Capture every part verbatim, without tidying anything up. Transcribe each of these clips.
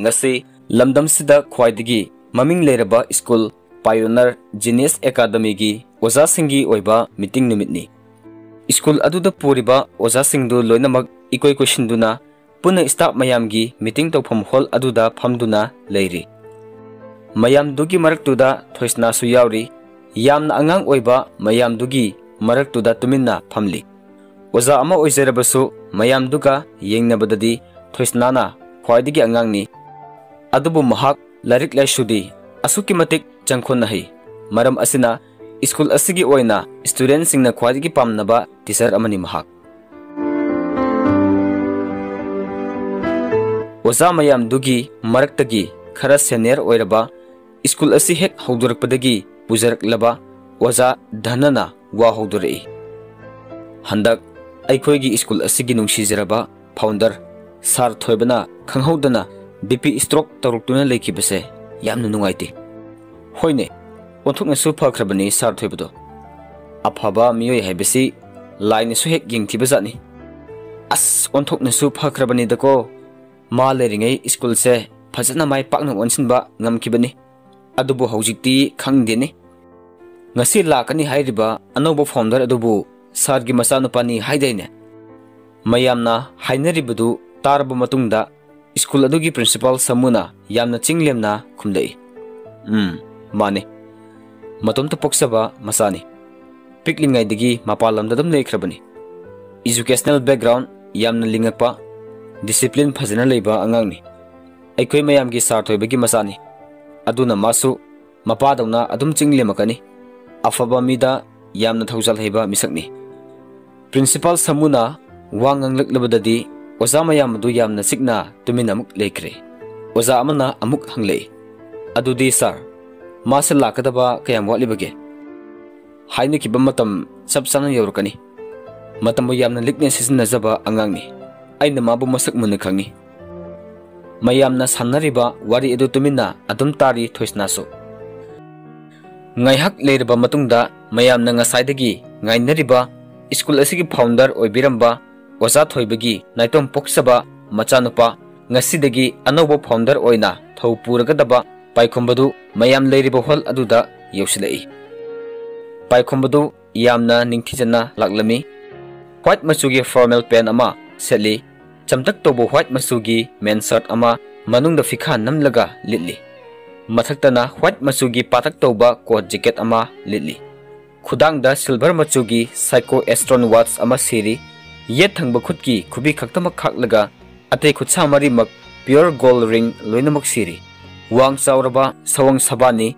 ꯑꯁꯤ ꯂꯝꯗꯝꯁꯤꯗ ꯈ꯭ꯋꯥꯏꯗꯒꯤ ꯃꯃꯤꯡ ꯂꯩꯔꯕ ꯁ꯭ꯀꯨꯜ Pioneer Genius Academyꯒꯤ ꯑꯣꯖꯥꯁꯤꯡꯒꯤ ꯑꯣꯏꯕ ꯃꯤꯇꯤꯡ ꯅꯨꯃꯤꯠꯅꯤ꯫ ꯁ꯭ꯀꯨꯜ ꯑꯗꯨꯗ ꯄꯨꯔꯤꯕ ꯑꯣꯖꯥꯁꯤꯡꯗꯨ ꯂꯣꯏꯅꯃꯛ ꯏꯀꯣꯏ ꯀꯣꯏꯁꯤꯟꯗꯨꯅ ꯄꯨꯟꯅ staff ꯃꯌꯥꯝꯒꯤ ꯃꯤꯇꯤꯡ ꯇꯧꯐꯝ ꯍꯣꯜ ꯑꯗꯨꯗ ꯐꯝꯗꯨꯅ ꯂꯩꯔꯤ꯫ ꯃꯌꯥꯝꯗꯨꯒꯤ ꯃꯔꯛꯇꯨꯗ ꯊꯣꯏꯁꯅꯥꯁꯨ ꯌꯥꯎꯔꯤ꯫ ꯌꯥꯝꯅ ꯑꯉꯥꯡ ꯑꯣꯏꯕ ꯃꯌꯥꯝꯗꯨꯒꯤ ꯃꯔꯛꯇꯨꯗ ꯇꯨꯃꯤꯟꯅ ꯐꯝꯂꯤ꯫ ꯑꯣꯖꯥ ꯑꯃ ꯑꯣꯏꯖꯔꯕꯁꯨ ꯃꯌꯥꯝꯗꯨꯒ ꯌꯦꯡꯅꯕꯗꯗꯤ ꯊꯣꯏꯁꯅꯥꯅ ꯈ꯭ꯋꯥꯏꯗꯒꯤ ꯑꯉꯥꯡꯅꯤ꯫ ꯑꯗꯨꯕꯨ ꯃꯍꯥꯛ ꯂꯥꯏꯔꯤꯛ ꯂꯥꯏꯁꯨꯗꯤ ꯑꯁꯨꯛꯀꯤ ꯃꯇꯤꯛ ꯆꯪꯈꯣꯟꯅ ꯍꯩ꯫ ꯃꯔꯝ ꯑꯁꯤꯅ ꯁ꯭ꯀꯨꯜ ꯑꯁꯤꯒꯤ ꯑꯣꯏꯅ studentꯁꯤꯡꯅ ꯈ꯭ꯋꯥꯏꯗꯒꯤ ꯄꯥꯝꯅꯕ teacher ꯑꯃꯅꯤ ꯃꯍꯥꯛ꯫ ꯑꯣꯖꯥ ꯃꯌꯥꯝꯗꯨꯒꯤ ꯃꯔꯛꯇꯒꯤ ꯈꯔ senior ꯑꯣꯏꯔꯕ, ꯁ꯭ꯀꯨꯜ ꯑꯁꯤ ꯍꯦꯛ ꯍꯧꯗꯣꯔꯛꯄꯗꯒꯤ ꯄꯨꯖꯔꯛꯂꯕ ꯑꯣꯖꯥ ꯙꯅꯅ ꯋꯥ ꯍꯧꯗꯣꯔꯛꯏ꯫ ꯍꯟꯗꯛ ꯑꯩꯈꯣꯏꯒꯤ ꯁ꯭ꯀꯨꯜ ꯑꯁꯤꯒꯤ ꯅꯨꯡꯁꯤꯖꯔꯕ founder Sir ꯊꯣꯏꯕꯅ ꯈꯪꯍꯧꯗꯅ BP stroke ꯇꯧꯔꯛꯇꯨꯅ ꯂꯩꯈꯤꯕꯁꯦ ꯌꯥꯝꯅ ꯅꯨꯡꯉꯥꯏꯇꯦ꯫ ꯍꯣꯏꯅꯦ, ꯑꯣꯟꯊꯣꯛꯅꯁꯨ ꯐꯈ꯭ꯔꯕꯅꯤ Sir ꯊꯣꯏꯕꯗꯣ꯫ ꯑꯐꯕ ꯃꯤꯑꯣꯏ ꯍꯥꯏꯕꯁꯤ ꯂꯥꯏꯅꯁꯨ ꯍꯦꯛ ꯌꯦꯡꯊꯤꯕꯖꯥꯠꯅꯤ꯫ ꯑꯁ, ꯑꯣꯟꯊꯣꯛꯅꯁꯨ ꯐꯈ꯭ꯔꯕꯅꯤꯗꯀꯣ꯫ ꯃꯥ ꯂꯩꯔꯤꯉꯩ ꯁ꯭ꯀꯨꯜꯁꯦ ꯐꯖꯅ ꯃꯥꯏ ꯄꯥꯛꯅ ꯑꯣꯟꯁꯤꯟꯕ ꯉꯝꯈꯤꯕꯅꯤ꯫ ꯑꯗꯨꯕꯨ ꯍꯧꯖꯤꯛꯇꯤ ꯈꯪꯗꯦꯅꯦ꯫ ꯉꯁꯤ ꯂꯥꯛꯀꯅꯤ ꯍꯥꯏꯔꯤꯕ ꯑꯅꯧꯕ founder ꯑꯗꯨꯕꯨ Sirꯒꯤ ꯃꯆꯥꯅꯨꯄꯥꯅꯤ ꯍꯥꯏꯗꯥꯏꯅꯦ? ꯃꯌꯥꯝꯅ ꯍꯥꯏꯅꯔꯤꯕꯗꯨ ꯇꯥꯔꯕ ꯃꯇꯨꯡꯗ ꯁ꯭ꯀꯨꯜ ꯑꯗꯨꯒꯤ principal ꯁꯥꯃꯨꯅ ꯌꯥꯝꯅ ꯆꯤꯡ ꯂꯦꯝꯅ ꯈꯨꯝꯂꯛꯏ꯫ ꯎꯝ, ꯃꯥꯅꯤ꯫ ꯃꯇꯣꯝꯇ ꯄꯣꯛꯆꯕ ꯃꯆꯥꯅꯤ꯫ ꯄꯤꯛꯂꯤꯉꯩꯗꯒꯤ ꯃꯄꯥꯟ ꯂꯝꯗ ꯑꯗꯨꯝ ꯂꯩꯈ꯭ꯔꯕꯅꯤ꯫ Educational background ꯌꯥꯝꯅ ꯂꯤꯡꯉꯛꯄ, discipline ꯐꯖꯅ ꯂꯩꯕ ꯑꯉꯥꯡꯅꯤ꯫ ꯑꯩꯈꯣꯏ ꯃꯌꯥꯝꯒꯤ Sir ꯊꯣꯏꯕꯒꯤ ꯃꯆꯥꯅꯤ꯫ ꯑꯗꯨꯅ ꯃꯥꯁꯨ ꯃꯄꯥꯗꯧꯅ ꯑꯗꯨꯝ ꯆꯤꯡ ꯂꯦꯝꯃꯛꯀꯅꯤ꯫ ꯑꯐꯕ ꯃꯤꯗ ꯌꯥꯝꯅ ꯊꯧꯖꯥꯜ ꯍꯩꯕ ꯃꯤꯁꯛꯅꯤ꯫ Principal ꯁꯥꯃꯨꯅ ꯋꯥ ꯉꯥꯡꯂꯛꯂꯕꯗꯗꯤ ꯑꯣꯖꯥ ꯃꯌꯥꯝ ꯑꯗꯨ ꯌꯥꯝꯅ ꯆꯤꯛꯅ ꯇꯨꯃꯤꯟꯅ ꯑꯃꯨꯛ ꯂꯩꯈ꯭ꯔꯦ꯫ ꯑꯣꯖꯥ ꯑꯃꯅ ꯑꯃꯨꯛ ꯍꯪꯂꯛꯏ, "ꯑꯗꯨꯗꯤ Sir, ꯃꯥꯁꯦ ꯂꯥꯛꯀꯗꯕ ꯀꯌꯥꯝ ꯋꯥꯠꯂꯤꯕꯒꯦ?" "ꯍꯥꯏꯅꯈꯤꯕ ꯃꯇꯝ ꯆꯞ ꯆꯥꯅ ꯌꯧꯔꯛꯀꯅꯤ꯫ ꯃꯇꯝꯕꯨ ꯌꯥꯝꯅ ꯂꯤꯛꯅ ꯁꯤꯖꯤꯟꯅꯖꯕ ꯑꯉꯥꯡꯅꯤ꯫ ꯑꯩꯅ ꯃꯥꯕꯨ ꯃꯁꯛ ꯃꯨꯟꯅ ꯈꯪꯏ꯫" ꯃꯌꯥꯝꯅ ꯁꯥꯟꯅꯔꯤꯕ ꯋꯥꯔꯤ ꯑꯗꯨ ꯇꯨꯃꯤꯟꯅ ꯑꯗꯨꯝ ꯇꯥꯔꯤ ꯊꯣꯏꯁꯅꯥꯁꯨ꯫ ꯉꯥꯏꯍꯥꯛ ꯂꯩꯔꯕ ꯃꯇꯨꯡꯗ ꯃꯌꯥꯝꯅ ꯉꯁꯥꯏꯗꯒꯤ ꯉꯥꯏꯅꯔꯤꯕ ꯁ꯭ꯀꯨꯜ ꯑꯁꯤꯒꯤ founder ꯑꯣꯏꯕꯤꯔꯝꯕ ꯑꯣꯖꯥ ꯊꯣꯏꯕꯒꯤ ꯅꯥꯏꯇꯣꯝ ꯄꯣꯛꯆꯕ ꯃꯆꯥꯅꯨꯄꯥ ꯉꯁꯤꯗꯒꯤ ꯑꯅꯧꯕ founder ꯑꯣꯏꯅ ꯊꯧ ꯄꯨꯔꯒꯗꯕ ꯄꯥꯏꯈꯣꯝꯕꯗꯨ ꯃꯌꯥꯝ ꯂꯩꯔꯤꯕ hall ꯑꯗꯨꯗ ꯌꯧꯁꯤꯜꯂꯛꯏ꯫ ꯄꯥꯏꯈꯣꯝꯕꯗꯨ ꯌꯥꯝꯅ ꯅꯤꯡꯊꯤꯖꯅ ꯂꯥꯛꯂꯝꯃꯤ꯫ White ꯃꯆꯨꯒꯤ formal pant ꯑꯃ ꯁꯦꯠꯂꯤ꯫ ꯆꯝꯇꯛ ꯇꯧꯕ white ꯃꯆꯨꯒꯤ men shirt ꯑꯃ ꯃꯅꯨꯡꯗ ꯐꯤꯈꯥ ꯅꯝꯂꯒ ꯂꯤꯠꯂꯤ꯫ ꯃꯊꯛꯇꯅ white ꯃꯆꯨꯒꯤ ꯄꯥꯇꯛ ꯇꯧꯕ coat jacket ꯑꯃ ꯂꯤꯠꯂꯤ꯫ ꯈꯨꯗꯥꯡꯗ silver ꯃꯆꯨꯒꯤ Seiko Astron watch ꯑꯃ ꯁꯤꯔꯤ꯫ ꯌꯦꯠ ꯊꯪꯕ ꯈꯨꯠꯀꯤ ꯈꯨꯕꯤ ꯈꯛꯇꯃꯛ ꯈꯥꯛꯂꯒ ꯑꯇꯩ ꯈꯨꯠꯁꯥ ꯃꯔꯤꯃꯛ pure gold ring ꯂꯣꯏꯅꯃꯛ ꯁꯤꯔꯤ꯫ ꯋꯥꯡ ꯆꯥꯎꯔꯕ ꯁꯑꯣꯡ ꯁꯕꯥꯟꯅꯤ꯫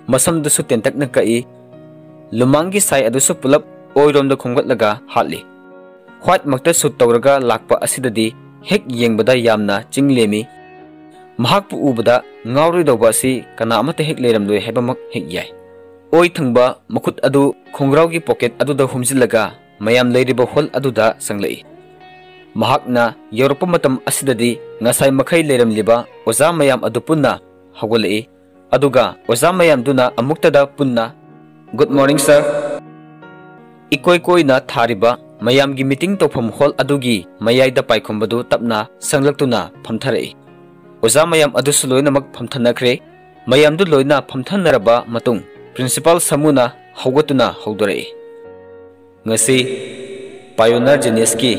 ꯃꯁꯝꯗꯨꯁꯨ ꯇꯦꯟꯇꯛꯅ ꯀꯛꯏ꯫ ꯂꯨꯃꯥꯡꯒꯤ ꯁꯥꯏ ꯑꯗꯨꯁꯨ ꯄꯨꯂꯞ ꯑꯣꯏꯔꯣꯝꯗ ꯈꯣꯝꯒꯠꯂꯒ ꯍꯥꯠꯂꯤ꯫ White ꯃꯛꯇ suit ꯇꯧꯔꯒ ꯂꯥꯛꯄ ꯑꯁꯤꯗꯗꯤ ꯍꯦꯛ ꯌꯦꯡꯕꯗ ꯌꯥꯝꯅ ꯆꯤꯡ ꯂꯦꯝꯃꯤ꯫ ꯃꯍꯥꯛꯄꯨ ꯎꯕꯗ ꯉꯥꯎꯔꯣꯏꯗꯧꯕ ꯑꯁꯤ ꯀꯅꯥ ꯑꯃꯠꯇ ꯍꯦꯛ ꯂꯩꯔꯝꯂꯣꯏ ꯍꯥꯏꯕꯃꯛ ꯍꯦꯛ ꯌꯥꯏ꯫ ꯑꯣꯏ ꯊꯪꯕ ꯃꯈꯨꯠ ꯑꯗꯨ ꯈꯣꯡꯒ꯭ꯔꯥꯎꯒꯤ pocket ꯑꯗꯨꯗ ꯍꯨꯝꯖꯤꯜꯂꯒ ꯃꯌꯥꯝ ꯂꯩꯔꯤꯕ hall ꯑꯗꯨꯗ ꯆꯪꯂꯛꯏ꯫ ꯃꯍꯥꯛꯅ ꯌꯧꯔꯛꯄ ꯃꯇꯝ ꯑꯁꯤꯗꯗꯤ ꯉꯁꯥꯏ ꯃꯈꯩ ꯂꯩꯔꯝꯂꯤꯕ ꯑꯣꯖꯥ ꯃꯌꯥꯝ ꯑꯗꯨ ꯄꯨꯟꯅ ꯍꯧꯒꯠꯂꯛꯏ꯫ ꯑꯗꯨꯒ ꯑꯣꯖꯥ ꯃꯌꯥꯝꯗꯨꯅ ꯑꯃꯨꯛꯇꯗ ꯄꯨꯟꯅ, "Good morning, sir." ꯏꯀꯣꯏ ꯀꯣꯏꯅ ꯊꯥꯔꯤꯕ ꯃꯌꯥꯝꯒꯤ meeting ꯇꯧꯐꯝ hall ꯑꯗꯨꯒꯤ ꯃꯌꯥꯏꯗ ꯄꯥꯏꯈꯣꯝꯕꯗꯨ ꯇꯞꯅ ꯆꯪꯂꯛꯇꯨꯅ ꯐꯝꯊꯔꯛꯏ꯫ ꯑꯣꯖꯥ ꯃꯌꯥꯝ ꯑꯗꯨꯁꯨ ꯂꯣꯏꯅꯃꯛ ꯐꯝꯊꯅꯈ꯭ꯔꯦ꯫ ꯃꯌꯥꯝꯗꯨ ꯂꯣꯏꯅ ꯐꯝꯊꯅꯔꯕ ꯃꯇꯨꯡ, principal ꯁꯥꯃꯨꯅ ꯍꯧꯒꯠꯇꯨꯅ ꯍꯧꯗꯣꯔꯛꯏ, "ꯉꯁꯤ Pioneer Geniusꯀꯤ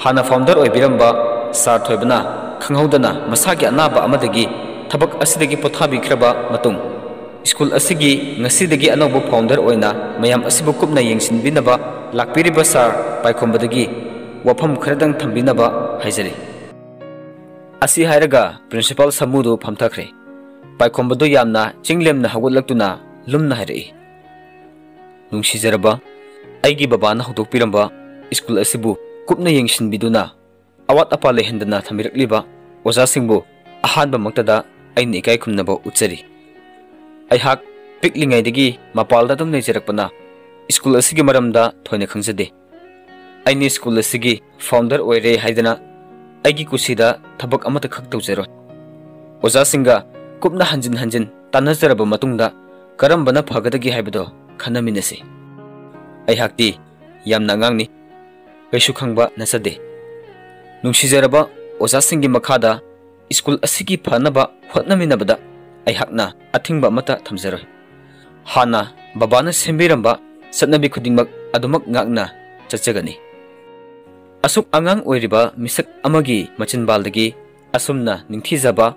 ꯍꯥꯟꯅ founder ꯑꯣꯏꯕꯤꯔꯝꯕ sir ꯊꯣꯏꯕꯅ ꯈꯪꯍꯧꯗꯅ ꯃꯁꯥꯒꯤ ꯑꯅꯥꯕ ꯑꯃꯗꯒꯤ ꯊꯕꯛ ꯑꯁꯤꯗꯒꯤ ꯄꯣꯊꯥꯕꯤꯈ꯭ꯔꯕ ꯃꯇꯨꯡ, school ꯑꯁꯤꯒꯤ ꯉꯁꯤꯗꯒꯤ ꯑꯅꯧꯕ founder ꯑꯣꯏꯅ ꯃꯌꯥꯝ ꯑꯁꯤꯕꯨ ꯀꯨꯞꯅ ꯌꯦꯡꯁꯤꯟꯕꯤꯅꯕ ꯂꯥꯛꯄꯤꯔꯤꯕ sir ꯄꯥꯏꯈꯣꯝꯕꯗꯒꯤ ꯋꯥꯐꯝ ꯈꯔꯗꯪ ꯊꯝꯕꯤꯅꯕ ꯍꯥꯏꯖꯔꯤ꯫" ꯑꯁꯤ ꯍꯥꯏꯔꯒ principal ꯁꯥꯃꯨꯗꯨ ꯐꯝꯊꯈ꯭ꯔꯦ꯫ ꯄꯥꯏꯈꯣꯝꯕꯗꯨ ꯌꯥꯝꯅ ꯆꯤꯡꯂꯦꯝꯅ ꯍꯧꯒꯠꯂꯛꯇꯨꯅ ꯂꯨꯝꯅ ꯍꯥꯏꯔꯛꯏ, "ꯅꯨꯡꯁꯤꯖꯔꯕ ꯑꯩꯒꯤ ꯕꯕꯥꯅ ꯍꯧꯗꯣꯛꯄꯤꯔꯝꯕ school ꯑꯁꯤꯕꯨ ꯀꯨꯞꯅ ꯌꯦꯡꯁꯤꯟꯕꯤꯗꯨꯅ ꯑꯋꯥꯠ ꯑꯄꯥ ꯂꯩꯍꯟꯗꯅ ꯊꯝꯕꯤꯔꯛꯂꯤꯕ ꯑꯣꯖꯥꯁꯤꯡꯕꯨ ꯑꯍꯥꯟꯕꯃꯛꯇꯗ ꯑꯩꯅ ꯏꯀꯥꯏ ꯈꯨꯝꯅꯕ ꯎꯠꯆꯔꯤ꯫ ꯑꯩꯍꯥꯛ ꯄꯤꯛꯂꯤꯉꯩꯗꯒꯤ ꯃꯄꯥꯜꯗ ꯑꯗꯨꯝ ꯂꯩꯖꯔꯛꯄꯅ school ꯑꯁꯤꯒꯤ ꯃꯔꯝꯗ ꯊꯣꯏꯅ ꯈꯪꯖꯗꯦ꯫ ꯑꯩꯅ school ꯑꯁꯤꯒꯤ founder ꯑꯣꯏꯔꯦ ꯍꯥꯏꯗꯅ ꯑꯩꯒꯤ ꯀꯨꯁꯤꯗ ꯊꯕꯛ ꯑꯃꯠꯇ ꯈꯛ ꯇꯧꯖꯔꯣꯏ꯫ ꯑꯣꯖꯥꯁꯤꯡꯒ ꯀꯨꯞꯅ ꯍꯟꯖꯤꯟ ꯍꯟꯖꯤꯟ ꯇꯥꯟꯅꯖꯔꯕ ꯃꯇꯨꯡꯗ ꯀꯔꯝꯕꯅ ꯐꯒꯗꯒꯦ ꯍꯥꯏꯕꯗꯣ ꯈꯟꯅꯃꯤꯟꯅꯁꯤ꯫ ꯑꯩꯍꯥꯛꯇꯤ ꯌꯥꯝꯅ ꯑꯉꯥꯡꯅꯤ, ꯀꯩꯁꯨ ꯈꯪꯕ ꯅꯠꯆꯗꯦ꯫ ꯅꯨꯡꯁꯤꯖꯔꯕ ꯑꯣꯖꯥꯁꯤꯡꯒꯤ ꯃꯈꯥꯗ ꯁ꯭ꯀꯨꯜ ꯑꯁꯤꯒꯤ ꯐꯅꯕ ꯍꯣꯠꯅꯃꯤꯟꯅꯕꯗ ꯑꯩꯍꯥꯛꯅ ꯑꯊꯤꯡꯕ ꯑꯃꯠꯇ ꯊꯝꯖꯔꯣꯏ꯫ ꯍꯥꯟꯅ ꯕꯕꯥꯅ ꯁꯦꯝꯕꯤꯔꯝꯕ ꯆꯠꯅꯕꯤ ꯈꯨꯗꯤꯡꯃꯛ ꯑꯗꯨꯃꯛ ꯉꯥꯛꯅ ꯆꯠꯆꯒꯅꯤ꯫ ꯑꯁꯨꯛ ꯑꯉꯥꯡ ꯑꯣꯏꯔꯤꯕ ꯃꯤꯁꯛ ꯑꯃꯒꯤ ꯃꯆꯤꯟꯕꯥꯜꯗꯒꯤ ꯑꯁꯨꯝꯅ ꯅꯤꯡꯊꯤꯖꯕ,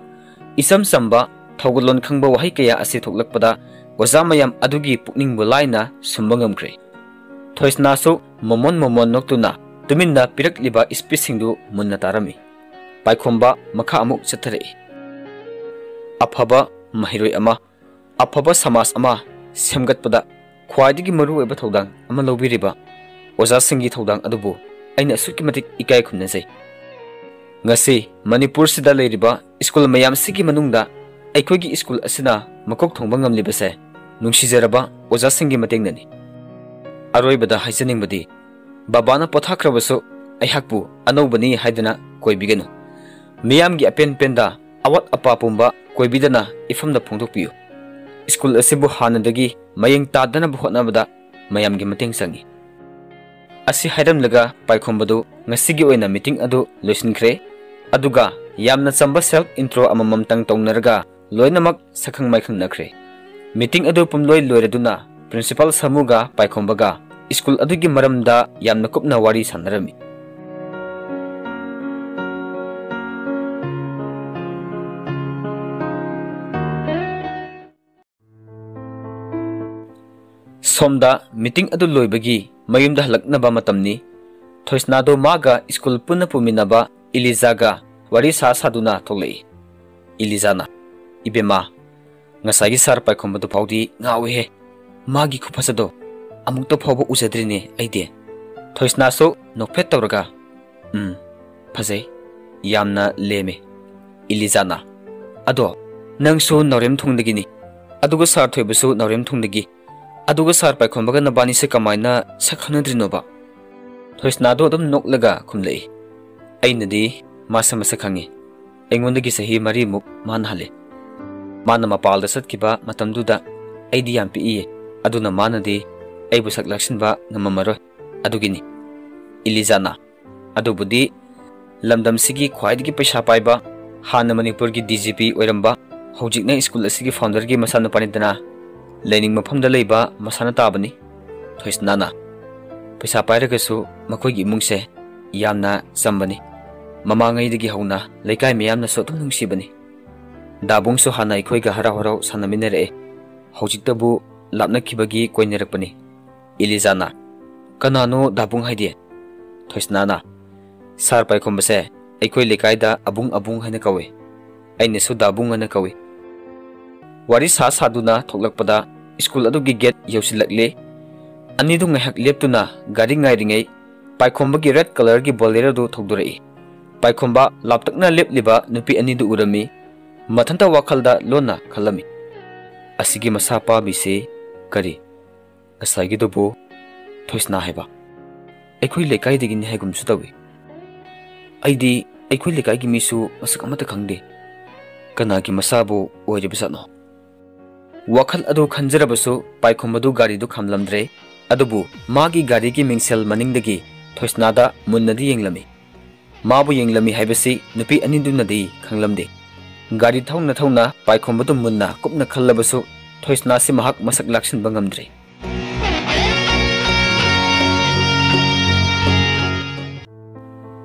ꯏꯆꯝ ꯆꯝꯕ, ꯊꯧꯒꯜꯂꯣꯟ ꯈꯪꯕ ꯋꯥꯍꯩ ꯀꯌꯥ ꯑꯁꯤ ꯊꯣꯛꯂꯛꯄꯗ ꯑꯣꯖꯥ ꯃꯌꯥꯝ ꯑꯗꯨꯒꯤ ꯄꯨꯛꯅꯤꯡꯕꯨ ꯂꯥꯏꯅ ꯁꯨꯝꯕ ꯉꯝꯈ꯭ꯔꯦ꯫ ꯊꯣꯏꯁꯅꯥꯁꯨ ꯃꯣꯃꯣꯟ ꯃꯣꯃꯣꯟ ꯅꯣꯛꯇꯨꯅ ꯇꯨꯃꯤꯟꯅ ꯄꯤꯔꯛꯂꯤꯕ ꯏꯁꯄꯤꯆꯁꯤꯡꯗꯨ ꯃꯨꯟꯅ ꯇꯥꯔꯝꯃꯤ꯫ ꯄꯥꯏꯈꯣꯝꯕ ꯃꯈꯥ ꯑꯃꯨꯛ ꯆꯠꯊꯔꯛꯏ꯫ ꯑꯐꯕ ꯃꯍꯩꯔꯣꯏ ꯑꯃ, ꯑꯐꯕ ꯁꯃꯥꯖ ꯑꯃ ꯁꯦꯝꯒꯠꯄꯗ ꯈ꯭ꯋꯥꯏꯗꯒꯤ ꯃꯔꯨꯑꯣꯏꯕ ꯊꯧꯗꯥꯡ ꯑꯃ ꯂꯧꯕꯤꯔꯤꯕ ꯑꯣꯖꯥꯁꯤꯡꯒꯤ ꯊꯧꯗꯥꯡ ꯑꯗꯨꯕꯨ ꯑꯩꯅ ꯑꯁꯨꯛꯀꯤ ꯃꯇꯤꯛ ꯏꯀꯥꯏ ꯈꯨꯝꯅꯖꯩ꯫ ꯉꯁꯤ ꯃꯅꯤꯄꯨꯔꯁꯤꯗ ꯂꯩꯔꯤꯕ ꯁ꯭ꯀꯨꯜ ꯃꯌꯥꯝꯁꯤꯒꯤ ꯃꯅꯨꯡꯗ ꯑꯩꯈꯣꯏꯒꯤ ꯁ꯭ꯀꯨꯜ ꯑꯁꯤꯅ ꯃꯀꯣꯛ ꯊꯣꯡꯕ ꯉꯝꯂꯤꯕꯁꯦ ꯅꯨꯡꯁꯤꯖꯔꯕ ꯑꯣꯖꯥꯁꯤꯡꯒꯤ ꯃꯇꯦꯡꯅꯅꯤ꯫ ꯑꯔꯣꯏꯕꯗ ꯍꯥꯏꯖꯅꯤꯡꯕꯗꯤ, ꯕꯕꯥꯅ ꯄꯣꯊꯥꯈ꯭ꯔꯕꯁꯨ ꯑꯩꯍꯥꯛꯄꯨ ꯑꯅꯧꯕꯅꯤ ꯍꯥꯏꯗꯨꯅ ꯀꯣꯏꯕꯤꯒꯅꯨ꯫ ꯃꯤꯌꯥꯝꯒꯤ ꯑꯄꯦꯟ ꯄꯦꯟꯗ, ꯑꯋꯥꯠ ꯑꯄꯥ ꯄꯨꯝꯕ ꯀꯣꯏꯕꯤꯗꯅ ꯏꯐꯝꯗ ꯐꯣꯡꯗꯣꯛꯄꯤꯌꯨ꯫ ꯁ꯭ꯀꯨꯜ ꯑꯁꯤꯕꯨ ꯍꯥꯟꯅꯗꯒꯤ ꯃꯌꯦꯡ ꯇꯥꯗꯅꯕ ꯍꯣꯠꯅꯕꯗ ꯃꯌꯥꯝꯒꯤ ꯃꯇꯦꯡ ꯆꯪꯏ꯫ ꯑꯁꯤ ꯍꯥꯏꯔꯝꯂꯒ ꯄꯥꯏꯈꯣꯝꯕꯗꯨ ꯉꯁꯤꯒꯤ ꯑꯣꯏꯅ ꯃꯤꯇꯤꯡ ꯑꯗꯨ ꯂꯣꯏꯁꯤꯟꯈ꯭ꯔꯦ꯫ ꯑꯗꯨꯒ ꯌꯥꯝꯅ ꯆꯝꯕ self intro ꯑꯃꯃꯝꯇꯪ ꯇꯧꯅꯔꯒ ꯂꯣꯏꯅꯃꯛ ꯁꯛꯈꯪ ꯃꯥꯏꯈꯪꯅꯈ꯭ꯔꯦ꯫ ꯃꯤꯇꯤꯡ ꯑꯗꯨ ꯄꯨꯝꯂꯣꯏ ꯂꯣꯏꯔꯗꯨꯅ ꯄ꯭ꯔꯤꯟꯁꯤꯄꯥꯜ ꯁꯥꯃꯨꯒ ꯄꯥꯏꯈꯣꯝꯕꯒ ꯁ꯭ꯀꯨꯜ ꯑꯗꯨꯒꯤ ꯃꯔꯝꯗ ꯌꯥꯝꯅ ꯀꯨꯞꯅ ꯋꯥꯔꯤ ꯁꯥꯟꯅꯔꯝꯃꯤ꯫ ꯁꯣꯝꯗ ꯃꯤꯇꯤꯡ ꯑꯗꯨ ꯂꯣꯏꯕꯒꯤ ꯃꯌꯨꯝꯗ ꯍꯜꯂꯛꯅꯕ ꯃꯇꯝꯅꯤ꯫ ꯊꯣꯏꯁꯅꯥꯗꯣ ꯃꯥꯒ ꯁ꯭ꯀꯨꯜ ꯄꯨꯟꯅ ꯄꯨꯃꯤꯟꯅꯕ ꯏꯂꯤꯖꯥꯒ ꯋꯥꯔꯤ ꯁꯥ ꯁꯥꯗꯨꯅ ꯊꯣꯛꯂꯛꯏ꯫ ꯏꯂꯤꯖꯥꯅ, "ꯏꯕꯦꯝꯃ, ꯉꯁꯥꯏꯒꯤ ꯁꯥꯔ ꯄꯥꯏꯈꯣꯝꯕꯗꯨ ꯐꯥꯎꯗꯤ ꯉꯥꯎꯏꯍꯦ꯫ ꯃꯥꯒꯤ ꯈꯨꯐꯖꯗꯣ ꯑꯃꯨꯛꯇ ꯐꯥꯎꯕ ꯎꯖꯗ꯭ꯔꯤꯅꯦ ꯑꯩꯗꯤ꯫" ꯊꯣꯏꯁꯅꯥꯁꯨ ꯅꯣꯛꯐꯦꯠ ꯇꯧꯔꯒ, "ꯎꯝ, ꯐꯖꯩ꯫ ꯌꯥꯝꯅ ꯂꯦꯝꯃꯦ꯫" ꯏꯂꯤꯖꯥꯅ, "ꯑꯗꯣ ꯅꯪꯁꯨ ꯅꯥꯎꯔꯦꯝꯊꯣꯡꯗꯒꯤꯅꯤ, ꯑꯗꯨꯒ ꯁꯥꯔ ꯊꯣꯏꯕꯁꯨ ꯅꯥꯎꯔꯦꯝꯊꯣꯡꯗꯒꯤ꯫ ꯑꯗꯨꯒ ꯁꯥꯔ ꯄꯥꯏꯈꯣꯝꯕꯒ ꯅꯕꯥꯅꯤꯁꯦ ꯀꯃꯥꯏꯅ ꯁꯛ ꯈꯪꯅꯗ꯭ꯔꯤꯅꯣꯕ?" ꯊꯣꯏꯁꯅꯥꯗꯣ ꯑꯗꯨꯝ ꯅꯣꯛꯂꯒ ꯈꯨꯝꯂꯛꯏ, "ꯑꯩꯅꯗꯤ ꯃꯥꯁꯦ ꯃꯁꯛ ꯈꯪꯉꯤ꯫ ꯑꯩꯉꯣꯟꯗꯒꯤ ꯆꯍꯤ ꯃꯔꯤꯃꯨꯛ ꯃꯥꯅ ꯍꯜꯂꯤ꯫ ꯃꯥꯅ ꯃꯄꯥꯜꯗ ꯆꯠꯈꯤꯕ ꯃꯇꯝꯗꯨꯗ ꯑꯩꯗꯤ ꯌꯥꯝ ꯄꯤꯛꯏꯌꯦ, ꯑꯗꯨꯅ ꯃꯥꯅꯗꯤ ꯑꯩꯕꯨ ꯁꯛ ꯂꯥꯛꯁꯤꯟꯕ ꯉꯝꯃꯝꯃꯔꯣꯏ꯫ ꯑꯗꯨꯒꯤꯅꯤ꯫" ꯏꯂꯤꯖꯥꯅ, "ꯑꯗꯨꯕꯨꯗꯤ ꯂꯝꯗꯝꯁꯤꯒꯤ ꯈ꯭ꯋꯥꯏꯗꯒꯤ ꯄꯩꯁꯥ ꯄꯥꯏꯕ, ꯍꯥꯟꯅ ꯃꯅꯤꯄꯨꯔꯒꯤ ꯗꯤ ꯖꯤ ꯄꯤ ꯑꯣꯏꯔꯝꯕ, ꯍꯧꯖꯤꯛꯅ ꯁ꯭ꯀꯨꯜ ꯑꯁꯤꯒꯤ ꯐꯥꯎꯟꯗꯔꯒꯤ ꯃꯆꯥꯅꯨꯄꯥꯅꯤꯗꯅ꯫ ꯂꯩꯅꯤꯡ ꯃꯐꯝꯗ ꯂꯩꯕ ꯃꯁꯥꯅ ꯇꯥꯕꯅꯤ꯫ ꯊꯣꯏꯁꯅꯥꯅ, "ꯄꯩꯁꯥ ꯄꯥꯏꯔꯒꯁꯨ ꯃꯈꯣꯏꯒꯤ ꯏꯃꯨꯡꯁꯦ ꯌꯥꯝꯅ ꯆꯝꯕꯅꯤ꯫ ꯃꯃꯥꯡꯉꯩꯗꯒꯤ ꯍꯧꯅ ꯂꯩꯀꯥꯏ ꯃꯤꯌꯥꯝꯅꯁꯨ ꯑꯗꯨꯝ ꯅꯨꯡꯁꯤꯕꯅꯤ꯫ ꯗꯥꯕꯨꯡꯁꯨ ꯍꯥꯟꯅ ꯑꯩꯈꯣꯏꯒ ꯍꯔꯥꯎ ꯍꯔꯥꯎ ꯁꯥꯟꯅꯃꯤꯟꯅꯔꯛꯑꯦ꯫ ꯍꯧꯖꯤꯛꯇꯕꯨ ꯂꯥꯞꯅꯈꯤꯕꯒꯤ ꯀꯣꯏꯅꯔꯛꯄꯅꯤ꯫" ꯏꯂꯤꯖꯥꯅ, "ꯀꯅꯥꯅꯣ ꯗꯥꯕꯨꯡ ꯍꯥꯏꯗꯤ?" ꯊꯣꯏꯁꯅꯥꯅ, "ꯁꯥꯔ ꯄꯥꯏꯈꯣꯝꯕꯁꯦ ꯑꯩꯈꯣꯏ ꯂꯩꯀꯥꯏꯗ ꯑꯕꯨꯡ ꯑꯕꯨꯡ ꯍꯥꯏꯅ ꯀꯧꯏ꯫ ꯑꯩꯅꯁꯨ ꯗꯥꯕꯨꯡ ꯍꯥꯏꯅ ꯀꯧꯏ꯫" ꯋꯥꯔꯤ ꯁꯥ ꯁꯥꯗꯨꯅ ꯊꯣꯛꯂꯛꯄꯗ ꯁ꯭ꯀꯨꯜ ꯑꯗꯨꯒꯤ ꯒꯦꯠ ꯌꯧꯁꯤꯜꯂꯛꯂꯦ꯫ ꯑꯅꯤꯗꯨ ꯉꯥꯏꯍꯥꯛ ꯂꯦꯞꯇꯨꯅ ꯒꯥꯔꯤ ꯉꯥꯏꯔꯤꯉꯩ ꯄꯥꯏꯈꯣꯝꯕꯒꯤ ꯔꯦꯗ ꯀꯂꯔꯒꯤ ꯕꯣꯂꯦꯔꯣꯗꯨ ꯊꯧꯗꯣꯔꯛꯏ꯫ ꯄꯥꯏꯈꯣꯝꯕ ꯂꯥꯞꯇꯛꯅ ꯂꯦꯞꯂꯤꯕ ꯅꯨꯄꯤ ꯑꯅꯤꯗꯨ ꯎꯔꯝꯃꯤ꯫ ꯃꯊꯟꯇ ꯋꯥꯈꯜꯗ ꯂꯣꯟꯅ ꯈꯜꯂꯝꯃꯤ, "ꯑꯁꯤꯒꯤ ꯃꯁꯥ ꯄꯥꯕꯤꯁꯤ ꯀꯔꯤ? ꯉꯁꯥꯏꯒꯤꯗꯨꯕꯨ ꯊꯣꯏꯁꯅꯥ ꯍꯥꯏꯕ? ꯑꯩꯈꯣꯏ ꯂꯩꯀꯥꯏꯗꯒꯤꯅꯤ ꯍꯥꯏꯒꯨꯝꯁꯨ ꯇꯧꯏ꯫ ꯑꯩꯗꯤ ꯑꯩꯈꯣꯏ ꯂꯩꯀꯥꯏꯒꯤ ꯃꯤꯁꯨ ꯃꯁꯛ ꯑꯃꯠꯇ ꯈꯪꯗꯦ꯫ ꯀꯅꯥꯒꯤ ꯃꯁꯥꯕꯨ ꯑꯣꯏꯔꯤꯕꯖꯥꯠꯅꯣ?" ꯋꯥꯈꯜ ꯑꯗꯨ ꯈꯟꯖꯔꯕꯁꯨ ꯄꯥꯏꯈꯣꯝꯕꯗꯨ ꯒꯥꯔꯤꯗꯨ ꯈꯥꯝꯂꯝꯗ꯭ꯔꯦ꯫ ꯑꯗꯨꯕꯨ ꯃꯥꯒꯤ ꯒꯥꯔꯤꯒꯤ ꯃꯤꯡꯁꯦꯜ ꯃꯅꯤꯡꯗꯒꯤ ꯊꯣꯏꯁꯅꯥꯗ ꯃꯨꯟꯅꯗꯤ ꯌꯦꯡꯂꯝꯃꯤ꯫ ꯃꯥꯕꯨ ꯌꯦꯡꯂꯝꯃꯤ ꯍꯥꯏꯕꯁꯤ ꯅꯨꯄꯤ ꯑꯅꯤꯗꯨꯅꯗꯤ ꯈꯪꯂꯝꯗꯦ꯫ ꯒꯥꯔꯤ ꯊꯧꯅ ꯊꯧꯅ ꯄꯥꯏꯈꯣꯝꯕꯗꯨ ꯃꯨꯟꯅ ꯀꯨꯞꯅ ꯈꯜꯂꯕꯁꯨ ꯊꯣꯏꯁꯅꯥꯁꯤ ꯃꯍꯥꯛ ꯃꯁꯛ ꯂꯥꯛꯁꯤꯟꯕ ꯉꯝꯗ꯭ꯔꯦ꯫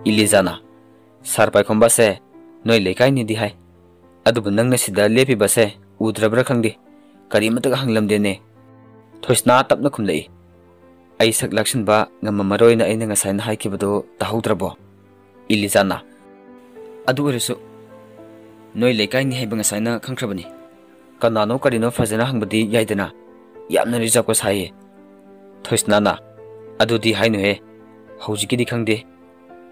ꯏꯂꯤꯖꯥꯅ, "ꯁꯥꯔ ꯄꯥꯏꯈꯣꯝꯕꯁꯦ ꯅꯣꯏ ꯂꯩꯀꯥꯏꯅꯤꯗꯤ ꯍꯥꯏ꯫ ꯑꯗꯨꯕꯨ ꯅꯪꯅ ꯁꯤꯗ ꯂꯦꯞꯄꯤꯕꯁꯦ ꯎꯗ꯭ꯔꯕ꯭ꯔꯥ ꯈꯪꯗꯦ꯫ ꯀꯔꯤꯃꯇꯒ ꯍꯪꯂꯝꯗꯦꯅꯦ꯫" ꯊꯣꯏꯁꯅꯥ ꯇꯞꯅ ꯈꯨꯝꯂꯛꯏ, "ꯑꯩ ꯁꯛ ꯂꯥꯛꯁꯤꯟꯕ ꯉꯝꯃꯝꯃꯔꯣꯏꯅ ꯑꯩꯅ ꯉꯁꯥꯏꯅ ꯍꯥꯏꯈꯤꯕꯗꯨ ꯇꯥꯍꯧꯗ꯭ꯔꯕꯣ?" ꯏꯂꯤꯖꯥꯅ, "ꯑꯗꯨ ꯑꯣꯏꯔꯁꯨ ꯅꯣꯏ ꯂꯩꯀꯥꯏꯅꯤ ꯍꯥꯏꯕ ꯉꯁꯥꯏꯅ ꯈꯪꯈ꯭ꯔꯕꯅꯤ꯫ ꯀꯅꯥꯅꯣ ꯀꯔꯤꯅꯣ ꯐꯖꯅ ꯍꯪꯕꯗꯤ ꯌꯥꯏꯗꯅ꯫ ꯌꯥꯝꯅ ꯔꯤꯖꯥꯕꯀ ꯁꯥꯏꯌꯦ꯫" ꯊꯣꯏꯁꯅꯥꯅ, "ꯑꯗꯨꯗꯤ ꯍꯥꯏꯅꯨꯍꯦ꯫ ꯍꯧꯖꯤꯛꯀꯤꯗꯤ ꯈꯪꯗꯦ꯫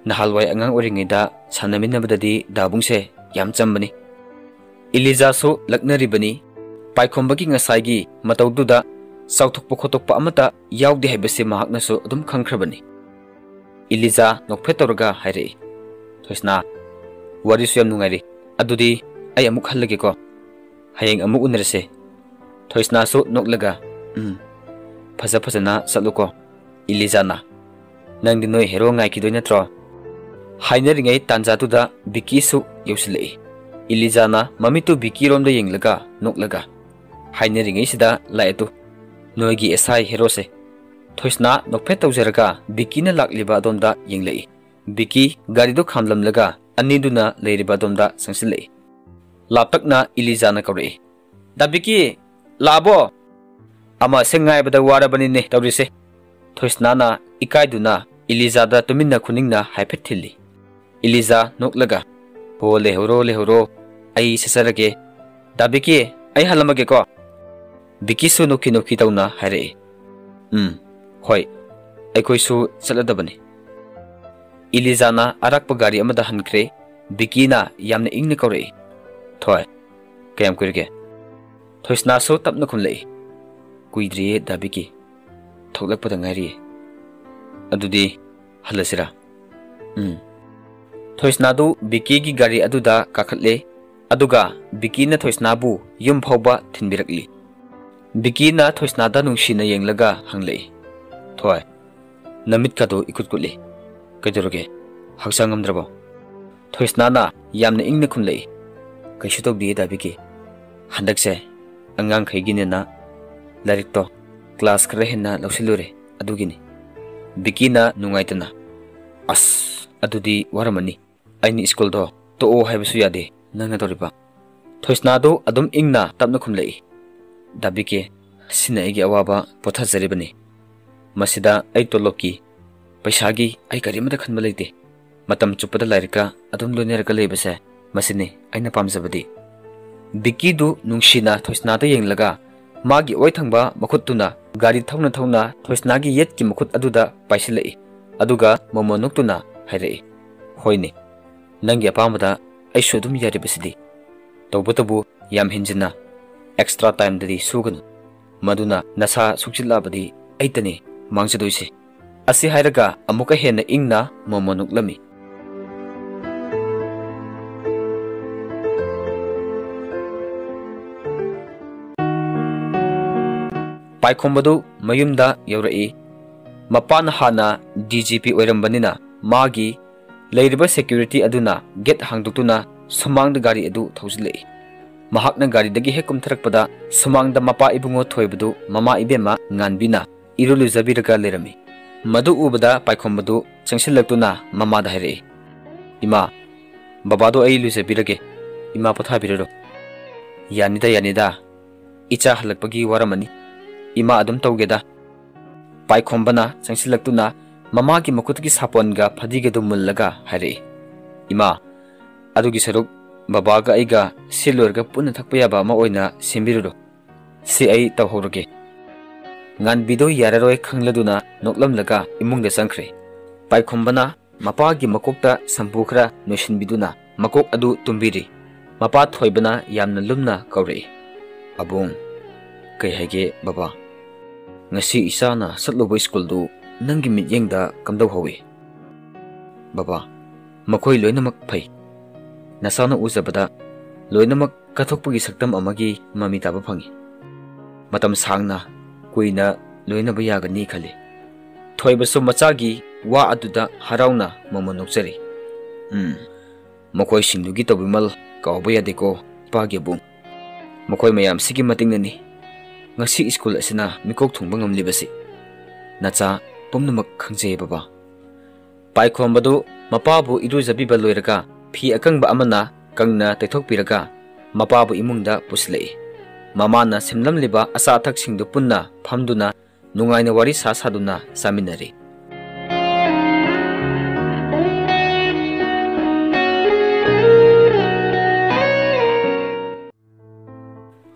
ꯅꯍꯥꯜꯋꯥꯏ ꯑꯉꯥꯡ ꯑꯣꯏꯔꯤꯉꯩꯗ ꯁꯥꯟꯅꯃꯤꯟꯅꯕꯗꯗꯤ ꯗꯥꯕꯨꯡꯁꯦ ꯌꯥꯝ ꯆꯝꯕꯅꯤ꯫" ꯏꯂꯤꯖꯥꯁꯨ ꯂꯛꯅꯔꯤꯕꯅꯤ꯫ ꯄꯥꯏꯈꯣꯝꯕꯒꯤ ꯉꯁꯥꯏꯒꯤ ꯃꯇꯧꯗꯨꯗ ꯆꯥꯎꯊꯣꯛꯄ ꯈꯣꯠꯇꯣꯛꯄ ꯑꯃꯠꯇ ꯌꯥꯎꯗꯦ ꯍꯥꯏꯕꯁꯤ ꯃꯍꯥꯛꯅꯁꯨ ꯑꯗꯨꯝ ꯈꯪꯈ꯭ꯔꯕꯅꯤ꯫ ꯏꯂꯤꯖꯥ ꯅꯣꯛꯐꯦꯠ ꯇꯧꯔꯒ ꯍꯥꯏꯔꯛꯏ, "ꯊꯣꯏꯁꯅꯥ, ꯋꯥꯔꯤꯁꯨ ꯌꯥꯝ ꯅꯨꯡꯉꯥꯏꯔꯤ꯫ ꯑꯗꯨꯗꯤ ꯑꯩ ꯑꯃꯨꯛ ꯍꯜꯂꯒꯦꯀꯣ꯫ ꯍꯌꯦꯡ ꯑꯃꯨꯛ ꯎꯅꯔꯁꯦ꯫" ꯊꯣꯏꯁꯅꯥꯁꯨ ꯅꯣꯛꯂꯒ, "ꯎꯝ, ꯐꯖ ꯐꯖꯅ ꯆꯠꯂꯨꯀꯣ꯫" ꯏꯂꯤꯖꯥꯅ, "ꯅꯪꯗꯤ ꯅꯣꯏ ꯍꯦꯔꯣ ꯉꯥꯏꯈꯤꯗꯣꯏ ꯅꯠꯇ꯭ꯔꯣ?" ꯍꯥꯏꯅꯔꯤꯉꯩ ꯇꯥꯟꯖꯥꯗꯨꯗ ꯕꯤꯀꯤꯁꯨ ꯌꯧꯁꯤꯜꯂꯛꯏ꯫ ꯏꯂꯤꯖꯥꯅ ꯃꯃꯤꯠꯇꯨ ꯕꯤꯀꯤꯔꯣꯝꯗ ꯌꯦꯡꯂꯒ ꯅꯣꯛꯂꯒ, "ꯍꯥꯏꯅꯔꯤꯉꯩꯁꯤꯗ ꯂꯥꯛꯑꯦ ꯇꯨ, ꯅꯣꯏꯒꯤ ꯑꯦꯁ ꯑꯥꯏ ꯍꯦꯔꯣꯁꯦ"꯫ ꯊꯣꯏꯁꯅꯥ ꯅꯣꯛꯐꯦꯠ ꯇꯧꯖꯔꯒ ꯕꯤꯀꯤꯅ ꯂꯥꯛꯂꯤꯕ ꯑꯗꯣꯝꯗ ꯌꯦꯡꯂꯛꯏ꯫ ꯕꯤꯀꯤ ꯒꯥꯔꯤꯗꯨ ꯈꯥꯝꯂꯝꯂꯒ ꯑꯅꯤꯗꯨꯅ ꯂꯩꯔꯤꯕ ꯑꯗꯣꯝꯗ ꯆꯪꯁꯤꯜꯂꯛꯏ꯫ ꯂꯥꯞꯇꯛꯅ ꯏꯂꯤꯖꯥꯅ ꯀꯧꯔꯛꯏ, "ꯗꯥ ꯕꯤꯀꯤ, ꯂꯥꯛꯑꯕꯣ? ꯑꯃꯁꯦ ꯉꯥꯏꯕꯗ ꯋꯥꯔꯕꯅꯤꯅꯦ ꯇꯧꯔꯤꯁꯦ"꯫ ꯊꯣꯏꯁꯅꯥꯅ ꯏꯀꯥꯏꯗꯨꯅ ꯏꯂꯤꯖꯥꯗ ꯇꯨꯃꯤꯟꯅ ꯈꯨꯅꯤꯡꯅ ꯍꯥꯏꯐꯦꯠ ꯊꯤꯜꯂꯤ꯫ ꯏꯂꯤꯖꯥ ꯅꯣꯛꯂꯒ, "ꯍꯣ, ꯂꯩꯍꯧꯔꯣ, ꯂꯩꯍꯧꯔꯣ, ꯑꯩ ꯆꯠꯆꯔꯒꯦ꯫ ꯗꯥ ꯕꯤꯀꯤ, ꯑꯩ ꯍꯜꯂꯝꯃꯒꯦꯀꯣ"꯫ ꯕꯤꯀꯤꯁꯨ ꯅꯣꯛꯈꯤ ꯅꯣꯛꯈꯤ ꯇꯧꯅ ꯍꯥꯏꯔꯛꯏ, "ꯎꯝ, ꯍꯣꯏ, ꯑꯩꯈꯣꯏꯁꯨ ꯆꯠꯂꯗꯕꯅꯤ"꯫ ꯏꯂꯤꯖꯥꯅ ꯑꯔꯥꯛꯄ ꯒꯥꯔꯤ ꯑꯃꯗ ꯍꯟꯈ꯭ꯔꯦ꯫ ꯕꯤꯀꯤꯅ ꯌꯥꯝꯅ ꯏꯪꯅ ꯀꯧꯔꯛꯏ, "ꯊꯣꯏ, ꯀꯌꯥꯝ ꯀꯨꯏꯔꯒꯦ?" ꯊꯣꯏꯁꯅꯥꯁꯨ ꯇꯞꯅ ꯈꯨꯝꯂꯛꯏ, "ꯀꯨꯏꯗ꯭ꯔꯤꯌꯦ ꯗꯥ ꯕꯤꯀꯤ, ꯊꯣꯛꯂꯛꯄꯗ ꯉꯥꯏꯔꯤꯌꯦ꯫ ꯑꯗꯨꯗꯤ ꯍꯜꯂꯁꯤꯔꯥ?" "ꯎꯝ"꯫ ꯊꯣꯏꯁꯅꯥꯗꯨ ꯕꯤꯀꯤꯒꯤ ꯒꯥꯔꯤ ꯑꯗꯨꯗ ꯀꯥꯈꯠꯂꯦ, ꯑꯗꯨꯒ ꯕꯤꯀꯤꯅ ꯊꯣꯏꯁꯅꯥꯕꯨ ꯌꯨꯝ ꯐꯥꯎꯕ ꯊꯤꯟꯕꯤꯔꯛꯂꯤ꯫ ꯕꯤꯀꯤꯅ ꯊꯣꯏꯁꯅꯥꯗ ꯅꯨꯡꯁꯤꯅ ꯌꯦꯡꯂꯒ ꯍꯪꯂꯛꯏ, "ꯊꯣꯏ, ꯅꯃꯤꯠꯀꯗꯣ ꯏꯀꯨꯠ ꯀꯨꯠꯂꯤ꯫ ꯀꯩꯗꯧꯔꯒꯦ? ꯍꯛꯆꯥꯡ ꯉꯝꯗ꯭ꯔꯕꯣ?" ꯊꯣꯏꯁꯅꯥꯅ ꯌꯥꯝꯅ ꯏꯪꯅ ꯈꯨꯝꯂꯛꯏ, "ꯀꯩꯁꯨ ꯇꯧꯗꯤꯌꯦ ꯗꯥ ꯕꯤꯀꯤ꯫ ꯍꯟꯗꯛꯁꯦ ꯑꯉꯥꯡꯈꯩꯒꯤꯅꯦꯅ ꯂꯥꯏꯔꯤꯛꯇꯣ ꯀ꯭ꯂꯥꯁ ꯈꯔ ꯍꯦꯟꯅ ꯂꯧꯁꯤꯜꯂꯨꯔꯦ, ꯑꯗꯨꯒꯤꯅꯤ"꯫ ꯕꯤꯀꯤꯅ ꯅꯨꯡꯉꯥꯏꯇꯅ, "ꯑꯁ, ꯑꯗꯨꯗꯤ ꯋꯥꯔꯝꯃꯅꯤ꯫ ꯑꯩꯅ ꯁ꯭ꯀꯨꯜꯗꯣ ꯇꯣꯛꯑꯣ ꯍꯥꯏꯕꯁꯨ ꯌꯥꯗꯦ, ꯅꯪꯅ ꯇꯧꯔꯤꯕ"꯫ ꯊꯣꯏꯁꯅꯥꯗꯨ ꯑꯗꯨꯝ ꯏꯪꯅ ꯇꯞꯅ ꯈꯨꯝꯂꯛꯏ, "ꯗꯥ ꯕꯤꯀꯤ, ꯁꯤꯅ ꯑꯩꯒꯤ ꯑꯋꯥꯕ ꯄꯣꯊꯥꯖꯔꯤꯕꯅꯤ꯫ ꯃꯁꯤꯗ ꯑꯩ ꯇꯣꯂꯣꯞꯀꯤ, ꯄꯩꯁꯥꯒꯤ ꯑꯩ ꯀꯔꯤꯃꯠꯇ ꯈꯟꯕ ꯂꯩꯇꯦ꯫ ꯃꯇꯝ ꯆꯨꯞꯄꯗ ꯂꯥꯏꯔꯤꯛꯀ ꯑꯗꯨꯝ ꯂꯣꯏꯅꯔꯒ ꯂꯩꯕꯁꯦ, ꯃꯁꯤꯅꯤ ꯑꯩꯅ ꯄꯥꯝꯖꯕꯗꯤ"꯫ ꯕꯤꯀꯤꯗꯨ ꯅꯨꯡꯁꯤꯅ ꯊꯣꯏꯁꯅꯥꯗ ꯌꯦꯡꯂꯒ, ꯃꯥꯒꯤ ꯑꯣꯏ ꯊꯪꯕ ꯃꯈꯨꯠꯇꯨꯅ ꯒꯥꯔꯤ ꯊꯧꯅ ꯊꯧꯅ ꯊꯣꯏꯁꯅꯥꯒꯤ ꯌꯦꯠꯀꯤ ꯃꯈꯨꯠ ꯑꯗꯨꯗ ꯄꯥꯏꯁꯤꯜꯂꯛꯏ, ꯑꯗꯨꯒ ꯃꯣꯃꯣꯟ ꯅꯣꯛꯇꯨꯅ ꯍꯥꯏꯔꯛꯏ, "ꯍꯣꯏꯅꯦ, ꯅꯪꯒꯤ ꯑꯄꯥꯝꯕꯗ ꯑꯩꯁꯨ ꯑꯗꯨꯝ ꯌꯥꯔꯤꯕꯁꯤꯗꯤ꯫ ꯇꯧꯕꯇꯕꯨ ꯌꯥꯝ ꯍꯦꯟꯖꯤꯟꯅ ꯑꯦꯛꯁꯇ꯭ꯔꯥ ꯇꯥꯏꯝꯗꯗꯤ ꯁꯨꯒꯅꯨ꯫ ꯃꯗꯨꯅ ꯅꯁꯥ ꯁꯣꯛꯆꯤꯜꯂꯛꯑꯕꯗꯤ ꯑꯩꯇꯅꯤ ꯃꯥꯡꯖꯗꯣꯏꯁꯦ"꯫ ꯑꯁꯤ ꯍꯥꯏꯔꯒ ꯑꯃꯨꯛꯀ ꯍꯦꯟꯅ ꯏꯪꯅ ꯃꯣꯃꯣꯟ ꯅꯣꯛꯂꯝꯃꯤ꯫ ꯄꯥꯏꯈꯣꯝꯕꯗꯨ ꯃꯌꯨꯝꯗ ꯌꯧꯔꯛꯏ꯫ ꯃꯄꯥꯅ ꯍꯥꯟꯅ ꯗꯤ ꯖꯤ ꯄꯤ ꯑꯣꯏꯔꯝꯕꯅꯤꯅ ꯃꯥꯒꯤ ꯂꯩꯔꯤꯕ ꯁꯦꯀ꯭ꯌꯨꯔꯤꯇꯤ ꯑꯗꯨꯅ ꯒꯦꯠ ꯍꯥꯡꯗꯣꯛꯇꯨꯅ ꯁꯨꯃꯥꯡꯗ ꯒꯥꯔꯤ ꯑꯗꯨ ꯊꯧꯖꯤꯜꯂꯛꯏ꯫ ꯃꯍꯥꯛꯅ ꯒꯥꯔꯤꯗꯒꯤ ꯍꯦꯛ ꯀꯨꯝꯊꯔꯛꯄꯗ ꯁꯨꯃꯥꯡꯗ ꯃꯄꯥ ꯏꯕꯨꯡꯉꯣ ꯊꯣꯏꯕꯗꯨ ꯃꯃꯥ ꯏꯕꯦꯝꯃ ꯉꯥꯟꯕꯤꯅ ꯏꯔꯨ ꯂꯨꯖꯕꯤꯔꯒ ꯂꯩꯔꯝꯃꯤ꯫ ꯃꯗꯨ ꯎꯕꯗ ꯄꯥꯏꯈꯣꯝꯕꯗꯨ ꯆꯪꯁꯤꯜꯂꯛꯇꯨꯅ ꯃꯃꯥꯗ ꯍꯥꯏꯔꯛꯏ, "ꯏꯃꯥ, ꯕꯕꯥꯗꯣ ꯑꯩ ꯂꯨꯖꯕꯤꯔꯒꯦ꯫ ꯏꯃꯥ ꯄꯣꯊꯥꯕꯤꯔꯨꯔꯣ꯫ ꯌꯥꯅꯤꯗ, ꯌꯥꯅꯤꯗ꯫ ꯏꯆꯥ ꯍꯜꯂꯛꯄꯒꯤ ꯋꯥꯔꯝꯃꯅꯤ꯫ ꯏꯃꯥ ꯑꯗꯨꯝ ꯇꯧꯒꯦꯗ꯫" ꯄꯥꯏꯈꯣꯝꯕꯅ ꯆꯪꯁꯤꯜꯂꯛꯇꯨꯅ ꯃꯃꯥꯒꯤ ꯃꯈꯨꯠꯀꯤ ꯁꯥꯄꯣꯟꯒ ꯐꯗꯤꯒꯗꯨ ꯃꯨꯜꯂꯒ ꯍꯥꯏꯔꯛꯏ, "ꯏꯃꯥ, ꯑꯗꯨꯒꯤ ꯁꯔꯨꯛ ꯕꯕꯥꯒ ꯑꯩꯒ ꯁꯤ ꯂꯣꯏꯔꯒ ꯄꯨꯟꯅ ꯊꯛꯄ ꯌꯥꯕ ꯑꯃ ꯑꯣꯏꯅ ꯁꯦꯝꯕꯤꯔꯨꯔꯣ꯫ ꯁꯤ ꯑꯩ ꯇꯧꯍꯧꯔꯒꯦ꯫" ꯉꯥꯟꯕꯤꯗꯣ ꯌꯥꯔꯔꯣꯏ ꯈꯪꯂꯗꯨꯅ ꯅꯣꯛꯂꯝꯂꯒ ꯏꯃꯨꯡꯗ ꯆꯪꯈ꯭ꯔꯦ꯫ ꯄꯥꯏꯈꯣꯝꯕꯅ ꯃꯄꯥꯒꯤ ꯃꯀꯣꯛꯇ ꯁꯝꯄꯨ ꯈꯔ ꯅꯣꯏꯁꯤꯟꯕꯤꯗꯨꯅ ꯃꯀꯣꯛ ꯑꯗꯨ ꯇꯨꯝꯕꯤꯔꯤ꯫ ꯃꯄꯥ ꯊꯣꯏꯕꯅ ꯌꯥꯝꯅ ꯂꯨꯝꯅ ꯀꯧꯔꯛꯏ, "ꯑꯕꯨꯡ, ꯀꯩ ꯍꯥꯏꯒꯦ ꯕꯕꯥ? ꯉꯁꯤ ꯏꯆꯥꯅ ꯆꯠꯂꯨꯕ ꯁ꯭ꯀꯨꯜꯗꯨ ꯅꯪꯒꯤ ꯃꯤꯠꯌꯦꯡꯗ ꯀꯝꯗꯧꯍꯧꯏ?" "ꯕꯕꯥ, ꯃꯈꯣꯏ ꯂꯣꯏꯅꯃꯛ ꯐꯩ꯫ ꯅꯆꯥꯅ ꯎꯖꯕꯗ ꯂꯣꯏꯅꯃꯛ ꯀꯠꯊꯣꯛꯄꯒꯤ ꯁꯛꯇꯝ ꯑꯃꯒꯤ ꯃꯃꯤ ꯇꯥꯕ ꯐꯪꯏ꯫ ꯃꯇꯝ ꯁꯥꯡꯅ, ꯀꯨꯏꯅ ꯂꯣꯏꯅꯕ ꯌꯥꯒꯅꯤ ꯈꯜꯂꯤ꯫" ꯊꯣꯏꯕꯁꯨ ꯃꯆꯥꯒꯤ ꯋꯥ ꯑꯗꯨꯗ ꯍꯔꯥꯎꯅ ꯃꯃꯣꯟ ꯅꯣꯛꯆꯔꯤ꯫ "ꯎꯝ, ꯃꯈꯣꯏꯁꯤꯡꯗꯨꯒꯤ ꯇꯧꯕꯤꯃꯜ ꯀꯥꯎꯕ ꯌꯥꯗꯦꯀꯣ, ꯏꯄꯥꯒꯤ ꯑꯕꯨꯡ꯫ ꯃꯈꯣꯏ ꯃꯌꯥꯝꯁꯤꯒꯤ ꯃꯇꯦꯡꯅꯅꯤ ꯉꯁꯤ ꯁ꯭ꯀꯨꯜ ꯑꯁꯤꯅ ꯃꯤꯀꯣꯛ ꯊꯣꯡꯕ ꯉꯝꯂꯤꯕꯁꯤ꯫ ꯅꯆꯥ ꯄꯨꯝꯅꯃꯛ ꯈꯪꯖꯩ ꯕꯕꯥ꯫" ꯄꯥꯏꯈꯣꯝꯕꯗꯨ ꯃꯄꯥꯕꯨ ꯏꯔꯨꯖꯕꯤꯕ ꯂꯣꯏꯔꯒ ꯐꯤ ꯑꯀꯪꯕ ꯑꯃꯅ ꯀꯪꯅ ꯇꯩꯊꯣꯛꯄꯤꯔꯒ ꯃꯄꯥꯕꯨ ꯏꯃꯨꯡꯗ ꯄꯨꯁꯤꯜꯂꯛꯏ꯫ ꯃꯃꯥꯅ ꯁꯦꯝꯂꯝꯂꯤꯕ ꯑꯆꯥ ꯑꯊꯛꯁꯤꯡꯗꯨ ꯄꯨꯟꯅ ꯐꯝꯗꯨꯅ ꯅꯨꯡꯉꯥꯏꯅ ꯋꯥꯔꯤ ꯁꯥ ꯁꯥꯗꯨꯅ ꯆꯥꯃꯤꯟꯅꯔꯤ꯫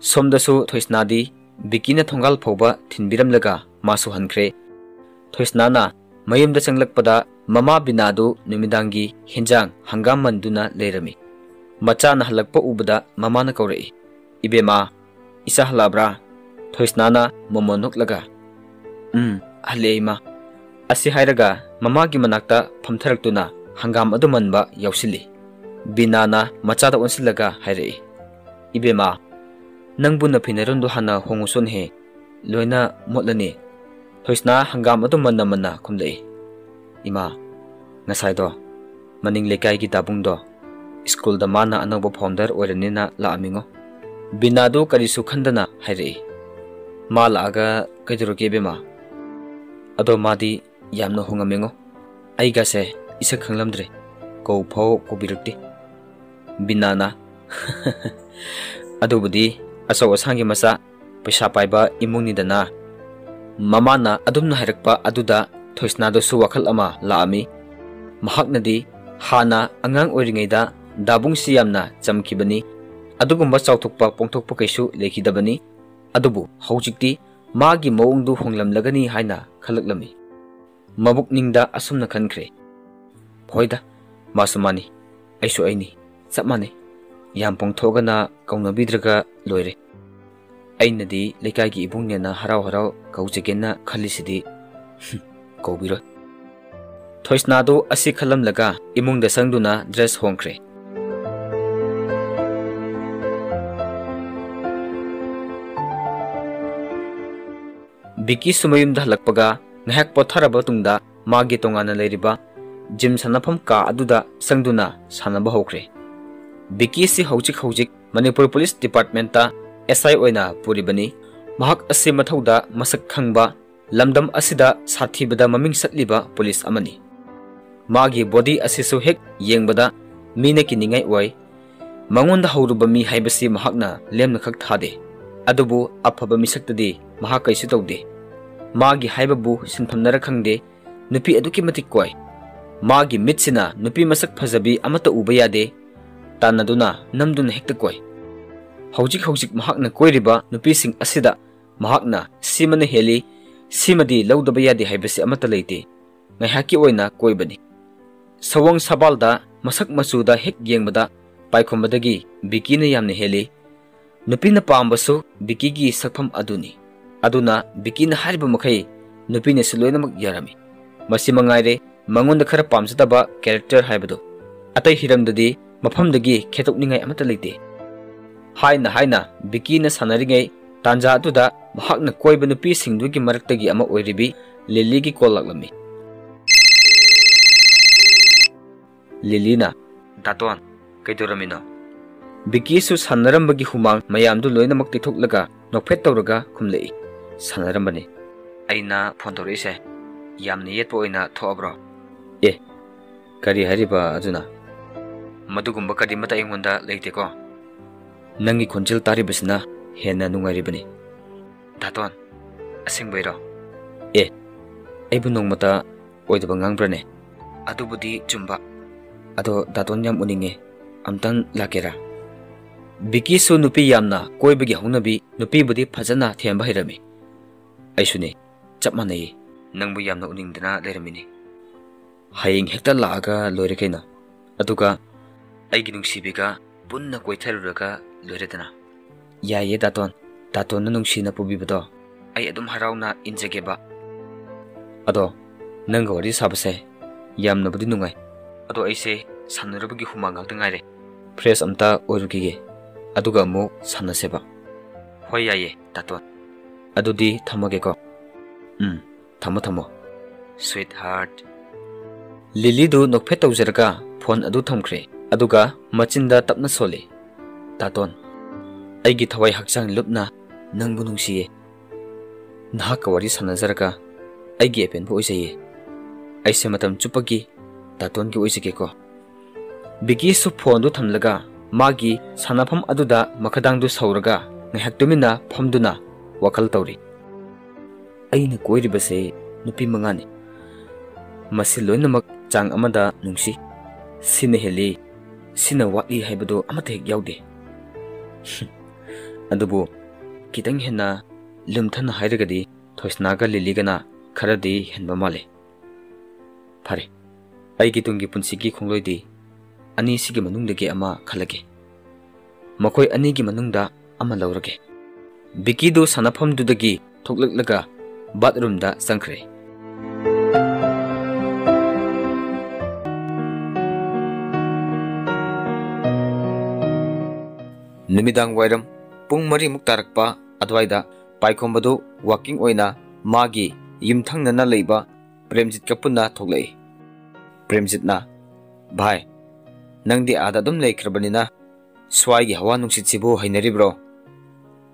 ꯁꯣꯝꯗꯁꯨ ꯊꯣꯏꯁꯅꯥꯗꯤ ꯕꯤꯀꯤꯅ ꯊꯣꯡꯒꯥꯜ ꯐꯥꯎꯕ ꯊꯤꯟꯕꯤꯔꯝꯂꯒ ꯃꯥꯁꯨ ꯍꯟꯈ꯭ꯔꯦ꯫ ꯊꯣꯏꯁꯅꯥꯅ ꯃꯌꯨꯝꯗ ꯆꯪꯂꯛꯄꯗ ꯃꯃꯥ ꯕꯤꯅꯥꯗꯨ ꯅꯨꯃꯤꯗꯥꯡꯒꯤ ꯍꯦꯟꯖꯥꯡ ꯍꯪꯒꯥꯝ ꯃꯟꯗꯨꯅ ꯂꯩꯔꯝꯃꯤ꯫ ꯃꯆꯥꯅ ꯍꯜꯂꯛꯄ ꯎꯕꯗ ꯃꯃꯥꯅ ꯀꯧꯔꯛꯏ, "ꯏꯕꯦꯝꯃ, ꯏꯆꯥ ꯍꯜꯂꯛꯑꯕ꯭ꯔꯥ?" ꯊꯣꯏꯁꯅꯥꯅ ꯃꯣꯃꯣꯟ ꯅꯣꯛꯂꯒ, "ꯎꯝ, ꯍꯜꯂꯛꯑꯦ ꯏꯃꯥ꯫" ꯑꯁꯤ ꯍꯥꯏꯔꯒ ꯃꯃꯥꯒꯤ ꯃꯅꯥꯛꯇ ꯐꯝꯊꯔꯛꯇꯨꯅ ꯍꯪꯒꯥꯝ ꯑꯗꯨ ꯃꯟꯕ ꯌꯥꯎꯁꯤꯜꯂꯤ꯫ ꯕꯤꯅꯥꯅ ꯃꯆꯥꯗ ꯑꯣꯟꯁꯤꯜꯂꯒ ꯍꯥꯏꯔꯛꯏ, "ꯏꯕꯦꯝꯃ, ꯅꯪꯕꯨ ꯅꯐꯤ ꯅꯔꯣꯟꯗꯨ ꯍꯥꯟꯅ ꯍꯣꯡꯉꯨꯁꯣꯟꯍꯦ, ꯂꯣꯏꯅ ꯃꯣꯠꯂꯅꯤ꯫" ꯊꯣꯏꯁꯅꯥ ꯍꯪꯒꯥꯝ ꯑꯗꯨ ꯃꯟꯅ ꯃꯟꯅ ꯈꯨꯝꯂꯛꯏ, "ꯏꯃꯥ, ꯉꯁꯥꯏꯗꯣ ꯃꯅꯤꯡ ꯂꯩꯀꯥꯏꯒꯤ ꯗꯥꯕꯨꯡꯗꯣ ꯁ꯭ꯀꯨꯜꯗ ꯃꯥꯅ ꯑꯅꯧꯕ ꯐꯥꯎꯟꯗꯔ ꯑꯣꯏꯔꯅꯤꯅ ꯂꯥꯛꯑꯝꯃꯤꯉꯣ꯫ ꯕꯤꯅꯥꯗꯨ ꯀꯔꯤꯁꯨ ꯈꯟꯗꯅ ꯍꯥꯏꯔꯛꯏ꯫ "ꯃꯥ ꯂꯥꯛꯑꯒ ꯀꯩꯗꯧꯔꯒꯦ ꯏꯕꯦꯝꯃ?" "ꯑꯗꯣ ꯃꯥꯗꯤ ꯌꯥꯝꯅ ꯍꯣꯡꯉꯝꯃꯦꯉꯣ꯫ ꯑꯩꯒꯁꯦ ꯏꯁꯛ ꯈꯪꯂꯝꯗ꯭ꯔꯦ꯫ ꯀꯧ ꯐꯥꯎ ꯀꯧꯕꯤꯔꯛꯇꯦ꯫" ꯕꯤꯅꯥꯅ, "ꯑꯗꯨꯕꯨꯗꯤ ꯑꯆꯧ ꯑꯁꯥꯡꯒꯤ ꯃꯆꯥ, ꯄꯩꯁꯥ ꯄꯥꯏꯕ ꯏꯃꯨꯡꯅꯤꯗꯅ꯫" ꯃꯃꯥꯅ ꯑꯗꯨꯝꯅ ꯍꯥꯏꯔꯛꯄ ꯑꯗꯨꯗ ꯊꯣꯏꯁꯅꯥꯗꯁꯨ ꯋꯥꯈꯜ ꯑꯃ ꯂꯥꯛꯑꯝꯃꯤ꯫ ꯃꯍꯥꯛꯅꯗꯤ ꯍꯥꯟꯅ ꯑꯉꯥꯡ ꯑꯣꯏꯔꯤꯉꯩꯗ ꯗꯥꯕꯨꯡꯁꯤ ꯌꯥꯝꯅ ꯆꯝꯈꯤꯕꯅꯤ꯫ ꯑꯗꯨꯒꯨꯝꯕ ꯆꯥꯎꯊꯣꯛꯄ ꯄꯣꯡꯊꯣꯛꯄ ꯀꯩꯁꯨ ꯂꯩꯈꯤꯗꯕꯅꯤ꯫ ꯑꯗꯨꯕꯨ ꯍꯧꯖꯤꯛꯇꯤ ꯃꯥꯒꯤ ꯃꯑꯣꯡꯗꯨ ꯍꯣꯡꯂꯝꯂꯒꯅꯤ ꯍꯥꯏꯅ ꯈꯜꯂꯛꯂꯝꯃꯤ꯫ ꯃꯕꯨꯛꯅꯤꯡꯗ ꯑꯁꯨꯝꯅ ꯈꯟꯈ꯭ꯔꯦ, "ꯍꯣꯏꯗ, ꯃꯥꯁꯨ ꯃꯥꯅꯤ, ꯑꯩꯁꯨ ꯑꯩꯅꯤ, ꯆꯞ ꯃꯥꯟꯅꯩ꯫ ꯌꯥꯝ ꯄꯣꯡꯊꯣꯛꯑꯒꯅ ꯀꯧꯅꯕꯤꯗ꯭ꯔꯒ ꯂꯣꯏꯔꯦ꯫ ꯑꯩꯅꯗꯤ ꯂꯩꯀꯥꯏꯒꯤ ꯏꯕꯨꯡꯅꯦꯅ ꯍꯔꯥꯎ ꯍꯔꯥꯎ ꯀꯧꯖꯒꯦꯅ ꯈꯜꯂꯤꯁꯤꯗꯤ, ꯍꯨꯝ, ꯀꯧꯕꯤꯔꯣꯏ꯫" ꯊꯣꯏꯁꯅꯥꯗꯨ ꯑꯁꯤ ꯈꯜꯂꯝꯂꯒ ꯏꯃꯨꯡꯗ ꯆꯪꯗꯨꯅ ꯗ꯭ꯔꯦꯁ ꯍꯣꯡꯈ꯭ꯔꯦ꯫ ꯕꯤꯀꯤꯁꯨ ꯃꯌꯨꯝꯗ ꯍꯜꯂꯛꯄꯒ ꯉꯥꯏꯍꯥꯛ ꯄꯣꯊꯥꯔꯕ ꯇꯨꯡꯗ ꯃꯥꯒꯤ ꯇꯣꯉꯥꯟꯅ ꯂꯩꯔꯤꯕ ꯖꯤꯝ ꯁꯥꯟꯅꯐꯝ ꯀꯥ ꯑꯗꯨꯗ ꯆꯪꯗꯨꯅ ꯁꯥꯟꯅꯕ ꯍꯧꯈ꯭ꯔꯦ꯫ ꯕꯤꯀꯤꯁꯤ ꯍꯧꯖꯤꯛ ꯍꯧꯖꯤꯛ ꯃꯅꯤꯄꯨꯔ ꯄꯨꯂꯤꯁ ꯗꯤꯄꯥꯔꯠꯃꯦꯟꯇ ꯑꯦꯁ ꯑꯥꯏ ꯑꯣꯏꯅ ꯄꯨꯔꯤꯕꯅꯤ꯫ ꯃꯍꯥꯛ ꯑꯁꯤ ꯃꯊꯧꯗ ꯃꯁꯛ ꯈꯪꯕ, ꯂꯝꯗꯝ ꯑꯁꯤꯗ ꯁꯥꯊꯤꯕꯗ ꯃꯃꯤꯡ ꯆꯠꯂꯤꯕ ꯄꯨꯂꯤꯁ ꯑꯃꯅꯤ꯫ ꯃꯥꯒꯤ ꯕꯣꯗꯤ ꯑꯁꯤꯁꯨ ꯍꯦꯛ ꯌꯦꯡꯕꯗ ꯃꯤꯅ ꯀꯤꯅꯤꯡꯉꯥꯏ ꯑꯣꯏ꯫ ꯃꯉꯣꯟꯗ ꯍꯧꯔꯨꯕ ꯃꯤ ꯍꯥꯏꯕꯁꯤ ꯃꯍꯥꯛꯅ ꯂꯦꯝꯅꯈꯛ ꯊꯥꯗꯦ꯫ ꯑꯗꯨꯕꯨ ꯑꯐꯕ ꯃꯤꯁꯛꯇꯗꯤ ꯃꯍꯥꯛ ꯀꯩꯁꯨ ꯇꯧꯗꯦ꯫ ꯃꯥꯒꯤ ꯍꯥꯏꯕꯕꯨ ꯁꯤꯟꯐꯝꯅꯔ ꯈꯪꯗꯦ, ꯅꯨꯄꯤ ꯑꯗꯨꯛꯀꯤ ꯃꯇꯤꯛ ꯀꯣꯏ꯫ ꯃꯥꯒꯤ ꯃꯤꯠꯁꯤꯅ ꯅꯨꯄꯤ ꯃꯁꯛ ꯐꯖꯕꯤ ꯑꯃꯠꯇ ꯎꯕ ꯌꯥꯗꯦ꯫ ꯇꯥꯟꯅꯗꯨꯅ, ꯅꯝꯗꯨꯅ ꯍꯦꯛꯇ ꯀꯣꯏ꯫ ꯍꯧꯖꯤꯛ ꯍꯧꯖꯤꯛ ꯃꯍꯥꯛꯅ ꯀꯣꯏꯔꯤꯕ ꯅꯨꯄꯤꯁꯤꯡ ꯑꯁꯤꯗ ꯃꯍꯥꯛꯅ ꯁꯤꯃꯅ ꯍꯦꯜꯂꯤ, ꯁꯤꯃꯗꯤ ꯂꯧꯗꯕ ꯌꯥꯗꯦ ꯍꯥꯏꯕꯁꯤ ꯑꯃꯠꯇ ꯂꯩꯇꯦ꯫ ꯉꯥꯏꯍꯥꯛꯀꯤ ꯑꯣꯏꯅ ꯀꯣꯏꯕꯅꯤ꯫ ꯁꯑꯣꯡ ꯁꯥꯕꯥꯜꯗ, ꯃꯁꯛ ꯃꯆꯨꯗ ꯍꯦꯛ ꯌꯦꯡꯕꯗ ꯄꯥꯏꯈꯣꯝꯕꯗꯒꯤ ꯕꯤꯀꯤꯅ ꯌꯥꯝꯅ ꯍꯦꯜꯂꯤ꯫ ꯅꯨꯄꯤꯅ ꯄꯥꯝꯕꯁꯨ ꯕꯤꯀꯤꯒꯤ ꯁꯛꯐꯝ ꯑꯗꯨꯅꯤ꯫ ꯑꯗꯨꯅ ꯕꯤꯀꯤꯅ ꯍꯥꯏꯔꯤꯕ ꯃꯈꯩ ꯅꯨꯄꯤꯅꯁꯨ ꯂꯣꯏꯅꯃꯛ ꯌꯥꯔꯝꯃꯤ꯫ ꯃꯁꯤ ꯃꯉꯥꯏꯔꯦ ꯃꯉꯣꯟꯗ ꯈꯔ ꯄꯥꯝꯖꯗꯕ ꯀꯦꯔꯦꯛꯇꯔ ꯍꯥꯏꯕꯗꯨ꯫ ꯑꯇꯩ ꯍꯤꯔꯝꯗꯗꯤ ꯃꯐꯝꯗꯒꯤ ꯈꯦꯠꯇꯣꯛꯅꯤꯡꯉꯥꯏ ꯑꯃꯠꯇ ꯂꯩꯇꯦ꯫ ꯍꯥꯏꯅ ꯍꯥꯏꯅ ꯕꯤꯀꯤꯅ ꯁꯥꯟꯅꯔꯤꯉꯩ ꯇꯥꯟꯖꯥ ꯑꯗꯨꯗ ꯃꯍꯥꯛꯅ ꯀꯣꯏꯕ ꯅꯨꯄꯤꯁꯤꯡꯗꯨꯒꯤ ꯃꯔꯛꯇꯒꯤ ꯑꯃ ꯑꯣꯏꯔꯤꯕꯤ ꯂꯤꯂꯤꯒꯤ ꯀꯣꯜ ꯂꯥꯛꯂꯝꯃꯤ꯫ ꯂꯤꯂꯤꯅ, "ꯗꯥꯇꯣꯟ, ꯀꯩꯗꯧꯔꯝꯃꯤꯅꯣ?" ꯕꯤꯀꯤꯁꯨ ꯁꯥꯟꯅꯔꯝꯕꯒꯤ ꯍꯨꯃꯥꯡ ꯃꯌꯥꯝꯗꯨ ꯂꯣꯏꯅꯃꯛ ꯇꯩꯊꯣꯛꯂꯒ ꯅꯣꯛꯐꯦꯠ ꯇꯧꯔꯒ ꯈꯨꯝꯂꯛꯏ, "ꯁꯥꯟꯅꯔꯝꯕꯅꯤ꯫ ꯑꯩꯅ ꯐꯣꯟ ꯇꯧꯔꯛꯏꯁꯦ ꯌꯥꯝꯅ ꯌꯦꯠꯄ ꯑꯣꯏꯅ ꯊꯣꯛꯑꯕ꯭ꯔꯣ?" "ꯑꯦ, ꯀꯔꯤ ꯍꯥꯏꯔꯤꯕ ꯑꯗꯨꯅ?" "ꯃꯗꯨꯒꯨꯝꯕ ꯀꯔꯤꯃꯠꯇ ꯑꯩꯉꯣꯟꯗ ꯂꯩꯇꯦꯀꯣ꯫ ꯅꯪꯒꯤ ꯈꯣꯟꯖꯦꯜ ꯇꯥꯔꯤꯕꯁꯤꯅ ꯍꯦꯟꯅ ꯅꯨꯡꯉꯥꯏꯔꯤꯕꯅꯤ꯫" "ꯗꯥꯇꯣꯟ, ꯑꯁꯦꯡꯕꯩꯔꯣ?" "ꯑꯦ, ꯑꯩꯕꯨ ꯅꯣꯡꯃꯇ ꯑꯣꯏꯗꯕ ꯉꯥꯡꯕ꯭ꯔꯅꯦ?" "ꯑꯗꯨꯕꯨꯗꯤ ꯆꯨꯝꯕ꯫ ꯑꯗꯣ ꯗꯥꯇꯣꯟ ꯌꯥꯝ ꯎꯅꯤꯡꯉꯦ, ꯑꯝꯇꯪ ꯂꯥꯛꯀꯦꯔꯥ?" ꯕꯤꯀꯤꯁꯨ ꯅꯨꯄꯤ ꯌꯥꯝꯅ ꯀꯣꯏꯕꯒꯤ ꯍꯧꯅꯕꯤ, ꯅꯨꯄꯤꯕꯨꯗꯤ ꯐꯖꯅ ꯊꯦꯝꯕ ꯍꯩꯔꯝꯃꯤ꯫ "ꯑꯩꯁꯨꯅꯦ, ꯆꯞ ꯃꯥꯟꯅꯩꯌꯦ, ꯅꯪꯕꯨ ꯌꯥꯝꯅ ꯎꯅꯤꯡꯗꯅ ꯂꯩꯔꯝꯃꯤꯅꯤ꯫" "ꯍꯌꯦꯡ ꯍꯦꯛꯇ ꯂꯥꯛꯑꯒ ꯂꯣꯏꯔꯦ ꯀꯩꯅꯣ, ꯑꯗꯨꯒ ꯑꯩꯒꯤ ꯅꯨꯡꯁꯤꯕꯤꯒ ꯄꯨꯟꯅ ꯀꯣꯏꯊꯔꯨꯔꯒ ꯂꯣꯏꯔꯦꯗꯅ꯫" "ꯌꯥꯏꯌꯦ ꯗꯥꯇꯣꯟ, ꯗꯥꯇꯣꯟꯅ ꯅꯨꯡꯁꯤꯅ ꯄꯨꯕꯤꯕꯗꯣ ꯑꯩ ꯑꯗꯨꯝ ꯍꯔꯥꯎꯅ ꯏꯟꯖꯒꯦꯕ꯫ ꯑꯗꯣ ꯅꯪꯒ ꯋꯥꯔꯤ ꯁꯥꯕꯁꯦ ꯌꯥꯝꯅꯕꯨꯗꯤ ꯅꯨꯡꯉꯥꯏ, ꯑꯗꯣ ꯑꯩꯁꯦ ꯁꯥꯟꯅꯔꯨꯕꯒꯤ ꯍꯨꯃꯥꯡ ꯉꯥꯛꯇ ꯉꯥꯏꯔꯦ, ꯐ꯭ꯔꯦꯁ ꯑꯝꯇ ꯑꯣꯏꯔꯨꯈꯤꯒꯦ, ꯑꯗꯨꯒ ꯑꯃꯨꯛ ꯁꯥꯟꯅꯁꯦꯕ꯫" "ꯍꯣꯏ, ꯌꯥꯏꯌꯦ ꯗꯥꯇꯣꯟ, ꯑꯗꯨꯗꯤ ꯊꯝꯃꯒꯦꯀꯣ꯫" "ꯎꯝ, ꯊꯝꯃꯣ ꯊꯝꯃꯣ, ꯁ꯭ꯋꯤꯠ ꯍꯥꯔꯠ꯫" ꯂꯤꯂꯤꯗꯨ ꯅꯣꯛꯐꯦꯠ ꯇꯧꯖꯔꯒ ꯐꯣꯟ ꯑꯗꯨ ꯊꯝꯈ꯭ꯔꯦ, ꯑꯗꯨꯒ ꯃꯆꯤꯟꯗ ꯇꯞꯅ ꯁꯣꯜꯂꯤ, "ꯗꯥꯇꯣꯟ, ꯑꯩꯒꯤ ꯊꯋꯥꯏ ꯍꯛꯆꯥꯡ ꯂꯨꯞꯅ ꯅꯪꯕꯨ ꯅꯨꯡꯁꯤꯌꯦ꯫ ꯅꯍꯥꯛꯀ ꯋꯥꯔꯤ ꯁꯥꯟꯅꯖꯔꯒ ꯑꯩꯒꯤ ꯑꯄꯦꯟꯕ ꯑꯣꯏꯖꯩꯌꯦ꯫ ꯑꯩꯁꯦ ꯃꯇꯝ ꯆꯨꯞꯄꯒꯤ ꯗꯥꯇꯣꯟꯒꯤ ꯑꯣꯏꯖꯒꯦꯀꯣ꯫" ꯕꯤꯀꯤꯁꯨ ꯐꯣꯟꯗꯨ ꯊꯝꯂꯒ ꯃꯥꯒꯤ ꯁꯥꯟꯅꯐꯝ ꯑꯗꯨꯗ ꯃꯈꯗꯥꯡꯗꯨ ꯁꯧꯔꯒ ꯉꯥꯏꯍꯥꯛ ꯇꯨꯃꯤꯟꯅ ꯐꯝꯗꯨꯅ ꯋꯥꯈꯜ ꯇꯧꯔꯤ꯫ "ꯑꯩꯅ ꯀꯣꯏꯔꯤꯕꯁꯦ ꯅꯨꯄꯤ ꯃꯉꯥꯅꯤ꯫ ꯃꯁꯤ ꯂꯣꯏꯅꯃꯛ ꯆꯥꯡ ꯑꯃꯗ ꯅꯨꯡꯁꯤ꯫ ꯁꯤꯅ ꯍꯦꯜꯂꯤ, ꯁꯤꯅ ꯋꯥꯠꯂꯤ ꯍꯥꯏꯕꯗꯨ ꯑꯃꯠꯇ ꯍꯦꯛ ꯌꯥꯎꯗꯦ꯫" ꯑꯗꯨꯕꯨ ꯈꯤꯇꯪ ꯍꯦꯟꯅ ꯂꯨꯝꯊꯅ ꯍꯥꯏꯔꯒꯗꯤ ꯊꯣꯏꯁꯅꯥꯒ ꯂꯤꯂꯤꯒꯅ ꯈꯔꯗꯤ ꯍꯦꯟꯕ ꯃꯥꯜꯂꯤ꯫ "ꯐꯔꯦ, ꯑꯩꯒꯤ ꯇꯨꯡꯒꯤ ꯄꯨꯟꯁꯤꯒꯤ ꯈꯣꯡꯂꯣꯏꯗꯤ ꯑꯅꯤꯁꯤꯒꯤ ꯃꯅꯨꯡꯗꯒꯤ ꯑꯃ ꯈꯜꯂꯒꯦ꯫ ꯃꯈꯣꯏ ꯑꯅꯤꯒꯤ ꯃꯅꯨꯡꯗ ꯑꯃ ꯂꯧꯔꯒꯦ꯫" ꯕꯤꯀꯤꯗꯨ ꯁꯥꯟꯅꯐꯝꯗꯨꯗꯒꯤ ꯊꯣꯛꯂꯛꯂꯒ ꯕꯥꯠꯔꯨꯝꯗ ꯆꯪꯈ꯭ꯔꯦ꯫ ꯅꯨꯃꯤꯗꯥꯡ ꯋꯥꯏꯔꯝ ꯄꯨꯡ ꯃꯔꯤꯃꯨꯛ ꯇꯥꯔꯛꯄ ꯑꯗꯨꯋꯥꯏꯗ ꯄꯥꯏꯈꯣꯝꯕꯗꯨ ꯋꯥꯀꯤꯡ ꯑꯣꯏꯅ ꯃꯥꯒꯤ ꯌꯨꯝꯊꯪꯅꯅ ꯂꯩꯕ ꯄ꯭ꯔꯦꯝꯖꯤꯠꯀ ꯄꯨꯟꯅ ꯊꯣꯛꯂꯛꯏ꯫ ꯄ꯭ꯔꯦꯝꯖꯤꯠꯅ, "ꯚꯥꯏ, ꯅꯪꯗꯤ ꯑꯥꯗ ꯑꯗꯨꯝ ꯂꯩꯈ꯭ꯔꯕꯅꯤꯅ ꯁ꯭ꯋꯥꯏꯒꯤ ꯍꯋꯥ ꯅꯨꯡꯁꯤꯠꯁꯤꯕꯨ ꯍꯩꯅꯔꯤꯕ꯭ꯔꯣ?"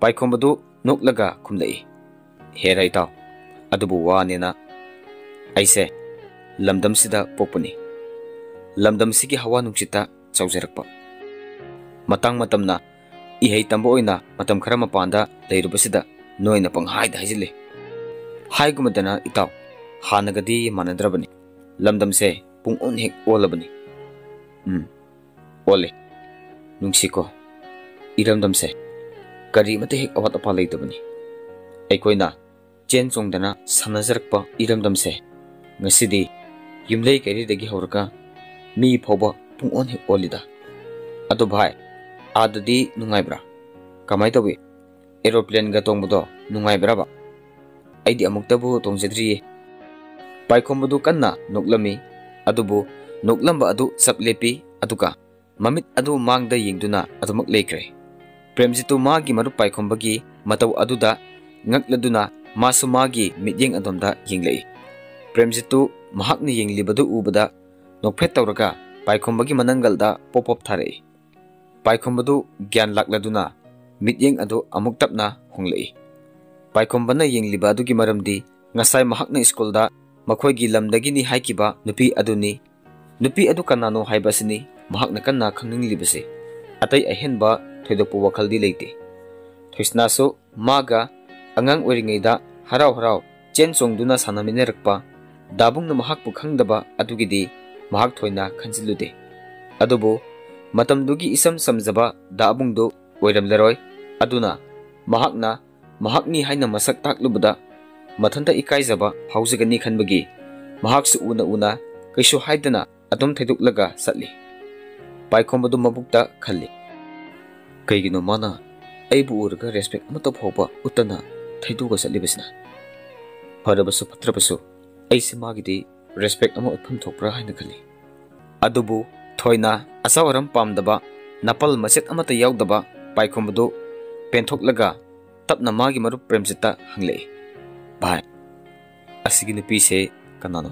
ꯄꯥꯏꯈꯣꯝꯕꯗꯨ ꯅꯣꯛꯂꯒ ꯈꯨꯝꯂꯛꯏ, "ꯍꯦꯔꯥ ꯏꯇꯥꯎ, ꯑꯗꯨꯕꯨ ꯋꯥꯅꯦꯅ꯫ ꯑꯩꯁꯦ ꯂꯝꯗꯝꯁꯤꯗ ꯄꯣꯛꯄꯅꯤ꯫ ꯂꯝꯗꯝꯁꯤꯒꯤ ꯍꯋꯥ ꯅꯨꯡꯁꯤꯠꯇ ꯆꯥꯎꯖꯔꯛꯄ꯫ ꯃꯇꯥꯡ ꯃꯇꯝꯅ ꯏꯍꯩ ꯇꯝꯕ ꯑꯣꯏꯅ ꯃꯇꯝ ꯈꯔ ꯃꯄꯥꯟꯗ ꯂꯩꯔꯨꯕꯁꯤꯗ ꯅꯣꯏꯅ ꯄꯪꯍꯥꯏꯗ ꯍꯥꯏꯖꯤꯜꯂꯤ꯫ ꯍꯥꯏꯒꯨꯝꯕꯗꯅ ꯏꯇꯥꯎ, ꯍꯥꯟꯅꯒꯗꯤ ꯃꯥꯟꯅꯗ꯭ꯔꯕꯅꯤ꯫ ꯂꯝꯗꯝꯁꯦ ꯄꯨꯡ ꯑꯣꯟ ꯍꯦꯛ ꯑꯣꯜꯂꯕꯅꯤ꯫" "ꯎꯝ, ꯑꯣꯜꯂꯦ꯫ ꯅꯨꯡꯁꯤꯀꯣ, ꯏꯔꯝꯗꯝꯁꯦ ꯀꯔꯤꯃꯇ ꯍꯦꯛ ꯑꯋꯥꯠ ꯑꯄꯥ ꯂꯩꯇꯕꯅꯤ꯫ ꯑꯩꯈꯣꯏꯅ ꯆꯦꯟ ꯆꯣꯡꯗꯅ ꯁꯥꯟꯅꯖꯔꯛꯄ ꯏꯔꯝꯗꯝꯁꯦ ꯉꯁꯤꯗꯤ ꯌꯨꯝꯂꯩ ꯀꯩꯔꯩꯗꯒꯤ ꯍꯧꯔꯒ ꯃꯤ ꯐꯥꯎꯕ ꯄꯨꯡ ꯑꯣꯟ ꯍꯦꯛ ꯑꯣꯜꯂꯤꯗ꯫ ꯑꯗꯣ ꯚꯥꯏ, ꯑꯥꯗꯗꯤ ꯅꯨꯡꯉꯥꯏꯕ꯭ꯔꯥ? ꯀꯃꯥꯏ ꯇꯧꯏ? ꯑꯦꯔꯣꯄ꯭ꯂꯦꯟꯒ ꯇꯣꯡꯕꯗꯣ ꯅꯨꯡꯉꯥꯏꯕ꯭ꯔꯕ? ꯑꯩꯗꯤ ꯑꯃꯨꯛꯇꯕꯨ ꯇꯣꯡꯖꯗ꯭ꯔꯤꯌꯦ꯫" ꯄꯥꯏꯈꯣꯝꯕꯗꯨ ꯀꯟꯅ ꯅꯣꯛꯂꯝꯃꯤ꯫ ꯑꯗꯨꯕꯨ ꯅꯣꯛꯂꯝꯕ ꯑꯗꯨ ꯆꯞ ꯂꯦꯞꯄꯤ, ꯑꯗꯨꯒ ꯃꯃꯤꯠ ꯑꯗꯨ ꯃꯥꯡꯗ ꯌꯦꯡꯗꯨꯅ ꯑꯗꯨꯃꯛ ꯂꯩꯈ꯭ꯔꯦ꯫ ꯄ꯭ꯔꯦꯝꯖꯤꯠꯇꯨ ꯃꯥꯒꯤ ꯃꯔꯨꯞ ꯄꯥꯏꯈꯣꯝꯕꯒꯤ ꯃꯇꯧ ꯑꯗꯨꯗ ꯉꯛꯂꯗꯨꯅ ꯃꯥꯁꯨ ꯃꯥꯒꯤ ꯃꯤꯠꯌꯦꯡ ꯑꯗꯣꯝꯗ ꯌꯦꯡꯂꯛꯏ꯫ ꯄ꯭ꯔꯦꯝꯖꯤꯠꯇꯨ ꯃꯍꯥꯛꯅ ꯌꯦꯡꯂꯤꯕꯗꯨ ꯎꯕꯗ ꯅꯣꯛꯐꯦꯠ ꯇꯧꯔꯒ ꯄꯥꯏꯈꯣꯝꯕꯒꯤ ꯃꯅꯪꯒꯜꯗ ꯄꯣꯞ ꯄꯣꯞ ꯊꯥꯔꯛꯏ꯫ ꯄꯥꯏꯈꯣꯝꯕꯗꯨ ꯒ꯭ꯌꯥꯟ ꯂꯥꯛꯂꯗꯨꯅ ꯃꯤꯠꯌꯦꯡ ꯑꯗꯨ ꯑꯃꯨꯛ ꯇꯞꯅ ꯍꯣꯡꯂꯛꯏ꯫ ꯄꯥꯏꯈꯣꯝꯕꯅ ꯌꯦꯡꯂꯤꯕ ꯑꯗꯨꯒꯤ ꯃꯔꯝꯗꯤ ꯉꯁꯥꯏ ꯃꯍꯥꯛꯅ ꯁ꯭ꯀꯨꯜꯗ ꯃꯈꯣꯏꯒꯤ ꯂꯝꯗꯒꯤꯅꯤ ꯍꯥꯏꯈꯤꯕ ꯅꯨꯄꯤ ꯑꯗꯨꯅꯤ꯫ ꯅꯨꯄꯤ ꯑꯗꯨ ꯀꯅꯥꯅꯣ ꯍꯥꯏꯕ ꯑꯁꯤꯅꯤ ꯃꯍꯥꯛꯅ ꯀꯟꯅ ꯈꯪꯅꯤꯡꯂꯤꯕꯁꯦ꯫ ꯑꯇꯩ ꯑꯍꯦꯟꯕ ꯊꯣꯏꯗꯣꯛꯄ ꯋꯥꯈꯜꯗꯤ ꯂꯩꯇꯦ꯫ ꯊꯣꯏꯁꯅꯥꯁꯨ ꯃꯥꯒ ꯑꯉꯥꯡ ꯑꯣꯏꯔꯤꯉꯩꯗ ꯍꯔꯥꯎ ꯍꯔꯥꯎ ꯆꯦꯟ ꯆꯣꯡꯗꯨꯅ ꯁꯥꯟꯅꯃꯤꯟꯅꯔꯛꯄ ꯗꯥꯕꯨꯡꯅ ꯃꯍꯥꯛꯄꯨ ꯈꯪꯗꯕ ꯑꯗꯨꯒꯤꯗꯤ ꯃꯍꯥꯛ ꯊꯣꯏꯅ ꯈꯟꯖꯤꯜꯂꯨꯗꯦ꯫ ꯑꯗꯨꯕꯨ ꯃꯇꯝꯗꯨꯒꯤ ꯏꯁꯝ ꯁꯝꯖꯕ ꯗꯥꯕꯨꯡꯗꯨ ꯑꯣꯏꯔꯝꯂꯔꯣꯏ꯫ ꯑꯗꯨꯅ ꯃꯍꯥꯛꯅ ꯃꯍꯥꯛꯅꯤ ꯍꯥꯏꯅ ꯃꯁꯛ ꯇꯥꯛꯂꯨꯕꯗ ꯃꯊꯟꯇ ꯏꯀꯥꯏꯖꯕ ꯐꯥꯎꯖꯒꯅꯤ ꯈꯟꯕꯒꯤ ꯃꯍꯥꯛꯁꯨ ꯎꯅ ꯎꯅ ꯀꯩꯁꯨ ꯍꯥꯏꯗꯅ ꯑꯗꯨꯝ ꯊꯩꯗꯣꯛꯂꯒ ꯆꯠꯂꯤ꯫ ꯄꯥꯏꯈꯣꯝꯕꯗꯨ ꯃꯕꯨꯛꯇ ꯈꯜꯂꯤ, "ꯀꯩꯒꯤꯅꯣ ꯃꯥꯅ ꯑꯩꯕꯨ ꯎꯔꯒ ꯔꯦꯁꯄꯦꯛ ꯑꯃꯠꯇ ꯐꯥꯎꯕ ꯎꯠꯇꯅ ꯊꯩꯗꯣꯛꯑꯒ ꯆꯠꯂꯤꯕꯁꯤꯅ? ꯐꯔꯕꯁꯨ ꯐꯠꯇ꯭ꯔꯕꯁꯨ ꯑꯩꯁꯦ ꯃꯥꯒꯤꯗꯤ ꯔꯦꯁꯄꯦꯛ ꯑꯃ ꯎꯠꯐꯝ ꯊꯣꯛꯄ꯭ꯔꯥ?" ꯍꯥꯏꯅ ꯈꯜꯂꯤ꯫ ꯑꯗꯨꯕꯨ ꯊꯣꯏꯅ ꯑꯆꯧ ꯑꯔꯝ ꯄꯥꯝꯗꯕ, ꯅꯥꯄꯜ ꯃꯆꯦꯠ ꯑꯃꯠꯇ ꯌꯥꯎꯗꯕ ꯄꯥꯏꯈꯣꯝꯕꯗꯨ ꯄꯦꯟꯊꯣꯛꯂꯒ ꯇꯞꯅ ꯃꯥꯒꯤ ꯃꯔꯨꯞ ꯄ꯭ꯔꯦꯝꯖꯤꯠꯇ ꯍꯪꯂꯛꯏ, "ꯚꯥꯏ, ꯑꯁꯤꯒꯤ ꯅꯨꯄꯤꯁꯦ ꯀꯅꯥꯅꯣ?"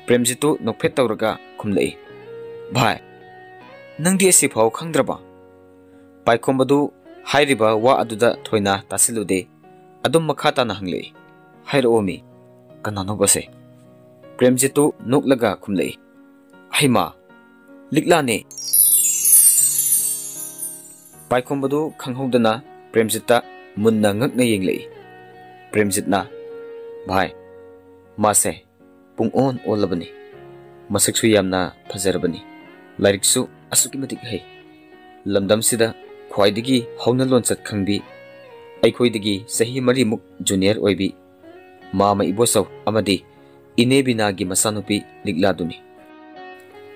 ꯄ꯭ꯔꯦꯝꯖꯤꯠꯇꯨ ꯅꯣꯛꯐꯦꯠ ꯇꯧꯔꯒ ꯈꯨꯝꯂꯛꯏ, "ꯚꯥꯏ, ꯅꯪꯗꯤ ꯑꯁꯤꯐꯥꯎ ꯈꯪꯗ꯭ꯔꯕ?" ꯄꯥꯏꯈꯣꯝꯕꯗꯨ ꯍꯥꯏꯔꯤꯕ ꯋꯥ ꯑꯗꯨꯗ ꯊꯣꯏꯅ ꯇꯥꯁꯤꯜꯂꯨꯗꯦ꯫ ꯑꯗꯨꯝ ꯃꯈꯥ ꯇꯥꯅ ꯍꯪꯂꯛꯏ, "ꯍꯥꯏꯔꯛꯑꯣ ꯃꯤ, ꯀꯅꯥꯅꯣꯕꯁꯦ?" ꯄ꯭ꯔꯦꯝꯖꯤꯠꯇꯨ ꯅꯣꯛꯂꯒ ꯈꯨꯝꯂꯛꯏ, "ꯍꯩꯃꯥ, ꯂꯤꯛꯂꯥꯅꯦ!" ꯄꯥꯏꯈꯣꯝꯕꯗꯨ ꯈꯪꯍꯧꯗꯅ ꯄ꯭ꯔꯦꯝꯖꯤꯠꯇ ꯃꯨꯟꯅ ꯉꯛꯅ ꯌꯦꯡꯂꯛꯏ꯫ ꯄ꯭ꯔꯦꯝꯖꯤꯠꯅ, "ꯚꯥꯏ, ꯃꯥꯁꯦ ꯄꯨꯡ ꯑꯣꯟ ꯑꯣꯜꯂꯕꯅꯤ꯫ ꯃꯁꯛꯁꯨ ꯌꯥꯝꯅ ꯐꯖꯔꯕꯅꯤ꯫ ꯂꯥꯏꯔꯤꯛꯁꯨ ꯑꯁꯨꯛꯀꯤ ꯃꯇꯤꯛ ꯍꯩ꯫ ꯂꯝꯗꯝꯁꯤꯗ ꯈ꯭ꯋꯥꯏꯗꯒꯤ ꯍꯧꯅ ꯂꯣꯟꯆꯠ ꯈꯪꯕꯤ, ꯑꯩꯈꯣꯏꯗꯒꯤ ꯆꯍꯤ ꯃꯔꯤꯃꯨꯛ ꯖꯨꯅꯤꯌꯔ ꯑꯣꯏꯕꯤ ꯃꯥꯃ ꯏꯕꯣꯆꯧ ꯑꯃꯗꯤ ꯏꯅꯦ ꯕꯤꯅꯥꯒꯤ ꯃꯆꯥꯅꯨꯄꯤ ꯂꯤꯛꯂꯥꯗꯨꯅꯤ꯫"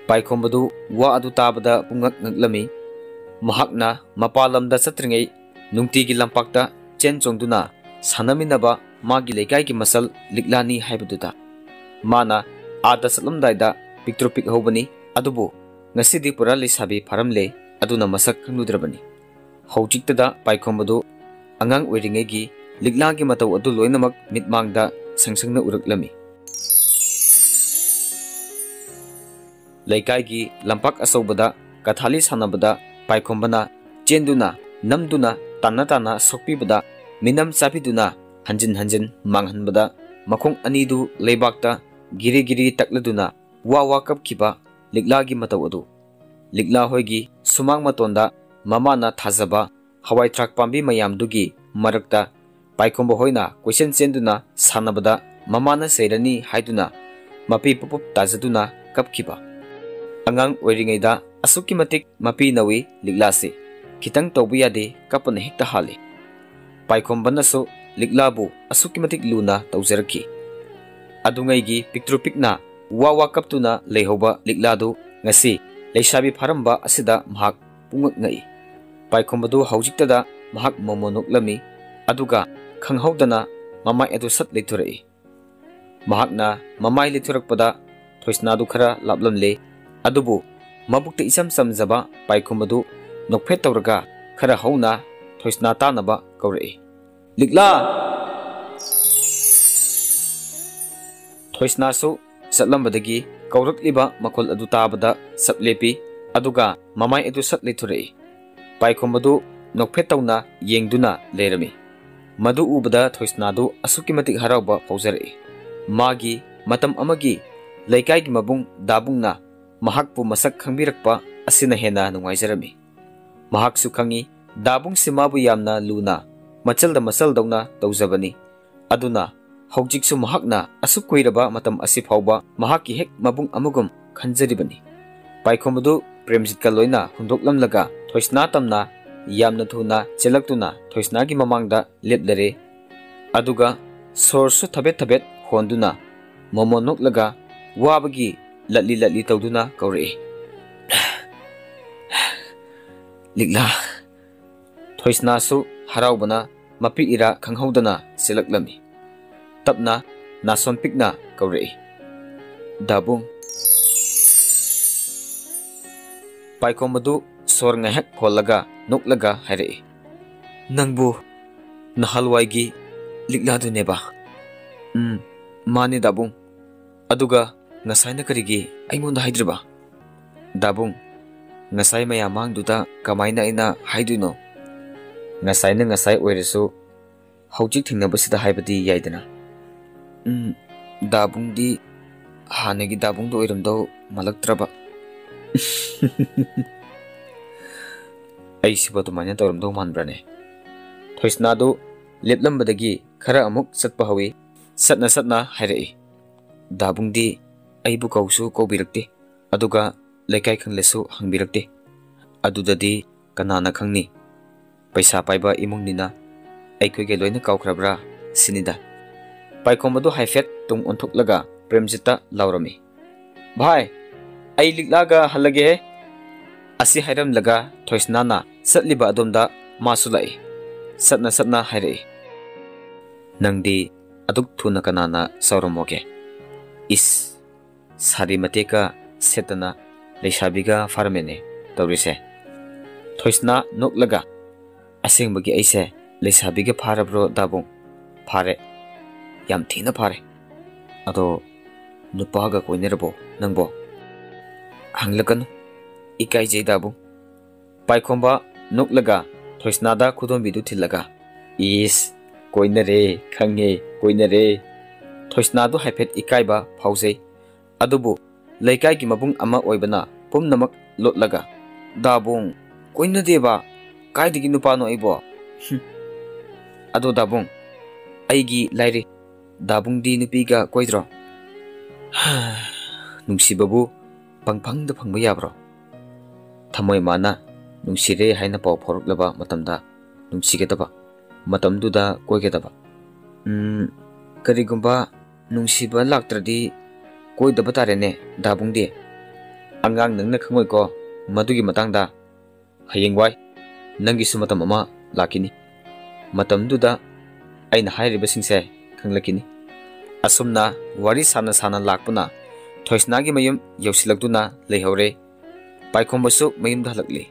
ꯄꯥꯏꯈꯣꯝꯕꯗꯨ ꯋꯥ ꯑꯗꯨ ꯇꯥꯕꯗ ꯄꯨꯡꯉꯛ ꯉꯛꯂꯝꯃꯤ꯫ ꯃꯍꯥꯛꯅ ꯃꯄꯥꯟ ꯂꯝꯗ ꯆꯠꯇ꯭ꯔꯤꯉꯩ ꯅꯨꯡꯇꯤꯒꯤ ꯂꯝꯄꯥꯛꯇ ꯆꯦꯟ ꯆꯣꯡꯗꯨꯅ ꯁꯥꯟꯅꯃꯤꯟꯅꯕ ꯃꯥꯒꯤ ꯂꯩꯀꯥꯏꯒꯤ ꯃꯆꯜ ꯂꯤꯛꯂꯥꯅꯤ ꯍꯥꯏꯕꯗꯨꯗ꯫ ꯃꯥꯅ ꯑꯥꯗ ꯆꯠꯂꯝꯗꯥꯏꯗ ꯄꯤꯛꯇ꯭ꯔꯨ ꯄꯤꯛꯍꯧꯕꯅꯤ, ꯑꯗꯨꯕꯨ ꯉꯁꯤꯗꯤ ꯄꯨꯔꯥ ꯂꯩꯁꯥꯕꯤ ꯐꯥꯔꯝꯂꯦ, ꯑꯗꯨꯅ ꯃꯁꯛ ꯈꯪꯂꯨꯗ꯭ꯔꯕꯅꯤ꯫ ꯍꯧꯖꯤꯛꯇꯗ ꯄꯥꯏꯈꯣꯝꯕꯗꯨ ꯑꯉꯥꯡ ꯑꯣꯏꯔꯤꯉꯩꯒꯤ ꯂꯤꯛꯂꯥꯒꯤ ꯃꯇꯧ ꯑꯗꯨ ꯂꯣꯏꯅꯃꯛ ꯃꯤꯠꯃꯥꯡꯗ ꯁꯪ ꯁꯪꯅ ꯎꯔꯛꯂꯝꯃꯤ꯫ ꯂꯩꯀꯥꯏꯒꯤ ꯂꯝꯄꯥꯛ ꯑꯆꯧꯕꯗ ꯀꯊꯥꯂꯤ ꯁꯥꯟꯅꯕꯗ ꯄꯥꯏꯈꯣꯝꯕꯅ ꯆꯦꯟꯗꯨꯅ, ꯅꯝꯗꯨꯅ, ꯇꯥꯟꯅ ꯇꯥꯟꯅ ꯁꯣꯛꯄꯤꯕꯗ, ꯃꯤꯅꯝ ꯆꯥꯕꯤꯗꯨꯅ ꯍꯟꯖꯤꯟ ꯍꯟꯖꯤꯟ ꯃꯥꯡꯍꯟꯕꯗ, ꯃꯈꯣꯡ ꯑꯅꯤꯗꯨ ꯂꯩꯕꯥꯛꯇ ꯒꯤꯔꯤ ꯒꯤꯔꯤ ꯇꯛꯂꯗꯨꯅ ꯋꯥ ꯋꯥ ꯀꯞꯈꯤꯕ ꯂꯤꯛꯂꯥꯒꯤ ꯃꯇꯧ ꯑꯗꯨ꯫ ꯂꯤꯛꯂꯥ ꯍꯣꯏꯒꯤ ꯁꯨꯃꯥꯡ ꯃꯇꯣꯟꯗ ꯃꯃꯥꯅ ꯊꯥꯖꯕ ꯍꯋꯥꯏ ꯊ꯭ꯔꯥꯛ ꯄꯥꯝꯕꯤ ꯃꯌꯥꯝꯗꯨꯒꯤ ꯃꯔꯛꯇ ꯄꯥꯏꯈꯣꯝꯕ ꯍꯣꯏꯅ ꯀꯣꯏꯆꯦꯟ ꯆꯦꯟꯗꯨꯅ ꯁꯥꯟꯅꯕꯗ ꯃꯃꯥꯅ ꯆꯩꯔꯅꯤ ꯍꯥꯏꯗꯨꯅ ꯃꯄꯤ ꯄꯨꯞ ꯄꯨꯞ ꯇꯥꯖꯗꯨꯅ ꯀꯞꯈꯤꯕ꯫ ꯑꯉꯥꯡ ꯑꯣꯏꯔꯤꯉꯩꯗ ꯑꯁꯨꯛꯀꯤ ꯃꯇꯤꯛ ꯃꯄꯤ ꯅꯧꯏ ꯂꯤꯛꯂꯥꯁꯤ꯫ ꯈꯤꯇꯪ ꯇꯧꯕ ꯌꯥꯗꯦ, ꯀꯞꯄꯅ ꯍꯦꯛꯇ ꯍꯥꯜꯂꯤ꯫ ꯄꯥꯏꯈꯣꯝꯕꯅꯁꯨ ꯂꯤꯛꯂꯥꯕꯨ ꯑꯁꯨꯛꯀꯤ ꯃꯇꯤꯛ ꯂꯨꯅ ꯇꯧꯖꯔꯛꯈꯤ꯫ ꯑꯗꯨꯉꯩꯒꯤ ꯄꯤꯛꯇ꯭ꯔꯨ ꯄꯤꯛꯅ ꯋꯥ ꯋꯥ ꯀꯞꯇꯨꯅ ꯂꯩꯍꯧꯕ ꯂꯤꯛꯂꯥꯗꯨ ꯉꯁꯤ ꯂꯩꯁꯥꯕꯤ ꯐꯥꯔꯝꯕ ꯑꯁꯤꯗ ꯃꯍꯥꯛ ꯄꯨꯡꯉꯛ ꯉꯛꯏ꯫ ꯄꯥꯏꯈꯣꯝꯕꯗꯨ ꯍꯧꯖꯤꯛꯇꯗ ꯃꯍꯥꯛ ꯃꯣꯃꯣ ꯅꯣꯛꯂꯝꯃꯤ, ꯑꯗꯨꯒ ꯈꯪꯍꯧꯗꯅ ꯃꯃꯥꯏ ꯑꯗꯨ ꯁꯠ ꯂꯩꯊꯣꯔꯛꯏ꯫ ꯃꯍꯥꯛꯅ ꯃꯃꯥꯏ ꯂꯩꯊꯣꯔꯛꯄꯗ ꯊꯣꯏꯁꯅꯥꯗꯨ ꯈꯔ ꯂꯥꯞꯂꯝꯂꯦ, ꯑꯗꯨꯕꯨ ꯃꯕꯨꯛꯇ ꯏꯆꯝ ꯆꯝꯖꯕ ꯄꯥꯏꯈꯣꯝꯕꯗꯨ ꯅꯣꯛꯐꯦꯠ ꯇꯧꯔꯒ ꯈꯔ ꯍꯧꯅ ꯊꯣꯏꯁꯅꯥ ꯇꯥꯅꯕ ꯀꯧꯔꯛꯏ, "ꯂꯤꯛꯂꯥ!" ꯊꯣꯏꯁꯅꯥꯁꯨ ꯆꯠꯂꯝꯕꯗꯒꯤ ꯀꯧꯔꯛꯂꯤꯕ ꯃꯈꯣꯜ ꯑꯗꯨ ꯇꯥꯕꯗ ꯁꯠ ꯂꯦꯞꯄꯤ, ꯑꯗꯨꯒ ꯃꯃꯥꯏ ꯑꯗꯨ ꯁꯠ ꯂꯩꯊꯣꯔꯛꯏ꯫ ꯄꯥꯏꯈꯣꯝꯕꯗꯨ ꯅꯣꯛꯐꯦꯠ ꯇꯧꯅ ꯌꯦꯡꯗꯨꯅ ꯂꯩꯔꯝꯃꯤ꯫ ꯃꯗꯨ ꯎꯕꯗ ꯊꯣꯏꯁꯅꯥꯗꯨ ꯑꯁꯨꯛꯀꯤ ꯃꯇꯤꯛ ꯍꯔꯥꯎꯕ ꯐꯥꯎꯖꯔꯛꯏ꯫ ꯃꯥꯒꯤ ꯃꯇꯝ ꯑꯃꯒꯤ ꯂꯩꯀꯥꯏꯒꯤ ꯃꯕꯨꯡ ꯗꯥꯕꯨꯡꯅ ꯃꯍꯥꯛꯄꯨ ꯃꯁꯛ ꯈꯪꯕꯤꯔꯛꯄ ꯑꯁꯤꯅ ꯍꯦꯟꯅ ꯅꯨꯡꯉꯥꯏꯖꯔꯝꯃꯤ꯫ ꯃꯍꯥꯛꯁꯨ ꯈꯪꯏ, ꯗꯥꯕꯨꯡꯁꯤ ꯃꯥꯕꯨ ꯌꯥꯝꯅ ꯂꯨꯅ, ꯃꯆꯜꯗ ꯃꯆꯜꯗꯧꯅ ꯇꯧꯖꯕꯅꯤ꯫ ꯑꯗꯨꯅ ꯍꯧꯖꯤꯛꯁꯨ ꯃꯍꯥꯛꯅ ꯑꯁꯨꯛ ꯀꯨꯏꯔꯕ ꯃꯇꯝ ꯑꯁꯤ ꯐꯥꯎꯕ ꯃꯍꯥꯛꯀꯤ ꯍꯦꯛ ꯃꯕꯨꯡ ꯑꯃꯒꯨꯝ ꯈꯟꯖꯔꯤꯕꯅꯤ꯫ ꯄꯥꯏꯈꯣꯝꯕꯗꯨ ꯄ꯭ꯔꯦꯝꯖꯤꯠꯀ ꯂꯣꯏꯅ ꯍꯨꯟꯗꯣꯛꯂꯝꯂꯒ ꯊꯣꯏꯁꯅꯥ ꯇꯝꯅ ꯌꯥꯝꯅ ꯊꯨꯅ ꯆꯦꯜꯂꯛꯇꯨꯅ ꯊꯣꯏꯁꯅꯥꯒꯤ ꯃꯃꯥꯡꯗ ꯂꯦꯞꯂꯔꯦ꯫ ꯑꯗꯨꯒ ꯁꯣꯔꯁꯨ ꯊꯕꯦꯠ ꯊꯕꯦꯠ ꯍꯣꯟꯗꯨꯅ ꯃꯣꯃꯣꯟ ꯅꯣꯛꯂꯒ ꯋꯥꯕꯒꯤ ꯂꯠꯂꯤ ꯂꯠꯂꯤ ꯇꯧꯗꯨꯅ ꯀꯧꯔꯛꯏ, "ꯂꯤꯛꯂꯥ!" ꯊꯣꯏꯁꯅꯥꯁꯨ ꯍꯔꯥꯎꯕꯅ ꯃꯄꯤ ꯏꯔꯥ ꯈꯪꯍꯧꯗꯅ ꯆꯦꯜꯂꯛꯂꯝꯃꯤ꯫ ꯇꯞꯅ, ꯅꯥꯁꯣꯟ ꯄꯤꯛꯅ ꯀꯧꯔꯛꯏ, "ꯗꯥꯕꯨꯡ!" ꯄꯥꯏꯈꯣꯝꯕꯗꯨ ꯁꯣꯔ ꯉꯥꯏꯍꯥꯛ ꯍꯣꯜꯂꯒ ꯅꯣꯛꯂꯒ ꯍꯥꯏꯔꯛꯏ, "ꯅꯪꯕꯨ ꯅꯍꯥꯟꯋꯥꯏꯒꯤ ꯂꯤꯛꯂꯥꯗꯨꯅꯦꯕ?" "ꯎꯝ, ꯃꯥꯅꯦ ꯗꯥꯕꯨꯡ꯫ ꯑꯗꯨꯒ ꯉꯁꯥꯏꯅ ꯀꯔꯤꯒꯤ ꯑꯩꯉꯣꯟꯗ ꯍꯥꯏꯗ꯭ꯔꯤꯕ?" "ꯗꯥꯕꯨꯡ, ꯉꯁꯥꯏ ꯃꯌꯥꯝ ꯃꯥꯡꯗꯨꯗ ꯀꯃꯥꯏꯅ ꯑꯩꯅ ꯍꯥꯏꯗꯣꯏꯅꯣ? ꯉꯁꯥꯏꯅ ꯉꯁꯥꯏ ꯑꯣꯏꯔꯁꯨ ꯍꯧꯖꯤꯛ ꯊꯦꯡꯅꯕꯁꯤꯗ ꯍꯥꯏꯕꯗꯤ ꯌꯥꯏꯗꯅ?" "ꯎꯝ, ꯗꯥꯕꯨꯡꯗꯤ ꯍꯥꯟꯅꯒꯤ ꯗꯥꯕꯨꯡꯗꯣ ꯑꯣꯏꯔꯝꯗꯧ ꯃꯥꯜꯂꯛꯇ꯭ꯔꯕ?" "ꯑꯩꯁꯤꯕꯨ ꯑꯗꯨꯃꯥꯏꯅ ꯇꯧꯔꯝꯗꯧ ꯃꯥꯟꯕ꯭ꯔꯅꯦ?" ꯊꯣꯏꯁꯅꯥꯗꯨ ꯂꯦꯞꯂꯝꯕꯗꯒꯤ ꯈꯔ ꯑꯃꯨꯛ ꯆꯠꯄ ꯍꯧꯏ꯫ ꯆꯠꯅ ꯆꯠꯅ ꯍꯥꯏꯔꯛꯏ, "ꯗꯥꯕꯨꯡꯗꯤ ꯑꯩꯕꯨ ꯀꯧꯁꯨ ꯀꯧꯕꯤꯔꯛꯇꯦ, ꯑꯗꯨꯒ ꯂꯩꯀꯥꯏ ꯈꯪꯂꯦꯁꯨ ꯍꯪꯕꯤꯔꯛꯇꯦ꯫ ꯑꯗꯨꯗꯗꯤ ꯀꯅꯥꯅ ꯈꯪꯅꯤ? ꯄꯩꯁꯥ ꯄꯥꯏꯕ ꯏꯃꯨꯡꯅꯤꯅ ꯑꯩꯈꯣꯏꯒ ꯂꯣꯏꯅ ꯀꯥꯎꯈ꯭ꯔꯕ꯭ꯔꯥ ꯁꯤꯅꯤꯗ꯫" ꯄꯥꯏꯈꯣꯝꯕꯗꯨ ꯍꯥꯏꯐꯦꯠ ꯇꯨꯡ ꯑꯣꯟꯊꯣꯛꯂꯒ ꯄ꯭ꯔꯦꯝꯖꯤꯠꯇ ꯂꯥꯎꯔꯝꯃꯤ, "ꯚꯥꯏ, ꯑꯩ ꯂꯤꯛꯂꯥꯒ ꯍꯜꯂꯒꯦꯍꯦ!" ꯑꯁꯤ ꯍꯥꯏꯔꯝꯂꯒ ꯊꯣꯏꯁꯅꯥꯅ ꯆꯠꯂꯤꯕ ꯑꯗꯣꯝꯗ ꯃꯥꯁꯨ ꯂꯥꯛꯏ꯫ ꯆꯠꯅ ꯆꯠꯅ ꯍꯥꯏꯔꯛꯏ, "ꯅꯪꯗꯤ ꯑꯗꯨꯛ ꯊꯨꯅ ꯀꯅꯥꯅ ꯆꯥꯎꯔꯝꯃꯣꯒꯦ? ꯏꯁ, ꯁꯥꯔꯤ ꯃꯇꯦꯛꯀ ꯁꯦꯠꯇꯅ ꯂꯩꯁꯥꯕꯤꯒ ꯐꯥꯔꯝꯃꯦꯅꯦ ꯇꯧꯔꯤꯁꯦ꯫" ꯊꯣꯏꯁꯅꯥ ꯅꯣꯛꯂꯒ, "ꯑꯁꯦꯡꯕꯒꯤ ꯑꯩꯁꯦ ꯂꯩꯁꯥꯕꯤꯒ ꯐꯥꯔꯕ꯭ꯔꯣ ꯗꯥꯕꯨꯡ?" "ꯐꯥꯔꯦ, ꯌꯥꯝ ꯊꯤꯅ ꯐꯥꯔꯦ꯫ ꯑꯗꯣ ꯅꯨꯄꯥꯒ ꯀꯣꯏꯅꯔꯕꯣ ꯅꯪꯕꯣ?" "ꯍꯪꯂꯛꯀꯅꯨ, ꯏꯀꯥꯏꯖꯩ ꯗꯥꯕꯨꯡ꯫" ꯄꯥꯏꯈꯣꯝꯕ ꯅꯣꯛꯂꯒ ꯊꯣꯏꯁꯅꯥꯗ ꯈꯨꯗꯣꯝꯕꯤꯗꯨ ꯊꯤꯜꯂꯒ, "ꯏꯁ, ꯀꯣꯏꯅꯔꯦ, ꯈꯪꯉꯦ, ꯀꯣꯏꯅꯔꯦ꯫" ꯊꯣꯏꯁꯅꯥꯗꯨ ꯍꯥꯏꯐꯦꯠ ꯏꯀꯥꯏꯕ ꯐꯥꯎꯖꯩ꯫ ꯑꯗꯨꯕꯨ ꯂꯩꯀꯥꯏꯒꯤ ꯃꯕꯨꯡ ꯑꯃ ꯑꯣꯏꯕꯅ ꯄꯨꯝꯅꯃꯛ ꯂꯣꯠꯂꯒ, "ꯗꯥꯕꯨꯡ, ꯀꯣꯏꯅꯗꯦꯕ꯫ ꯀꯥꯏꯗꯒꯤ ꯅꯨꯄꯥꯅꯣ ꯑꯩꯕꯣ?" "ꯍꯨꯝ꯫ ꯑꯗꯣ ꯗꯥꯕꯨꯡ, ꯑꯩꯒꯤ ꯂꯥꯏꯔꯤ, ꯗꯥꯕꯨꯡꯗꯤ ꯅꯨꯄꯤꯒ ꯀꯣꯏꯗ꯭ꯔꯣ?" ꯅꯨꯡꯁꯤꯕꯕꯨ ꯄꯪꯐꯪꯗ ꯐꯪꯕ ꯌꯥꯕ꯭ꯔꯣ? ꯊꯃꯣꯏ ꯃꯥꯅ ꯅꯨꯡꯁꯤꯔꯦ ꯍꯥꯏꯅ ꯄꯥꯎ ꯐꯥꯎꯔꯛꯂꯕ ꯃꯇꯝꯗ ꯅꯨꯡꯁꯤꯒꯗꯕ, ꯃꯇꯝꯗꯨꯗ ꯀꯣꯏꯒꯗꯕ꯫ ꯎꯝ, ꯀꯔꯤꯒꯨꯝꯕ ꯅꯨꯡꯁꯤꯕ ꯂꯥꯛꯇ꯭ꯔꯗꯤ ꯀꯣꯏꯗꯕ ꯇꯥꯔꯦꯅꯦ, ꯗꯥꯕꯨꯡꯗꯤ꯫ ꯑꯉꯥꯡ ꯅꯪꯅ ꯈꯪꯉꯣꯏꯀꯣ ꯃꯗꯨꯒꯤ ꯃꯇꯥꯡꯗ꯫ ꯍꯌꯦꯡꯋꯥꯏ ꯅꯪꯒꯤꯁꯨ ꯃꯇꯝ ꯑꯃ ꯂꯥꯛꯈꯤꯅꯤ꯫ ꯃꯇꯝꯗꯨꯗ ꯑꯩꯅ ꯍꯥꯏꯔꯤꯕꯁꯤꯡꯁꯦ ꯈꯪꯂꯛꯈꯤꯅꯤ꯫ ꯑꯁꯨꯝꯅ ꯋꯥꯔꯤ ꯁꯥꯅ ꯁꯥꯅ ꯂꯥꯛꯄꯅ ꯊꯣꯏꯁꯅꯥꯒꯤ ꯃꯌꯨꯝ ꯌꯧꯁꯤꯜꯂꯛꯇꯨꯅ ꯂꯩꯍꯧꯔꯦ꯫ ꯄꯥꯏꯈꯣꯝꯕꯁꯨ ꯃꯌꯨꯝꯗ ꯍꯜꯂꯛꯂꯤ꯫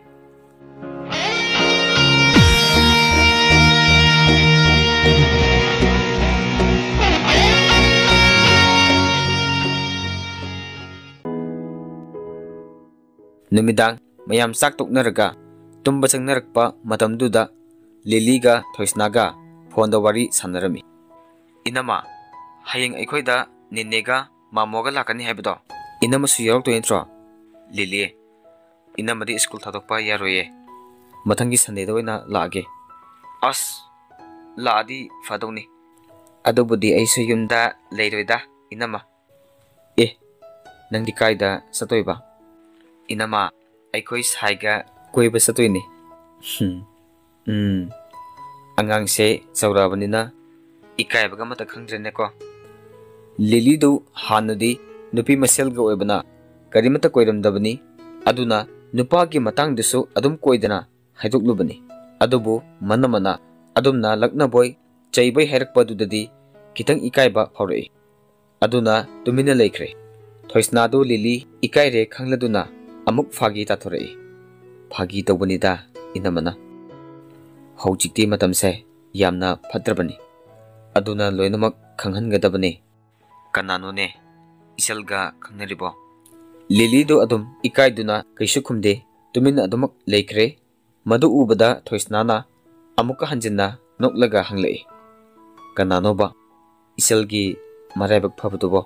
ꯅꯨꯃꯤꯗꯥꯡ ꯃꯌꯥꯝ ꯆꯥꯛ ꯇꯣꯛꯅꯔꯒ ꯇꯨꯝꯕ ꯆꯪꯅꯔꯛꯄ ꯃꯇꯝꯗꯨꯗ ꯂꯤꯂꯤꯒ ꯊꯣꯏꯁꯅꯥꯒ ꯐꯣꯟꯗ ꯋꯥꯔꯤ ꯁꯥꯟꯅꯔꯝꯃꯤ꯫ "ꯏꯅꯝꯃ, ꯍꯌꯦꯡ ꯑꯩꯈꯣꯏꯗ ꯅꯦꯅꯦꯒ ꯃꯥꯃꯣꯒ ꯂꯥꯛꯀꯅꯤ ꯍꯥꯏꯕꯗꯣ, ꯏꯅꯝꯃꯁꯨ ꯌꯥꯎꯔꯛꯇꯣꯏ ꯅꯠꯇ꯭ꯔꯣ?" ꯂꯤꯂꯤ, "ꯏꯅꯝꯃꯗꯤ ꯁ꯭ꯀꯨꯜ ꯊꯥꯗꯣꯛꯄ ꯌꯥꯔꯣꯏꯌꯦ꯫ ꯃꯊꯪꯒꯤ ꯁꯟꯗꯦꯗ ꯑꯣꯏꯅ ꯂꯥꯛꯑꯒꯦ꯫" "ꯑꯁ, ꯂꯥꯛꯑꯗꯤ ꯐꯗꯧꯅꯤ꯫ ꯑꯗꯨꯕꯨꯗꯤ ꯑꯩꯁꯨ ꯌꯨꯝꯗ ꯂꯩꯔꯣꯏꯗ, ꯏꯅꯝꯃ꯫" "ꯑꯦ, ꯅꯪꯗꯤ ꯀꯥꯏꯗ ꯆꯠꯇꯣꯏꯕ?" "ꯏꯅꯝꯃ, ꯑꯩꯈꯣꯏ ꯁꯥꯏꯒ ꯀꯣꯏꯕ ꯆꯠꯇꯣꯏꯅꯦ꯫" "ꯍꯨꯝ, ꯎꯝ, ꯑꯉꯥꯡꯁꯦ ꯆꯥꯎꯔꯛꯑꯕꯅꯤꯅ ꯏꯀꯥꯏꯕꯒ ꯑꯃꯠꯇ ꯈꯪꯗ꯭ꯔꯦꯅꯦꯀꯣ꯫" ꯂꯤꯂꯤꯗꯨ ꯍꯥꯟꯅꯗꯤ ꯅꯨꯄꯤ ꯃꯁꯦꯜꯒ ꯑꯣꯏꯕꯅ ꯀꯔꯤꯃꯠꯇ ꯀꯣꯏꯔꯝꯗꯕꯅꯤ꯫ ꯑꯗꯨꯅ ꯅꯨꯄꯥꯒꯤ ꯃꯇꯥꯡꯗꯁꯨ ꯑꯗꯨꯝ ꯀꯣꯏꯗꯅ ꯍꯥꯏꯗꯣꯛꯂꯨꯕꯅꯤ꯫ ꯑꯗꯨꯕꯨ ꯃꯅꯝꯃꯅ ꯑꯗꯨꯝꯅ ꯂꯛꯅꯕꯣꯏ ꯆꯩꯕꯣꯏ ꯍꯥꯏꯔꯛꯄꯗꯨꯗꯗꯤ ꯈꯤꯇꯪ ꯏꯀꯥꯏꯕ ꯐꯥꯎꯔꯛꯏ꯫ ꯑꯗꯨꯅ ꯇꯨꯃꯤꯟꯅ ꯂꯩꯈ꯭ꯔꯦ꯫ ꯊꯣꯏꯁꯅꯥꯗꯨ ꯂꯤꯂꯤ ꯏꯀꯥꯏꯔꯦ ꯈꯪꯂꯗꯨꯅ ꯑꯃꯨꯛ ꯐꯥꯒꯤ ꯇꯥꯊꯣꯔꯛꯏ꯫ "ꯐꯥꯒꯤ ꯇꯧꯕꯅꯤꯗ, ꯏꯅꯝꯃꯅ꯫ ꯍꯧꯖꯤꯛꯇꯤ ꯃꯇꯝꯁꯦ ꯌꯥꯝꯅ ꯐꯠꯇ꯭ꯔꯕꯅꯤ꯫ ꯑꯗꯨꯅ ꯂꯣꯏꯅꯃꯛ ꯈꯪꯍꯟꯒꯗꯕꯅꯤ꯫" "ꯀꯅꯥꯅꯣꯅꯦ? ꯏꯁꯜꯒ ꯈꯪꯅꯔꯤꯕꯣ?" ꯂꯤꯂꯤꯗꯨ ꯑꯗꯨꯝ ꯏꯀꯥꯏꯗꯨꯅ ꯀꯩꯁꯨ ꯈꯨꯝꯗꯦ, ꯇꯨꯃꯤꯟꯅ ꯑꯗꯨꯃꯛ ꯂꯩꯈ꯭ꯔꯦ꯫ ꯃꯗꯨ ꯎꯕꯗ ꯊꯣꯏꯁꯅꯥꯅ ꯑꯃꯨꯛꯀ ꯍꯟꯖꯤꯟꯅ ꯅꯣꯛꯂꯒ ꯍꯪꯂꯛꯏ, "ꯀꯅꯥꯅꯣꯕ ꯏꯁꯜꯒꯤ ꯃꯔꯥꯏꯕꯛ ꯐꯕꯗꯨꯕꯣ?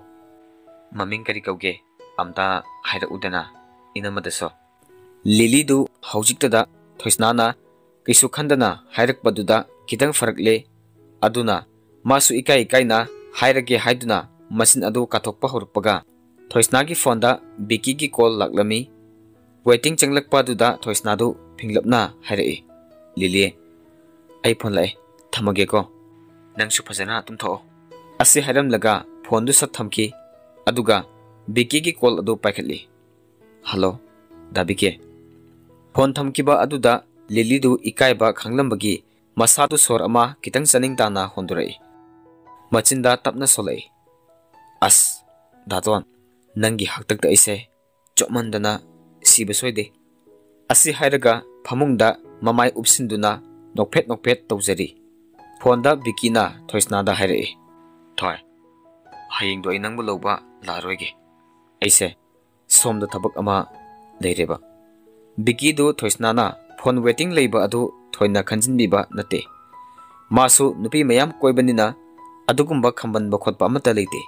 ꯃꯃꯤꯡ ꯀꯔꯤ ꯀꯧꯒꯦ? ꯑꯝꯇ ꯍꯥꯏꯔꯛꯎꯗꯅ ꯏꯅꯝꯃꯗꯁꯨ?" ꯂꯤꯂꯤꯗꯨ ꯍꯧꯖꯤꯛꯇꯗ ꯊꯣꯏꯁꯅꯥꯅ ꯀꯩꯁꯨ ꯈꯟꯗꯅ ꯍꯥꯏꯔꯛꯄꯗꯨꯗ ꯈꯤꯇꯪ ꯐꯔꯛꯂꯦ꯫ ꯑꯗꯨꯅ ꯃꯥꯁꯨ ꯏꯀꯥꯏ ꯏꯀꯥꯏꯅ ꯍꯥꯏꯔꯒꯦ ꯍꯥꯏꯗꯨꯅ ꯃꯆꯤꯟ ꯑꯗꯨ ꯀꯥꯊꯣꯛꯄ ꯍꯧꯔꯛꯄꯒ ꯊꯣꯏꯁꯅꯥꯒꯤ ꯐꯣꯟꯗ ꯕꯤꯀꯤꯒꯤ ꯀꯣꯜ ꯂꯥꯛꯂꯝꯃꯤ꯫ ꯋꯦꯇꯤꯡ ꯆꯪꯂꯛꯄ ꯑꯗꯨꯗ ꯊꯣꯏꯁꯅꯥꯗꯨ ꯐꯤꯡꯂꯞꯅ ꯍꯥꯏꯔꯛꯏ, "ꯂꯤꯂꯤ, ꯑꯩ ꯐꯣꯟ ꯂꯥꯛꯑꯦ, ꯊꯝꯃꯒꯦꯀꯣ꯫ ꯅꯪꯁꯨ ꯐꯖꯅ ꯇꯨꯝꯊꯣꯛꯑꯣ"꯫ ꯑꯁꯤ ꯍꯥꯏꯔꯝꯂꯒ ꯐꯣꯟꯗꯨ ꯁꯠ ꯊꯝꯈꯤ꯫ ꯑꯗꯨꯒ ꯕꯤꯀꯤꯒꯤ ꯀꯣꯜ ꯑꯗꯨ ꯄꯥꯏꯈꯠꯂꯤ꯫ "ꯍꯜꯂꯣ, ꯗꯥ ꯕꯤꯀꯤ꯫" ꯐꯣꯟ ꯊꯝꯈꯤꯕ ꯑꯗꯨꯗ ꯂꯤꯂꯤꯗꯨ ꯏꯀꯥꯏꯕ ꯈꯪꯂꯝꯕꯒꯤ ꯃꯁꯥꯗꯨ ꯁꯣꯔ ꯑꯃ ꯈꯤꯇꯪ ꯆꯥꯅꯤꯡ ꯇꯥꯅ ꯍꯣꯟꯗꯣꯔꯛꯏ꯫ ꯃꯆꯤꯟꯗ ꯇꯞꯅ ꯁꯣꯜꯂꯛꯏ, "ꯑꯁ, ꯗꯥꯇꯣꯟ, ꯅꯪꯒꯤ ꯍꯥꯛꯇꯛꯇ ꯑꯩꯁꯦ ꯆꯣꯞꯃꯟꯗꯅ ꯁꯤꯕ ꯁꯣꯏꯗꯦ"꯫ ꯑꯁꯤ ꯍꯥꯏꯔꯒ ꯐꯃꯨꯡꯗ ꯃꯃꯥꯏ ꯎꯞꯁꯤꯟꯗꯨꯅ ꯅꯣꯛꯐꯦꯠ ꯅꯣꯛꯐꯦꯠ ꯇꯧꯖꯔꯤ꯫ ꯐꯣꯟꯗ ꯕꯤꯀꯤꯅ ꯊꯣꯏꯁꯅꯥꯗ ꯍꯥꯏꯔꯛꯏ, "ꯊꯣꯏ, ꯍꯌꯦꯡꯗꯣ ꯑꯩ ꯅꯪꯕꯨ ꯂꯧꯕ ꯂꯥꯛꯑꯔꯣꯏꯒꯦ꯫ ꯑꯩꯁꯦ ꯁꯣꯝꯗ ꯊꯕꯛ ꯑꯃ ꯂꯩꯔꯦꯕ"꯫ ꯕꯤꯀꯤꯗꯨ ꯊꯣꯏꯁꯅꯥꯅ ꯐꯣꯟ ꯋꯦꯇꯤꯡ ꯂꯩꯕ ꯑꯗꯨ ꯊꯣꯏꯅ ꯈꯟꯖꯤꯟꯕꯤꯕ ꯅꯠꯇꯦ꯫ ꯃꯥꯁꯨ ꯅꯨꯄꯤ ꯃꯌꯥꯝ ꯀꯣꯏꯕꯅꯤꯅ ꯑꯗꯨꯒꯨꯝꯕ ꯈꯝꯕꯟꯕ ꯈꯣꯠꯄ ꯑꯃꯠꯇ ꯂꯩꯇꯦ꯫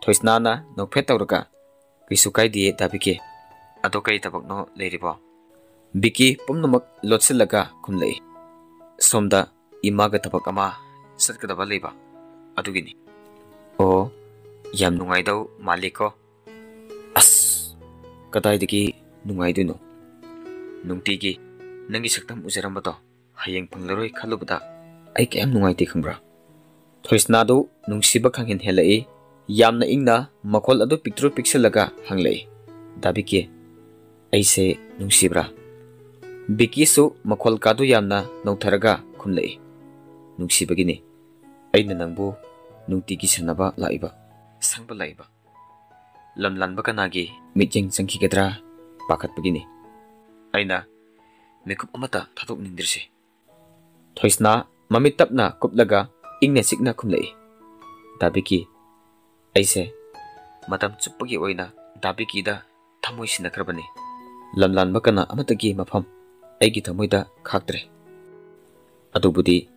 ꯊꯣꯏꯁꯅꯥꯅ ꯅꯣꯛꯐꯦꯠ ꯇꯧꯔꯒ, "ꯀꯩꯁꯨ ꯀꯥꯏꯗꯤꯌꯦ, ꯗꯥ ꯕꯤꯀꯤ꯫ ꯑꯗꯣ ꯀꯔꯤ ꯊꯕꯛꯅꯣ ꯂꯩꯔꯤꯕꯣ?" ꯕꯤꯀꯤ ꯄꯨꯝꯅꯃꯛ ꯂꯣꯠꯁꯤꯜꯂꯒ ꯈꯨꯝꯂꯛꯏ, "ꯁꯣꯝꯗ ꯏꯃꯥꯒ ꯊꯕꯛ ꯑꯃ ꯆꯠꯀꯗꯕ ꯂꯩꯕ, ꯑꯗꯨꯒꯤꯅꯤ"꯫ "ꯑꯣ, ꯌꯥꯝ ꯅꯨꯡꯉꯥꯏꯗꯧ ꯃꯥꯜꯂꯤꯀꯣ"꯫ "ꯑꯁ, ꯀꯗꯥꯏꯗꯒꯤ ꯅꯨꯡꯉꯥꯏꯗꯣꯏꯅꯣ? ꯅꯨꯡꯇꯤꯒꯤ ꯅꯪꯒꯤ ꯁꯛꯇꯝ ꯎꯖꯔꯝꯕꯗꯣ ꯍꯌꯦꯡ ꯐꯪꯂꯔꯣꯏ ꯈꯜꯂꯨꯕꯗ ꯑꯩ ꯀꯌꯥꯝ ꯅꯨꯡꯉꯥꯏꯇꯦ ꯈꯪꯕ꯭ꯔꯥ?" ꯊꯣꯏꯁꯅꯥꯗꯨ ꯅꯨꯡꯁꯤꯕ ꯈꯪꯍꯦꯟ ꯍꯦꯜꯂꯛꯏ꯫ ꯌꯥꯝꯅ ꯏꯪꯅ ꯃꯈꯣꯜ ꯑꯗꯨ ꯄꯤꯛꯇ꯭ꯔꯨ ꯄꯤꯛꯁꯤꯜꯂꯒ ꯍꯪꯂꯛꯏ, "ꯗꯥ ꯕꯤꯀꯤ, ꯑꯩꯁꯦ ꯅꯨꯡꯁꯤꯕ꯭ꯔꯥ?" ꯕꯤꯀꯤꯁꯨ ꯃꯈꯣꯜ ꯀꯥꯗꯨ ꯌꯥꯝꯅ ꯅꯧꯊꯔꯒ ꯈꯨꯝꯂꯛꯏ, "ꯅꯨꯡꯁꯤꯕꯒꯤꯅꯤ꯫ ꯑꯩꯅ ꯅꯪꯕꯨ ꯅꯨꯡꯇꯤꯒꯤ ꯁꯥꯟꯅꯕ ꯂꯥꯛꯏꯕ, ꯁꯪꯕ ꯂꯥꯛꯏꯕ꯫ ꯂꯝ ꯂꯥꯟꯕ ꯀꯅꯥꯒꯤ ꯃꯤꯠꯌꯦꯡ ꯆꯪꯈꯤꯒꯗ꯭ꯔꯥ ꯄꯥꯈꯠꯄꯒꯤꯅꯤ꯫ ꯑꯩꯅ ꯃꯤꯀꯨꯞ ꯑꯃꯠꯇ ꯊꯥꯗꯣꯛꯅꯤꯡꯗ꯭ꯔꯤꯁꯦ"꯫ ꯊꯣꯏꯁꯅꯥ ꯃꯃꯤꯠ ꯇꯞꯅ ꯀꯨꯞꯂꯒ ꯏꯪꯅ ꯆꯤꯛꯅ ꯈꯨꯝꯂꯛꯏ, "ꯗꯥ ꯕꯤꯀꯤ, ꯑꯩꯁꯦ ꯃꯇꯝ ꯆꯨꯞꯄꯒꯤ ꯑꯣꯏꯅ ꯗꯥ ꯕꯤꯀꯤꯗ ꯊꯃꯣꯏ ꯁꯤꯟꯅꯈ꯭ꯔꯕꯅꯤ꯫ ꯂꯝꯂꯥꯟꯕ ꯀꯅꯥ ꯑꯃꯠꯇꯒꯤ ꯃꯐꯝ ꯑꯩꯒꯤ ꯊꯃꯣꯏꯗ ꯈꯥꯛꯇ꯭ꯔꯦ꯫ ꯑꯗꯨꯕꯨꯗꯤ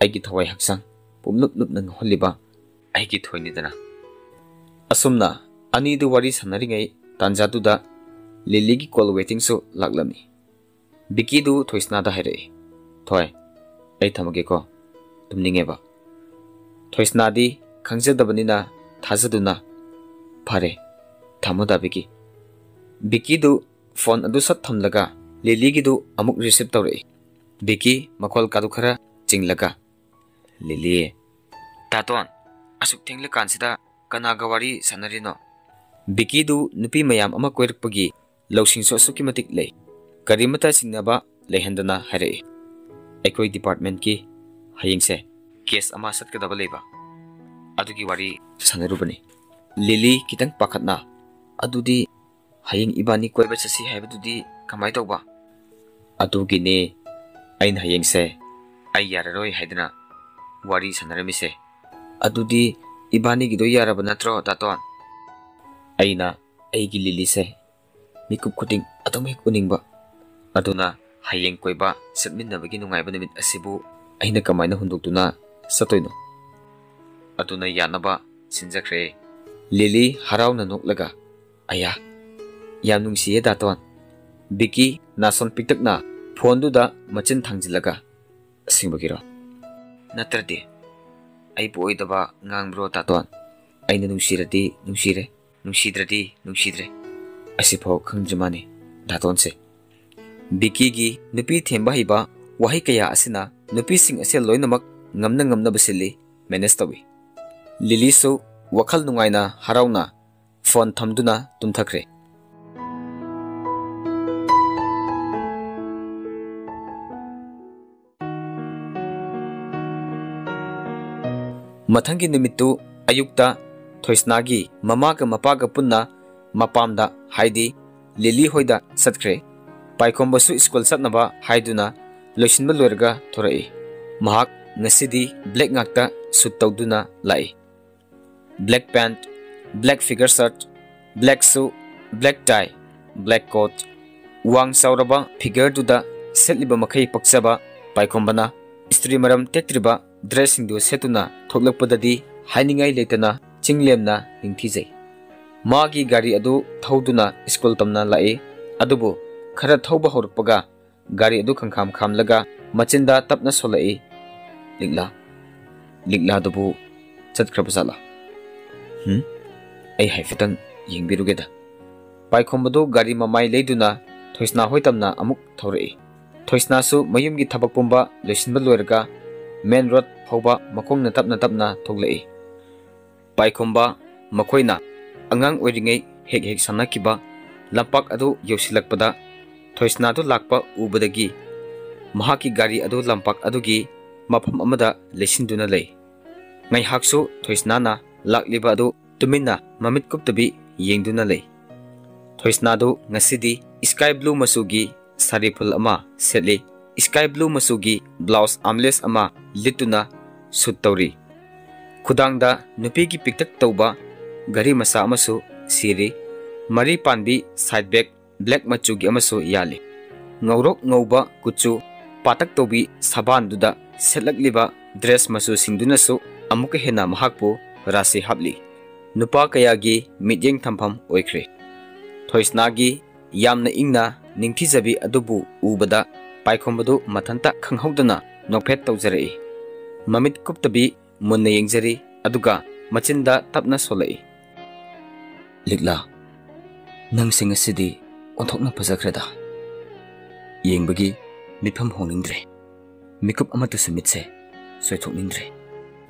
ꯑꯩꯒꯤ ꯊꯋꯥꯏ ꯍꯛꯆꯥꯡ ꯄꯨꯝꯂꯨꯞ ꯂꯨꯞꯅ ꯉꯥꯎꯍꯜꯂꯤꯕ ꯑꯩꯒꯤ ꯊꯣꯏꯅꯤꯗꯅ꯫ ꯑꯁꯨꯝꯅ ꯑꯅꯤꯗꯨ ꯋꯥꯔꯤ ꯁꯥꯟꯅꯔꯤꯉꯩ ꯇꯥꯟꯖꯥꯗꯨꯗ ꯂꯤꯂꯤꯒꯤ call waitingꯁꯨ ꯂꯥꯛꯂꯝꯃꯤ꯫ ꯕꯤꯀꯤꯗꯨ ꯊꯣꯏꯁꯅꯥꯗ ꯍꯥꯏꯔꯛꯏ, "ꯊꯣꯏ, ꯑꯩ ꯊꯝꯃꯒꯦꯀꯣ, ꯇꯨꯝꯅꯤꯡꯉꯦꯕ꯫" ꯊꯣꯏꯁꯅꯥꯗꯤ ꯈꯪꯖꯗꯕꯅꯤꯅ ꯊꯥꯖꯗꯨꯅ, "ꯐꯔꯦ, ꯊꯝꯃꯣ ꯗꯥ ꯕꯤꯀꯤ꯫" ꯕꯤꯀꯤꯗꯨ phone ꯑꯗꯨ ꯁꯠ ꯊꯝꯂꯒ ꯂꯤꯂꯤꯒꯤꯗꯨ ꯑꯃꯨꯛ receive ꯇꯧꯔꯛꯏ꯫ ꯕꯤꯀꯤ ꯃꯈꯣꯜ ꯀꯥꯗꯨ ꯈꯔ ꯆꯤꯡꯂꯒ, "ꯂꯤꯂꯤ꯫" "ꯇꯥꯇꯣꯟ, ꯑꯁꯨꯛ ꯊꯦꯡꯂꯀꯥꯟꯁꯤꯗ ꯀꯅꯥꯒ ꯋꯥꯔꯤ ꯁꯥꯟꯅꯔꯤꯅꯣ?" ꯕꯤꯀꯤꯗꯨ ꯅꯨꯄꯤ ꯃꯌꯥꯝ ꯑꯃ ꯀꯣꯏꯔꯛꯄꯒꯤ ꯂꯧꯁꯤꯡꯁꯨ ꯑꯁꯨꯛꯀꯤ ꯃꯇꯤꯛ ꯂꯩ꯫ ꯀꯔꯤꯃꯠꯇ ꯆꯤꯡꯅꯕ ꯂꯩꯍꯟꯗꯅ ꯍꯥꯏꯔꯛꯏ, "ꯑꯩꯈꯣꯏ departmentꯀꯤ ꯍꯌꯦꯡꯁꯦ case ꯑꯃ ꯆꯠꯀꯗꯕ ꯂꯩꯕ, ꯑꯗꯨꯒꯤ ꯋꯥꯔꯤ ꯁꯥꯟꯅꯔꯨꯕꯅꯤ꯫" ꯂꯤꯂꯤ ꯈꯤꯇꯪ ꯄꯥꯈꯠꯅ, "ꯑꯗꯨꯗꯤ ꯍꯌꯦꯡ ꯏꯕꯥꯅꯤ ꯀꯣꯏꯕ ꯆꯠꯁꯤ ꯍꯥꯏꯕꯗꯨꯗꯤ ꯀꯃꯥꯏ ꯇꯧꯕ?" "ꯑꯗꯨꯒꯤꯅꯦ ꯑꯩꯅ ꯍꯌꯦꯡꯁꯦ ꯑꯩ ꯌꯥꯔꯔꯣꯏ ꯍꯥꯏꯗꯅ ꯋꯥꯔꯤ ꯁꯥꯟꯅꯔꯝꯃꯤꯁꯦ꯫" "ꯑꯗꯨꯗꯤ ꯏꯕꯥꯅꯤꯒꯤꯗꯣ ꯌꯥꯔꯕ ꯅꯠꯇ꯭ꯔꯣ, ꯗꯥꯇꯣꯟ?" "ꯑꯩꯅ ꯑꯩꯒꯤ ꯂꯤꯂꯤꯁꯦ ꯃꯤꯀꯨꯞ ꯈꯨꯗꯤꯡ ꯑꯗꯨꯝ ꯍꯦꯛ ꯎꯅꯤꯡꯕ꯫ ꯑꯗꯨꯅ ꯍꯌꯦꯡ ꯀꯣꯏꯕ ꯆꯠꯃꯤꯟꯅꯕꯒꯤ ꯅꯨꯡꯉꯥꯏꯕ ꯅꯨꯃꯤꯠ ꯑꯁꯤꯕꯨ ꯑꯩꯅ ꯀꯃꯥꯏꯅ ꯍꯨꯟꯗꯣꯛꯇꯨꯅ ꯆꯠꯇꯣꯏꯅꯣ? ꯑꯗꯨꯅ ꯌꯥꯅꯕ ꯁꯤꯟꯖꯈ꯭ꯔꯦ꯫" ꯂꯤꯂꯤ ꯍꯔꯥꯎꯅ ꯅꯣꯛꯂꯒ, "ꯑꯌꯥ, ꯌꯥꯝ ꯅꯨꯡꯁꯤꯌꯦ ꯗꯥꯇꯣꯟ꯫" ꯕꯤꯀꯤ ꯅꯥꯁꯣꯟ ꯄꯤꯛꯇꯛꯅ phoneꯗꯨꯗ ꯃꯆꯤꯟ ꯊꯥꯡꯖꯤꯜꯂꯒ, "ꯑꯁꯦꯡꯕꯒꯤꯔꯣ? ꯅꯠꯇ꯭ꯔꯗꯤ ꯑꯩꯕꯨ ꯑꯣꯏꯗꯕ ꯉꯥꯡꯕ꯭ꯔꯣ ꯗꯥꯇꯣꯟ? ꯑꯩꯅ ꯅꯨꯡꯁꯤꯔꯗꯤ ꯅꯨꯡꯁꯤꯔꯦ, ꯅꯨꯡꯁꯤꯗ꯭ꯔꯗꯤ ꯅꯨꯡꯁꯤꯗ꯭ꯔꯦ꯫ ꯑꯁꯤꯐꯥꯎ ꯈꯪꯗ꯭ꯔꯤ ꯃꯥꯅꯤ ꯗꯥꯇꯣꯟꯁꯦ꯫" ꯕꯤꯀꯤꯒꯤ ꯅꯨꯄꯤ ꯊꯦꯝꯕ ꯍꯩꯕ ꯋꯥꯍꯩ ꯀꯌꯥ ꯑꯁꯤꯅ ꯅꯨꯄꯤꯁꯤꯡ ꯑꯁꯦ ꯂꯣꯏꯅꯃꯛ ꯉꯝꯅ ꯉꯝꯅꯕ ꯁꯤꯜꯂꯤ, manage ꯇꯧꯏ꯫ ꯂꯤꯂꯤꯁꯨ ꯋꯥꯈꯜ ꯅꯨꯡꯉꯥꯏꯅ ꯍꯔꯥꯎꯅ phone ꯊꯝꯗꯨꯅ ꯇꯨꯝꯊꯈ꯭ꯔꯦ꯫ ꯃꯊꯪꯒꯤ ꯅꯨꯃꯤꯠꯇꯨ ꯑꯌꯨꯛꯇ ꯊꯣꯏꯁꯅꯥꯒꯤ ꯃꯃꯥꯒ ꯃꯄꯥꯒ ꯄꯨꯟꯅ ꯃꯄꯥꯝꯗ, ꯍꯥꯏꯗꯤ ꯂꯤꯂꯤ ꯍꯣꯏꯗ ꯆꯠꯈ꯭ꯔꯦ꯫ ꯄꯥꯏꯈꯣꯝꯕꯁꯨ ꯁ꯭ꯀꯨꯜ ꯆꯠꯅꯕ ꯍꯥꯏꯗꯨꯅ ꯂꯣꯏꯁꯤꯟꯕ ꯂꯣꯏꯔꯒ ꯊꯣꯔꯛꯏ꯫ ꯃꯍꯥꯛ ꯉꯁꯤꯗꯤ black ꯉꯥꯛꯇ suit ꯇꯧꯗꯨꯅ ꯂꯥꯛꯏ꯫ Black pant, black figure shirt, black shoe, black tie, black coat꯫ ꯋꯥꯡ ꯆꯥꯎꯔꯕ figureꯗꯨꯗ ꯁꯦꯠꯂꯤꯕ ꯃꯈꯩ ꯄꯛꯆꯕ ꯄꯥꯏꯈꯣꯝꯕꯅ ꯏꯁꯇ꯭ꯔꯤ ꯃꯔꯝ ꯇꯦꯛꯇ꯭ꯔꯤꯕ dressꯁꯤꯡꯗꯨ ꯁꯦꯠꯇꯨꯅ ꯊꯣꯛꯂꯛꯄꯗꯗꯤ ꯍꯥꯏꯅꯤꯡꯉꯥꯏ ꯂꯩꯇꯅ ꯆꯤꯡꯂꯦꯝꯅ ꯅꯤꯡꯊꯤꯖꯩ꯫ ꯃꯥꯒꯤ ꯒꯥꯔꯤ ꯑꯗꯨ ꯊꯧꯗꯨꯅ ꯁ꯭ꯀꯨꯜ ꯇꯝꯅ ꯂꯥꯛꯏ꯫ ꯑꯗꯨꯕꯨ ꯈꯔ ꯊꯧꯕ ꯍꯧꯔꯛꯄꯒ ꯒꯥꯔꯤ ꯑꯗꯨ ꯈꯪꯈꯥꯝ ꯈꯥꯝꯂꯒ ꯃꯆꯤꯟꯗ ꯇꯞꯅ ꯁꯣꯜꯂꯛꯏ꯫ "ꯂꯤꯛꯂꯥ, ꯂꯤꯛꯂꯥꯗꯨꯕꯨ ꯆꯠꯈ꯭ꯔꯕ ꯖꯥꯠꯂꯥ?" "ꯍꯨꯝ? ꯑꯩ ꯍꯥꯏꯐꯦꯠꯇꯪ ꯌꯦꯡꯕꯤꯔꯨꯒꯦꯗ꯫" ꯄꯥꯏꯈꯣꯝꯕꯗꯨ ꯒꯥꯔꯤ ꯃꯃꯥꯏ ꯂꯩꯗꯨꯅ ꯊꯣꯏꯁꯅꯥ ꯍꯣꯏ ꯇꯝꯅ ꯑꯃꯨꯛ ꯊꯧꯔꯛꯏ꯫ ꯊꯣꯏꯁꯅꯥꯁꯨ ꯃꯌꯨꯝꯒꯤ ꯊꯕꯛ ꯄꯨꯝꯕ ꯂꯣꯏꯁꯤꯟꯕ ꯂꯣꯏꯔꯒ main road ꯐꯥꯎꯕ ꯃꯈꯣꯡꯅ ꯇꯞꯅ ꯇꯞꯅ ꯊꯣꯛꯂꯛꯏ꯫ ꯄꯥꯏꯈꯣꯝꯕ ꯃꯈꯣꯏꯅ ꯑꯉꯥꯡ ꯑꯣꯏꯔꯤꯉꯩ ꯍꯦꯛ ꯍꯦꯛ ꯁꯥꯟꯅꯈꯤꯕ ꯂꯝꯄꯥꯛ ꯑꯗꯨ ꯌꯧꯁꯤꯜꯂꯛꯄꯗ ꯊꯣꯏꯁꯅꯥꯗꯨ ꯂꯥꯛꯄ ꯎꯕꯗꯒꯤ ꯃꯍꯥꯛꯀꯤ ꯒꯥꯔꯤ ꯑꯗꯨ ꯂꯝꯄꯥꯛ ꯑꯗꯨꯒꯤ ꯃꯐꯝ ꯑꯃꯗ ꯂꯩꯁꯤꯟꯗꯨꯅ ꯂꯩ꯫ ꯉꯥꯏꯍꯥꯛꯁꯨ ꯊꯣꯏꯁꯅꯥꯅ ꯂꯥꯛꯂꯤꯕ ꯑꯗꯨ ꯇꯨꯃꯤꯟꯅ ꯃꯃꯤꯠ ꯀꯨꯞꯇꯕꯤ ꯌꯦꯡꯗꯨꯅ ꯂꯩ꯫ ꯊꯣꯏꯁꯅꯥꯗꯨ ꯉꯁꯤꯗꯤ sky blue ꯃꯆꯨꯒꯤ ꯁꯥꯔꯤ ꯐꯨꯜ ꯑꯃ ꯁꯦꯠꯂꯤ꯫ Sky blue ꯃꯆꯨꯒꯤ blouse armless ꯑꯃ ꯂꯤꯠꯇꯨꯅ suit ꯇꯧꯔꯤ꯫ ꯈꯨꯗꯥꯡꯗ ꯅꯨꯄꯤꯒꯤ ꯄꯤꯛꯇꯛ ꯇꯧꯕ ꯘꯔꯤ ꯃꯆꯥ ꯑꯃꯁꯨ ꯁꯤꯔꯤ꯫ ꯃꯔꯤ ꯄꯥꯟꯕꯤ side bag black ꯃꯆꯨꯒꯤ ꯑꯃꯁꯨ ꯌꯥꯜꯂꯤ꯫ ꯉꯧꯔꯣꯛ ꯉꯧꯕ ꯀꯨꯆꯨ ꯄꯥꯇꯛ ꯇꯧꯕꯤ ꯁꯕꯥꯟꯗꯨꯗ ꯁꯦꯠꯂꯛꯂꯤꯕ dress ꯃꯆꯨꯁꯤꯡꯗꯨꯅꯁꯨ ꯑꯃꯨꯛꯀ ꯍꯦꯟꯅ ꯃꯍꯥꯛꯄꯨ ꯔꯥꯁꯤ ꯍꯥꯞꯂꯤ꯫ ꯅꯨꯄꯥ ꯀꯌꯥꯒꯤ ꯃꯤꯠꯌꯦꯡ ꯊꯝꯐꯝ ꯑꯣꯏꯈ꯭ꯔꯦ꯫ ꯊꯣꯏꯁꯅꯥꯒꯤ ꯌꯥꯝꯅ ꯏꯪꯅ ꯅꯤꯡꯊꯤꯖꯕꯤ ꯑꯗꯨꯕꯨ ꯎꯕꯗ ꯄꯥꯏꯈꯣꯝꯕꯗꯨ ꯃꯊꯟꯇ ꯈꯪꯍꯧꯗꯅ ꯅꯣꯛꯐꯦꯠ ꯇꯧꯖꯔꯛꯏ꯫ ꯃꯃꯤꯠ ꯀꯨꯞꯇꯕꯤ ꯃꯨꯟꯅ ꯌꯦꯡꯖꯔꯤ, ꯑꯗꯨꯒ ꯃꯆꯤꯟꯗ ꯇꯞꯅ ꯁꯣꯜꯂꯛꯏ꯫ "ꯂꯤꯛꯂꯥ, ꯅꯪꯁꯦ ꯉꯁꯤꯗꯤ ꯑꯣꯟꯊꯣꯛꯅ ꯐꯖꯈ꯭ꯔꯦꯗ꯫ ꯌꯦꯡꯕꯒꯤ ꯃꯤꯠꯐꯝ ꯍꯣꯡꯅꯤꯡꯗ꯭ꯔꯦ꯫ ꯃꯤꯀꯨꯞ ꯑꯃꯠꯇꯁꯨ ꯃꯤꯠꯁꯦ ꯁꯣꯏꯊꯣꯛꯅꯤꯡꯗ꯭ꯔꯦ꯫"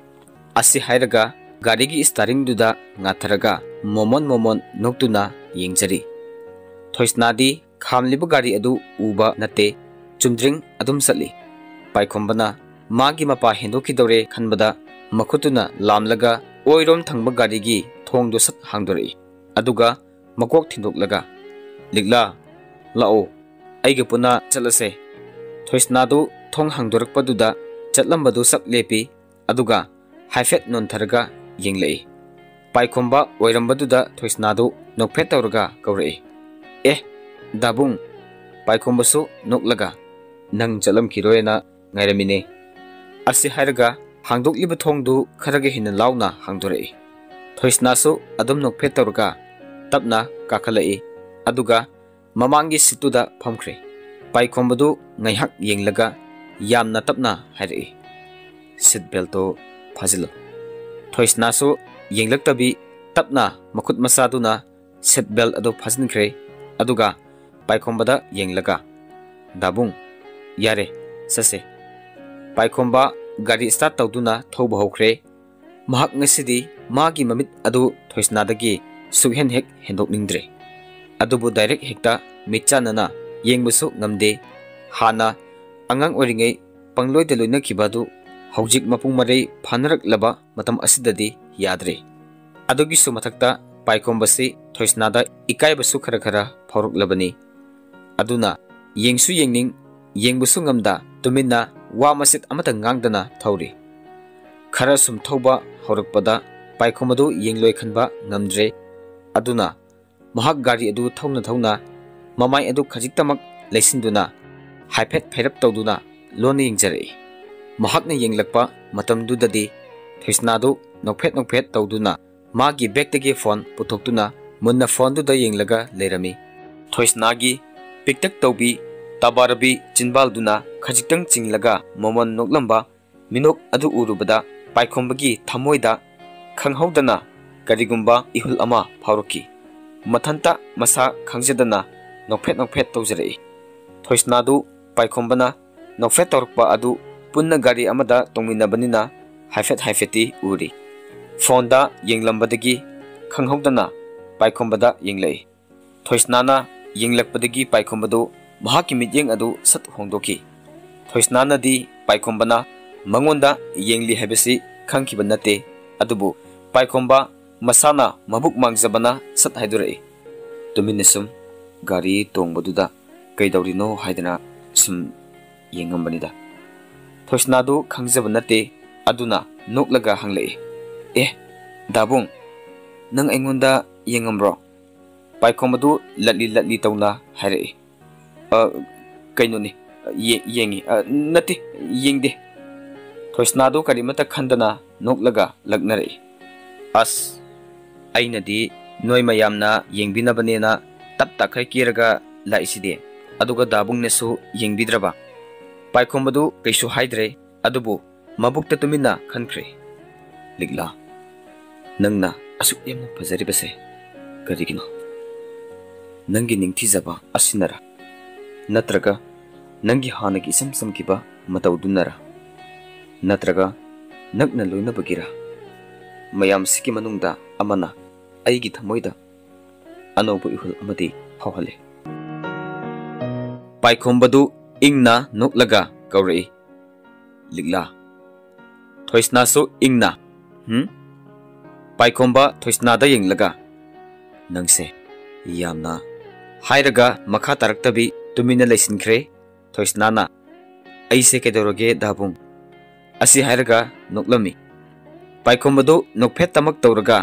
ꯑꯁꯤ ꯍꯥꯏꯔꯒ ꯒꯥꯔꯤꯒꯤ steeringꯗꯨꯗ ꯉꯥꯊꯔꯒ ꯃꯣꯃꯣꯟ ꯃꯣꯃꯣꯟ ꯅꯣꯛꯇꯨꯅ ꯌꯦꯡꯖꯔꯤ꯫ ꯊꯣꯏꯁꯅꯥꯗꯤ ꯈꯥꯝꯂꯤꯕ ꯒꯥꯔꯤ ꯑꯗꯨ ꯎꯕ ꯅꯠꯇꯦ, ꯆꯨꯝꯗ꯭ꯔꯤꯡ ꯑꯗꯨꯝ ꯆꯠꯂꯤ꯫ ꯄꯥꯏꯈꯣꯝꯕꯅ ꯃꯥꯒꯤ ꯃꯄꯥ ꯍꯦꯟꯗꯣꯛꯈꯤꯗꯧꯔꯦ ꯈꯟꯕꯗ ꯃꯈꯨꯠꯇꯨꯅ ꯂꯥꯝꯂꯒ ꯑꯣꯏꯔꯣꯝ ꯊꯪꯕ ꯒꯥꯔꯤꯒꯤ ꯊꯣꯡꯗꯨ ꯁꯠ ꯍꯥꯡꯗꯣꯔꯛꯏ꯫ ꯑꯗꯨꯒ ꯃꯀꯣꯛ ꯊꯤꯟꯗꯣꯛꯂꯒ, "ꯂꯤꯛꯂꯥ, ꯂꯥꯛꯑꯣ, ꯑꯩꯒ ꯄꯨꯟꯅ ꯆꯠꯂꯁꯦ꯫" ꯊꯣꯏꯁꯅꯥꯗꯨ ꯊꯣꯡ ꯍꯥꯡꯗꯣꯔꯛꯄꯗꯨꯗ ꯆꯠꯂꯝꯕꯗꯨ ꯆꯞ ꯂꯦꯞꯄꯤ꯫ ꯑꯗꯨꯒ ꯍꯥꯏꯐꯦꯠ ꯅꯣꯟꯊꯔꯒ ꯌꯦꯡꯂꯛꯏ꯫ ꯄꯥꯏꯈꯣꯝꯕ ꯑꯣꯏꯔꯝꯕꯗꯨꯗ ꯊꯣꯏꯁꯅꯥꯗꯨ ꯅꯣꯛꯐꯦꯠ ꯇꯧꯔꯒ ꯀꯧꯔꯛꯏ, "ꯑꯦ, ꯗꯥꯕꯨꯡ!" ꯄꯥꯏꯈꯣꯝꯕꯁꯨ ꯅꯣꯛꯂꯒ, "ꯅꯪ ꯆꯠꯂꯝꯈꯤꯔꯣꯏꯅ ꯉꯥꯏꯔꯝꯃꯤꯅꯦ" ꯑꯁꯤ ꯍꯥꯏꯔꯒ ꯍꯥꯡꯗꯣꯛꯂꯤꯕ ꯊꯣꯡꯗꯨ ꯈꯔꯒ ꯍꯦꯟꯅ ꯂꯥꯎꯅ ꯍꯥꯡꯗꯣꯔꯛꯏ꯫ ꯊꯣꯏꯁꯅꯥꯁꯨ ꯑꯗꯨꯝ ꯅꯣꯛꯐꯦꯠ ꯇꯧꯔꯒ ꯇꯞꯅ ꯀꯥꯈꯠꯂꯛꯏ, ꯑꯗꯨꯒ ꯃꯃꯥꯡꯒꯤ ꯁꯤꯠꯇꯨꯗ ꯐꯝꯈ꯭ꯔꯦ꯫ ꯄꯥꯏꯈꯣꯝꯕꯗꯨ ꯉꯥꯏꯍꯥꯛ ꯌꯦꯡꯂꯒ ꯌꯥꯝꯅ ꯇꯞꯅ ꯍꯥꯏꯔꯛꯏ, "ꯁꯤꯠ ꯕꯦꯜꯇꯣ ꯐꯥꯖꯤꯜꯂꯨ"꯫ ꯊꯣꯏꯁꯅꯥꯁꯨ ꯌꯦꯡꯂꯛꯇꯕꯤ ꯇꯞꯅ ꯃꯈꯨꯠ ꯃꯆꯥꯗꯨꯅ ꯁꯤꯠ ꯕꯦꯜ ꯑꯗꯨ ꯐꯥꯖꯤꯟꯈ꯭ꯔꯦ꯫ ꯑꯗꯨꯒ ꯄꯥꯏꯈꯣꯝꯕꯗ ꯌꯦꯡꯂꯒ, "ꯗꯥꯕꯨꯡ, ꯌꯥꯔꯦ, ꯆꯠꯁꯦ"꯫ ꯄꯥꯏꯈꯣꯝꯕ ꯒꯥꯔꯤ ꯁ꯭ꯇꯥꯔꯠ ꯇꯧꯗꯨꯅ ꯊꯧꯕ ꯍꯧꯈ꯭ꯔꯦ꯫ ꯃꯍꯥꯛ ꯉꯁꯤꯗꯤ ꯃꯥꯒꯤ ꯃꯃꯤꯠ ꯑꯗꯨ ꯊꯣꯏꯁꯅꯥꯗꯒꯤ ꯁꯨꯛꯍꯦꯟ ꯍꯦꯛ ꯍꯦꯟꯗꯣꯛꯅꯤꯡꯗ꯭ꯔꯦ꯫ ꯑꯗꯨꯕꯨ ꯗꯥꯏꯔꯦꯛ ꯍꯦꯛꯇ ꯃꯤꯠ ꯆꯥꯟꯅꯅ ꯌꯦꯡꯕꯁꯨ ꯉꯝꯗꯦ꯫ ꯍꯥꯟꯅ ꯑꯉꯥꯡ ꯑꯣꯏꯔꯤꯉꯩ ꯄꯪꯂꯣꯏꯗ ꯂꯣꯏꯅꯈꯤꯕ ꯑꯗꯨ ꯍꯧꯖꯤꯛ ꯃꯄꯨꯡ ꯃꯔꯩ ꯐꯥꯅꯔꯛꯂꯕ ꯃꯇꯝ ꯑꯁꯤꯗꯗꯤ ꯌꯥꯗ꯭ꯔꯦ꯫ ꯑꯗꯨꯒꯤꯁꯨ ꯃꯊꯛꯇ ꯄꯥꯏꯈꯣꯝꯕꯁꯤ ꯊꯣꯏꯁꯅꯥꯗ ꯏꯀꯥꯏꯕꯁꯨ ꯈꯔ ꯈꯔ ꯐꯥꯎꯔꯛꯂꯕꯅꯤ꯫ ꯑꯗꯨꯅ ꯌꯦꯡꯁꯨ ꯌꯦꯡꯅꯤꯡ, ꯌꯦꯡꯕꯁꯨ ꯉꯝꯗ ꯇꯨꯃꯤꯟꯅ ꯋꯥ ꯃꯆꯦꯠ ꯑꯃꯠꯇ ꯉꯥꯡꯗꯅ ꯊꯧꯔꯤ꯫ ꯈꯔ ꯁꯨꯝ ꯊꯧꯕ ꯍꯧꯔꯛꯄꯗ ꯄꯥꯏꯈꯣꯝꯕꯗꯨ ꯌꯦꯡꯂꯣꯏ ꯈꯟꯕ ꯉꯝꯗ꯭ꯔꯦ꯫ ꯑꯗꯨꯅ ꯃꯍꯥꯛ ꯒꯥꯔꯤ ꯑꯗꯨ ꯊꯧꯅ ꯊꯧꯅ ꯃꯃꯥꯏ ꯑꯗꯨ ꯈꯖꯤꯛꯇꯃꯛ ꯂꯩꯁꯤꯟꯗꯨꯅ ꯍꯥꯏꯐꯦꯠ ꯐꯩꯔꯞ ꯇꯧꯗꯨꯅ ꯂꯣꯟꯅ ꯌꯦꯡꯖꯔꯛꯏ꯫ ꯃꯍꯥꯛꯅ ꯌꯦꯡꯂꯛꯄ ꯃꯇꯝꯗꯨꯗꯗꯤ ꯊꯣꯏꯁꯅꯥꯗꯨ ꯅꯣꯛꯐꯦꯠ ꯅꯣꯛꯐꯦꯠ ꯇꯧꯗꯨꯅ ꯃꯥꯒꯤ ꯕꯦꯛꯇꯒꯤ ꯐꯣꯟ ꯄꯨꯊꯣꯛꯇꯨꯅ ꯃꯨꯟꯅ ꯐꯣꯟꯗꯨꯗ ꯌꯦꯡꯂꯒ ꯂꯩꯔꯝꯃꯤ꯫ ꯊꯣꯏꯁꯅꯥꯒꯤ ꯄꯤꯛꯇꯛ ꯇꯧꯕꯤ ꯇꯕꯥꯔꯕꯤ ꯆꯤꯟꯕꯥꯜꯗꯨꯅ ꯈꯖꯤꯛꯇꯪ ꯆꯤꯡꯂꯒ ꯃꯃꯣꯟ ꯅꯣꯛꯂꯝꯕ ꯃꯤꯅꯣꯛ ꯑꯗꯨ ꯎꯔꯨꯕꯗ ꯄꯥꯏꯈꯣꯝꯕꯒꯤ ꯊꯃꯣꯏꯗ ꯈꯪꯍꯧꯗꯅ ꯀꯔꯤꯒꯨꯝꯕ ꯏꯍꯨꯜ ꯑꯃ ꯐꯥꯎꯔꯛꯈꯤ꯫ ꯃꯊꯟꯇ ꯃꯁꯥ ꯈꯪꯖꯗꯅ ꯅꯣꯛꯐꯦꯠ ꯅꯣꯛꯐꯦꯠ ꯇꯧꯖꯔꯛꯏ꯫ ꯊꯣꯏꯁꯅꯥꯗꯨ ꯄꯥꯏꯈꯣꯝꯕꯅ ꯅꯣꯛꯐꯦꯠ ꯇꯧꯔꯛꯄ ꯑꯗꯨ ꯄꯨꯟꯅ ꯒꯥꯔꯤ ꯑꯃꯗ ꯇꯣꯡꯃꯤꯟꯅꯕꯅꯤꯅ ꯍꯥꯏꯐꯦꯠ ꯍꯥꯏꯐꯦꯠꯇꯤ ꯎꯔꯤ꯫ ꯐꯣꯟꯗ ꯌꯦꯡꯂꯝꯕꯗꯒꯤ ꯈꯪꯍꯧꯗꯅ ꯄꯥꯏꯈꯣꯝꯕꯗ ꯌꯦꯡꯂꯛꯏ꯫ ꯊꯣꯏꯁꯅꯥꯅ ꯌꯦꯡꯂꯛꯄꯗꯒꯤ ꯄꯥꯏꯈꯣꯝꯕꯗꯨ ꯃꯍꯥꯛꯀꯤ ꯃꯤꯠꯌꯦꯡ ꯑꯗꯨ ꯁꯠ ꯍꯣꯡꯗꯣꯛꯈꯤ꯫ ꯊꯣꯏꯁꯅꯥꯅꯗꯤ ꯄꯥꯏꯈꯣꯝꯕꯅ ꯃꯉꯣꯟꯗ ꯌꯦꯡꯂꯤ ꯍꯥꯏꯕꯁꯤ ꯈꯪꯈꯤꯕ ꯅꯠꯇꯦ, ꯑꯗꯨꯕꯨ ꯄꯥꯏꯈꯣꯝꯕ ꯃꯁꯥꯅ ꯃꯕꯨꯛ ꯃꯥꯡꯖꯕꯅ ꯁꯠ ꯍꯥꯏꯗꯣꯔꯛꯏ, "ꯇꯨꯃꯤꯟꯅ ꯁꯨꯝ ꯒꯥꯔꯤ ꯇꯣꯡꯕꯗꯨꯗ ꯀꯩꯗꯧꯔꯤꯅꯣ ꯍꯥꯏꯗꯅ ꯁꯨꯝ ꯌꯦꯡꯉꯝꯕꯅꯤꯗ"꯫ ꯊꯣꯏꯁꯅꯥꯗꯨ ꯈꯪꯖꯕ ꯅꯠꯇꯦ, ꯑꯗꯨꯅ ꯅꯣꯛꯂꯒ ꯍꯪꯂꯛꯏ, "ꯑꯦ, ꯗꯥꯕꯨꯡ, "ꯅꯪ ꯑꯩꯉꯣꯟꯗ ꯌꯦꯡꯉꯝꯕ꯭ꯔꯣ?" ꯄꯥꯏꯈꯣꯝꯕꯗꯨ ꯂꯠꯂꯤ ꯂꯠꯂꯤ ꯇꯧꯅ ꯍꯥꯏꯔꯛꯏ꯫ "ꯑ, ꯀꯩꯅꯣꯅꯤ, ꯌꯦ-, ꯌꯦꯡꯉꯤ꯫ ꯑ, ꯅꯠꯇꯦ, ꯌꯦꯡꯗꯦ꯫" ꯊꯣꯏꯁꯅꯥꯗꯨ ꯀꯔꯤꯃꯠꯇ ꯈꯟꯗꯅ ꯅꯣꯛꯂꯒ ꯂꯛꯅꯔꯛꯏ꯫ "ꯑꯁ, ꯑꯩꯅꯗꯤ ꯅꯣꯏ ꯃꯌꯥꯝꯅ ꯌꯦꯡꯕꯤꯅꯕꯅꯦꯅ ꯇꯞ ꯇꯥꯈꯩ ꯀꯦꯔꯒ ꯂꯥꯛꯏꯁꯤꯗꯤ, ꯑꯗꯨꯒ ꯗꯥꯕꯨꯡꯅꯁꯨ ꯌꯦꯡꯕꯤꯗ꯭ꯔꯕ?" ꯄꯥꯏꯈꯣꯝꯕꯗꯨ ꯀꯩꯁꯨ ꯍꯥꯏꯗ꯭ꯔꯦ, ꯑꯗꯨꯕꯨ ꯃꯕꯨꯛꯇ ꯇꯨꯃꯤꯟꯅ ꯈꯟꯈ꯭ꯔꯦ꯫ "ꯂꯤꯛꯂꯥ, ꯅꯪꯅ ꯑꯁꯨꯛ ꯌꯥꯝꯅ ꯐꯖꯔꯤꯕꯁꯦ ꯀꯔꯤꯒꯤꯅꯣ? ꯅꯪꯒꯤ ꯅꯤꯡꯊꯤꯖꯕ ꯑꯁꯤꯅꯔꯥ? ꯅꯠꯇ꯭ꯔꯒ ꯅꯪꯒꯤ ꯍꯥꯟꯅꯒꯤ ꯏꯆꯝ ꯆꯝꯈꯤꯕ ꯃꯇꯧꯗꯨꯅꯔꯥ? ꯅꯠꯇ꯭ꯔꯒ ꯅꯛꯅ ꯂꯣꯏꯅꯕꯒꯤꯔꯥ? ꯃꯌꯥꯝꯁꯤꯒꯤ ꯃꯅꯨꯡꯗ ꯑꯃꯅ ꯑꯩꯒꯤ ꯊꯃꯣꯏꯗ ꯑꯅꯧꯕ ꯏꯍꯨꯜ ꯑꯃꯗꯤ ꯐꯥꯎꯍꯜꯂꯦ꯫" ꯄꯥꯏꯈꯣꯝꯕꯗꯨ ꯏꯪꯅ ꯅꯣꯛꯂꯒ ꯀꯧꯔꯛꯏ꯫ "ꯂꯤꯛꯂꯥ꯫" ꯊꯣꯏꯁꯅꯥꯁꯨ ꯏꯪꯅ, "ꯍꯨꯝ?" ꯄꯥꯏꯈꯣꯝꯕ ꯊꯣꯏꯁꯅꯥꯗ ꯌꯦꯡꯂꯒ, "ꯅꯪꯁꯦ ꯌꯥꯝꯅ" ꯍꯥꯏꯔꯒ ꯃꯈꯥ ꯇꯥꯔꯛꯇꯕꯤ ꯇꯨꯃꯤꯟꯅ ꯂꯩꯁꯤꯟꯈ꯭ꯔꯦ꯫ ꯊꯣꯏꯁꯅꯥꯅ, "ꯑꯩꯁꯦ ꯀꯩꯗꯧꯔꯒꯦ ꯗꯥꯕꯨꯡ?" ꯑꯁꯤ ꯍꯥꯏꯔꯒ ꯅꯣꯛꯂꯝꯃꯤ꯫ ꯄꯥꯏꯈꯣꯝꯕꯗꯨ ꯅꯣꯛꯐꯦꯠꯇꯃꯛ ꯇꯧꯔꯒ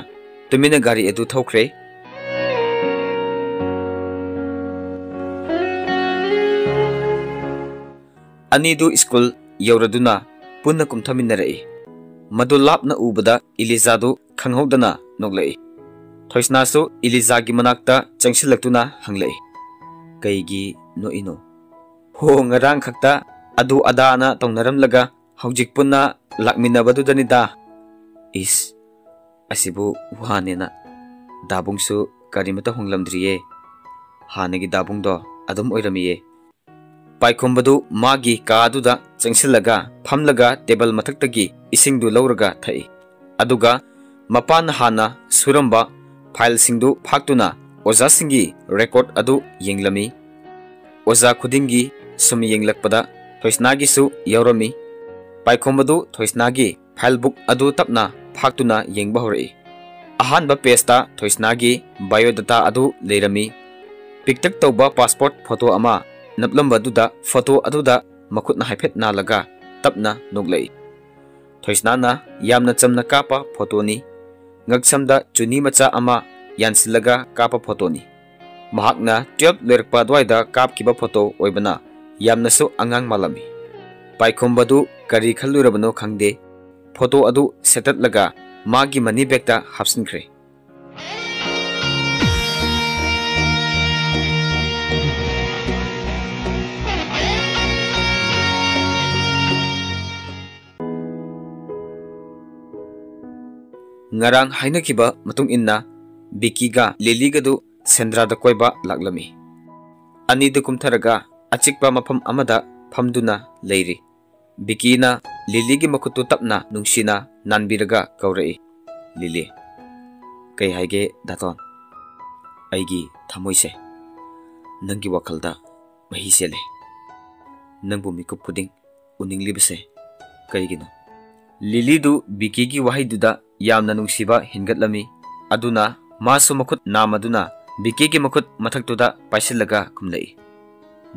ꯇꯨꯃꯤꯟꯅ ꯒꯥꯔꯤ ꯑꯗꯨ ꯊꯧꯈ꯭ꯔꯦ꯫ ꯑꯅꯤꯗꯨ ꯁ꯭ꯀꯨꯜ ꯌꯧꯔꯗꯨꯅ ꯄꯨꯟꯅ ꯀꯨꯝꯊꯃꯤꯟꯅꯔꯛꯏ꯫ ꯃꯗꯨ ꯂꯥꯞꯅ ꯎꯕꯗ ꯏꯂꯤꯖꯥꯗꯨ ꯈꯪꯍꯧꯗꯅ ꯅꯣꯛꯂꯛꯏ꯫ ꯊꯣꯏꯁꯅꯥꯁꯨ ꯏꯂꯤꯖꯥꯒꯤ ꯃꯅꯥꯛꯇ ꯆꯪꯁꯤꯜꯂꯛꯇꯨꯅ ꯍꯪꯂꯛꯏ, "ꯀꯩꯒꯤ ꯅꯣꯛꯏꯅꯣ?" "ꯍꯣ, ꯉꯔꯥꯡ ꯈꯛꯇ ꯑꯗꯨ ꯑꯗꯥꯅ ꯇꯧꯅꯔꯝꯂꯒ ꯍꯧꯖꯤꯛ ꯄꯨꯟꯅ ꯂꯥꯛꯃꯤꯟꯅꯕꯗꯨꯗꯅꯤꯗ꯫" "ꯏꯁ, ꯑꯁꯤꯕꯨ ꯋꯥꯅꯦꯅ? ꯗꯥꯕꯨꯡꯁꯨ ꯀꯔꯤꯃꯠꯇ ꯍꯣꯡꯂꯝꯗ꯭ꯔꯤꯌꯦ꯫ ꯍꯥꯟꯅꯒꯤ ꯗꯥꯕꯨꯡꯗꯣ ꯑꯗꯨꯝ ꯑꯣꯏꯔꯝꯃꯤꯌꯦ꯫" ꯄꯥꯏꯈꯣꯝꯕꯗꯨ ꯃꯥꯒꯤ ꯀꯥꯗꯨꯗ ꯆꯪꯁꯤꯜꯂꯒ ꯐꯝꯂꯒ ꯇꯦꯕꯜ ꯃꯊꯛꯇꯒꯤ ꯏꯁꯤꯡꯗꯨ ꯂꯧꯔꯒ ꯊꯛꯏ꯫ ꯑꯗꯨꯒ ꯃꯄꯥꯅ ꯍꯥꯟꯅ ꯁꯨꯔꯝꯕ ꯐꯥꯏꯜꯁꯤꯡꯗꯨ ꯐꯥꯛꯇꯨꯅ ꯑꯣꯖꯥꯁꯤꯡꯒꯤ ꯔꯦꯀꯣꯔꯗ ꯑꯗꯨ ꯌꯦꯡꯂꯝꯃꯤ꯫ ꯑꯣꯖꯥ ꯈꯨꯗꯤꯡꯒꯤ ꯁꯨꯝ ꯌꯦꯡꯂꯛꯄꯗ ꯊꯣꯏꯁꯅꯥꯒꯤꯁꯨ ꯌꯥꯎꯔꯝꯃꯤ꯫ ꯄꯥꯏꯈꯣꯝꯕꯗꯨ ꯊꯣꯏꯁꯅꯥꯒꯤ ꯐꯥꯏꯜ ꯕꯨꯛ ꯑꯗꯨ ꯇꯞꯅ ꯐꯥꯛꯇꯨꯅ ꯌꯦꯡꯕ ꯍꯧꯔꯛꯏ꯫ ꯑꯍꯥꯟꯕ ꯄꯦꯖꯇ ꯊꯣꯏꯁꯅꯥꯒꯤ ꯕꯥꯏꯑꯣꯗꯥꯇꯥ ꯑꯗꯨ ꯂꯩꯔꯝꯃꯤ꯫ ꯄꯤꯛꯇꯛ ꯇꯧꯕ ꯄꯥꯁꯄꯣꯔꯠ ꯐꯣꯇꯣ ꯑꯃ ꯅꯞꯂꯝꯕꯗꯨꯗ ꯐꯣꯇꯣ ꯑꯗꯨꯗ ꯃꯈꯨꯠꯅ ꯍꯥꯏꯐꯦꯠ ꯅꯥꯜꯂꯒ ꯇꯞꯅ ꯅꯣꯛꯂꯛꯏ꯫ ꯊꯣꯏꯁꯅꯥꯅ ꯌꯥꯝꯅ ꯆꯝꯅ ꯀꯥꯞꯄ ꯐꯣꯇꯣꯅꯤ꯫ ꯉꯛꯁꯝꯗ ꯆꯨꯅꯤ ꯃꯆꯥ ꯑꯃ ꯌꯥꯟꯁꯤꯜꯂꯒ ꯀꯥꯞꯄ ꯐꯣꯇꯣꯅꯤ꯫ ꯃꯍꯥꯛꯅ ꯇꯨꯌꯦꯜꯐ ꯂꯣꯏꯔꯛꯄ ꯑꯗꯨꯋꯥꯏꯗ ꯀꯥꯞꯈꯤꯕ ꯐꯣꯇꯣ ꯑꯣꯏꯕꯅ ꯌꯥꯝꯅꯁꯨ ꯑꯉꯥꯡ ꯃꯥꯜꯂꯝꯃꯤ꯫ ꯄꯥꯏꯈꯣꯝꯕꯗꯨ ꯀꯔꯤ ꯈꯜꯂꯨꯔꯕꯅꯣ ꯈꯪꯗꯦ, ꯐꯣꯇꯣ ꯑꯗꯨ ꯁꯦꯠꯇꯠꯂꯒ ꯃꯥꯒꯤ ꯃꯅꯤ ꯕꯦꯒꯇ ꯍꯥꯞꯆꯤꯟꯈ꯭ꯔꯦ꯫ ꯉꯔꯥꯡ ꯍꯥꯏꯅꯈꯤꯕ ꯃꯇꯨꯡ ꯏꯟꯅ ꯕꯤꯀꯤꯒ ꯂꯤꯂꯤꯒꯗꯨ ꯁꯦꯟꯗ꯭ꯔꯥꯗ ꯀꯣꯏꯕ ꯂꯥꯛꯂꯝꯃꯤ꯫ ꯑꯅꯤꯗꯨ ꯀꯨꯝꯊꯔꯒ ꯑꯆꯤꯛꯄ ꯃꯐꯝ ꯑꯃꯗ ꯐꯝꯗꯨꯅ ꯂꯩꯔꯤ꯫ ꯕꯤꯀꯤꯅ ꯂꯤꯂꯤꯒꯤ ꯃꯈꯨꯠꯇꯨ ꯇꯞꯅ ꯅꯨꯡꯁꯤꯅ ꯅꯥꯟꯕꯤꯔꯒ ꯀꯧꯔꯛꯏ, "ꯂꯤꯂꯤ꯫" "ꯀꯩ ꯍꯥꯏꯒꯦ ꯗꯥꯇꯣꯟ?" "ꯑꯩꯒꯤ ꯊꯃꯣꯏꯁꯦ ꯅꯪꯒꯤ ꯋꯥꯈꯜꯗ ꯃꯍꯤ ꯆꯦꯜꯂꯦ꯫ ꯅꯪꯕꯨ ꯃꯤꯀꯨꯞ ꯈꯨꯗꯤꯡ ꯎꯅꯤꯡꯂꯤꯕꯁꯦ ꯀꯔꯤꯒꯤꯅꯣ?" ꯂꯤꯂꯤꯗꯨ ꯕꯤꯀꯤꯒꯤ ꯋꯥꯍꯩꯗꯨꯗ ꯌꯥꯝꯅ ꯅꯨꯡꯁꯤꯕ ꯍꯦꯟꯒꯠꯂꯝꯃꯤ꯫ ꯑꯗꯨꯅ ꯃꯥꯁꯨ ꯃꯈꯨꯠ ꯅꯥꯝꯃꯗꯨꯅ ꯕꯤꯀꯤꯒꯤ ꯃꯈꯨꯠ ꯃꯊꯛꯇꯨꯗ ꯄꯥꯏꯁꯤꯜꯂꯒ ꯈꯨꯝꯂꯛꯏ,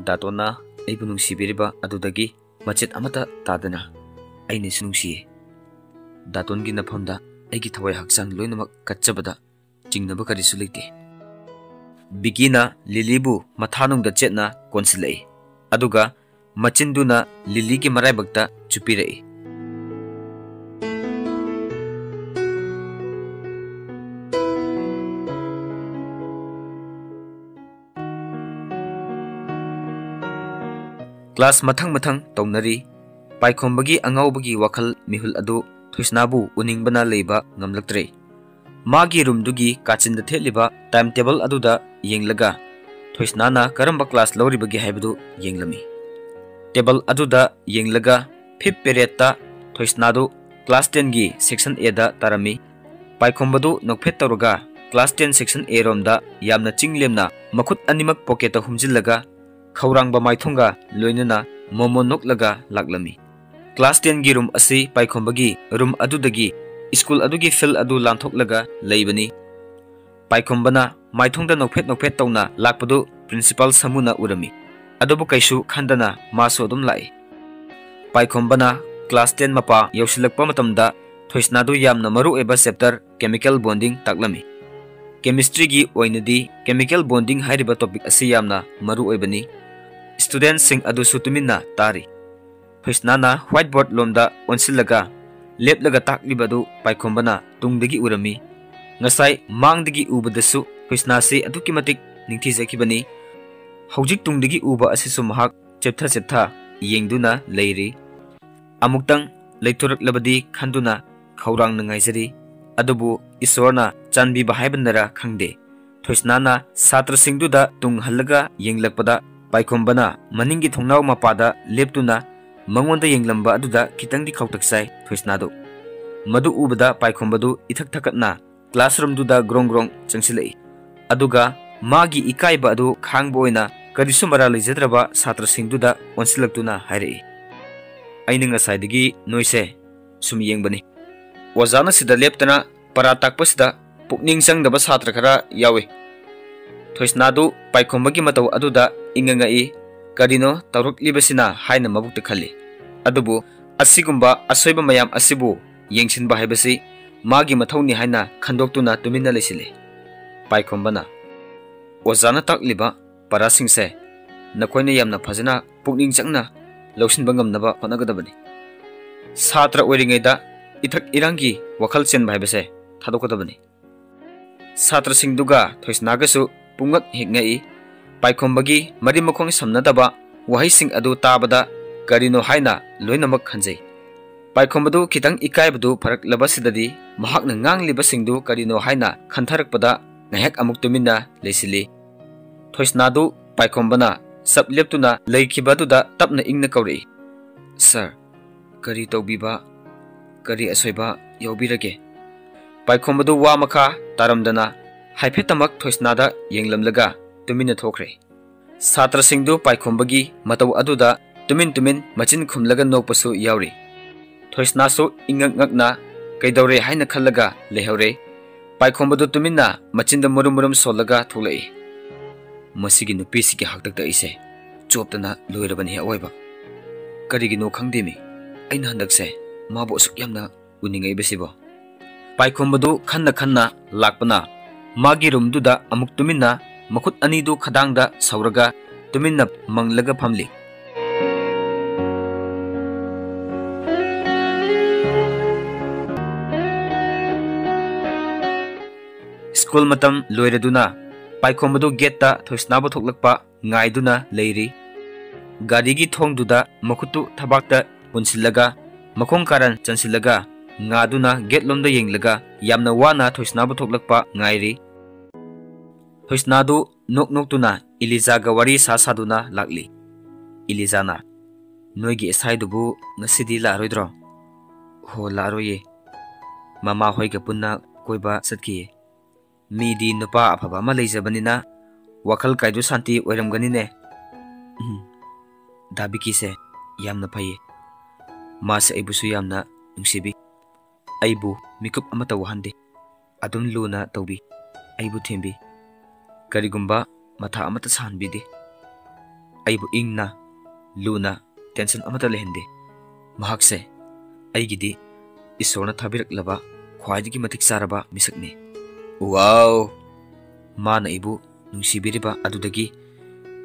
"ꯗꯥꯇꯣꯟꯅ ꯑꯩꯕꯨ ꯅꯨꯡꯁꯤꯕꯤꯔꯤꯕ ꯑꯗꯨꯗꯒꯤ ꯃꯆꯦꯠ ꯑꯃꯠꯇ ꯇꯥꯗꯅ ꯑꯩꯅꯁꯨ ꯅꯨꯡꯁꯤꯌꯦ꯫ ꯗꯥꯇꯣꯟꯒꯤ ꯅꯐꯝꯗ ꯑꯩꯒꯤ ꯊꯋꯥꯏ ꯍꯛꯆꯥꯡ ꯂꯣꯏꯅꯃꯛ ꯀꯠꯆꯕꯗ ꯆꯤꯡꯅꯕ ꯀꯔꯤꯁꯨ ꯂꯩꯇꯦ꯫" ꯕꯤꯀꯤꯅ ꯂꯤꯂꯤꯕꯨ ꯃꯊꯥꯅꯨꯡꯗ ꯆꯦꯠꯅ ꯀꯣꯟꯁꯤꯜꯂꯛꯏ, ꯑꯗꯨꯒ ꯃꯆꯤꯟꯗꯨꯅ ꯂꯤꯂꯤꯒꯤ ꯃꯔꯥꯏꯕꯛꯇ ꯆꯨꯞꯄꯤꯔꯛꯏ꯫ ꯀ꯭ꯂꯥꯁ ꯃꯊꯪ ꯃꯊꯪ ꯇꯧꯅꯔꯤ꯫ ꯄꯥꯏꯈꯣꯝꯕꯒꯤ ꯑꯉꯥꯎꯕꯒꯤ ꯋꯥꯈꯜ ꯃꯤꯍꯨꯜ ꯑꯗꯨ ꯊꯣꯏꯁꯅꯥꯕꯨ ꯎꯅꯤꯡꯕꯅ ꯂꯩꯕ ꯉꯝꯂꯛꯇ꯭ꯔꯦ꯫ ꯃꯥꯒꯤ ꯔꯨꯝꯗꯨꯒꯤ ꯀꯥꯆꯤꯟꯗ ꯊꯦꯠꯂꯤꯕ ꯇꯥꯏꯝ ꯇꯦꯕꯜ ꯑꯗꯨꯗ ꯌꯦꯡꯂꯒ ꯊꯣꯏꯁꯅꯥꯅ ꯀꯔꯝꯕ ꯀ꯭ꯂꯥꯁ ꯂꯧꯔꯤꯕꯒꯦ ꯍꯥꯏꯕꯗꯨ ꯌꯦꯡꯂꯝꯃꯤ꯫ ꯇꯦꯕꯜ ꯑꯗꯨꯗ ꯌꯦꯡꯂꯒ ꯐꯤꯐ ꯄꯦꯔꯦꯠꯇ ꯊꯣꯏꯁꯅꯥꯗꯨ ꯀ꯭ꯂꯥꯁ ꯇꯦꯟꯒꯤ ꯁꯦꯛꯁꯟ ꯑꯦꯗ ꯇꯥꯔꯝꯃꯤ꯫ ꯄꯥꯏꯈꯣꯝꯕꯗꯨ ꯅꯣꯛꯐꯦꯠ ꯇꯧꯔꯒ ꯀ꯭ꯂꯥꯁ ꯇꯦꯟ ꯁꯦꯛꯁꯟ ꯑꯦ ꯔꯣꯝꯗ ꯌꯥꯝꯅ ꯆꯤꯡ ꯂꯦꯝꯅ ꯃꯈꯨꯠ ꯑꯅꯤꯃꯛ ꯄꯣꯀꯦꯠꯇ ꯍꯨꯝꯖꯤꯜꯂꯒ ꯈꯧꯔꯥꯡꯕ ꯃꯥꯏꯊꯣꯡꯒ ꯂꯣꯏꯅꯅ ꯃꯣꯃꯣꯟ ꯅꯣꯛꯂꯒ ꯂꯥꯛꯂꯝꯃꯤ꯫ ꯀ꯭ꯂꯥꯁ ꯇꯦꯟꯒꯤ ꯔꯨꯝ ꯑꯁꯤ ꯄꯥꯏꯈꯣꯝꯕꯒꯤ ꯔꯨꯝ ꯑꯗꯨꯗꯒꯤ ꯁ꯭ꯀꯨꯜ ꯑꯗꯨꯒꯤ ꯐꯤꯜ ꯑꯗꯨ ꯂꯥꯟꯊꯣꯛꯂꯒ ꯂꯩꯕꯅꯤ꯫ ꯄꯥꯏꯈꯣꯝꯕꯅ ꯃꯥꯏꯊꯣꯡꯗ ꯅꯣꯛꯐꯦꯠ ꯅꯣꯛꯐꯦꯠ ꯇꯧꯅ ꯂꯥꯛꯄꯗꯨ ꯄ꯭ꯔꯤꯟꯁꯤꯄꯥꯜ ꯁꯥꯃꯨꯅ ꯎꯔꯝꯃꯤ꯫ ꯑꯗꯨꯕꯨ ꯀꯩꯁꯨ ꯈꯟꯗꯅ ꯃꯥꯁꯨ ꯑꯗꯨꯝ ꯂꯥꯛꯏ꯫ ꯄꯥꯏꯈꯣꯝꯕꯅ ꯀ꯭ꯂꯥꯁ ꯇꯦꯟ ꯃꯄꯥ ꯌꯧꯁꯤꯜꯂꯛꯄ ꯃꯇꯝꯗ ꯊꯣꯏꯁꯅꯥꯗꯨ ꯌꯥꯝꯅ ꯃꯔꯨ ꯑꯣꯏꯕ ꯆꯦꯞꯇꯔ ꯀꯦꯃꯤꯀꯦꯜ ꯕꯣꯟꯗꯤꯡ ꯇꯥꯛꯂꯝꯃꯤ꯫ ꯀꯦꯃꯤꯁꯇ꯭ꯔꯤꯒꯤ ꯑꯣꯏꯅꯗꯤ ꯀꯦꯃꯤꯀꯦꯜ ꯕꯣꯟꯗꯤꯡ ꯍꯥꯏꯔꯤꯕ ꯇꯣꯄꯤꯛ ꯑꯁꯤ ꯌꯥꯝꯅ ꯃꯔꯨ ꯑꯣꯏꯕꯅꯤ꯫ ꯁ꯭ꯇꯨꯗꯦꯟꯠꯁꯤꯡ ꯑꯗꯨꯁꯨ ꯇꯨꯃꯤꯟꯅ ꯇꯥꯔꯤ꯫ ꯊꯣꯏꯁꯅꯥꯅ ꯋꯥꯏꯠ ꯕꯣꯔꯗ ꯂꯣꯝꯗ ꯑꯣꯟꯁꯤꯜꯂꯒ ꯂꯦꯞꯂꯒ ꯇꯥꯛꯂꯤꯕ ꯑꯗꯨ ꯄꯥꯏꯈꯣꯝꯕꯅ ꯇꯨꯡꯗꯒꯤ ꯎꯔꯝꯃꯤ꯫ ꯉꯁꯥꯏ ꯃꯥꯡꯗꯒꯤ ꯎꯕꯗꯁꯨ ꯊꯣꯏꯁꯅꯥꯁꯤ ꯑꯗꯨꯛꯀꯤ ꯃꯇꯤꯛ ꯅꯤꯡꯊꯤꯖꯈꯤꯕꯅꯤ꯫ ꯍꯧꯖꯤꯛ ꯇꯨꯡꯗꯒꯤ ꯎꯕ ꯑꯁꯤꯁꯨ ꯃꯍꯥꯛ ꯆꯦꯞꯊ ꯆꯦꯞꯊ ꯌꯦꯡꯗꯨꯅ ꯂꯩꯔꯤ꯫ ꯑꯃꯨꯛꯇꯪ ꯂꯩꯊꯣꯔꯛꯂꯕꯗꯤ ꯈꯟꯗꯨꯅ ꯈꯧꯔꯥꯡꯅ ꯉꯥꯏꯖꯔꯤ꯫ ꯑꯗꯨꯕꯨ ꯏꯁꯣꯔꯅ ꯆꯥꯟꯕꯤꯕ ꯍꯥꯏꯕꯅꯔ ꯈꯪꯗꯦ, ꯊꯣꯏꯁꯅꯥꯅ ꯁꯥꯇ꯭ꯔꯁꯤꯡꯗꯨꯗ ꯇꯨꯡ ꯍꯜꯂꯒ ꯌꯦꯡꯂꯛꯄꯗ ꯄꯥꯏꯈꯣꯝꯕꯅ ꯃꯅꯤꯡꯒꯤ ꯊꯣꯡꯅꯥꯎ ꯃꯄꯥꯗ ꯂꯦꯞꯇꯨꯅ ꯃꯉꯣꯟꯗ ꯌꯦꯡꯂꯝꯕ ꯑꯗꯨꯗ ꯈꯤꯇꯪꯗꯤ ꯈꯧꯇꯛ ꯆꯥꯏ ꯊꯣꯏꯁꯅꯥꯗꯨ꯫ ꯃꯗꯨ ꯎꯕꯗ ꯄꯥꯏꯈꯣꯝꯕꯗꯨ ꯏꯊꯛ ꯊꯛꯀꯠꯅ ꯀ꯭ꯂꯥꯁꯔꯨꯝꯗꯨꯗ ꯒ꯭ꯔꯣꯡ ꯒ꯭ꯔꯣꯡ ꯆꯪꯁꯤꯜꯂꯛꯏ꯫ ꯑꯗꯨꯒ ꯃꯥꯒꯤ ꯏꯀꯥꯏꯕ ꯑꯗꯨ ꯈꯥꯡꯕ ꯑꯣꯏꯅ ꯀꯔꯤꯁꯨ ꯃꯔꯥꯜ ꯂꯩꯖꯗ꯭ꯔꯕ ꯁꯥꯇ꯭ꯔꯁꯤꯡꯗꯨꯗ ꯑꯣꯟꯁꯤꯜꯂꯛꯇꯨꯅ ꯍꯥꯏꯔꯛꯏ, "ꯑꯩꯅ ꯉꯁꯥꯏꯗꯒꯤ ꯅꯣꯏꯁꯦ ꯁꯨꯝ ꯌꯦꯡꯕꯅꯤ꯫ ꯑꯣꯖꯥꯅ ꯁꯤꯗ ꯂꯦꯞꯇꯅ ꯄꯔꯥ ꯇꯥꯛꯄꯁꯤꯗ ꯄꯨꯛꯅꯤꯡ ꯆꯪꯗꯕ ꯁꯥꯇ꯭ꯔ ꯈꯔ ꯌꯥꯎꯏ꯫" ꯊꯣꯏꯁꯅꯥꯗꯨ ꯄꯥꯏꯈꯣꯝꯕꯒꯤ ꯃꯇꯧ ꯑꯗꯨꯗ ꯏꯪꯉꯛꯏ꯫ ꯀꯔꯤꯅꯣ ꯇꯧꯔꯛꯂꯤꯕꯁꯤꯅ ꯍꯥꯏꯅ ꯃꯕꯨꯛꯇ ꯈꯜꯂꯤ꯫ ꯑꯗꯨꯕꯨ ꯑꯁꯤꯒꯨꯝꯕ ꯑꯁꯣꯏꯕ ꯃꯌꯥꯝ ꯑꯁꯤꯕꯨ ꯌꯦꯡꯁꯤꯟꯕ ꯍꯥꯏꯕꯁꯤ ꯃꯥꯒꯤ ꯃꯊꯧꯅꯤ ꯍꯥꯏꯅ ꯈꯟꯗꯣꯛꯇꯨꯅ ꯇꯨꯃꯤꯟꯅ ꯂꯩꯁꯤꯜꯂꯤ꯫ ꯄꯥꯏꯈꯣꯝꯕꯅ, "ꯑꯣꯖꯥꯅ ꯇꯥꯛꯂꯤꯕ ꯄꯔꯥꯁꯤꯡꯁꯦ ꯅꯈꯣꯏꯅ ꯌꯥꯝꯅ ꯐꯖꯅ ꯄꯨꯛꯅꯤꯡ ꯆꯪꯅ ꯂꯧꯁꯤꯟꯕ ꯉꯝꯅꯕ ꯍꯣꯠꯅꯒꯗꯕꯅꯤ꯫ ꯁꯥꯇ꯭ꯔ ꯑꯣꯏꯔꯤꯉꯩꯗ ꯏꯊꯛ ꯏꯔꯥꯡꯒꯤ ꯋꯥꯈꯜ ꯆꯦꯟꯕ ꯍꯥꯏꯕꯁꯦ ꯊꯥꯗꯣꯛꯀꯗꯕꯅꯤ꯫" ꯁꯥꯇ꯭ꯔꯁꯤꯡꯗꯨꯒ ꯊꯣꯏꯁꯅꯥꯒꯁꯨ ꯄꯨꯡꯉꯛ ꯍꯦꯛ ꯉꯛꯏ꯫ ꯄꯥꯏꯈꯣꯝꯕꯒꯤ ꯃꯔꯤ ꯃꯈꯣꯡ ꯁꯝꯅꯗꯕ ꯋꯥꯍꯩꯁꯤꯡ ꯑꯗꯨ ꯇꯥꯕꯗ ꯀꯔꯤꯅꯣ ꯍꯥꯏꯅ ꯂꯣꯏꯅꯃꯛ ꯈꯟꯖꯩ꯫ ꯄꯥꯏꯈꯣꯝꯕꯗꯨ ꯈꯤꯇꯪ ꯏꯀꯥꯏꯕꯗꯨ ꯐꯔꯛꯂꯕꯁꯤꯗꯗꯤ ꯃꯍꯥꯛꯅ ꯉꯥꯡꯂꯤꯕꯁꯤꯡꯗꯨ ꯀꯔꯤꯅꯣ ꯍꯥꯏꯅ ꯈꯟꯊꯔꯛꯄꯗ ꯉꯥꯏꯍꯥꯛ ꯑꯃꯨꯛ ꯇꯨꯃꯤꯟꯅ ꯂꯩꯁꯤꯜꯂꯤ꯫ ꯊꯣꯏꯁꯅꯥꯗꯨ ꯄꯥꯏꯈꯣꯝꯕꯅ ꯆꯞ ꯂꯦꯞꯇꯨꯅ ꯂꯩꯈꯤꯕꯗꯨꯗ ꯇꯞꯅ ꯏꯪꯅ ꯀꯧꯔꯛꯏ, "ꯁꯥꯔ, ꯀꯔꯤ ꯇꯧꯕꯤꯕ, ꯀꯔꯤ ꯑꯁꯣꯏꯕ ꯌꯥꯎꯕꯤꯔꯒꯦ?" ꯄꯥꯏꯈꯣꯝꯕꯗꯨ ꯋꯥ ꯃꯈꯥ ꯇꯥꯔꯝꯗꯅ ꯍꯥꯏꯐꯦꯠꯇꯃꯛ ꯊꯣꯏꯁꯅꯥꯗ ꯌꯦꯡꯂꯝꯂꯒ ꯇꯨꯃꯤꯟꯅ ꯊꯣꯛꯈ꯭ꯔꯦ꯫ ꯁꯥꯇ꯭ꯔꯁꯤꯡꯗꯨ ꯄꯥꯏꯈꯣꯝꯕꯒꯤ ꯃꯇꯧ ꯑꯗꯨꯗ ꯇꯨꯃꯤꯟ ꯇꯨꯃꯤꯟ ꯃꯆꯤꯟ ꯈꯨꯝꯂꯒ ꯅꯣꯛꯄꯁꯨ ꯌꯥꯎꯔꯤ꯫ ꯊꯣꯏꯁꯅꯥꯁꯨ ꯏꯉꯛ ꯉꯛꯅ ꯀꯩꯗꯧꯔꯦ ꯍꯥꯏꯅ ꯈꯜꯂꯒ ꯂꯩꯍꯧꯔꯦ꯫ ꯄꯥꯏꯈꯣꯝꯕꯗꯨ ꯇꯨꯃꯤꯟꯅ ꯃꯆꯤꯟꯗ ꯃꯨꯔꯨꯝ ꯃꯨꯔꯨꯝ ꯁꯣꯜꯂꯒ ꯊꯣꯛꯂꯛꯏ꯫ "ꯃꯁꯤꯒꯤ ꯅꯨꯄꯤꯁꯤꯒꯤ ꯍꯥꯛꯇꯛꯇ ꯑꯩꯁꯦ ꯆꯣꯞꯇꯅ ꯂꯣꯏꯔꯕꯅꯤ ꯑꯋꯣꯏꯕ꯫ ꯀꯔꯤꯒꯤꯅꯣ ꯈꯪꯗꯦꯃꯤ, ꯑꯩꯅ ꯍꯟꯗꯛꯁꯦ ꯃꯥꯕꯨ ꯑꯁꯨꯛ ꯌꯥꯝꯅ ꯎꯅꯤꯡꯉꯛꯏꯕꯁꯤꯕꯣ? ꯄꯥꯏꯈꯣꯝꯕꯗꯨ ꯈꯟꯅ ꯈꯟꯅ ꯂꯥꯛꯄꯅ ꯃꯥꯒꯤ ꯔꯨꯝꯗꯨꯗ ꯑꯃꯨꯛ ꯇꯨꯃꯤꯟꯅ ꯃꯈꯨꯠ ꯑꯅꯤꯗꯨ ꯈꯗꯥꯡꯗ ꯁꯧꯔꯒ ꯇꯨꯃꯤꯟꯅ ꯃꯪꯂꯒ ꯐꯝꯂꯤ꯫ ꯁ꯭ꯀꯨꯜ ꯃꯇꯝ ꯂꯣꯏꯔꯗꯨꯅ ꯄꯥꯏꯈꯣꯝꯕꯗꯨ ꯒꯦꯠꯇ ꯊꯣꯏꯁꯅꯥꯕ ꯊꯣꯛꯂꯛꯄ ꯉꯥꯏꯗꯨꯅ ꯂꯩꯔꯤ꯫ ꯒꯥꯔꯤꯒꯤ ꯊꯣꯡꯗꯨꯗ ꯃꯈꯨꯠꯇꯨ ꯊꯕꯥꯛꯇ ꯄꯨꯟꯁꯤꯜꯂꯒ, ꯃꯈꯣꯡ ꯀꯥꯔꯟ ꯆꯟꯁꯤꯜꯂꯒ, ꯉꯥꯗꯨꯅ ꯒꯦꯠꯂꯣꯝꯗ ꯌꯦꯡꯂꯒ ꯌꯥꯝꯅ ꯋꯥꯅ ꯊꯣꯏꯁꯅꯥꯕ ꯊꯣꯛꯂꯛꯄ ꯉꯥꯏꯔꯤ꯫ ꯊꯣꯏꯁꯅꯥꯗꯨ ꯅꯣꯛ ꯅꯣꯛꯇꯨꯅ ꯏꯂꯤꯖꯥꯒ ꯋꯥꯔꯤ ꯁꯥ ꯁꯥꯗꯨꯅ ꯂꯥꯛꯂꯤ꯫ ꯏꯂꯤꯖꯥꯅ, "ꯅꯣꯏꯒꯤ ꯏꯁꯥꯏꯗꯨꯕꯨ ꯉꯁꯤꯗꯤ ꯂꯥꯛꯑꯔꯣꯏꯗ꯭ꯔꯣ?" "ꯍꯣ, ꯂꯥꯛꯑꯔꯣꯏꯌꯦ꯫ ꯃꯃꯥ ꯍꯣꯏꯒ ꯄꯨꯟꯅ ꯀꯣꯏꯕ ꯆꯠꯈꯤꯌꯦ꯫ ꯃꯤꯗꯤ ꯅꯨꯄꯥ ꯑꯐꯕ ꯑꯃ ꯂꯩꯖꯕꯅꯤꯅ ꯋꯥꯈꯜ ꯀꯥꯏꯗꯨ ꯁꯥꯟꯇꯤ ꯑꯣꯏꯔꯝꯒꯅꯤꯅꯦ꯫" "ꯎꯝ, ꯗꯥ ꯕꯤꯀꯤꯁꯦ ꯌꯥꯝꯅ ꯐꯩꯌꯦ꯫ ꯃꯥꯁꯦ ꯑꯩꯕꯨꯁꯨ ꯌꯥꯝꯅ ꯅꯨꯡꯁꯤꯕꯤ꯫ ꯑꯩꯕꯨ ꯃꯤꯀꯨꯞ ꯑꯃꯠꯇ ꯋꯥꯍꯟꯗꯦ꯫ ꯑꯗꯨꯝ ꯂꯨꯅ ꯇꯧꯕꯤ꯫ ꯑꯩꯕꯨ ꯊꯦꯝꯕꯤ꯫ ꯀꯔꯤꯒꯨꯝꯕ ꯃꯊꯥ ꯑꯃꯠꯇ ꯁꯥꯍꯟꯕꯤꯗꯦ꯫ ꯑꯩꯕꯨ ꯏꯪꯅ, ꯂꯨꯅ, ꯇꯦꯟꯁꯟ ꯑꯃꯠꯇ ꯂꯩꯍꯟꯗꯦ꯫ ꯃꯍꯥꯛꯁꯦ ꯑꯩꯒꯤꯗꯤ ꯏꯁꯣꯔꯅ ꯊꯥꯕꯤꯔꯛꯂꯕ ꯈ꯭ꯋꯥꯏꯗꯒꯤ ꯃꯇꯤꯛ ꯆꯥꯔꯕ ꯃꯤꯁꯛꯅꯤ꯫" "ꯋꯥꯎ!" ꯃꯥꯅ ꯑꯩꯕꯨ ꯅꯨꯡꯁꯤꯕꯤꯔꯤꯕ ꯑꯗꯨꯗꯒꯤ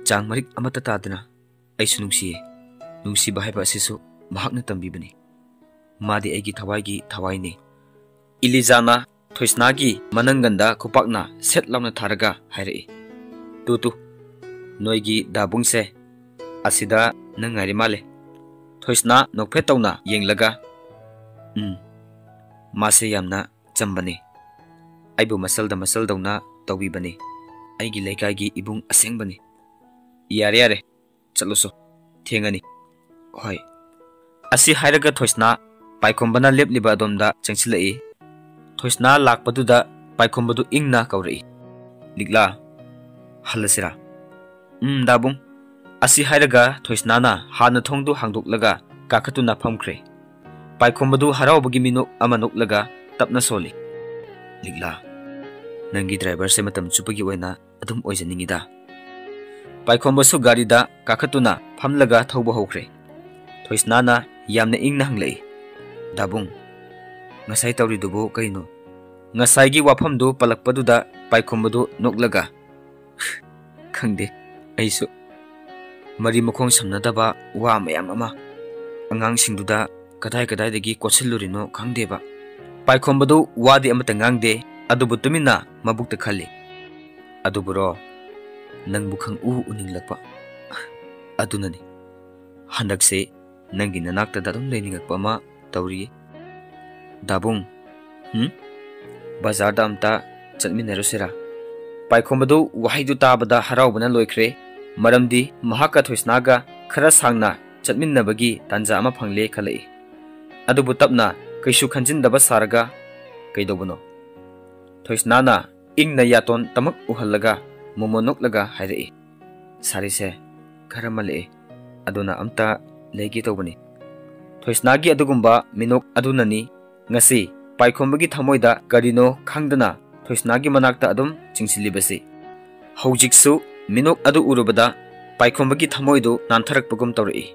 ꯆꯥꯡ ꯃꯔꯤꯛ ꯑꯃꯠꯇ ꯇꯥꯗꯅ ꯑꯩꯁꯨ ꯅꯨꯡꯁꯤꯌꯦ꯫ ꯅꯨꯡꯁꯤꯕ ꯍꯥꯏꯕ ꯑꯁꯤꯁꯨ ꯃꯍꯥꯛꯅ ꯇꯝꯕꯤꯕꯅꯤ꯫ ꯃꯥꯗꯤ ꯑꯩꯒꯤ ꯊꯋꯥꯏꯒꯤ ꯊꯋꯥꯏꯅꯤ꯫ ꯏꯂꯤꯖꯥꯅ ꯊꯣꯏꯁꯅꯥꯒꯤ ꯃꯅꯪꯒꯟꯗ ꯈꯨꯄꯥꯛꯅ ꯁꯦꯠ ꯂꯥꯎꯅ ꯊꯥꯔꯒ ꯍꯥꯏꯔꯛꯏ, "ꯇꯨ ꯇꯨ, ꯅꯣꯏꯒꯤ ꯗꯥꯕꯨꯡꯁꯦ ꯑꯁꯤꯗ ꯅꯪ ꯉꯥꯏꯔꯤ ꯃꯥꯜꯂꯦ꯫" ꯊꯣꯏꯁꯅꯥ ꯅꯣꯛꯐꯦꯠ ꯇꯧꯅ ꯌꯦꯡꯂꯒ, "ꯎꯝ, ꯃꯥꯁꯦ ꯌꯥꯝꯅ ꯆꯝꯕꯅꯤ꯫ ꯑꯩꯕꯨ ꯃꯆꯜꯗ ꯃꯆꯜꯗꯧꯅ ꯇꯧꯕꯤꯕꯅꯤ꯫ ꯑꯩꯒꯤ ꯂꯩꯀꯥꯏꯒꯤ ꯏꯕꯨꯡ ꯑꯁꯦꯡꯕꯅꯤ꯫ ꯌꯥꯔꯦ, ꯌꯥꯔꯦ, ꯆꯠꯂꯨꯁꯣ, ꯊꯦꯡꯉꯅꯤ꯫" "ꯍꯣꯏ꯫" ꯑꯁꯤ ꯍꯥꯏꯔꯒ ꯊꯣꯏꯁꯅꯥ ꯄꯥꯏꯈꯣꯝꯕꯅ ꯂꯦꯞꯂꯤꯕ ꯑꯗꯣꯝꯗ ꯆꯪꯁꯤꯜꯂꯛꯏ꯫ ꯊꯣꯏꯁꯅꯥ ꯂꯥꯛꯄꯗꯨꯗ ꯄꯥꯏꯈꯣꯝꯕꯗꯨ ꯏꯪꯅ ꯀꯧꯔꯛꯏ, "ꯂꯤꯛꯂꯥ, ꯍꯜꯂꯁꯤꯔꯥ?" "ꯎꯝ, ꯗꯥꯕꯨꯡ꯫" ꯑꯁꯤ ꯍꯥꯏꯔꯒ ꯊꯣꯏꯁꯅꯥꯅ ꯍꯥꯟꯅ ꯊꯣꯡꯗꯨ ꯍꯥꯡꯗꯣꯛꯂꯒ ꯀꯥꯈꯠꯇꯨꯅ ꯐꯝꯈ꯭ꯔꯦ꯫ ꯄꯥꯏꯈꯣꯝꯕꯗꯨ ꯍꯔꯥꯎꯕꯒꯤ ꯃꯤꯅꯣꯛ ꯑꯃ ꯅꯣꯛꯂꯒ ꯇꯞꯅ ꯁꯣꯜꯂꯤ, "ꯂꯤꯛꯂꯥ, ꯅꯪꯒꯤ ꯗ꯭ꯔꯥꯏꯚꯔꯁꯦ ꯃꯇꯝ ꯆꯨꯞꯄꯒꯤ ꯑꯣꯏꯅ ꯑꯗꯨꯝ ꯑꯣꯏꯖꯅꯤꯡꯉꯤꯗ꯫" ꯄꯥꯏꯈꯣꯝꯕꯁꯨ ꯒꯥꯔꯤꯗ ꯀꯥꯈꯠꯇꯨꯅ ꯐꯝꯂꯒ ꯊꯧꯕ ꯍꯧꯈ꯭ꯔꯦ꯫ ꯊꯣꯏꯁꯅꯥꯅ ꯌꯥꯝꯅ ꯏꯪꯅ ꯍꯪꯂꯛꯏ, "ꯗꯥꯕꯨꯡ, ꯉꯁꯥꯏ ꯇꯧꯔꯤꯗꯨꯕꯨ ꯀꯩꯅꯣ?" ꯉꯁꯥꯏꯒꯤ ꯋꯥꯐꯝꯗꯨ ꯄꯜꯂꯛꯄꯗꯨꯗ ꯄꯥꯏꯈꯣꯝꯕꯗꯨ ꯅꯣꯛꯂꯒ, "ꯈꯪꯗꯦ, ꯑꯩꯁꯨ ꯃꯔꯤ ꯃꯈꯣꯡ ꯁꯝꯅꯗꯕ ꯋꯥ ꯃꯌꯥꯝ ꯑꯃ ꯑꯉꯥꯡꯁꯤꯡꯗꯨꯗ ꯀꯗꯥꯏ ꯀꯗꯥꯏꯗꯒꯤ ꯀꯣꯠꯁꯤꯜꯂꯨꯔꯤꯅꯣ ꯈꯪꯗꯦꯕ꯫" ꯄꯥꯏꯈꯣꯝꯕꯗꯨ ꯋꯥꯗꯤ ꯑꯃꯠꯇ ꯉꯥꯡꯗꯦ, ꯑꯗꯨꯕꯨ ꯇꯨꯃꯤꯟꯅ ꯃꯕꯨꯛꯇ ꯈꯜꯂꯤ꯫ "ꯑꯗꯨꯕꯨꯔꯣ, ꯅꯪꯕꯨ ꯈꯪꯎ ꯎꯅꯤꯡꯂꯛꯄ꯫ ꯑꯗꯨꯅꯅꯤ ꯍꯟꯗꯛꯁꯦ ꯅꯪꯒꯤ ꯅꯅꯥꯛꯇꯗ ꯑꯗꯨꯝ ꯂꯩꯅꯤꯡꯉꯛꯄ ꯑꯃ ꯇꯧꯔꯤꯌꯦ꯫ ꯗꯥꯕꯨꯡ, ꯍꯨꯝ? ꯕꯖꯥꯔꯗ ꯑꯝꯇ ꯆꯠꯃꯤꯟꯅꯔꯨꯁꯤꯔꯥ?" ꯄꯥꯏꯈꯣꯝꯕꯗꯨ ꯋꯥꯍꯩꯗꯨ ꯇꯥꯕꯗ ꯍꯔꯥꯎꯕꯅ ꯂꯣꯏꯈ꯭ꯔꯦ, ꯃꯔꯝꯗꯤ ꯃꯍꯥꯛꯀ ꯊꯣꯏꯁꯅꯥꯒ ꯈꯔ ꯁꯥꯡꯅ ꯆꯠꯃꯤꯟꯅꯕꯒꯤ ꯇꯥꯟꯖꯥ ꯑꯃ ꯐꯪꯂꯦ ꯈꯜꯂꯛꯏ꯫ ꯑꯗꯨꯕꯨ ꯇꯞꯅ, ꯀꯩꯁꯨ ꯈꯟꯖꯤꯟꯗꯕ ꯁꯥꯔꯒ, "ꯀꯩꯗꯧꯕꯅꯣ?" ꯊꯣꯏꯁꯅꯥꯅ ꯏꯪꯅ ꯌꯥꯇꯣꯟ ꯇꯃꯛ ꯎꯍꯜꯂꯒ ꯃꯣꯃꯣꯟ ꯅꯣꯛꯂꯒ ꯍꯥꯏꯔꯛꯏ꯫ "ꯁꯥꯔꯤꯁꯦ ꯈꯔ ꯃꯜꯂꯛꯑꯦ, ꯑꯗꯨꯅ ꯑꯝꯇ ꯂꯩꯒꯦ ꯇꯧꯕꯅꯤ꯫" ꯊꯣꯏꯁꯅꯥꯒꯤ ꯑꯗꯨꯒꯨꯝꯕ ꯃꯤꯅꯣꯛ ꯑꯗꯨꯅꯅꯤ ꯉꯁꯤ ꯄꯥꯏꯈꯣꯝꯕꯒꯤ ꯊꯃꯣꯏꯗ ꯀꯔꯤꯅꯣ ꯈꯪꯗꯅ ꯊꯣꯏꯁꯅꯥꯒꯤ ꯃꯅꯥꯛꯇ ꯑꯗꯨꯝ ꯆꯤꯡꯁꯤꯜꯂꯤꯕꯁꯤ꯫ ꯍꯧꯖꯤꯛꯁꯨ ꯃꯤꯅꯣꯛ ꯑꯗꯨ ꯎꯔꯨꯕꯗ ꯄꯥꯏꯈꯣꯝꯕꯒꯤ ꯊꯃꯣꯏꯗꯨ ꯅꯥꯟꯊꯔꯛꯄꯒꯨꯝ ꯇꯧꯔꯛꯏ꯫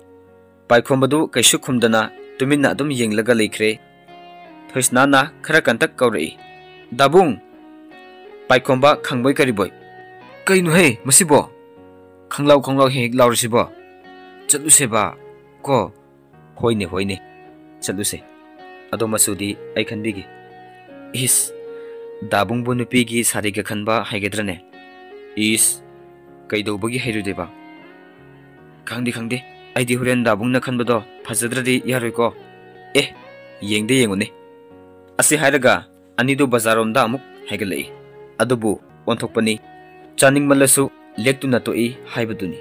ꯄꯥꯏꯈꯣꯝꯕꯗꯨ ꯀꯩꯁꯨ ꯈꯨꯝꯗꯅ ꯇꯨꯃꯤꯟꯅ ꯑꯗꯨꯝ ꯌꯦꯡꯂꯒ ꯂꯩꯈ꯭ꯔꯦ꯫ ꯊꯣꯏꯁꯅꯥꯅ ꯈꯔ ꯀꯟꯇꯛ ꯀꯧꯔꯛꯏ, "ꯗꯥꯕꯨꯡ!" ꯄꯥꯏꯈꯣꯝꯕ ꯈꯪꯕꯣꯏ ꯀꯔꯤꯕꯣꯏ, "ꯀꯩꯅꯣꯍꯦ ꯃꯁꯤꯕꯣ? ꯈꯪꯂꯥꯎ ꯈꯪꯂꯥꯎ ꯍꯦꯛ ꯍꯦꯛ ꯂꯥꯎꯔꯤꯁꯤꯕꯣ? ꯆꯠꯂꯨꯁꯦꯕ ꯀꯣ?" "ꯍꯣꯏꯅꯦ, ꯍꯣꯏꯅꯦ, ꯆꯠꯂꯨꯁꯦ꯫ ꯑꯗꯣ ꯃꯆꯨꯗꯤ ꯑꯩ ꯈꯟꯕꯤꯒꯦ꯫" "ꯏꯁ, ꯗꯥꯕꯨꯡꯕꯨ ꯅꯨꯄꯤꯒꯤ ꯁꯥꯔꯤꯒ ꯈꯟꯕ ꯍꯩꯒꯗ꯭ꯔꯅꯦ?" "ꯏꯁ, ꯀꯩꯗꯧꯕꯒꯤ ꯍꯩꯔꯣꯏꯗꯣꯏꯕ?" "ꯈꯪꯗꯦ, ꯈꯪꯗꯦ, ꯑꯩꯗꯤ ꯍꯣꯔꯦꯟ ꯗꯥꯕꯨꯡꯅ ꯈꯟꯕꯗꯣ ꯐꯖꯗ꯭ꯔꯗꯤ ꯌꯥꯔꯣꯏꯀꯣ꯫ ꯑꯦ, ꯌꯦꯡꯗ ꯌꯦꯡꯉꯨꯅꯦ꯫" ꯑꯁꯤ ꯍꯥꯏꯔꯒ ꯑꯅꯤꯗꯨ ꯕꯖꯥꯔꯔꯣꯝꯗ ꯑꯃꯨꯛ ꯍꯥꯏꯒꯠꯂꯛꯏ꯫ ꯑꯗꯨꯕꯨ ꯑꯣꯟꯊꯣꯛꯄꯅꯤ, ꯆꯥꯅꯤꯡꯃꯜꯂꯁꯨ ꯂꯦꯛꯇꯨꯅ ꯇꯣꯛꯏ ꯍꯥꯏꯕꯗꯨꯅꯤ꯫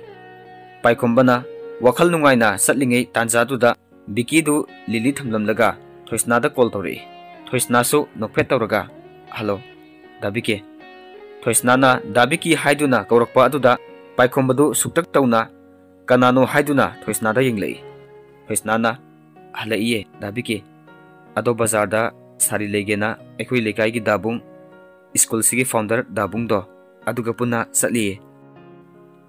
ꯄꯥꯏꯈꯣꯝꯕꯅ ꯋꯥꯈꯜ ꯅꯨꯡꯉꯥꯏꯅ ꯆꯠꯂꯤꯉꯩ ꯇꯥꯟꯖꯥꯗꯨꯗ ꯕꯤꯀꯤꯗꯨ ꯂꯤꯂꯤ ꯊꯝꯂꯝꯂꯒ ꯊꯣꯏꯁꯅꯥꯗ ꯀꯣꯜ ꯇꯧꯔꯛꯏ꯫ ꯊꯣꯏꯁꯅꯥꯁꯨ ꯅꯣꯛꯐꯦꯠ ꯇꯧꯔꯒ, "ꯍꯜꯂꯣ, ꯗꯥ ꯕꯤꯀꯤ꯫" ꯊꯣꯏꯁꯅꯥꯅ "ꯗꯥ ꯕꯤꯀꯤ" ꯍꯥꯏꯗꯨꯅ ꯀꯧꯔꯛꯄ ꯑꯗꯨꯗ ꯄꯥꯏꯈꯣꯝꯕꯗꯨ ꯁꯨꯛꯇꯛ ꯇꯧꯅ "ꯀꯅꯥꯅꯣ?" ꯍꯥꯏꯗꯨꯅ ꯊꯣꯏꯁꯅꯥꯗ ꯌꯦꯡꯂꯛꯏ꯫ ꯊꯣꯏꯁꯅꯥꯅ, "ꯍꯜꯂꯛꯏꯌꯦ, ꯗꯥ ꯕꯤꯀꯤ꯫ ꯑꯗꯣ ꯕꯖꯥꯔꯗ ꯁꯥꯔꯤ ꯂꯩꯒꯦꯅ ꯑꯩꯈꯣꯏ ꯂꯩꯀꯥꯏꯒꯤ ꯗꯥꯕꯨꯡ, ꯁ꯭ꯀꯨꯜꯁꯤꯒꯤ ꯐꯥꯎꯟꯗꯔ ꯗꯥꯕꯨꯡꯗꯣ, ꯑꯗꯨꯒ ꯄꯨꯟꯅ ꯆꯠꯂꯤꯌꯦ꯫"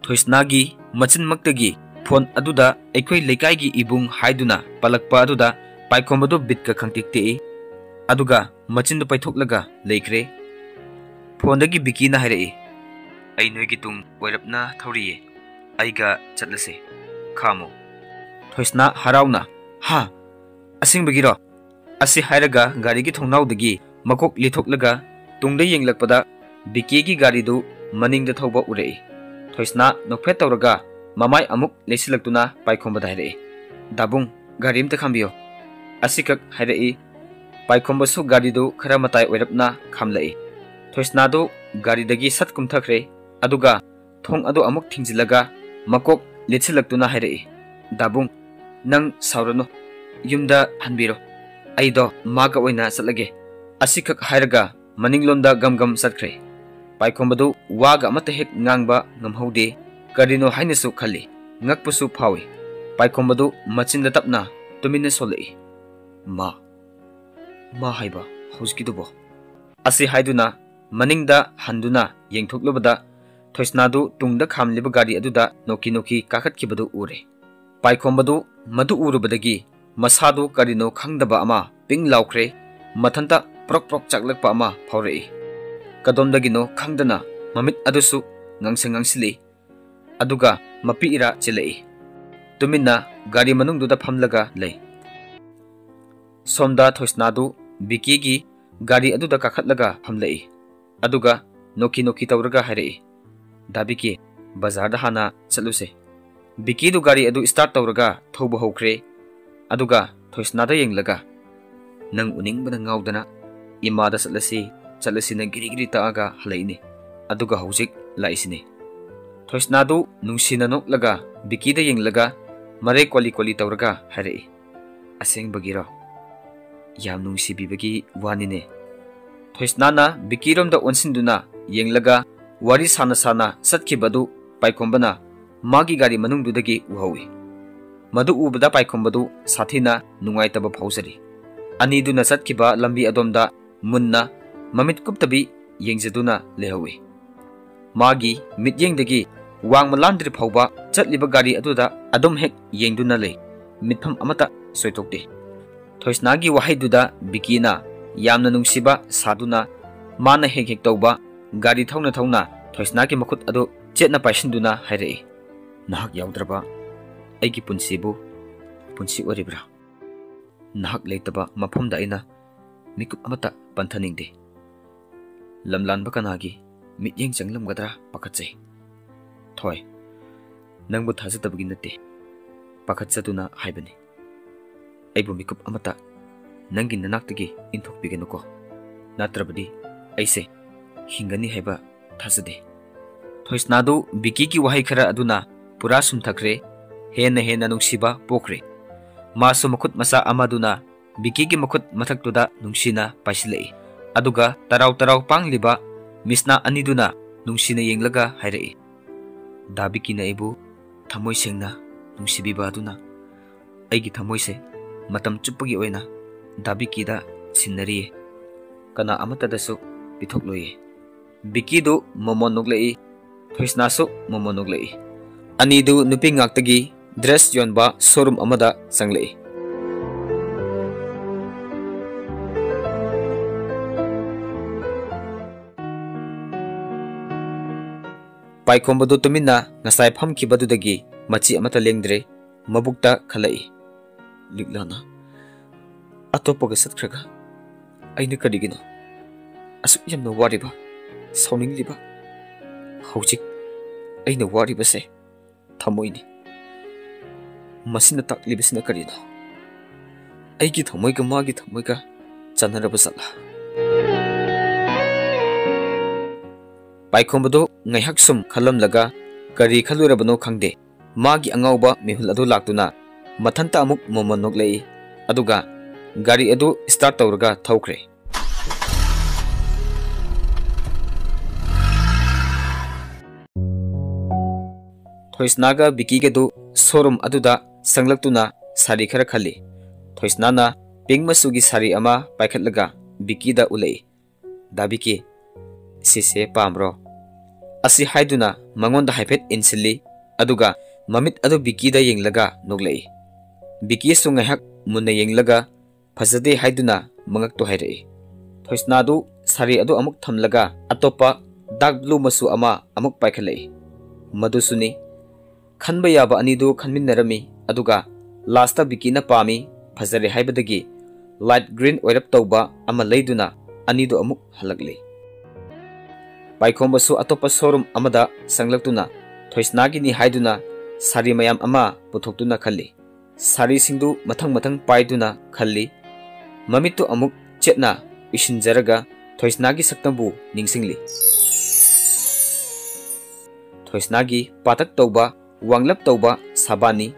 ꯊꯣꯏꯁꯅꯥꯒꯤ ꯃꯆꯤꯟꯃꯛꯇꯒꯤ ꯐꯣꯟ ꯑꯗꯨꯗ "ꯑꯩꯈꯣꯏ ꯂꯩꯀꯥꯏꯒꯤ ꯏꯕꯨꯡ" ꯍꯥꯏꯗꯨꯅ ꯄꯜꯂꯛꯄ ꯑꯗꯨꯗ ꯄꯥꯏꯈꯣꯝꯕꯗꯨ ꯕꯤꯠꯀ ꯈꯪꯇꯦꯛ ꯇꯦꯛꯏ꯫ ꯑꯗꯨꯒ ꯃꯆꯤꯟꯗꯨ ꯄꯩꯊꯣꯛꯂꯒ ꯂꯩꯈ꯭ꯔꯦ꯫ ꯐꯣꯟꯗꯒꯤ ꯕꯤꯀꯤꯅ ꯍꯥꯏꯔꯛꯏ, "ꯑꯩ ꯅꯣꯏꯒꯤ ꯇꯨꯡ ꯑꯣꯏꯔꯞꯅ ꯊꯧꯔꯤꯌꯦ, ꯑꯩꯒ ꯆꯠꯂꯁꯦ, ꯈꯥꯝꯃꯣ꯫" ꯊꯣꯏꯁꯅꯥ ꯍꯔꯥꯎꯅ, "ꯍꯥ? ꯑꯁꯦꯡꯕꯒꯤꯔꯣ?" ꯑꯁꯤ ꯍꯥꯏꯔꯒ ꯒꯥꯔꯤꯒꯤ ꯊꯣꯡꯅꯥꯎꯗꯒꯤ ꯃꯀꯣꯛ ꯂꯤꯊꯣꯛꯂꯒ ꯇꯨꯡꯗ ꯌꯦꯡꯂꯛꯄꯗ ꯕꯤꯀꯤꯒꯤ ꯒꯥꯔꯤꯗꯨ ꯃꯅꯤꯡꯗ ꯊꯧꯕ ꯎꯔꯛꯏ꯫ ꯊꯣꯏꯁꯅꯥ ꯅꯣꯛꯐꯦꯠ ꯇꯧꯔꯒ ꯃꯃꯥꯏ ꯑꯃꯨꯛ ꯂꯩꯁꯤꯜꯂꯛꯇꯨꯅ ꯄꯥꯏꯈꯣꯝꯕꯗ ꯍꯥꯏꯔꯛꯏ, "ꯗꯥꯕꯨꯡ, ꯒꯥꯔꯤ ꯑꯝꯇ ꯈꯥꯝꯕꯤꯌꯣ꯫" ꯑꯁꯤꯈꯛ ꯍꯥꯏꯔꯛꯏ꯫ ꯄꯥꯏꯈꯣꯝꯕꯁꯨ ꯒꯥꯔꯤꯗꯨ ꯈꯔ ꯃꯇꯥꯏ ꯑꯣꯏꯔꯞꯅ ꯈꯥꯝꯂꯛꯏ꯫ ꯊꯣꯏꯁꯅꯥꯗꯨ ꯒꯥꯔꯤꯗꯒꯤ ꯁꯠ ꯀꯨꯝꯊꯈ꯭ꯔꯦ, ꯑꯗꯨꯒ ꯊꯣꯡ ꯑꯗꯨ ꯑꯃꯨꯛ ꯊꯤꯡꯖꯤꯜꯂꯒ ꯃꯀꯣꯛ ꯂꯤꯠꯁꯤꯜꯂꯛꯇꯨꯅ ꯍꯥꯏꯔꯛꯏ, "ꯗꯥꯕꯨꯡ, ꯅꯪ ꯁꯥꯎꯔꯅꯨ, ꯌꯨꯝꯗ ꯍꯟꯕꯤꯔꯣ, ꯑꯩꯗꯣ ꯃꯥꯒ ꯑꯣꯏꯅ ꯆꯠꯂꯒꯦ꯫" ꯑꯁꯤꯈꯛ ꯍꯥꯏꯔꯒ ꯃꯅꯤꯡꯂꯣꯝꯗ ꯒꯝ ꯒꯝ ꯆꯠꯈ꯭ꯔꯦ꯫ ꯄꯥꯏꯈꯣꯝꯕꯗꯨ ꯋꯥꯒ ꯑꯃꯠꯇ ꯍꯦꯛ ꯉꯥꯡꯕ ꯉꯝꯍꯧꯗꯦ꯫ ꯀꯔꯤꯅꯣ ꯍꯥꯏꯅꯁꯨ ꯈꯜꯂꯤ, ꯉꯛꯄꯁꯨ ꯐꯥꯎꯏ꯫ ꯄꯥꯏꯈꯣꯝꯕꯗꯨ ꯃꯆꯤꯟꯗ ꯇꯞꯅ ꯇꯨꯃꯤꯟꯅ ꯁꯣꯜꯂꯛꯏ, "ꯃꯥ, ꯃꯥ ꯍꯥꯏꯕ ꯍꯧꯖꯤꯛꯀꯤꯗꯨꯕꯣ?" ꯑꯁꯤ ꯍꯥꯏꯗꯨꯅ ꯃꯅꯤꯡꯗ ꯍꯟꯗꯨꯅ ꯌꯦꯡꯊꯣꯛꯂꯨꯕꯗ ꯊꯣꯏꯁꯅꯥꯗꯨ ꯇꯨꯡꯗ ꯈꯥꯝꯂꯤꯕ ꯒꯥꯔꯤ ꯑꯗꯨꯗ ꯅꯣꯛꯀꯤ ꯅꯣꯛꯀꯤ ꯀꯥꯈꯠꯈꯤꯕꯗꯨ ꯎꯔꯦ꯫ ꯄꯥꯏꯈꯣꯝꯕꯗꯨ ꯃꯗꯨ ꯎꯔꯨꯕꯗꯒꯤ ꯃꯁꯥꯗꯨ ꯀꯔꯤꯅꯣ ꯈꯪꯗꯕ ꯑꯃ ꯄꯤꯡ ꯂꯥꯎꯈ꯭ꯔꯦ꯫ ꯃꯊꯟꯇ ꯄ꯭ꯔꯣꯛ ꯄ꯭ꯔꯣꯛ ꯆꯥꯛꯂꯛꯄ ꯑꯃ ꯐꯥꯎꯔꯛꯏ꯫ ꯀꯗꯣꯝꯗꯒꯤꯅꯣ ꯈꯪꯗꯅ ꯃꯃꯤꯠ ꯑꯗꯨꯁꯨ ꯉꯥꯡꯁꯪ ꯉꯥꯡꯁꯤꯜꯂꯤ꯫ ꯑꯗꯨꯒ ꯃꯄꯤ ꯏꯔꯥ ꯆꯦꯜꯂꯛꯏ꯫ ꯇꯨꯃꯤꯟꯅ ꯒꯥꯔꯤ ꯃꯅꯨꯡꯗꯨꯗ ꯐꯝꯂꯒ ꯂꯩ꯫ ꯁꯣꯝꯗ ꯊꯣꯏꯁꯅꯥꯗꯨ ꯕꯤꯀꯤꯒꯤ ꯒꯥꯔꯤ ꯑꯗꯨꯗ ꯀꯥꯈꯠꯂꯒ ꯐꯝꯂꯛꯏ꯫ ꯑꯗꯨꯒ ꯅꯣꯛꯈꯤ ꯅꯣꯛꯈꯤ ꯇꯧꯔꯒ ꯍꯥꯏꯔꯛꯏ, "ꯗꯥ ꯕꯤꯀꯤ, ꯕꯖꯥꯔꯗ ꯍꯥꯟꯅ ꯆꯠꯂꯨꯁꯦ꯫" ꯕꯤꯀꯤꯗꯨ ꯒꯥꯔꯤ ꯑꯗꯨ ꯁ꯭ꯇꯥꯔꯠ ꯇꯧꯔꯒ ꯊꯧꯕ ꯍꯧꯈ꯭ꯔꯦ꯫ ꯑꯗꯨꯒ ꯊꯣꯏꯁꯅꯥꯗ ꯌꯦꯡꯂꯒ, "ꯅꯪ ꯎꯅꯤꯡꯕꯅ ꯉꯥꯎꯗꯅ ꯏꯃꯥꯗ ꯆꯠꯂꯁꯤ, ꯆꯠꯂꯁꯤꯅ ꯒꯤꯔꯤ ꯒꯤꯔꯤ ꯇꯛꯑꯒ ꯍꯜꯂꯛꯏꯅꯤ꯫ ꯑꯗꯨꯒ ꯍꯧꯖꯤꯛ ꯂꯥꯛꯏꯁꯤꯅꯤ꯫" ꯊꯣꯏꯁꯅꯥꯗꯨ ꯅꯨꯡꯁꯤꯅ ꯅꯣꯛꯂꯒ ꯕꯤꯀꯤꯗ ꯌꯦꯡꯂꯒ ꯃꯔꯩ ꯀꯣꯂꯤ ꯀꯣꯂꯤ ꯇꯧꯔꯒ ꯍꯥꯏꯔꯛꯏ, "ꯑꯁꯦꯡꯕꯒꯤꯔꯣ? ꯌꯥꯝ ꯅꯨꯡꯁꯤꯕꯤꯕꯒꯤ ꯋꯥꯅꯤꯅꯦ꯫" ꯊꯣꯏꯁꯅꯥꯅ ꯕꯤꯀꯤꯔꯣꯝꯗ ꯑꯣꯟꯁꯤꯟꯗꯨꯅ ꯌꯦꯡꯂꯒ ꯋꯥꯔꯤ ꯁꯥꯅ ꯁꯥꯅ ꯆꯠꯈꯤꯕ ꯑꯗꯨ ꯄꯥꯏꯈꯣꯝꯕꯅ ꯃꯥꯒꯤ ꯒꯥꯔꯤ ꯃꯅꯨꯡꯗꯨꯗꯒꯤ ꯎꯍꯧꯏ꯫ ꯃꯗꯨ ꯎꯕꯗ ꯄꯥꯏꯈꯣꯝꯕꯗꯨ ꯁꯥꯊꯤꯅ ꯅꯨꯡꯉꯥꯏꯇꯕ ꯐꯥꯎꯖꯔꯤ꯫ ꯑꯅꯤꯗꯨꯅ ꯆꯠꯈꯤꯕ ꯂꯝꯕꯤ ꯑꯗꯣꯝꯗ ꯃꯨꯟꯅ ꯃꯃꯤꯠ ꯀꯨꯞꯇꯕꯤ ꯌꯦꯡꯖꯗꯨꯅ ꯂꯩꯍꯧꯏ꯫ ꯃꯥꯒꯤ ꯃꯤꯠꯌꯦꯡꯗꯒꯤ ꯋꯥꯡꯃ ꯂꯥꯟꯗ꯭ꯔꯤ ꯐꯥꯎꯕ ꯆꯠꯂꯤꯕ ꯒꯥꯔꯤ ꯑꯗꯨꯗ ꯑꯗꯨꯝ ꯍꯦꯛ ꯌꯦꯡꯗꯨꯅ ꯂꯩ꯫ ꯃꯤꯠꯐꯝ ꯑꯃꯠꯇ ꯁꯣꯏꯊꯣꯛꯇꯦ꯫ ꯊꯣꯏꯁꯅꯥꯒꯤ ꯋꯥꯍꯩꯗꯨꯗ ꯕꯤꯀꯤꯅ ꯌꯥꯝꯅ ꯅꯨꯡꯁꯤꯕ ꯁꯥꯗꯨꯅ ꯃꯥꯅ ꯍꯦꯛ ꯍꯦꯛ ꯇꯧꯕ ꯒꯥꯔꯤ ꯊꯧꯅ ꯊꯧꯅ ꯊꯣꯏꯁꯅꯥꯒꯤ ꯃꯈꯨꯠ ꯑꯗꯨ ꯆꯦꯠꯅ ꯄꯥꯏꯁꯤꯟꯗꯨꯅ ꯍꯥꯏꯔꯛꯏ, "ꯅꯍꯥꯛ ꯌꯥꯎꯗ꯭ꯔꯕ ꯑꯩꯒꯤ ꯄꯨꯟꯁꯤꯕꯨ ꯄꯨꯟꯁꯤ ꯑꯣꯏꯔꯤꯕ꯭ꯔꯥ? ꯅꯍꯥꯛ ꯂꯩꯇꯕ ꯃꯐꯝꯗ ꯑꯩꯅ ꯃꯤꯀꯨꯞ ꯑꯃꯠꯇ ꯄꯟꯊꯅꯤꯡꯗꯦ꯫ ꯂꯝꯂꯥꯟꯕ ꯀꯅꯥꯒꯤ ꯃꯤꯠꯌꯦꯡ ꯆꯪꯂꯝꯒꯗ꯭ꯔꯥ ꯄꯥꯈꯠꯆꯩ꯫ ꯊꯣꯏ, ꯅꯪꯕꯨ ꯊꯥꯖꯗꯕꯒꯤ ꯅꯠꯇꯦ, ꯄꯥꯈꯠꯆꯗꯨꯅ ꯍꯥꯏꯕꯅꯤ꯫ ꯑꯩꯕꯨ ꯃꯤꯀꯨꯞ ꯑꯃꯠꯇ ꯅꯪꯒꯤ ꯅꯅꯥꯛꯇꯒꯤ ꯏꯟꯊꯣꯛꯄꯤꯒꯅꯨꯀꯣ, ꯅꯠꯇ꯭ꯔꯕꯗꯤ ꯑꯩꯁꯦ ꯍꯤꯡꯒꯅꯤ ꯍꯥꯏꯕ ꯊꯥꯖꯗꯦ꯫" ꯊꯣꯏꯁꯅꯥꯗꯨ ꯕꯤꯀꯤꯒꯤ ꯋꯥꯍꯩ ꯈꯔ ꯑꯗꯨꯅ ꯄꯨꯔꯥ ꯁꯨꯝꯊꯈ꯭ꯔꯦ꯫ ꯍꯦꯟꯅ ꯍꯦꯟꯅ ꯅꯨꯡꯁꯤꯕ ꯄꯣꯛꯈ꯭ꯔꯦ꯫ ꯃꯥꯁꯨ ꯃꯈꯨꯠ ꯃꯆꯥ ꯑꯃꯗꯨꯅ ꯕꯤꯀꯤꯒꯤ ꯃꯈꯨꯠ ꯃꯊꯛꯇꯨꯗ ꯅꯨꯡꯁꯤꯅ ꯄꯥꯏꯁꯤꯜꯂꯛꯏ꯫ ꯑꯗꯨꯒ ꯇꯔꯥꯎ ꯇꯔꯥꯎ ꯄꯥꯡꯂꯤꯕ ꯃꯤꯁꯅꯥ ꯑꯅꯤꯗꯨꯅ ꯅꯨꯡꯁꯤꯅ ꯌꯦꯡꯂꯒ ꯍꯥꯏꯔꯛꯏ, "ꯗꯥ ꯕꯤꯀꯤꯅ ꯑꯩꯕꯨ ꯊꯃꯣꯏ ꯁꯦꯡꯅ ꯅꯨꯡꯁꯤꯕꯤꯕ ꯑꯗꯨꯅ ꯑꯩꯒꯤ ꯊꯃꯣꯏꯁꯦ ꯃꯇꯝ ꯆꯨꯞꯄꯒꯤ ꯑꯣꯏꯅ ꯗꯥ ꯕꯤꯀꯤꯗ ꯁꯤꯟꯅꯔꯤꯌꯦ꯫ ꯀꯅꯥ ꯑꯃꯠꯇꯗꯁꯨ ꯄꯤꯊꯣꯛꯂꯣꯏꯌꯦ꯫" ꯕꯤꯀꯤꯗꯨ ꯃꯣꯃꯣꯟ ꯅꯣꯛꯂꯛꯏ, ꯊꯣꯏꯁꯅꯥꯁꯨ ꯃꯣꯃꯣꯟ ꯅꯣꯛꯂꯛꯏ꯫ ꯑꯅꯤꯗꯨ ꯅꯨꯄꯤ ꯉꯥꯛꯇꯒꯤ ꯗ꯭ꯔꯦꯁ ꯌꯣꯟꯕ ꯁꯣꯔꯨꯝ ꯑꯃꯗ ꯆꯪꯂꯛꯏ꯫ ꯄꯥꯏꯈꯣꯝꯕꯗꯨ ꯇꯨꯃꯤꯟꯅ ꯉꯁꯥꯏ ꯐꯝꯈꯤꯕꯗꯨꯗꯒꯤ ꯃꯆꯤ ꯑꯃꯠꯇ ꯂꯦꯡꯗ꯭ꯔꯦ꯫ ꯃꯕꯨꯛꯇ ꯈꯜꯂꯛꯏ, "ꯂꯤꯛꯂꯥꯅ ꯑꯇꯣꯞꯄꯒ ꯆꯠꯈ꯭ꯔꯒ ꯑꯩꯅ ꯀꯔꯤꯒꯤꯅꯣ ꯑꯁꯨꯛ ꯌꯥꯝꯅ ꯋꯥꯔꯤꯕ, ꯁꯥꯎꯅꯤꯡꯂꯤꯕ? ꯍꯧꯖꯤꯛ ꯑꯩꯅ ꯋꯥꯔꯤꯕꯁꯦ ꯊꯃꯣꯏꯅꯤ꯫ ꯃꯁꯤꯅ ꯇꯥꯛꯂꯤꯕꯁꯤꯅ ꯀꯔꯤꯅꯣ? ꯑꯩꯒꯤ ꯊꯃꯣꯏꯒ ꯃꯥꯒꯤ ꯊꯃꯣꯏꯒ ꯆꯥꯟꯅꯔꯕ ꯖꯥꯠꯂꯥ?" ꯄꯥꯏꯈꯣꯝꯕꯗꯨ ꯉꯥꯏꯍꯥꯛ ꯁꯨꯝ ꯈꯜꯂꯝꯂꯒ ꯀꯔꯤ ꯈꯜꯂꯨꯔꯕꯅꯣ ꯈꯪꯗꯦ, ꯃꯥꯒꯤ ꯑꯉꯥꯎꯕ ꯃꯤꯍꯨꯜ ꯑꯗꯨ ꯂꯥꯛꯇꯨꯅ ꯃꯊꯟꯇ ꯑꯃꯨꯛ ꯃꯣꯃꯣꯟ ꯅꯣꯛꯂꯛꯏ꯫ ꯑꯗꯨꯒ ꯒꯥꯔꯤ ꯑꯗꯨ start ꯇꯧꯔꯒ ꯊꯧꯈ꯭ꯔꯦ꯫ ꯊꯣꯏꯁꯅꯥꯒ ꯕꯤꯀꯤꯒꯗꯨ ꯁꯣꯔꯨꯝ ꯑꯗꯨꯗ ꯆꯪꯂꯛꯇꯨꯅ ꯁꯥꯔꯤ ꯈꯔ ꯈꯜꯂꯤ꯫ ꯊꯣꯏꯁꯅꯥꯅ pink ꯃꯆꯨꯒꯤ ꯁꯥꯔꯤ ꯑꯃ ꯄꯥꯏꯈꯠꯂꯒ ꯕꯤꯀꯤꯗ ꯎꯠꯂꯛꯏ꯫ "ꯗꯥ ꯕꯤꯀꯤ, ꯁꯤꯁꯦ ꯄꯥꯝꯕ꯭ꯔꯣ?" ꯑꯁꯤ ꯍꯥꯏꯗꯨꯅ ꯃꯉꯣꯟꯗ ꯍꯥꯏꯐꯦꯠ ꯏꯟꯁꯤꯜꯂꯤ, ꯑꯗꯨꯒ ꯃꯃꯤꯠ ꯑꯗꯨ ꯕꯤꯀꯤꯗ ꯌꯦꯡꯂꯒ ꯅꯣꯛꯂꯛꯏ꯫ ꯕꯤꯀꯤꯁꯨ ꯉꯥꯏꯍꯥꯛ ꯃꯨꯟꯅ ꯌꯦꯡꯂꯒ ꯐꯖꯗꯦ ꯍꯥꯏꯗꯨꯅ ꯃꯉꯛꯇꯨ ꯍꯥꯏꯔꯛꯏ꯫ ꯊꯣꯏꯁꯅꯥꯗꯨ ꯁꯥꯔꯤ ꯑꯗꯨ ꯑꯃꯨꯛ ꯊꯝꯂꯒ ꯑꯇꯣꯞꯄ dark blue ꯃꯆꯨ ꯑꯃ ꯑꯃꯨꯛ ꯄꯥꯏꯈꯠꯂꯛꯏ꯫ ꯃꯗꯨꯁꯨꯅꯤ꯫ ꯈꯟꯕ ꯌꯥꯕ ꯑꯅꯤꯗꯨ ꯈꯟꯃꯤꯟꯅꯔꯝꯃꯤ, ꯑꯗꯨꯒ last ꯕꯤꯀꯤꯅ ꯄꯥꯝꯃꯤ, ꯐꯖꯔꯦ ꯍꯥꯏꯕꯗꯒꯤ light green ꯑꯣꯏꯔꯞ ꯇꯧꯕ ꯑꯃ ꯂꯩꯗꯨꯅ ꯑꯅꯤꯗꯨ ꯑꯃꯨꯛ ꯍꯜꯂꯛꯂꯤ꯫ ꯄꯥꯏꯈꯣꯝꯕꯁꯨ ꯑꯇꯣꯞꯄ showroom ꯑꯃꯗ ꯆꯪꯂꯛꯇꯨꯅ ꯊꯣꯏꯁꯅꯥꯒꯤꯅꯤ ꯍꯥꯏꯗꯨꯅ ꯁꯥꯔꯤ ꯃꯌꯥꯝ ꯑꯃ ꯄꯨꯊꯣꯛꯇꯨꯅ ꯈꯜꯂꯤ꯫ ꯁꯥꯔꯤꯁꯤꯡꯗꯨ ꯃꯊꯪ ꯃꯊꯪ ꯄꯥꯏꯗꯨꯅ ꯈꯜꯂꯤ꯫ ꯃꯃꯤꯠꯇꯨ ꯑꯃꯨꯛ ꯆꯦꯠꯅ ꯎꯏꯁꯤꯟꯖꯔꯒ ꯊꯣꯏꯁꯅꯥꯒꯤ ꯁꯛꯇꯝꯕꯨ ꯅꯤꯡꯁꯤꯡꯂꯤ꯫ ꯊꯣꯏꯁꯅꯥꯒꯤ ꯄꯥꯇꯛ ꯇꯧꯕ, ꯋꯥꯡꯂꯞ ꯇꯧꯕ ꯁꯥꯕꯥꯟꯅꯤ꯫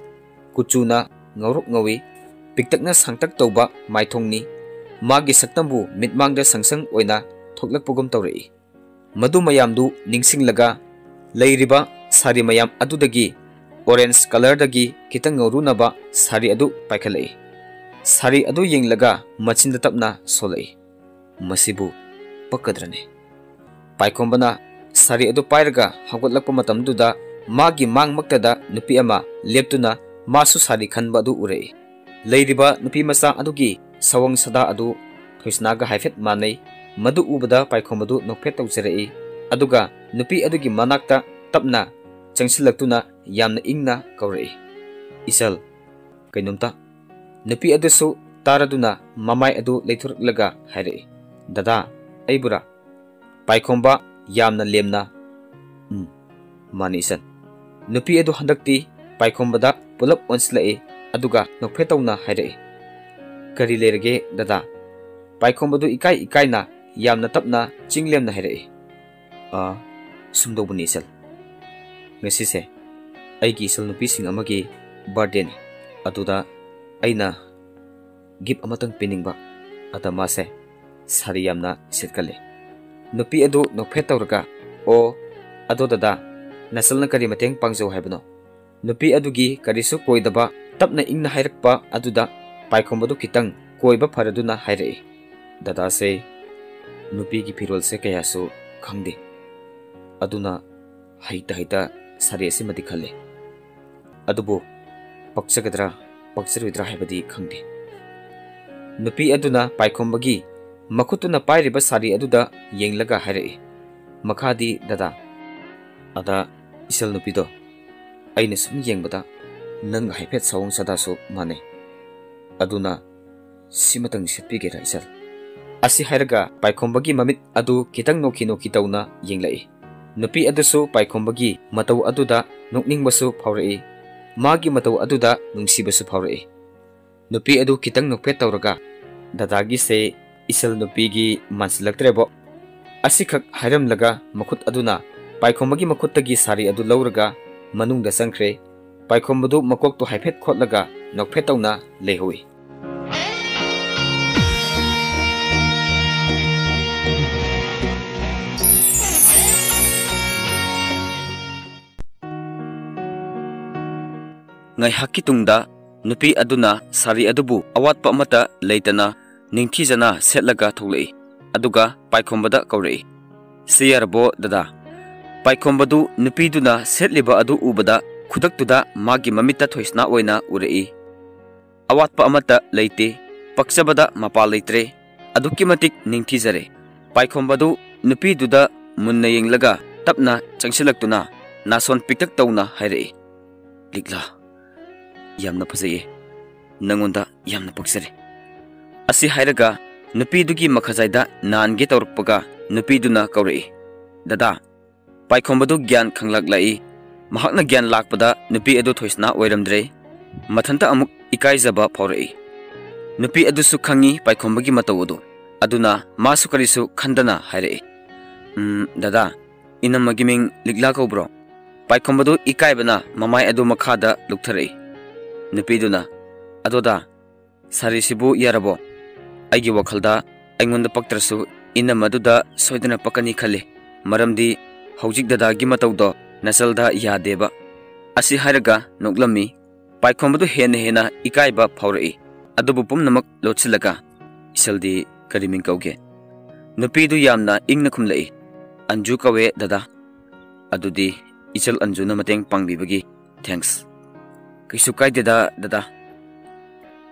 ꯀꯨꯆꯨꯅ ꯉꯧꯔꯣꯛ ꯉꯧꯏ꯫ ꯄꯤꯛꯇꯛꯅ ꯁꯥꯡꯇꯛ ꯇꯧꯕ ꯃꯥꯏꯊꯣꯡꯅꯤ꯫ ꯃꯥꯒꯤ ꯁꯛꯇꯝꯕꯨ ꯃꯤꯠꯃꯥꯡꯗ ꯁꯪꯁꯪ ꯑꯣꯏꯅ ꯊꯣꯛꯂꯛꯄꯒꯨꯝ ꯇꯧꯔꯛꯏ꯫ ꯃꯗꯨ ꯃꯌꯥꯝꯗꯨ ꯅꯤꯡꯁꯤꯡꯂꯒ ꯂꯩꯔꯤꯕ ꯁꯥꯔꯤ ꯃꯌꯥꯝ ꯑꯗꯨꯗꯒꯤ orange colourꯗꯒꯤ ꯈꯤꯇꯪ ꯉꯧꯔꯨꯅꯕ ꯁꯥꯔꯤ ꯑꯗꯨ ꯄꯥꯏꯈꯠꯂꯛꯏ꯫ ꯁꯥꯔꯤ ꯑꯗꯨ ꯌꯦꯡꯂꯒ ꯃꯆꯤꯟꯗ ꯇꯞꯅ ꯁꯣꯜꯂꯛꯏ꯫ "ꯃꯁꯤꯕꯨ ꯄꯛꯀꯗ꯭ꯔꯅꯦ?" ꯄꯥꯏꯈꯣꯝꯕꯅ ꯁꯥꯔꯤ ꯑꯗꯨ ꯄꯥꯏꯔꯒ ꯍꯧꯒꯠꯂꯛꯄ ꯃꯇꯝꯗꯨꯗ ꯃꯥꯒꯤ ꯃꯥꯡꯃꯛꯇꯗ ꯅꯨꯄꯤ ꯑꯃ ꯂꯦꯞꯇꯨꯅ ꯃꯥꯁꯨ ꯁꯥꯔꯤ ꯈꯟꯕ ꯑꯗꯨ ꯎꯔꯛꯏ꯫ ꯂꯩꯔꯤꯕ ꯅꯨꯄꯤ ꯃꯆꯥ ꯑꯗꯨꯒꯤ ꯁꯑꯣꯡ ꯁꯥꯗꯥ ꯑꯗꯨ ꯊꯣꯏꯁꯅꯥꯒ ꯍꯥꯏꯐꯦꯠ ꯃꯥꯟꯅꯩ꯫ ꯃꯗꯨ ꯎꯕꯗ ꯄꯥꯏꯈꯣꯝꯕꯗꯨ ꯅꯣꯛꯐꯦꯠ ꯇꯧꯖꯔꯛꯏ꯫ ꯑꯗꯨꯒ ꯅꯨꯄꯤ ꯑꯗꯨꯒꯤ ꯃꯅꯥꯛꯇ ꯇꯞꯅ ꯆꯪꯁꯤꯜꯂꯛꯇꯨꯅ ꯌꯥꯝꯅ ꯏꯪꯅ ꯀꯧꯔꯛꯏ, "ꯏꯆꯜ, ꯀꯩꯅꯣꯝꯇ?" ꯅꯨꯄꯤ ꯑꯗꯨꯁꯨ ꯇꯥꯔꯗꯨꯅ ꯃꯃꯥꯏ ꯑꯗꯨ ꯂꯩꯊꯣꯔꯛꯂꯒ ꯍꯥꯏꯔꯛꯏ, "ꯗꯗꯥ, ꯑꯩꯕꯨꯔꯥ?" ꯄꯥꯏꯈꯣꯝꯕ ꯌꯥꯝꯅ ꯂꯦꯝꯅ, "ꯎꯝ, ꯃꯥꯅꯤ ꯏꯆꯟ꯫" ꯅꯨꯄꯤ ꯑꯗꯨ ꯍꯟꯗꯛꯇꯤ ꯄꯥꯏꯈꯣꯝꯕꯗ ꯄꯨꯂꯞ ꯑꯣꯟꯁꯤꯜꯂꯛꯏ, ꯑꯗꯨꯒ ꯅꯣꯛꯐꯦꯠ ꯇꯧꯅ ꯍꯥꯏꯔꯛꯏ, "ꯀꯔꯤ ꯂꯩꯔꯒꯦ ꯗꯗꯥ?" ꯄꯥꯏꯈꯣꯝꯕꯗꯨ ꯏꯀꯥꯏ ꯏꯀꯥꯏꯅ ꯌꯥꯝꯅ ꯇꯞꯅ ꯆꯤꯡ ꯂꯦꯝꯅ ꯍꯥꯏꯔꯛꯏ, "ꯑꯥ, ꯁꯨꯝꯗꯧꯕꯅꯤ ꯏꯆꯜ, ꯉꯁꯤꯁꯦ ꯑꯩꯒꯤ ꯏꯆꯜ ꯅꯨꯄꯤꯁꯤꯡ ꯑꯃꯒꯤ birthdayꯅꯤ꯫ ꯑꯗꯨꯗ ꯑꯩꯅ gift ꯑꯃꯇꯪ ꯄꯤꯅꯤꯡꯕ꯫ ꯑꯗ ꯃꯥꯁꯦ ꯁꯥꯔꯤ ꯌꯥꯝꯅ ꯁꯦꯠꯀꯜꯂꯤ꯫" ꯅꯨꯄꯤ ꯑꯗꯨ ꯅꯣꯛꯐꯦꯠ ꯇꯧꯔꯒ, "ꯑꯣ, ꯑꯗꯣ ꯗꯗꯥ, ꯅꯆꯜꯅ ꯀꯔꯤ ꯃꯇꯦꯡ ꯄꯥꯡꯖꯧ ꯍꯥꯏꯕꯅꯣ?" ꯅꯨꯄꯤ ꯑꯗꯨꯒꯤ ꯀꯔꯤꯁꯨ ꯀꯣꯏꯗꯕ ꯇꯞꯅ ꯏꯪꯅ ꯍꯥꯏꯔꯛꯄ ꯑꯗꯨꯗ ꯄꯥꯏꯈꯣꯝꯕꯗꯨ ꯈꯤꯇꯪ ꯀꯣꯏꯕ ꯐꯔꯗꯨꯅ ꯍꯥꯏꯔꯛꯏ, "ꯗꯗꯥꯁꯦ ꯅꯨꯄꯤꯒꯤ ꯐꯤꯔꯣꯜꯁꯦ ꯀꯌꯥꯁꯨ ꯈꯪꯗꯦ, ꯑꯗꯨꯅ ꯍꯩꯇ ꯍꯩꯇ ꯁꯥꯔꯤ ꯑꯁꯤꯃꯗꯤ ꯈꯜꯂꯦ꯫ ꯑꯗꯨꯕꯨ ꯄꯛꯆꯒꯗ꯭ꯔꯥ ꯄꯛꯆꯔꯣꯏꯗ꯭ꯔꯥ ꯍꯥꯏꯕꯗꯤ ꯈꯪꯗꯦ꯫" ꯅꯨꯄꯤ ꯑꯗꯨꯅ ꯄꯥꯏꯈꯣꯝꯕꯒꯤ ꯃꯈꯨꯠꯇꯨꯅ ꯄꯥꯏꯔꯤꯕ ꯁꯥꯔꯤ ꯑꯗꯨꯗ ꯌꯦꯡꯂꯒ ꯍꯥꯏꯔꯛꯏ꯫ ꯃꯈꯥꯗꯤ ꯗꯗꯥ꯫ ꯑꯗ, ꯏꯆꯜ ꯅꯨꯄꯤꯗꯣ, ꯑꯩꯅ ꯁꯨꯝ ꯌꯦꯡꯕꯗ ꯅꯪꯒ ꯍꯥꯏꯐꯦꯠ ꯁꯑꯣꯡ ꯁꯥꯗꯥꯁꯨ ꯃꯥꯟꯅꯩ꯫ ꯑꯗꯨꯅ ꯁꯤꯃꯇꯪ ꯁꯦꯠꯄꯤꯒꯦꯔꯥ, ꯏꯆꯜ? ꯑꯁꯤ ꯍꯥꯏꯔꯒ ꯄꯥꯏꯈꯣꯝꯕꯒꯤ ꯃꯃꯤꯠ ꯑꯗꯨ ꯈꯤꯇꯪ ꯅꯣꯛꯈꯤ ꯅꯣꯛꯈꯤ ꯇꯧꯅ ꯌꯦꯡꯂꯛꯏ꯫ ꯅꯨꯄꯤ ꯑꯗꯨꯁꯨ ꯄꯥꯏꯈꯣꯝꯕꯒꯤ ꯃꯇꯧ ꯑꯗꯨꯗ ꯅꯣꯛꯅꯤꯡꯕꯁꯨ ꯐꯥꯎꯔꯛꯏ꯫ ꯃꯥꯒꯤ ꯃꯇꯧ ꯑꯗꯨꯗ ꯅꯨꯡꯁꯤꯕꯁꯨ ꯐꯥꯎꯔꯛꯏ꯫ ꯅꯨꯄꯤ ꯑꯗꯨ ꯈꯤꯇꯪ ꯅꯣꯛꯐꯦꯠ ꯇꯧꯔꯒ, "ꯗꯗꯥꯒꯤꯁꯦ ꯏꯆꯜ ꯅꯨꯄꯤꯒꯤ ꯃꯥꯟꯁꯤꯜꯂꯛꯇ꯭ꯔꯦꯕꯣ"꯫ ꯑꯁꯤꯈꯛ ꯍꯥꯏꯔꯝꯂꯒ ꯃꯈꯨꯠ ꯑꯗꯨꯅ ꯄꯥꯏꯈꯣꯝꯕꯒꯤ ꯃꯈꯨꯠꯇꯒꯤ ꯁꯥꯔꯤ ꯑꯗꯨ ꯂꯧꯔꯒ ꯃꯅꯨꯡꯗ ꯆꯪꯈ꯭ꯔꯦ꯫ ꯄꯥꯏꯈꯣꯝꯕꯗꯨ ꯃꯀꯣꯛꯇꯨ ꯍꯥꯏꯐꯦꯠ ꯈꯣꯠꯂꯒ ꯅꯣꯛꯐꯦꯠ ꯇꯧꯅ ꯂꯩꯍꯧꯏ꯫ ꯉꯥꯏꯍꯥꯛꯀꯤ ꯇꯨꯡꯗ ꯅꯨꯄꯤ ꯑꯗꯨꯅ ꯁꯥꯔꯤ ꯑꯗꯨꯕꯨ ꯑꯋꯥꯠꯄ ꯑꯃꯠꯇ ꯂꯩꯇꯅ ꯅꯤꯡꯊꯤꯖꯅ ꯁꯦꯠꯂꯒ ꯊꯣꯛꯂꯛꯏ꯫ ꯑꯗꯨꯒ ꯄꯥꯏꯈꯣꯝꯕꯗ ꯀꯧꯔꯛꯏ, "ꯁꯤ ꯌꯥꯔꯕꯣ, ꯗꯗꯥ?" ꯄꯥꯏꯈꯣꯝꯕꯗꯨ ꯅꯨꯄꯤꯗꯨꯅ ꯁꯦꯠꯂꯤꯕ ꯑꯗꯨ ꯎꯕꯗ ꯈꯨꯗꯛꯇꯨꯗ ꯃꯥꯒꯤ ꯃꯃꯤꯠꯇ ꯊꯣꯏꯁꯅꯥ ꯑꯣꯏꯅ ꯎꯔꯛꯏ꯫ "ꯑꯋꯥꯠꯄ ꯑꯃꯠꯇ ꯂꯩꯇꯦ, ꯄꯛꯆꯕꯗ ꯃꯄꯥ ꯂꯩꯇ꯭ꯔꯦ, ꯑꯗꯨꯛꯀꯤ ꯃꯇꯤꯛ ꯅꯤꯡꯊꯤꯖꯔꯦ"꯫ ꯄꯥꯏꯈꯣꯝꯕꯗꯨ ꯅꯨꯄꯤꯗꯨꯗ ꯃꯨꯟꯅ ꯌꯦꯡꯂꯒ ꯇꯞꯅ ꯆꯪꯁꯤꯜꯂꯛꯇꯨꯅ ꯅꯥꯁꯣꯟ ꯄꯤꯛꯇꯛ ꯇꯧꯅ ꯍꯥꯏꯔꯛꯏ, "ꯂꯤꯛꯂꯥ, ꯌꯥꯝꯅ ꯐꯖꯩꯌꯦ, ꯅꯪꯉꯣꯟꯗ ꯌꯥꯝꯅ ꯄꯛꯆꯔꯦ"꯫ ꯑꯁꯤ ꯍꯥꯏꯔꯒ ꯅꯨꯄꯤꯗꯨꯒꯤ ꯃꯈꯖꯥꯏꯗ ꯅꯥꯟꯒꯦ ꯇꯧꯔꯛꯄꯒ ꯅꯨꯄꯤꯗꯨꯅ ꯀꯧꯔꯛꯏ, "ꯗꯗꯥ"꯫ ꯄꯥꯏꯈꯣꯝꯕꯗꯨ ꯒ꯭ꯌꯥꯟ ꯈꯪꯂꯛꯂꯛꯏ꯫ ꯃꯍꯥꯛꯅ ꯒ꯭ꯌꯥꯟ ꯂꯥꯛꯄꯗ ꯅꯨꯄꯤ ꯑꯗꯨ ꯊꯣꯏꯁꯅꯥ ꯑꯣꯏꯔꯝꯗ꯭ꯔꯦ꯫ ꯃꯊꯟꯇ ꯑꯃꯨꯛ ꯏꯀꯥꯏꯖꯕ ꯐꯥꯎꯔꯛꯏ꯫ ꯅꯨꯄꯤ ꯑꯗꯨꯁꯨ ꯈꯪꯉꯤ ꯄꯥꯏꯈꯣꯝꯕꯒꯤ ꯃꯇꯧ ꯑꯗꯨ, ꯑꯗꯨꯅ ꯃꯥꯁꯨ ꯀꯔꯤꯁꯨ ꯈꯟꯗꯅ ꯍꯥꯏꯔꯛꯏ, "ꯎꯝ, ꯗꯗꯥ, ꯏꯅꯝꯃꯒꯤ ꯃꯤꯡ ꯂꯤꯛꯂꯥ ꯀꯧꯕ꯭ꯔꯣ?" ꯄꯥꯏꯈꯣꯝꯕꯗꯨ ꯏꯀꯥꯏꯕꯅ ꯃꯃꯥꯏ ꯑꯗꯨ ꯃꯈꯥꯗ ꯂꯨꯛꯊꯔꯛꯏ꯫ ꯅꯨꯄꯤꯗꯨꯅ, "ꯑꯗꯣꯗ, ꯁꯥꯔꯤꯁꯤꯕꯨ ꯌꯥꯔꯕꯣ? ꯑꯩꯒꯤ ꯋꯥꯈꯜꯗ ꯑꯩꯉꯣꯟꯗ ꯄꯛꯇ꯭ꯔꯁꯨ ꯏꯅꯝꯃꯗꯨꯗ ꯁꯣꯏꯗꯅ ꯄꯛꯀꯅꯤ ꯈꯜꯂꯤ, ꯃꯔꯝꯗꯤ ꯍꯧꯖꯤꯛ ꯗꯗꯥꯒꯤ ꯃꯇꯧꯗꯣ ꯅꯆꯜꯗ ꯌꯥꯗꯦꯕ"꯫ ꯑꯁꯤ ꯍꯥꯏꯔꯒ ꯅꯣꯛꯂꯝꯃꯤ꯫ ꯄꯥꯏꯈꯣꯝꯕꯗꯨ ꯍꯦꯟꯅ ꯍꯦꯟꯅ ꯏꯀꯥꯏꯕ ꯐꯥꯎꯔꯛꯏ꯫ ꯑꯗꯨꯕꯨ ꯄꯨꯝꯅꯃꯛ ꯂꯣꯠꯁꯤꯜꯂꯒ, "ꯏꯆꯜꯗꯤ ꯀꯔꯤ ꯃꯤꯡ ꯀꯧꯒꯦ?" ꯅꯨꯄꯤꯗꯨ ꯌꯥꯝꯅ ꯏꯪꯅ ꯈꯨꯝꯂꯛꯏ, "ꯑꯟꯖꯨ ꯀꯧꯋꯦ, ꯗꯗꯥ"꯫ "ꯑꯗꯨꯗꯤ ꯏꯆꯜ ꯑꯟꯖꯨꯅ ꯃꯇꯦꯡ ꯄꯥꯡꯕꯤꯕꯒꯤ ꯊꯦꯡꯛꯁ"꯫ "ꯀꯩꯁꯨ ꯀꯥꯏꯗꯦꯗ, ꯗꯗꯥ꯫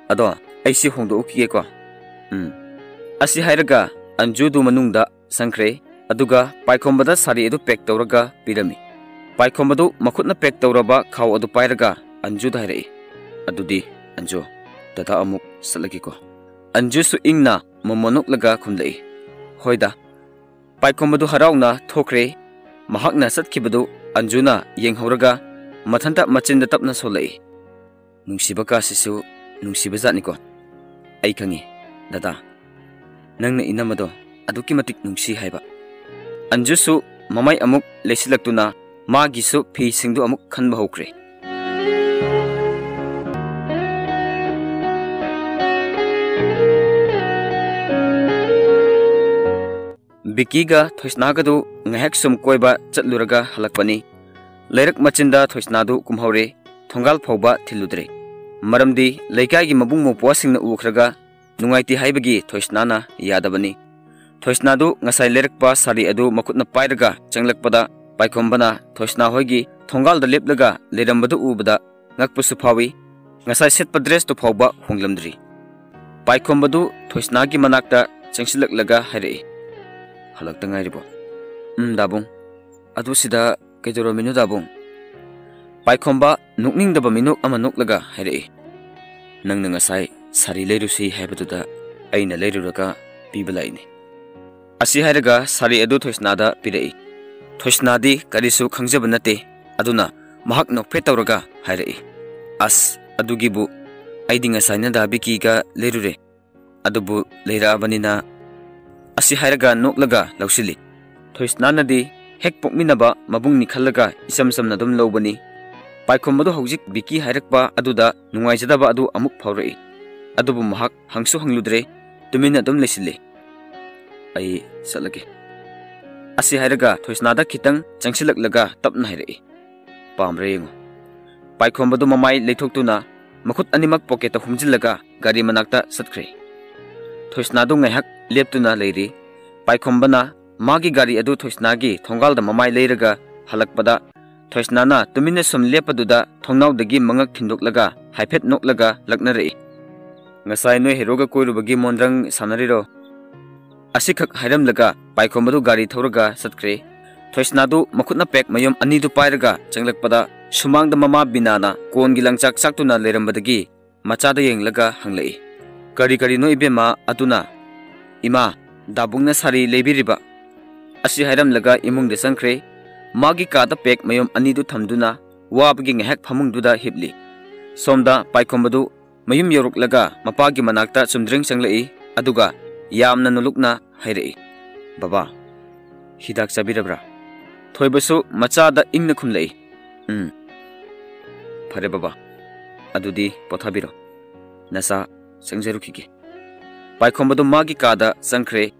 ꯑꯗꯣ ꯑꯩꯁꯤ ꯍꯣꯡꯗꯣꯛꯎꯈꯤꯒꯦꯀꯣ"꯫ "ꯎꯝ"꯫ ꯑꯁꯤ ꯍꯥꯏꯔꯒ ꯑꯟꯖꯨꯗꯨ ꯃꯅꯨꯡꯗ ꯆꯪꯈ꯭ꯔꯦ꯫ ꯑꯗꯨꯒ ꯄꯥꯏꯈꯣꯝꯕꯗ ꯁꯥꯔꯤ ꯑꯗꯨ ꯄꯦꯛ ꯇꯧꯔꯒ ꯄꯤꯔꯝꯃꯤ꯫ ꯄꯥꯏꯈꯣꯝꯕꯗꯨ ꯃꯈꯨꯠꯅ ꯄꯦꯛ ꯇꯧꯔꯕ ꯈꯥꯎ ꯑꯗꯨ ꯄꯥꯏꯔꯒ ꯑꯟꯖꯨꯗ ꯍꯥꯏꯔꯛꯏ, "ꯑꯗꯨꯗꯤ ꯑꯟꯖꯨ, ꯗꯗꯥ ꯑꯃꯨꯛ ꯆꯠꯂꯒꯦꯀꯣ"꯫ ꯑꯟꯖꯨꯁꯨ ꯏꯪꯅ ꯃꯣꯃꯣꯟ ꯅꯣꯛꯂꯒ ꯈꯨꯝꯂꯛꯏ, "ꯍꯣꯏꯗ"꯫ ꯄꯥꯏꯈꯣꯝꯕꯗꯨ ꯍꯔꯥꯎꯅ ꯊꯣꯛꯈ꯭ꯔꯦ꯫ ꯃꯍꯥꯛꯅ ꯆꯠꯈꯤꯕꯗꯨ ꯑꯟꯖꯨꯅ ꯌꯦꯡꯍꯧꯔꯒ ꯃꯊꯟꯇ ꯃꯆꯤꯟꯗ ꯇꯞꯅ ꯁꯣꯜꯂꯛꯏ, "ꯅꯨꯡꯁꯤꯕ ꯀꯥꯁꯤꯁꯨ ꯅꯨꯡꯁꯤꯕꯖꯥꯠꯅꯤꯀꯣ꯫ ꯑꯩ ꯈꯪꯉꯤ, ꯗꯗꯥ, ꯅꯪꯅ ꯏꯅꯝꯃꯗꯣ ꯑꯗꯨꯛꯀꯤ ꯃꯇꯤꯛ ꯅꯨꯡꯁꯤ ꯍꯥꯏꯕ"꯫ ꯑꯟꯖꯨꯁꯨ ꯃꯃꯥꯏ ꯑꯃꯨꯛ ꯂꯩꯁꯤꯜꯂꯛꯇꯨꯅ ꯃꯥꯒꯤꯁꯨ ꯐꯤꯁꯤꯡꯗꯨ ꯑꯃꯨꯛ ꯈꯟꯕ ꯍꯧꯈ꯭ꯔꯦ꯫ ꯕꯤꯀꯤꯒ ꯊꯣꯏꯁꯅꯥꯒꯗꯨ ꯉꯥꯏꯍꯥꯛ ꯁꯨꯝ ꯀꯣꯏꯕ ꯆꯠꯂꯨꯔꯒ ꯍꯜꯂꯛꯄꯅꯤ꯫ ꯂꯩꯔꯛ ꯃꯆꯤꯟꯗ ꯊꯣꯏꯁꯅꯥꯗꯨ ꯀꯨꯝꯍꯧꯔꯦ꯫ ꯊꯣꯡꯒꯥꯜ ꯐꯥꯎꯕ ꯊꯤꯜꯂꯨꯗ꯭ꯔꯦ꯫ ꯃꯔꯝꯗꯤ ꯂꯩꯀꯥꯏꯒꯤ ꯃꯕꯨꯡ ꯃꯧꯄ꯭ꯋꯥꯁꯤꯡꯅ ꯎꯈ꯭ꯔꯒ ꯅꯨꯡꯉꯥꯏꯇꯦ ꯍꯥꯏꯕꯒꯤ ꯊꯣꯏꯁꯅꯥꯅ ꯌꯥꯗꯕꯅꯤ꯫ ꯊꯣꯏꯁꯅꯥꯗꯨ ꯉꯁꯥꯏ ꯂꯩꯔꯛꯄ ꯁꯥꯔꯤ ꯑꯗꯨ ꯃꯈꯨꯠꯅ ꯄꯥꯏꯔꯒ ꯆꯪꯂꯛꯄꯗ ꯄꯥꯏꯈꯣꯝꯕꯅ ꯊꯣꯏꯁꯅꯥ ꯍꯣꯏꯒꯤ ꯊꯣꯡꯒꯥꯜꯗ ꯂꯦꯞꯂꯒ ꯂꯩꯔꯝꯕꯗꯨ ꯎꯕꯗ ꯉꯛꯄꯁꯨ ꯐꯥꯎꯏ꯫ ꯉꯁꯥꯏ ꯁꯦꯠꯄ ꯗ꯭ꯔꯦꯁꯇꯨ ꯐꯥꯎꯕ ꯍꯣꯡꯂꯝꯗ꯭ꯔꯤ꯫ ꯄꯥꯏꯈꯣꯝꯕꯗꯨ ꯊꯣꯏꯁꯅꯥꯒꯤ ꯃꯅꯥꯛꯇ ꯆꯪꯁꯤꯜꯂꯛꯂꯒ ꯍꯥꯏꯔꯛꯏ, "ꯍꯜꯂꯛꯇ ꯉꯥꯏꯔꯤꯕꯣ?" "ꯎꯝ, ꯗꯥꯕꯨꯡ"꯫ "ꯑꯗꯨ ꯁꯤꯗ ꯀꯩꯗꯧꯔꯝꯃꯤꯅꯣ, ꯗꯥꯕꯨꯡ?" ꯄꯥꯏꯈꯣꯝꯕ ꯅꯣꯛꯅꯤꯡꯗꯕ ꯃꯤꯅꯣꯛ ꯑꯃ ꯅꯣꯛꯂꯒ ꯍꯥꯏꯔꯛꯏ, "ꯅꯪꯅ ꯉꯁꯥꯏ ꯁꯥꯔꯤ ꯂꯩꯔꯨꯁꯤ ꯍꯥꯏꯕꯗꯨꯗ ꯑꯩꯅ ꯂꯩꯔꯨꯔꯒ ꯄꯤꯕ ꯂꯥꯛꯏꯅꯤ"꯫ ꯑꯁꯤ ꯍꯥꯏꯔꯒ ꯁꯥꯔꯤ ꯑꯗꯨ ꯊꯣꯏꯁꯅꯥꯗ ꯄꯤꯔꯛꯏ꯫ ꯊꯣꯏꯁꯅꯥꯗꯤ ꯀꯔꯤꯁꯨ ꯈꯪꯖꯕ ꯅꯠꯇꯦ꯫ ꯑꯗꯨꯅ ꯃꯍꯥꯛ ꯅꯣꯛꯐꯦꯠ ꯇꯧꯔꯒ ꯍꯥꯏꯔꯛꯏ, "ꯑꯁ, ꯑꯗꯨꯒꯤꯕꯨ ꯑꯩꯗꯤ ꯉꯁꯥꯏꯅ ꯗꯥ ꯕꯤꯀꯤꯒ ꯂꯩꯔꯨꯔꯦ꯫ ꯑꯗꯨꯕꯨ ꯂꯩꯔꯛꯑꯕꯅꯤꯅ"꯫ ꯑꯁꯤ ꯍꯥꯏꯔꯒ ꯅꯣꯛꯂꯒ ꯂꯧꯁꯤꯜꯂꯤ꯫ ꯊꯣꯏꯁꯅꯥꯅꯗꯤ ꯍꯦꯛ ꯄꯣꯛꯃꯤꯟꯅꯕ ꯃꯕꯨꯡꯅꯤ ꯈꯜꯂꯒ ꯏꯆꯝ ꯆꯝꯅ ꯑꯗꯨꯝ ꯂꯧꯕꯅꯤ꯫ ꯄꯥꯏꯈꯣꯝꯕꯗꯨ ꯍꯧꯖꯤꯛ ꯕꯤꯀꯤ ꯍꯥꯏꯔꯛꯄ ꯑꯗꯨꯗ ꯅꯨꯡꯉꯥꯏꯖꯗꯕ ꯑꯗꯨ ꯑꯃꯨꯛ ꯐꯥꯎꯔꯛꯏ꯫ ꯑꯗꯨꯕꯨ ꯃꯍꯥꯛ ꯍꯪꯁꯨ ꯍꯪꯂꯨꯗ꯭ꯔꯦ, ꯇꯨꯃꯤꯟꯅ ꯑꯗꯨꯝ ꯂꯩꯁꯤꯜꯂꯤ꯫ "ꯑꯩ ꯆꯠꯂꯒꯦ"꯫ ꯑꯁꯤ ꯍꯥꯏꯔꯒ ꯊꯣꯏꯁꯅꯥꯗ ꯈꯤꯇꯪ ꯆꯪꯁꯤꯜꯂꯛꯂꯒ ꯇꯞꯅ ꯍꯥꯏꯔꯛꯏ, "ꯄꯥꯝꯕ꯭ꯔꯥ ꯌꯦꯡꯉꯨ"꯫ ꯄꯥꯏꯈꯣꯝꯕꯗꯨ ꯃꯃꯥꯏ ꯂꯩꯊꯣꯛꯇꯨꯅ ꯃꯈꯨꯠ ꯑꯅꯤꯃꯛ ꯄꯣꯀꯦꯠꯇ ꯍꯨꯝꯖꯤꯜꯂꯒ ꯒꯥꯔꯤ ꯃꯅꯥꯛꯇ ꯆꯠꯈ꯭ꯔꯦ꯫ ꯊꯣꯏꯁꯅꯥꯗꯨ ꯉꯥꯏꯍꯥꯛ ꯂꯦꯞꯇꯨꯅ ꯂꯩꯔꯤ꯫ ꯄꯥꯏꯈꯣꯝꯕꯅ ꯃꯥꯒꯤ ꯒꯥꯔꯤ ꯑꯗꯨ ꯊꯣꯏꯁꯅꯥꯒꯤ ꯊꯣꯡꯒꯥꯜꯗ ꯃꯃꯥꯏ ꯂꯩꯔꯒ ꯍꯜꯂꯛꯄꯗ, ꯊꯣꯏꯁꯅꯥꯅ ꯇꯨꯃꯤꯟꯅ ꯁꯨꯝ ꯂꯦꯞꯄꯗꯨꯗ ꯊꯣꯡꯅꯥꯎꯗꯒꯤ ꯃꯉꯛ ꯊꯤꯟꯗꯣꯛꯂꯒ ꯍꯥꯏꯐꯦꯠ ꯅꯣꯛꯂꯒ ꯂꯛꯅꯔꯛꯏ꯫ ꯉꯁꯥꯏ ꯅꯣꯏ ꯍꯦꯔꯣꯒ ꯀꯣꯏꯔꯨꯕꯒꯤ ꯃꯣꯟꯗ꯭ꯔꯪ ꯁꯥꯟꯅꯔꯤꯔꯣ?" ꯑꯁꯤꯈꯛ ꯍꯥꯏꯔꯝꯂꯒ ꯄꯥꯏꯈꯣꯝꯕꯗꯨ ꯒꯥꯔꯤ ꯊꯧꯔꯒ ꯆꯠꯈ꯭ꯔꯦ꯫ ꯊꯣꯏꯁꯅꯥꯗꯨ ꯃꯈꯨꯠꯅ ꯄꯦꯛ ꯃꯌꯨꯝ ꯑꯅꯤꯗꯨ ꯄꯥꯏꯔꯒ ꯆꯪꯂꯛꯄꯗ, ꯁꯨꯃꯥꯡꯗ ꯃꯃꯥ ꯕꯤꯅꯥꯅ ꯀꯣꯟꯒꯤ ꯂꯪꯆꯥꯛ ꯆꯥꯛꯇꯨꯅ ꯂꯩꯔꯝꯕꯗꯒꯤ ꯃꯆꯥꯗ ꯌꯦꯡꯂꯒ ꯍꯪꯂꯛꯏ, "ꯀꯔꯤ ꯀꯔꯤꯅꯣ ꯏꯕꯦꯝꯃ ꯑꯗꯨꯅ?" "ꯏꯃꯥ, ꯗꯥꯕꯨꯡꯅ ꯁꯥꯔꯤ ꯂꯩꯕꯤꯔꯤꯕ?" ꯑꯁꯤ ꯍꯥꯏꯔꯝꯂꯒ ꯏꯃꯨꯡꯗ ꯆꯪꯈ꯭ꯔꯦ꯫ ꯃꯥꯒꯤ ꯀꯥꯗ ꯄꯦꯛ ꯃꯌꯨꯝ ꯑꯅꯤꯗꯨ ꯊꯝꯗꯨꯅ ꯋꯥꯕꯒꯤ ꯉꯥꯏꯍꯥꯛ ꯐꯃꯨꯡꯗꯨꯗ ꯍꯤꯞꯂꯤ꯫ ꯁꯣꯝꯗ ꯄꯥꯏꯈꯣꯝꯕꯗꯨ ꯃꯌꯨꯝ ꯌꯧꯔꯛꯂꯒ ꯃꯄꯥꯒꯤ ꯃꯅꯥꯛꯇ ꯆꯨꯝꯗ꯭ꯔꯤꯡ ꯆꯪꯂꯛꯏ, ꯑꯗꯨꯒ ꯌꯥꯝꯅ ꯅꯣꯂꯨꯛꯅ ꯍꯥꯏꯔꯛꯏ, "ꯕꯕꯥ, ꯍꯤꯗꯥꯛ ꯆꯥꯕꯤꯔꯕ꯭ꯔꯥ?" ꯊꯣꯏꯕꯁꯨ ꯃꯆꯥꯗ ꯏꯪꯅ ꯈꯨꯝꯂꯛꯏ, "ꯎꯝ, ꯐꯔꯦ ꯕꯕꯥ, ꯑꯗꯨꯗꯤ ꯄꯣꯊꯥꯕꯤꯔꯣ, ꯅꯆꯥ ꯆꯪꯖꯔꯨꯈꯤꯒꯦ꯫" ꯄꯥꯏꯈꯣꯝꯕꯗꯨ ꯃꯥꯒꯤ ꯀꯥꯗ ꯆꯪꯈ꯭ꯔꯦ꯫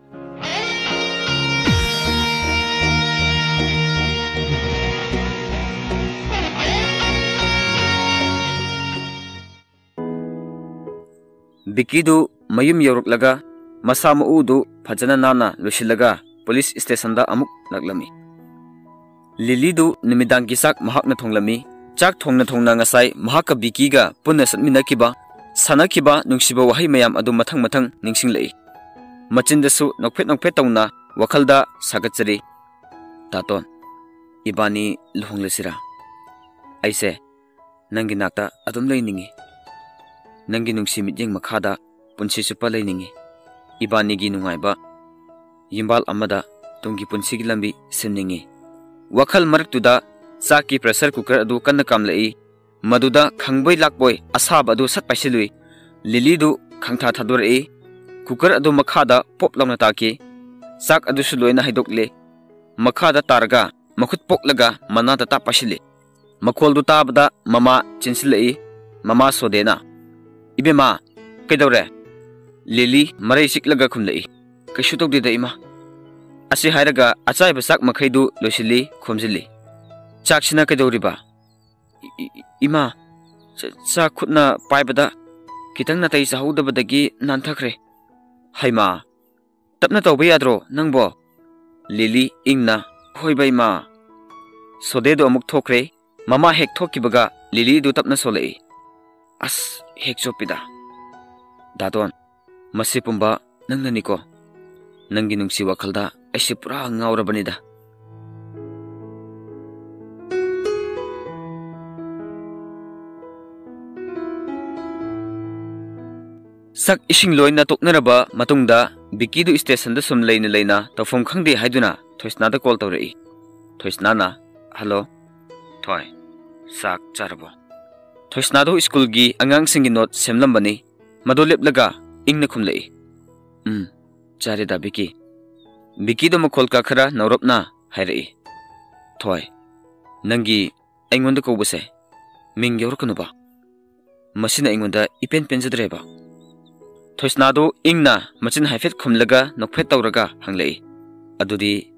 ꯕꯤꯀꯤꯗꯨ ꯃꯌꯨꯝ ꯌꯧꯔꯛꯂꯒ ꯃꯁꯥ ꯃꯎꯗꯨ ꯐꯖꯅ ꯅꯥꯟꯅ ꯂꯣꯏꯁꯤꯜꯂꯒ ꯄꯨꯂꯤꯁ ꯁ꯭ꯇꯦꯁꯟꯗ ꯑꯃꯨꯛ ꯂꯥꯛꯂꯝꯃꯤ꯫ ꯂꯤꯂꯤꯗꯨ ꯅꯨꯃꯤꯗꯥꯡꯒꯤ ꯆꯥꯛ ꯃꯍꯥꯛꯅ ꯊꯣꯡꯂꯝꯃꯤ꯫ ꯆꯥꯛ ꯊꯣꯡꯅ ꯊꯣꯡꯅ ꯉꯁꯥꯏ ꯃꯍꯥꯛꯀ ꯕꯤꯀꯤꯒ ꯄꯨꯟꯅ ꯆꯠꯃꯤꯟꯅꯈꯤꯕ, ꯁꯥꯟꯅꯈꯤꯕ ꯅꯨꯡꯁꯤꯕ ꯋꯥꯍꯩ ꯃꯌꯥꯝ ꯑꯗꯨ ꯃꯊꯪ ꯃꯊꯪ ꯅꯤꯡꯁꯤꯡꯂꯛꯏ꯫ ꯃꯆꯤꯟꯗꯁꯨ ꯅꯣꯛꯐꯦꯠ ꯅꯣꯛꯐꯦꯠ ꯇꯧꯅ ꯋꯥꯈꯜꯗ ꯁꯥꯒꯠꯆꯔꯤ, "ꯇꯥꯇꯣꯟ, ꯏꯕꯥꯅꯤ ꯂꯨꯍꯣꯡꯂꯁꯤꯔꯥ? ꯑꯩꯁꯦ ꯅꯪꯒꯤ ꯅꯥꯛꯇ ꯑꯗꯨꯝ ꯂꯩꯅꯤꯡꯉꯤ꯫ ꯅꯪꯒꯤ ꯅꯨꯡꯁꯤ ꯃꯤꯠꯌꯦꯡ ꯃꯈꯥꯗ ꯄꯨꯟꯁꯤ ꯆꯨꯞꯄ ꯂꯩꯅꯤꯡꯉꯤ꯫ ꯏꯕꯥꯅꯤꯒꯤ ꯅꯨꯡꯉꯥꯏꯕ ꯌꯨꯝꯕꯥꯜ ꯑꯃꯗ ꯇꯨꯡꯒꯤ ꯄꯨꯟꯁꯤꯒꯤ ꯂꯝꯕꯤ ꯁꯦꯝꯅꯤꯡꯉꯤ꯫" ꯋꯥꯈꯜ ꯃꯔꯛꯇꯨꯗ ꯆꯥꯛꯀꯤ pressure cooker ꯑꯗꯨ ꯀꯟꯅ ꯀꯥꯝꯂꯛꯏ꯫ ꯃꯗꯨꯗ ꯈꯪꯕꯣꯏ ꯂꯥꯛꯄꯣꯏ ꯑꯁꯥꯕ ꯑꯗꯨ ꯁꯠ ꯄꯥꯏꯁꯤꯜꯂꯨꯏ꯫ ꯂꯤꯂꯤꯗꯨ ꯈꯪꯊꯥ ꯊꯥꯗꯣꯔꯛꯏ꯫ Cooker ꯑꯗꯨ ꯃꯈꯥꯗ ꯄꯣꯞ ꯂꯥꯎꯅ ꯇꯥꯈꯤ꯫ ꯆꯥꯛ ꯑꯗꯨꯁꯨ ꯂꯣꯏꯅ ꯍꯩꯗꯣꯛꯂꯦ꯫ ꯃꯈꯥꯗ ꯇꯥꯔꯒ ꯃꯈꯨꯠ ꯄꯣꯛꯂꯒ ꯃꯅꯥꯗ ꯇꯥꯞ ꯄꯥꯏꯁꯤꯜꯂꯤ꯫ ꯃꯈꯣꯜꯗꯨ ꯇꯥꯕꯗ ꯃꯃꯥ ꯆꯦꯟꯁꯤꯜꯂꯛꯏ꯫ ꯃꯃꯥ ꯁꯣꯗꯦꯅ, "ꯏꯕꯦꯝꯃ, ꯀꯩꯗꯧꯔꯦ?" ꯂꯤꯂꯤ ꯃꯔꯩ ꯆꯤꯛꯂꯒ ꯈꯨꯝꯂꯛꯏ, "ꯀꯩꯁꯨ ꯇꯧꯗꯦꯗ ꯏꯃꯥ꯫" ꯑꯁꯤ ꯍꯥꯏꯔꯒ ꯑꯆꯥꯏꯕ ꯆꯥꯛ ꯃꯈꯩꯗꯨ ꯂꯣꯏꯁꯤꯜꯂꯤ, ꯈꯣꯝꯖꯤꯜꯂꯤ꯫ "ꯆꯥꯛꯁꯤꯅ ꯀꯩꯗꯧꯔꯤꯕ?" "ꯏ-, ꯏ-, ꯏꯃꯥ, ꯆ-, ꯆꯥꯛ ꯈꯨꯠꯅ ꯄꯥꯏꯕꯗ ꯈꯤꯇꯪ ꯅꯥꯇꯩ ꯆꯥꯍꯧꯗꯕꯗꯒꯤ ꯅꯥꯟꯊꯈ꯭ꯔꯦ꯫" "ꯍꯩꯃꯥ, ꯇꯞꯅ ꯇꯧꯕ ꯌꯥꯗ꯭ꯔꯣ ꯅꯪꯕꯣ?" ꯂꯤꯂꯤ ꯏꯪꯅ, "ꯍꯣꯏꯕ ꯏꯃꯥ꯫" ꯁꯣꯗꯦꯗꯣ ꯑꯃꯨꯛ ꯊꯣꯛꯈ꯭ꯔꯦ꯫ ꯃꯃꯥ ꯍꯦꯛ ꯊꯣꯛꯈꯤꯕꯒ ꯂꯤꯂꯤꯗꯨ ꯇꯞꯅ ꯁꯣꯜꯂꯛꯏ꯫ "ꯑꯁ, ꯍꯦꯛ ꯆꯣꯞꯄꯤꯗ꯫ ꯗꯥꯇꯣꯟ, ꯃꯁꯤ ꯄꯨꯝꯕ ꯅꯪꯅꯅꯤꯀꯣ? ꯅꯪꯒꯤ ꯅꯨꯡꯁꯤ ꯋꯥꯈꯜꯗ ꯑꯩꯁꯦ ꯄꯨꯔꯥ ꯉꯥꯎꯔꯕꯅꯤꯗ꯫ ꯆꯥꯛ ꯏꯁꯤꯡ ꯂꯣꯏꯅ ꯇꯣꯛꯅꯔꯕ ꯃꯇꯨꯡꯗ ꯕꯤꯀꯤꯗꯨ ꯁ꯭ꯇꯦꯁꯟꯗ ꯁꯨꯝ ꯂꯩꯅ ꯂꯩꯅ ꯇꯧꯐꯝ ꯈꯪꯗꯦ ꯍꯥꯏꯗꯨꯅ ꯊꯣꯏꯁꯅꯥꯗ ꯀꯣꯜ ꯇꯧꯔꯛꯏ꯫ ꯊꯣꯏꯁꯅꯥꯅ, "ꯍꯜꯂꯣ, ꯊꯣꯏ, ꯆꯥꯛ ꯆꯥꯔꯕꯣ?" ꯊꯣꯏꯁꯅꯥꯗꯨ ꯁ꯭ꯀꯨꯜꯒꯤ ꯑꯉꯥꯡꯁꯤꯡꯒꯤ ꯅꯣꯠ ꯁꯦꯝꯂꯝꯕꯅꯤ꯫ ꯃꯗꯨ ꯂꯦꯞꯂꯒ ꯏꯪꯅ ꯈꯨꯝꯂꯛꯏ, "ꯎꯝ, ꯆꯥꯔꯦꯗ ꯕꯤꯀꯤ꯫" ꯕꯤꯀꯤꯗꯨ ꯃꯈꯣꯜ ꯀꯥꯈꯠꯂ ꯅꯧꯔꯞꯅ ꯍꯥꯏꯔꯛꯏ, "ꯊꯣꯏ, ꯅꯪꯒꯤ ꯑꯩꯉꯣꯟꯗ ꯀꯧꯕꯁꯦ ꯃꯤꯡ ꯌꯥꯎꯔꯛꯀꯅꯨꯕ꯫ ꯃꯁꯤꯅ ꯑꯩꯉꯣꯟꯗ ꯏꯄꯦꯟ ꯄꯦꯟꯖꯗ꯭ꯔꯦꯕ꯫" ꯊꯣꯏꯁꯅꯥꯗꯨ ꯏꯪꯅ ꯃꯆꯤꯟ ꯍꯥꯏꯐꯦꯠ ꯈꯨꯝꯂꯒ ꯅꯣꯛꯐꯦꯠ ꯇꯧꯔꯒ ꯍꯪꯂꯛꯏ, "ꯑꯗꯨꯗꯤ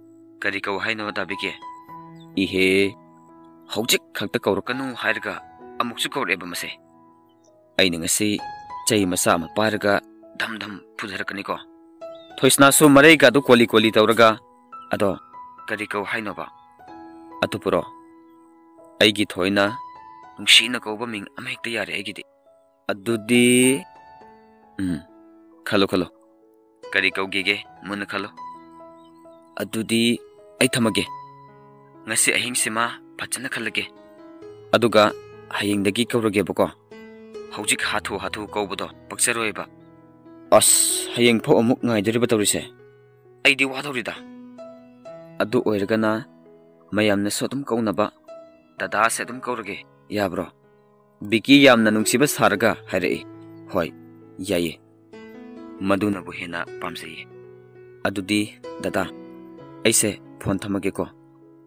ꯀꯔꯤ ꯀꯧ ꯍꯥꯏꯅꯣ ꯗꯥ ꯕꯤꯀꯤ?" "ꯏꯍꯦ, ꯍꯧꯖꯤꯛ ꯈꯛꯇ ꯀꯧꯔꯛꯀꯅꯨ ꯍꯥꯏꯔꯒ ꯑꯃꯨꯛꯁꯨ ꯀꯧꯔꯛꯑꯦꯕ ꯃꯁꯦ꯫ ꯑꯩꯅ ꯉꯁꯤ ꯆꯩ ꯃꯆꯥ ꯑꯃ ꯄꯥꯏꯔꯒ ꯙꯝ ꯙꯝ ꯐꯨꯊꯔꯛꯀꯅꯤꯀꯣ꯫" ꯊꯣꯏꯁꯅꯥꯁꯨ ꯃꯔꯩꯒꯗꯨ ꯀꯣꯂꯤ ꯀꯣꯂꯤ ꯇꯧꯔꯒ, "ꯑꯗꯣ ꯀꯔꯤ ꯀꯧ ꯍꯥꯏꯅꯣꯕ?" "ꯑꯗꯨꯕꯨꯔꯣ, ꯑꯩꯒꯤ ꯊꯣꯏꯅ ꯅꯨꯡꯁꯤꯅ ꯀꯧꯕ ꯃꯤꯡ ꯑꯃ ꯍꯦꯛꯇ ꯌꯥꯔꯦ ꯑꯩꯒꯤꯗꯤ꯫" "ꯑꯗꯨꯗꯤ, ꯎꯝ, ꯈꯜꯂꯣ, ꯈꯜꯂꯣ꯫ ꯀꯔꯤ ꯀꯧꯒꯦꯒꯦ? ꯃꯨꯟꯅ ꯈꯜꯂꯣ꯫" "ꯑꯗꯨꯗꯤ ꯑꯩ ꯊꯝꯃꯒꯦ꯫ ꯉꯁꯤ ꯑꯍꯤꯡꯁꯤꯃ ꯐꯖꯅ ꯈꯜꯂꯒꯦ꯫ ꯑꯗꯨꯒ ꯍꯌꯦꯡꯗꯒꯤ ꯀꯧꯔꯒꯦꯕꯀꯣ꯫ ꯍꯧꯖꯤꯛ ꯍꯥꯊꯨ ꯍꯥꯊꯨ ꯀꯧꯕꯗꯣ ꯄꯛꯆꯔꯣꯏꯕ꯫" "ꯑꯁ, ꯍꯌꯦꯡ ꯐꯥꯎ ꯑꯃꯨꯛ ꯉꯥꯏꯗꯣꯔꯤꯕ ꯇꯧꯔꯤꯁꯦ? ꯑꯩꯗꯤ ꯋꯥꯗꯧꯔꯤꯗ꯫" "ꯑꯗꯨ ꯑꯣꯏꯔꯒꯅ ꯃꯌꯥꯝꯅꯁꯨ ꯑꯗꯨꯝ ꯀꯧꯅꯕ ꯗꯗꯥꯁꯦ ꯑꯗꯨꯝ ꯀꯧꯔꯒꯦ, ꯌꯥꯕ꯭ꯔꯣ?" ꯕꯤꯀꯤ ꯌꯥꯝꯅ ꯅꯨꯡꯁꯤꯕ ꯁꯥꯔꯒ ꯍꯥꯏꯔꯛꯏ, "ꯍꯣꯏ, ꯌꯥꯏꯌꯦ꯫ ꯃꯗꯨꯅꯕꯨ ꯍꯦꯟꯅ ꯄꯥꯝꯖꯩꯌꯦ꯫ ꯑꯗꯨꯗꯤ ꯗꯗꯥ, ꯑꯩꯁꯦ ꯐꯣꯟ ꯊꯝꯃꯒꯦꯀꯣ꯫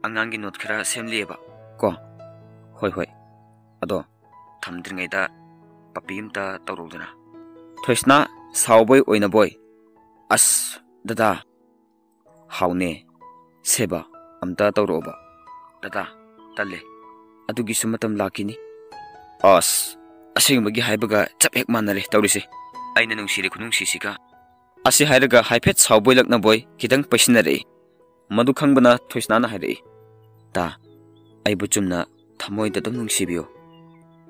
ꯑꯉꯥꯡꯒꯤ ꯅꯣꯠ ꯈꯔ ꯁꯦꯝꯂꯤꯑꯕ ꯀꯣ꯫ ꯍꯣꯏ, ꯍꯣꯏ꯫ ꯑꯗꯣ ꯊꯝꯗ꯭ꯔꯤꯉꯩꯗ ꯄꯞꯄꯤ ꯑꯝꯇ ꯇꯧꯔꯧꯗꯅ꯫" ꯊꯣꯏꯁꯅꯥ ꯁꯥꯎꯕꯣꯏ ꯑꯣꯏꯅꯕꯣꯏ, "ꯑꯁ, ꯗꯗꯥ, ꯍꯥꯎꯅꯦ, ꯁꯦꯕꯥ ꯑꯝꯇ ꯇꯧꯔꯛꯑꯣꯕ꯫" "ꯗꯗꯥ, ꯇꯜꯂꯦ, ꯑꯗꯨꯒꯤꯁꯨ ꯃꯇꯝ ꯂꯥꯛꯈꯤꯅꯤ꯫" "ꯑꯁ, ꯑꯁꯦꯡꯕꯒꯤ ꯍꯥꯏꯕꯒ ꯆꯞ ꯍꯦꯛ ꯃꯥꯟꯅꯔꯦ ꯇꯧꯔꯤꯁꯦ꯫ ꯑꯩꯅ ꯅꯨꯡꯁꯤꯔꯦ ꯈꯨꯅꯨꯡꯁꯤꯁꯤꯒ꯫" ꯑꯁꯤ ꯍꯥꯏꯔꯒ ꯍꯥꯏꯐꯦꯠ ꯁꯥꯎꯕꯣꯏ ꯂꯛꯅꯕꯣꯏ ꯈꯤꯇꯪ ꯄꯩꯁꯤꯟꯅꯔꯛꯏ꯫ ꯃꯗꯨ ꯈꯪꯕꯅ ꯊꯣꯏꯁꯅꯥꯅ ꯍꯥꯏꯔꯛꯏ, "ꯗꯥ, ꯑꯩꯕꯨ ꯆꯨꯝꯅ ꯊꯃꯣꯏꯗ ꯑꯗꯨꯝ ꯅꯨꯡꯁꯤꯕꯤꯌꯨ꯫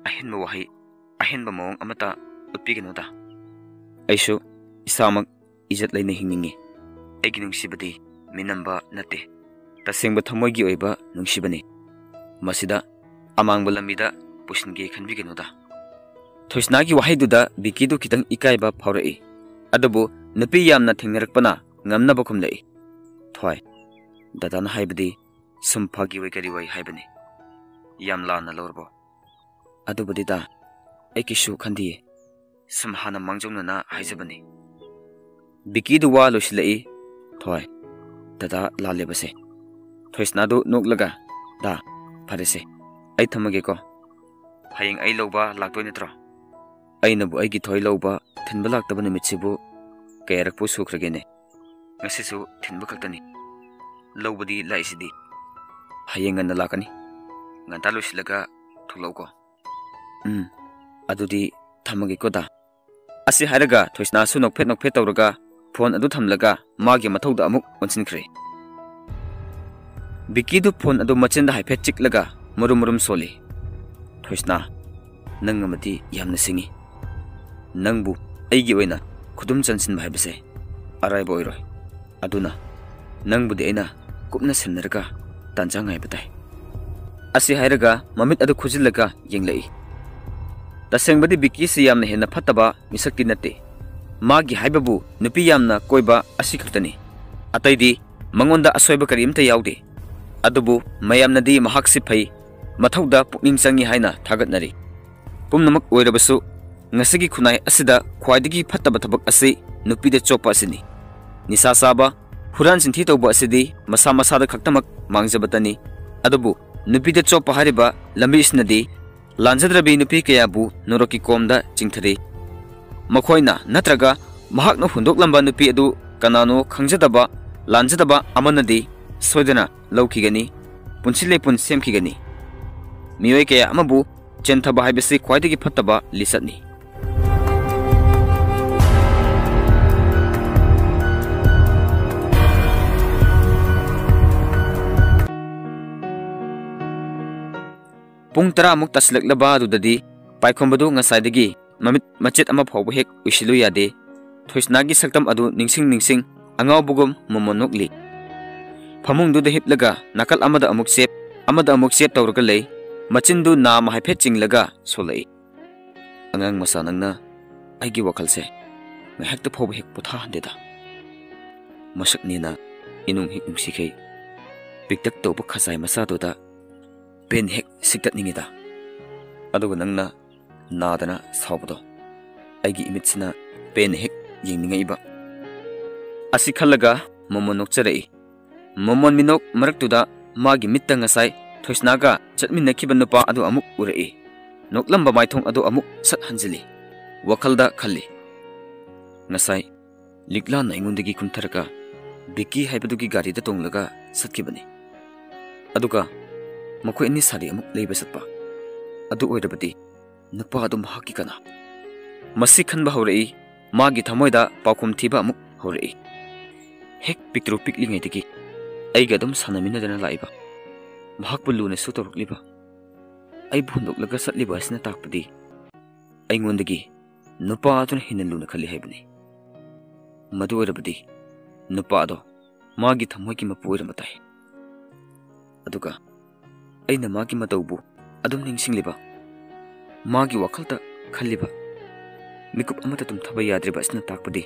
ꯑꯍꯦꯟꯕ ꯋꯥꯍꯩ, ꯑꯍꯦꯟꯕ ꯃꯑꯣꯡ ꯑꯃꯠꯇ ꯎꯠꯄꯤꯒꯅꯨ ꯗꯥ꯫" ꯑꯩꯁꯨ ꯏꯁꯥꯃꯛ ꯏꯖꯠ ꯂꯩꯅ ꯍꯤꯡꯅꯤꯡꯏ꯫ ꯑꯩꯒꯤ ꯅꯨꯡꯁꯤꯕꯗꯤ ꯃꯤꯅꯝꯕ ꯅꯠꯇꯦ, ꯇꯁꯦꯡꯕ ꯊꯃꯣꯏꯒꯤ ꯑꯣꯏꯕ ꯅꯨꯡꯁꯤꯕꯅꯤ꯫ ꯃꯁꯤꯗ ꯑꯃꯥꯡꯕ ꯂꯝꯕꯤꯗ ꯄꯨꯁꯤꯟꯒꯦ ꯈꯟꯕꯤꯒꯅꯨꯗ꯫ ꯊꯣꯏꯁꯅꯥꯒꯤ ꯋꯥꯍꯩꯗꯨꯗ ꯕꯤꯀꯤꯗꯨ ꯈꯤꯇꯪ ꯏꯀꯥꯏꯕ ꯐꯥꯎꯔꯛꯏ꯫ ꯑꯗꯨꯕꯨ ꯅꯨꯄꯤ ꯌꯥꯝꯅ ꯊꯦꯡꯅꯔꯛꯄꯅ ꯉꯝꯅꯕ ꯈꯨꯝꯂꯛꯏ꯫ ꯊꯣꯏ, ꯗꯗꯥꯅ ꯍꯥꯏꯕꯗꯤ ꯁꯨꯝ ꯐꯥꯒꯤ ꯑꯣꯏ ꯀꯔꯤ ꯑꯣꯏ ꯍꯥꯏꯕꯅꯤ꯫ ꯌꯥꯝ ꯂꯥꯟꯅ ꯂꯧꯔꯕꯣ? ꯑꯗꯨꯕꯨꯗꯤ ꯗꯥ, ꯑꯩ ꯀꯩꯁꯨ ꯈꯟꯗꯤꯌꯦ꯫ ꯁꯨꯝ ꯍꯥꯟꯅ ꯃꯥꯡꯖꯧꯅꯅ ꯍꯥꯏꯖꯕꯅꯤ꯫ ꯕꯤꯀꯤꯗꯨ ꯋꯥ ꯂꯣꯏꯁꯤꯜꯂꯛꯏ꯫ ꯊꯣꯏ, ꯗꯗꯥ ꯂꯥꯜꯂꯦꯕꯁꯦ꯫ ꯊꯣꯏꯁꯅꯥꯗꯨ ꯅꯣꯛꯂꯒ, ꯗꯥ, ꯐꯔꯦꯁꯦ, ꯑꯩ ꯊꯝꯃꯒꯦꯀꯣ꯫ ꯍꯌꯦꯡ ꯑꯩ ꯂꯧꯕ ꯂꯥꯛꯇꯣꯏ ꯅꯠꯇ꯭ꯔꯣ? ꯑꯩꯅꯕꯨ ꯑꯩꯒꯤ ꯊꯣꯏ ꯂꯧꯕ ꯊꯤꯟꯕ ꯂꯥꯛꯇꯕ ꯅꯨꯃꯤꯠꯁꯤꯕꯨ ꯀꯌꯥꯔꯛꯄꯨ ꯁꯨꯈ꯭ꯔꯒꯦꯅꯦ? ꯉꯁꯤꯁꯨ ꯊꯤꯟꯕ ꯈꯛꯇꯅꯤ꯫ ꯂꯧꯕꯗꯤ ꯂꯥꯛꯏꯁꯤꯗꯤ꯫ ꯍꯌꯦꯡ ꯉꯟꯅ ꯂꯥꯛꯀꯅꯤ꯫ ꯉꯟꯇꯥ ꯂꯣꯏꯁꯤꯜꯂꯒ ꯊꯣꯛꯂꯛꯎꯀꯣ꯫ ꯎꯝ, ꯑꯗꯨꯗꯤ ꯊꯝꯃꯒꯦꯀꯣ ꯗꯥ꯫ ꯑꯁꯤ ꯍꯥꯏꯔꯒ ꯊꯣꯏꯁꯅꯥꯁꯨ ꯅꯣꯛꯐꯦꯠ ꯅꯣꯛꯐꯦꯠ ꯇꯧꯔꯒ ꯐꯣꯟ ꯑꯗꯨ ꯊꯝꯂꯒ ꯃꯥꯒꯤ ꯃꯊꯧꯗ ꯑꯃꯨꯛ ꯑꯣꯟꯁꯤꯟꯈ꯭ꯔꯦ꯫ ꯕꯤꯀꯤꯗꯨ ꯐꯣꯟ ꯑꯗꯨ ꯃꯆꯤꯟꯗ ꯍꯥꯏꯐꯦꯠ ꯆꯤꯛꯂꯒ ꯃꯔꯨꯝ ꯃꯔꯨꯝ ꯁꯣꯜꯂꯤ꯫ ꯊꯣꯏꯁꯅꯥ, ꯅꯪ ꯑꯃꯗꯤ ꯌꯥꯝꯅ ꯁꯤꯡꯉꯤ꯫ ꯅꯪꯕꯨ ꯑꯩꯒꯤ ꯑꯣꯏꯅ ꯈꯨꯗꯨꯝ ꯆꯟꯁꯤꯟꯕ ꯍꯥꯏꯕꯁꯦ ꯑꯔꯥꯏꯕ ꯑꯣꯏꯔꯣꯏ꯫ ꯑꯗꯨꯅ ꯅꯪꯕꯨꯗꯤ ꯑꯩꯅ ꯀꯨꯞꯅ ꯁꯦꯟꯅꯔꯒ ꯇꯥꯟꯖꯥ ꯉꯥꯏꯕ ꯇꯥꯏ꯫ ꯑꯁꯤ ꯍꯥꯏꯔꯒ ꯃꯃꯤꯠ ꯑꯗꯨ ꯈꯨꯖꯤꯜꯂꯒ ꯌꯦꯡꯂꯛꯏ꯫ ꯇꯁꯦꯡꯕꯗꯤ ꯕꯤꯀꯤꯁꯤ ꯌꯥꯝꯅ ꯍꯦꯟꯅ ꯐꯠꯇꯕ ꯃꯤꯁꯛꯇꯤ ꯅꯠꯇꯦ꯫ ꯃꯥꯒꯤ ꯍꯥꯏꯕꯕꯨ ꯅꯨꯄꯤ ꯌꯥꯝꯅ ꯀꯣꯏꯕ ꯑꯁꯤ ꯈꯛꯇꯅꯤ꯫ ꯑꯇꯩꯗꯤ ꯃꯉꯣꯟꯗ ꯑꯁꯣꯏꯕ ꯀꯔꯤꯝꯇ ꯌꯥꯎꯗꯦ꯫ ꯑꯗꯨꯕꯨ ꯃꯌꯥꯝꯅꯗꯤ ꯃꯍꯥꯛꯁꯤ ꯐꯩ, ꯃꯊꯧꯗ ꯄꯨꯛꯅꯤꯡ ꯆꯪꯏ ꯍꯥꯏꯅ ꯊꯥꯒꯠꯅꯔꯤ꯫ ꯄꯨꯝꯅꯃꯛ ꯑꯣꯏꯔꯕꯁꯨ ꯉꯁꯤꯒꯤ ꯈꯨꯟꯅꯥꯏ ꯑꯁꯤꯗ ꯈ꯭ꯋꯥꯏꯗꯒꯤ ꯐꯠꯇꯕ ꯊꯕꯛ ꯑꯁꯤ ꯅꯨꯄꯤꯗ ꯆꯣꯞꯄ ꯑꯁꯤꯅꯤ꯫ ꯅꯤꯁꯥ ꯆꯥꯕ, ꯍꯨꯔꯥꯟ ꯆꯤꯟꯊꯤ ꯇꯧꯕ ꯑꯁꯤꯗꯤ ꯃꯁꯥ ꯃꯁꯥꯗ ꯈꯛꯇꯃꯛ ꯃꯥꯡꯖꯕꯇꯅꯤ꯫ ꯑꯗꯨꯕꯨ ꯅꯨꯄꯤꯗ ꯆꯣꯞꯄ ꯍꯥꯏꯔꯤꯕ ꯂꯝꯕꯤ ꯑꯁꯤꯅꯗꯤ ꯂꯥꯟꯖꯗ꯭ꯔꯕꯤ ꯅꯨꯄꯤ ꯀꯌꯥꯕꯨ ꯅꯣꯔꯛꯀꯤ ꯀꯣꯝꯗ ꯆꯤꯡꯊꯔꯤ꯫ ꯃꯈꯣꯏꯅ ꯅꯠꯇ꯭ꯔꯒ ꯃꯍꯥꯛꯅ ꯍꯨꯟꯗꯣꯛꯂꯝꯕ ꯅꯨꯄꯤ ꯑꯗꯨ ꯀꯅꯥꯅꯣ ꯈꯪꯖꯗꯕ, ꯂꯥꯟꯖꯗꯕ ꯑꯃꯅꯗꯤ ꯁꯣꯏꯗꯅ ꯂꯧꯈꯤꯒꯅꯤ, ꯄꯨꯟꯁꯤ ꯂꯩꯄꯨꯟ ꯁꯦꯝꯈꯤꯒꯅꯤ꯫ ꯃꯤꯑꯣꯏ ꯀꯌꯥ ꯑꯃꯕꯨ ꯆꯦꯟꯊꯕ ꯍꯥꯏꯕꯁꯤ ꯈ꯭ꯋꯥꯏꯗꯒꯤ ꯐꯠꯇꯕ ꯂꯤꯆꯠꯅꯤ꯫ ꯄꯨꯡ ꯇꯔꯥꯃꯨꯛ ꯇꯥꯁꯤꯜꯂꯛꯂꯕ ꯑꯗꯨꯗꯗꯤ ꯄꯥꯏꯈꯣꯝꯕꯗꯨ ꯉꯁꯥꯏꯗꯒꯤ ꯃꯃꯤꯠ ꯃꯆꯦꯠ ꯑꯃ ꯐꯥꯎꯕ ꯍꯦꯛ ꯎꯏꯁꯤꯜꯂꯨ ꯌꯥꯗꯦ꯫ ꯊꯣꯏꯁꯅꯥꯒꯤ ꯁꯛꯇꯝ ꯑꯗꯨ ꯅꯤꯡꯁꯤꯡ ꯅꯤꯡꯁꯤꯡ ꯑꯉꯥꯎꯕꯒꯨꯝ ꯃꯣꯃꯣꯟ ꯅꯣꯛꯂꯤ꯫ ꯐꯃꯨꯡꯗꯨꯗ ꯍꯤꯞꯂꯒ ꯅꯥꯀꯜ ꯑꯃꯗ ꯑꯃꯨꯛ ꯆꯦꯞ, ꯑꯃꯗ ꯑꯃꯨꯛ ꯆꯦꯞ ꯇꯧꯔꯒ ꯂꯩ꯫ ꯃꯆꯤꯟꯗꯨ ꯅꯥꯝ ꯍꯥꯏꯐꯦꯠ ꯆꯤꯡꯂꯒ ꯁꯣꯜꯂꯛꯏ꯫ "ꯑꯉꯥꯡ ꯃꯆꯥ ꯅꯪꯅ ꯑꯩꯒꯤ ꯋꯥꯈꯜꯁꯦ ꯉꯥꯏꯍꯥꯛꯇ ꯐꯥꯎꯕ ꯍꯦꯛ ꯄꯣꯊꯥꯍꯟꯗꯦꯗ꯫ ꯃꯁꯛꯅꯦꯅ ꯏꯅꯨꯡ ꯍꯦꯛ ꯅꯨꯡꯁꯤꯈꯩ ꯄꯤꯛꯇꯛ ꯇꯧꯕ ꯈꯖꯥꯏ ꯃꯆꯥꯗꯨꯗ ꯄꯦꯟ ꯍꯦꯛ ꯁꯤꯛꯇꯠꯅꯤꯡꯉꯤꯗ꯫ ꯑꯗꯨꯒ ꯅꯪꯅ ꯅꯥꯗꯅ ꯁꯥꯎꯕꯗꯣ ꯑꯩꯒꯤ ꯏꯃꯤꯠꯁꯤꯅ ꯄꯦꯟꯅ ꯍꯦꯛ ꯌꯦꯡꯅꯤꯡꯉꯛꯏꯕ꯫" ꯑꯁꯤ ꯈꯜꯂꯒ ꯃꯣꯃꯣꯟ ꯅꯣꯛꯆꯔꯛꯏ꯫ ꯃꯣꯃꯣꯟ ꯃꯤꯅꯣꯛ ꯃꯔꯛꯇꯨꯗ ꯃꯥꯒꯤ ꯃꯤꯠꯇ ꯉꯁꯥꯏ ꯊꯣꯏꯁꯅꯥꯒ ꯆꯠꯃꯤꯟꯅꯈꯤꯕ ꯅꯨꯄꯥ ꯑꯗꯨ ꯑꯃꯨꯛ ꯎꯔꯛꯏ꯫ ꯅꯣꯛꯂꯝꯕ ꯃꯥꯏꯊꯣꯡ ꯑꯗꯨ ꯑꯃꯨꯛ ꯁꯠ ꯍꯟꯖꯤꯜꯂꯤ꯫ ꯋꯥꯈꯜꯗ ꯈꯜꯂꯤ, "ꯉꯁꯥꯏ ꯂꯤꯛꯂꯥꯅ ꯑꯩꯉꯣꯟꯗꯒꯤ ꯀꯨꯝꯊꯔꯒ ꯕꯤꯛꯀꯤ ꯍꯥꯏꯕꯗꯨꯒꯤ ꯒꯥꯔꯤꯗ ꯇꯣꯡꯂꯒ ꯆꯠꯈꯤꯕꯅꯤ꯫ ꯑꯗꯨꯒ ꯃꯈꯣꯏ ꯑꯅꯤ ꯁꯥꯔꯤ ꯑꯃꯨꯛ ꯂꯩꯕ ꯆꯠꯄ꯫ ꯑꯗꯨ ꯑꯣꯏꯔꯕꯗꯤ ꯅꯨꯄꯥ ꯑꯗꯨ ꯃꯍꯥꯛꯀꯤ ꯀꯅꯥ?" ꯃꯁꯤ ꯈꯟꯕ ꯍꯧꯔꯛꯏ꯫ ꯃꯥꯒꯤ ꯊꯃꯣꯏꯗ ꯄꯥꯎꯈꯨꯝ ꯊꯤꯕ ꯑꯃꯨꯛ ꯍꯧꯔꯛꯏ꯫ ꯍꯦꯛ ꯄꯤꯛꯇ꯭ꯔꯨ ꯄꯤꯛꯂꯤꯉꯩꯗꯒꯤ ꯑꯩꯒ ꯑꯗꯨꯝ ꯁꯥꯟꯅꯃꯤꯟꯅꯗꯅ ꯂꯥꯛꯏꯕ, ꯃꯍꯥꯛꯄꯨ ꯂꯨꯅꯁꯨ ꯇꯧꯔꯛꯂꯤꯕ, ꯑꯩꯕꯨ ꯍꯨꯟꯗꯣꯛꯂꯒ ꯆꯠꯂꯤꯕ ꯑꯁꯤꯅ ꯇꯥꯛꯄꯗꯤ ꯑꯩꯉꯣꯟꯗꯒꯤ ꯅꯨꯄꯥ ꯑꯗꯨꯅ ꯍꯦꯟꯅ ꯂꯨꯅ ꯈꯜꯂꯤ ꯍꯥꯏꯕꯅꯤ꯫ ꯃꯗꯨ ꯑꯣꯏꯔꯕꯗꯤ ꯅꯨꯄꯥ ꯑꯗꯣ ꯃꯥꯒꯤ ꯊꯃꯣꯏꯒꯤ ꯃꯄꯨ ꯑꯣꯏꯔꯝꯕ ꯇꯥꯏ꯫ ꯑꯗꯨꯒ ꯑꯩꯅ ꯃꯥꯒꯤ ꯃꯇꯧꯕꯨ ꯑꯗꯨꯝ ꯅꯤꯡꯁꯤꯡꯂꯤꯕ, ꯃꯥꯒꯤ ꯋꯥꯈꯜꯗ ꯈꯜꯂꯤꯕ, ꯃꯤꯀꯨꯞ ꯑꯃꯠꯇ ꯇꯨꯝꯊꯕ ꯌꯥꯗ꯭ꯔꯤꯕ ꯑꯁꯤꯅ ꯇꯥꯛꯄꯗꯤ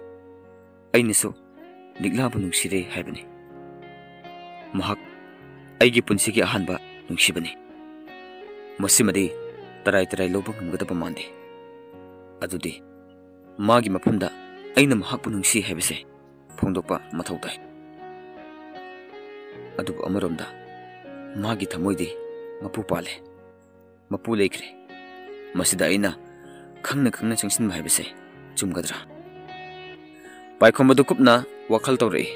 ꯑꯩꯅꯁꯨ ꯂꯤꯛꯂꯥꯕꯨ ꯅꯨꯡꯁꯤꯔꯦ ꯍꯥꯏꯕꯅꯤ꯫ ꯃꯍꯥꯛ ꯑꯩꯒꯤ ꯄꯨꯟꯁꯤꯒꯤ ꯑꯍꯥꯟꯕ ꯅꯨꯡꯁꯤꯕꯅꯤ꯫ ꯃꯁꯤꯃꯗꯤ ꯇꯔꯥꯏ ꯇꯔꯥꯏ ꯂꯧꯕ ꯉꯝꯒꯗꯕ ꯃꯥꯟꯗꯦ꯫ ꯑꯗꯨꯗꯤ ꯃꯥꯒꯤ ꯃꯐꯝꯗ ꯑꯩꯅ ꯃꯍꯥꯛꯄꯨ ꯅꯨꯡꯁꯤ ꯍꯥꯏꯕꯁꯦ ꯐꯣꯡꯗꯣꯛꯄ ꯃꯊꯧ ꯇꯥꯏ꯫ ꯑꯗꯨꯕꯨ ꯑꯃꯔꯣꯝꯗ ꯃꯥꯒꯤ ꯊꯃꯣꯏꯗꯤ ꯃꯄꯨ ꯄꯥꯜꯂꯦ, ꯃꯄꯨ ꯂꯩꯈ꯭ꯔꯦ꯫ ꯃꯁꯤꯗ ꯑꯩꯅ ꯈꯪꯅ ꯈꯪꯅ ꯆꯪꯁꯤꯟꯕ ꯍꯥꯏꯕꯁꯦ ꯆꯨꯝꯒꯗ꯭ꯔꯥ?" ꯄꯥꯏꯈꯣꯝꯕꯗꯨ ꯀꯨꯞꯅ ꯋꯥꯈꯜ ꯇꯧꯔꯛꯏ꯫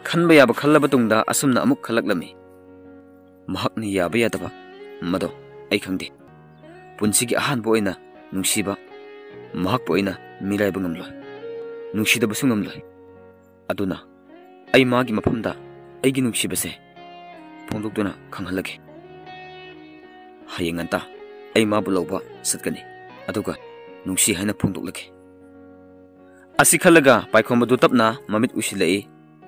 ꯈꯟꯕ ꯌꯥꯕ ꯈꯜꯂꯕ ꯇꯨꯡꯗ ꯑꯁꯨꯝꯅ ꯑꯃꯨꯛ ꯈꯜꯂꯛꯂꯝꯃꯤ꯫ ꯃꯍꯥꯛꯅ ꯌꯥꯕ ꯌꯥꯗꯕ ꯃꯗꯣ ꯑꯩ ꯈꯪꯗꯦ꯫ ꯄꯨꯟꯁꯤꯒꯤ ꯑꯍꯥꯟꯕ ꯑꯣꯏꯅ ꯅꯨꯡꯁꯤꯕ, ꯃꯍꯥꯛꯄꯨ ꯑꯩꯅ ꯃꯤꯔꯥꯏꯕ ꯉꯝꯂꯣꯏ, ꯅꯨꯡꯁꯤꯗꯕꯁꯨ ꯉꯝꯂꯣꯏ꯫ ꯑꯗꯨꯅ ꯑꯩ ꯃꯥꯒꯤ ꯃꯐꯝꯗ ꯑꯩꯒꯤ ꯅꯨꯡꯁꯤꯕꯁꯦ ꯐꯣꯡꯗꯣꯛꯇꯨꯅ ꯈꯪꯍꯜꯂꯒꯦ꯫ ꯍꯌꯦꯡ ꯉꯟꯇꯥ ꯑꯩ ꯃꯥꯕꯨ ꯂꯧꯕ ꯆꯠꯀꯅꯤ, ꯑꯗꯨꯒ ꯅꯨꯡꯁꯤ ꯍꯥꯏꯅ ꯐꯣꯡꯗꯣꯛꯂꯒꯦ꯫ ꯑꯁꯤ ꯈꯜꯂꯒ ꯄꯥꯏꯈꯣꯝꯕꯗꯨ ꯇꯞꯅ ꯃꯃꯤꯠ ꯎꯏꯁꯤꯜꯂꯛꯏ꯫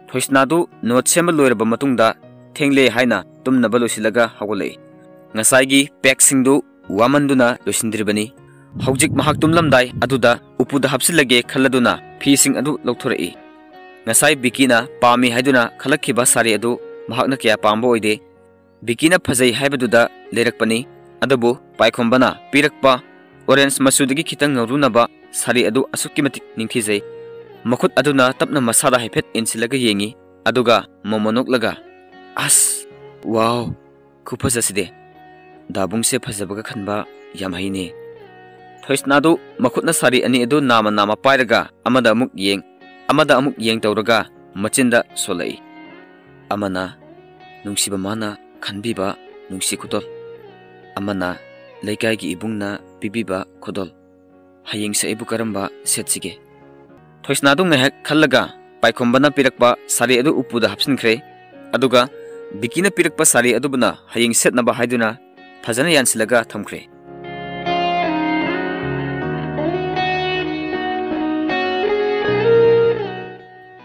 ꯊꯣꯏꯁꯅꯥꯗꯨ ꯅꯣꯠ ꯁꯦꯝꯕ ꯂꯣꯏꯔꯕ ꯃꯇꯨꯡꯗ ꯊꯦꯡꯂꯦ ꯍꯥꯏꯅ ꯇꯨꯝꯅꯕ ꯂꯣꯏꯁꯤꯜꯂꯒ ꯍꯧꯒꯠꯂꯛꯏ꯫ ꯉꯁꯥꯏꯒꯤ ꯄꯦꯛꯁꯤꯡꯗꯨ ꯋꯥꯃꯟꯗꯨꯅ ꯂꯣꯏꯁꯤꯟꯗ꯭ꯔꯤꯕꯅꯤ꯫ ꯍꯧꯖꯤꯛ ꯃꯍꯥꯛ ꯇꯨꯝꯂꯝꯗꯥꯏ ꯑꯗꯨꯗ ꯎꯄꯨꯗ ꯍꯥꯞꯆꯤꯜꯂꯒꯦ ꯈꯜꯂꯗꯨꯅ ꯐꯤꯁꯤꯡ ꯑꯗꯨ ꯂꯧꯊꯣꯔꯛꯏ꯫ ꯉꯁꯥꯏ ꯕꯤꯀꯤꯅ ꯄꯥꯝꯃꯤ ꯍꯥꯏꯗꯨꯅ ꯈꯜꯂꯛꯈꯤꯕ ꯁꯥꯔꯤ ꯑꯗꯨ ꯃꯍꯥꯛꯅ ꯀꯌꯥ ꯄꯥꯝꯕ ꯑꯣꯏꯗꯦ꯫ ꯕꯤꯀꯤꯅ ꯐꯖꯩ ꯍꯥꯏꯕꯗꯨꯗ ꯂꯩꯔꯛꯄꯅꯤ꯫ ꯑꯗꯨꯕꯨ ꯄꯥꯏꯈꯣꯝꯕꯅ ꯄꯤꯔꯛꯄ ꯑꯣꯔꯦꯟꯖ ꯃꯆꯨꯗꯒꯤ ꯈꯤꯇꯪ ꯉꯧꯔꯨꯅꯕ ꯁꯥꯔꯤ ꯑꯗꯨ ꯑꯁꯨꯛꯀꯤ ꯃꯇꯤꯛ ꯅꯤꯡꯊꯤꯖꯩ꯫ ꯃꯈꯨꯠ ꯑꯗꯨꯅ ꯇꯞꯅ ꯃꯁꯥꯗ ꯍꯥꯏꯐꯦꯠ ꯏꯟꯁꯤꯜꯂꯒ ꯌꯦꯡꯉꯤ, ꯑꯗꯨꯒ ꯃꯣꯃꯣ ꯅꯣꯛꯂꯒ, "ꯑꯁ, ꯋꯥꯎ, ꯈꯨꯐꯖꯁꯤꯗꯤ! ꯗꯥꯕꯨꯡꯁꯦ ꯐꯖꯕꯒ ꯈꯟꯕ ꯌꯥꯝ ꯍꯩꯅꯦ꯫" ꯊꯣꯏꯁꯅꯥꯗꯨ ꯃꯈꯨꯠꯅ ꯁꯥꯔꯤ ꯑꯅꯤ ꯑꯗꯨ ꯅꯥꯝꯃ ꯅꯥꯝꯃ ꯄꯥꯏꯔꯒ ꯑꯃꯗ ꯑꯃꯨꯛ ꯌꯦꯡ, ꯑꯃꯗ ꯑꯃꯨꯛ ꯌꯦꯡ ꯇꯧꯔꯒ ꯃꯆꯤꯟꯗ ꯁꯣꯜꯂꯛꯏ꯫ ꯑꯃꯅ ꯅꯨꯡꯁꯤꯕ ꯃꯥꯅ ꯈꯟꯕꯤꯕ ꯅꯨꯡꯁꯤ ꯈꯨꯗꯣꯜ, ꯑꯃꯅ ꯂꯩꯀꯥꯏꯒꯤ ꯏꯕꯨꯡꯅ ꯄꯤꯕꯤꯕ ꯈꯨꯗꯣꯜ꯫ ꯍꯌꯦꯡꯁꯦ ꯑꯩꯕꯨ ꯀꯔꯝꯕ ꯁꯦꯠꯁꯤꯒꯦ? ꯊꯣꯏꯁꯅꯥꯗꯨ ꯉꯥꯏꯍꯥꯛ ꯈꯜꯂꯒ ꯄꯥꯏꯈꯣꯝꯕꯅ ꯄꯤꯔꯛꯄ ꯁꯥꯔꯤ ꯑꯗꯨ ꯎꯄꯨꯗ ꯍꯥꯞꯆꯤꯟꯈ꯭ꯔꯦ꯫ ꯑꯗꯨꯒ ꯕꯤꯀꯤꯅ ꯄꯤꯔꯛꯄ ꯁꯥꯔꯤ ꯑꯗꯨꯕꯨꯅ ꯍꯌꯦꯡ ꯁꯦꯠꯅꯕ ꯍꯥꯏꯗꯨꯅ ꯐꯖꯅ ꯌꯥꯟꯁꯤꯜꯂꯒ ꯊꯝꯈ꯭ꯔꯦ꯫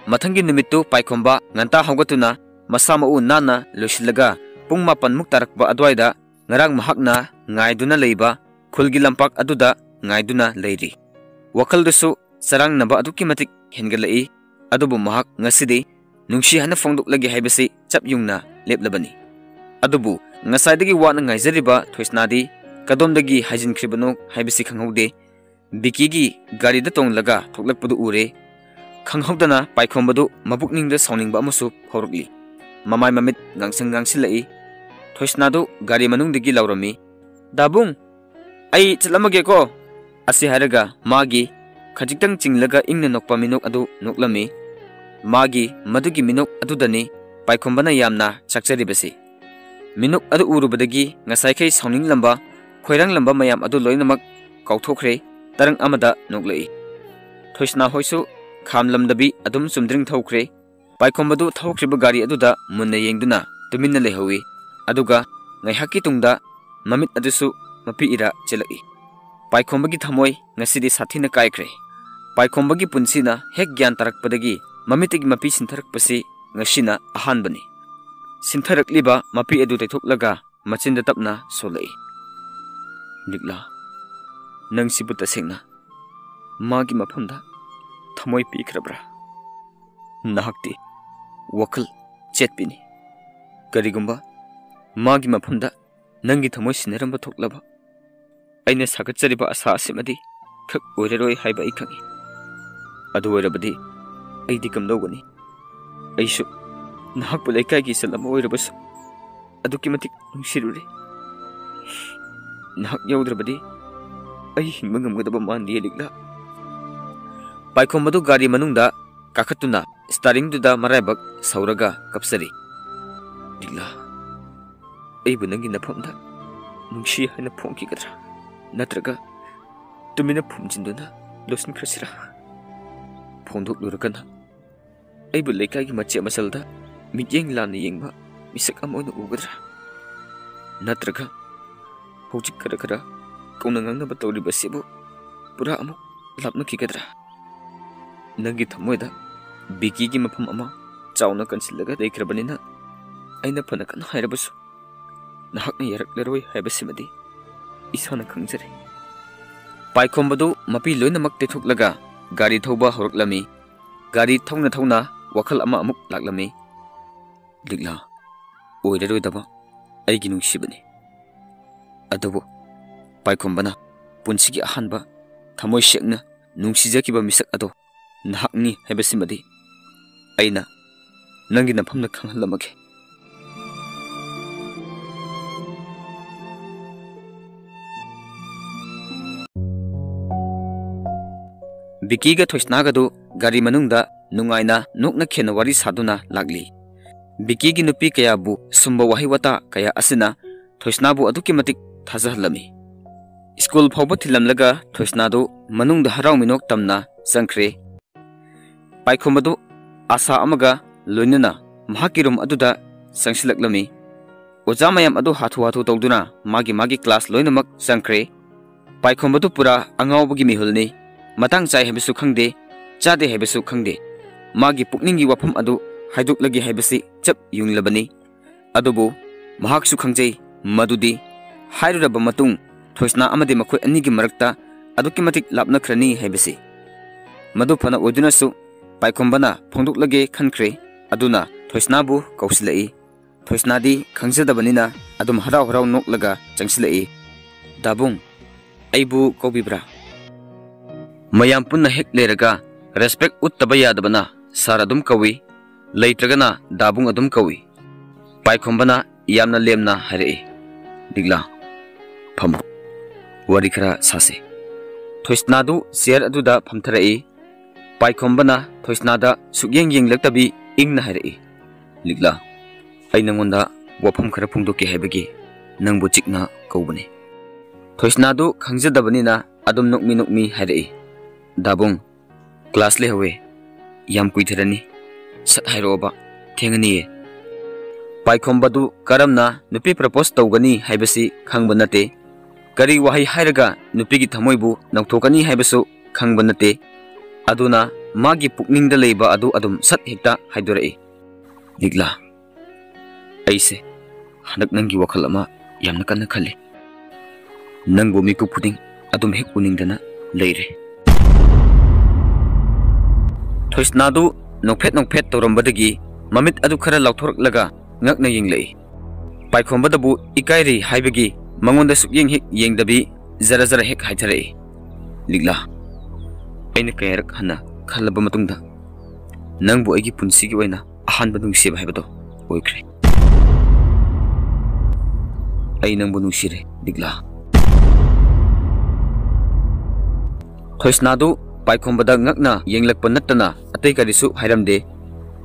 ꯃꯊꯪꯒꯤ ꯅꯨꯃꯤꯠꯇꯨ ꯄꯥꯏꯈꯣꯝꯕ ꯉꯟꯇꯥ ꯍꯧꯒꯠꯇꯨꯅ ꯃꯁꯥ ꯃꯎ ꯅꯥꯟꯅ ꯂꯣꯏꯁꯤꯜꯂꯒ ꯄꯨꯡ ꯃꯥꯄꯟꯃꯨꯛ ꯇꯥꯔꯛꯄ ꯑꯗꯨꯋꯥꯏꯗ ꯉꯔꯥꯡ ꯃꯍꯥꯛꯅ ꯉꯥꯏꯗꯨꯅ ꯂꯩꯕ ꯈꯨꯜꯒꯤ ꯂꯝꯄꯥꯛ ꯑꯗꯨꯗ ꯉꯥꯏꯗꯨꯅ ꯂꯩꯔꯤ꯫ ꯋꯥꯈꯜꯗꯨꯁꯨ ꯆꯔꯥꯡꯅꯕ ꯑꯗꯨꯛꯀꯤ ꯃꯇꯤꯛ ꯍꯦꯟꯒꯠꯂꯛꯏ꯫ ꯑꯗꯨꯕꯨ ꯃꯍꯥꯛ ꯉꯁꯤꯗꯤ ꯅꯨꯡꯁꯤ ꯍꯥꯏꯅ ꯐꯣꯡꯗꯣꯛꯂꯒꯦ ꯍꯥꯏꯕꯁꯤ ꯆꯞ ꯌꯨꯡꯅ ꯂꯦꯞꯂꯕꯅꯤ꯫ ꯑꯗꯨꯕꯨ ꯉꯁꯥꯏꯗꯒꯤ ꯋꯥꯅ ꯉꯥꯏꯖꯔꯤꯕ ꯊꯣꯏꯁꯅꯥꯗꯤ ꯀꯗꯣꯝꯗꯒꯤ ꯍꯥꯏꯖꯤꯟꯈ꯭ꯔꯤꯕꯅꯣ ꯍꯥꯏꯕꯁꯤ ꯈꯪꯍꯧꯗꯦ꯫ ꯕꯤꯀꯤꯒꯤ ꯒꯥꯔꯤꯗ ꯇꯣꯡꯂꯒ ꯊꯣꯛꯂꯛꯄꯗꯨ ꯎꯔꯦ꯫ ꯈꯪꯍꯧꯗꯅ ꯄꯥꯏꯈꯣꯝꯕꯗꯨ ꯃꯕꯨꯛꯅꯤꯡꯗ ꯁꯥꯎꯅꯤꯡꯕ ꯑꯃꯁꯨ ꯐꯥꯎꯔꯛꯂꯤ꯫ ꯃꯃꯥꯏ ꯃꯃꯤꯠ ꯉꯥꯡꯁꯪ ꯉꯥꯡꯁꯤꯜꯂꯛꯏ꯫ ꯊꯣꯏꯁꯅꯥꯗꯨ ꯒꯥꯔꯤ ꯃꯅꯨꯡꯗꯒꯤ ꯂꯥꯎꯔꯝꯃꯤ, "ꯗꯥꯕꯨꯡ, ꯑꯩ ꯆꯠꯂꯝꯃꯒꯦꯀꯣ꯫" ꯑꯁꯤ ꯍꯥꯏꯔꯒ ꯃꯥꯒꯤ ꯈꯖꯤꯛꯇꯪ ꯆꯤꯡꯂꯒ ꯏꯪꯅ ꯅꯣꯛꯄ ꯃꯤꯅꯣꯛ ꯑꯗꯨ ꯅꯣꯛꯂꯝꯃꯤ꯫ ꯃꯥꯒꯤ ꯃꯗꯨꯒꯤ ꯃꯤꯅꯣꯛ ꯑꯗꯨꯗꯅꯤ ꯄꯥꯏꯈꯣꯝꯕꯅ ꯌꯥꯝꯅ ꯆꯥꯛꯆꯔꯤꯕꯁꯤ꯫ ꯃꯤꯅꯣꯛ ꯑꯗꯨ ꯎꯔꯨꯕꯗꯒꯤ ꯉꯁꯥꯏꯈꯩ ꯁꯥꯎꯅꯤꯡꯂꯝꯕ, ꯈꯣꯏꯔꯥꯡꯂꯝꯕ ꯃꯌꯥꯝ ꯑꯗꯨ ꯂꯣꯏꯅꯃꯛ ꯀꯥꯎꯊꯣꯛꯈ꯭ꯔꯦ꯫ ꯇꯔꯪ ꯑꯃꯗ ꯅꯣꯛꯂꯛꯏ꯫ ꯊꯣꯏꯁꯅꯥ ꯍꯣꯏꯁꯨ ꯈꯥꯝꯂꯝꯗꯕꯤ ꯑꯗꯨꯝ ꯆꯨꯝꯗ꯭ꯔꯤꯡ ꯊꯧꯈ꯭ꯔꯦ꯫ ꯄꯥꯏꯈꯣꯝꯕꯗꯨ ꯊꯧꯈ꯭ꯔꯤꯕ ꯒꯥꯔꯤ ꯑꯗꯨꯗ ꯃꯨꯟꯅ ꯌꯦꯡꯗꯨꯅ ꯇꯨꯃꯤꯟꯅ ꯂꯩꯍꯧꯏ꯫ ꯑꯗꯨꯒ ꯉꯥꯏꯍꯥꯛꯀꯤ ꯇꯨꯡꯗ ꯃꯃꯤꯠ ꯑꯗꯨꯁꯨ ꯃꯄꯤ ꯏꯔꯥ ꯆꯦꯜꯂꯛꯏ꯫ ꯄꯥꯏꯈꯣꯝꯕꯒꯤ ꯊꯃꯣꯏ ꯉꯁꯤꯗꯤ ꯁꯥꯊꯤꯅ ꯀꯥꯏꯈ꯭ꯔꯦ꯫ ꯄꯥꯏꯈꯣꯝꯕꯒꯤ ꯄꯨꯟꯁꯤꯅ ꯍꯦꯛ ꯒ꯭ꯌꯥꯟ ꯇꯥꯔꯛꯄꯗꯒꯤ ꯃꯃꯤꯠꯇꯒꯤ ꯃꯄꯤ ꯁꯤꯟꯊꯔꯛꯄꯁꯤ ꯉꯁꯤꯅ ꯑꯍꯥꯟꯕꯅꯤ꯫ ꯁꯤꯟꯊꯔꯛꯂꯤꯕ ꯃꯄꯤ ꯑꯗꯨ ꯇꯩꯊꯣꯛꯂꯒ ꯃꯆꯤꯟꯗ ꯇꯞꯅ ꯁꯣꯜꯂꯛꯏ, "ꯂꯤꯛꯂꯥ, ꯅꯪꯁꯤꯕꯨ ꯇꯁꯦꯡꯅ ꯃꯥꯒꯤ ꯃꯐꯝꯗ ꯊꯃꯣꯏ ꯄꯤꯈ꯭ꯔꯕ꯭ꯔꯥ? ꯅꯍꯥꯛꯇꯤ ꯋꯥꯈꯜ ꯆꯦꯠꯄꯤꯅꯤ꯫ ꯀꯔꯤꯒꯨꯝꯕ ꯃꯥꯒꯤ ꯃꯐꯝꯗ ꯅꯪꯒꯤ ꯊꯃꯣꯏ ꯁꯤꯟꯅꯔꯝꯕ ꯊꯣꯛꯂꯕ, ꯑꯩꯅ ꯁꯥꯒꯠꯆꯔꯤꯕ ꯑꯁꯥ ꯑꯁꯤꯃꯗꯤ ꯈꯛ ꯑꯣꯏꯔꯔꯣꯏ ꯍꯥꯏꯕ ꯑꯩ ꯈꯪꯏ꯫ ꯑꯗꯨ ꯑꯣꯏꯔꯕꯗꯤ ꯑꯩꯗꯤ ꯀꯝꯗꯧꯒꯅꯤ? ꯑꯩꯁꯨ ꯅꯍꯥꯛꯄꯨ ꯂꯩꯀꯥꯏꯒꯤ ꯏꯆꯜ ꯑꯃ ꯑꯣꯏꯔꯕꯁꯨ ꯑꯗꯨꯛꯀꯤ ꯃꯇꯤꯛ ꯅꯨꯡꯁꯤꯔꯨꯔꯦ꯫ ꯅꯍꯥꯛ ꯌꯥꯎꯗ꯭ꯔꯕꯗꯤ ꯑꯩ ꯍꯤꯡꯕ ꯉꯝꯒꯗꯕ ꯃꯥꯟꯗꯦ, ꯂꯤꯛꯂꯥ꯫" ꯄꯥꯏꯈꯣꯝꯕꯗꯨ ꯒꯥꯔꯤ ꯃꯅꯨꯡꯗ ꯀꯥꯈꯠꯇꯨꯅ ꯁ꯭ꯇꯥꯔꯤꯡꯗꯨꯗ ꯃꯔꯥꯏꯕꯛ ꯁꯧꯔꯒ ꯀꯞꯆꯔꯤ꯫ "ꯂꯤꯛꯂꯥ, ꯑꯩꯕꯨ ꯅꯪꯒꯤ ꯅꯐꯝꯗ ꯅꯨꯡꯁꯤ ꯍꯥꯏꯅ ꯐꯣꯡꯈꯤꯒꯗ꯭ꯔꯥ? ꯅꯠꯇ꯭ꯔꯒ ꯇꯨꯃꯤꯟꯅ ꯐꯨꯝꯖꯤꯟꯗꯨꯅ ꯂꯣꯠꯁꯤꯟꯈ꯭ꯔꯁꯤꯔꯥ? ꯐꯣꯡꯗꯣꯛꯂꯨꯔꯒꯅ ꯑꯩꯕꯨ ꯂꯩꯀꯥꯏꯒꯤ ꯃꯆꯦꯠ ꯃꯆꯜꯗ ꯃꯤꯠꯌꯦꯡ ꯂꯥꯟꯅ ꯌꯦꯡꯕ ꯃꯤꯁꯛ ꯑꯃ ꯑꯣꯏꯅ ꯎꯒꯗ꯭ꯔꯥ? ꯅꯠꯇ꯭ꯔꯒ ꯍꯧꯖꯤꯛ ꯈꯔ ꯈꯔ ꯀꯧꯅ ꯉꯥꯡꯅꯕ ꯇꯧꯔꯤꯕꯁꯤꯕꯨ ꯄꯨꯔꯥ ꯑꯃꯨꯛ ꯂꯥꯞꯅꯈꯤꯒꯗ꯭ꯔꯥ? ꯅꯪꯒꯤ ꯊꯃꯣꯏꯗ ꯕꯤꯀꯤꯒꯤ ꯃꯐꯝ ꯑꯃ ꯆꯥꯎꯅ ꯀꯟꯁꯤꯜꯂꯒ ꯂꯩꯈ꯭ꯔꯕꯅꯤꯅ, ꯑꯩꯅ ꯐꯅ ꯀꯟꯅ ꯍꯥꯏꯔꯕꯁꯨ ꯅꯍꯥꯛꯅ ꯌꯥꯔꯛꯂꯔꯣꯏ ꯍꯥꯏꯕꯁꯤꯃꯗꯤ ꯏꯁꯥꯅ ꯈꯪꯖꯔꯦ꯫" ꯄꯥꯏꯈꯣꯝꯕꯗꯨ ꯃꯄꯤ ꯂꯣꯏꯅꯃꯛ ꯇꯩꯊꯣꯛꯂꯒ ꯒꯥꯔꯤ ꯊꯧꯕ ꯍꯧꯔꯛꯂꯝꯃꯤ꯫ ꯒꯥꯔꯤ ꯊꯧꯅ ꯊꯧꯅ ꯋꯥꯈꯜ ꯑꯃ ꯑꯃꯨꯛ ꯂꯥꯛꯂꯝꯃꯤ꯫ "ꯂꯤꯛꯂꯥ, ꯑꯣꯏꯔꯔꯣꯏꯗꯕ ꯑꯩꯒꯤ ꯅꯨꯡꯁꯤꯕꯅꯤ꯫ ꯑꯗꯨꯕꯨ ꯄꯥꯏꯈꯣꯝꯕꯅ ꯄꯨꯟꯁꯤꯒꯤ ꯑꯍꯥꯟꯕ ꯊꯃꯣꯏ ꯁꯦꯡꯅ ꯅꯨꯡꯁꯤꯖꯈꯤꯕ ꯃꯤꯁꯛ ꯑꯗꯣ ꯅꯍꯥꯛꯅꯤ ꯍꯥꯏꯕꯁꯤꯃꯗꯤ ꯑꯩꯅ ꯅꯪꯒꯤ ꯅꯐꯝꯗ ꯈꯪꯍꯜꯂꯝꯃꯒꯦ꯫" ꯕꯤꯀꯤꯒ ꯊꯣꯏꯁꯅꯥꯒꯗꯨ ꯒꯥꯔꯤ ꯃꯅꯨꯡꯗ ꯅꯨꯡꯉꯥꯏꯅ ꯅꯣꯛꯅ ꯈꯦꯅ ꯋꯥꯔꯤ ꯁꯥꯗꯨꯅ ꯂꯥꯛꯂꯤ꯫ ꯕꯤꯀꯤꯒꯤ ꯅꯨꯄꯤ ꯀꯌꯥꯕꯨ ꯁꯨꯝꯕ ꯋꯥꯍꯩ ꯋꯥꯇꯥ ꯀꯌꯥ ꯑꯁꯤꯅ ꯊꯣꯏꯁꯅꯥꯕꯨ ꯑꯗꯨꯛꯀꯤ ꯃꯇꯤꯛ ꯊꯥꯖꯍꯜꯂꯝꯃꯤ꯫ ꯁ꯭ꯀꯨꯜ ꯐꯥꯎꯕ ꯊꯤꯜꯂꯝꯂꯒ ꯊꯣꯏꯁꯅꯥꯗꯨ ꯃꯅꯨꯡꯗ ꯍꯔꯥꯎ ꯃꯤꯅꯣꯛ ꯇꯝꯅ ꯆꯪꯈ꯭ꯔꯦ꯫ ꯄꯥꯏꯈꯣꯝꯕꯗꯨ ꯑꯥꯁꯥ ꯑꯃꯒ ꯂꯣꯏꯅꯅ ꯃꯍꯥꯛꯀꯤ ꯔꯨꯝ ꯑꯗꯨꯗ ꯆꯪꯁꯤꯜꯂꯛꯂꯝꯃꯤ꯫ ꯑꯣꯖꯥ ꯃꯌꯥꯝ ꯑꯗꯨ ꯍꯥꯊꯨ ꯍꯥꯊꯨ ꯇꯧꯗꯨꯅ ꯃꯥꯒꯤ ꯃꯥꯒꯤ ꯀ꯭ꯂꯥꯁ ꯂꯣꯏꯅꯃꯛ ꯆꯪꯈ꯭ꯔꯦ꯫ ꯄꯥꯏꯈꯣꯝꯕꯗꯨ ꯄꯨꯔꯥ ꯑꯉꯥꯎꯕꯒꯤ ꯃꯤꯍꯨꯜꯅꯤ꯫ ꯃꯇꯥꯡ ꯆꯥꯏ ꯍꯥꯏꯕꯁꯨ ꯈꯪꯗꯦ, ꯆꯥꯗꯦ ꯍꯥꯏꯕꯁꯨ ꯈꯪꯗꯦ꯫ ꯃꯥꯒꯤ ꯄꯨꯛꯅꯤꯡꯒꯤ ꯋꯥꯐꯝ ꯑꯗꯨ ꯍꯥꯏꯗꯣꯛꯂꯒꯦ ꯍꯥꯏꯕꯁꯤ ꯆꯞ ꯌꯨꯡꯂꯕꯅꯤ꯫ ꯑꯗꯨꯕꯨ ꯃꯍꯥꯛꯁꯨ ꯈꯪꯖꯩ ꯃꯗꯨꯗꯤ ꯍꯥꯏꯔꯨꯔꯕ ꯃꯇꯨꯡ ꯊꯣꯏꯁꯅꯥ ꯑꯃꯗꯤ ꯃꯈꯣꯏ ꯑꯅꯤꯒꯤ ꯃꯔꯛꯇ ꯑꯗꯨꯛꯀꯤ ꯃꯇꯤꯛ ꯂꯥꯞꯅꯈ꯭ꯔꯅꯤ ꯍꯥꯏꯕꯁꯤ꯫ ꯃꯗꯨ ꯐꯅ ꯑꯣꯏꯗꯨꯅꯁꯨ ꯄꯥꯏꯈꯣꯝꯕꯅ ꯐꯣꯡꯗꯣꯛꯂꯒꯦ ꯈꯟꯈ꯭ꯔꯦ꯫ ꯑꯗꯨꯅ ꯊꯣꯏꯁꯅꯥꯕꯨ ꯀꯧꯁꯤꯜꯂꯛꯏ꯫ ꯊꯣꯏꯁꯅꯥꯗꯤ ꯈꯪꯖꯗꯕꯅꯤꯅ ꯑꯗꯨꯝ ꯍꯔꯥꯎ ꯍꯔꯥꯎ ꯅꯣꯛꯂꯒ ꯆꯪꯁꯤꯜꯂꯛꯏ꯫ "ꯗꯥꯕꯨꯡ, ꯑꯩꯕꯨ ꯀꯧꯕꯤꯕ꯭ꯔꯥ?" ꯃꯌꯥꯝ ꯄꯨꯟꯅ ꯍꯦꯛ ꯂꯩꯔꯒ ꯔꯦꯁꯄꯦꯛ ꯎꯠꯇꯕ ꯌꯥꯗꯕꯅ ꯁꯥꯔ ꯑꯗꯨꯝ ꯀꯧꯏ, ꯂꯩꯇ꯭ꯔꯒꯅ ꯗꯥꯕꯨꯡ ꯑꯗꯨꯝ ꯀꯧꯏ꯫ ꯄꯥꯏꯈꯣꯝꯕꯅ ꯌꯥꯝꯅ ꯂꯦꯝꯅ ꯍꯥꯏꯔꯛꯏ, "ꯂꯤꯛꯂꯥ, ꯐꯝꯃꯨ, ꯋꯥꯔꯤ ꯈꯔ ꯁꯥꯁꯤ꯫" ꯊꯣꯏꯁꯅꯥꯗꯨ ꯆꯤꯌꯔ ꯑꯗꯨꯗ ꯐꯝꯊꯔꯛꯏ꯫ ꯄꯥꯏꯈꯣꯝꯕꯅ ꯊꯣꯏꯁꯅꯥꯗ ꯁꯨꯛꯌꯦꯡ ꯌꯦꯡꯂꯛꯇꯕꯤ ꯏꯪꯅ ꯍꯥꯏꯔꯛꯏ, "ꯂꯤꯛꯂꯥ, ꯑꯩ ꯅꯪꯉꯣꯟꯗ ꯋꯥꯐꯝ ꯈꯔ ꯐꯣꯡꯗꯣꯛꯀꯦ ꯍꯥꯏꯕꯒꯤ ꯅꯪꯕꯨ ꯆꯤꯛꯅ ꯀꯧꯕꯅꯤ꯫" ꯊꯣꯏꯁꯅꯥꯗꯨ ꯈꯪꯖꯗꯕꯅꯤꯅ ꯑꯗꯨꯝ ꯅꯣꯛꯃꯤ ꯅꯣꯛꯃꯤ ꯍꯥꯏꯔꯛꯏ, "ꯗꯥꯕꯨꯡ, ꯀ꯭ꯂꯥꯁ ꯂꯩꯍꯧꯋꯦ, ꯌꯥꯝ ꯀꯨꯏꯊꯔꯅꯤ, ꯁꯠ ꯍꯥꯏꯔꯛꯑꯣꯕ, ꯊꯦꯡꯉꯅꯤꯌꯦ꯫" ꯄꯥꯏꯈꯣꯝꯕꯗꯨ ꯀꯔꯝꯅ ꯅꯨꯄꯤ ꯄ꯭ꯔꯄꯣꯁ ꯇꯧꯒꯅꯤ ꯍꯥꯏꯕꯁꯤ ꯈꯪꯕ ꯅꯠꯇꯦ꯫ ꯀꯔꯤ ꯋꯥꯍꯩ ꯍꯥꯏꯔꯒ ꯅꯨꯄꯤꯒꯤ ꯊꯃꯣꯏꯕꯨ ꯅꯧꯊꯣꯛꯀꯅꯤ ꯍꯥꯏꯕꯁꯨ ꯈꯪꯕ ꯅꯠꯇꯦ꯫ ꯑꯗꯨꯅ ꯃꯥꯒꯤ ꯄꯨꯛꯅꯤꯡꯗ ꯂꯩꯕ ꯑꯗꯨ ꯑꯗꯨꯝ ꯁꯠ ꯍꯦꯛꯇ ꯍꯥꯏꯗꯣꯔꯛꯏ, "ꯂꯤꯛꯂꯥ, ꯑꯩꯁꯦ ꯍꯟꯗꯛ ꯅꯪꯒꯤ ꯋꯥꯈꯜ ꯑꯃ ꯌꯥꯝꯅ ꯀꯟꯅ ꯈꯜꯂꯤ꯫ ꯅꯪꯕꯨ ꯃꯤꯀꯨꯞ ꯈꯨꯗꯤꯡ ꯑꯗꯨꯝ ꯍꯦꯛ ꯎꯅꯤꯡꯗꯅ ꯂꯩꯔꯦ꯫" ꯊꯣꯏꯁꯅꯥꯗꯨ ꯅꯣꯛꯐꯦꯠ ꯅꯣꯛꯐꯦꯠ ꯇꯧꯔꯝꯕꯗꯒꯤ ꯃꯃꯤꯠ ꯑꯗꯨ ꯈꯔ ꯂꯥꯎꯊꯣꯔꯛꯂꯒ ꯉꯛꯅ ꯌꯦꯡꯂꯛꯏ꯫ ꯄꯥꯏꯈꯣꯝꯕꯗꯕꯨ ꯏꯀꯥꯏꯔꯤ ꯍꯥꯏꯕꯒꯤ ꯃꯉꯣꯟꯗ ꯁꯨꯛꯌꯦꯡ ꯍꯦꯛ ꯌꯦꯡꯗꯕꯤ ꯖꯔ ꯖꯔ ꯍꯦꯛ ꯍꯥꯏꯊꯔꯛꯏ, "ꯂꯤꯛꯂꯥ, ꯑꯩꯅ ꯀꯌꯥꯔꯛ ꯍꯟꯅ ꯈꯜꯂꯕ ꯃꯇꯨꯡꯗ ꯅꯪꯕꯨ ꯑꯩꯒꯤ ꯄꯨꯟꯁꯤꯒꯤ ꯑꯣꯏꯅ ꯑꯍꯥꯟꯕ ꯅꯨꯡꯁꯤꯕ ꯍꯥꯏꯕꯗꯣ ꯑꯣꯏꯈ꯭ꯔꯦ꯫ ꯑꯩ ꯅꯪꯕꯨ ꯅꯨꯡꯁꯤꯔꯦ, ꯂꯤꯛꯂꯥ꯫" ꯊꯣꯏꯁꯅꯥꯗꯨ ꯄꯥꯏꯈꯣꯝꯕꯗ ꯉꯛꯅ ꯌꯦꯡꯂꯛꯄ ꯅꯠꯇꯅ ꯑꯇꯩ ꯀꯔꯤꯁꯨ ꯍꯥꯏꯔꯝꯗꯦ꯫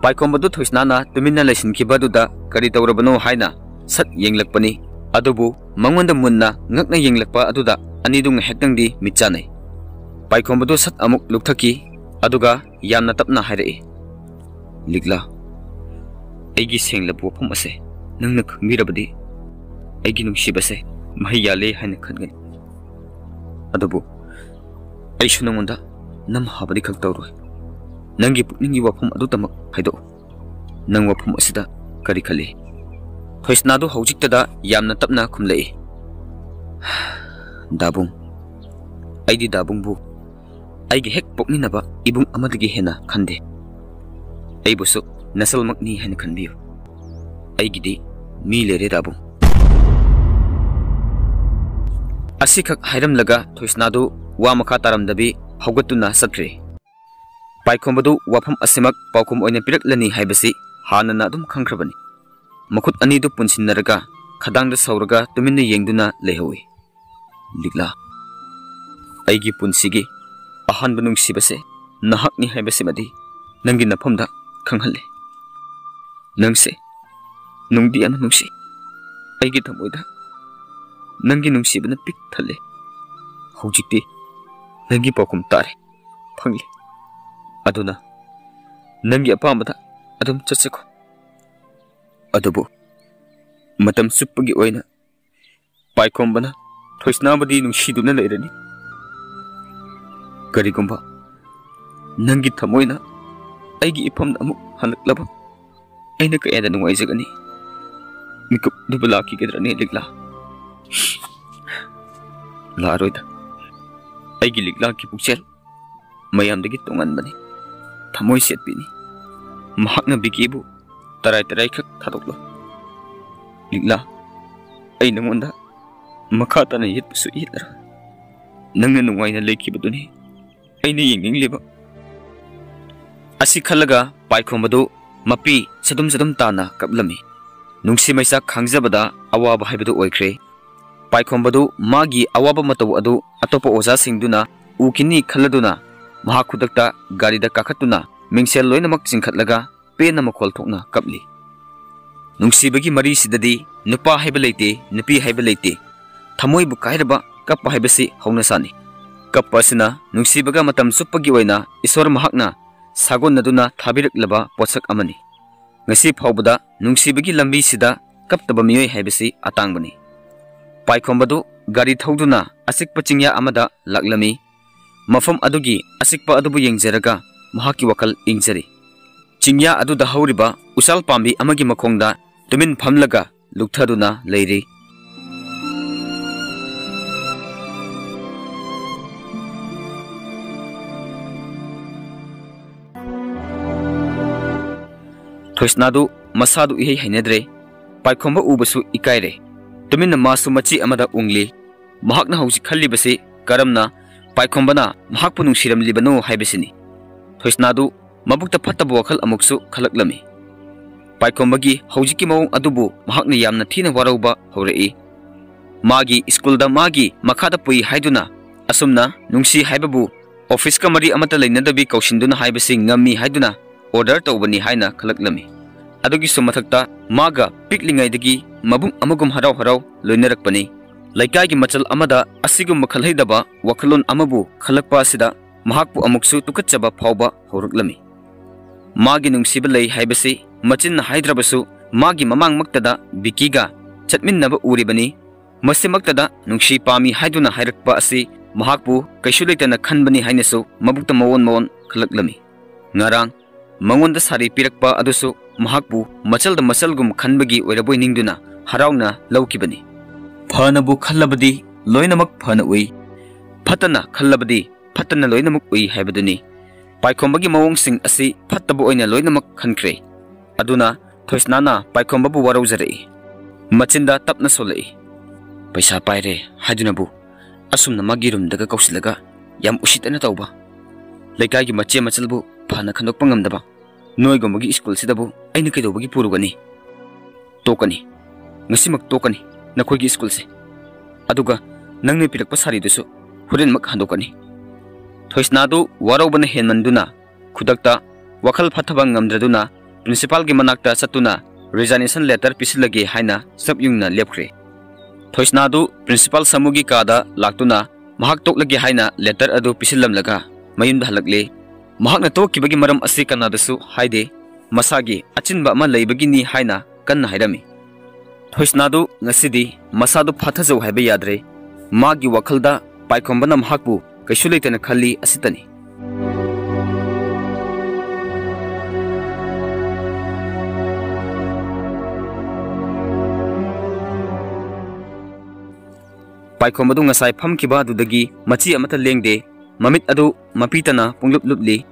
ꯄꯥꯏꯈꯣꯝꯕꯗꯨ ꯊꯣꯏꯁꯅꯥꯅ ꯇꯨꯃꯤꯟꯅ ꯂꯩꯁꯤꯟꯈꯤꯕꯗꯨꯗ ꯀꯔꯤ ꯇꯧꯔꯕꯅꯣ ꯍꯥꯏꯅ ꯁꯠ ꯌꯦꯡꯂꯛꯄꯅꯤ꯫ ꯑꯗꯨꯕꯨ ꯃꯉꯣꯟꯗ ꯃꯨꯟꯅ ꯉꯛꯅ ꯌꯦꯡꯂꯛꯄ ꯑꯗꯨꯗ ꯑꯅꯤꯗꯨ ꯉꯥꯏꯍꯥꯛꯇꯪꯗꯤ ꯃꯤꯠ ꯆꯥꯟꯅꯩ꯫ ꯄꯥꯏꯈꯣꯝꯕꯗꯨ ꯁꯠ ꯑꯃꯨꯛ ꯂꯨꯞꯊꯈꯤ, ꯑꯗꯨꯒ ꯌꯥꯝꯅ ꯇꯞꯅ ꯍꯥꯏꯔꯛꯏ, "ꯂꯤꯛꯂꯥ, ꯑꯩꯒꯤ ꯁꯦꯡꯂꯕ ꯋꯥꯐꯝ ꯑꯁꯦ ꯅꯪꯅ ꯈꯪꯕꯤꯔꯕꯗꯤ ꯑꯩꯒꯤ ꯅꯨꯡꯁꯤꯕꯁꯦ ꯃꯍꯩ ꯌꯥꯜꯂꯦ ꯍꯥꯏꯅ ꯈꯟꯒꯅꯤ꯫ ꯑꯗꯨꯕꯨ ꯑꯩꯁꯨ ꯅꯉꯣꯟꯗ ꯅꯝꯍꯥꯕꯗꯤ ꯈꯛ ꯇꯧꯔꯣꯏ꯫ ꯅꯪꯒꯤ ꯄꯨꯛꯅꯤꯡꯒꯤ ꯋꯥꯐꯝ ꯑꯗꯨꯇꯃꯛ ꯍꯥꯏꯗꯣꯛꯎ꯫ ꯅꯪ ꯋꯥꯐꯝ ꯑꯁꯤꯗ ꯀꯔꯤ ꯈꯜꯂꯤ? ꯊꯣꯏꯁꯅꯥꯗꯨ ꯍꯧꯖꯤꯛꯇꯗ ꯌꯥꯝꯅ ꯇꯞꯅ ꯈꯨꯝꯂꯛꯏ꯫ ꯗꯥꯕꯨꯡ, ꯑꯩꯗꯤ ꯗꯥꯕꯨꯡꯕꯨ ꯑꯩꯒꯤ ꯍꯦꯛ ꯄꯣꯛꯃꯤꯟꯅꯕ ꯏꯕꯨꯡ ꯑꯃꯗꯒꯤ ꯍꯦꯟꯅ ꯈꯟꯗꯦ꯫ ꯑꯩꯕꯨꯁꯨ ꯅꯁꯜꯃꯛꯅꯤ ꯍꯥꯏꯅ ꯈꯟꯕꯤꯌꯨ꯫ ꯑꯩꯒꯤꯗꯤ ꯃꯤ ꯂꯩꯔꯦ ꯗꯥꯕꯨꯡ꯫ ꯑꯁꯤꯈꯛ ꯍꯥꯏꯔꯝꯂꯒ ꯊꯣꯏꯁꯅꯥꯗꯨ ꯋꯥ ꯃꯈꯥ ꯇꯥꯔꯝꯗꯕꯤ ꯍꯧꯒꯠꯇꯨꯅ ꯆꯠꯈ꯭ꯔꯦ꯫ ꯄꯥꯏꯈꯣꯝꯕꯗꯨ ꯋꯥꯐꯝ ꯑꯁꯤꯃꯛ ꯄꯥꯎꯈꯨꯝ ꯑꯣꯏꯅ ꯄꯤꯔꯛꯂꯅꯤ ꯍꯥꯏꯕꯁꯤ ꯍꯥꯟꯅꯅ ꯑꯗꯨꯝ ꯈꯪꯈ꯭ꯔꯕꯅꯤ꯫ ꯃꯈꯨꯠ ꯑꯅꯤꯗꯨ ꯄꯨꯟꯁꯤꯟꯅꯔꯒ ꯈꯗꯥꯡꯗ ꯁꯧꯔꯒ ꯇꯨꯃꯤꯟꯅ ꯌꯦꯡꯗꯨꯅ ꯂꯩꯍꯧꯏ꯫ ꯂꯤꯛꯂꯥ, ꯑꯩꯒꯤ ꯄꯨꯟꯁꯤꯒꯤ ꯑꯍꯥꯟꯕ ꯅꯨꯡꯁꯤꯕꯁꯦ ꯅꯍꯥꯛꯅꯤ ꯍꯥꯏꯕꯁꯤꯃꯗꯤ ꯅꯪꯒꯤ ꯅꯐꯝꯗ ꯈꯪꯍꯜꯂꯦ꯫ ꯅꯪꯁꯦ ꯅꯨꯡꯗꯤ ꯌꯥꯝꯅ ꯅꯨꯡꯁꯤ꯫ ꯑꯩꯒꯤ ꯊꯃꯣꯏꯗ ꯅꯪꯒꯤ ꯅꯨꯡꯁꯤꯕꯅ ꯄꯤꯛ ꯊꯜꯂꯦ꯫ ꯍꯧꯖꯤꯛꯇꯤ ꯅꯪꯒꯤ ꯄꯥꯎꯈꯨꯝ ꯇꯥꯔꯦ, ꯐꯪꯂꯦ꯫ ꯑꯗꯨꯅ ꯅꯪꯒꯤ ꯑꯄꯥꯝꯕꯗ ꯑꯗꯨꯝ ꯆꯠꯆꯈꯣ꯫ ꯑꯗꯨꯕꯨ ꯃꯇꯝ ꯆꯨꯞꯄꯒꯤ ꯑꯣꯏꯅ ꯄꯥꯏꯈꯣꯝꯕꯅ ꯊꯣꯏꯁꯅꯥꯕꯗꯤ ꯅꯨꯡꯁꯤꯗꯨꯅ ꯂꯩꯔꯅꯤ꯫ ꯀꯔꯤꯒꯨꯝꯕ ꯅꯪꯒꯤ ꯊꯃꯣꯏꯅ ꯑꯩꯒꯤ ꯏꯐꯝꯗ ꯑꯃꯨꯛ ꯍꯜꯂꯛꯂꯕ ꯑꯩꯅ ꯀꯌꯥꯗ ꯅꯨꯡꯉꯥꯏꯖꯒꯅꯤ꯫ ꯃꯤꯀꯨꯞ ꯑꯗꯨꯕꯨ ꯂꯥꯛꯈꯤꯒꯗ꯭ꯔꯅꯦ ꯂꯤꯛꯂꯥ? ꯂꯥꯛꯑꯔꯣꯏꯗ꯫ ꯑꯩꯒꯤ ꯂꯤꯛꯂꯥꯒꯤ ꯄꯨꯛꯆꯦꯜ ꯃꯌꯥꯝꯗꯒꯤ ꯇꯣꯉꯥꯟꯕꯅꯤ꯫ ꯊꯃꯣꯏ ꯁꯦꯠꯄꯤꯅꯤ꯫ ꯃꯍꯥꯛꯅ ꯕꯤꯀꯤꯕꯨ ꯇꯔꯥꯏ ꯇꯔꯥꯏꯈꯛ ꯊꯥꯗꯣꯛꯂꯣꯏ꯫ ꯂꯤꯛꯂꯥ, ꯑꯩ ꯅꯉꯣꯟꯗ ꯃꯈꯥ ꯇꯥꯅ ꯌꯦꯠꯄꯁꯨ ꯌꯦꯠꯂꯔꯣꯏ꯫ ꯅꯪꯅ ꯅꯨꯡꯉꯥꯏꯅ ꯂꯩꯈꯤꯕꯗꯨꯅꯤ ꯑꯩꯅ ꯌꯦꯡꯅꯤꯡꯂꯤꯕ꯫ ꯑꯁꯤ ꯈꯜꯂꯒ ꯄꯥꯏꯈꯣꯝꯕꯗꯨ ꯃꯄꯤ ꯆꯗꯨꯝ ꯆꯗꯨꯝ ꯇꯥꯅ ꯀꯞꯂꯝꯃꯤ꯫ ꯅꯨꯡꯁꯤ ꯃꯩꯁꯥ ꯈꯥꯡꯖꯕꯗ ꯑꯋꯥꯕ ꯍꯥꯏꯕꯗꯨ ꯑꯣꯏꯈ꯭ꯔꯦ꯫ ꯄꯥꯏꯈꯣꯝꯕꯗꯨ ꯃꯥꯒꯤ ꯑꯋꯥꯕ ꯃꯇꯧ ꯑꯗꯨ ꯑꯇꯣꯞꯄ ꯑꯣꯖꯥꯁꯤꯡꯗꯨꯅ ꯎꯈꯤꯅꯤ ꯈꯜꯂꯗꯨꯅ ꯃꯍꯥꯛ ꯈꯨꯗꯛꯇ ꯒꯥꯔꯤꯗ ꯀꯥꯈꯠꯇꯨꯅ ꯃꯤꯡꯁꯦꯜ ꯂꯣꯏꯅꯃꯛ ꯆꯤꯡꯈꯠꯂꯒ ꯄꯦꯟꯅ ꯃꯈꯣꯜ ꯊꯣꯛꯅ ꯀꯞꯂꯤ꯫ ꯅꯨꯡꯁꯤꯕꯒꯤ ꯃꯔꯤꯁꯤꯗꯗꯤ ꯅꯨꯄꯥ ꯍꯥꯏꯕ ꯂꯩꯇꯦ, ꯅꯨꯄꯤ ꯍꯥꯏꯕ ꯂꯩꯇꯦ꯫ ꯊꯃꯣꯏꯕꯨ ꯀꯥꯏꯔꯕ ꯀꯞꯄ ꯍꯥꯏꯕꯁꯤ ꯍꯧꯅꯁꯥꯅꯤ꯫ ꯀꯞꯄ ꯑꯁꯤꯅ ꯅꯨꯡꯁꯤꯕꯒ ꯃꯇꯝ ꯆꯨꯞꯄꯒꯤ ꯑꯣꯏꯅ ꯏꯁꯣꯔ ꯃꯍꯥꯛꯅ ꯁꯥꯒꯣꯟꯅꯗꯨꯅ ꯊꯥꯕꯤꯔꯛꯂꯕ ꯄꯣꯠꯁꯛ ꯑꯃꯅꯤ꯫ ꯉꯁꯤ ꯐꯥꯎꯕꯗ ꯅꯨꯡꯁꯤꯕꯒꯤ ꯂꯝꯕꯤꯁꯤꯗ ꯀꯞꯇꯕ ꯃꯤꯑꯣꯏ ꯍꯥꯏꯕꯁꯤ ꯑꯇꯥꯡꯕꯅꯤ꯫ ꯄꯥꯏꯈꯣꯝꯕꯗꯨ ꯒꯥꯔꯤ ꯊꯧꯗꯨꯅ ꯑꯆꯤꯛꯄ ꯆꯤꯡꯌꯥ ꯑꯃꯗ ꯂꯥꯛꯂꯝꯃꯤ꯫ ꯃꯐꯝ ꯑꯗꯨꯒꯤ ꯑꯆꯤꯛꯄ ꯑꯗꯨꯕꯨ ꯌꯦꯡꯖꯔꯒ ꯃꯍꯥꯛꯀꯤ ꯋꯥꯈꯜ ꯏꯪꯖꯔꯤ꯫ ꯆꯤꯡꯌꯥ ꯑꯗꯨꯗ ꯍꯧꯔꯤꯕ ꯎꯆꯥꯜ ꯄꯥꯝꯕꯤ ꯑꯃꯒꯤ ꯃꯈꯣꯡꯗ ꯇꯨꯃꯤꯟ ꯐꯝꯂꯒ ꯂꯨꯞꯊꯗꯨꯅ ꯂꯩꯔꯤ꯫ ꯊꯣꯏꯁꯅꯥꯗꯨ ꯃꯁꯥꯗꯨ ꯏꯍꯩ ꯍꯩꯅꯗ꯭ꯔꯦ꯫ ꯄꯥꯏꯈꯣꯝꯕ ꯎꯕꯁꯨ ꯏꯀꯥꯏꯔꯦ꯫ ꯇꯨꯃꯤꯟꯅ ꯃꯥꯁꯨ ꯃꯆꯤ ꯑꯃꯗ ꯎꯪꯂꯤ꯫ ꯃꯍꯥꯛꯅ ꯍꯧꯖꯤꯛ ꯈꯜꯂꯤꯕꯁꯤ ꯀꯔꯝꯅ ꯄꯥꯏꯈꯣꯝꯕꯅ ꯃꯍꯥꯛꯄꯨ ꯅꯨꯡꯁꯤꯔꯝꯂꯤꯕꯅꯣ ꯍꯥꯏꯕꯁꯤꯅꯤ꯫ ꯊꯣꯏꯁꯅꯥꯗꯨ ꯃꯕꯨꯛꯇ ꯐꯠꯇꯕ ꯋꯥꯈꯜ ꯑꯃꯨꯛꯁꯨ ꯈꯜꯂꯛꯂꯝꯃꯤ꯫ ꯄꯥꯏꯈꯣꯝꯕꯒꯤ ꯍꯧꯖꯤꯛꯀꯤ ꯃꯑꯣꯡ ꯑꯗꯨꯕꯨ ꯃꯍꯥꯛꯅ ꯌꯥꯝꯅ ꯊꯤꯅ ꯋꯥꯔꯧꯕ ꯍꯧꯔꯛꯏ꯫ ꯃꯥꯒꯤ ꯁ꯭ꯀꯨꯜꯗ ꯃꯥꯒꯤ ꯃꯈꯥꯗ ꯄꯨꯏ ꯍꯥꯏꯗꯨꯅ ꯑꯁꯨꯝꯅ ꯅꯨꯡꯁꯤ ꯍꯥꯏꯕꯕꯨ ꯑꯣꯐꯤꯁꯀ ꯃꯔꯤ ꯑꯃꯠꯇ ꯂꯩꯅꯗꯕꯤ ꯀꯧꯁꯤꯟꯗꯨꯅ ꯍꯥꯏꯕꯁꯤ ꯉꯝꯃꯤ ꯍꯥꯏꯗꯨꯅ ꯑꯣꯔꯗꯔ ꯇꯧꯕꯅꯤ ꯍꯥꯏꯅ ꯈꯜꯂꯛꯂꯝꯃꯤ꯫ ꯑꯗꯨꯒꯤꯁꯨ ꯃꯊꯛꯇ ꯃꯥꯒ ꯄꯤꯛꯂꯤꯉꯩꯗꯒꯤ ꯃꯕꯨꯡ ꯑꯃꯒꯨꯝ ꯍꯔꯥꯎ ꯍꯔꯥꯎ ꯂꯣꯏꯅꯔꯛꯄꯅꯤ꯫ ꯂꯩꯀꯥꯏꯒꯤ ꯃꯆꯜ ꯑꯃꯗ ꯑꯁꯤꯒꯨꯝꯕ ꯈꯜꯍꯩꯗꯕ ꯋꯥꯈꯜꯂꯣꯟ ꯑꯃꯕꯨ ꯈꯜꯂꯛꯄ ꯑꯁꯤꯗ ꯃꯍꯥꯛꯄꯨ ꯑꯃꯨꯛꯁꯨ ꯇꯨꯀꯠꯆꯕ ꯐꯥꯎꯕ ꯍꯧꯔꯛꯂꯝꯃꯤ꯫ ꯃꯥꯒꯤ ꯅꯨꯡꯁꯤꯕ ꯂꯩ ꯍꯥꯏꯕꯁꯤ ꯃꯆꯤꯟꯅ ꯍꯥꯏꯗ꯭ꯔꯕꯁꯨ ꯃꯥꯒꯤ ꯃꯃꯥꯡꯃꯛꯇꯗ ꯕꯤꯀꯤꯒ ꯆꯠꯃꯤꯟꯅꯕ ꯎꯔꯤꯕꯅꯤ꯫ ꯃꯁꯤꯃꯛꯇꯗ ꯅꯨꯡꯁꯤ ꯄꯥꯝꯃꯤ ꯍꯥꯏꯗꯨꯅ ꯍꯥꯏꯔꯛꯄ ꯑꯁꯤ ꯃꯍꯥꯛꯄꯨ ꯀꯩꯁꯨ ꯂꯩꯇꯅ ꯈꯟꯕꯅꯤ ꯍꯥꯏꯅꯁꯨ ꯃꯕꯨꯛꯇ ꯃꯋꯣꯟ ꯃꯋꯣꯟ ꯈꯜꯂꯛꯂꯝꯃꯤ꯫ ꯉꯔꯥꯡ ꯃꯉꯣꯟꯗ ꯁꯥꯔꯤ ꯄꯤꯔꯛꯄ ꯑꯗꯨꯁꯨ ꯃꯍꯥꯛꯄꯨ ꯃꯆꯜꯗ ꯃꯆꯜꯒꯨꯝ ꯈꯟꯕꯒꯤ ꯑꯣꯏꯔꯕꯣꯏ ꯅꯤꯡꯗꯨꯅ ꯍꯔꯥꯎꯅ ꯂꯧꯈꯤꯕꯅꯤ꯫ ꯐꯅꯕꯨ ꯈꯜꯂꯕꯗꯤ ꯂꯣꯏꯅꯃꯛ ꯐꯅ ꯎꯏ, ꯐꯠꯇꯅ ꯈꯜꯂꯕꯗꯤ ꯐꯠꯇꯅ ꯂꯣꯏꯅꯃꯛ ꯎꯏ ꯍꯥꯏꯕꯗꯨꯅꯤ꯫ ꯄꯥꯏꯈꯣꯝꯕꯒꯤ ꯃꯑꯣꯡꯁꯤꯡ ꯑꯁꯤ ꯐꯠꯇꯕ ꯑꯣꯏꯅ ꯂꯣꯏꯅꯃꯛ ꯈꯟꯈ꯭ꯔꯦ꯫ ꯑꯗꯨꯅ ꯊꯣꯏꯁꯅꯥꯅ ꯄꯥꯏꯈꯣꯝꯕꯕꯨ ꯋꯥꯔꯧꯖꯔꯛꯏ꯫ ꯃꯆꯤꯟꯗ ꯇꯞꯅ ꯁꯣꯜꯂꯛꯏ꯫ "ꯄꯩꯁꯥ ꯄꯥꯏꯔꯦ ꯍꯥꯏꯗꯨꯅꯕꯨ ꯑꯁꯨꯝꯅ ꯃꯥꯒꯤ ꯔꯨꯝꯗꯒ ꯀꯧꯁꯤꯜꯂꯒ ꯌꯥꯝ ꯎꯁꯤꯠꯇꯅ ꯇꯧꯕ꯫ ꯂꯩꯀꯥꯏꯒꯤ ꯃꯆꯦ ꯃꯆꯜꯕꯨ ꯐꯅ ꯈꯟꯗꯣꯛꯄ ꯉꯝꯗꯕ ꯅꯣꯏꯒꯨꯝꯕꯒꯤ ꯁ꯭ꯀꯨꯜꯁꯤꯗꯕꯨ ꯑꯩꯅ ꯀꯩꯗꯧꯕꯒꯤ ꯄꯨꯔꯨꯒꯅꯤ? ꯇꯣꯛꯀꯅꯤ, ꯉꯁꯤꯃꯛ ꯇꯣꯛꯀꯅꯤ ꯅꯈꯣꯏꯒꯤ ꯁ꯭ꯀꯨꯜꯁꯦ꯫ ꯑꯗꯨꯒ ꯅꯪꯅ ꯄꯤꯔꯛꯄ ꯁꯥꯔꯤꯗꯨꯁꯨ ꯍꯣꯔꯦꯟꯃꯛ ꯍꯟꯗꯣꯛꯀꯅꯤ꯫" ꯊꯣꯏꯁꯅꯥꯗꯨ ꯋꯥꯔꯧꯕꯅ ꯍꯦꯟꯃꯟꯗꯨꯅ ꯈꯨꯗꯛꯇ ꯋꯥꯈꯜ ꯐꯠꯊꯕ ꯉꯝꯗ꯭ꯔꯗꯨꯅ ꯄ꯭ꯔꯤꯟꯁꯤꯄꯥꯜꯒꯤ ꯃꯅꯥꯛꯇ ꯆꯠꯇꯨꯅ ꯔꯤꯖꯥꯏꯅꯦꯁꯟ ꯂꯦꯇꯔ ꯄꯤꯁꯤꯜꯂꯒꯦ ꯍꯥꯏꯅ ꯆꯞ ꯌꯨꯡꯅ ꯂꯦꯞꯈ꯭ꯔꯦ꯫ ꯊꯣꯏꯁꯅꯥꯗꯨ ꯄ꯭ꯔꯤꯟꯁꯤꯄꯥꯜ ꯁꯥꯃꯨꯒꯤ ꯀꯥꯗ ꯂꯥꯛꯇꯨꯅ ꯃꯍꯥꯛ ꯇꯣꯛꯂꯒꯦ ꯍꯥꯏꯅ ꯂꯦꯇꯔ ꯑꯗꯨ ꯄꯤꯁꯤꯜꯂꯝꯂꯒ ꯃꯌꯨꯝꯗ ꯍꯜꯂꯛꯂꯦ꯫ ꯃꯍꯥꯛꯅ ꯇꯣꯛꯈꯤꯕꯒꯤ ꯃꯔꯝ ꯑꯁꯤ ꯀꯅꯥꯗꯁꯨ ꯍꯥꯏꯗꯦ꯫ ꯃꯁꯥꯒꯤ ꯑꯆꯤꯟꯕ ꯑꯃ ꯂꯩꯕꯒꯤꯅꯤ ꯍꯥꯏꯅ ꯀꯟꯅ ꯍꯥꯏꯔꯝꯃꯤ꯫ ꯊꯣꯏꯁꯅꯥꯗꯨ ꯉꯁꯤꯗꯤ ꯃꯁꯥꯗꯨ ꯐꯥꯊꯖꯧ ꯍꯥꯏꯕ ꯌꯥꯗ꯭ꯔꯦ꯫ ꯃꯥꯒꯤ ꯋꯥꯈꯜꯗ ꯄꯥꯏꯈꯣꯝꯕꯅ ꯃꯍꯥꯛꯄꯨ ꯀꯩꯁꯨ ꯂꯩꯇꯅ ꯈꯜꯂꯤ ꯑꯁꯤꯇꯅꯤ꯫ ꯄꯥꯏꯈꯣꯝꯕꯗꯨ ꯉꯁꯥꯏ ꯐꯝꯈꯤꯕ ꯑꯗꯨꯗꯒꯤ ꯃꯆꯤ ꯑꯃꯠꯇ ꯂꯦꯡꯗꯦ꯫ ꯃꯃꯤꯠ ꯑꯗꯨ ꯃꯄꯤ ꯇꯅ ꯄꯨꯡꯂꯨꯞ ꯂꯨꯞꯂꯤ꯫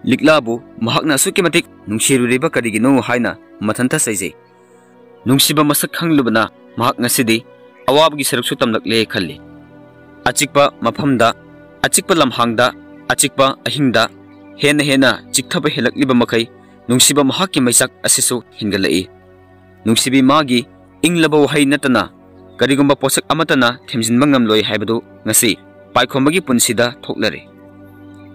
ꯂꯤꯛꯂꯥꯕꯨ ꯃꯍꯥꯛꯅ ꯑꯁꯨꯛꯀꯤ ꯃꯇꯤꯛ ꯅꯨꯡꯁꯤꯔꯨꯔꯤꯕ ꯀꯔꯤꯒꯤꯅꯣ ꯍꯥꯏꯅ ꯃꯊꯟꯇ ꯆꯩꯖꯩ꯫ ꯅꯨꯡꯁꯤꯕ ꯃꯁꯛ ꯈꯪꯂꯨꯕꯅ ꯃꯍꯥꯛ ꯉꯁꯤꯗꯤ ꯑꯋꯥꯕꯒꯤ ꯁꯔꯨꯛꯁꯨ ꯇꯝꯂꯛꯂꯦ ꯈꯜꯂꯤ꯫ ꯑꯆꯤꯛꯄ ꯃꯐꯝꯗ, ꯑꯆꯤꯛꯄ ꯂꯝꯍꯥꯡꯗ, ꯑꯆꯤꯛꯄ ꯑꯍꯤꯡꯗ ꯍꯦꯟꯅ ꯍꯦꯟꯅ ꯆꯤꯛꯊꯕ ꯍꯦꯜꯂꯛꯂꯤꯕ ꯃꯈꯩ ꯅꯨꯡꯁꯤꯕ ꯃꯍꯥꯛꯀꯤ ꯃꯩꯆꯥꯛ ꯑꯁꯤꯁꯨ ꯍꯦꯟꯒꯠꯂꯛꯏ꯫ ꯅꯨꯡꯁꯤꯕꯤ ꯃꯥꯒꯤ ꯏꯪꯂꯕ ꯋꯥꯍꯩ ꯅꯠꯇꯅ ꯀꯔꯤꯒꯨꯝꯕ ꯄꯣꯠꯁꯛ ꯑꯃꯠꯇꯅ ꯊꯦꯝꯖꯤꯟꯕ ꯉꯝꯂꯣꯏ ꯍꯥꯏꯕꯗꯨ ꯉꯁꯤ ꯄꯥꯏꯈꯣꯝꯕꯒꯤ ꯄꯨꯟꯁꯤꯗ ꯊꯣꯛꯂꯔꯦ꯫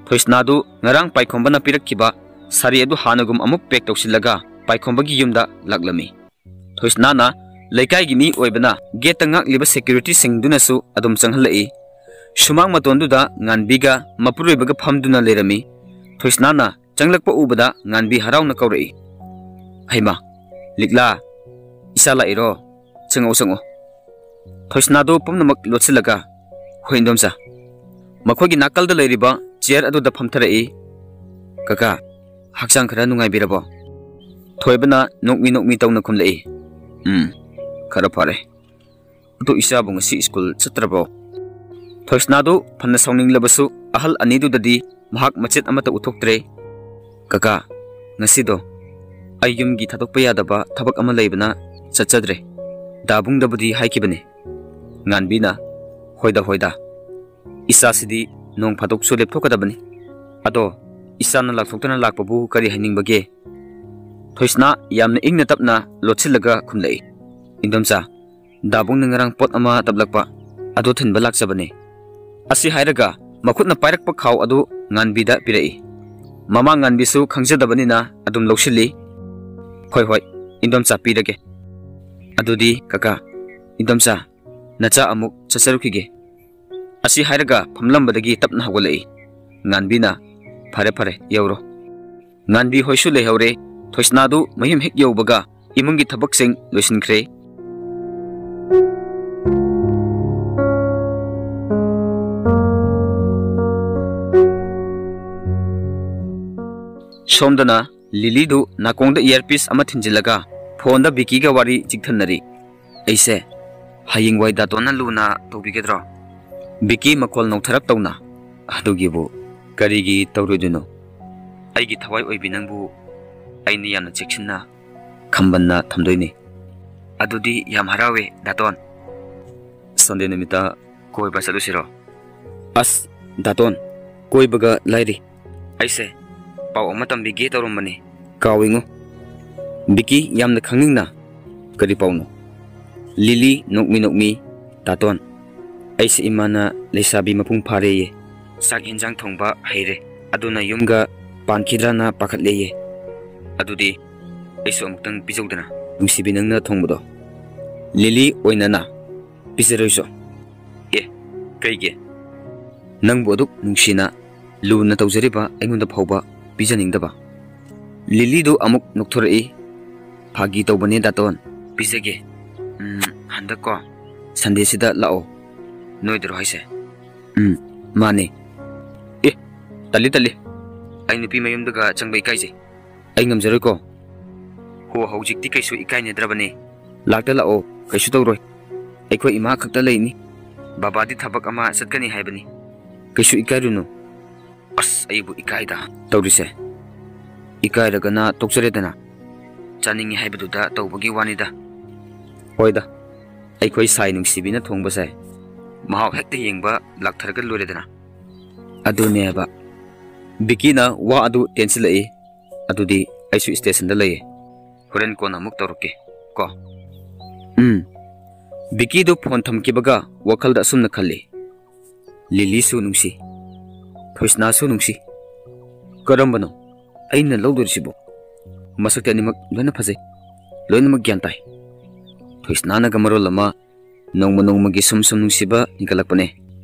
ꯊꯣꯏꯁꯅꯥꯗꯨ ꯉꯔꯥꯡ ꯄꯥꯏꯈꯣꯝꯕꯅ ꯄꯤꯔꯛꯈꯤꯕ ꯁꯥꯔꯤ ꯑꯗꯨ ꯍꯥꯟꯅꯒꯨꯝ ꯑꯃꯨꯛ ꯄꯦꯛ ꯇꯧꯁꯤꯜꯂꯒ ꯄꯥꯏꯈꯣꯝꯕꯒꯤ ꯌꯨꯝꯗ ꯂꯥꯛꯂꯝꯃꯤ꯫ ꯊꯣꯏꯁꯅꯥꯅ ꯂꯩꯀꯥꯏꯒꯤ ꯃꯤ ꯑꯣꯏꯕꯅ ꯒꯦꯠꯇ ꯉꯥꯛꯂꯤꯕ ꯁꯦꯀ꯭ꯌꯨꯔꯤꯇꯤꯁꯤꯡꯗꯨꯅꯁꯨ ꯑꯗꯨꯝ ꯆꯪꯍꯜꯂꯛꯏ꯫ ꯁꯨꯃꯥꯡ ꯃꯇꯣꯟꯗꯨꯗ ꯉꯥꯟꯕꯤꯒ ꯃꯄꯨꯔꯣꯏꯕꯒ ꯐꯝꯗꯨꯅ ꯂꯩꯔꯝꯃꯤ꯫ ꯊꯣꯏꯁꯅꯥꯅ ꯆꯪꯂꯛꯄ ꯎꯕꯗ ꯉꯥꯟꯕꯤ ꯍꯔꯥꯎꯅ ꯀꯧꯔꯛꯏ, "ꯍꯩꯃꯥ, ꯂꯤꯛꯂꯥ, ꯏꯆꯥ ꯂꯥꯛꯏꯔꯣ? ꯆꯪꯉꯛꯑꯣ, ꯆꯪꯉꯛꯑꯣ꯫" ꯊꯣꯏꯁꯅꯥꯗꯨ ꯄꯨꯝꯅꯃꯛ ꯂꯣꯠꯁꯤꯜꯂꯒ, "ꯍꯣꯏ, ꯏꯟꯗꯣꯝꯆꯥ꯫" ꯃꯈꯣꯏꯒꯤ ꯅꯥꯀꯜꯗ ꯂꯩꯔꯤꯕ ꯆꯤꯌꯔ ꯑꯗꯨꯗ ꯐꯝꯊꯔꯛꯏ꯫ "ꯀꯀꯥ, ꯍꯛꯆꯥꯡ ꯈꯔ ꯅꯨꯡꯉꯥꯏꯕꯤꯔꯕꯣ?" ꯊꯣꯏꯕꯅ ꯅꯣꯛꯃꯤ ꯅꯣꯛꯃꯤ ꯇꯧꯅ ꯈꯨꯝꯂꯛꯏ, "ꯎꯝ, ꯈꯔ ꯐꯔꯦ꯫ ꯑꯗꯨ ꯏꯆꯥꯕꯨ ꯉꯁꯤ ꯁ꯭ꯀꯨꯜ ꯆꯠꯇ꯭ꯔꯕꯣ?" ꯊꯣꯏꯁꯅꯥꯗꯨ ꯐꯅ ꯁꯥꯎꯅꯤꯡꯂꯕꯁꯨ ꯑꯍꯜ ꯑꯅꯤꯗꯨꯗꯗꯤ ꯃꯍꯥꯛ ꯃꯆꯦꯠ ꯑꯃꯠꯇ ꯎꯠꯊꯣꯛꯇ꯭ꯔꯦ꯫ "ꯀꯀꯥ, ꯉꯁꯤꯗꯣ ꯑꯩ ꯌꯨꯝꯒꯤ ꯊꯥꯗꯣꯛꯄ ꯌꯥꯗꯕ ꯊꯕꯛ ꯑꯃ ꯂꯩꯕꯅ ꯆꯠꯆꯗ꯭ꯔꯦ꯫ ꯗꯥꯕꯨꯡꯗꯕꯨꯗꯤ ꯍꯥꯏꯈꯤꯕꯅꯤ꯫" ꯉꯥꯟꯕꯤꯅ, "ꯍꯣꯏꯗ, ꯍꯣꯏꯗ, ꯏꯆꯥꯁꯤꯗꯤ ꯅꯣꯡ ꯐꯥꯗꯣꯛꯁꯨ ꯂꯦꯞꯊꯣꯛꯀꯗꯕꯅꯤ꯫ ꯑꯗꯣ ꯏꯆꯥꯅ ꯂꯥꯛꯊꯣꯛꯇꯅ ꯂꯥꯛꯄꯕꯨ ꯀꯔꯤ ꯍꯥꯏꯅꯤꯡꯕꯒꯦ?" ꯊꯣꯏꯁꯅꯥ ꯌꯥꯝꯅ ꯏꯪꯅ ꯇꯞꯅ ꯂꯣꯠꯁꯤꯜꯂꯒ ꯈꯨꯝꯂꯛꯏ, "ꯏꯟꯗꯣꯝꯆꯥ, ꯗꯥꯕꯨꯡꯅ ꯉꯔꯥꯡ ꯄꯣꯠ ꯑꯃ ꯇꯞꯂꯛꯄ, ꯑꯗꯨ ꯊꯤꯟꯕ ꯂꯥꯛꯆꯕꯅꯦ꯫" ꯑꯁꯤ ꯍꯥꯏꯔꯒ ꯃꯈꯨꯠꯅ ꯄꯥꯏꯔꯛꯄ ꯈꯥꯎ ꯑꯗꯨ ꯉꯥꯟꯕꯤꯗ ꯄꯤꯔꯛꯏ꯫ ꯃꯃꯥ ꯉꯥꯟꯕꯤꯁꯨ ꯈꯪꯖꯗꯕꯅꯤꯅ ꯑꯗꯨꯝ ꯂꯧꯁꯤꯜꯂꯤ꯫ "ꯍꯣꯏ, ꯍꯣꯏ, ꯏꯟꯗꯣꯝꯆꯥ, ꯄꯤꯔꯒꯦ꯫ ꯑꯗꯨꯗꯤ ꯀꯀꯥ, ꯏꯟꯗꯣꯝꯆꯥ, ꯅꯆꯥ ꯑꯃꯨꯛ ꯆꯠꯆꯔꯨꯈꯤꯒꯦ꯫" ꯑꯁꯤ ꯍꯥꯏꯔꯒ ꯐꯝꯂꯝꯕꯗꯒꯤ ꯇꯞꯅ ꯍꯧꯒꯠꯂꯛꯏ꯫ ꯉꯥꯟꯕꯤꯅ, "ꯐꯔꯦ, ꯐꯔꯦ, ꯌꯧꯔꯣ꯫" ꯉꯥꯟꯕꯤ ꯍꯣꯏꯁꯨ ꯂꯩꯍꯧꯔꯦ꯫ ꯊꯣꯏꯁꯅꯥꯗꯨ ꯃꯌꯨꯝ ꯍꯦꯛ ꯌꯧꯕꯒ ꯏꯃꯨꯡꯒꯤ ꯊꯕꯛꯁꯤꯡ ꯂꯣꯏꯁꯤꯟꯈ꯭ꯔꯦ꯫ ꯁꯣꯝꯗꯅ ꯂꯤꯂꯤꯗꯨ ꯅꯥꯀꯣꯡꯗ earpiece ꯑꯃ ꯊꯤꯟꯖꯤꯜꯂꯒ ꯐꯣꯟꯗ ꯕꯤꯀꯤꯒ ꯋꯥꯔꯤ ꯆꯤꯛꯊꯠꯅꯔꯤ꯫ ꯑꯩꯁꯦ, "ꯍꯌꯦꯡꯋꯥꯏ ꯗꯥꯇꯣꯟꯅ ꯂꯨꯅ ꯇꯧꯕꯤꯒꯗ꯭ꯔꯣ?" ꯕꯤꯀꯤ ꯃꯈꯣꯜ ꯅꯧꯊꯔꯞ ꯇꯧꯅ, "ꯑꯗꯨꯒꯤꯕꯨ ꯀꯔꯤꯒꯤ ꯇꯧꯔꯣꯏꯗꯣꯏꯅꯣ? ꯑꯩꯒꯤ ꯊꯋꯥꯏ ꯑꯣꯏꯕꯤ ꯅꯪꯕꯨ ꯑꯩꯅ ꯌꯥꯝꯅ ꯆꯦꯛꯁꯤꯟꯅ ꯈꯝꯕꯟꯅ ꯊꯝꯗꯣꯏꯅꯤ꯫ ꯑꯗꯨꯗꯤ ꯌꯥꯝ ꯍꯔꯥꯎꯋꯦ, ꯗꯥꯇꯣꯟ꯫ ꯁꯟꯗꯦ ꯅꯨꯃꯤꯠꯇ ꯀꯣꯏꯕ ꯆꯠꯂꯨꯁꯤꯔꯣ?" "ꯑꯁ, ꯗꯥꯇꯣꯟ, ꯀꯣꯏꯕꯒ ꯂꯥꯏꯔꯤ꯫ ꯑꯩꯁꯦ ꯄꯥꯎ ꯑꯃ ꯇꯝꯕꯤꯒꯦ ꯇꯧꯔꯝꯕꯅꯤ, ꯀꯥꯎꯏꯉꯣ꯫" ꯕꯤꯀꯤ ꯌꯥꯝꯅ ꯈꯪꯅꯤꯡꯅ, "ꯀꯔꯤ ꯄꯥꯎꯅꯣ?" ꯂꯤꯂꯤ ꯅꯣꯛꯃꯤ ꯅꯣꯛꯃꯤ, "ꯗꯥꯇꯣꯟ, ꯑꯩꯁꯦ ꯏꯃꯥꯅ ꯂꯩꯁꯥꯕꯤ ꯃꯄꯨꯡ ꯐꯥꯔꯦꯌꯦ꯫ ꯆꯥꯛ ꯌꯦꯟꯁꯥꯡ ꯊꯣꯡꯕ ꯍꯩꯔꯦ꯫ ꯑꯗꯨꯅ ꯌꯨꯝꯒ ꯄꯥꯟꯈꯤꯗ꯭ꯔꯥꯅ ꯄꯥꯈꯠꯂꯦꯌꯦ꯫ ꯑꯗꯨꯗꯤ ꯑꯩꯁꯨ ꯑꯃꯨꯛꯇꯪ ꯄꯤꯖꯧꯗꯅ, ꯅꯨꯡꯁꯤꯕꯤ ꯅꯪꯅ ꯊꯣꯡꯕꯗꯣ꯫" ꯂꯤꯂꯤ ꯑꯣꯏꯅꯅ, "ꯄꯤꯖꯔꯣꯏꯁꯨ꯫" "ꯑꯦ, ꯀꯩꯒꯤ? ꯅꯪꯕꯨ ꯑꯗꯨꯛ ꯅꯨꯡꯁꯤꯅ ꯂꯨꯅ ꯇꯧꯖꯔꯤꯕ ꯑꯩꯉꯣꯟꯗ ꯐꯥꯎꯕ ꯄꯤꯖꯅꯤꯡꯗꯕ?" ꯂꯤꯂꯤꯗꯨ ꯑꯃꯨꯛ ꯅꯣꯛꯊꯣꯔꯛꯏ꯫ "ꯐꯥꯒꯤ ꯇꯧꯕꯅꯦ ꯗꯥꯇꯣꯟ, ꯄꯤꯖꯒꯦ꯫ ꯎꯝ, ꯍꯟꯗꯛꯀꯣ, ꯁꯟꯗꯦꯁꯤꯗ ꯂꯥꯛꯑꯣ꯫" "ꯅꯣꯏꯗꯔꯣ ꯍꯥꯏꯁꯦ?" "ꯎꯝ, ꯃꯥꯅꯦ꯫" "ꯑꯦ, ꯇꯜꯂꯤ, ꯇꯜꯂꯤ꯫ ꯑꯩ ꯅꯨꯄꯤ ꯃꯌꯨꯝꯗꯒ ꯆꯪꯕ ꯏꯀꯥꯏꯖꯩ꯫ ꯑꯩ ꯉꯝꯖꯔꯣꯏꯀꯣ꯫" "ꯍꯣ, ꯍꯧꯖꯤꯛꯇꯤ ꯀꯩꯁꯨ ꯏꯀꯥꯏꯅꯗ꯭ꯔꯕꯅꯦ꯫ ꯂꯥꯛꯇ ꯂꯥꯛꯑꯣ, ꯀꯩꯁꯨ ꯇꯧꯔꯣꯏ꯫ ꯑꯩꯈꯣꯏ ꯏꯃꯥ ꯈꯛꯇ ꯂꯩꯅꯤ꯫ ꯕꯕꯥꯗꯤ ꯊꯕꯛ ꯑꯃ ꯆꯠꯀꯅꯤ ꯍꯥꯏꯕꯅꯤ꯫ ꯀꯩꯁꯨ ꯏꯀꯥꯏꯔꯨꯅꯨ꯫" "ꯑꯁ, ꯑꯩꯕꯨ ꯏꯀꯥꯏꯗ ꯇꯧꯔꯤꯁꯦ꯫ ꯏꯀꯥꯏꯔꯒꯅ ꯇꯣꯛꯆꯔꯦꯗꯅ꯫ ꯆꯥꯅꯤꯡꯉꯤ ꯍꯥꯏꯕꯗꯨꯗ ꯇꯧꯕꯒꯤ ꯋꯥꯅꯤꯗ꯫ ꯍꯣꯏꯗ, ꯑꯩꯈꯣꯏ ꯁꯥꯏ ꯅꯨꯡꯁꯤꯕꯤꯅ ꯊꯣꯡꯕꯁꯦ ꯃꯍꯥꯎ ꯍꯦꯛꯇ ꯌꯦꯡꯕ ꯂꯥꯛꯊꯔꯒ ꯂꯣꯏꯔꯦꯗꯅ꯫" ꯑꯗꯨꯅꯦꯕ꯫ ꯕꯤꯀꯤꯅ ꯋꯥ ꯑꯗꯨ ꯇꯦꯟꯁꯤꯜꯂꯛꯏ꯫ "ꯑꯗꯨꯗꯤ ꯑꯩꯁꯨ ꯁ꯭ꯇꯦꯁꯟꯗ ꯂꯩꯌꯦ꯫ ꯍꯣꯔꯦꯟ ꯀꯣꯟꯅ ꯑꯃꯨꯛ ꯇꯧꯔꯛꯀꯦ ꯀꯣ꯫" "ꯎꯝ꯫" ꯕꯤꯀꯤꯗꯨ ꯐꯣꯟ ꯊꯝꯈꯤꯕꯒ ꯋꯥꯈꯜꯗ ꯑꯁꯨꯝꯅ ꯈꯜꯂꯤ, "ꯂꯤꯂꯤꯁꯨ ꯅꯨꯡꯁꯤ, ꯊꯣꯏꯁꯅꯥꯁꯨ ꯅꯨꯡꯁꯤ꯫ ꯀꯔꯝꯕꯅꯣ ꯑꯩꯅ ꯂꯧꯗꯣꯔꯤꯁꯤꯕꯣ? ꯃꯁꯛꯇꯤ ꯑꯅꯤꯃꯛ ꯂꯣꯏꯅ ꯐꯖꯩ, ꯂꯣꯏꯅꯃꯛ ꯒ꯭ꯌꯥꯟ ꯇꯥꯏ꯫ ꯊꯣꯏꯁꯅꯥꯅꯒ ꯃꯔꯣꯜ ꯑꯃ ꯅꯣꯡꯃ ꯅꯣꯡꯃꯒꯤ ꯁꯨꯝ ꯁꯨꯝ ꯅꯨꯡꯁꯤꯕ ꯍꯦꯟꯒꯠꯂꯛꯄꯅꯦ꯫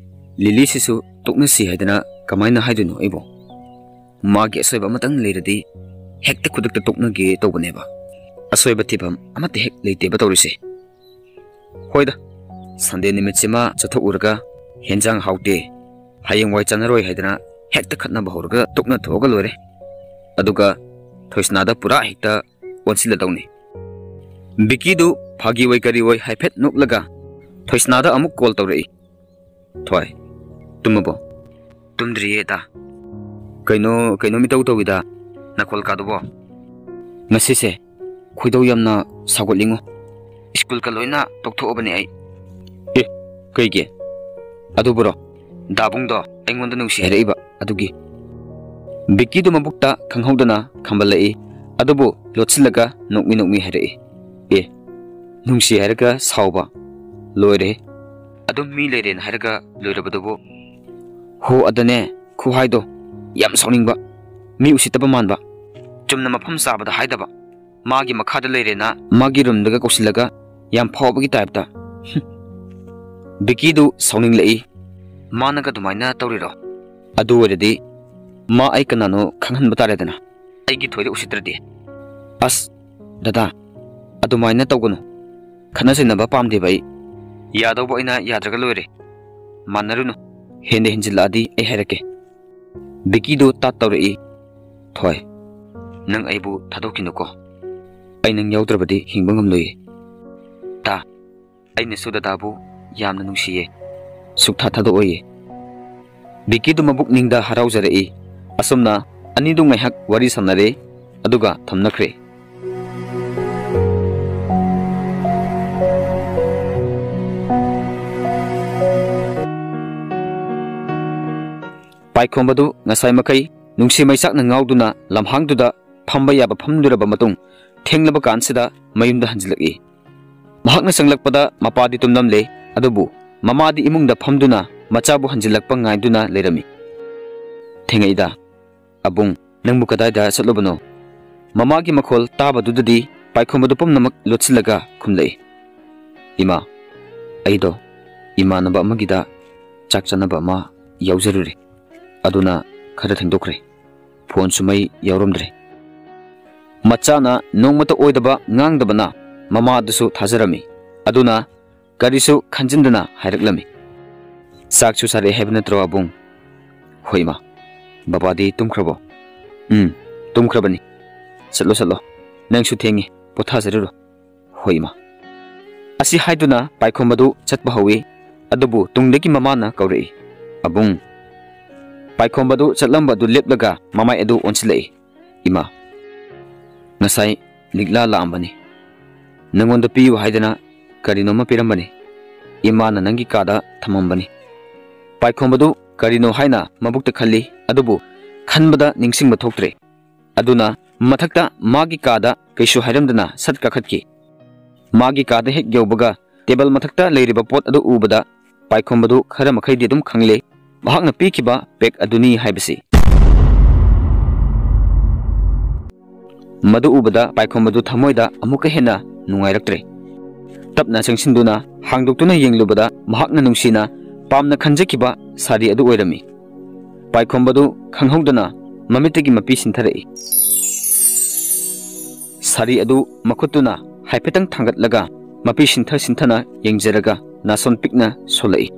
ꯂꯤꯂꯤꯁꯤꯁꯨ ꯇꯣꯛꯅꯁꯤ ꯍꯥꯏꯗꯅ ꯀꯃꯥꯏꯅ ꯍꯥꯏꯗꯣꯏꯅꯣ ꯑꯩꯕꯣ? ꯃꯥꯒꯤ ꯑꯁꯣꯏꯕ ꯑꯃꯇꯪ ꯂꯩꯔꯗꯤ ꯍꯦꯛꯇ ꯈꯨꯗꯛꯇ ꯇꯣꯛꯅꯒꯦ ꯇꯧꯕꯅꯦꯕ꯫ ꯑꯁꯣꯏꯕ ꯊꯤꯐꯝ ꯑꯃꯠꯇ ꯍꯦꯛ ꯂꯩꯇꯦꯕ ꯇꯧꯔꯤꯁꯦ꯫ ꯍꯣꯏꯗ, ꯁꯟꯗꯦ ꯅꯨꯃꯤꯠꯁꯤꯃ ꯆꯠꯊꯣꯛꯎꯔꯒ ꯍꯦꯟꯖꯥꯡ ꯍꯥꯎꯇꯦ, ꯍꯌꯦꯡꯋꯥꯏ ꯆꯥꯅꯔꯣꯏ ꯍꯥꯏꯗꯅ ꯍꯦꯛꯇ ꯈꯠꯅꯕ ꯍꯧꯔꯒ ꯇꯣꯛꯅ ꯊꯣꯛꯑꯒ ꯂꯣꯏꯔꯦ꯫ ꯑꯗꯨꯒ ꯊꯣꯏꯁꯅꯥꯗ ꯄꯨꯔꯥ ꯍꯦꯛꯇ ꯑꯣꯟꯁꯤꯜꯂꯗꯧꯅꯤ꯫ ꯕꯤꯀꯤꯗꯨ ꯐꯥꯒꯤ ꯑꯣꯏ ꯀꯔꯤ ꯑꯣꯏ ꯍꯥꯏꯐꯦꯠ ꯅꯣꯛꯂꯒ ꯊꯣꯏꯁꯅꯥꯗ ꯑꯃꯨꯛ ꯀꯣꯜ ꯇꯧꯔꯛꯏ꯫ "ꯊꯣꯏ, ꯇꯨꯝꯃꯕꯣ?" "ꯇꯨꯝꯗ꯭ꯔꯤꯌꯦ, ꯗꯥ꯫" "ꯀꯩꯅꯣ, ꯀꯩꯅꯣꯝ ꯏꯇꯧ ꯇꯧꯏꯗ, ꯅꯈꯣꯜ ꯀꯥꯗꯨꯕꯣ?" "ꯉꯁꯤꯁꯦ ꯈꯣꯏꯗꯧ ꯌꯥꯝꯅ ꯁꯥꯎꯒꯠꯂꯤꯉꯣ꯫ ꯁ꯭ꯀꯨꯜꯒ ꯂꯣꯏꯅ ꯇꯣꯛꯊꯣꯛꯑꯕꯅꯦ ꯑꯩ꯫" "ꯑꯦ, ꯀꯩꯒꯤ?" "ꯑꯗꯨꯕꯨꯔꯣ, ꯗꯥꯕꯨꯡꯗꯣ ꯑꯩꯉꯣꯟꯗ ꯅꯨꯡꯁꯤ ꯍꯥꯏꯔꯛꯏꯕ, ꯑꯗꯨꯒꯤ꯫" ꯕꯤꯛꯀꯤꯗꯨ ꯃꯕꯨꯛꯇ ꯈꯪꯍꯧꯗꯅ ꯈꯝꯕꯜꯂꯛꯏ, ꯑꯗꯨꯕꯨ ꯂꯣꯠꯁꯤꯜꯂꯒ ꯅꯣꯛꯃꯤ ꯅꯣꯛꯃꯤ ꯍꯥꯏꯔꯛꯏ, "ꯑꯦ, ꯅꯨꯡꯁꯤ ꯍꯥꯏꯔꯒ ꯁꯥꯎꯕ? ꯂꯣꯏꯔꯦ꯫ ꯑꯗꯨꯝ ꯃꯤ ꯂꯩꯔꯦꯅ ꯍꯥꯏꯔꯒ ꯂꯣꯏꯔꯕꯗꯨꯕꯨ?" "ꯍꯣ, ꯑꯗꯅꯦ, ꯈꯨꯍꯥꯏꯗꯣ ꯌꯥꯝ ꯁꯥꯎꯅꯤꯡꯕ, ꯃꯤ ꯎꯁꯤꯠꯇꯕ ꯃꯥꯟꯕ, ꯆꯨꯝꯅ ꯃꯐꯝ ꯆꯥꯕꯗ ꯍꯥꯏꯗꯕ, ꯃꯥꯒꯤ ꯃꯈꯥꯗ ꯂꯩꯔꯦꯅ ꯃꯥꯒꯤ ꯔꯨꯝꯗꯒ ꯀꯧꯁꯤꯜꯂꯒ ꯌꯥꯝ ꯐꯥꯎꯕꯒꯤ ꯇꯥꯏꯞꯇ꯫" ꯍꯨꯝ꯫ ꯕꯤꯛꯀꯤꯗꯨ ꯁꯥꯎꯅꯤꯡꯂꯛꯏ꯫ "ꯃꯥꯅꯒ ꯑꯗꯨꯃꯥꯏꯅ ꯇꯧꯔꯤꯔꯣ? ꯑꯗꯨ ꯑꯣꯏꯔꯗꯤ ꯃꯥ ꯑꯩ ꯀꯅꯥꯅꯣ ꯈꯪꯍꯟꯕ ꯇꯥꯔꯦꯗꯅ, ꯑꯩꯒꯤ ꯊꯣꯏꯗ ꯎꯁꯤꯠꯇ꯭ꯔꯗꯤ꯫" "ꯑꯁ, ꯗꯗꯥ, ꯑꯗꯨꯃꯥꯏꯅ ꯇꯧꯒꯅꯨ꯫ ꯈꯠꯅ ꯆꯩꯅꯕ ꯄꯥꯝꯗꯦꯕ ꯑꯩ꯫ ꯌꯥꯗꯧꯕ ꯑꯩꯅ ꯌꯥꯗ꯭ꯔꯒ ꯂꯣꯏꯔꯦ꯫ ꯃꯥꯟꯅꯔꯨꯅꯨ꯫ ꯍꯦꯟꯅ ꯍꯦꯟꯖꯤꯜꯂꯛꯑꯗꯤ ꯑꯩ ꯍꯥꯏꯔꯛꯀꯦ꯫" ꯕꯤꯛꯀꯤꯗꯨ ꯇꯥꯠ ꯇꯧꯔꯛꯏ꯫ "ꯊꯣꯏ, ꯅꯪ ꯑꯩꯕꯨ ꯊꯥꯗꯣꯛꯈꯤꯅꯨꯀꯣ꯫ ꯑꯩ ꯅꯪ ꯌꯥꯎꯗ꯭ꯔꯕꯗꯤ ꯍꯤꯡꯕ ꯉꯝꯂꯣꯏꯌꯦ꯫ ꯇꯥ, ꯑꯩꯅꯁꯨ ꯗꯗꯥꯕꯨ ꯌꯥꯝꯅ ꯅꯨꯡꯁꯤꯌꯦ꯫ ꯁꯨꯛꯊꯥ ꯊꯥꯗꯣꯛꯑꯣꯏꯌꯦ꯫" ꯕꯤꯛꯀꯤꯗꯨ ꯃꯕꯨꯛꯅꯤꯡꯗ ꯍꯔꯥꯎꯖꯔꯛꯏ꯫ ꯑꯁꯨꯝꯅ ꯑꯅꯤꯗꯨ ꯉꯥꯏꯍꯥꯛ ꯋꯥꯔꯤ ꯁꯥꯟꯅꯔꯦ, ꯑꯗꯨꯒ ꯊꯝꯅꯈ꯭ꯔꯦ꯫ ꯄꯥꯏꯈꯣꯝꯕꯗꯨ ꯉꯁꯥꯏ ꯃꯈꯩ ꯅꯨꯡꯁꯤ ꯃꯩꯆꯥꯛꯅ ꯉꯥꯎꯗꯨꯅ ꯂꯝꯍꯥꯡꯗꯨꯗ ꯐꯝꯕ ꯌꯥꯕ ꯐꯝꯂꯨꯔꯕ ꯃꯇꯨꯡ, ꯊꯦꯡꯂꯕ ꯀꯥꯟꯁꯤꯗ ꯃꯌꯨꯝꯗ ꯍꯟꯖꯤꯜꯂꯛꯏ꯫ ꯃꯍꯥꯛꯅ ꯆꯪꯂꯛꯄꯗ ꯃꯄꯥꯗꯤ ꯇꯨꯝꯂꯝꯂꯦ, ꯑꯗꯨꯕꯨ ꯃꯃꯥꯗꯤ ꯏꯃꯨꯡꯗ ꯐꯝꯗꯨꯅ ꯃꯆꯥꯕꯨ ꯍꯟꯖꯤꯜꯂꯛꯄ ꯉꯥꯏꯗꯨꯅ ꯂꯩꯔꯝꯃꯤ꯫ "ꯊꯦꯡꯉꯛꯏꯗ꯫ ꯑꯕꯨꯡ, ꯅꯪꯕꯨ ꯀꯗꯥꯏꯗ ꯆꯠꯂꯨꯕꯅꯣ?" ꯃꯃꯥꯒꯤ ꯃꯈꯣꯜ ꯇꯥꯕꯗꯨꯗꯗꯤ ꯄꯥꯏꯈꯣꯝꯕꯗꯨ ꯄꯨꯝꯅꯃꯛ ꯂꯣꯠꯁꯤꯜꯂꯒ ꯈꯨꯝꯂꯛꯏ, "ꯏꯃꯥ, ꯑꯩꯗꯣ ꯏꯃꯥꯟꯅꯕ ꯑꯃꯒꯤꯗ ꯆꯥꯛ ꯆꯥꯅꯕ ꯑꯃ ꯌꯥꯎꯖꯔꯨꯔꯦ꯫ ꯑꯗꯨꯅ ꯈꯔ ꯊꯦꯡꯗꯣꯛꯈ꯭ꯔꯦ꯫ ꯐꯣꯟꯁꯨ ꯃꯩ ꯌꯥꯎꯔꯝꯗ꯭ꯔꯦ꯫" ꯃꯆꯥꯅ ꯅꯣꯡꯃꯇ ꯑꯣꯏꯗꯕ ꯉꯥꯡꯗꯕꯅ ꯃꯃꯥꯗꯨꯁꯨ ꯊꯥꯖꯔꯝꯃꯤ꯫ ꯑꯗꯨꯅ ꯀꯔꯤꯁꯨ ꯈꯟꯖꯤꯟꯗꯅ ꯍꯥꯏꯔꯛꯂꯝꯃꯤ, "ꯆꯥꯛꯁꯨ ꯆꯥꯔꯛꯑꯦ ꯍꯥꯏꯕ ꯅꯠꯇ꯭ꯔꯣ, ꯑꯕꯨꯡ?" "ꯍꯣꯏ, ꯏꯃꯥ꯫ ꯕꯕꯥꯗꯤ ꯇꯨꯝꯈ꯭ꯔꯕꯣ?" "ꯎꯝ, ꯇꯨꯝꯈ꯭ꯔꯕꯅꯤ꯫ ꯆꯠꯂꯣ, ꯆꯠꯂꯣ꯫ ꯅꯪꯁꯨ ꯊꯦꯡꯉꯤ꯫ ꯄꯣꯊꯥꯖꯔꯨꯔꯣ꯫ "ꯍꯣꯏ, ꯏꯃꯥ꯫" ꯑꯁꯤ ꯍꯥꯏꯗꯨꯅ ꯄꯥꯏꯈꯣꯝꯕꯗꯨ ꯆꯠꯄ ꯍꯧꯏ꯫ ꯑꯗꯨꯕꯨ ꯇꯨꯡꯗꯒꯤ ꯃꯃꯥꯅ ꯀꯧꯔꯛꯏ, "ꯑꯕꯨꯡ꯫" ꯄꯥꯏꯈꯣꯝꯕꯗꯨ ꯆꯠꯂꯝꯕꯗꯨ ꯂꯦꯞꯂꯒ ꯃꯃꯥꯏ ꯑꯗꯨ ꯑꯣꯟꯁꯤꯜꯂꯛꯏ꯫ "ꯏꯃꯥ, ꯉꯁꯥꯏ ꯂꯤꯛꯂꯥ ꯂꯥꯛꯑꯝꯕꯅꯤ꯫ ꯅꯪꯉꯣꯟꯗ ꯄꯤꯌꯨ ꯍꯥꯏꯗꯅ ꯀꯔꯤꯅꯣꯃ ꯄꯤꯔꯝꯕꯅꯤ꯫ ꯏꯃꯥꯅ ꯅꯪꯒꯤ ꯀꯥꯗ ꯊꯝꯃꯝꯕꯅꯤ꯫" ꯄꯥꯏꯈꯣꯝꯕꯗꯨ ꯀꯔꯤꯅꯣ ꯍꯥꯏꯅ ꯃꯕꯨꯛꯇ ꯈꯜꯂꯤ, ꯑꯗꯨꯕꯨ ꯈꯟꯕꯗ ꯅꯤꯡꯁꯤꯡꯕ ꯊꯣꯛꯇ꯭ꯔꯦ꯫ ꯑꯗꯨꯅ ꯃꯊꯛꯇ ꯃꯥꯒꯤ ꯀꯥꯗ ꯀꯩꯁꯨ ꯍꯥꯏꯔꯝꯗꯅ ꯁꯠ ꯀꯥꯈꯠꯈꯤ꯫ ꯃꯥꯒꯤ ꯀꯥꯗ ꯍꯦꯛ ꯌꯧꯕꯒ ꯇꯦꯕꯜ ꯃꯊꯛꯇ ꯂꯩꯔꯤꯕ ꯄꯣꯠ ꯑꯗꯨ ꯎꯕꯗ ꯄꯥꯏꯈꯣꯝꯕꯗꯨ ꯈꯔ ꯃꯈꯩꯗꯤ ꯑꯗꯨꯝ ꯈꯪꯂꯦ, ꯃꯍꯥꯛꯅ ꯄꯤꯈꯤꯕ ꯄꯦꯛ ꯑꯗꯨꯅꯤ ꯍꯥꯏꯕꯁꯤ꯫ ꯃꯗꯨ ꯎꯕꯗ ꯄꯥꯏꯈꯣꯝꯕꯗꯨ ꯊꯃꯣꯏꯗ ꯑꯃꯨꯛꯀ ꯍꯦꯟꯅ ꯅꯨꯡꯉꯥꯏꯔꯛꯇ꯭ꯔꯦ꯫ ꯇꯞꯅ ꯆꯪꯁꯤꯟꯗꯨꯅ ꯍꯥꯡꯗꯣꯛꯇꯨꯅ ꯌꯦꯡꯂꯨꯕꯗ ꯃꯍꯥꯛꯅ ꯅꯨꯡꯁꯤꯅ ꯄꯥꯝꯅ ꯈꯟꯖꯈꯤꯕ ꯁꯥꯔꯤ ꯑꯗꯨ ꯑꯣꯏꯔꯝꯃꯤ꯫ ꯄꯥꯏꯈꯣꯝꯕꯗꯨ ꯈꯪꯍꯧꯗꯅ ꯃꯃꯤꯠꯇꯒꯤ ꯃꯄꯤ ꯁꯤꯟꯊꯔꯛꯏ꯫ ꯁꯥꯔꯤ ꯑꯗꯨ ꯃꯈꯨꯠꯇꯨꯅ ꯍꯥꯏꯐꯦꯠꯇꯪ ꯊꯥꯡꯒꯠꯂꯒ ꯃꯄꯤ ꯁꯤꯟꯊ ꯁꯤꯟꯊꯅ ꯌꯦꯡꯖꯔꯒ ꯅꯥꯁꯣꯟ ꯄꯤꯛꯅ ꯁꯣꯜꯂꯛꯏ꯫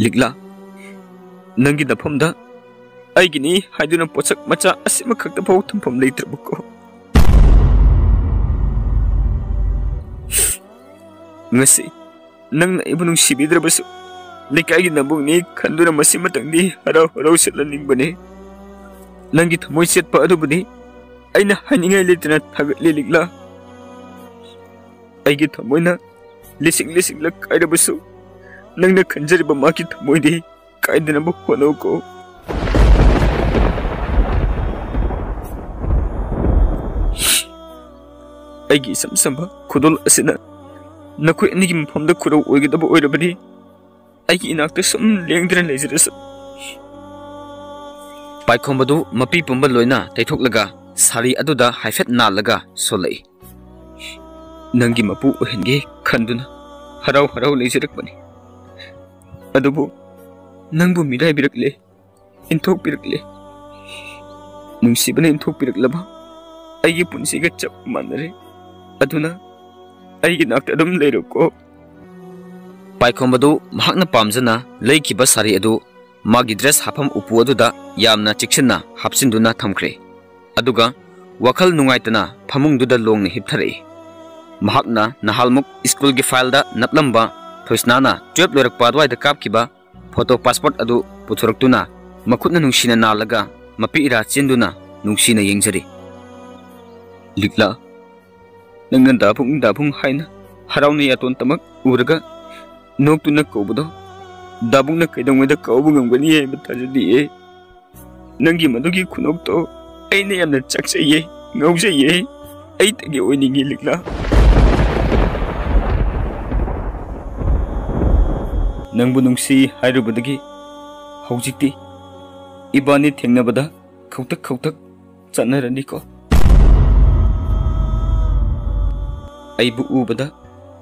"ꯂꯤꯛꯂꯥ, ꯅꯪꯒꯤ ꯅꯐꯝꯗ ꯑꯩꯒꯤꯅꯤ ꯍꯥꯏꯗꯨꯅ ꯄꯣꯠꯁꯛ ꯃꯆꯥ ꯑꯁꯤꯃꯈꯛꯇ ꯐꯥꯎ ꯊꯝꯐꯝ ꯂꯩꯇ꯭ꯔꯕꯀꯣ? ꯉꯁꯤ ꯅꯪꯅ ꯑꯩꯕꯨ ꯅꯨꯡꯁꯤꯕꯤꯗ꯭ꯔꯕꯁꯨ, ꯂꯩꯀꯥꯏꯒꯤ ꯅꯕꯨꯡꯅꯤ ꯈꯟꯗꯨꯅ ꯃꯁꯤꯃꯇꯪꯗꯤ ꯍꯔꯥꯎ ꯍꯔꯥꯎ ꯆꯠꯍꯟꯅꯤꯡꯕꯅꯤ꯫ ꯅꯪꯒꯤ ꯊꯃꯣꯏ ꯆꯦꯠꯄ ꯑꯗꯨꯕꯨꯗꯤ ꯑꯩꯅ ꯍꯥꯏꯅꯤꯡꯉꯥꯏ ꯂꯩꯇꯅ ꯊꯥꯒꯠꯂꯤ, ꯂꯤꯛꯂꯥ꯫ ꯑꯩꯒꯤ ꯊꯃꯣꯏꯅ ꯂꯤꯁꯤꯡ ꯂꯤꯁꯤꯡꯂꯛ ꯀꯥꯏꯔꯕꯁꯨ, ꯅꯪꯅ ꯈꯟꯖꯔꯤꯕ ꯃꯥꯒꯤ ꯊꯃꯣꯏꯗꯤ ꯀꯥꯏꯗꯅꯕ ꯍꯣꯠꯅꯧꯀꯣ꯫ ꯑꯩꯒꯤ ꯏꯆꯝ ꯆꯝꯕ ꯈꯨꯗꯣꯜ ꯑꯁꯤꯅ ꯅꯈꯣꯏ ꯑꯅꯤꯒꯤ ꯃꯐꯝꯗ ꯈꯨꯔꯧ ꯑꯣꯏꯒꯗꯕ ꯑꯣꯏꯔꯕꯗꯤ, ꯑꯩꯒꯤ ꯏꯅꯥꯛꯇ ꯁꯨꯝ ꯂꯦꯡꯗꯅ ꯂꯩꯖꯔꯁꯨ꯫" ꯄꯥꯏꯈꯣꯝꯕꯗꯨ ꯃꯄꯤ ꯄꯨꯝꯕ ꯂꯣꯏꯅ ꯇꯩꯊꯣꯛꯂꯒ ꯁꯥꯔꯤ ꯑꯗꯨꯗ ꯍꯥꯏꯐꯦꯠ ꯅꯥꯜꯂꯒ ꯁꯣꯜꯂꯛꯏ꯫ "ꯅꯪꯒꯤ ꯃꯄꯨ ꯑꯣꯏꯍꯟꯒꯦ ꯈꯟꯗꯨꯅ ꯍꯔꯥꯎ ꯍꯔꯥꯎ ꯂꯩꯖꯔꯛꯄꯅꯤ꯫ ꯑꯗꯨꯕꯨ ꯅꯪꯕꯨ ꯃꯤꯔꯥꯏꯕꯤꯔꯛꯂꯦ, ꯏꯟꯊꯣꯛꯄꯤꯔꯛꯂꯦ꯫ ꯅꯨꯡꯁꯤꯕꯅ ꯏꯟꯊꯣꯛꯄꯤꯔꯛꯂꯕ ꯑꯩꯒꯤ ꯄꯨꯟꯁꯤꯒ ꯆꯞ ꯃꯥꯟꯅꯔꯦ꯫ ꯑꯗꯨꯅ ꯑꯩꯒꯤ ꯅꯥꯛꯇ ꯑꯗꯨꯝ ꯂꯩꯔꯣꯀꯣ꯫" ꯄꯥꯏꯈꯣꯝꯕꯗꯨ ꯃꯍꯥꯛꯅ ꯄꯥꯝꯖꯅ ꯂꯩꯈꯤꯕ ꯁꯥꯔꯤ ꯑꯗꯨ ꯃꯥꯒꯤ ꯗ꯭ꯔꯦꯁ ꯍꯥꯞꯐꯝ ꯎꯄꯨ ꯑꯗꯨꯗ ꯌꯥꯝꯅ ꯆꯦꯛꯁꯤꯟꯅ ꯍꯥꯞꯆꯤꯟꯗꯨꯅ ꯊꯝꯈ꯭ꯔꯦ꯫ ꯑꯗꯨꯒ ꯋꯥꯈꯜ ꯅꯨꯡꯉꯥꯏꯇꯅ ꯐꯃꯨꯡꯗꯨꯗ ꯂꯣꯡꯅ ꯍꯤꯞꯊꯔꯛꯏ꯫ ꯃꯍꯥꯛꯅ ꯅꯍꯥꯜꯃꯨꯛ ꯁ꯭ꯀꯨꯜꯒꯤ ꯐꯥꯏꯜꯗ ꯅꯞꯂꯝꯕ ꯊꯣꯏꯁꯅꯥꯅ ꯇꯨꯌꯦꯜꯞ ꯂꯣꯏꯔꯛꯄ ꯑꯗꯨꯋꯥꯏꯗ ꯀꯥꯞꯈꯤꯕ ꯐꯣꯇꯣ ꯄꯥꯁꯄꯣꯔꯠ ꯑꯗꯨ ꯄꯨꯊꯣꯔꯛꯇꯨꯅ ꯃꯈꯨꯠꯅ ꯅꯨꯡꯁꯤꯅ ꯅꯥꯜꯂꯒ ꯃꯄꯤ ꯏꯔꯥ ꯆꯦꯟꯗꯨꯅ ꯅꯨꯡꯁꯤꯅ ꯌꯦꯡꯖꯔꯤ꯫ "ꯂꯤꯛꯂꯥ, ꯅꯪꯅ ꯗꯥꯕꯨꯡ ꯗꯥꯕꯨꯡ ꯍꯥꯏꯅ ꯍꯔꯥꯎꯅ ꯌꯥꯇꯣꯟ ꯇꯃꯛ ꯎꯔꯒ ꯅꯣꯛꯇꯨꯅ ꯀꯧꯕꯗꯣ ꯗꯥꯕꯨꯡꯅ ꯀꯩꯗꯧꯉꯩꯗ ꯀꯥꯎꯕ ꯉꯝꯒꯅꯤ ꯍꯥꯏꯕ ꯊꯥꯖꯗꯤꯌꯦ꯫ ꯅꯪꯒꯤ ꯃꯗꯨꯒꯤ ꯈꯨꯅꯣꯛꯇꯣ ꯑꯩꯅ ꯌꯥꯝꯅ ꯆꯥꯛꯆꯩꯌꯦ, ꯉꯥꯎꯖꯩꯌꯦ꯫ ꯑꯩꯇꯒꯤ ꯑꯣꯏꯅꯤꯡꯉꯤ, ꯂꯤꯛꯂꯥ꯫ ꯅꯪꯕꯨ ꯅꯨꯡꯁꯤ ꯍꯥꯏꯔꯨꯕꯗꯒꯤ ꯍꯧꯖꯤꯛꯇꯤ ꯏꯕꯥꯅꯤ ꯊꯦꯡꯅꯕꯗ ꯈꯧꯇꯛ ꯈꯧꯇꯛ ꯆꯠꯅꯔꯅꯤꯀꯣ꯫ ꯑꯩꯕꯨ ꯎꯕꯗ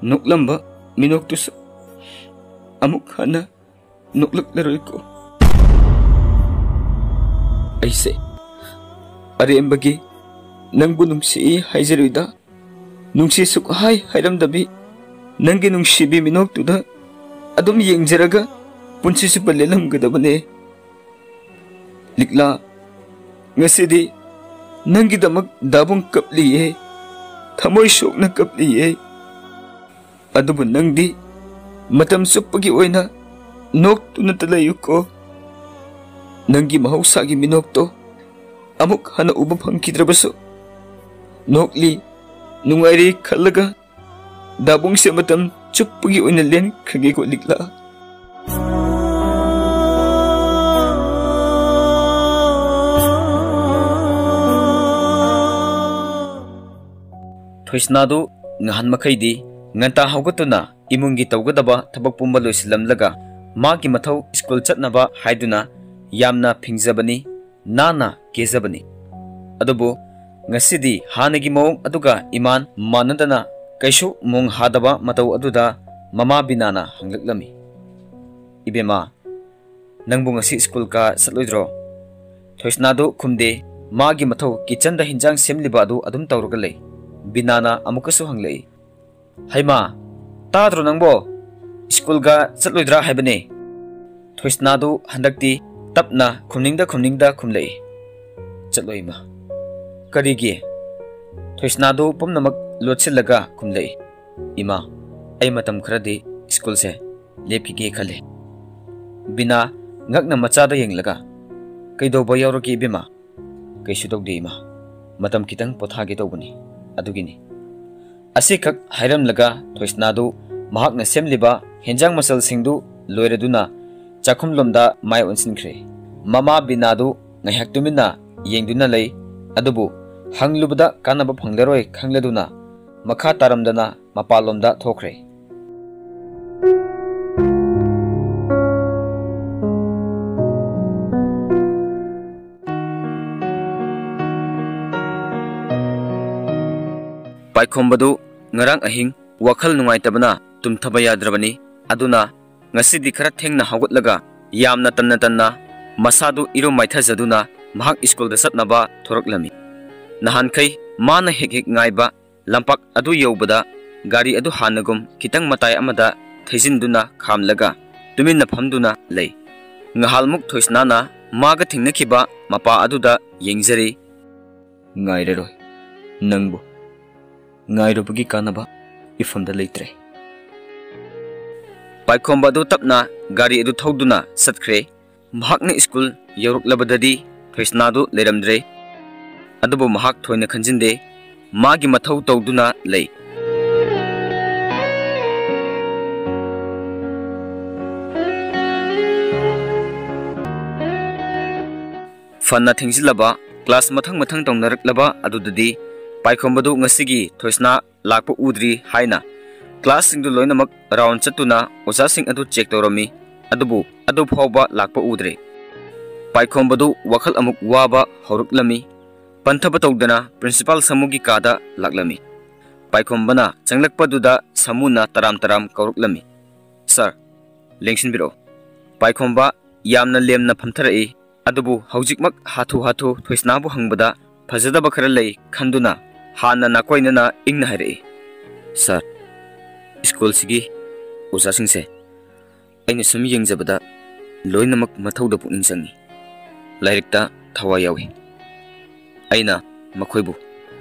ꯅꯣꯛꯂꯝꯕ ꯃꯤꯅꯣꯛꯇꯨꯁꯨ ꯑꯃꯨꯛ ꯍꯟꯅ ꯅꯣꯛꯂꯛꯂꯔꯣꯏꯀꯣ꯫ ꯑꯩꯁꯦ ꯑꯔꯦꯝꯕꯒꯤ ꯅꯪꯕꯨ ꯅꯨꯡꯁꯤ ꯍꯥꯏꯖꯔꯨꯏꯗ, ꯅꯨꯡꯁꯤ ꯁꯨꯛꯍꯥꯏ ꯍꯥꯏꯔꯝꯗꯕꯤ ꯅꯪꯒꯤ ꯅꯨꯡꯁꯤꯕꯤ ꯃꯤꯅꯣꯛꯇꯨꯗ ꯑꯗꯨꯝ ꯌꯦꯡꯖꯔꯒ ꯄꯨꯟꯁꯤ ꯆꯨꯞꯄ ꯂꯦꯜꯂꯝꯒꯗꯕꯅꯦ꯫ ꯂꯤꯛꯂꯥ, ꯉꯁꯤꯗꯤ ꯅꯪꯒꯤꯗꯃꯛ ꯗꯥꯕꯨꯡ ꯀꯞꯂꯤꯌꯦ, ꯊꯃꯣꯏ ꯁꯣꯛꯅ ꯀꯞꯂꯤꯌꯦ꯫ ꯑꯗꯨꯕꯨ ꯅꯪꯗꯤ ꯃꯇꯝ ꯆꯨꯞꯄꯒꯤ ꯑꯣꯏꯅ ꯅꯣꯛꯇꯨꯅꯇ ꯂꯩꯌꯨꯀꯣ꯫ ꯅꯪꯒꯤ ꯃꯍꯧꯁꯥꯒꯤ ꯃꯤꯅꯣꯛꯇꯣ ꯑꯃꯨꯛ ꯍꯟꯅ ꯎꯕ ꯐꯪꯈꯤꯗ꯭ꯔꯕꯁꯨ, ꯅꯣꯛꯂꯤ, ꯅꯨꯡꯉꯥꯏꯔꯤ ꯈꯜꯂꯒ ꯗꯥꯕꯨꯡꯁꯦ ꯃꯇꯝ ꯆꯨꯞꯄꯒꯤ ꯑꯣꯏꯅ ꯂꯦꯟꯈ꯭ꯔꯒꯦꯀꯣ, ꯂꯤꯛꯂꯥ꯫ ꯊꯣꯏꯁꯅꯥꯗꯨ ꯉꯍꯥꯟ ꯃꯈꯩꯗꯤ ꯉꯟꯇꯥ ꯍꯧꯒꯠꯇꯨꯅ ꯏꯃꯨꯡꯒꯤ ꯇꯧꯒꯗꯕ ꯊꯕꯛ ꯄꯨꯝꯕ ꯂꯣꯏꯁꯤꯜꯂꯝꯂꯒ ꯃꯥꯒꯤ ꯃꯊꯧ ꯁ꯭ꯀꯨꯜ ꯆꯠꯅꯕ ꯍꯥꯏꯗꯨꯅ ꯌꯥꯝꯅ ꯐꯤꯡꯖꯕꯅꯤ, ꯅꯥꯟꯅ ꯀꯦꯖꯕꯅꯤ꯫ ꯑꯗꯨꯕꯨ ꯉꯁꯤꯗꯤ ꯍꯥꯟꯅꯒꯤ ꯃꯑꯣꯡ ꯑꯗꯨꯒ ꯏꯃꯥꯟ ꯃꯥꯟꯅꯗꯅ ꯀꯩꯁꯨ ꯃꯣꯡ ꯍꯥꯗꯕ ꯃꯇꯧ ꯑꯗꯨꯗ ꯃꯃꯥ ꯕꯤꯅꯥꯅ ꯍꯪꯂꯛꯂꯝꯃꯤ, "ꯏꯕꯦꯝꯃ, ꯅꯪꯕꯨ ꯉꯁꯤ ꯁ꯭ꯀꯨꯜ ꯀꯥ ꯆꯠꯂꯣꯏꯗ꯭ꯔꯣ?" ꯊꯣꯏꯁꯅꯥꯗꯨ ꯈꯨꯝꯗꯦ꯫ ꯃꯥꯒꯤ ꯃꯊꯧ ꯀꯤꯠꯆꯟꯗ ꯍꯤꯟꯖꯥꯡ ꯁꯦꯝꯂꯤꯕ ꯑꯗꯨ ꯑꯗꯨꯝ ꯇꯧꯔꯒ ꯂꯩ꯫ ꯕꯤꯅꯥꯅ ꯑꯃꯨꯛꯀꯁꯨ ꯍꯪꯂꯛꯏ, "ꯍꯩꯃꯥ, ꯇꯥꯗ꯭ꯔꯣ ꯅꯪꯕꯣ? ꯁ꯭ꯀꯨꯜꯒ ꯆꯠꯂꯣꯏꯗ꯭ꯔꯥ ꯍꯥꯏꯕꯅꯦ?" ꯊꯣꯏꯁꯅꯥꯗꯨ ꯍꯟꯗꯛꯇꯤ ꯇꯞꯅ ꯈꯨꯝꯅꯤꯡꯗ ꯈꯨꯝꯅꯤꯡꯗ ꯈꯨꯝꯂꯛꯏ, "ꯆꯠꯂꯣꯏ ꯏꯃꯥ, "ꯀꯔꯤꯒꯤ?" ꯊꯣꯏꯁꯅꯥꯗꯨ ꯄꯨꯝꯅꯃꯛ ꯂꯣꯠꯁꯤꯜꯂꯒ ꯈꯨꯝꯂꯛꯏ꯫ "ꯏꯃꯥ, ꯑꯩ ꯃꯇꯝ ꯈꯔꯗꯤ ꯁ꯭ꯀꯨꯜꯁꯦ ꯂꯦꯞꯈꯤꯒꯦ ꯈꯜꯂꯤ꯫" ꯕꯤꯅꯥ ꯉꯛꯅ ꯃꯆꯥꯗ ꯌꯦꯡꯂꯒ, "ꯀꯩꯗꯧꯕ ꯌꯥꯎꯔꯒꯦ ꯏꯕꯦꯝꯃ?" "ꯀꯩꯁꯨ ꯇꯧꯗꯦ ꯏꯃꯥ, ꯃꯇꯝ ꯈꯤꯇꯪ ꯄꯣꯊꯥꯒꯦ ꯇꯧꯕꯅꯤ, ꯑꯗꯨꯒꯤꯅꯤ꯫" ꯑꯁꯤꯈꯛ ꯍꯥꯏꯔꯝꯂꯒ ꯊꯣꯏꯁꯅꯥꯗꯨ ꯃꯍꯥꯛꯅ ꯁꯦꯝꯂꯤꯕ ꯍꯦꯟꯖꯥꯡ ꯃꯆꯜꯁꯤꯡꯗꯨ ꯂꯣꯏꯔꯗꯨꯅ ꯆꯥꯛꯈꯨꯝꯂꯣꯝꯗ ꯃꯥꯏ ꯑꯣꯟꯁꯤꯟꯈ꯭ꯔꯦ꯫ ꯃꯃꯥ ꯕꯤꯅꯥꯗꯨ ꯉꯥꯏꯍꯥꯛ ꯇꯨꯃꯤꯟꯅ ꯌꯦꯡꯗꯨꯅ ꯂꯩ, ꯑꯗꯨꯕꯨ ꯍꯪꯂꯨꯕꯗ ꯀꯥꯟꯅꯕ ꯐꯪꯂꯔꯣꯏ ꯈꯪꯂꯗꯨꯅ ꯃꯈꯥ ꯇꯥꯔꯝꯗꯅ ꯃꯄꯥꯟꯂꯣꯝꯗ ꯊꯣꯛꯈ꯭ꯔꯦ꯫ ꯄꯥꯏꯈꯣꯝꯕꯗꯨ ꯉꯔꯥꯡ ꯑꯍꯤꯡ ꯋꯥꯈꯜ ꯅꯨꯡꯉꯥꯏꯇꯕꯅ ꯇꯨꯝꯊꯕ ꯌꯥꯗ꯭ꯔꯕꯅꯤ꯫ ꯑꯗꯨꯅ ꯉꯁꯤꯗꯤ ꯈꯔ ꯊꯦꯡꯅ ꯍꯧꯒꯠꯂꯒ ꯌꯥꯝꯅ ꯇꯟꯅ ꯇꯟꯅ ꯃꯁꯥꯗꯨ ꯏꯔꯨ ꯃꯥꯏꯊꯖꯗꯨꯅ ꯃꯍꯥꯛ ꯁ꯭ꯀꯨꯜꯗ ꯆꯠꯅꯕ ꯊꯣꯔꯛꯂꯝꯃꯤ꯫ ꯅꯍꯥꯟꯈꯩ ꯃꯥꯅ ꯍꯦꯛ ꯍꯦꯛ ꯉꯥꯏꯕ ꯂꯝꯄꯥꯛ ꯑꯗꯨ ꯌꯧꯕꯗ ꯒꯥꯔꯤ ꯑꯗꯨ ꯍꯥꯟꯅꯒꯨꯝ ꯈꯤꯇꯪ ꯃꯇꯥꯏ ꯑꯃꯗ ꯊꯩꯖꯤꯟꯗꯨꯅ ꯈꯥꯝꯂꯒ ꯇꯨꯃꯤꯟꯅ ꯐꯝꯗꯨꯅ ꯂꯩ꯫ ꯉꯍꯥꯜꯃꯨꯛ ꯊꯣꯏꯁꯅꯥꯅ ꯃꯥꯒ ꯊꯦꯡꯅꯈꯤꯕ ꯃꯄꯥ ꯑꯗꯨꯗ ꯌꯦꯡꯖꯔꯤ꯫ "ꯉꯥꯏꯔꯔꯣꯏ꯫ ꯅꯪꯕꯨ ꯉꯥꯏꯔꯨꯕꯒꯤ ꯀꯥꯟꯅꯕ ꯏꯐꯝꯗ ꯂꯩꯇ꯭ꯔꯦ꯫" ꯄꯥꯏꯈꯣꯝꯕ ꯑꯗꯨ ꯇꯞꯅ ꯒꯥꯔꯤ ꯑꯗꯨ ꯊꯧꯗꯨꯅ ꯆꯠꯈ꯭ꯔꯦ꯫ ꯃꯍꯥꯛꯅ ꯁ꯭ꯀꯨꯜ ꯌꯧꯔꯛꯂꯕꯗꯗꯤ ꯊꯣꯏꯁꯅꯥꯗꯨ ꯂꯩꯔꯝꯗ꯭ꯔꯦ꯫ ꯑꯗꯨꯕꯨ ꯃꯍꯥꯛ ꯊꯣꯏꯅ ꯈꯟꯖꯤꯟꯗꯦ꯫ ꯃꯥꯒꯤ ꯃꯊꯧ ꯇꯧꯗꯨꯅ ꯂꯩ꯫ ꯐꯅ ꯊꯦꯡꯖꯤꯜꯂꯕ, ꯀ꯭ꯂꯥꯁ ꯃꯊꯪ ꯃꯊꯪ ꯇꯧꯅꯔꯛꯂꯕ ꯑꯗꯨꯗꯗꯤ ꯄꯥꯏꯈꯣꯝꯕꯗꯨ ꯉꯁꯤꯒꯤ ꯊꯣꯏꯁꯅꯥ ꯂꯥꯛꯄ ꯎꯗ꯭ꯔꯤ ꯍꯥꯏꯅ ꯀ꯭ꯂꯥꯁꯁꯤꯡꯗꯨ ꯂꯣꯏꯅꯃꯛ ꯔꯥꯎꯟ ꯆꯠꯇꯨꯅ ꯑꯣꯖꯥꯁꯤꯡ ꯑꯗꯨ ꯆꯦꯛ ꯇꯧꯔꯝꯃꯤ꯫ ꯑꯗꯨꯕꯨ ꯑꯗꯨ ꯐꯥꯎꯕ ꯂꯥꯛꯄ ꯎꯗ꯭ꯔꯦ꯫ ꯄꯥꯏꯈꯣꯝꯕꯗꯨ ꯋꯥꯈꯜ ꯑꯃꯨꯛ ꯋꯥꯕ ꯍꯧꯔꯛꯂꯝꯃꯤ꯫ ꯄꯟꯊꯕ ꯇꯧꯗꯅ ꯄ꯭ꯔꯤꯟꯁꯤꯄꯥꯜ ꯁꯥꯃꯨꯒꯤ ꯀꯥꯗ ꯂꯥꯛꯂꯝꯃꯤ꯫ ꯄꯥꯏꯈꯣꯝꯕꯅ ꯆꯪꯂꯛꯄꯗꯨꯗ ꯁꯥꯃꯨꯅ ꯇꯔꯥꯝ ꯇꯔꯥꯝ ꯀꯧꯔꯛꯂꯝꯃꯤ, "ꯁꯥꯔ, ꯂꯦꯡꯁꯤꯟꯕꯤꯔꯛꯎ꯫" ꯄꯥꯏꯈꯣꯝꯕ ꯌꯥꯝꯅ ꯂꯦꯝꯅ ꯐꯝꯊꯔꯛꯏ꯫ ꯑꯗꯨꯕꯨ ꯍꯧꯖꯤꯛꯃꯛ ꯍꯥꯊꯨ ꯍꯥꯊꯨ ꯊꯣꯏꯁꯅꯥꯕꯨ ꯍꯪꯕꯗ ꯐꯖꯗꯕ ꯈꯔ ꯂꯩ ꯈꯟꯗꯨꯅ ꯍꯥꯟꯅ ꯅꯥꯀꯣꯏꯅꯅ ꯏꯪꯅ ꯍꯥꯏꯔꯛꯏ, "ꯁꯥꯔ, ꯁ꯭ꯀꯨꯜꯁꯤꯒꯤ ꯑꯣꯖꯥꯁꯤꯡꯁꯦ ꯑꯩꯅ ꯁꯨꯝ ꯌꯦꯡꯖꯕꯗ ꯂꯣꯏꯅꯃꯛ ꯃꯊꯧꯗ ꯄꯨꯛꯅꯤꯡ ꯆꯪꯏ, ꯂꯥꯏꯔꯤꯛꯇ ꯊꯋꯥꯏ ꯌꯥꯎꯏ꯫ ꯑꯩꯅ ꯃꯈꯣꯏꯕꯨ꯫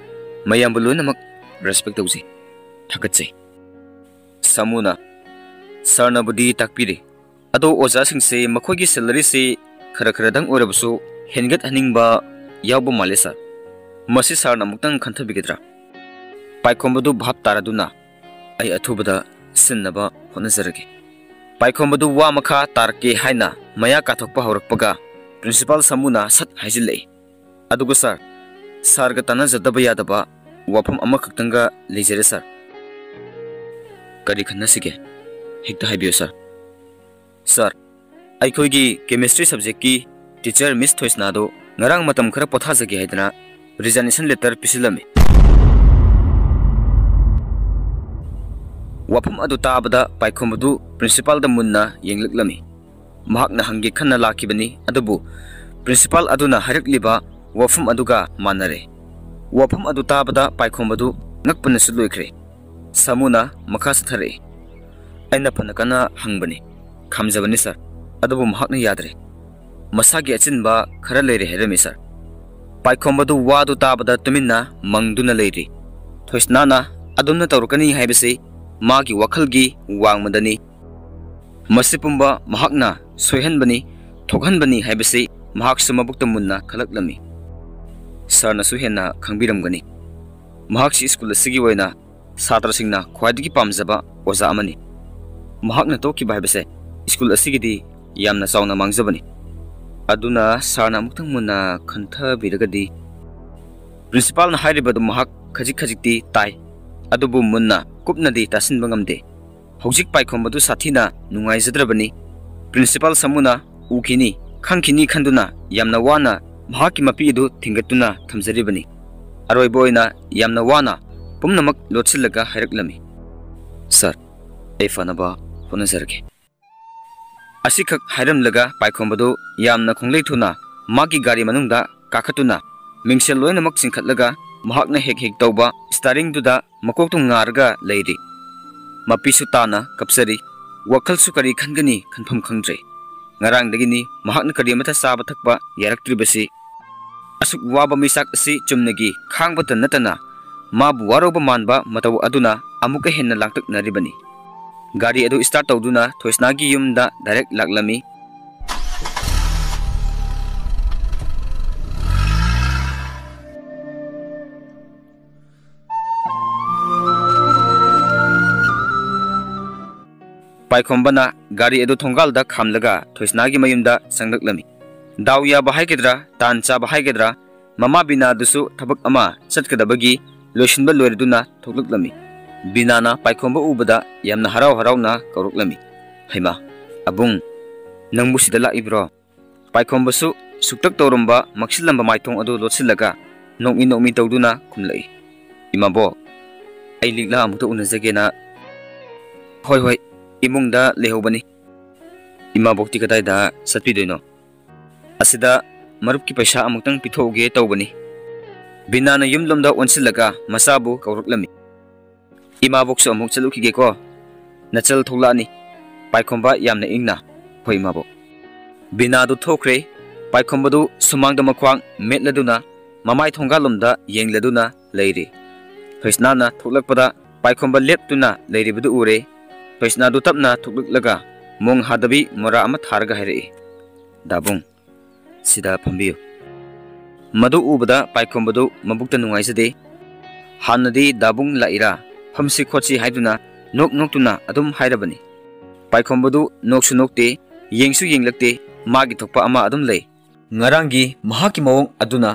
ꯃꯌꯥꯝꯕꯨ ꯂꯣꯏꯅꯃꯛ respect ꯇꯧꯖꯩ, ꯊꯥꯒꯠꯆꯩ꯫ ꯁꯥꯃꯨꯅ, "ꯁꯥꯔꯅꯕꯨꯗꯤ ꯇꯥꯛꯄꯤꯔꯦ, ꯑꯗꯣ ꯑꯣꯖꯥꯁꯤꯡꯁꯦ ꯃꯈꯣꯏꯒꯤ salaryꯁꯦ ꯈꯔ ꯈꯔꯗꯪ ꯑꯣꯏꯔꯕꯁꯨ ꯍꯦꯟꯒꯠꯍꯟꯅꯤꯡꯕ ꯌꯥꯎꯕ ꯃꯥꯜꯂꯦ ꯁꯥꯔ꯫ ꯃꯁꯤ ꯁꯥꯔꯅ ꯑꯃꯨꯛꯇꯪ ꯈꯟꯊꯕꯤꯒꯗ꯭ꯔꯥ?" ꯄꯥꯏꯈꯣꯝꯕꯗꯨ ꯚꯥꯞ ꯇꯥꯔꯗꯨꯅ, "ꯑꯩ ꯑꯊꯨꯕꯗ ꯁꯤꯟꯅꯕ ꯍꯣꯠꯅꯖꯔꯒꯦ"꯫ ꯄꯥꯏꯈꯣꯝꯕꯗꯨ ꯋꯥ ꯃꯈꯥ ꯇꯥꯔꯛꯀꯦ ꯍꯥꯏꯅ ꯃꯌꯥ ꯀꯥꯊꯣꯛꯄ ꯍꯧꯔꯛꯄꯒ, Principal ꯁꯥꯃꯨꯅ ꯁꯠ ꯍꯥꯏꯖꯤꯜꯂꯛꯏ, "ꯑꯗꯨꯒ ꯁꯥꯔ, ꯁꯥꯔꯒ ꯇꯥꯟꯅꯖꯗꯕ ꯌꯥꯗꯕ ꯋꯥꯐꯝ ꯑꯃꯈꯛꯇꯪꯒ ꯂꯩꯖꯔꯦ ꯁꯥꯔ"꯫ "ꯀꯔꯤ ꯈꯟꯅꯁꯤꯒꯦ? ꯍꯦꯛꯇ ꯍꯥꯏꯕꯤꯌꯨ ꯁꯥꯔ"꯫ "ꯁꯥꯔ, ꯑꯩꯈꯣꯏꯒꯤ chemistry subjectꯀꯤ teacher Miss ꯊꯣꯏꯁꯅꯥꯗꯣ ꯉꯔꯥꯡ ꯃꯇꯝ ꯈꯔ ꯄꯣꯊꯥꯖꯒꯦ ꯍꯥꯏꯗꯅ resignation letter ꯄꯤꯁꯤꯜꯂꯝꯃꯤ"꯫ ꯋꯥꯐꯝ ꯑꯗꯨ ꯇꯥꯕꯗ ꯄꯥꯏꯈꯣꯝꯕꯗꯨ Principalꯗ ꯃꯨꯟꯅ ꯌꯦꯡꯂꯛꯂꯝꯃꯤ꯫ ꯃꯍꯥꯛꯅ ꯍꯪꯒꯦ ꯈꯟꯅ ꯂꯥꯛꯈꯤꯕꯅꯤ, ꯑꯗꯨꯕꯨ Principal ꯑꯗꯨꯅ ꯍꯥꯏꯔꯛꯂꯤꯕ ꯋꯥꯐꯝ ꯑꯗꯨꯒ ꯃꯥꯟꯅꯔꯦ꯫ ꯋꯥꯐꯝ ꯑꯗꯨ ꯇꯥꯕꯗ ꯄꯥꯏꯈꯣꯝꯕꯗꯨ ꯉꯛꯄꯅꯁꯨ ꯂꯣꯏꯈ꯭ꯔꯦ꯫ ꯁꯥꯃꯨꯅ ꯃꯈꯥ ꯆꯠꯊꯔꯛꯏ, "ꯑꯩꯅ ꯐꯅ ꯀꯟꯅ ꯍꯪꯕꯅꯤ, ꯈꯥꯝꯖꯕꯅꯤ ꯁꯥꯔ, ꯑꯗꯨꯕꯨ ꯃꯍꯥꯛꯅ ꯌꯥꯗ꯭ꯔꯦ꯫ ꯃꯁꯥꯒꯤ ꯑꯆꯤꯟꯕ ꯈꯔ ꯂꯩꯔꯦ ꯍꯥꯏꯔꯝꯃꯤ ꯁꯥꯔ"꯫ ꯄꯥꯏꯈꯣꯝꯕꯗꯨ ꯋꯥꯗꯨ ꯇꯥꯕꯗ ꯇꯨꯃꯤꯟꯅ ꯃꯪꯗꯨꯅ ꯂꯩꯔꯤ꯫ ꯊꯣꯏꯁꯅꯥꯅ ꯑꯗꯨꯝꯅ ꯇꯧꯔꯛꯀꯅꯤ ꯍꯥꯏꯕꯁꯤ ꯃꯥꯒꯤ ꯋꯥꯈꯜꯒꯤ ꯋꯥꯡꯃꯗꯅꯤ꯫ ꯃꯁꯤ ꯄꯨꯝꯕ ꯃꯍꯥꯛꯅ ꯁꯣꯏꯍꯟꯕꯅꯤ, ꯊꯣꯛꯍꯟꯕꯅꯤ ꯍꯥꯏꯕꯁꯤ ꯃꯍꯥꯛꯁꯨ ꯃꯕꯨꯛꯇ ꯃꯨꯟꯅ ꯈꯜꯂꯛꯂꯝꯃꯤ꯫ ꯁꯥꯔꯅꯁꯨ ꯍꯦꯟꯅ ꯈꯪꯕꯤꯔꯝꯒꯅꯤ꯫ ꯃꯍꯥꯛꯁꯤ ꯁ꯭ꯀꯨꯜ ꯑꯁꯤꯒꯤ ꯑꯣꯏꯅ ꯁꯥꯇ꯭ꯔꯁꯤꯡꯅ ꯈ꯭ꯋꯥꯏꯗꯒꯤ ꯄꯥꯝꯖꯕ ꯑꯣꯖꯥ ꯑꯃꯅꯤ꯫ ꯃꯍꯥꯛꯅ ꯇꯣꯛꯈꯤꯕ ꯍꯥꯏꯕꯁꯦ ꯁ꯭ꯀꯨꯜ ꯑꯁꯤꯒꯤꯗꯤ ꯌꯥꯝꯅ ꯆꯥꯎꯅ ꯃꯥꯡꯖꯕꯅꯤ꯫ ꯑꯗꯨꯅ ꯁꯥꯔꯅ ꯑꯃꯨꯛꯇꯪ ꯃꯨꯟꯅ ꯈꯟꯊꯕꯤꯔꯒꯗꯤ꯫ Principalꯅ ꯍꯥꯏꯔꯤꯕꯗꯨ ꯃꯍꯥꯛ ꯈꯖꯤꯛ ꯈꯖꯤꯛꯇꯤ ꯇꯥꯏ, ꯑꯗꯨꯕꯨ ꯃꯨꯟꯅ ꯀꯨꯞꯅꯗꯤ ꯇꯥꯁꯤꯟꯕ ꯉꯝꯗꯦ꯫ ꯍꯧꯖꯤꯛ ꯄꯥꯏꯈꯣꯝꯕꯗꯨ ꯁꯥꯊꯤꯅ ꯅꯨꯡꯉꯥꯏꯖꯗ꯭ꯔꯕꯅꯤ꯫ Principal ꯁꯥꯃꯨꯅ ꯎꯈꯤꯅꯤ, ꯈꯪꯈꯤꯅꯤ ꯈꯟꯗꯨꯅ ꯌꯥꯝꯅ ꯋꯥꯅ ꯃꯍꯥꯛꯀꯤ ꯃꯄꯤ ꯑꯗꯨ ꯊꯤꯡꯒꯠꯇꯨꯅ ꯊꯝꯖꯔꯤꯕꯅꯤ꯫ ꯑꯔꯣꯏꯕ ꯑꯣꯏꯅ ꯌꯥꯝꯅ ꯋꯥꯅ ꯄꯨꯝꯅꯃꯛ ꯂꯣꯠꯁꯤꯜꯂꯒ ꯍꯥꯏꯔꯛꯂꯝꯃꯤ, "ꯁꯥꯔ, ꯑꯩ ꯐꯅꯕ ꯍꯣꯠꯅꯖꯔꯒꯦ"꯫ ꯑꯁꯤꯈꯛ ꯍꯥꯏꯔꯝꯂꯒ ꯄꯥꯏꯈꯣꯝꯕꯗꯨ ꯌꯥꯝꯅ ꯈꯣꯡꯂꯩ ꯊꯨꯅ ꯃꯥꯒꯤ ꯒꯥꯔꯤ ꯃꯅꯨꯡꯗ ꯀꯥꯈꯠꯇꯨꯅ ꯃꯤꯡꯁꯦꯜ ꯂꯣꯏꯅꯃꯛ ꯆꯤꯡꯈꯠꯂꯒ ꯃꯍꯥꯛꯅ ꯍꯦꯛ ꯍꯦꯛ ꯇꯧꯕ steeringꯗꯨꯗ ꯃꯀꯣꯛꯇꯨ ꯉꯥꯔꯒ ꯂꯩꯔꯤ꯫ ꯃꯄꯤꯁꯨ ꯇꯥꯅ ꯀꯞꯆꯔꯤ꯫ ꯋꯥꯈꯜꯁꯨ ꯀꯔꯤ ꯈꯟꯒꯅꯤ ꯈꯟꯐꯝ ꯈꯪꯗ꯭ꯔꯦ꯫ ꯉꯔꯥꯡꯗꯒꯤꯅꯤ ꯃꯍꯥꯛꯅ ꯀꯔꯤ ꯑꯃꯠꯇ ꯆꯥꯕ ꯊꯛꯄ ꯌꯥꯔꯛꯇ꯭ꯔꯤꯕꯁꯤ꯫ ꯑꯁꯨꯛ ꯋꯥꯕ ꯃꯩꯆꯥꯛ ꯑꯁꯤ ꯆꯨꯝꯅꯒꯤ ꯈꯥꯡꯕꯇ ꯅꯠꯇꯅ ꯃꯥꯕꯨ ꯋꯥꯔꯧꯕ ꯃꯥꯟꯕ ꯃꯇꯧ ꯑꯗꯨꯅ ꯑꯃꯨꯛꯀ ꯍꯦꯟꯅ ꯂꯥꯡꯇꯛꯅꯔꯤꯕꯅꯤ꯫ ꯒꯥꯔꯤ ꯑꯗꯨ start ꯇꯧꯗꯨꯅ ꯊꯣꯏꯁꯅꯥꯒꯤ ꯌꯨꯝꯗ direct ꯂꯥꯛꯂꯝꯃꯤ꯫ ꯄꯥꯏꯈꯣꯝꯕꯅ ꯒꯥꯔꯤ ꯑꯗꯨ ꯊꯣꯡꯒꯥꯜꯗ ꯈꯥꯝꯂꯒ ꯊꯣꯏꯁꯅꯥꯒꯤ ꯃꯌꯨꯝꯗ ꯆꯪꯂꯛꯂꯝꯃꯤ꯫ ꯗꯥꯎ ꯌꯥꯕ ꯍꯥꯏꯒꯗ꯭ꯔꯥ, ꯇꯥꯟ ꯆꯥꯕ ꯍꯥꯏꯒꯗ꯭ꯔꯥ, ꯃꯃꯥ ꯕꯤꯅꯥꯗꯨꯁꯨ ꯊꯕꯛ ꯑꯃ ꯆꯠꯀꯗꯕꯒꯤ ꯂꯣꯏꯁꯤꯟꯕ ꯂꯣꯏꯔꯗꯨꯅ ꯊꯣꯛꯂꯛꯂꯝꯃꯤ꯫ ꯕꯤꯅꯥꯅ ꯄꯥꯏꯈꯣꯝꯕ ꯎꯕꯗ ꯌꯥꯝꯅ ꯍꯔꯥꯎ ꯍꯔꯥꯎꯅ ꯀꯧꯔꯛꯂꯝꯃꯤ, "ꯍꯩꯃꯥ, ꯑꯕꯨꯡ, ꯅꯪꯕꯨ ꯁꯤꯗ ꯂꯥꯛꯏꯕ꯭ꯔꯣ?" ꯄꯥꯏꯈꯣꯝꯕꯁꯨ ꯁꯨꯛꯇꯛ ꯇꯧꯔꯝꯕ ꯃꯛꯁꯤꯜꯂꯝꯕ ꯃꯥꯏꯊꯣꯡ ꯑꯗꯨ ꯂꯣꯠꯁꯤꯜꯂꯒ ꯅꯣꯛꯃꯤ ꯅꯣꯛꯃꯤ ꯇꯧꯗꯨꯅ ꯈꯨꯝꯂꯛꯏ, "ꯏꯃꯥꯕꯣꯛ, ꯑꯩ ꯂꯤꯛꯂꯥ ꯑꯃꯨꯛꯇ ꯎꯅꯖꯒꯦꯅ, ꯍꯣꯏ, ꯍꯣꯏ, ꯏꯃꯨꯡꯗ ꯂꯩꯍꯧꯕꯅꯤ꯫ ꯏꯃꯥꯕꯣꯛꯇꯤ ꯀꯗꯥꯏꯗ ꯆꯠꯄꯤꯗꯣꯏꯅꯣ?" "ꯑꯁꯤꯗ ꯃꯔꯨꯞꯀꯤ ꯄꯩꯁꯥ ꯑꯃꯨꯛꯇꯪ ꯄꯤꯊꯣꯛꯎꯒꯦ ꯇꯧꯕꯅꯤ꯫" ꯕꯤꯅꯥꯅ ꯌꯨꯝꯂꯣꯝꯗ ꯑꯣꯟꯁꯤꯜꯂꯒ ꯃꯆꯥꯕꯨ ꯀꯧꯔꯛꯂꯝꯃꯤ꯫ "ꯏꯃꯥꯕꯣꯛꯁꯨ ꯑꯃꯨꯛ ꯆꯠꯂꯨꯈꯤꯒꯦꯀꯣ, ꯅꯆꯜ ꯊꯣꯛꯂꯛꯑꯅꯤ꯫" ꯄꯥꯏꯈꯣꯝꯕ ꯌꯥꯝꯅ ꯏꯪꯅ, "ꯍꯣꯏ, ꯏꯃꯥꯕꯣꯛ꯫" ꯕꯤꯅꯥꯗꯨ ꯊꯣꯛꯈ꯭ꯔꯦ꯫ ꯄꯥꯏꯈꯣꯝꯕꯗꯨ ꯁꯨꯃꯥꯡꯗ ꯃꯈ꯭ꯋꯥꯡ ꯃꯦꯠꯂꯗꯨꯅ ꯃꯃꯥꯏ ꯊꯣꯡꯒꯥꯜꯂꯣꯝꯗ ꯌꯦꯡꯂꯗꯨꯅ ꯂꯩꯔꯤ꯫ ꯊꯣꯏꯁꯅꯥꯅ ꯊꯣꯛꯂꯛꯄꯗ ꯄꯥꯏꯈꯣꯝꯕ ꯂꯦꯞꯇꯨꯅ ꯂꯩꯔꯤꯕꯗꯨ ꯎꯔꯦ꯫ ꯊꯣꯏꯁꯅꯥꯗꯨ ꯇꯞꯅ ꯊꯣꯛꯂꯛꯂꯒ ꯃꯣꯡ ꯍꯥꯗꯕꯤ ꯃꯣꯔꯥ ꯑꯃ ꯊꯥꯔꯒ ꯍꯥꯏꯔꯛꯏ, "ꯗꯥꯕꯨꯡ, ꯁꯤꯗ ꯐꯝꯕꯤꯌꯨ꯫" ꯃꯗꯨ ꯎꯕꯗ ꯄꯥꯏꯈꯣꯝꯕꯗꯨ ꯃꯕꯨꯛꯇ ꯅꯨꯡꯉꯥꯏꯖꯗꯦ꯫ ꯍꯥꯟꯅꯗꯤ "ꯗꯥꯕꯨꯡ ꯂꯥꯛꯏꯔꯥ, ꯐꯝꯁꯤ ꯈꯣꯠꯁꯤ" ꯍꯥꯏꯗꯨꯅ ꯅꯣꯛ ꯅꯣꯛꯇꯨꯅ ꯑꯗꯨꯝ ꯍꯥꯏꯔꯕꯅꯤ꯫ ꯄꯥꯏꯈꯣꯝꯕꯗꯨ ꯅꯣꯛꯁꯨ ꯅꯣꯛꯇꯦ, ꯌꯦꯡꯁꯨ ꯌꯦꯡꯂꯛꯇꯦ, ꯃꯥꯒꯤ ꯊꯣꯛꯄ ꯑꯃ ꯑꯗꯨꯝ ꯂꯩ꯫ ꯉꯔꯥꯡꯒꯤ ꯃꯍꯥꯛꯀꯤ ꯃꯑꯣꯡ ꯑꯗꯨꯅ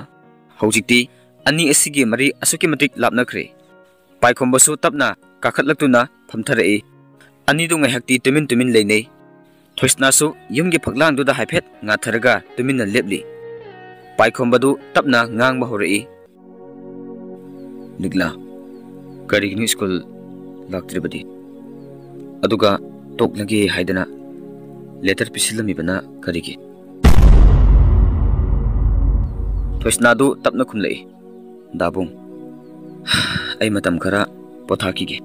ꯍꯧꯖꯤꯛꯇꯤ ꯑꯅꯤ ꯑꯁꯤꯒꯤ ꯃꯔꯤ ꯑꯁꯨꯛꯀꯤ ꯃꯇꯤꯛ ꯂꯥꯞꯅꯈ꯭ꯔꯦ꯫ ꯄꯥꯏꯈꯣꯝꯕꯁꯨ ꯇꯞꯅ ꯀꯥꯈꯠꯂꯛꯇꯨꯅ ꯐꯝꯊꯔꯛꯏ꯫ ꯑꯅꯤꯗꯨ ꯉꯥꯏꯍꯥꯛꯇꯤ ꯇꯨꯃꯤꯟ ꯇꯨꯃꯤꯟ ꯂꯩꯅꯩ꯫ ꯊꯣꯏꯁꯅꯥꯁꯨ ꯌꯨꯝꯒꯤ ꯐꯛꯂꯥꯡꯗꯨꯗ ꯍꯥꯏꯐꯦꯠ ꯉꯥꯊꯔꯒ ꯇꯨꯃꯤꯟꯅ ꯂꯦꯞꯂꯤ꯫ ꯄꯥꯏꯈꯣꯝꯕꯗꯨ ꯇꯞꯅ ꯉꯥꯡꯕ ꯍꯧꯔꯛꯏ, "ꯂꯤꯛꯂꯥ, ꯀꯔꯤꯒꯤꯅꯣ ꯁ꯭ꯀꯨꯜ ꯂꯥꯛꯇ꯭ꯔꯤꯕꯗꯤ? ꯑꯗꯨꯒ ꯇꯣꯛꯂꯒꯦ ꯍꯥꯏꯗꯅ ꯂꯦꯇꯔ ꯄꯤꯁꯤꯜꯂꯝꯃꯤꯕꯅ ꯀꯔꯤꯒꯤ?" ꯊꯣꯏꯁꯅꯥꯗꯨ ꯇꯞꯅ ꯈꯨꯝꯂꯛꯏ, "ꯗꯥꯕꯨꯡ, ꯑꯩ ꯃꯇꯝ ꯈꯔ ꯄꯣꯊꯥꯈꯤꯒꯦ꯫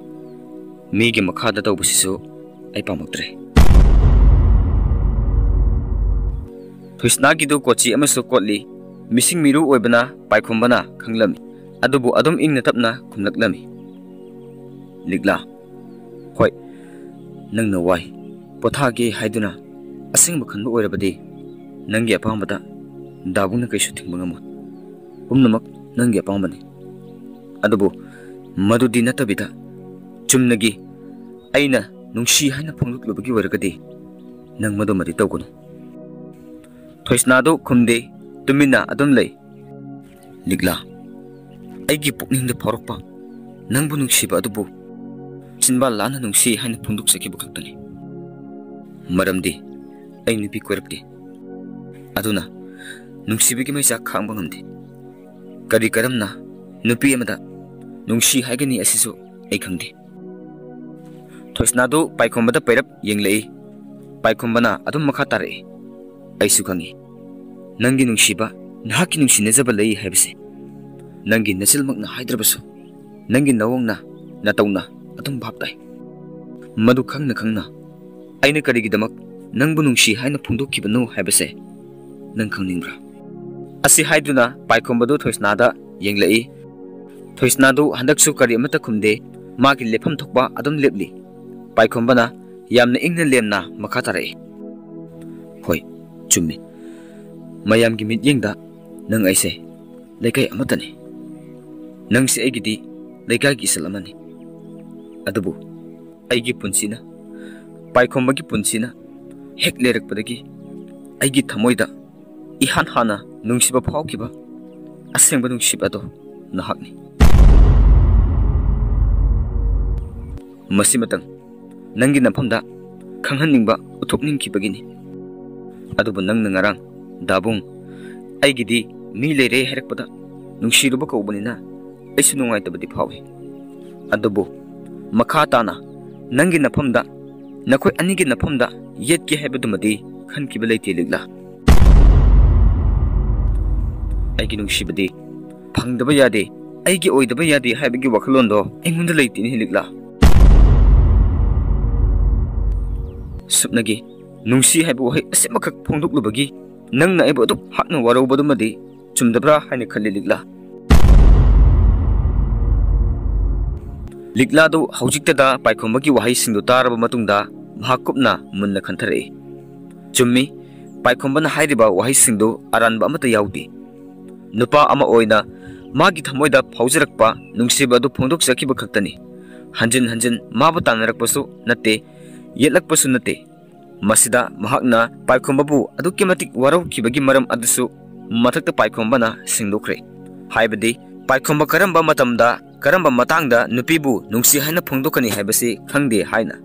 ꯃꯤꯒꯤ ꯃꯈꯥꯗ ꯇꯧꯕꯁꯤꯁꯨ ꯑꯩ ꯄꯥꯝꯃꯛꯇ꯭ꯔꯦ꯫" ꯊꯣꯏꯁꯅꯥꯒꯤꯗꯨ ꯀꯣꯆꯤ ꯑꯃꯁꯨ ꯀꯣꯠꯂꯤ꯫ ꯃꯤꯁꯤꯡ ꯃꯤꯔꯨ ꯑꯣꯏꯕꯅ ꯄꯥꯏꯈꯣꯝꯕꯅ ꯈꯪꯂꯝꯃꯤ꯫ ꯑꯗꯨꯕꯨ ꯑꯗꯨꯝ ꯏꯪꯅ ꯇꯞꯅ ꯈꯨꯝꯂꯛꯂꯝꯃꯤ꯫ "ꯂꯤꯛꯂꯥ, ꯍꯣꯏ, ꯅꯪꯅ ꯋꯥꯏ ꯄꯣꯊꯥꯒꯦ ꯍꯥꯏꯗꯨꯅ ꯑꯁꯦꯡꯕ ꯈꯟꯕ ꯑꯣꯏꯔꯕꯗꯤ ꯅꯪꯒꯤ ꯑꯄꯥꯝꯕꯗ ꯗꯥꯕꯨꯡꯅ ꯀꯩꯁꯨ ꯊꯤꯡꯕ ꯉꯝꯃꯣꯏ꯫ ꯄꯨꯝꯅꯃꯛ ꯅꯪꯒꯤ ꯑꯄꯥꯝꯕꯅꯤ꯫ ꯑꯗꯨꯕꯨ ꯃꯗꯨꯗꯤ ꯅꯠꯇꯕꯤꯗ ꯆꯨꯝꯅꯒꯤ ꯑꯩꯅ ꯅꯨꯡꯁꯤ ꯍꯥꯏꯅ ꯐꯣꯡꯗꯣꯛꯂꯨꯕꯒꯤ ꯑꯣꯏꯔꯒꯗꯤ ꯅꯪ ꯃꯗꯨꯃꯗꯤ ꯇꯧꯒꯅꯨ꯫" ꯊꯣꯏꯁꯅꯥꯗꯨ ꯈꯨꯝꯗꯦ, ꯇꯨꯃꯤꯟꯅ ꯑꯗꯨꯝ ꯂꯩ꯫ "ꯂꯤꯛꯂꯥ, ꯑꯩꯒꯤ ꯄꯨꯛꯅꯤꯡꯗ ꯐꯥꯎꯔꯛꯄ ꯅꯪꯕꯨ ꯅꯨꯡꯁꯤꯕ ꯑꯗꯨꯕꯨ ꯆꯤꯟꯕꯥꯜ ꯂꯥꯟꯅ ꯅꯨꯡꯁꯤ ꯍꯥꯏꯅ ꯐꯣꯡꯗꯣꯛꯆꯈꯤꯕ ꯈꯛꯇꯅꯤ꯫ ꯃꯔꯝꯗꯤ ꯑꯩ ꯅꯨꯄꯤ ꯀꯣꯏꯔꯛꯇꯦ꯫ ꯑꯗꯨꯅ ꯅꯨꯡꯁꯤꯕꯒꯤ ꯃꯩꯆꯥꯛ ꯈꯥꯡꯕ ꯉꯝꯗꯦ꯫ ꯀꯔꯤ ꯀꯔꯝꯅ ꯅꯨꯄꯤ ꯑꯃꯗ ꯅꯨꯡꯁꯤ ꯍꯥꯏꯒꯅꯤ ꯑꯁꯤꯁꯨ ꯑꯩ ꯈꯪꯗꯦ꯫" ꯊꯣꯏꯁꯅꯥꯗꯨ ꯄꯥꯏꯈꯣꯝꯕꯗ ꯄꯩꯔꯞ ꯌꯦꯡꯂꯛꯏ꯫ ꯄꯥꯏꯈꯣꯝꯕꯅ ꯑꯗꯨꯝ ꯃꯈꯥ ꯇꯥꯔꯛꯏ꯫ "ꯑꯩꯁꯨ ꯈꯪꯏ, ꯅꯪꯒꯤ ꯅꯨꯡꯁꯤꯕ, ꯅꯍꯥꯛꯀꯤ ꯅꯨꯡꯁꯤꯅꯖꯕ ꯂꯩ ꯍꯥꯏꯕꯁꯦ꯫ ꯅꯪꯒꯤ ꯅꯆꯤꯜꯃꯛꯅ ꯍꯥꯏꯗ꯭ꯔꯕꯁꯨ ꯅꯪꯒꯤ ꯅꯋꯡꯅ, ꯅꯇꯧꯅ ꯑꯗꯨꯝ ꯚꯥꯞ ꯇꯥꯏ꯫ ꯃꯗꯨ ꯈꯪꯅ ꯈꯪꯅ ꯑꯩꯅ ꯀꯔꯤꯒꯤꯗꯃꯛ ꯅꯪꯕꯨ ꯅꯨꯡꯁꯤ ꯍꯥꯏꯅ ꯐꯣꯡꯗꯣꯛꯈꯤꯕꯅꯣ ꯍꯥꯏꯕꯁꯦ ꯅꯪ ꯈꯪꯅꯤꯡꯕ꯭ꯔꯥ?" ꯑꯁꯤ ꯍꯥꯏꯗꯨꯅ ꯄꯥꯏꯈꯣꯝꯕꯗꯨ ꯊꯣꯏꯁꯅꯥꯗ ꯌꯦꯡꯂꯛꯏ꯫ ꯊꯣꯏꯁꯅꯥꯗꯨ ꯍꯟꯗꯛꯁꯨ ꯀꯔꯤ ꯑꯃꯠꯇ ꯈꯨꯝꯗꯦ꯫ ꯃꯥꯒꯤ ꯂꯦꯞꯐꯝ ꯊꯣꯛꯄ ꯑꯗꯨꯝ ꯂꯦꯞꯂꯤ꯫ ꯄꯥꯏꯈꯣꯝꯕꯅ ꯌꯥꯝꯅ ꯏꯪꯅ ꯂꯦꯝꯅ ꯃꯈꯥ ꯇꯥꯔꯛꯏ꯫ "ꯍꯣꯏ, ꯆꯨꯝꯃꯤ꯫ ꯃꯌꯥꯝꯒꯤ ꯃꯤꯠꯌꯦꯡꯗ ꯅꯪ ꯑꯩꯁꯦ ꯂꯩꯀꯥꯏ ꯑꯃꯠꯇꯅꯤ꯫ ꯅꯪꯁꯦ ꯑꯩꯒꯤꯗꯤ ꯂꯩꯀꯥꯏꯒꯤ ꯏꯆꯜ ꯑꯃꯅꯤ꯫ ꯑꯗꯨꯕꯨ ꯑꯩꯒꯤ ꯄꯨꯟꯁꯤꯅ, ꯄꯥꯏꯈꯣꯝꯕꯒꯤ ꯄꯨꯟꯁꯤꯅ ꯍꯦꯛ ꯂꯩꯔꯛꯄꯗꯒꯤ ꯑꯩꯒꯤ ꯊꯃꯣꯏꯗ ꯏꯍꯥꯟ ꯍꯥꯟꯅ ꯅꯨꯡꯁꯤꯕ ꯐꯥꯎꯈꯤꯕ ꯑꯁꯦꯡꯕ ꯅꯨꯡꯁꯤꯕ ꯑꯗꯣ ꯅꯍꯥꯛꯅꯤ꯫ ꯃꯁꯤꯃꯇꯪ ꯅꯪꯒꯤ ꯅꯐꯝꯗ ꯈꯪꯍꯟꯅꯤꯡꯕ ꯎꯠꯊꯣꯛꯅꯤꯡꯈꯤꯕꯒꯤꯅꯤ꯫ ꯑꯗꯨꯕꯨ ꯅꯪꯅ ꯉꯔꯥꯡ, ꯗꯥꯕꯨꯡ, ꯑꯩꯒꯤꯗꯤ ꯃꯤ ꯂꯩꯔꯦ ꯍꯥꯏꯔꯛꯄꯗ ꯅꯨꯡꯁꯤꯔꯨꯕ ꯀꯧꯕꯅꯤꯅ ꯑꯩꯁꯨ ꯅꯨꯡꯉꯥꯏꯇꯕꯗꯤ ꯐꯥꯎꯏ꯫ ꯑꯗꯨꯕꯨ ꯃꯈꯥ ꯇꯥꯅ ꯅꯪꯒꯤ ꯅꯐꯝꯗ, ꯅꯈꯣꯏ ꯑꯅꯤꯒꯤ ꯅꯐꯝꯗ ꯌꯦꯠꯀꯦ ꯍꯥꯏꯕꯗꯨꯃꯗꯤ ꯈꯟꯈꯤꯕ ꯂꯩꯇꯦ, ꯂꯤꯛꯂꯥ꯫ ꯑꯩꯒꯤ ꯅꯨꯡꯁꯤꯕꯗꯤ ꯐꯪꯗꯕ ꯌꯥꯗꯦ, ꯑꯩꯒꯤ ꯑꯣꯏꯗꯕ ꯌꯥꯗꯦ ꯍꯥꯏꯕꯒꯤ ꯋꯥꯈꯜꯂꯣꯟꯗꯣ ꯑꯩꯉꯣꯟꯗ ꯂꯩꯇꯦꯅꯦ, ꯂꯤꯛꯂꯥ꯫ ꯁꯨꯞꯅꯒꯤ ꯅꯨꯡꯁꯤ ꯍꯥꯏꯕ ꯋꯥꯍꯩ ꯑꯁꯤꯃꯈꯛ ꯐꯣꯡꯗꯣꯛꯂꯨꯕꯒꯤ ꯅꯪꯅ ꯑꯩꯕꯨ ꯑꯗꯨꯛ ꯍꯥꯛꯅ ꯋꯥꯔꯧꯕꯗꯨꯃꯗꯤ ꯆꯨꯝꯗꯕ꯭ꯔꯥ ꯍꯥꯏꯅ ꯈꯜꯂꯤ ꯂꯤꯛꯂꯥ꯫ ꯂꯤꯛꯂꯥꯗꯨ ꯍꯧꯖꯤꯛꯇꯗ ꯄꯥꯏꯈꯣꯝꯕꯒꯤ ꯋꯥꯍꯩꯁꯤꯡꯗꯨ ꯇꯥꯔꯕ ꯃꯇꯨꯡꯗ ꯃꯍꯥꯛ ꯀꯨꯞꯅ ꯃꯨꯟꯅ ꯈꯟꯊꯔꯛꯏ꯫ ꯆꯨꯝꯃꯤ, ꯄꯥꯏꯈꯣꯝꯕꯅ ꯍꯥꯏꯔꯤꯕ ꯋꯥꯍꯩꯁꯤꯡꯗꯨ ꯑꯔꯥꯟꯕ ꯑꯃꯠꯇ ꯌꯥꯎꯗꯦ꯫ ꯅꯨꯄꯥ ꯑꯃ ꯑꯣꯏꯅ ꯃꯥꯒꯤ ꯊꯃꯣꯏꯗ ꯐꯥꯎꯖꯔꯛꯄ ꯅꯨꯡꯁꯤꯕ ꯑꯗꯨ ꯐꯣꯡꯗꯣꯛꯆꯈꯤꯕ ꯈꯛꯇꯅꯤ꯫ ꯍꯟꯖꯤꯟ ꯍꯟꯖꯤꯟ ꯃꯥꯕꯨ ꯇꯥꯟꯅꯔꯛꯄꯁꯨ ꯅꯠꯇꯦ, ꯌꯦꯠꯂꯛꯄꯁꯨ ꯅꯠꯇꯦ꯫ ꯃꯁꯤꯗ ꯃꯍꯥꯛꯅ ꯄꯥꯏꯈꯣꯝꯕꯕꯨ ꯑꯗꯨꯛꯀꯤ ꯃꯇꯤꯛ ꯋꯥꯔꯧꯈꯤꯕꯒꯤ ꯃꯔꯝ ꯑꯗꯨꯁꯨ ꯃꯊꯛꯇ ꯄꯥꯏꯈꯣꯝꯕꯅ ꯁꯦꯡꯗꯣꯛꯈ꯭ꯔꯦ꯫ ꯍꯥꯏꯕꯗꯤ ꯄꯥꯏꯈꯣꯝꯕ ꯀꯔꯝꯕ ꯃꯇꯝꯗ, ꯀꯔꯝꯕ ꯃꯇꯥꯡꯗ ꯅꯨꯄꯤꯕꯨ ꯅꯨꯡꯁꯤ ꯍꯥꯏꯅ ꯐꯣꯡꯗꯣꯛꯀꯅꯤ ꯍꯥꯏꯕꯁꯤ ꯈꯪꯗꯦ ꯍꯥꯏꯅ꯫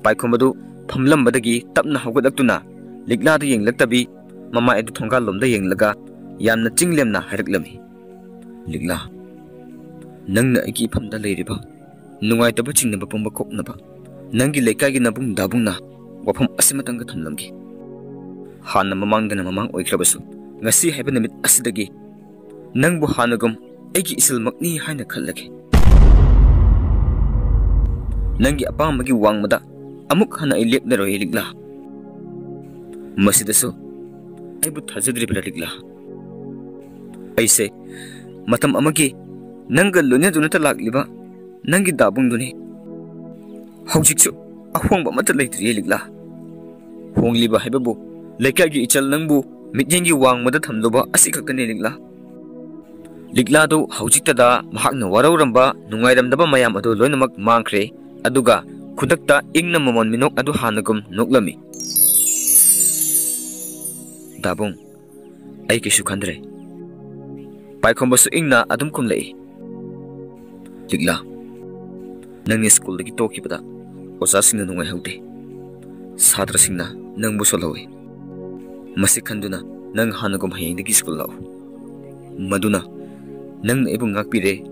ꯄꯥꯏꯈꯣꯝꯕꯗꯨ ꯐꯝꯂꯝꯕꯗꯒꯤ ꯇꯞꯅ ꯍꯧꯒꯠꯂꯛꯇꯨꯅ ꯂꯤꯛꯂꯥꯗ ꯌꯦꯡꯂꯛꯇꯕꯤ ꯃꯃꯥꯏ ꯑꯗꯨ ꯊꯣꯡꯒꯥꯜꯂꯣꯝꯗ ꯌꯦꯡꯂꯒ ꯌꯥꯝꯅ ꯆꯤꯡꯂꯦꯝꯅ ꯍꯥꯏꯔꯛꯂꯝꯃꯤ꯫ "ꯂꯤꯛꯂꯥ, ꯅꯪꯅ ꯑꯩꯒꯤ ꯏꯐꯝꯗ ꯂꯩꯔꯤꯕ ꯅꯨꯡꯉꯥꯏꯇꯕ ꯆꯤꯡꯅꯕ ꯄꯨꯝꯕ ꯀꯣꯛꯅꯕ ꯅꯪꯒꯤ ꯂꯩꯀꯥꯏꯒꯤ ꯅꯕꯨꯡ ꯗꯥꯕꯨꯡꯅ ꯋꯥꯐꯝ ꯑꯁꯤꯃꯇꯪꯒ ꯊꯝꯂꯝꯒꯦ꯫ ꯍꯥꯟꯅ ꯃꯃꯥꯡꯗꯅ ꯃꯃꯥꯡ ꯑꯣꯏꯈ꯭ꯔꯕꯁꯨ, ꯉꯁꯤ ꯍꯥꯏꯕ ꯅꯨꯃꯤꯠ ꯑꯁꯤꯗꯒꯤ ꯅꯪꯕꯨ ꯍꯥꯟꯅꯒꯨꯝ ꯑꯩꯒꯤ ꯏꯆꯜꯃꯛꯅꯤ ꯍꯥꯏꯅ ꯈꯜꯂꯒꯦ꯫ ꯅꯪꯒꯤ ꯑꯄꯥꯝꯕꯒꯤ ꯋꯥꯡꯃꯗ ꯑꯃꯨꯛ ꯍꯟꯅ ꯑꯩ ꯂꯦꯞꯂꯔꯣꯏ, ꯂꯤꯛꯂꯥ꯫ ꯃꯁꯤꯗꯁꯨ ꯑꯩꯕꯨ ꯊꯥꯖꯗ꯭ꯔꯤꯕ꯭ꯔꯥ, ꯂꯤꯛꯂꯥ? ꯑꯩꯁꯦ ꯃꯇꯝ ꯑꯃꯒꯤ ꯅꯪꯒ ꯂꯣꯏꯅꯗꯨꯅꯇ ꯂꯥꯛꯂꯤꯕ ꯅꯪꯒꯤ ꯗꯥꯕꯨꯡꯗꯨꯅꯤ꯫ ꯍꯧꯖꯤꯛꯁꯨ ꯑꯍꯣꯡꯕ ꯑꯃꯠꯇ ꯂꯩꯇ꯭ꯔꯤꯌꯦ, ꯂꯤꯛꯂꯥ꯫ ꯍꯣꯡꯂꯤꯕ ꯍꯥꯏꯕꯕꯨ ꯂꯩꯀꯥꯏꯒꯤ ꯏꯆꯜ ꯅꯪꯕꯨ ꯃꯤꯠꯌꯦꯡꯒꯤ ꯋꯥꯡꯃꯗ ꯊꯝꯂꯨꯕ ꯑꯁꯤ ꯈꯛꯇꯅꯤ, ꯂꯤꯛꯂꯥ꯫" ꯂꯤꯛꯂꯥꯗꯨ ꯍꯧꯖꯤꯛꯇꯗ ꯃꯍꯥꯛꯅ ꯋꯥꯔꯧꯔꯝꯕ, ꯅꯨꯡꯉꯥꯏꯔꯝꯗꯕ ꯃꯌꯥꯝ ꯑꯗꯨ ꯂꯣꯏꯅꯃꯛ ꯃꯥꯡꯈ꯭ꯔꯦ꯫ ꯑꯗꯨꯒ ꯈꯨꯗꯛꯇ ꯏꯪꯅ ꯃꯃꯣꯟ ꯃꯤꯅꯣꯛ ꯑꯗꯨ ꯍꯥꯟꯅꯒꯨꯝ ꯅꯣꯛꯂꯝꯃꯤ꯫ "ꯗꯥꯕꯨꯡ, ꯑꯩ ꯀꯩꯁꯨ ꯈꯟꯗ꯭ꯔꯦ꯫" ꯄꯥꯏꯈꯣꯝꯕꯁꯨ ꯏꯪꯅ ꯑꯗꯨꯝ ꯈꯨꯝꯂꯛꯏ꯫ "ꯂꯤꯛꯂꯥ, ꯅꯪꯅ ꯁ꯭ꯀꯨꯜꯗꯒꯤ ꯇꯣꯛꯈꯤꯕꯗ ꯑꯣꯖꯥꯁꯤꯡꯅ ꯅꯨꯡꯉꯥꯏꯍꯧꯗꯦ꯫ ꯁꯥꯇ꯭ꯔꯁꯤꯡꯅ ꯅꯪꯕꯨ ꯁꯣꯜꯍꯧꯏ꯫ ꯃꯁꯤ ꯈꯟꯗꯨꯅ ꯅꯪ ꯍꯥꯟꯅꯒꯨꯝ ꯍꯌꯦꯡꯗꯒꯤ ꯁ꯭ꯀꯨꯜ ꯂꯥꯛꯎ꯫ ꯃꯗꯨꯅ ꯅꯪꯅ ꯑꯩꯕꯨ ꯉꯥꯛꯄꯤꯔꯦ,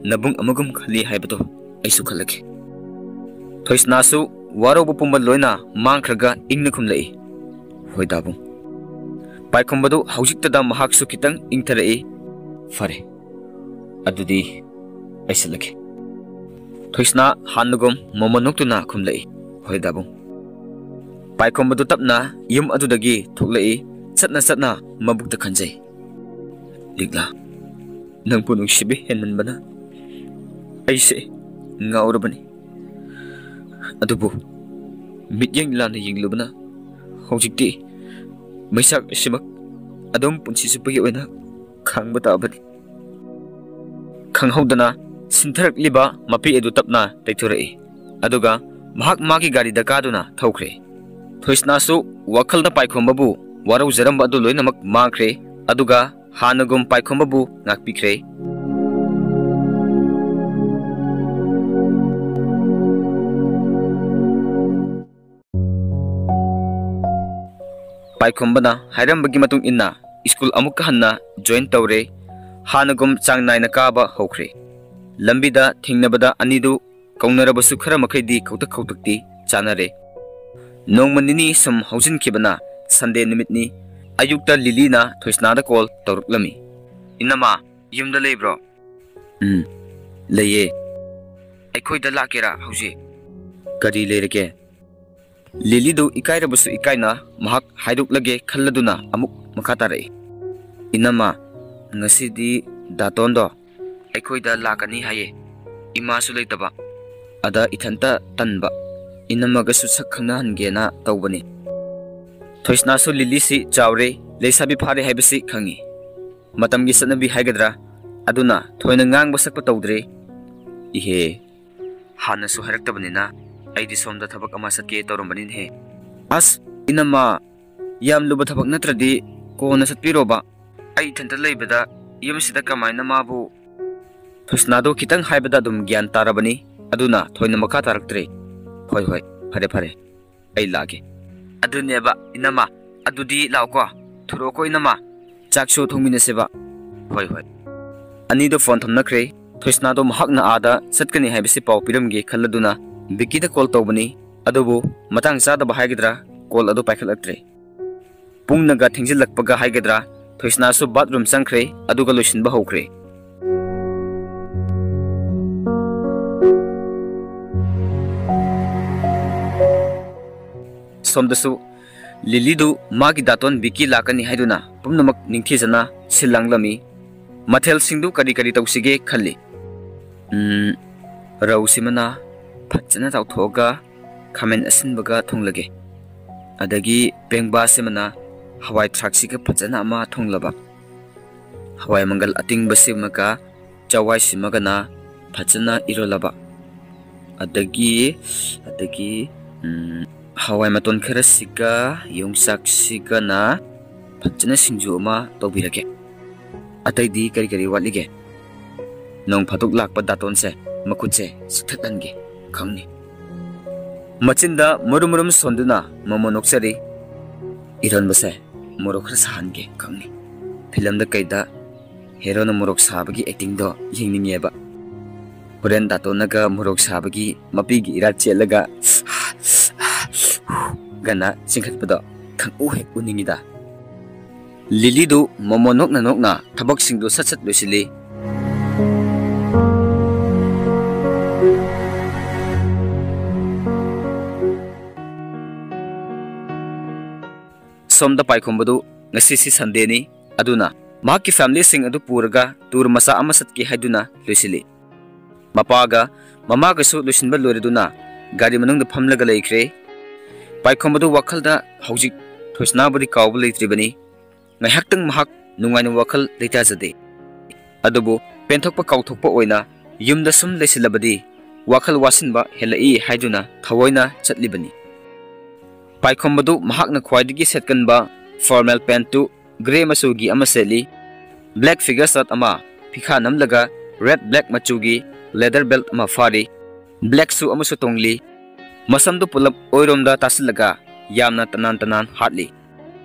ꯅꯕꯨꯡ ꯑꯃꯒꯨꯝ ꯈꯜꯂꯤ ꯍꯥꯏꯕꯗꯣ ꯑꯩꯁꯨ ꯈꯜꯂꯒꯦ꯫" ꯊꯣꯏꯁꯅꯥꯁꯨ ꯋꯥꯔꯧꯕ ꯄꯨꯝꯕ ꯂꯣꯏꯅ ꯃꯥꯡꯈ꯭ꯔꯒ ꯏꯪꯅ ꯈꯨꯝꯂꯛꯏ, "ꯍꯣꯏ ꯗꯥꯕꯨꯡ꯫" ꯄꯥꯏꯈꯣꯝꯕꯗꯨ ꯍꯧꯖꯤꯛꯇꯗ ꯃꯍꯥꯛꯁꯨ ꯈꯤꯇꯪ ꯏꯪꯊꯔꯛꯏ꯫ "ꯐꯔꯦ, ꯑꯗꯨꯗꯤ ꯑꯩ ꯆꯠꯂꯒꯦ꯫" ꯊꯣꯏꯁꯅꯥ ꯍꯥꯟꯅꯒꯨꯝ ꯃꯃꯣꯟ ꯅꯣꯛꯇꯨꯅ ꯈꯨꯝꯂꯛꯏ, "ꯍꯣꯏ ꯗꯥꯕꯨꯡ꯫" ꯄꯥꯏꯈꯣꯝꯕꯗꯨ ꯇꯞꯅ ꯌꯨꯝ ꯑꯗꯨꯗꯒꯤ ꯊꯣꯛꯂꯛꯏ꯫ ꯆꯠꯅ ꯆꯠꯅ ꯃꯕꯨꯛꯇ ꯈꯟꯖꯩ, ꯂꯤꯛꯂꯥ, ꯅꯪꯕꯨ ꯅꯨꯡꯁꯤꯕ ꯍꯦꯟꯃꯟꯕꯅ ꯑꯩꯁꯦ ꯉꯥꯎꯔꯕꯅꯤ꯫ ꯑꯗꯨꯕꯨ ꯃꯤꯠꯌꯦꯡ ꯂꯥꯟꯅ ꯌꯦꯡꯂꯨꯕꯅ ꯍꯧꯖꯤꯛꯇꯤ ꯃꯩꯁꯥꯛ ꯑꯁꯤꯃꯛ ꯑꯗꯨꯝ ꯄꯨꯟꯁꯤ ꯆꯨꯞꯄꯒꯤ ꯑꯣꯏꯅ ꯈꯥꯡꯕ ꯇꯥꯕꯅꯤ꯫ ꯈꯪꯍꯧꯗꯅ ꯁꯤꯟꯊꯔꯛꯂꯤꯕ ꯃꯄꯤ ꯑꯗꯨ ꯇꯞꯅ ꯇꯩꯊꯣꯔꯛꯏ꯫ ꯑꯗꯨꯒ ꯃꯍꯥꯛ ꯃꯥꯒꯤ ꯒꯥꯔꯤꯗ ꯀꯥꯗꯨꯅ ꯊꯧꯈ꯭ꯔꯦ꯫ ꯊꯣꯏꯁꯅꯥꯁꯨ ꯋꯥꯈꯜꯗ ꯄꯥꯏꯈꯣꯝꯕꯕꯨ ꯋꯥꯔꯧꯖꯔꯝꯕ ꯑꯗꯨ ꯂꯣꯏꯅꯃꯛ ꯃꯥꯡꯈ꯭ꯔꯦ꯫ ꯑꯗꯨꯒ ꯍꯥꯟꯅꯒꯨꯝ ꯄꯥꯏꯈꯣꯝꯕꯕꯨ ꯉꯥꯛꯄꯤꯈ꯭ꯔꯦ꯫ ꯄꯥꯏꯈꯣꯝꯕꯅ ꯍꯥꯏꯔꯝꯕꯒꯤ ꯃꯇꯨꯡ ꯏꯟꯅ ꯁ꯭ꯀꯨꯜ ꯑꯃꯨꯛꯀ ꯍꯟꯅ ꯖꯣꯏꯟ ꯇꯧꯔꯦ꯫ ꯍꯥꯟꯅꯒꯨꯝ ꯆꯥꯡ ꯅꯥꯏꯅ ꯀꯥꯕ ꯍꯧꯈ꯭ꯔꯦ꯫ ꯂꯝꯕꯤꯗ ꯊꯦꯡꯅꯕꯗ ꯑꯅꯤꯗꯨ ꯀꯧꯅꯔꯕꯁꯨ ꯈꯔ ꯃꯈꯩꯗꯤ ꯈꯧꯇꯛ ꯈꯧꯇꯛꯇꯤ ꯆꯥꯅꯔꯦ꯫ ꯅꯣꯡꯃ ꯅꯤꯅꯤ ꯁꯨꯝ ꯍꯧꯖꯤꯟꯈꯤꯕꯅ ꯁꯟꯗꯦ ꯅꯨꯃꯤꯠꯅꯤ꯫ ꯑꯌꯨꯛꯇ ꯂꯤꯂꯤꯅ ꯊꯣꯏꯁꯅꯥꯗ ꯀꯣꯜ ꯇꯧꯔꯛꯂꯝꯃꯤ꯫ "ꯏꯅꯝꯃ, ꯌꯨꯝꯗ ꯂꯩꯕ꯭ꯔꯣ?" "ꯎꯝ, ꯂꯩꯌꯦ꯫ ꯑꯩꯈꯣꯏꯗ ꯂꯥꯛꯀꯦꯔꯥ ꯍꯧꯖꯤꯛ?" "ꯀꯔꯤ ꯂꯩꯔꯒꯦ?" ꯂꯤꯂꯤꯗꯨ ꯏꯀꯥꯏꯔꯕꯁꯨ ꯏꯀꯥꯏꯅ ꯃꯍꯥꯛ ꯍꯥꯏꯗꯣꯛꯂꯒꯦ ꯈꯜꯂꯗꯨꯅ ꯑꯃꯨꯛ ꯃꯈꯥ ꯇꯥꯔꯛꯏ꯫ "ꯏꯅꯝꯃ, ꯉꯁꯤꯗꯤ ꯗꯥꯇꯣꯟꯗꯣ ꯑꯩꯈꯣꯏꯗ ꯂꯥꯛꯀꯅꯤ ꯍꯥꯏꯌꯦ꯫ ꯏꯃꯥꯁꯨ ꯂꯩꯇꯕ꯫ ꯑꯗ ꯏꯊꯟꯇ ꯇꯟꯕ꯫ ꯏꯅꯝꯃꯒꯁꯨ ꯁꯛ ꯈꯪꯅꯍꯟꯒꯦꯅ ꯇꯧꯕꯅꯤ꯫" ꯊꯣꯏꯁꯅꯥꯁꯨ ꯂꯤꯂꯤꯁꯤ ꯆꯥꯎꯔꯦ, ꯂꯩꯁꯥꯕꯤ ꯐꯥꯔꯦ ꯍꯥꯏꯕꯁꯤ ꯈꯪꯉꯤ꯫ ꯃꯇꯝꯒꯤ ꯆꯠꯅꯕꯤ ꯍꯥꯏꯒꯗ꯭ꯔꯥ, ꯑꯗꯨꯅ ꯊꯣꯏꯅ ꯉꯥꯡꯕ ꯁꯛꯄ ꯇꯧꯗ꯭ꯔꯦ꯫ "ꯏꯍꯦ, ꯍꯥꯟꯅꯁꯨ ꯍꯥꯏꯔꯛꯇꯕꯅꯤꯅ ꯑꯩꯗꯤ ꯁꯣꯝꯗ ꯊꯕꯛ ꯑꯃ ꯆꯠꯀꯦ ꯇꯧꯔꯝꯕꯅꯤꯅꯦꯍꯦ꯫" "ꯑꯁ, ꯏꯅꯝꯃ, ꯌꯥꯝ ꯂꯨꯕ ꯊꯕꯛ ꯅꯠꯇ꯭ꯔꯗꯤ ꯀꯣꯟꯅ ꯆꯠꯄꯤꯔꯣꯕ꯫ ꯑꯩ ꯏꯊꯟꯇ ꯂꯩꯕꯗ ꯌꯨꯝꯁꯤꯗ ꯀꯃꯥꯏꯅ ꯃꯥꯕꯨ?" ꯊꯣꯏꯁꯅꯥꯗꯣ ꯈꯤꯇꯪ ꯍꯥꯏꯕꯗ ꯑꯗꯨꯝ ꯒ꯭ꯌꯥꯟ ꯇꯥꯔꯕꯅꯤ꯫ ꯑꯗꯨꯅ ꯊꯣꯏꯅ ꯃꯈꯥ ꯇꯥꯔꯛꯇ꯭ꯔꯦ꯫ "ꯍꯣꯏ, ꯍꯣꯏ, ꯐꯔꯦ, ꯐꯔꯦ, ꯑꯩ ꯂꯥꯛꯑꯒꯦ꯫" "ꯑꯗꯨꯅꯦꯕ, ꯏꯅꯝꯃ, ꯑꯗꯨꯗꯤ ꯂꯥꯛꯑꯣꯀꯣ, ꯊꯨꯔꯛꯑꯣꯀꯣ ꯏꯅꯝꯃ, ꯆꯥꯛꯁꯨ ꯊꯣꯡꯃꯤꯟꯅꯁꯦꯕ꯫" "ꯍꯣꯏ, ꯍꯣꯏ꯫" ꯑꯅꯤꯗꯣ ꯐꯣꯟ ꯊꯝꯅꯈ꯭ꯔꯦ꯫ ꯊꯣꯏꯁꯅꯥꯗꯣ ꯃꯍꯥꯛꯅ ꯑꯥꯗ ꯆꯠꯀꯅꯤ ꯍꯥꯏꯕꯁꯤ ꯄꯥꯎ ꯄꯤꯔꯝꯒꯦ ꯈꯜꯂꯗꯨꯅ ꯕꯤꯀꯤꯗ ꯀꯣꯜ ꯇꯧꯕꯅꯤ꯫ ꯑꯗꯨꯕꯨ ꯃꯇꯥꯡ ꯆꯥꯗꯕ ꯍꯥꯏꯒꯗ꯭ꯔꯥ, ꯀꯣꯜ ꯑꯗꯨ ꯄꯥꯏꯈꯠꯂꯛꯇ꯭ꯔꯦ꯫ ꯄꯨꯡꯅꯒ ꯊꯦꯡꯖꯤꯜꯂꯛꯄꯒ ꯍꯥꯏꯒꯗ꯭ꯔꯥ, ꯊꯣꯏꯁꯅꯥꯁꯨ ꯕꯥꯠꯔꯨꯝ ꯆꯪꯈ꯭ꯔꯦ, ꯑꯗꯨꯒ ꯂꯣꯏꯁꯤꯟꯕ ꯍꯧꯈ꯭ꯔꯦ꯫ ꯁꯣꯝꯗꯁꯨ ꯂꯤꯂꯤꯗꯨ ꯃꯥꯒꯤ ꯗꯥꯇꯣꯟ ꯕꯤꯀꯤ ꯂꯥꯛꯀꯅꯤ ꯍꯥꯏꯗꯨꯅ ꯄꯨꯝꯅꯃꯛ ꯅꯤꯡꯊꯤꯖꯅ ꯁꯤꯜ ꯂꯥꯡꯂꯝꯃꯤ꯫ ꯃꯊꯦꯜꯁꯤꯡꯗꯨ ꯀꯔꯤ ꯀꯔꯤ ꯇꯧꯁꯤꯒꯦ ꯈꯜꯂꯤ꯫ ꯎꯝ, ꯔꯧꯁꯤꯃꯅ ꯐꯖꯅ ꯇꯥꯎꯊꯣꯛꯑꯒ ꯈꯥꯃꯦꯟ ꯑꯁꯤꯟꯕꯒ ꯊꯣꯡꯂꯒꯦ꯫ ꯑꯗꯒꯤ ꯄꯦꯡꯕꯥꯁꯤꯃꯅ ꯍꯋꯥꯏ ꯊ꯭ꯔꯥꯛꯁꯤꯒ ꯐꯖꯅ ꯑꯃ ꯊꯣꯡꯂꯕ꯫ ꯍꯋꯥꯏ ꯃꯪꯒꯜ ꯑꯇꯤꯡꯕꯁꯤꯃꯒ ꯆꯋꯥꯏꯁꯤꯃꯒꯅ ꯐꯖꯅ ꯏꯔꯣꯜꯂꯕ꯫ ꯑꯗꯒꯤ, ꯑꯗꯒꯤ, ꯎꯝ, ꯍꯋꯥꯏ ꯃꯇꯣꯟ ꯈꯔꯁꯤꯒ ꯌꯣꯡꯆꯥꯛꯁꯤꯒꯅ ꯐꯖꯅ ꯁꯤꯡꯖꯨ ꯑꯃ ꯇꯧꯕꯤꯔꯒꯦ꯫ ꯑꯇꯩꯗꯤ ꯀꯔꯤ ꯀꯔꯤ ꯋꯥꯠꯂꯤꯒꯦ? ꯅꯣꯡ ꯐꯥꯗꯣꯛ ꯂꯥꯛꯄ ꯗꯥꯇꯣꯟꯁꯦ ꯃꯈꯨꯠꯁꯦ ꯁꯤꯛꯊꯠꯍꯟꯒꯦ ꯈꯪꯅꯤ꯫ ꯃꯆꯤꯟꯗ ꯃꯨꯔꯨꯝ ꯃꯨꯔꯨꯝ ꯁꯣꯟꯗꯨꯅ ꯃꯣꯃꯣ ꯅꯣꯛꯆꯔꯤ꯫ ꯏꯔꯣꯟꯕꯁꯦ ꯃꯣꯔꯣꯛ ꯈꯔ ꯁꯥꯍꯟꯒꯦ ꯈꯪꯅꯤ꯫ ꯐꯤꯂꯝꯗ ꯀꯩꯗ ꯍꯦꯔꯣꯅ ꯃꯣꯔꯣꯛ ꯁꯥꯕꯒꯤ ꯑꯦꯛꯇꯤꯡꯗꯣ ꯌꯦꯡꯅꯤꯡꯉꯦꯕ꯫ ꯍꯣꯔꯦꯟ ꯗꯥꯇꯣꯟꯅꯒ ꯃꯣꯔꯣꯛ ꯁꯥꯕꯒꯤ ꯃꯄꯤꯒꯤ ꯏꯔꯥꯠ ꯆꯦꯜꯂꯒ ꯒꯅ ꯆꯤꯡꯈꯠꯄꯗꯣ ꯈꯪꯎ ꯍꯦꯛ ꯎꯅꯤꯡꯉꯤꯗ꯫ ꯂꯤꯂꯤꯗꯨ ꯃꯣꯃꯣ ꯅꯣꯛꯅ ꯅꯣꯛꯅ ꯊꯕꯛꯁꯤꯡꯗꯨ ꯁꯠ ꯁꯠ ꯂꯣꯏꯁꯤꯜꯂꯤ꯫ ꯁꯣꯝꯗ ꯄꯥꯏꯈꯣꯝꯕꯗꯨ ꯉꯁꯤꯁꯤ ꯁꯟꯗꯦꯅꯤ, ꯑꯗꯨꯅ ꯃꯍꯥꯛꯀꯤ ꯐꯦꯃꯤꯂꯤꯁꯤꯡ ꯑꯗꯨ ꯄꯨꯔꯒ ꯇꯨꯔ ꯃꯆꯥ ꯑꯃ ꯆꯠꯀꯦ ꯍꯥꯏꯗꯨꯅ ꯂꯣꯏꯁꯤꯜꯂꯤ꯫ ꯃꯄꯥꯒ ꯃꯃꯥꯒꯁꯨ ꯂꯣꯏꯁꯤꯟꯕ ꯂꯣꯏꯔꯗꯨꯅ ꯒꯥꯔꯤ ꯃꯅꯨꯡꯗ ꯐꯝꯂꯒ ꯂꯩꯈ꯭ꯔꯦ꯫ ꯄꯥꯏꯈꯣꯝꯕꯗꯨ ꯋꯥꯈꯜꯗ ꯍꯧꯖꯤꯛ ꯊꯣꯏꯁꯅꯥꯕꯨꯗꯤ ꯀꯥꯎꯕ ꯂꯩꯇ꯭ꯔꯤꯕꯅꯤ꯫ ꯉꯥꯏꯍꯥꯛꯇꯪ ꯃꯍꯥꯛ ꯅꯨꯡꯉꯥꯏꯅ ꯋꯥꯈꯜ ꯂꯩꯇꯥꯖꯗꯦ꯫ ꯑꯗꯨꯕꯨ ꯄꯦꯟꯊꯣꯛꯄ ꯀꯥꯎꯊꯣꯛꯄ ꯑꯣꯏꯅ ꯌꯨꯝꯗ ꯁꯨꯝ ꯂꯩꯁꯤꯜꯂꯕꯗꯤ ꯋꯥꯈꯜ ꯋꯥꯁꯤꯟꯕ ꯍꯦꯜꯂꯛꯏ ꯍꯥꯏꯗꯨꯅ ꯊꯑꯣꯏꯅ ꯆꯠꯂꯤꯕꯅꯤ꯫ ꯄꯥꯏꯈꯣꯝꯕꯗꯨ ꯃꯍꯥꯛꯅ ꯈ꯭ꯋꯥꯏꯗꯒꯤ ꯁꯦꯠꯀꯟꯕ ꯐꯣꯔꯃꯦꯜ ꯄꯦꯟꯠꯇꯨ ꯒ꯭ꯔꯦ ꯃꯆꯨꯒꯤ ꯑꯃ ꯁꯦꯠꯂꯤ꯫ ꯕ꯭ꯂꯦꯛ ꯐꯤꯒꯔ ꯁꯔꯠ ꯑꯃ ꯐꯤꯈꯥ ꯅꯝꯂꯒ ꯔꯦꯗ ꯕ꯭ꯂꯦꯛ ꯃꯆꯨꯒꯤ ꯂꯦꯗꯔ ꯕꯦꯜꯠ ꯑꯃ ꯐꯥꯔꯤ꯫ ꯕ꯭ꯂꯦꯛ ꯁꯨ ꯑꯃꯁꯨ ꯇꯣꯡꯂꯤ꯫ ꯃꯁꯝꯗꯨ ꯄꯨꯂꯞ ꯑꯣꯏꯔꯣꯝꯗ ꯇꯥꯁꯤꯜꯂꯒ ꯌꯥꯝꯅ ꯇꯅꯥꯟ ꯇꯅꯥꯟ ꯍꯥꯠꯂꯤ꯫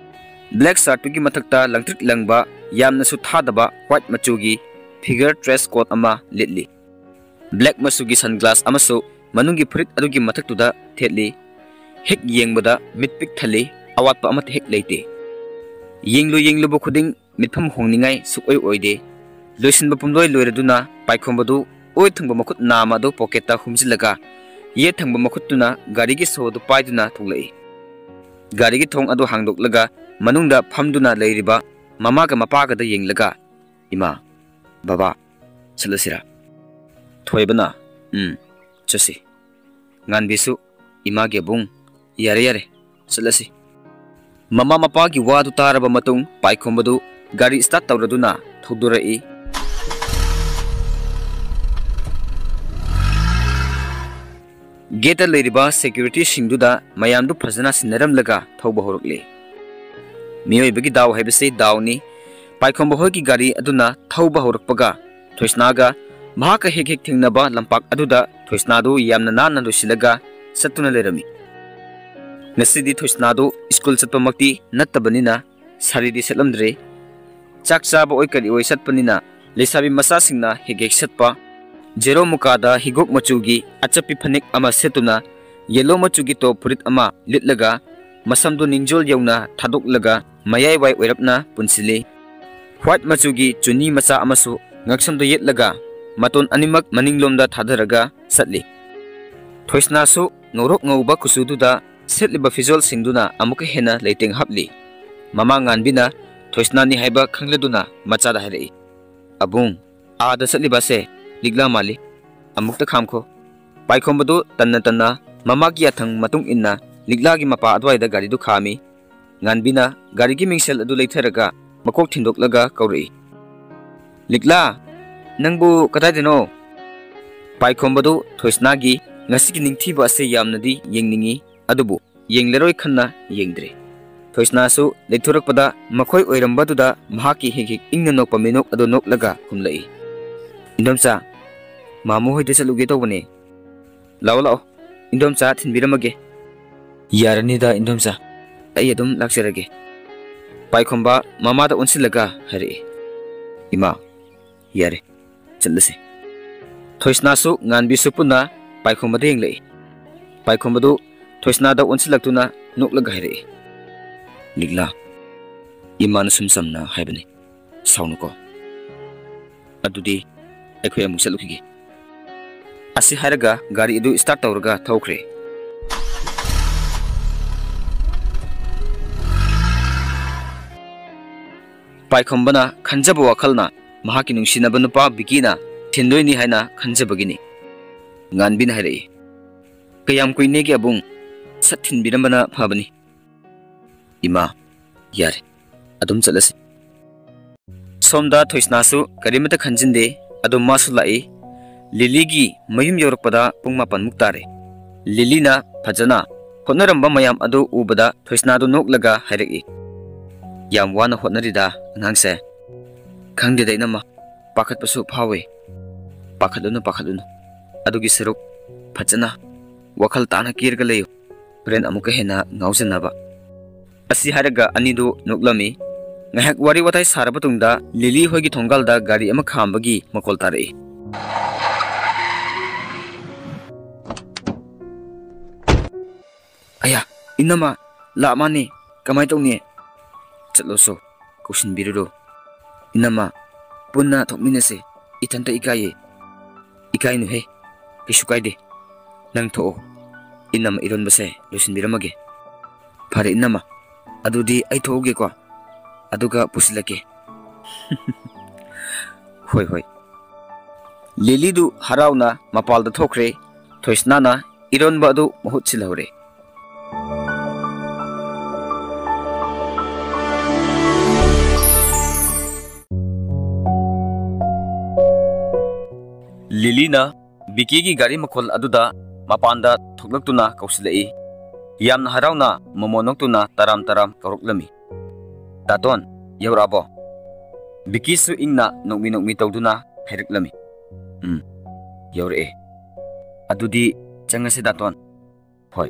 ꯕ꯭ꯂꯦꯛ ꯁꯔꯠꯇꯨꯒꯤ ꯃꯊꯛꯇ ꯂꯪꯇ꯭ꯔꯤꯛ ꯂꯪꯕ, ꯌꯥꯝꯅꯁꯨ ꯊꯥꯗꯕ ꯋꯥꯏꯠ ꯃꯆꯨꯒꯤ ꯐꯤꯒꯔ ꯗ꯭ꯔꯦꯁ ꯀꯣꯠ ꯑꯃ ꯂꯤꯠꯂꯤ꯫ ꯕ꯭ꯂꯦꯛ ꯃꯆꯨꯒꯤ ꯁꯟꯒ꯭ꯂꯥꯁ ꯑꯃꯁꯨ ꯃꯅꯨꯡꯒꯤ ꯐꯨꯔꯤꯠ ꯑꯗꯨꯒꯤ ꯃꯊꯛꯇꯨꯗ ꯊꯦꯠꯂꯤ꯫ ꯍꯦꯛ ꯌꯦꯡꯕꯗ ꯃꯤꯠ ꯄꯤꯛ ꯊꯜꯂꯤ, ꯑꯋꯥꯠꯄ ꯑꯃꯠꯇ ꯍꯦꯛ ꯂꯩꯇꯦ꯫ ꯌꯦꯡꯂꯨ ꯌꯦꯡꯂꯨꯕ ꯈꯨꯗꯤꯡ ꯃꯤꯠꯐꯝ ꯍꯣꯡꯅꯤꯡꯉꯥꯏ ꯁꯨꯛꯑꯣꯏ ꯑꯣꯏꯗꯦ꯫ ꯂꯣꯏꯁꯤꯟꯕ ꯄꯨꯝꯂꯣꯏ ꯂꯣꯏꯔꯗꯨꯅ ꯄꯥꯏꯈꯣꯝꯕꯗꯨ ꯑꯣꯏ ꯊꯪꯕ ꯃꯈꯨꯠ ꯅꯥꯝꯃ ꯑꯗꯨ ꯄꯣꯀꯦꯠꯇ ꯍꯨꯝꯖꯤꯜꯂꯒ ꯌꯦꯠ ꯊꯪꯕ ꯃꯈꯨꯠꯇꯨꯅ ꯒꯥꯔꯤꯒꯤ ꯁꯣ ꯑꯗꯨ ꯄꯥꯏꯗꯨꯅ ꯊꯣꯛꯂꯛꯏ꯫ ꯒꯥꯔꯤꯒꯤ ꯊꯣꯡ ꯑꯗꯨ ꯍꯥꯡꯗꯣꯛꯂꯒ ꯃꯅꯨꯡꯗ ꯐꯝꯗꯨꯅ ꯂꯩꯔꯤꯕ ꯃꯃꯥꯒ ꯃꯄꯥꯒꯗ ꯌꯦꯡꯂꯒ, "ꯏꯃꯥ, ꯕꯕꯥ, ꯆꯠꯂꯁꯤꯔꯥ?" ꯊꯣꯏꯕꯅ, "ꯎꯝ, ꯆꯠꯁꯤ꯫" ꯉꯥꯟꯕꯤꯁꯨ, "ꯏꯃꯥꯒꯤ ꯑꯕꯨꯡ, ꯌꯥꯔꯦ, ꯌꯥꯔꯦ, ꯆꯠꯂꯁꯤ꯫" ꯃꯃꯥ ꯃꯄꯥꯒꯤ ꯋꯥꯗꯨ ꯇꯥꯔꯕ ꯃꯇꯨꯡ, ꯄꯥꯏꯈꯣꯝꯕꯗꯨ ꯒꯥꯔꯤ start ꯇꯧꯔꯗꯨꯅ ꯊꯧꯗꯣꯔꯛꯏ꯫ Gate ꯂꯩꯔꯤꯕ security ꯁꯤꯡꯗꯨꯗ ꯃꯌꯥꯝꯗꯨ ꯐꯖꯅ ꯁꯤꯟꯅꯔꯝꯂꯒ ꯊꯧꯕ ꯍꯧꯔꯛꯂꯤ꯫ ꯃꯤꯑꯣꯏꯕꯒꯤ ꯗꯥꯎ ꯍꯥꯏꯕꯁꯤ ꯗꯥꯎꯅꯤ꯫ ꯄꯥꯏꯈꯣꯝꯕ ꯍꯣꯏꯒꯤ ꯒꯥꯔꯤ ꯑꯗꯨꯅ ꯊꯧꯕ ꯍꯧꯔꯛꯄꯒ, ꯊꯣꯏꯁꯅꯥꯒ ꯃꯍꯥꯛꯀ ꯍꯦꯛ ꯍꯦꯛ ꯊꯦꯡꯅꯕ ꯂꯝꯄꯥꯛ ꯑꯗꯨꯗ ꯊꯣꯏꯁꯅꯥꯗꯨ ꯌꯥꯝꯅ ꯅꯥꯟꯅ ꯂꯣꯏꯁꯤꯜꯂꯒ ꯆꯠꯇꯨꯅ ꯂꯩꯔꯝꯃꯤ꯫ ꯉꯁꯤꯗꯤ ꯊꯣꯏꯁꯅꯥꯗꯨ ꯁ꯭ꯀꯨꯜ ꯆꯠꯄꯃꯛꯇꯤ ꯅꯠꯇꯕꯅꯤꯅ ꯁꯥꯔꯤꯗꯤ ꯁꯦꯠꯂꯝꯗ꯭ꯔꯦ꯫ ꯆꯥꯛ ꯆꯥꯕ ꯑꯣꯏ ꯀꯔꯤ ꯑꯣꯏ ꯆꯠꯄꯅꯤꯅ ꯂꯩꯁꯥꯕꯤ ꯃꯆꯥꯁꯤꯡꯅ ꯍꯦꯛ ꯍꯦꯛ ꯁꯦꯠꯄ ꯖꯦꯔꯣ ꯃꯨꯀꯥꯗ ꯍꯤꯒꯣꯛ ꯃꯆꯨꯒꯤ ꯑꯆꯞꯄꯤ ꯐꯅꯦꯛ ꯑꯃ ꯁꯦꯠꯇꯨꯅ, ꯌꯦꯜꯂꯣ ꯃꯆꯨꯒꯤ ꯇꯣꯞ ꯐꯨꯔꯤꯠ ꯑꯃ ꯂꯤꯠꯂꯒ, ꯃꯁꯝꯗꯨ ꯅꯤꯡꯖꯣꯜ ꯌꯧꯅ ꯊꯥꯗꯣꯛꯂꯒ ꯃꯌꯥꯏ ꯋꯥꯏ ꯑꯣꯏꯔꯞꯅ ꯄꯨꯟꯁꯤꯜꯂꯤ꯫ ꯋꯥꯏꯠ ꯃꯆꯨꯒꯤ ꯆꯨꯅꯤ ꯃꯆꯥ ꯑꯃꯁꯨ ꯉꯛꯁꯝꯗ ꯌꯦꯠꯂꯒ ꯃꯇꯣꯟ ꯑꯅꯤꯃꯛ ꯃꯅꯤꯡꯂꯣꯝꯗ ꯊꯥꯗꯔꯒ ꯆꯠꯂꯤ꯫ ꯊꯣꯏꯁꯅꯥꯁꯨ ꯉꯧꯔꯣꯛ ꯉꯧꯕ ꯀꯨꯆꯨꯗꯨꯗ ꯁꯦꯠꯂꯤꯕ ꯐꯤꯖꯣꯜꯁꯤꯡꯗꯨꯅ ꯑꯃꯨꯛꯀ ꯍꯦꯟꯅ ꯂꯩꯇꯦꯡ ꯍꯥꯞꯂꯤ꯫ ꯃꯃꯥ ꯉꯥꯟꯕꯤꯅ ꯊꯣꯏꯁꯅꯥꯅꯤ ꯍꯥꯏꯕ ꯈꯪꯂꯗꯨꯅ ꯃꯆꯥꯗ ꯍꯥꯏꯔꯛꯏ, "ꯑꯕꯨꯡ, ꯑꯥꯗ ꯆꯠꯂꯤꯕꯁꯦ ꯂꯤꯛꯂꯥ ꯃꯥꯜꯂꯤ꯫ ꯑꯃꯨꯛꯇ ꯈꯥꯝꯈꯣ꯫" ꯄꯥꯏꯈꯣꯝꯕꯗꯨ ꯇꯟꯅ ꯇꯟꯅ ꯃꯃꯥꯒꯤ ꯌꯥꯊꯪ ꯃꯇꯨꯡ ꯏꯟꯅ ꯂꯤꯛꯂꯥꯒꯤ ꯃꯄꯥ ꯑꯗꯨꯋꯥꯏꯗ ꯒꯥꯔꯤꯗꯨ ꯈꯥꯝꯃꯤ꯫ ꯉꯥꯟꯕꯤꯅ ꯒꯥꯔꯤꯒꯤ ꯃꯤꯡꯁꯦꯜ ꯑꯗꯨ ꯂꯩꯊꯔꯒ ꯃꯀꯣꯛ ꯊꯤꯟꯗꯣꯛꯂꯒ ꯀꯧꯔꯛꯏ, "ꯂꯤꯛꯂꯥ, ꯅꯪꯕꯨ ꯀꯗꯥꯏꯗꯅꯣ?" ꯄꯥꯏꯈꯣꯝꯕꯗꯨ ꯊꯣꯏꯁꯅꯥꯒꯤ ꯉꯁꯤꯒꯤ ꯅꯤꯡꯊꯤꯕ ꯑꯁꯤ ꯌꯥꯝꯅꯗꯤ ꯌꯦꯡꯅꯤꯡꯏ, ꯑꯗꯨꯕꯨ ꯌꯦꯡꯂꯔꯣꯏ ꯈꯟꯅ ꯌꯦꯡꯗ꯭ꯔꯦ꯫ ꯊꯣꯏꯁꯅꯥꯁꯨ ꯂꯩꯊꯣꯔꯛꯄꯗ ꯃꯈꯣꯏ ꯑꯣꯏꯔꯝꯕꯗꯨꯗ ꯃꯍꯥꯛꯀꯤ ꯍꯦꯛ ꯍꯦꯛ ꯏꯪꯅ ꯅꯣꯛꯄ ꯃꯤꯅꯣꯛ ꯑꯗꯨ ꯅꯣꯛꯂꯒ ꯈꯨꯝꯂꯛꯏ, "ꯏꯟꯗꯣꯝꯆꯥ, ꯃꯥꯃꯣ ꯍꯣꯏꯗ ꯆꯠꯂꯨꯒꯦ ꯇꯧꯕꯅꯦ꯫ ꯂꯥꯛꯑꯣ, ꯂꯥꯛꯑꯣ, ꯏꯟꯗꯣꯝꯆꯥ ꯊꯤꯟꯕꯤꯔꯝꯃꯒꯦ꯫" "ꯌꯥꯔꯅꯤꯗ ꯏꯟꯗꯣꯝꯆꯥ, ꯑꯩ ꯑꯗꯨꯝ ꯂꯥꯛꯆꯔꯒꯦ꯫" ꯄꯥꯏꯈꯣꯝꯕ ꯃꯃꯥꯗ ꯑꯣꯟꯁꯤꯜꯂꯒ ꯍꯥꯏꯔꯛꯏ, "ꯏꯃꯥ, ꯌꯥꯔꯦ, ꯆꯠꯂꯁꯤ꯫" ꯊꯣꯏꯁꯅꯥꯁꯨ ꯉꯥꯟꯕꯤꯁꯨ ꯄꯨꯟꯅ ꯄꯥꯏꯈꯣꯝꯕꯗ ꯌꯦꯡꯂꯛꯏ꯫ ꯄꯥꯏꯈꯣꯝꯕꯗꯨ ꯊꯣꯏꯁꯅꯥꯗ ꯑꯣꯟꯁꯤꯜꯂꯛꯇꯨꯅ ꯅꯣꯛꯂꯒ ꯍꯥꯏꯔꯛꯏ, "ꯂꯤꯛꯂꯥ, ꯏꯃꯥꯅ ꯁꯨꯝ ꯆꯝꯅ ꯍꯥꯏꯕꯅꯤ, ꯁꯥꯎꯅꯨꯀꯣ꯫ ꯑꯗꯨꯗꯤ ꯑꯩꯈꯣꯏ ꯑꯃꯨꯛ ꯆꯠꯂꯨꯈꯤꯒꯦ꯫" ꯑꯁꯤ ꯍꯥꯏꯔꯒ ꯒꯥꯔꯤ ꯑꯗꯨ start ꯇꯧꯔꯒ ꯊꯧꯈ꯭ꯔꯦ꯫ ꯄꯥꯏꯈꯣꯝꯕꯅ ꯈꯟꯖꯕ ꯋꯥꯈꯜꯅ ꯃꯍꯥꯛꯀꯤ ꯅꯨꯡꯁꯤꯅꯕ ꯅꯨꯄꯥ ꯕꯤꯀꯤꯅ ꯊꯤꯟꯗꯣꯏꯅꯤ ꯍꯥꯏꯅ ꯈꯟꯖꯕꯒꯤꯅꯤ꯫ ꯉꯥꯟꯕꯤꯅ ꯍꯥꯏꯔꯛꯏ, "ꯀꯌꯥꯝ ꯀꯨꯏꯅꯦꯒꯦ ꯑꯕꯨꯡ? ꯁꯠ ꯊꯤꯟꯕꯤꯔꯝꯕꯅ ꯐꯕꯅꯤ꯫" "ꯏꯃꯥ, ꯌꯥꯔꯦ, ꯑꯗꯨꯝ ꯆꯠꯂꯁꯤ꯫" ꯁꯣꯝꯗ ꯊꯣꯏꯁꯅꯥꯁꯨ ꯀꯔꯤꯃꯠꯇ ꯈꯟꯖꯤꯟꯗꯦ꯫ ꯑꯗꯨꯝ ꯃꯥꯁꯨ ꯂꯥꯛꯏ꯫ ꯂꯤꯂꯤꯒꯤ ꯃꯌꯨꯝ ꯌꯧꯔꯛꯄꯗ ꯄꯨꯡ ꯃꯥꯄꯟꯃꯨꯛ ꯇꯥꯔꯦ꯫ ꯂꯤꯂꯤꯅ ꯐꯖꯅ ꯍꯣꯠꯅꯔꯝꯕ ꯃꯌꯥꯝ ꯑꯗꯨ ꯎꯕꯗ ꯊꯣꯏꯁꯅꯥꯗꯨ ꯅꯣꯛꯂꯒ ꯍꯥꯏꯔꯛꯏ, "ꯌꯥꯝ ꯋꯥꯅ ꯍꯣꯠꯅꯔꯤꯗ ꯑꯉꯥꯡꯁꯦ꯫" "ꯈꯪꯗꯦꯗ ꯏꯅꯝꯃ, ꯄꯥꯈꯠꯄꯁꯨ ꯐꯥꯎꯏ꯫" "ꯄꯥꯈꯠꯂꯨꯅꯨ, ꯄꯥꯈꯠꯂꯨꯅꯨ꯫ ꯑꯗꯨꯒꯤ ꯁꯔꯨꯛ ꯐꯖꯅ ꯋꯥꯈꯜ ꯇꯥꯅ ꯀꯦꯔꯒ ꯂꯩꯌꯨ꯫ ꯍꯣꯔꯦꯟ ꯑꯃꯨꯛꯀ ꯍꯦꯟꯅ ꯉꯥꯎꯖꯅꯕ꯫" ꯑꯁꯤ ꯍꯥꯏꯔꯒ ꯑꯅꯤꯗꯨ ꯅꯣꯛꯂꯝꯃꯤ꯫ ꯉꯥꯏꯍꯥꯛ ꯋꯥꯔꯤ ꯋꯥꯇꯥꯏ ꯁꯥꯔꯕ ꯇꯨꯡꯗ ꯂꯤꯂꯤ ꯍꯣꯏꯒꯤ ꯊꯣꯡꯒꯥꯜꯗ ꯒꯥꯔꯤ ꯑꯃ ꯈꯥꯝꯕꯒꯤ ꯃꯈꯣꯜ ꯇꯥꯔꯛꯏ꯫ "ꯑꯌꯥ, ꯏꯅꯝꯃ, ꯂꯥꯛ ꯃꯥꯅꯦ꯫ ꯀꯃꯥꯏ ꯇꯧꯅꯤ?" "ꯆꯠꯂꯣꯁꯣ, ꯀꯧꯁꯤꯟꯕꯤꯔꯨꯔꯣ꯫" "ꯏꯅꯝꯃ, ꯄꯨꯟꯅ ꯊꯣꯛꯃꯤꯟꯅꯁꯦ꯫ ꯏꯊꯟꯇ ꯏꯀꯥꯏꯌꯦ꯫" "ꯏꯀꯥꯏꯅꯨꯍꯦ, ꯀꯩꯁꯨ ꯀꯥꯏꯗꯦ꯫ ꯅꯪ ꯊꯣꯛꯑꯣ, ꯏꯅꯝꯃ ꯏꯔꯣꯟꯕꯁꯦ ꯂꯣꯏꯁꯤꯟꯕꯤꯔꯝꯃꯒꯦ꯫" "ꯐꯔꯦ ꯏꯅꯝꯃ, ꯑꯗꯨꯗꯤ ꯑꯩ ꯊꯣꯛꯎꯒꯦꯀꯣ, ꯑꯗꯨꯒ ꯄꯨꯁꯤꯜꯂꯛꯀꯦ꯫" "ꯍꯣꯏ, ꯍꯣꯏ꯫" ꯂꯤꯂꯤꯗꯨ ꯍꯔꯥꯎꯅ ꯃꯄꯥꯜꯗ ꯊꯣꯛꯈ꯭ꯔꯦ꯫ ꯊꯣꯏꯁꯅꯥꯅ ꯏꯔꯣꯟꯕ ꯑꯗꯨ ꯃꯍꯨꯠ ꯁꯤꯜꯍꯧꯔꯦ꯫ ꯂꯤꯂꯤꯅ ꯕꯤꯀꯤꯒꯤ ꯒꯥꯔꯤ ꯃꯈꯣꯜ ꯑꯗꯨꯗ ꯃꯄꯥꯟꯗ ꯊꯣꯛꯂꯛꯇꯨꯅ ꯀꯧꯁꯤꯜꯂꯛꯏ꯫ ꯌꯥꯝꯅ ꯍꯔꯥꯎꯅ ꯃꯣꯃꯣꯟ ꯅꯣꯛꯇꯨꯅ ꯇꯔꯥꯝ ꯇꯔꯥꯝ ꯀꯧꯔꯛꯂꯝꯃꯤ꯫ "ꯗꯥꯇꯣꯟ, ꯌꯧꯔꯛꯑꯕꯣ?" ꯕꯤꯀꯤꯁꯨ ꯏꯪꯅ ꯅꯣꯛꯃꯤ ꯅꯣꯛꯃꯤ ꯇꯧꯗꯨꯅ ꯍꯥꯏꯔꯛꯂꯝꯃꯤ꯫ "ꯎꯝ, ꯌꯧꯔꯛꯑꯦ꯫ ꯑꯗꯨꯗꯤ ꯆꯪꯉꯁꯤ ꯗꯥꯇꯣꯟ꯫" "ꯍꯣꯏ꯫"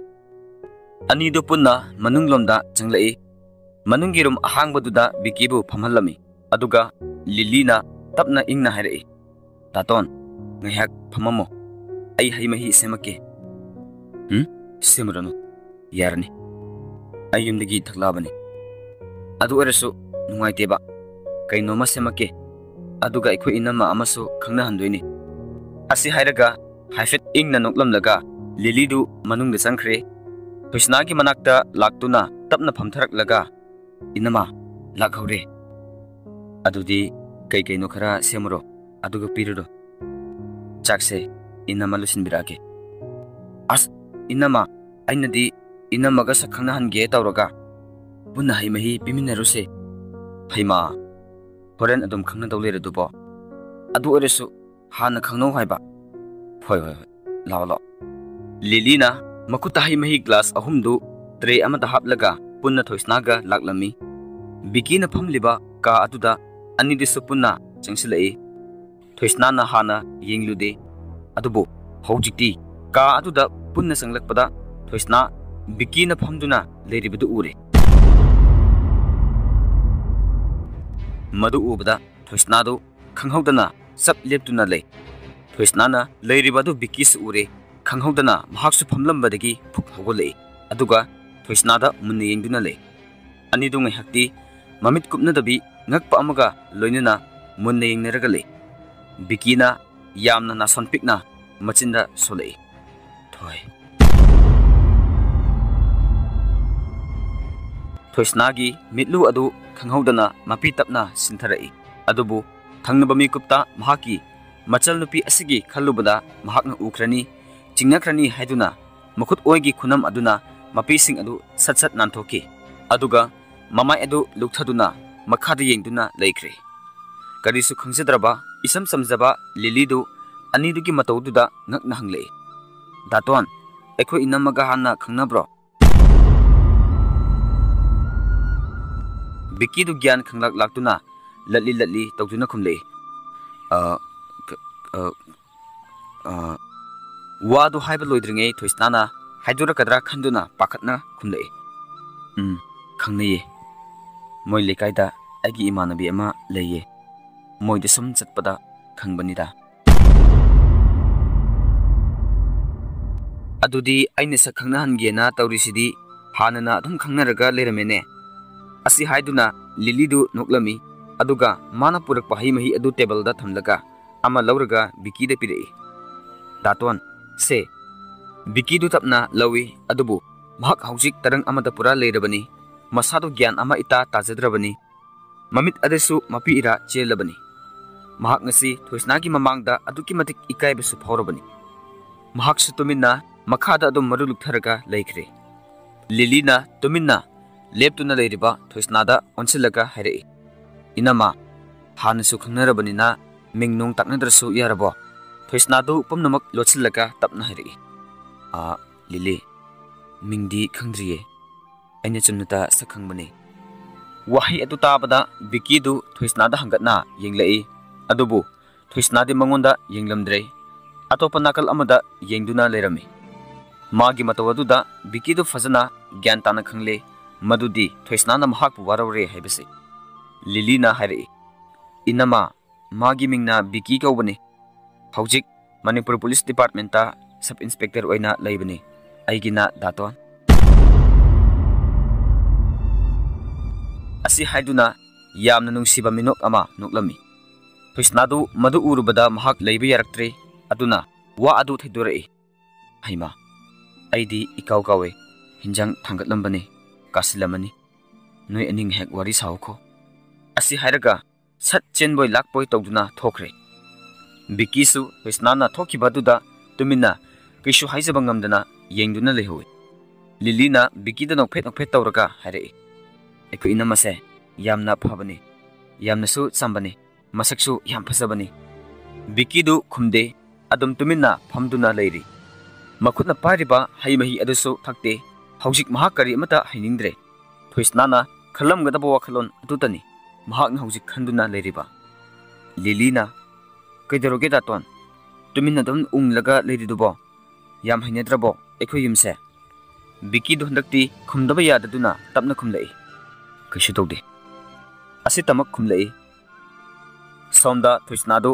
ꯑꯅꯤꯗꯨ ꯄꯨꯟꯅ ꯃꯅꯨꯡꯂꯣꯝꯗ ꯆꯪꯂꯛꯏ꯫ ꯃꯅꯨꯡꯒꯤ ꯔꯨꯝ ꯑꯍꯥꯡꯕꯗꯨꯗ ꯕꯤꯀꯤꯕꯨ ꯐꯝꯍꯜꯂꯝꯃꯤ꯫ ꯑꯗꯨꯒ ꯂꯤꯂꯤꯅ ꯇꯞꯅ ꯏꯪꯅ ꯍꯥꯏꯔꯛꯏ, "ꯗꯥꯇꯣꯟ, ꯉꯥꯏꯍꯥꯛ ꯐꯝꯃꯝꯃꯣ꯫ ꯑꯩ ꯍꯩ ꯃꯍꯤ ꯁꯦꯝꯃꯛꯀꯦ꯫" "ꯎꯝ? ꯁꯦꯝꯃꯨꯔꯅꯨ꯫ ꯌꯥꯔꯅꯤ꯫ ꯑꯩ ꯌꯨꯝꯗꯒꯤ ꯊꯛꯂꯛꯑꯕꯅꯤ꯫ ꯑꯗꯨ ꯑꯣꯏꯔꯁꯨ ꯅꯨꯡꯉꯥꯏꯇꯦꯕ꯫ ꯀꯩꯅꯣꯝꯃ ꯁꯦꯝꯃꯛꯀꯦ꯫ ꯑꯗꯨꯒ ꯑꯩꯈꯣꯏ ꯏꯅꯝꯃ ꯑꯃꯁꯨ ꯈꯪꯅꯍꯟꯗꯣꯏꯅꯤ꯫" ꯑꯁꯤ ꯍꯥꯏꯔꯒ ꯍꯥꯏꯐꯦꯠ ꯏꯪꯅ ꯅꯣꯛꯂꯝꯂꯒ ꯂꯤꯂꯤꯗꯨ ꯃꯅꯨꯡꯗ ꯆꯪꯈ꯭ꯔꯦ꯫ ꯊꯣꯏꯁꯅꯥꯒꯤ ꯃꯅꯥꯛꯇ ꯂꯥꯛꯇꯨꯅ ꯇꯞꯅ ꯐꯝꯊꯔꯛꯂꯒ, "ꯏꯅꯝꯃ, ꯂꯥꯛꯍꯧꯔꯦ꯫" ꯑꯗꯨꯗꯤ ꯀꯩ ꯀꯩꯅꯣ ꯈꯔ ꯁꯦꯝꯃꯨꯔꯣ, ꯑꯗꯨꯒ ꯄꯤꯔꯨꯔꯣ꯫ ꯆꯥꯛꯁꯦ ꯏꯅꯝꯃ ꯂꯣꯏꯁꯤꯟꯕꯤꯔꯛꯑꯒꯦ꯫ ꯑꯁ, ꯏꯅꯝꯃ, ꯑꯩꯅꯗꯤ ꯏꯅꯝꯃꯒ ꯁꯛ ꯈꯪꯅꯍꯟꯒꯦ ꯇꯧꯔꯒ ꯄꯨꯟꯅ ꯍꯩ ꯃꯍꯤ ꯄꯤꯃꯤꯟꯅꯔꯨꯁꯦ꯫ ꯍꯩꯃꯥ, ꯍꯣꯔꯦꯟ ꯑꯗꯨꯝ ꯈꯪꯅꯗꯧ ꯂꯩꯔꯗꯨꯕꯣ? ꯑꯗꯨ ꯑꯣꯏꯔꯁꯨ ꯍꯥꯟꯅ ꯈꯪꯅꯧ ꯍꯥꯏꯕ꯫ ꯍꯣꯏ, ꯍꯣꯏ, ꯍꯣꯏ, ꯂꯥꯛꯑꯣ, ꯂꯥꯛꯑꯣ꯫ ꯂꯤꯂꯤꯅ ꯃꯈꯨꯠꯇ ꯍꯩ ꯃꯍꯤ ꯒ꯭ꯂꯥꯁ ꯑꯍꯨꯝꯗꯨ ꯇ꯭ꯔꯦ ꯑꯃꯗ ꯍꯥꯞꯂꯒ ꯄꯨꯟꯅ ꯊꯣꯏꯁꯅꯥꯒ ꯂꯥꯛꯂꯝꯃꯤ꯫ ꯕꯤꯀꯤꯅ ꯐꯝꯂꯤꯕ ꯀꯥ ꯑꯗꯨꯗ ꯑꯅꯤꯗꯨꯁꯨ ꯄꯨꯟꯅ ꯆꯪꯁꯤꯜꯂꯛꯏ꯫ ꯊꯣꯏꯁꯅꯥꯅ ꯍꯥꯟꯅ ꯌꯦꯡꯂꯨꯗꯦ, ꯑꯗꯨꯕꯨ ꯍꯧꯖꯤꯛꯇꯤ ꯀꯥ ꯑꯗꯨꯗ ꯄꯨꯟꯅ ꯆꯪꯂꯛꯄꯗ ꯊꯣꯏꯁꯅꯥ ꯕꯤꯀꯤꯅ ꯐꯝꯗꯨꯅ ꯂꯩꯔꯤꯕꯗꯨ ꯎꯔꯦ꯫ ꯃꯗꯨ ꯎꯕꯗ ꯊꯣꯏꯁꯅꯥꯗꯨ ꯈꯪꯍꯧꯗꯅ ꯆꯞ ꯂꯦꯞꯇꯨꯅ ꯂꯩ꯫ ꯊꯣꯏꯁꯅꯥꯅ ꯂꯩꯔꯤꯕ ꯑꯗꯨ ꯕꯤꯀꯤꯁꯨ ꯎꯔꯦ꯫ ꯈꯪꯍꯧꯗꯅ ꯃꯍꯥꯛꯁꯨ ꯐꯝꯂꯝꯕꯗꯒꯤ ꯐꯨꯛ ꯍꯧꯒꯠꯂꯛꯏ, ꯑꯗꯨꯒ ꯊꯣꯏꯁꯅꯥꯗ ꯃꯨꯟꯅ ꯌꯦꯡꯗꯨꯅ ꯂꯩ꯫ ꯑꯅꯤꯗꯨ ꯉꯥꯏꯍꯥꯛꯇꯤ ꯃꯃꯤꯠ ꯀꯨꯞꯅꯗꯕꯤ ꯉꯛꯄ ꯑꯃꯒ ꯂꯣꯏꯅꯅ ꯃꯨꯟꯅ ꯌꯦꯡꯅꯔꯒ ꯂꯩ꯫ ꯕꯤꯀꯤꯅ ꯌꯥꯝꯅ ꯅꯥꯁꯣꯟ ꯄꯤꯛꯅ ꯃꯆꯤꯟꯗ ꯁꯣꯜꯂꯛꯏ, "ꯊꯣꯏ"꯫ ꯊꯣꯏꯁꯅꯥꯒꯤ ꯃꯤꯠꯂꯨ ꯑꯗꯨ ꯈꯪꯍꯧꯗꯅ ꯃꯄꯤ ꯇꯞꯅ ꯁꯤꯟꯊꯔꯛꯏ꯫ ꯑꯗꯨꯕꯨ ꯊꯪꯅꯕ ꯃꯤꯀꯨꯞꯇ ꯃꯍꯥꯛꯀꯤ ꯃꯆꯜꯅꯨꯄꯤ ꯑꯁꯤꯒꯤ ꯈꯜꯂꯨꯕꯗ ꯃꯍꯥꯛꯅ ꯎꯈ꯭ꯔꯅꯤ, ꯆꯤꯡꯅꯈ꯭ꯔꯅꯤ ꯍꯥꯏꯗꯨꯅ ꯃꯈꯨꯠ ꯑꯣꯏꯒꯤ ꯈꯨꯅꯝ ꯑꯗꯨꯅ ꯃꯄꯤꯁꯤꯡ ꯑꯗꯨ ꯁꯠ ꯁꯠ ꯅꯥꯟꯊꯣꯛꯈꯤ꯫ ꯑꯗꯨꯒ ꯃꯃꯥꯏ ꯑꯗꯨ ꯂꯨꯛꯊꯗꯨꯅ ꯃꯈꯥꯗ ꯌꯦꯡꯗꯨꯅ ꯂꯩꯈ꯭ꯔꯦ꯫ ꯀꯔꯤꯁꯨ ꯈꯪꯖꯗ꯭ꯔꯕ ꯏꯆꯝ ꯆꯝꯖꯕ ꯂꯤꯂꯤꯗꯨ ꯑꯅꯤꯗꯨꯒꯤ ꯃꯇꯧꯗꯨꯗ ꯉꯛꯅ ꯍꯪꯂꯛꯏ, "ꯗꯥꯇꯣꯟ, ꯑꯩꯈꯣꯏ ꯏꯅꯝꯃꯒ ꯍꯥꯟꯅ ꯈꯪꯅꯕ꯭ꯔꯣ?" ꯕꯤꯛꯀꯤꯗꯨ ꯒ꯭ꯌꯥꯟ ꯈꯪꯂꯥꯛ ꯂꯥꯛꯇꯨꯅ ꯂꯠꯂꯤ ꯂꯠꯂꯤ ꯇꯧꯗꯨꯅ ꯈꯨꯝꯂꯛꯏ, "ꯑ, ꯀ-, ꯑ, ꯑ," ꯋꯥꯗꯨ ꯍꯥꯏꯕ ꯂꯣꯏꯗ꯭ꯔꯤꯉꯩ ꯊꯣꯏꯁꯅꯥꯅ ꯍꯥꯏꯗꯣꯔꯛꯀꯗ꯭ꯔꯥ ꯈꯟꯗꯨꯅ ꯄꯥꯈꯠꯅ ꯈꯨꯝꯂꯛꯏ, "ꯎꯝ, ꯈꯪꯅꯩꯌꯦ꯫ ꯃꯣꯏ ꯂꯩꯀꯥꯏꯗ ꯑꯩꯒꯤ ꯏꯃꯥꯟꯅꯕꯤ ꯑꯃ ꯂꯩꯌꯦ꯫ ꯃꯣꯏꯗ ꯁꯨꯝ ꯆꯠꯄꯗ ꯈꯪꯕꯅꯤꯗ꯫" "ꯑꯗꯨꯗꯤ ꯑꯩꯅ ꯁꯛ ꯈꯪꯅꯍꯟꯒꯦꯅ ꯇꯧꯔꯤꯁꯤꯗꯤ ꯍꯥꯟꯅꯅ ꯑꯗꯨꯝ ꯈꯪꯅꯔꯒ ꯂꯩꯔꯝꯃꯦꯅꯦ꯫" ꯑꯁꯤ ꯍꯥꯏꯗꯨꯅ ꯂꯤꯂꯤꯗꯨ ꯅꯣꯛꯂꯝꯃꯤ꯫ ꯑꯗꯨꯒ ꯃꯥꯅ ꯄꯨꯔꯛꯄ ꯍꯩ ꯃꯍꯤ ꯑꯗꯨ ꯇꯦꯕꯜꯗ ꯊꯝꯂꯒ ꯑꯃ ꯂꯧꯔꯒ ꯕꯤꯀꯤꯗ ꯄꯤꯔꯛꯏ꯫ "ꯗꯥꯇꯣꯟ, ꯁꯦ꯫" ꯕꯤꯀꯤꯗꯨ ꯇꯞꯅ ꯂꯧꯏ, ꯑꯗꯨꯕꯨ ꯃꯍꯥꯛ ꯍꯧꯖꯤꯛ ꯇꯔꯪ ꯑꯃꯗ ꯄꯨꯔꯥ ꯂꯩꯔꯕꯅꯤ꯫ ꯃꯁꯥꯗꯨ ꯒ꯭ꯌꯥꯟ ꯑꯃ ꯏꯇꯥ ꯇꯥꯖꯗ꯭ꯔꯕꯅꯤ꯫ ꯃꯃꯤꯠ ꯑꯗꯨꯁꯨ ꯃꯄꯤ ꯏꯔꯥ ꯆꯦꯜꯂꯕꯅꯤ꯫ ꯃꯍꯥꯛ ꯉꯁꯤ ꯊꯣꯏꯁꯅꯥꯒꯤ ꯃꯃꯥꯡꯗ ꯑꯗꯨꯛꯀꯤ ꯃꯇꯤꯛ ꯏꯀꯥꯏꯕꯁꯨ ꯐꯥꯎꯔꯕꯅꯤ꯫ ꯃꯍꯥꯛꯁꯨ ꯇꯨꯃꯤꯟꯅ ꯃꯈꯥꯗ ꯑꯗꯨꯝ ꯃꯔꯨ ꯂꯨꯛꯊꯔꯒ ꯂꯩꯈ꯭ꯔꯦ꯫ ꯂꯤꯂꯤꯅ ꯇꯨꯃꯤꯟꯅ ꯂꯦꯞꯇꯨꯅ ꯂꯩꯔꯤꯕ ꯊꯣꯏꯁꯅꯥꯗ ꯑꯣꯟꯁꯤꯜꯂꯒ ꯍꯥꯏꯔꯛꯏ, "ꯏꯅꯝꯃ, ꯍꯥꯟꯅꯁꯨ ꯈꯪꯅꯔꯕꯅꯤꯅ ꯃꯤꯡ ꯅꯨꯡ ꯇꯥꯛꯅꯗ꯭ꯔꯁꯨ ꯌꯥꯔꯕꯣ?" ꯊꯣꯏꯁꯅꯥꯗꯨ ꯄꯨꯝꯅꯃꯛ ꯂꯣꯠꯁꯤꯜꯂꯒ ꯇꯞꯅ ꯍꯥꯏꯔꯛꯏ, "ꯑꯥ, ꯂꯤꯂꯤ, ꯃꯤꯡꯗꯤ ꯈꯪꯗ꯭ꯔꯤꯌꯦ꯫ ꯑꯩꯅ ꯆꯨꯝꯅꯇ ꯁꯛ ꯈꯪꯕꯅꯤ꯫" ꯋꯥꯍꯩ ꯑꯗꯨ ꯇꯥꯕꯗ ꯕꯤꯀꯤꯗꯨ ꯊꯣꯏꯁꯅꯥꯗ ꯍꯪꯒꯠꯅ ꯌꯦꯡꯂꯛꯏ꯫ ꯑꯗꯨꯕꯨ ꯊꯣꯏꯁꯅꯥꯗꯤ ꯃꯉꯣꯟꯗ ꯌꯦꯡꯂꯝꯗ꯭ꯔꯦ꯫ ꯑꯇꯣꯞꯄ ꯅꯥꯀꯜ ꯑꯃꯗ ꯌꯦꯡꯗꯨꯅ ꯂꯩꯔꯝꯃꯤ꯫ ꯃꯥꯒꯤ ꯃꯇꯧ ꯑꯗꯨꯗ ꯕꯤꯀꯤꯗꯨ ꯐꯖꯅ ꯒ꯭ꯌꯥꯟ ꯇꯥꯅ ꯈꯪꯂꯦ ꯃꯗꯨꯗꯤ ꯊꯣꯏꯁꯅꯥꯅ ꯃꯍꯥꯛꯄꯨ ꯋꯥꯔꯧꯔꯦ ꯍꯥꯏꯕꯁꯤ꯫ ꯂꯤꯂꯤꯅ ꯍꯥꯏꯔꯛꯏ, "ꯏꯅꯝꯃ, ꯃꯥꯒꯤ ꯃꯤꯡꯅ ꯕꯤꯀꯤ ꯀꯧꯕꯅꯤ꯫ ꯍꯧꯖꯤꯛ Manipur police department sub inspector ꯑꯣꯏꯅ ꯂꯩꯕꯅꯤ꯫ ꯑꯩꯒꯤꯅ ꯗꯥꯇꯣꯟ꯫" ꯑꯁꯤ ꯍꯥꯏꯗꯨꯅ ꯌꯥꯝꯅ ꯅꯨꯡꯁꯤꯕ ꯃꯤꯅꯣꯛ ꯑꯃ ꯅꯣꯛꯂꯝꯃꯤ꯫ ꯊꯣꯏꯁꯅꯥꯗꯨ ꯃꯗꯨ ꯎꯔꯨꯕꯗ ꯃꯍꯥꯛ ꯂꯩꯕ ꯌꯥꯔꯛꯇ꯭ꯔꯦ꯫ ꯑꯗꯨꯅ ꯋꯥ ꯑꯗꯨ ꯊꯩꯗꯣꯔꯛꯏ, "ꯍꯩꯃꯥ, ꯑꯩꯗꯤ ꯏꯀꯥꯎ ꯀꯥꯎꯋꯦ꯫ ꯍꯤꯟꯖꯥꯡ ꯊꯥꯡꯒꯠꯂꯝꯕꯅꯤ, ꯀꯥꯁꯤꯜꯂꯝꯃꯅꯤ꯫ ꯅꯣꯏ ꯑꯅꯤ ꯉꯥꯏꯍꯥꯛ ꯋꯥꯔꯤ ꯁꯥꯎꯈꯣ꯫" ꯑꯁꯤ ꯍꯥꯏꯔꯒ ꯁꯠ ꯆꯦꯟꯕꯣꯏ ꯂꯥꯛꯄꯣꯏ ꯇꯧꯗꯨꯅ ꯊꯣꯛꯈ꯭ꯔꯦ꯫ ꯕꯤꯀꯤꯁꯨ ꯊꯣꯏꯁꯅꯥꯅ ꯊꯣꯛꯈꯤꯕ ꯑꯗꯨꯗ ꯇꯨꯃꯤꯟꯅ ꯀꯩꯁꯨ ꯍꯥꯏꯖꯕ ꯉꯝꯗꯅ ꯌꯦꯡꯗꯨꯅ ꯂꯩꯍꯧꯏ꯫ ꯂꯤꯂꯤꯅ ꯕꯤꯀꯤꯗ ꯅꯣꯛꯐꯦꯠ ꯅꯣꯛꯐꯦꯠ ꯇꯧꯔꯒ ꯍꯥꯏꯔꯛꯏ, "ꯑꯩꯈꯣꯏ ꯏꯅꯝꯃꯁꯦ ꯌꯥꯝꯅ ꯐꯕꯅꯤ, ꯌꯥꯝꯅꯁꯨ ꯆꯝꯕꯅꯤ, ꯃꯁꯛꯁꯨ ꯌꯥꯝ ꯐꯖꯕꯅꯤ꯫" ꯕꯤꯀꯤꯗꯨ ꯈꯨꯝꯗꯦ, ꯑꯗꯨꯝ ꯇꯨꯃꯤꯟꯅ ꯐꯝꯗꯨꯅ ꯂꯩꯔꯤ꯫ ꯃꯈꯨꯠꯅ ꯄꯥꯏꯔꯤꯕ ꯍꯩ ꯃꯍꯤ ꯑꯗꯨꯁꯨ ꯊꯛꯇꯦ꯫ ꯍꯧꯖꯤꯛ ꯃꯍꯥꯛ ꯀꯔꯤ ꯑꯃꯠꯇ ꯍꯩꯅꯤꯡꯗ꯭ꯔꯦ꯫ ꯊꯣꯏꯁꯅꯥꯅ ꯈꯜꯂꯝꯒꯗꯕ ꯋꯥꯈꯜꯂꯣꯟ ꯑꯗꯨꯇꯅꯤ ꯃꯍꯥꯛꯅ ꯍꯧꯖꯤꯛ ꯈꯟꯗꯨꯅ ꯂꯩꯔꯤꯕ꯫ ꯂꯤꯂꯤꯅ, "ꯀꯩꯗꯧꯔꯒꯦ ꯗꯥꯇꯣꯟ? ꯇꯨꯃꯤꯟꯅ ꯑꯗꯨꯝ ꯎꯪꯂꯒ ꯂꯩꯔꯤꯗꯨꯕꯣ? ꯌꯥꯝ ꯍꯩꯅꯗ꯭ꯔꯕꯣ ꯑꯩꯈꯣꯏ ꯌꯨꯝꯁꯦ?" ꯕꯤꯀꯤꯗꯨ ꯍꯟꯗꯛꯇꯤ ꯈꯨꯝꯗꯕ ꯌꯥꯗꯗꯨꯅ ꯇꯞꯅ ꯈꯨꯝꯂꯛꯏ, "ꯀꯩꯁꯨ ꯇꯧꯗꯦ꯫" ꯑꯁꯤꯇꯃꯛ ꯈꯨꯝꯂꯛꯏ꯫ ꯁꯣꯝꯗ ꯊꯣꯏꯁꯅꯥꯗꯨ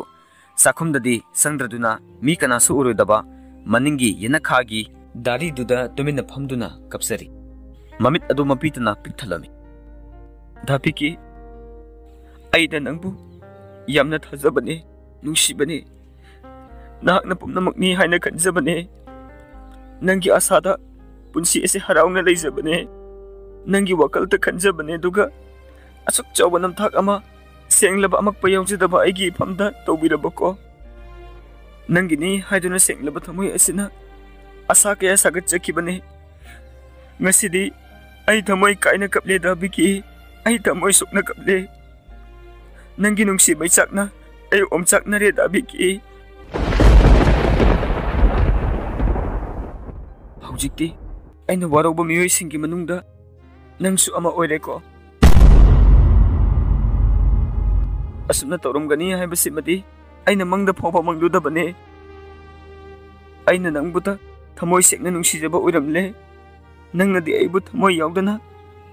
ꯆꯥꯛꯈꯨꯝꯗꯗꯤ ꯆꯪꯗ꯭ꯔꯗꯨꯅ ꯃꯤ ꯀꯅꯥꯁꯨ ꯎꯔꯣꯏꯗꯕ ꯃꯅꯤꯡꯒꯤ ꯌꯦꯅꯈꯥꯒꯤ ꯗꯥꯔꯤꯗꯨꯗ ꯇꯨꯃꯤꯟꯅ ꯐꯝꯗꯨꯅ ꯀꯞꯆꯔꯤ꯫ ꯃꯃꯤꯠ ꯑꯗꯨ ꯃꯄꯤꯇꯅ ꯄꯤꯛ ꯊꯜꯂꯝꯃꯤ꯫ "ꯗꯥ ꯕꯤꯀꯤ, ꯑꯩꯅ ꯅꯪꯕꯨ ꯌꯥꯝꯅ ꯊꯥꯖꯕꯅꯤ, ꯅꯨꯡꯁꯤꯕꯅꯤ꯫ ꯅꯍꯥꯛꯅ ꯄꯨꯝꯅꯃꯛꯅꯤ ꯍꯥꯏꯅ ꯈꯟꯖꯕꯅꯦ꯫ ꯅꯪꯒꯤ ꯑꯁꯥꯗ ꯄꯨꯟꯁꯤ ꯑꯁꯤ ꯍꯔꯥꯎꯅ ꯂꯩꯖꯕꯅꯦ꯫ ꯅꯪꯒꯤ ꯋꯥꯈꯜꯗ ꯈꯟꯖꯕꯅꯦ, ꯑꯗꯨꯒ ꯑꯁꯨꯛ ꯆꯥꯎꯕ ꯅꯝꯊꯥꯛ ꯑꯃ, ꯁꯦꯡꯂꯕ ꯑꯃꯛꯄ ꯌꯥꯎꯖꯗꯕ ꯑꯩꯒꯤ ꯏꯐꯝꯗ ꯇꯧꯕꯤꯔꯕꯀꯣ꯫ ꯅꯪꯒꯤꯅꯤ ꯍꯥꯏꯗꯨꯅ ꯁꯦꯡꯂꯕ ꯊꯃꯣꯏ ꯑꯁꯤꯅ ꯑꯁꯥ ꯀꯌꯥ ꯁꯥꯒꯠꯆꯈꯤꯕꯅꯤ꯫ ꯉꯁꯤꯗꯤ ꯑꯩ ꯊꯃꯣꯏ ꯀꯥꯏꯅ ꯀꯞꯂꯦꯗ ꯕꯤꯀꯤ, ꯑꯩ ꯊꯃꯣꯏ ꯁꯣꯛꯅ ꯀꯞꯂꯦ꯫ ꯅꯪꯒꯤ ꯅꯨꯡꯁꯤ ꯃꯩꯆꯥꯛꯅ ꯑꯩ ꯑꯣꯝꯆꯥꯛꯅꯔꯦꯗ ꯕꯤꯀꯤ꯫ ꯍꯧꯖꯤꯛꯇꯤ ꯑꯩꯅ ꯋꯥꯔꯧꯕ ꯃꯤꯑꯣꯏꯁꯤꯡꯒꯤ ꯃꯅꯨꯡꯗ ꯅꯪꯁꯨ ꯑꯃ ꯑꯣꯏꯔꯦꯀꯣ꯫ ꯑꯁꯨꯝꯅ ꯇꯧꯔꯝꯒꯅꯤ ꯍꯥꯏꯕꯁꯤꯃꯗꯤ ꯑꯩꯅ ꯃꯪꯗ ꯐꯥꯎꯕ ꯃꯪꯂꯨꯗꯕꯅꯦ꯫ ꯑꯩꯅ ꯅꯪꯕꯨꯇ ꯊꯃꯣꯏ ꯁꯦꯡꯅ ꯅꯨꯡꯁꯤꯖꯕ ꯑꯣꯏꯔꯝꯂꯦ꯫ ꯅꯪꯅꯗꯤ ꯑꯩꯕꯨ ꯊꯃꯣꯏ ꯌꯥꯎꯗꯅ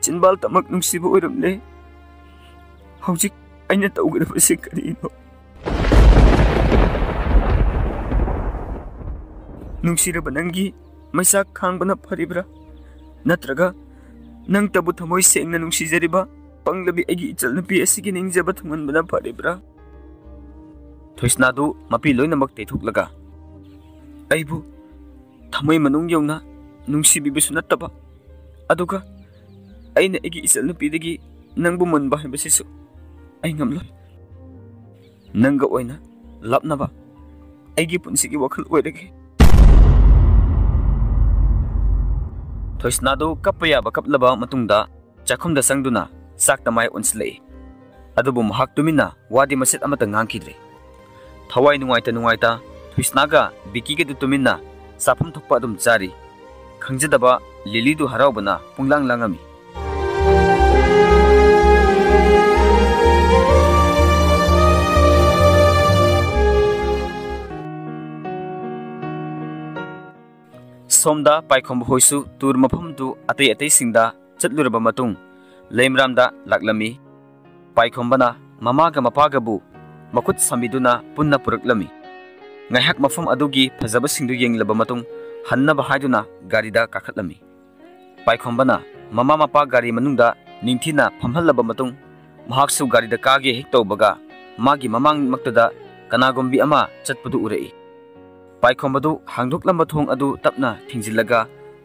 ꯆꯤꯟꯕꯥꯜ ꯇꯃꯛ ꯅꯨꯡꯁꯤꯕ ꯑꯣꯏꯔꯝꯂꯦ꯫ ꯍꯧꯖꯤꯛ ꯑꯩꯅ ꯇꯧꯒꯗꯕꯁꯤ ꯀꯔꯤꯅꯣ? ꯅꯨꯡꯁꯤꯔꯕ ꯅꯪꯒꯤ ꯃꯩꯆꯥꯛ ꯈꯥꯡꯕꯅ ꯐꯔꯤꯕ꯭ꯔꯥ? ꯅꯠꯇ꯭ꯔꯒ ꯅꯪꯇꯕꯨ ꯊꯃꯣꯏ ꯁꯦꯡꯅ ꯅꯨꯡꯁꯤꯖꯔꯤꯕ ꯄꯪꯂꯕꯤ ꯑꯩꯒꯤ ꯏꯆꯜ ꯅꯨꯄꯤ ꯑꯁꯤꯒꯤ ꯅꯤꯡꯖꯕ ꯊꯨꯡꯍꯟꯕꯅ ꯐꯔꯤꯕ꯭ꯔꯥ? ꯊꯣꯏꯁꯅꯥꯗꯨ ꯃꯄꯤ ꯂꯣꯏꯅꯃꯛ ꯇꯩꯊꯣꯛꯂꯒ, ꯑꯩꯕꯨ ꯊꯃꯣꯏ ꯃꯅꯨꯡ ꯌꯧꯅ ꯅꯨꯡꯁꯤꯕꯤꯕꯁꯨ ꯅꯠꯇꯕ, ꯑꯗꯨꯒ ꯑꯩꯅ ꯑꯩꯒꯤ ꯏꯆꯜ ꯅꯨꯄꯤꯗꯒꯤ ꯅꯪꯕꯨ ꯃꯨꯟꯕ ꯍꯥꯏꯕꯁꯤꯁꯨ ꯑꯩ ꯉꯝꯂꯣꯏ꯫ ꯅꯪꯒ ꯑꯣꯏꯅ ꯂꯥꯞꯅꯕ ꯑꯩꯒꯤ ꯄꯨꯟꯁꯤꯒꯤ ꯋꯥꯈꯜ ꯑꯣꯏꯔꯒꯦ꯫ ꯊꯣꯏꯁꯅꯥꯗꯨ ꯀꯞꯄ ꯌꯥꯕ ꯀꯞꯂꯕ ꯃꯇꯨꯡꯗ ꯆꯥꯛꯈꯨꯝꯗ ꯆꯪꯗꯨꯅ ꯆꯥꯛꯇ ꯃꯥꯏ ꯑꯣꯟꯁꯤꯜꯂꯛꯏ꯫ ꯑꯗꯨꯕꯨ ꯃꯍꯥꯛ ꯇꯨꯃꯤꯟꯅ ꯋꯥꯗꯤ ꯃꯆꯦꯠ ꯑꯃꯠꯇ ꯉꯥꯡꯈꯤꯗ꯭ꯔꯦ꯫ ꯊꯋꯥꯏ ꯅꯨꯡꯉꯥꯏꯇ ꯅꯨꯡꯉꯥꯏꯇ ꯊꯣꯏꯁꯅꯥꯒ ꯕꯤꯀꯤꯒꯗꯨ ꯇꯨꯃꯤꯟꯅ ꯆꯥꯐꯝ ꯊꯣꯛꯄ ꯑꯗꯨꯝ ꯆꯥꯔꯤ꯫ ꯈꯪꯖꯗꯕ ꯂꯤꯂꯤꯗꯨ ꯍꯔꯥꯎꯕꯅ ꯄꯨꯡꯂꯥꯡ ꯂꯥꯡꯉꯝꯃꯤ꯫ ꯁꯣꯝꯗ ꯄꯥꯏꯈꯣꯝꯕ ꯍꯣꯏꯁꯨ ꯇꯨꯔ ꯃꯐꯝꯗꯨ ꯑꯇꯩ ꯑꯇꯩꯁꯤꯡꯗ ꯆꯠꯂꯨꯔꯕ ꯃꯇꯨꯡ ꯂꯩꯃꯔꯥꯝꯗ ꯂꯥꯛꯂꯝꯃꯤ꯫ ꯄꯥꯏꯈꯣꯝꯕꯅ ꯃꯃꯥꯒ ꯃꯄꯥꯒꯕꯨ ꯃꯈꯨꯠ ꯁꯝꯕꯤꯗꯨꯅ ꯄꯨꯟꯅ ꯄꯨꯔꯛꯂꯝꯃꯤ꯫ ꯉꯥꯏꯍꯥꯛ ꯃꯐꯝ ꯑꯗꯨꯒꯤ ꯐꯖꯕꯁꯤꯡꯗꯨ ꯌꯦꯡꯂꯕ ꯃꯇꯨꯡ ꯍꯟꯅꯕ ꯍꯥꯏꯗꯨꯅ ꯒꯥꯔꯤꯗ ꯀꯥꯈꯠꯂꯝꯃꯤ꯫ ꯄꯥꯏꯈꯣꯝꯕꯅ ꯃꯃꯥ ꯃꯄꯥ ꯒꯥꯔꯤ ꯃꯅꯨꯡꯗ ꯅꯤꯡꯊꯤꯅ ꯐꯝꯍꯜꯂꯕ ꯃꯇꯨꯡ ꯃꯍꯥꯛꯁꯨ ꯒꯥꯔꯤꯗ ꯀꯥꯒꯦ ꯍꯦꯛ ꯇꯧꯕꯒ ꯃꯥꯒꯤ ꯃꯃꯥꯡꯃꯛꯇꯗ ꯀꯅꯥꯒꯨꯝꯕꯤ ꯑꯃ ꯆꯠꯄꯗꯨ ꯎꯔꯛꯏ꯫ ꯄꯥꯏꯈꯣꯝꯕꯗꯨ ꯍꯥꯡꯗꯣꯛꯂꯝꯕ ꯊꯣꯡ ꯑꯗꯨ ꯇꯞꯅ ꯊꯤꯡꯖꯤꯜꯂꯒ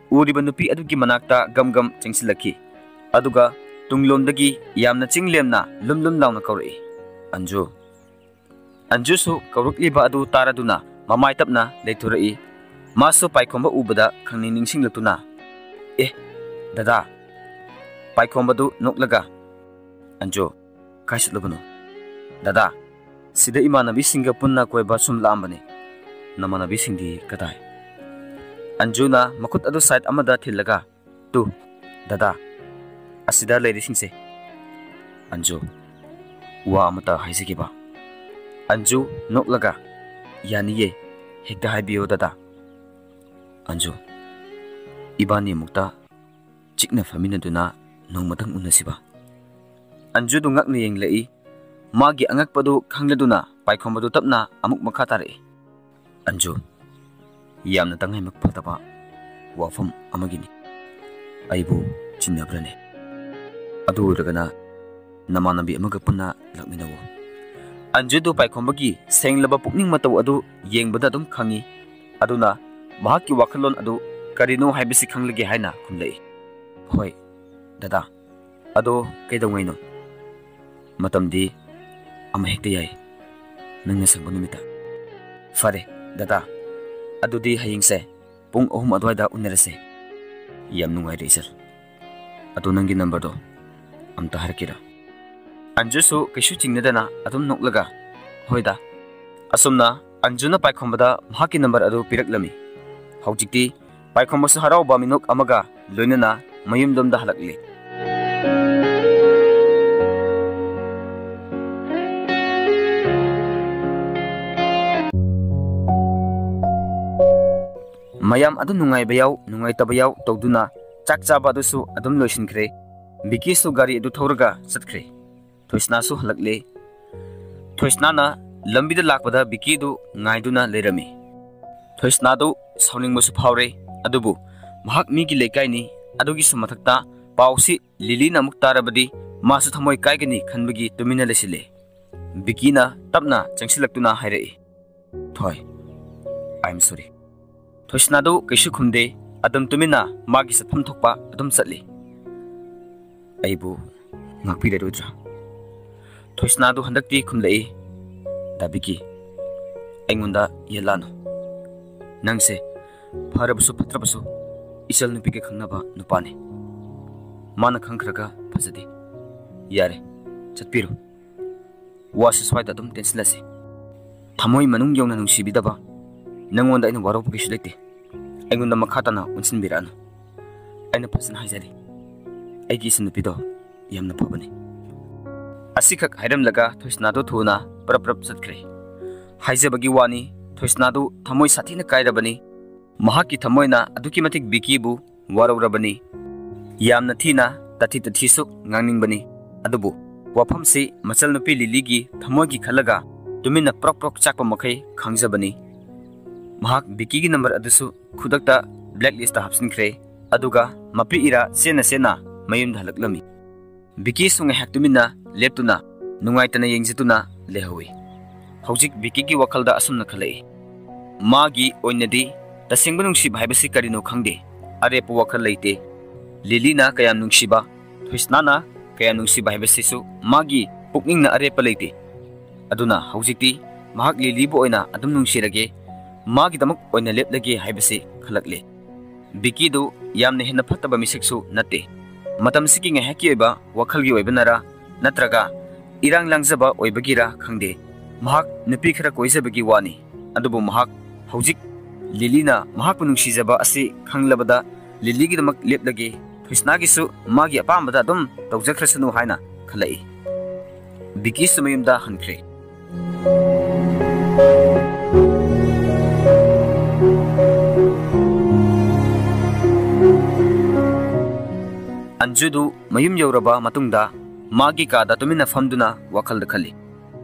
ꯎꯔꯤꯕ ꯅꯨꯄꯤ ꯑꯗꯨꯒꯤ ꯃꯅꯥꯛꯇ ꯒꯝ ꯒꯝ ꯆꯪꯁꯤꯜꯂꯛꯈꯤ꯫ ꯑꯗꯨꯒ ꯇꯨꯡꯂꯣꯝꯗꯒꯤ ꯌꯥꯝꯅ ꯆꯤꯡ ꯂꯦꯝꯅ ꯂꯨꯝ ꯂꯨꯝ ꯂꯥꯎꯅ ꯀꯧꯔꯛꯏ, "ꯑꯟꯖꯨ!" ꯑꯟꯖꯨꯁꯨ ꯀꯧꯔꯛꯂꯤꯕ ꯑꯗꯨ ꯇꯥꯔꯗꯨꯅ ꯃꯃꯥꯏ ꯇꯞꯅ ꯂꯩꯊꯣꯔꯛꯏ꯫ ꯃꯥꯁꯨ ꯄꯥꯏꯈꯣꯝꯕ ꯎꯕꯗ ꯈꯪꯅꯤꯡ ꯅꯤꯡꯁꯤꯡꯂꯛꯇꯨꯅ, "ꯑꯦ, ꯗꯗꯥ!" ꯄꯥꯏꯈꯣꯝꯕꯗꯨ ꯅꯣꯛꯂꯒ, "ꯑꯟꯖꯨ, ꯀꯥꯏ ꯆꯠꯂꯨꯕꯅꯣ?" "ꯗꯗꯥ, ꯁꯤꯗ ꯏꯃꯥꯟꯅꯕꯤꯁꯤꯡꯒ ꯄꯨꯟꯅ ꯀꯣꯏꯕ ꯁꯨꯝ ꯂꯥꯛꯑꯝꯕꯅꯤ꯫ ꯅꯃꯥꯟꯅꯕꯤꯁꯤꯡꯗꯤ ꯀꯗꯥꯏ?" ꯑꯟꯖꯨꯅ ꯃꯈꯨꯠ ꯑꯗꯨ side ꯑꯃꯗ ꯊꯤꯜꯂꯒ, "ꯇꯨ, ꯗꯗꯥ, ꯑꯁꯤꯗ ꯂꯩꯔꯤꯁꯤꯡꯁꯦ꯫" "ꯑꯟꯖꯨ, ꯋꯥ ꯑꯃꯇ ꯍꯥꯏꯖꯒꯦꯕ?" ꯑꯟꯖꯨ ꯅꯣꯛꯂꯒ, "ꯌꯥꯅꯤꯌꯦ, ꯍꯦꯛꯇ ꯍꯥꯏꯕꯤꯌꯨ ꯗꯗꯥ꯫" "ꯑꯟꯖꯨ, ꯏꯕꯥꯅꯤ ꯑꯃꯨꯛꯇ ꯆꯤꯛꯅ ꯐꯝꯃꯤꯟꯅꯗꯨꯅ ꯅꯣꯡꯃꯇꯪ ꯎꯅꯁꯤꯕ?" ꯑꯟꯖꯨꯗꯨ ꯉꯛꯅ ꯌꯦꯡꯂꯛꯏ꯫ ꯃꯥꯒꯤ ꯑꯉꯛꯄꯗꯨ ꯈꯪꯂꯗꯨꯅ ꯄꯥꯏꯈꯣꯝꯕꯗꯨ ꯇꯞꯅ ꯑꯃꯨꯛ ꯃꯈꯥ ꯇꯥꯔꯛꯏ꯫ "ꯑꯟꯖꯨ, ꯌꯥꯝꯅ ꯇꯉꯥꯏꯃꯛ ꯐꯗꯕ ꯋꯥꯐꯝ ꯑꯃꯒꯤꯅꯤ꯫ ꯑꯩꯕꯨ ꯆꯤꯟꯅꯕ꯭ꯔꯅꯦ? ꯑꯗꯨ ꯑꯣꯏꯔꯒꯅ ꯅꯃꯥꯟꯅꯕꯤ ꯑꯃꯒ ꯄꯨꯟꯅ ꯂꯥꯛꯃꯤꯟꯅꯧ꯫" ꯑꯟꯖꯨꯗꯨ ꯄꯥꯏꯈꯣꯝꯕꯒꯤ ꯁꯦꯡꯂꯕ ꯄꯨꯛꯅꯤꯡ ꯃꯇꯧ ꯑꯗꯨ ꯌꯦꯡꯕꯗ ꯑꯗꯨꯝ ꯈꯪꯏ꯫ ꯑꯗꯨꯅ ꯃꯍꯥꯛꯀꯤ ꯋꯥꯈꯜꯂꯣꯟ ꯑꯗꯨ ꯀꯔꯤꯅꯣ ꯍꯥꯏꯕꯁꯤ ꯈꯪꯂꯒꯦ ꯍꯥꯏꯅ ꯈꯨꯝꯂꯛꯏ꯫ "ꯍꯣꯏ, ꯗꯗꯥ꯫ ꯑꯗꯣ ꯀꯩꯗꯧꯉꯩꯅꯣ?" "ꯃꯇꯝꯗꯤ ꯑꯃ ꯍꯦꯛꯇ ꯌꯥꯏ, ꯅꯪꯅ ꯁꯪꯕ ꯅꯨꯃꯤꯠꯇ꯫" "ꯐꯔꯦ, ꯗꯗꯥ꯫ ꯑꯗꯨꯗꯤ ꯍꯌꯦꯡꯁꯦ ꯄꯨꯡ ꯑꯍꯨꯝ ꯑꯗꯨꯋꯥꯏꯗ ꯎꯅꯔꯁꯦ꯫" "ꯌꯥꯝ ꯅꯨꯡꯉꯥꯏꯔꯦ, ꯏꯆꯜ꯫ ꯑꯗꯣ ꯅꯪꯒꯤ numberꯗꯣ ꯑꯝꯇ ꯍꯥꯏꯔꯛꯀꯦꯔꯥ?" ꯑꯟꯖꯨꯁꯨ ꯀꯩꯁꯨ ꯆꯤꯡꯅꯗꯅ ꯑꯗꯨꯝ ꯅꯣꯛꯂꯒ, "ꯍꯣꯏꯗ꯫" ꯑꯁꯨꯝꯅ ꯑꯟꯖꯨꯅ ꯄꯥꯏꯈꯣꯝꯕꯗ ꯃꯍꯥꯛꯀꯤ number ꯑꯗꯨ ꯄꯤꯔꯛꯂꯝꯃꯤ꯫ ꯍꯧꯖꯤꯛꯇꯤ ꯄꯥꯏꯈꯣꯝꯕꯁꯨ ꯍꯔꯥꯎꯕ ꯃꯤꯅꯣꯛ ꯑꯃꯒ ꯂꯣꯏꯅꯅ ꯃꯌꯨꯝꯂꯣꯝꯗ ꯍꯜꯂꯛꯂꯤ꯫ ꯃꯌꯥꯝ ꯑꯗꯨ ꯅꯨꯡꯉꯥꯏꯕ ꯌꯥꯎ, ꯅꯨꯡꯉꯥꯏꯇꯕ ꯌꯥꯎ ꯇꯧꯗꯨꯅ ꯆꯥꯛ ꯆꯥꯕ ꯑꯗꯨꯁꯨ ꯑꯗꯨꯝ ꯂꯣꯏꯁꯤꯟꯈ꯭ꯔꯦ꯫ ꯕꯤꯀꯤꯁꯨ ꯒꯥꯔꯤ ꯑꯗꯨ ꯊꯧꯔꯒ ꯆꯠꯈ꯭ꯔꯦ꯫ ꯊꯣꯏꯁꯅꯥꯁꯨ ꯍꯜꯂꯛꯂꯦ꯫ ꯊꯣꯏꯁꯅꯥꯅ ꯂꯝꯕꯤꯗ ꯂꯥꯛꯄꯗ ꯕꯤꯀꯤꯗꯨ ꯉꯥꯏꯗꯨꯅ ꯂꯩꯔꯝꯃꯤ꯫ ꯊꯣꯏꯁꯅꯥꯗꯨ ꯁꯥꯎꯅꯤꯡꯕꯁꯨ ꯐꯥꯎꯔꯦ, ꯑꯗꯨꯕꯨ ꯃꯍꯥꯛ ꯃꯤꯒꯤ ꯂꯩꯀꯥꯏꯅꯤ, ꯑꯗꯨꯒꯤꯁꯨ ꯃꯊꯛꯇ ꯄꯥꯎꯁꯤ ꯂꯤꯂꯤꯅ ꯑꯃꯨꯛ ꯇꯥꯔꯕꯗꯤ ꯃꯥꯁꯨ ꯊꯃꯣꯏ ꯀꯥꯏꯒꯅꯤ ꯈꯟꯕꯒꯤ ꯇꯨꯃꯤꯟꯅ ꯂꯩꯁꯤꯜꯂꯦ꯫ ꯕꯤꯀꯤꯅ ꯇꯞꯅ ꯆꯪꯁꯤꯜꯂꯛꯇꯨꯅ ꯍꯥꯏꯔꯛꯏ, "ꯊꯣꯏ, I am sorry꯫" ꯊꯣꯏꯁꯅꯥꯗꯨ ꯀꯩꯁꯨ ꯈꯨꯝꯗꯦ, ꯑꯗꯨꯝ ꯇꯨꯃꯤꯟꯅ ꯃꯥꯒꯤ ꯆꯠꯐꯝ ꯊꯣꯛꯄ ꯑꯗꯨꯝ ꯆꯠꯂꯤ꯫ ꯑꯩꯕꯨ ꯉꯥꯛꯄꯤꯔꯔꯣꯏꯗ꯭ꯔꯥ? ꯊꯣꯏꯁꯅꯥꯗꯨ ꯍꯟꯗꯛꯇꯤ ꯈꯨꯝꯂꯛꯏ, "ꯗꯥ ꯕꯤꯀꯤ, ꯑꯩꯉꯣꯟꯗ ꯌꯦꯠꯂꯥꯅꯨ꯫ ꯅꯪꯁꯦ ꯐꯔꯕꯁꯨ ꯐꯠꯇ꯭ꯔꯕꯁꯨ ꯏꯆꯜ ꯅꯨꯄꯤꯒ ꯈꯪꯅꯕ ꯅꯨꯄꯥꯅꯤ꯫ ꯃꯥꯅ ꯈꯪꯈ꯭ꯔꯒ ꯐꯖꯗꯦ꯫ ꯌꯥꯔꯦ, ꯆꯠꯄꯤꯔꯣ꯫ ꯋꯥꯁꯤ ꯁ꯭ꯋꯥꯏꯗ ꯑꯗꯨꯝ ꯇꯦꯟꯁꯤꯜꯂꯁꯤ꯫ ꯊꯃꯣꯏ ꯃꯅꯨꯡ ꯌꯧꯅ ꯅꯨꯡꯁꯤꯕꯤꯗꯕ ꯅꯪꯉꯣꯟꯗ ꯑꯩꯅ ꯋꯥꯔꯧꯕ ꯀꯩꯁꯨ ꯂꯩꯇꯦ꯫ ꯑꯩꯉꯣꯟꯗ ꯃꯈꯥ ꯇꯥꯅ ꯑꯣꯟꯁꯤꯟꯕꯤꯔꯛꯑꯅꯨ꯫ ꯑꯩꯅ ꯐꯖꯅ ꯍꯥꯏꯖꯔꯤ, ꯑꯩꯒꯤ ꯏꯆꯟ ꯅꯨꯄꯤꯗꯣ ꯌꯥꯝꯅ ꯐꯕꯅꯤ꯫" ꯑꯁꯤꯈꯛ ꯍꯥꯏꯔꯝꯂꯒ ꯊꯣꯏꯁꯅꯥꯗꯨ ꯊꯨꯅ ꯄ꯭ꯔꯞ ꯄ꯭ꯔꯞ ꯆꯠꯈ꯭ꯔꯦ꯫ ꯍꯥꯏꯖꯕꯒꯤ ꯋꯥꯅꯤ, ꯊꯣꯏꯁꯅꯥꯗꯨ ꯊꯃꯣꯏ ꯁꯥꯊꯤꯅ ꯀꯥꯏꯔꯕꯅꯤ꯫ ꯃꯍꯥꯛꯀꯤ ꯊꯃꯣꯏꯅ ꯑꯗꯨꯛꯀꯤ ꯃꯇꯤꯛ ꯕꯤꯀꯤꯕꯨ ꯋꯥꯔꯧꯔꯕꯅꯤ꯫ ꯌꯥꯝꯅ ꯊꯤꯅ ꯇꯥꯊꯤ ꯇꯥꯊꯤꯁꯨ ꯉꯥꯡꯅꯤꯡꯕꯅꯤ꯫ ꯑꯗꯨꯕꯨ ꯋꯥꯐꯝꯁꯤ ꯃꯆꯜꯅꯨꯄꯤ ꯂꯤꯂꯤꯒꯤ ꯊꯃꯣꯏꯒꯤ ꯈꯜꯂꯒ ꯇꯨꯃꯤꯟꯅ ꯄ꯭ꯔꯣꯛ ꯄ꯭ꯔꯣꯛ ꯆꯥꯛꯄ ꯃꯈꯩ ꯈꯪꯖꯕꯅꯤ꯫ ꯃꯍꯥꯛ ꯕꯤꯀꯤꯒꯤ ꯅꯝꯕꯔ ꯑꯗꯨꯁꯨ ꯈꯨꯗꯛꯇ ꯕ꯭ꯂꯦꯛ ꯂꯤꯁꯇ ꯍꯥꯞꯆꯤꯟꯈ꯭ꯔꯦ꯫ ꯑꯗꯨꯒ ꯃꯄꯤ ꯏꯔꯥ ꯆꯦꯟꯅ ꯆꯦꯟꯅ ꯃꯌꯨꯝꯗ ꯍꯜꯂꯛꯂꯝꯃꯤ꯫ ꯕꯤꯀꯤꯁꯨ ꯉꯥꯏꯍꯥꯛ ꯇꯨꯃꯤꯟꯅ ꯂꯦꯞꯇꯨꯅ ꯅꯨꯡꯉꯥꯏꯇꯅ ꯌꯦꯡꯖꯗꯨꯅ ꯂꯩꯍꯧꯏ꯫ ꯍꯧꯖꯤꯛ ꯕꯤꯀꯤꯒꯤ ꯋꯥꯈꯜꯗ ꯑꯁꯨꯝꯅ ꯈꯜꯂꯛꯏ, ꯃꯥꯒꯤ ꯑꯣꯏꯅꯗꯤ ꯇꯁꯦꯡꯕ ꯅꯨꯡꯁꯤꯕ ꯍꯥꯏꯕꯁꯤ ꯀꯔꯤꯅꯣ ꯈꯪꯗꯦ꯫ ꯑꯔꯦꯞꯄ ꯋꯥꯈꯜ ꯂꯩꯇꯦ꯫ ꯂꯤꯂꯤꯅ ꯀꯌꯥꯝ ꯅꯨꯡꯁꯤꯕ, ꯊꯣꯏꯁꯅꯥꯅ ꯀꯌꯥꯝ ꯅꯨꯡꯁꯤꯕ ꯍꯥꯏꯕꯁꯤꯁꯨ ꯃꯥꯒꯤ ꯄꯨꯛꯅꯤꯡꯅ ꯑꯔꯦꯞꯄ ꯂꯩꯇꯦ꯫ ꯑꯗꯨꯅ ꯍꯧꯖꯤꯛꯇꯤ ꯃꯍꯥꯛ ꯂꯤꯂꯤꯕꯨ ꯑꯣꯏꯅ ꯑꯗꯨꯝ ꯅꯨꯡꯁꯤꯔꯒꯦ, ꯃꯥꯒꯤꯗꯃꯛ ꯑꯣꯏꯅ ꯂꯦꯞꯂꯒꯦ ꯍꯥꯏꯕꯁꯤ ꯈꯜꯂꯛꯂꯦ꯫ ꯕꯤꯀꯤꯗꯨ ꯌꯥꯝꯅ ꯍꯦꯟꯅ ꯐꯠꯇꯕ ꯃꯤꯁꯛꯁꯨ ꯅꯠꯇꯦ꯫ ꯃꯇꯝꯁꯤꯒꯤ ꯉꯥꯏꯍꯥꯛꯀꯤ ꯑꯣꯏꯕ ꯋꯥꯈꯜꯒꯤ ꯑꯣꯏꯕꯅꯔꯥ, ꯅꯠꯇ꯭ꯔꯒ ꯏꯔꯥꯡ ꯂꯥꯡꯖꯕ ꯑꯣꯏꯕꯒꯤꯔꯥ ꯈꯪꯗꯦ, ꯃꯍꯥꯛ ꯅꯨꯄꯤ ꯈꯔ ꯀꯣꯏꯖꯕꯒꯤ ꯋꯥꯅꯤ꯫ ꯑꯗꯨꯕꯨ ꯃꯍꯥꯛ ꯍꯧꯖꯤꯛ ꯂꯤꯂꯤꯅ ꯃꯍꯥꯛꯄꯨ ꯅꯨꯡꯁꯤꯖꯕ ꯑꯁꯤ ꯈꯪꯂꯕꯗ, ꯂꯤꯂꯤꯒꯤꯗꯃꯛ ꯂꯦꯞꯂꯒꯦ, ꯊꯣꯏꯁꯅꯥꯒꯤꯁꯨ ꯃꯥꯒꯤ ꯑꯄꯥꯝꯕꯗ ꯑꯗꯨꯝ ꯇꯧꯖꯈ꯭ꯔꯁꯅꯨ ꯍꯥꯏꯅ ꯈꯜꯂꯛꯏ꯫ ꯕꯤꯀꯤꯁꯨ ꯃꯌꯨꯝꯗ ꯍꯟꯈ꯭ꯔꯦ꯫ ꯑꯟꯖꯨꯗꯨ ꯃꯌꯨꯝ ꯌꯧꯔꯕ ꯃꯇꯨꯡꯗ ꯃꯥꯒꯤ ꯀꯥꯗ ꯇꯨꯃꯤꯟꯅ ꯐꯝꯗꯨꯅ ꯋꯥꯈꯜꯗ ꯈꯜꯂꯤ꯫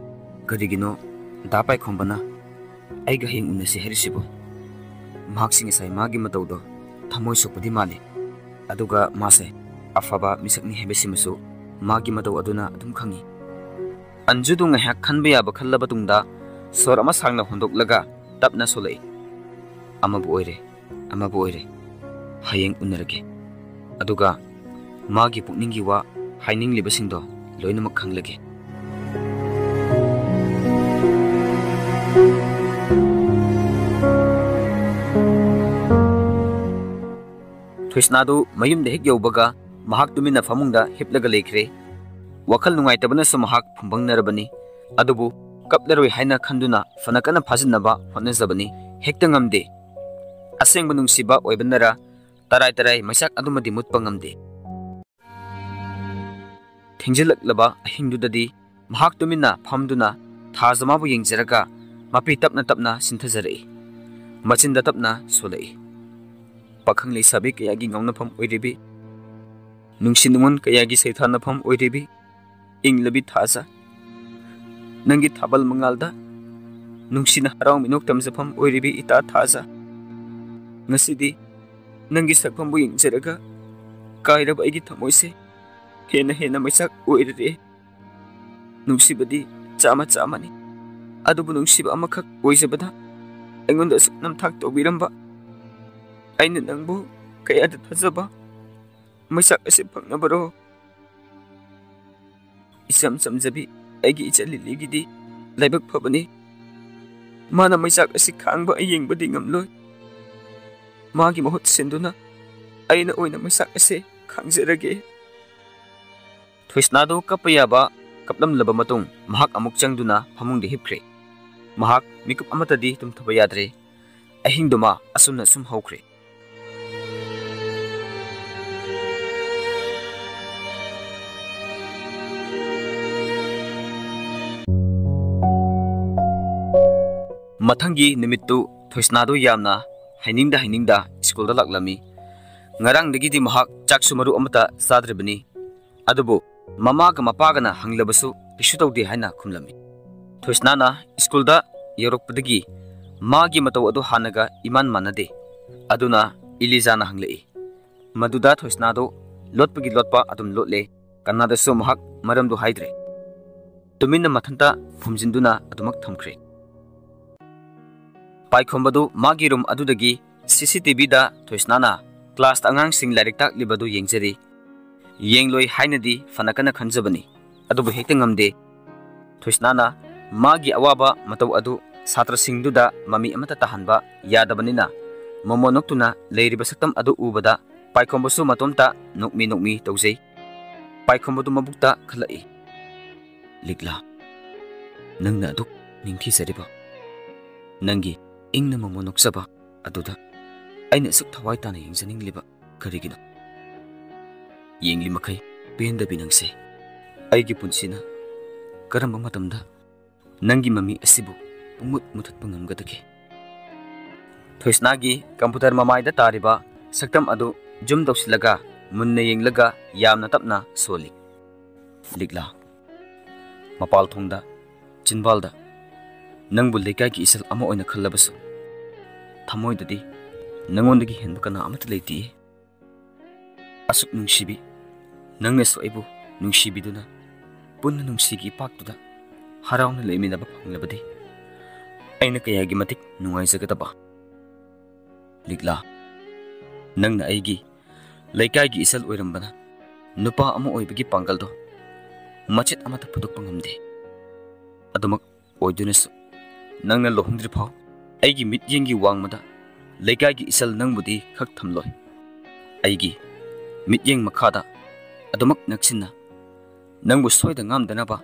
ꯀꯔꯤꯒꯤꯅꯣ ꯗꯥ ꯄꯥꯏꯈꯣꯝꯕꯅ ꯑꯩꯒ ꯍꯌꯦꯡ ꯎꯅꯁꯤ ꯍꯥꯏꯔꯤꯁꯤꯕꯣ? ꯃꯍꯥꯛꯁꯤ ꯉꯁꯥꯏ ꯃꯥꯒꯤ ꯃꯇꯧꯗꯣ ꯊꯃꯣꯏ ꯁꯣꯛꯄꯗꯤ ꯃꯥꯜꯂꯤ, ꯑꯗꯨꯒ ꯃꯥꯁꯦ ꯑꯐꯕ ꯃꯤꯁꯛꯅꯤ ꯍꯥꯏꯕꯁꯤꯃꯁꯨ ꯃꯥꯒꯤ ꯃꯇꯧ ꯑꯗꯨꯅ ꯑꯗꯨꯝ ꯈꯪꯉꯤ꯫ ꯑꯟꯖꯨꯗꯨ ꯉꯥꯏꯍꯥꯛ ꯈꯟꯕ ꯌꯥꯕ ꯈꯜꯂꯕ ꯇꯨꯡꯗ ꯁꯣꯔ ꯑꯃ ꯁꯥꯡꯅ ꯍꯣꯟꯗꯣꯛꯂꯒ ꯇꯞꯅ ꯁꯣꯜꯂꯛꯏ꯫ ꯑꯃꯕꯨ ꯑꯣꯏꯔꯦ, ꯑꯃꯕꯨ ꯑꯣꯏꯔꯦ, ꯍꯌꯦꯡ ꯎꯅꯔꯒꯦ꯫ ꯑꯗꯨꯒ ꯃꯥꯒꯤ ꯄꯨꯛꯅꯤꯡꯒꯤ ꯋꯥ ꯍꯥꯏꯅꯤꯡꯂꯤꯕꯁꯤꯡꯗꯣ ꯂꯣꯏꯅꯃꯛ ꯈꯪꯂꯒꯦ꯫ ꯊꯣꯏꯁꯅꯥꯗꯨ ꯃꯌꯨꯝꯗ ꯍꯦꯛ ꯌꯧꯕꯒ ꯃꯍꯥꯛ ꯇꯨꯃꯤꯟꯅ ꯐꯃꯨꯡꯗ ꯍꯤꯞꯂꯒ ꯂꯩꯈ꯭ꯔꯦ꯫ ꯋꯥꯈꯜ ꯅꯨꯡꯉꯥꯏꯇꯕꯅꯁꯨ ꯃꯍꯥꯛ ꯐꯨꯝꯕꯪꯅꯔꯕꯅꯤ꯫ ꯑꯗꯨꯕꯨ ꯀꯞꯂꯔꯣꯏ ꯍꯥꯏꯅ ꯈꯟꯗꯨꯅ ꯐꯅ ꯀꯟꯅ ꯐꯥꯖꯤꯟꯅꯕ ꯍꯣꯠꯅꯖꯕꯅꯤ꯫ ꯍꯦꯛꯇ ꯉꯝꯗꯦ꯫ ꯑꯁꯦꯡꯕ ꯅꯨꯡꯁꯤꯕ ꯑꯣꯏꯕꯅꯔ ꯇꯔꯥꯏ ꯇꯔꯥꯏ ꯃꯩꯆꯥꯛ ꯑꯗꯨꯃꯗꯤ ꯃꯨꯠꯄ ꯉꯝꯗꯦ꯫ ꯊꯦꯡꯖꯤꯜꯂꯛꯂꯕ ꯑꯍꯤꯡꯗꯨꯗꯗꯤ ꯃꯍꯥꯛ ꯇꯨꯃꯤꯟꯅ ꯐꯝꯗꯨꯅ ꯊꯥꯖ ꯃꯥꯕꯨ ꯌꯦꯡꯖꯔꯒ ꯃꯄꯤ ꯇꯞꯅ ꯇꯞꯅ ꯁꯤꯟꯊꯖꯔꯛꯏ꯫ ꯃꯆꯤꯟꯗ ꯇꯞꯅ ꯁꯣꯜꯂꯛꯏ꯫ ꯄꯥꯈꯪ ꯂꯩꯁꯥꯕꯤ ꯀꯌꯥꯒꯤ ꯉꯥꯎꯅꯐꯝ ꯑꯣꯏꯔꯤꯕꯤ, ꯅꯨꯡꯁꯤ ꯅꯨꯡꯉꯣꯟ ꯀꯌꯥꯒꯤ ꯁꯩꯊꯥꯅꯐꯝ ꯑꯣꯏꯔꯤꯕꯤ, ꯏꯪꯂꯕꯤ ꯊꯥꯖ, ꯅꯪꯒꯤ ꯊꯥꯕꯜ ꯃꯉꯥꯜꯗ ꯅꯨꯡꯁꯤꯅ ꯍꯔꯥꯎ ꯃꯤꯅꯣꯛ ꯇꯝꯖꯐꯝ ꯑꯣꯏꯔꯤꯕꯤ ꯏꯇꯥ ꯊꯥꯖ, ꯉꯁꯤꯗꯤ ꯅꯪꯒꯤ ꯁꯛꯐꯝꯕꯨ ꯌꯦꯡꯖꯔꯒ ꯀꯥꯏꯔꯕ ꯑꯩꯒꯤ ꯊꯃꯣꯏꯁꯦ ꯍꯦꯟꯅ ꯍꯦꯟꯅ ꯃꯩꯆꯥꯛ ꯑꯣꯏꯔꯔꯦ꯫ ꯅꯨꯡꯁꯤꯕꯗꯤ ꯆꯥꯝꯃ ꯆꯥꯝꯃꯅꯤ, ꯑꯗꯨꯕꯨ ꯅꯨꯡꯁꯤꯕ ꯑꯃꯈꯛ ꯑꯣꯏꯖꯕꯗ ꯑꯩꯉꯣꯟꯗ ꯑꯁꯨꯛ ꯅꯝꯊꯥꯛ ꯇꯧꯕꯤꯔꯝꯕ, ꯑꯩꯅ ꯅꯪꯕꯨ ꯀꯌꯥꯗ ꯊꯥꯖꯕ ꯃꯩꯆꯥꯛ ꯑꯁꯤ ꯐꯪꯅꯕꯔꯣ? ꯏꯆꯝ ꯆꯝꯖꯕꯤ ꯑꯩꯒꯤ ꯏꯆꯟ ꯂꯤꯂꯤꯒꯤꯗꯤ ꯂꯥꯏꯕꯛ ꯐꯕꯅꯤ꯫ ꯃꯥꯅ ꯃꯩꯆꯥꯛ ꯑꯁꯤ ꯈꯥꯡꯕ ꯑꯩ ꯌꯦꯡꯕꯗꯤ ꯉꯝꯂꯣꯏ꯫ ꯃꯥꯒꯤ ꯃꯍꯨꯠ ꯁꯤꯟꯗꯨꯅ ꯑꯩꯅ ꯑꯣꯏꯅ ꯃꯩꯆꯥꯛ ꯑꯁꯤ ꯈꯥꯡꯖꯔꯒꯦ꯫ ꯊꯣꯏꯁꯅꯥꯗꯨ ꯀꯞꯄ ꯌꯥꯕ ꯀꯞꯂꯝꯂꯕ ꯃꯇꯨꯡ ꯃꯍꯥꯛ ꯑꯃꯨꯛ ꯆꯪꯗꯨꯅ ꯐꯃꯨꯡꯗ ꯍꯤꯞꯈ꯭ꯔꯦ꯫ ꯃꯍꯥꯛ ꯃꯤꯀꯨꯞ ꯑꯃꯠꯇꯗꯤ ꯇꯨꯝꯊꯕ ꯌꯥꯗ꯭ꯔꯦ꯫ ꯑꯍꯤꯡꯗꯨꯃ ꯑꯁꯨꯝꯅ ꯁꯨꯝ ꯍꯧꯈ꯭ꯔꯦ꯫ ꯃꯊꯪꯒꯤ ꯅꯨꯃꯤꯠꯇꯨ ꯊꯣꯏꯁꯅꯥꯗꯨ ꯌꯥꯝꯅ ꯍꯩꯅꯤꯡꯗ ꯍꯩꯅꯤꯡꯗ ꯁ꯭ꯀꯨꯜꯗ ꯂꯥꯛꯂꯝꯃꯤ꯫ ꯉꯔꯥꯡꯗꯒꯤꯗꯤ ꯃꯍꯥꯛ ꯆꯥꯛꯁꯨ ꯃꯔꯨ ꯑꯃꯠꯇ ꯆꯥꯗ꯭ꯔꯤꯕꯅꯤ꯫ ꯑꯗꯨꯕꯨ ꯃꯃꯥꯒ ꯃꯄꯥꯒꯅ ꯍꯪꯂꯕꯁꯨ ꯀꯩꯁꯨ ꯇꯧꯗꯦ ꯍꯥꯏꯅ ꯈꯨꯝꯂꯝꯃꯤ꯫ ꯊꯣꯏꯁꯅꯥꯅ ꯁ꯭ꯀꯨꯜꯗ ꯌꯧꯔꯛꯄꯗꯒꯤ ꯃꯥꯒꯤ ꯃꯇꯧ ꯑꯗꯨ ꯍꯥꯟꯅꯒ ꯏꯃꯥꯟ ꯃꯥꯟꯅꯗꯦ꯫ ꯑꯗꯨꯅ ꯏꯂꯤꯖꯥꯅ ꯍꯪꯂꯛꯏ꯫ ꯃꯗꯨꯗ ꯊꯣꯏꯁꯅꯥꯗꯨ ꯂꯣꯠꯄꯒꯤ ꯂꯣꯠꯄ ꯑꯗꯨꯝ ꯂꯣꯠꯂꯦ꯫ ꯀꯅꯥꯗꯁꯨ ꯃꯍꯥꯛ ꯃꯔꯝꯗꯨ ꯍꯥꯏꯗ꯭ꯔꯦ꯫ ꯇꯨꯃꯤꯟꯅ ꯃꯊꯟꯇ ꯐꯨꯝꯖꯤꯟꯗꯨꯅ ꯑꯗꯨꯃꯛ ꯊꯝꯈ꯭ꯔꯦ꯫ ꯄꯥꯏꯈꯣꯝꯕꯗꯨ ꯃꯥꯒꯤ ꯔꯨꯝ ꯑꯗꯨꯗꯒꯤ ꯁꯤ ꯁꯤ ꯇꯤ ꯚꯤꯗ ꯊꯣꯏꯁꯅꯥꯅ ꯀ꯭ꯂꯥꯁꯇ ꯑꯉꯥꯡꯁꯤꯡ ꯂꯥꯏꯔꯤꯛ ꯇꯥꯛꯂꯤꯕꯗꯨ ꯌꯦꯡꯖꯔꯤ꯫ ꯌꯦꯡꯂꯣꯏ ꯍꯥꯏꯅꯗꯤ ꯐꯅ ꯀꯟꯅ ꯈꯟꯖꯕꯅꯤ, ꯑꯗꯨꯕꯨ ꯍꯦꯛꯇ ꯉꯝꯗꯦ꯫ ꯊꯣꯏꯁꯅꯥꯅ ꯃꯥꯒꯤ ꯑꯋꯥꯕ ꯃꯇꯧ ꯑꯗꯨ ꯁꯥꯇ꯭ꯔꯁꯤꯡꯗꯨꯗ ꯃꯃꯤ ꯑꯃꯠꯇ ꯇꯥꯍꯟꯕ ꯌꯥꯗꯕꯅꯤꯅ, ꯃꯣꯃꯣꯟ ꯅꯣꯛꯇꯨꯅ ꯂꯩꯔꯤꯕ ꯁꯛꯇꯝ ꯑꯗꯨ ꯎꯕꯗ ꯄꯥꯏꯈꯣꯝꯕꯁꯨ ꯃꯇꯣꯝꯇ ꯅꯣꯛꯃꯤ ꯅꯣꯛꯃꯤ ꯇꯧꯖꯩ꯫ ꯄꯥꯏꯈꯣꯝꯕꯗꯨ ꯃꯕꯨꯛꯇ ꯈꯜꯂꯛꯏ, "ꯂꯤꯛꯂꯥ, ꯅꯪꯅ ꯑꯗꯨꯛ ꯅꯤꯡꯊꯤꯖꯔꯤꯕ, ꯅꯪꯒꯤ ꯏꯪꯅ ꯃꯣꯃꯣꯟ ꯅꯣꯛꯆꯕ ꯑꯗꯨꯗ ꯑꯩꯅ ꯑꯁꯨꯛ ꯊꯋꯥꯏ ꯇꯥꯅ ꯌꯦꯡꯖꯅꯤꯡꯂꯤꯕ ꯀꯔꯤꯒꯤꯅꯣ? ꯌꯦꯡꯂꯤ ꯃꯈꯩ ꯄꯦꯟꯗꯕꯤ ꯅꯪꯁꯦ꯫ ꯑꯩꯒꯤ ꯄꯨꯟꯁꯤꯅ ꯀꯔꯝꯕ ꯃꯇꯝꯗ ꯅꯪꯒꯤ ꯃꯃꯤ ꯑꯁꯤꯕꯨ ꯄꯨꯡꯃꯨꯠ ꯃꯨꯊꯠꯄ ꯉꯝꯒꯗꯒꯦ?" ꯊꯣꯏꯁꯅꯥꯒꯤ ꯀꯝꯄ꯭ꯌꯨꯇꯔ ꯃꯃꯥꯏꯗ ꯇꯥꯔꯤꯕ ꯁꯛꯇꯝ ꯑꯗꯨ ꯖꯨꯝ ꯇꯧꯁꯤꯜꯂꯒ ꯃꯨꯟꯅ ꯌꯦꯡꯂꯒ ꯌꯥꯝꯅ ꯇꯞꯅ ꯁꯣꯜꯂꯤ, "ꯂꯤꯛꯂꯥ, ꯃꯄꯥꯜ ꯊꯣꯡꯗ ꯆꯤꯟꯕꯥꯜꯗ ꯅꯪꯕꯨ ꯂꯩꯀꯥꯏꯒꯤ ꯏꯆꯜ ꯑꯃ ꯑꯣꯏꯅ ꯈꯜꯂꯕꯁꯨ, ꯊꯃꯣꯏꯗꯗꯤ ꯅꯉꯣꯟꯗꯒꯤ ꯍꯦꯟꯕ ꯀꯅꯥ ꯑꯃꯠꯇ ꯂꯩꯇꯦ꯫ ꯑꯁꯨꯛ ꯅꯨꯡꯁꯤꯕꯤ, ꯅꯪꯅꯁꯨ ꯑꯩꯕꯨ ꯅꯨꯡꯁꯤꯕꯤꯗꯨꯅ ꯄꯨꯟꯅ ꯅꯨꯡꯁꯤꯒꯤ ꯏꯄꯥꯛꯇꯨꯗ ꯍꯔꯥꯎꯅ ꯂꯩꯃꯤꯟꯅꯕ ꯐꯪꯂꯕꯗꯤ ꯑꯩꯅ ꯀꯌꯥꯒꯤ ꯃꯇꯤꯛ ꯅꯨꯡꯉꯥꯏꯖꯒꯗꯕ꯫ ꯂꯤꯛꯂꯥ, ꯅꯪꯅ ꯑꯩꯒꯤ ꯂꯩꯀꯥꯏꯒꯤ ꯏꯆꯜ ꯑꯣꯏꯔꯝꯕꯅ ꯅꯨꯄꯥ ꯑꯃ ꯑꯣꯏꯕꯒꯤ ꯄꯥꯡꯒꯜꯗꯣ ꯃꯆꯦꯠ ꯑꯃꯠꯇ ꯐꯨꯗꯣꯛꯄ ꯉꯝꯗꯦ꯫ ꯑꯗꯨꯃꯛ ꯑꯣꯏꯗꯨꯅꯁꯨ, ꯅꯪꯅ ꯂꯨꯍꯣꯡꯗ꯭ꯔꯤꯐꯥꯎ ꯑꯩꯒꯤ ꯃꯤꯠꯌꯦꯡꯒꯤ ꯋꯥꯡꯃꯗ ꯂꯩꯀꯥꯏꯒꯤ ꯏꯆꯜ ꯅꯪꯕꯨꯗꯤ ꯈꯛ ꯊꯝꯂꯣꯏ꯫ ꯑꯩꯒꯤ ꯃꯤꯠꯌꯦꯡ ꯃꯈꯥꯗ ꯑꯗꯨꯃꯛ ꯅꯛꯁꯤꯟꯅ ꯅꯪꯕꯨ ꯁꯣꯏꯗ ꯉꯥꯝꯗꯅꯕ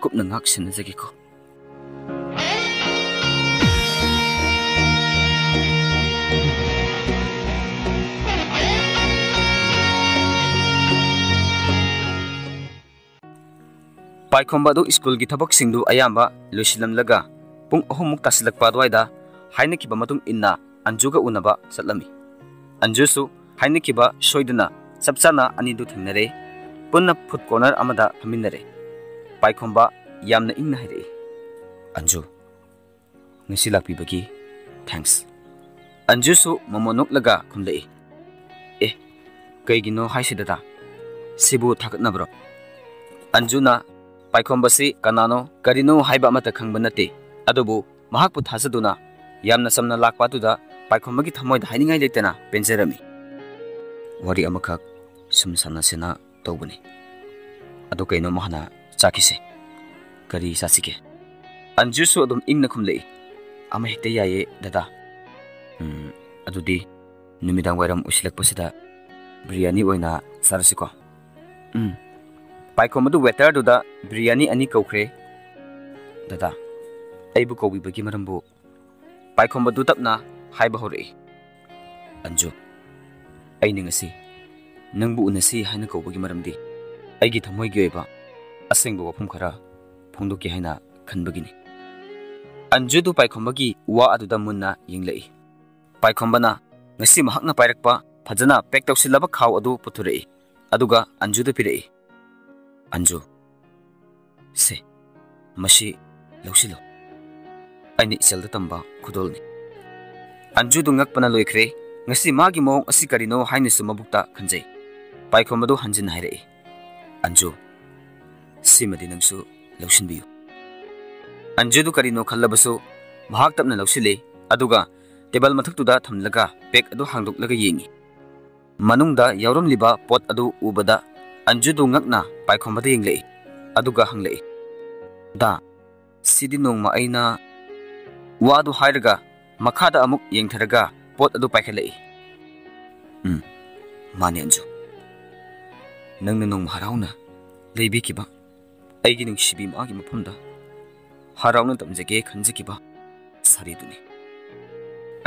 ꯀꯨꯞꯅ ꯉꯥꯛ ꯁꯦꯟꯅꯖꯒꯦꯀꯣ꯫" ꯄꯥꯏꯈꯣꯝꯕ ꯑꯗꯨ ꯁ꯭ꯀꯨꯜꯒꯤ ꯊꯕꯛꯁꯤꯡꯗꯨ ꯑꯌꯥꯝꯕ ꯂꯣꯏꯁꯤꯜꯂꯝꯂꯒ ꯄꯨꯡ ꯑꯍꯨꯝꯃꯨꯛ ꯇꯥꯁꯤꯜꯂꯛꯄ ꯑꯗꯨꯋꯥꯏꯗ ꯍꯥꯏꯅꯈꯤꯕ ꯃꯇꯨꯡ ꯏꯟꯅ ꯑꯟꯖꯨꯒ ꯎꯅꯕ ꯆꯠꯂꯝꯃꯤ꯫ ꯑꯟꯖꯨꯁꯨ ꯍꯥꯏꯅꯈꯤꯕ ꯁꯣꯏꯗꯅ ꯆꯞ ꯆꯥꯅ ꯑꯅꯤꯗꯨ ꯊꯦꯡꯅꯔꯦ꯫ ꯄꯨꯟꯅ ꯐꯨꯗ ꯀꯣꯔꯅꯔ ꯑꯃꯗ ꯐꯝꯃꯤꯟꯅꯔꯦ꯫ ꯄꯥꯏꯈꯣꯝꯕ ꯌꯥꯝꯅ ꯏꯪꯅ ꯍꯥꯏꯔꯛꯏ, "ꯑꯟꯖꯨ, ꯉꯁꯤ ꯂꯥꯛꯄꯤꯕꯒꯤ ꯊꯦꯡꯛꯁ꯫" ꯑꯟꯖꯨꯁꯨ ꯃꯣꯃꯣꯟ ꯅꯣꯛꯂꯒ ꯈꯨꯝꯂꯛꯏ, "ꯑꯦ, ꯀꯩꯒꯤꯅꯣ ꯍꯥꯏꯁꯤꯗꯇ? ꯁꯤꯕꯨ ꯊꯥꯒꯠꯅꯕ꯭ꯔꯣ?" ꯑꯟꯖꯨꯅ ꯄꯥꯏꯈꯣꯝꯕꯁꯤ ꯀꯅꯥꯅꯣ ꯀꯔꯤꯅꯣ ꯍꯥꯏꯕ ꯑꯃꯠꯇ ꯈꯪꯕ ꯅꯠꯇꯦ, ꯑꯗꯨꯕꯨ ꯃꯍꯥꯛꯄꯨ ꯊꯥꯖꯗꯨꯅ ꯌꯥꯝꯅ ꯆꯝꯅ ꯂꯥꯛꯄ ꯑꯗꯨꯗ ꯄꯥꯏꯈꯣꯝꯕꯒꯤ ꯊꯃꯣꯏꯗ ꯍꯥꯏꯅꯤꯡꯉꯥꯏ ꯂꯩꯇꯅ ꯄꯦꯟꯖꯔꯝꯃꯤ꯫ "ꯋꯥꯔꯤ ꯑꯃꯈꯛ ꯁꯨꯝ ꯁꯥꯟꯅꯁꯦꯅ ꯇꯧꯕꯅꯤ꯫ ꯑꯗꯨ ꯀꯩꯅꯣꯝꯃ ꯍꯥꯟꯅ ꯆꯥꯈꯤꯁꯦ꯫ ꯀꯔꯤ ꯆꯥꯁꯤꯒꯦ? ꯑꯟꯖꯨꯁꯨ ꯑꯗꯨꯝ ꯏꯪꯅ ꯈꯨꯝꯂꯛꯏ, "ꯑꯃ ꯍꯦꯛꯇ ꯌꯥꯏꯌꯦ, ꯗꯗꯥ꯫ ꯎꯝ, ꯑꯗꯨꯗꯤ ꯅꯨꯃꯤꯗꯥꯡ ꯋꯥꯏꯔꯝ ꯑꯣꯏꯁꯤꯜꯂꯛꯄꯁꯤꯗ ꯕꯤꯔꯌꯥꯅꯤ ꯑꯣꯏꯅ ꯆꯥꯔꯁꯤꯀꯣ?" ꯎꯝ꯫ ꯄꯥꯏꯈꯣꯝꯕꯗꯨ ꯋꯦꯇꯔꯗꯨꯗ ꯕꯤꯔꯌꯥꯅꯤ ꯑꯅꯤ ꯀꯧꯈ꯭ꯔꯦ꯫ "ꯗꯗꯥ, ꯑꯩꯕꯨ ꯀꯧꯕꯤꯕꯒꯤ ꯃꯔꯝꯕꯨ?" ꯄꯥꯏꯈꯣꯝꯕꯗꯨ ꯇꯞꯅ ꯍꯥꯏꯕ ꯍꯧꯔꯛꯏ, "ꯑꯟꯖꯨ, ꯑꯩꯅ ꯉꯁꯤ ꯅꯪꯕꯨ ꯎꯅꯁꯤ ꯍꯥꯏꯅ ꯀꯧꯕꯒꯤ ꯃꯔꯝꯗꯤ ꯑꯩꯒꯤ ꯊꯃꯣꯏꯒꯤ ꯑꯣꯏꯕ ꯑꯁꯦꯡꯕ ꯋꯥꯐꯝ ꯈꯔ ꯐꯣꯡꯗꯣꯛꯀꯦ ꯍꯥꯏꯅ ꯈꯟꯕꯒꯤꯅꯤ꯫" ꯑꯟꯖꯨꯗꯨ ꯄꯥꯏꯈꯣꯝꯕꯒꯤ ꯋꯥ ꯑꯗꯨꯗ ꯃꯨꯟꯅ ꯌꯦꯡꯂꯛꯏ꯫ ꯄꯥꯏꯈꯣꯝꯕꯅ ꯉꯁꯤ ꯃꯍꯥꯛꯅ ꯄꯥꯏꯔꯛꯄ ꯐꯖꯅ ꯄꯦꯛ ꯇꯧꯁꯤꯜꯂꯕ ꯈꯥꯎ ꯑꯗꯨ ꯄꯨꯊꯣꯔꯛꯏ, ꯑꯗꯨꯒ ꯑꯟꯖꯨꯗ ꯄꯤꯔꯛꯏ꯫ "ꯑꯟꯖꯨ, ꯁꯦ, ꯃꯁꯤ ꯂꯧꯁꯤꯜꯂꯨ꯫ ꯑꯩꯅ ꯏꯆꯜꯗ ꯇꯝꯕ ꯈꯨꯗꯣꯜꯅꯤ꯫" ꯑꯟꯖꯨꯗꯨ ꯉꯛꯄꯅ ꯂꯣꯏꯈ꯭ꯔꯦ꯫ ꯉꯁꯤ ꯃꯥꯒꯤ ꯃꯑꯣꯡ ꯑꯁꯤ ꯀꯔꯤꯅꯣ ꯍꯥꯏꯅꯁꯨ ꯃꯕꯨꯛꯇ ꯈꯟꯖꯩ꯫ ꯄꯥꯏꯈꯣꯝꯕꯗꯨ ꯍꯟꯖꯤꯟꯅ ꯍꯥꯏꯔꯛꯏ, "ꯑꯟꯖꯨ, ꯁꯤꯃꯗꯤ ꯅꯪꯁꯨ ꯂꯧꯁꯤꯟꯕꯤꯌꯨ꯫" ꯑꯟꯖꯨꯗꯨ ꯀꯔꯤꯅꯣ ꯈꯜꯂꯕꯁꯨ ꯃꯍꯥꯛ ꯇꯞꯅ ꯂꯧꯁꯤꯜꯂꯤ, ꯑꯗꯨꯒ ꯇꯦꯕꯜ ꯃꯊꯛꯇꯨꯗ ꯊꯝꯂꯒ ꯄꯦꯛ ꯑꯗꯨ ꯍꯥꯡꯗꯣꯛꯂꯒ ꯌꯦꯡꯉꯤ꯫ ꯃꯅꯨꯡꯗ ꯌꯥꯎꯔꯝꯂꯤꯕ ꯄꯣꯠ ꯑꯗꯨ ꯎꯕꯗ ꯑꯟꯖꯨꯗꯨ ꯉꯛꯅ ꯄꯥꯏꯈꯣꯝꯕꯗ ꯌꯦꯡꯂꯛꯏ, ꯑꯗꯨꯒ ꯍꯪꯂꯛꯏ, "ꯗꯥ, ꯁꯤꯗꯤ ꯅꯣꯡꯃ ꯑꯩꯅ..." ꯋꯥꯗꯨ ꯍꯥꯏꯔꯒ ꯃꯈꯥꯗ ꯑꯃꯨꯛ ꯌꯦꯡꯊꯔꯒ ꯄꯣꯠ ꯑꯗꯨ ꯄꯥꯏꯈꯠꯂꯛꯏ꯫ "ꯎꯝ, ꯃꯥꯅꯦ ꯑꯟꯖꯨ꯫ ꯅꯪꯅ ꯅꯣꯡꯃ ꯍꯔꯥꯎꯅ ꯂꯩꯕꯤꯈꯤꯕ ꯑꯩꯒꯤ ꯅꯨꯡꯁꯤꯕꯤ ꯃꯥꯒꯤ ꯃꯐꯝꯗ ꯍꯔꯥꯎꯅ ꯇꯝꯖꯒꯦ ꯈꯟꯖꯈꯤꯕ ꯁꯥꯔꯤꯗꯨꯅꯤ꯫"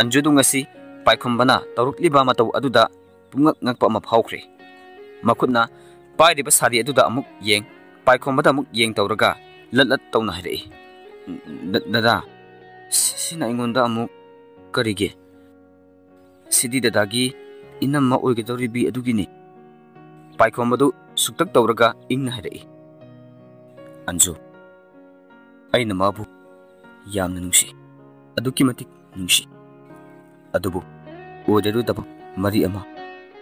ꯑꯟꯖꯨꯗꯨ ꯉꯁꯤ ꯄꯥꯏꯈꯣꯝꯕꯅ ꯇꯧꯔꯛꯂꯤꯕ ꯃꯇꯧ ꯑꯗꯨꯗ ꯄꯨꯡꯉꯛ ꯉꯛꯄ ꯑꯃ ꯐꯥꯎꯈ꯭ꯔꯦ꯫ ꯃꯈꯨꯠꯅ ꯄꯥꯏꯔꯤꯕ ꯁꯥꯔꯤ ꯑꯗꯨꯗ ꯑꯃꯨꯛ ꯌꯦꯡ, ꯄꯥꯏꯈꯣꯝꯕꯗ ꯑꯃꯨꯛ ꯌꯦꯡ ꯇꯧꯔꯒ ꯂꯠ ꯂꯠ ꯇꯧꯅ ꯍꯥꯏꯔꯛꯏ, "ꯗ-, ꯗꯗꯥ, ꯁꯤ-, ꯁꯤꯅ ꯑꯩꯉꯣꯟꯗ ꯑꯃꯨꯛ..." "ꯀꯔꯤꯒꯤ?" "ꯁꯤꯗꯤ ꯗꯗꯥꯒꯤ ꯏꯅꯝꯃ ꯑꯣꯏꯒꯗꯧꯔꯤꯕꯤ ꯑꯗꯨꯒꯤꯅꯤ꯫" ꯄꯥꯏꯈꯣꯝꯕꯗꯨ ꯁꯨꯛꯇꯛ ꯇꯧꯔꯒ ꯏꯪꯅ ꯍꯥꯏꯔꯛꯏ꯫ "ꯑꯟꯖꯨ, ꯑꯩꯅ ꯃꯥꯕꯨ ꯌꯥꯝꯅ ꯅꯨꯡꯁꯤ, ꯑꯗꯨꯛꯀꯤ ꯃꯇꯤꯛ ꯅꯨꯡꯁꯤ꯫ ꯑꯗꯨꯕꯨ ꯑꯣꯏꯔꯔꯣꯏꯗꯕ ꯃꯔꯤ ꯑꯃ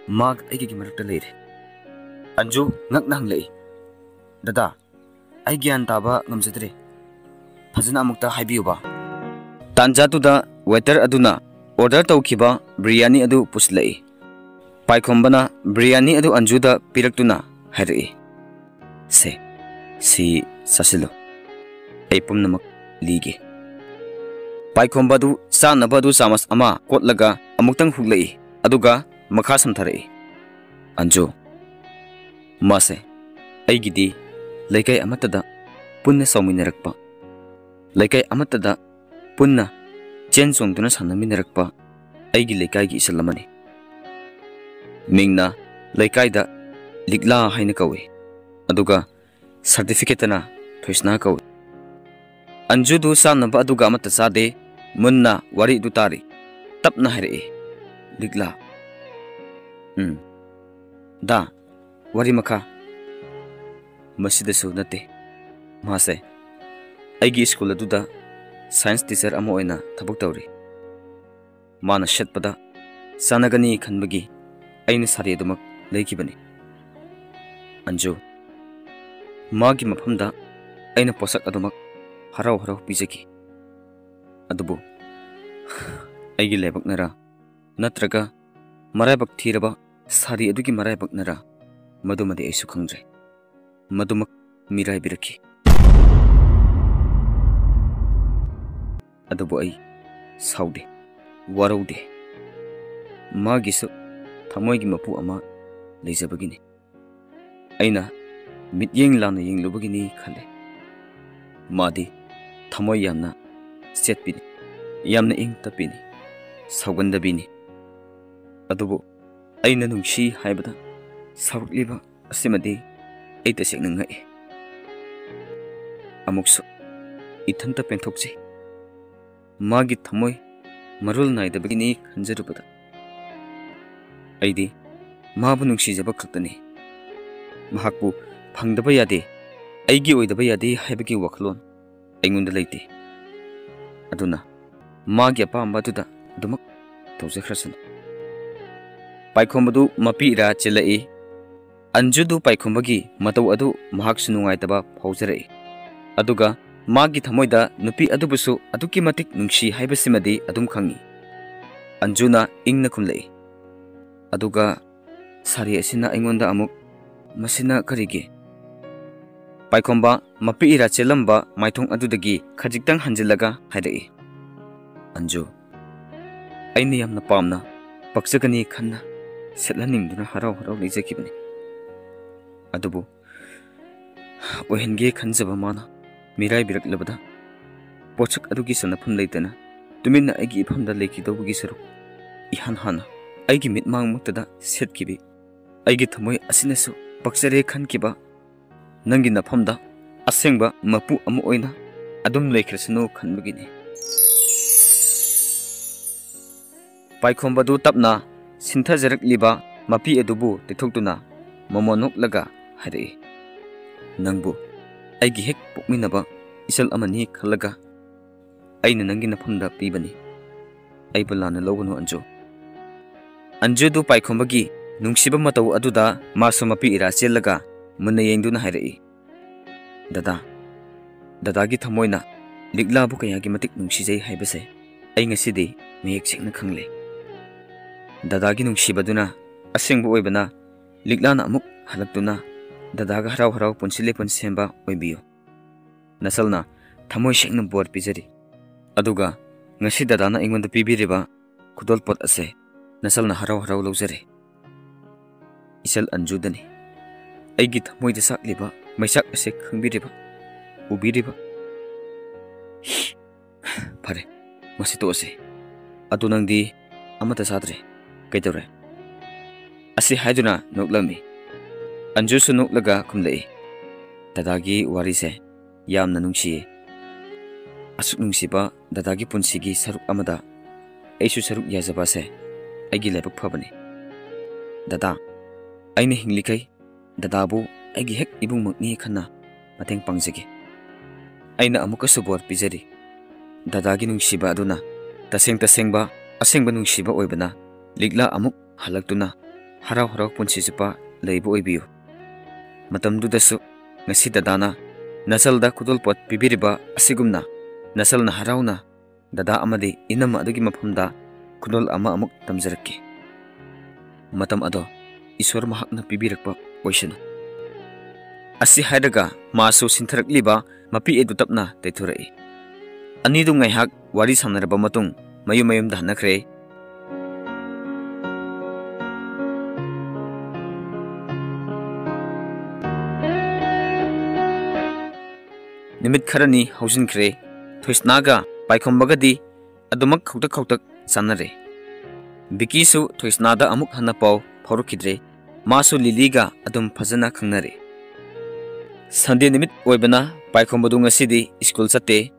ꯃꯥꯒ ꯑꯩꯒꯒꯤ ꯃꯔꯛꯇ ꯂꯩꯔꯦ꯫" ꯑꯟꯖꯨ ꯉꯛꯅ ꯍꯪꯂꯛꯏ, "ꯗꯗꯥ, ꯑꯩ ꯒ꯭ꯌꯥꯟ ꯇꯥꯕ ꯉꯝꯖꯗ꯭ꯔꯦ꯫ ꯐꯖꯅ ꯑꯃꯨꯛꯇ ꯍꯥꯏꯕꯤꯌꯨꯕ꯫" ꯇꯥꯟꯖꯥꯗꯨꯗ ꯋꯦꯇꯔ ꯑꯗꯨꯅ ꯑꯣꯔꯗꯔ ꯇꯧꯈꯤꯕ ꯕꯤꯔꯌꯥꯅꯤ ꯑꯗꯨ ꯄꯨꯁꯤꯜꯂꯛꯏ꯫ ꯄꯥꯏꯈꯣꯝꯕꯅ ꯕꯤꯔꯌꯥꯅꯤ ꯑꯗꯨ ꯑꯟꯖꯨꯗ ꯄꯤꯔꯛꯇꯨꯅ ꯍꯥꯏꯔꯛꯏ꯫ "ꯁꯦ, ꯁꯤ ꯆꯥꯁꯤꯜꯂꯨ꯫ ꯑꯩ ꯄꯨꯝꯅꯃꯛ ꯂꯤꯒꯦ꯫" ꯄꯥꯏꯈꯣꯝꯕ ꯑꯗꯨ ꯆꯥꯅꯕ ꯑꯗꯨ ꯆꯥꯃꯁ ꯑꯃ ꯀꯣꯠꯂꯒ ꯑꯃꯨꯛꯇꯪ ꯍꯨꯛꯂꯛꯏ, ꯑꯗꯨꯒ ꯃꯈꯥ ꯁꯝꯊꯔꯛꯏ꯫ "ꯑꯟꯖꯨ, ꯃꯥꯁꯦ ꯑꯩꯒꯤꯗꯤ ꯂꯩꯀꯥꯏ ꯑꯃꯠꯇꯗ ꯄꯨꯟꯅ ꯆꯥꯎꯃꯤꯟꯅꯔꯛꯄ, ꯂꯩꯀꯥꯏ ꯑꯃꯠꯇꯗ ꯄꯨꯟꯅ ꯆꯦꯟ ꯆꯣꯡꯗꯨꯅ ꯁꯥꯟꯅꯃꯤꯟꯅꯔꯛꯄ ꯑꯩꯒꯤ ꯂꯩꯀꯥꯏꯒꯤ ꯏꯆꯜ ꯑꯃꯅꯤ꯫ ꯃꯤꯡꯅ ꯂꯩꯀꯥꯏꯗ ꯂꯤꯛꯂꯥ ꯍꯥꯏꯅ ꯀꯧꯏ, ꯑꯗꯨꯒ ꯁꯥꯔꯇꯤꯐꯤꯀꯦꯠꯇꯅ ꯊꯣꯏꯁꯅꯥ ꯀꯧꯏ꯫" ꯑꯟꯖꯨꯗꯨ ꯆꯥꯅꯕ ꯑꯗꯨꯒ ꯑꯃꯠꯇ ꯆꯥꯗꯦ, ꯃꯨꯟꯅ ꯋꯥꯔꯤꯗꯨ ꯇꯥꯔꯤ꯫ ꯇꯞꯅ ꯍꯥꯏꯔꯛꯏ, "ꯂꯤꯛꯂꯥ?" "ꯎꯝ꯫ ꯗꯥ, ꯋꯥꯔꯤ ꯃꯈꯥ?" "ꯃꯁꯤꯗꯁꯨ ꯅꯠꯇꯦ꯫ ꯃꯥꯁꯦ ꯑꯩꯒꯤ ꯁ꯭ꯀꯨꯜ ꯑꯗꯨꯗ ꯁꯥꯏꯟꯁ ꯇꯤꯆꯔ ꯑꯃ ꯑꯣꯏꯅ ꯊꯕꯛ ꯇꯧꯔꯤ꯫ ꯃꯥꯅ ꯁꯦꯠꯄꯗ ꯆꯥꯟꯅꯒꯅꯤ ꯈꯟꯕꯒꯤ ꯑꯩꯅ ꯁꯥꯔꯤ ꯑꯗꯨꯃꯛ ꯂꯩꯈꯤꯕꯅꯤ꯫ ꯑꯟꯖꯨ, ꯃꯥꯒꯤ ꯃꯐꯝꯗ ꯑꯩꯅ ꯄꯣꯠꯁꯛ ꯑꯗꯨꯃꯛ ꯍꯔꯥꯎ ꯍꯔꯥꯎ ꯄꯤꯖꯈꯤ꯫ ꯑꯗꯨꯕꯨ ꯑꯩꯒꯤ ꯂꯥꯏꯕꯛꯅꯔꯥ ꯅꯠꯇ꯭ꯔꯒ ꯃꯔꯥꯏꯕꯛ ꯊꯤꯔꯕ ꯁꯥꯔꯤ ꯑꯗꯨꯒꯤ ꯃꯔꯥꯏꯕꯛꯅꯔꯥ, ꯃꯗꯨꯃꯗꯤ ꯑꯩꯁꯨ ꯈꯪꯗ꯭ꯔꯦ꯫ ꯃꯗꯨꯃꯛ ꯃꯤꯔꯥꯏꯕꯤꯔꯛꯈꯤ꯫ ꯑꯗꯨꯕꯨ ꯑꯩ ꯁꯥꯎꯗꯦ, ꯋꯥꯔꯧꯗꯦ꯫ ꯃꯥꯒꯤꯁꯨ ꯊꯃꯣꯏꯒꯤ ꯃꯄꯨ ꯑꯃ ꯂꯩꯖꯕꯒꯤꯅꯤ꯫ ꯑꯩꯅ ꯃꯤꯠꯌꯦꯡ ꯂꯥꯟꯅ ꯌꯦꯡꯂꯨꯕꯒꯤꯅꯤ ꯈꯜꯂꯦ꯫ ꯃꯥꯗꯤ ꯊꯃꯣꯏ ꯌꯥꯝꯅ ꯆꯦꯠꯄꯤꯅꯤ, ꯌꯥꯝꯅ ꯏꯪ ꯇꯞꯄꯤꯅꯤ, ꯁꯥꯎꯒꯟꯗꯕꯤꯅꯤ꯫ ꯑꯗꯨꯕꯨ ꯑꯩꯅ ꯅꯨꯡꯁꯤ ꯍꯥꯏꯕꯗ ꯁꯥꯎꯔꯛꯂꯤꯕ ꯑꯁꯤꯃꯗꯤ ꯑꯩ ꯇꯁꯦꯡꯅ ꯉꯛꯏ꯫ ꯑꯃꯨꯛꯁꯨ ꯏꯊꯟꯇ ꯄꯦꯟꯊꯣꯛꯆꯩ꯫ ꯃꯥꯒꯤ ꯊꯃꯣꯏ ꯃꯔꯣꯜ ꯅꯥꯏꯗꯕꯒꯤꯅꯤ ꯈꯟꯖꯔꯨꯕꯗ꯫ ꯑꯩꯗꯤ ꯃꯥꯕꯨ ꯅꯨꯡꯁꯤꯖꯕ ꯈꯛꯇꯅꯤ꯫ ꯃꯍꯥꯛꯄꯨ ꯐꯪꯗꯕ ꯌꯥꯗꯦ, ꯑꯩꯒꯤ ꯑꯣꯏꯗꯕ ꯌꯥꯗꯦ ꯍꯥꯏꯕꯒꯤ ꯋꯥꯈꯜꯂꯣꯟ ꯑꯩꯉꯣꯟꯗ ꯂꯩꯇꯦ꯫ ꯑꯗꯨꯅ ꯃꯥꯒꯤ ꯑꯄꯥꯝꯕ ꯑꯗꯨꯗ ꯑꯗꯨꯃꯛ ꯇꯧꯖꯈ꯭ꯔꯁꯅꯨ꯫" ꯄꯥꯏꯈꯣꯝꯕꯗꯨ ꯃꯄꯤ ꯏꯔꯥ ꯆꯦꯜꯂꯛꯏ꯫ ꯑꯟꯖꯨꯗꯨ ꯄꯥꯏꯈꯣꯝꯕꯒꯤ ꯃꯇꯧ ꯑꯗꯨ ꯃꯍꯥꯛꯁꯨ ꯅꯨꯡꯉꯥꯏꯇꯕ ꯐꯥꯎꯖꯔꯛꯏ꯫ ꯑꯗꯨꯒ ꯃꯥꯒꯤ ꯊꯃꯣꯏꯗ ꯅꯨꯄꯤ ꯑꯗꯨꯕꯨꯁꯨ ꯑꯗꯨꯛꯀꯤ ꯃꯇꯤꯛ ꯅꯨꯡꯁꯤ ꯍꯥꯏꯕꯁꯤꯃꯗꯤ ꯑꯗꯨꯝ ꯈꯪꯏ꯫ ꯑꯟꯖꯨꯅ ꯏꯪꯅ ꯈꯨꯝꯂꯛꯏ꯫ ꯑꯗꯨꯒ ꯁꯥꯔꯤ ꯑꯁꯤꯅ ꯑꯩꯉꯣꯟꯗ ꯑꯃꯨꯛ "ꯃꯁꯤꯅ ꯀꯔꯤꯒꯤ?" ꯄꯥꯏꯈꯣꯝꯕ ꯃꯄꯤ ꯏꯔꯥ ꯆꯦꯜꯂꯝꯕ ꯃꯥꯏꯊꯣꯡ ꯑꯗꯨꯗꯒꯤ ꯈꯖꯤꯛꯇꯪ ꯍꯟꯖꯤꯜꯂꯒ ꯍꯥꯏꯔꯛꯏ, "ꯑꯟꯖꯨ, ꯑꯩꯅ ꯌꯥꯝꯅ ꯄꯥꯝꯅ ꯄꯛꯆꯒꯅꯤ ꯈꯟꯅ ꯁꯦꯠꯍꯟꯅꯤꯡꯗꯨꯅ ꯍꯔꯥꯎ ꯍꯔꯥꯎ ꯂꯩꯖꯈꯤꯕꯅꯤ꯫ ꯑꯗꯨꯕꯨ ꯑꯣꯏꯍꯟꯒꯦ ꯈꯟꯖꯕ ꯃꯥꯅ ꯃꯤꯔꯥꯏꯕꯤꯔꯛꯂꯕꯗ ꯄꯣꯠꯁꯛ ꯑꯗꯨꯒꯤ ꯆꯟꯅꯐꯝ ꯂꯩꯇꯅ ꯇꯨꯃꯤꯟꯅ ꯑꯩꯒꯤ ꯏꯐꯝꯗ ꯂꯩꯈꯤꯗꯧꯕꯒꯤ ꯁꯔꯨꯛ ꯏꯍꯥꯟ ꯍꯥꯟꯅ ꯑꯩꯒꯤ ꯃꯤꯠꯃꯥꯡꯃꯛꯇꯗ ꯁꯦꯠꯈꯤꯕꯤ ꯑꯩꯒꯤ ꯊꯃꯣꯏ ꯑꯁꯤꯅꯁꯨ ꯄꯛꯆꯔꯦ ꯈꯟꯈꯤꯕ ꯅꯪꯒꯤ ꯅꯐꯝꯗ ꯑꯁꯦꯡꯕ ꯃꯄꯨ ꯑꯃ ꯑꯣꯏꯅ ꯑꯗꯨꯝ ꯂꯩꯈ꯭ꯔꯁꯅꯨ ꯈꯟꯕꯒꯤꯅꯤ꯫" ꯄꯥꯏꯈꯣꯝꯕꯗꯨ ꯇꯞꯅ ꯁꯤꯟꯊꯖꯔꯛꯂꯤꯕ ꯃꯄꯤ ꯑꯗꯨꯕꯨ ꯇꯩꯊꯣꯛꯇꯨꯅ ꯃꯃꯣꯟ ꯅꯣꯛꯂꯒ ꯍꯥꯏꯔꯛꯏ, "ꯅꯪꯕꯨ ꯑꯩꯒꯤ ꯍꯦꯛ ꯄꯣꯛꯃꯤꯟꯅꯕ ꯏꯆꯜ ꯑꯃꯅꯤ ꯈꯜꯂꯒ ꯑꯩꯅ ꯅꯪꯒꯤ ꯅꯐꯝꯗ ꯄꯤꯕꯅꯤ꯫ ꯑꯩꯕꯨ ꯂꯥꯟꯅ ꯂꯧꯒꯅꯨ, ꯑꯟꯖꯨ꯫" ꯑꯟꯖꯨꯗꯨ ꯄꯥꯏꯈꯣꯝꯕꯒꯤ ꯅꯨꯡꯁꯤꯕ ꯃꯇꯧ ꯑꯗꯨꯗ ꯃꯥꯁꯨ ꯃꯄꯤ ꯏꯔꯥ ꯆꯦꯜꯂꯒ ꯃꯨꯟꯅ ꯌꯦꯡꯗꯨꯅ ꯍꯥꯏꯔꯛꯏ, "ꯗꯗꯥ, ꯗꯗꯥꯒꯤ ꯊꯃꯣꯏꯅ ꯂꯤꯛꯂꯥꯕꯨ ꯀꯌꯥꯒꯤ ꯃꯇꯤꯛ ꯅꯨꯡꯁꯤꯖꯩ ꯍꯥꯏꯕꯁꯦ ꯑꯩ ꯉꯁꯤꯗꯤ ꯃꯌꯦꯛ ꯁꯦꯡꯅ ꯈꯪꯂꯦ꯫ ꯗꯗꯥꯒꯤ ꯅꯨꯡꯁꯤꯕꯗꯨꯅ ꯑꯁꯦꯡꯕ ꯑꯣꯏꯕꯅ ꯂꯤꯛꯂꯥꯅ ꯑꯃꯨꯛ ꯍꯜꯂꯛꯇꯨꯅ ꯗꯗꯥꯒ ꯍꯔꯥꯎ ꯍꯔꯥꯎ ꯄꯨꯟꯁꯤ ꯂꯦꯞꯄꯟ ꯁꯦꯝꯕ ꯑꯣꯏꯕꯤꯌꯨ꯫ ꯅꯆꯜꯅ ꯊꯃꯣꯏ ꯁꯦꯡꯅ ꯕꯣꯔ ꯄꯤꯖꯔꯤ꯫ ꯑꯗꯨꯒ ꯉꯁꯤ ꯗꯗꯥꯅ ꯑꯩꯉꯣꯟꯗ ꯄꯤꯕꯤꯔꯤꯕ ꯈꯨꯗꯣꯜꯄꯣꯠ ꯑꯁꯦ ꯅꯆꯜꯅ ꯍꯔꯥꯎ ꯍꯔꯥꯎ ꯂꯧꯖꯔꯦ꯫ ꯏꯆꯜ ꯑꯟꯖꯨꯗꯅꯤ ꯑꯩꯒꯤ ꯊꯃꯣꯏꯗ ꯆꯥꯛꯂꯤꯕ ꯃꯩꯆꯥꯛ ꯑꯁꯦ ꯈꯪꯕꯤꯔꯤꯕ, ꯎꯕꯤꯔꯤꯕ꯫" "ꯐꯔꯦ, ꯃꯁꯤ ꯇꯣꯛꯑꯁꯤ꯫ ꯑꯗꯨ ꯅꯪꯗꯤ ꯑꯃꯠꯇ ꯆꯥꯗ꯭ꯔꯦ꯫ ꯀꯩꯗꯧꯔꯦ?" ꯑꯁꯤ ꯍꯥꯏꯗꯨꯅ ꯅꯣꯛꯂꯝꯃꯤ꯫ ꯑꯟꯖꯨꯁꯨ ꯅꯣꯛꯂꯒ ꯈꯨꯝꯂꯛꯏ, "ꯗꯗꯥꯒꯤ ꯋꯥꯔꯤꯁꯦ ꯌꯥꯝꯅ ꯅꯨꯡꯁꯤꯌꯦ꯫ ꯑꯁꯨꯛ ꯅꯨꯡꯁꯤꯕ ꯗꯗꯥꯒꯤ ꯄꯨꯟꯁꯤꯒꯤ ꯁꯔꯨꯛ ꯑꯃꯗ ꯑꯩꯁꯨ ꯁꯔꯨꯛ ꯌꯥꯖꯕꯁꯦ ꯑꯩꯒꯤ ꯂꯥꯏꯕꯛ ꯐꯕꯅꯤ꯫ ꯗꯗꯥ, ꯑꯩꯅ ꯍꯤꯡꯂꯤꯈꯩ ꯗꯗꯥꯕꯨ ꯑꯩꯒꯤ ꯍꯦꯛ ꯏꯕꯨꯡꯃꯛꯅꯤ ꯈꯟꯅ ꯃꯇꯦꯡ ꯄꯥꯡꯖꯒꯦ꯫ ꯑꯩꯅ ꯑꯃꯨꯛꯀꯁꯨ ꯕꯣꯔ ꯄꯤꯖꯔꯤ꯫ ꯗꯗꯥꯒꯤ ꯅꯨꯡꯁꯤꯕ ꯑꯗꯨꯅ ꯇꯁꯦꯡ ꯇꯁꯦꯡꯕ ꯑꯁꯦꯡꯕ ꯅꯨꯡꯁꯤꯕ ꯑꯣꯏꯕꯅ ꯂꯤꯛꯂꯥ ꯑꯃꯨꯛ ꯍꯜꯂꯛꯇꯨꯅ ꯍꯔꯥꯎ ꯍꯔꯥꯎ ꯄꯨꯟꯁꯤ ꯆꯨꯞꯄ ꯂꯩꯕ ꯑꯣꯏꯕꯤꯌꯨ꯫ ꯃꯇꯝꯗꯨꯗꯁꯨ ꯉꯁꯤ ꯗꯗꯥꯅ ꯅꯆꯜꯗ ꯈꯨꯗꯣꯜꯄꯣꯠ ꯄꯤꯕꯤꯔꯤꯕ ꯑꯁꯤꯒꯨꯝꯅ ꯅꯆꯜꯅ ꯍꯔꯥꯎꯅ ꯗꯗꯥ ꯑꯃꯗꯤ ꯏꯅꯝꯃ ꯑꯗꯨꯒꯤ ꯃꯐꯝꯗ ꯈꯨꯗꯣꯜ ꯑꯃ ꯑꯃꯨꯛ ꯇꯝꯖꯔꯛꯀꯦ꯫ ꯃꯇꯝ ꯑꯗꯣ ꯏꯁꯣꯔ ꯃꯍꯥꯛꯅ ꯄꯤꯕꯤꯔꯛꯄ ꯑꯣꯏꯁꯅꯨ꯫ ꯑꯁꯤ ꯍꯥꯏꯔꯒ ꯃꯥꯁꯨ ꯁꯤꯟꯊꯔꯛꯂꯤꯕ ꯃꯄꯤ ꯑꯗꯨ ꯇꯞꯅ ꯇꯩꯊꯣꯔꯛꯏ꯫ ꯑꯅꯤꯗꯨ ꯉꯥꯏꯍꯥꯛ ꯋꯥꯔꯤ ꯁꯥꯟꯅꯔꯕ ꯃꯇꯨꯡ ꯃꯌꯨꯝ ꯃꯌꯨꯝꯗ ꯍꯟꯅꯈ꯭ꯔꯦ꯫ ꯅꯨꯃꯤꯠ ꯈꯔꯅꯤ ꯍꯧꯖꯤꯟꯈ꯭ꯔꯦ꯫ ꯊꯣꯏꯁꯅꯥꯒ ꯄꯥꯏꯈꯣꯝꯕꯒꯗꯤ ꯑꯗꯨꯃꯛ ꯈꯧꯇꯛ ꯈꯧꯇꯛ ꯆꯥꯟꯅꯔꯦ꯫ ꯕꯤꯀꯤꯁꯨ ꯊꯣꯏꯁꯅꯥꯗ ꯑꯃꯨꯛ ꯍꯟꯅ ꯄꯥꯎ ꯐꯥꯎꯔꯛꯈꯤꯗ꯭ꯔꯦ꯫ ꯃꯥꯁꯨ ꯂꯤꯂꯤꯒ ꯑꯗꯨꯝ ꯐꯖꯅ ꯈꯪꯅꯔꯦ꯫ ꯁꯟꯗꯦ ꯅꯨꯃꯤꯠ ꯑꯣꯏꯕꯅ ꯄꯥꯏꯈꯣꯝꯕꯗꯨ ꯉꯁꯤꯗꯤ ꯁ꯭ꯀꯨꯜ ꯆꯠꯇꯦ꯫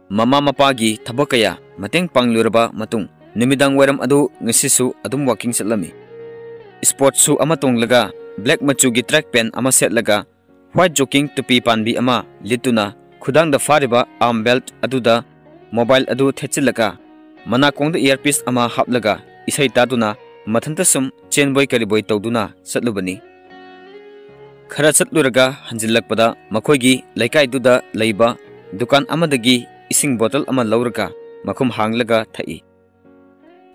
ꯃꯃꯥ ꯃꯄꯥꯒꯤ ꯊꯕꯛ ꯀꯌꯥ ꯃꯇꯦꯡ ꯄꯥꯡꯂꯨꯔꯕ ꯃꯇꯨꯡ ꯅꯨꯃꯤꯗꯥꯡ ꯋꯥꯏꯔꯝ ꯑꯗꯨ ꯉꯁꯤꯁꯨ ꯑꯗꯨꯝ ꯋꯥꯀꯤꯡ ꯆꯠꯂꯝꯃꯤ꯫ ꯁ꯭ꯄꯣꯔꯠ ꯁꯨ ꯑꯃ ꯇꯣꯡꯂꯒ ꯕ꯭ꯂꯦꯛ ꯃꯆꯨꯒꯤ ꯇ꯭ꯔꯦꯛ ꯄꯦꯟ ꯑꯃ ꯁꯦꯠꯂꯒ ꯋꯥꯏꯠ ꯖꯣꯀꯤꯡ ꯇꯨꯄꯤ ꯄꯥꯟꯕꯤ ꯑꯃ ꯂꯤꯠꯇꯨꯅ ꯈꯨꯗꯥꯡꯗ ꯐꯥꯔꯤꯕ ꯑꯥꯔꯝ ꯕꯦꯜꯠ ꯑꯗꯨꯗ ꯃꯣꯕꯥꯏꯜ ꯑꯗꯨ ꯊꯦꯠꯆꯤꯜꯂꯒ ꯃꯅꯥꯀꯣꯡꯗ ꯏꯌꯥꯔꯄꯤꯁ ꯑꯃ ꯍꯥꯞꯂꯒ ꯏꯁꯩ ꯇꯥꯗꯨꯅ ꯃꯊꯟꯇ ꯁꯨꯝ ꯆꯦꯟꯕꯣꯏ ꯀꯔꯤꯕꯣꯏ ꯇꯧꯗꯨꯅ ꯆꯠꯂꯨꯕꯅꯤ꯫ ꯈꯔ ꯆꯠꯂꯨꯔꯒ ꯍꯟꯖꯤꯜꯂꯛꯄꯗ ꯃꯈꯣꯏꯒꯤ ꯂꯩꯀꯥꯏꯗꯨꯗ ꯂꯩꯕ ꯗꯨꯀꯥꯟ ꯑꯃꯗꯒꯤ ꯏꯁꯤꯡ ꯕꯣꯇꯜ ꯑꯃ ꯂꯧꯔꯒ ꯃꯈꯨꯝ ꯍꯥꯡꯂꯒ ꯊꯛꯏ꯫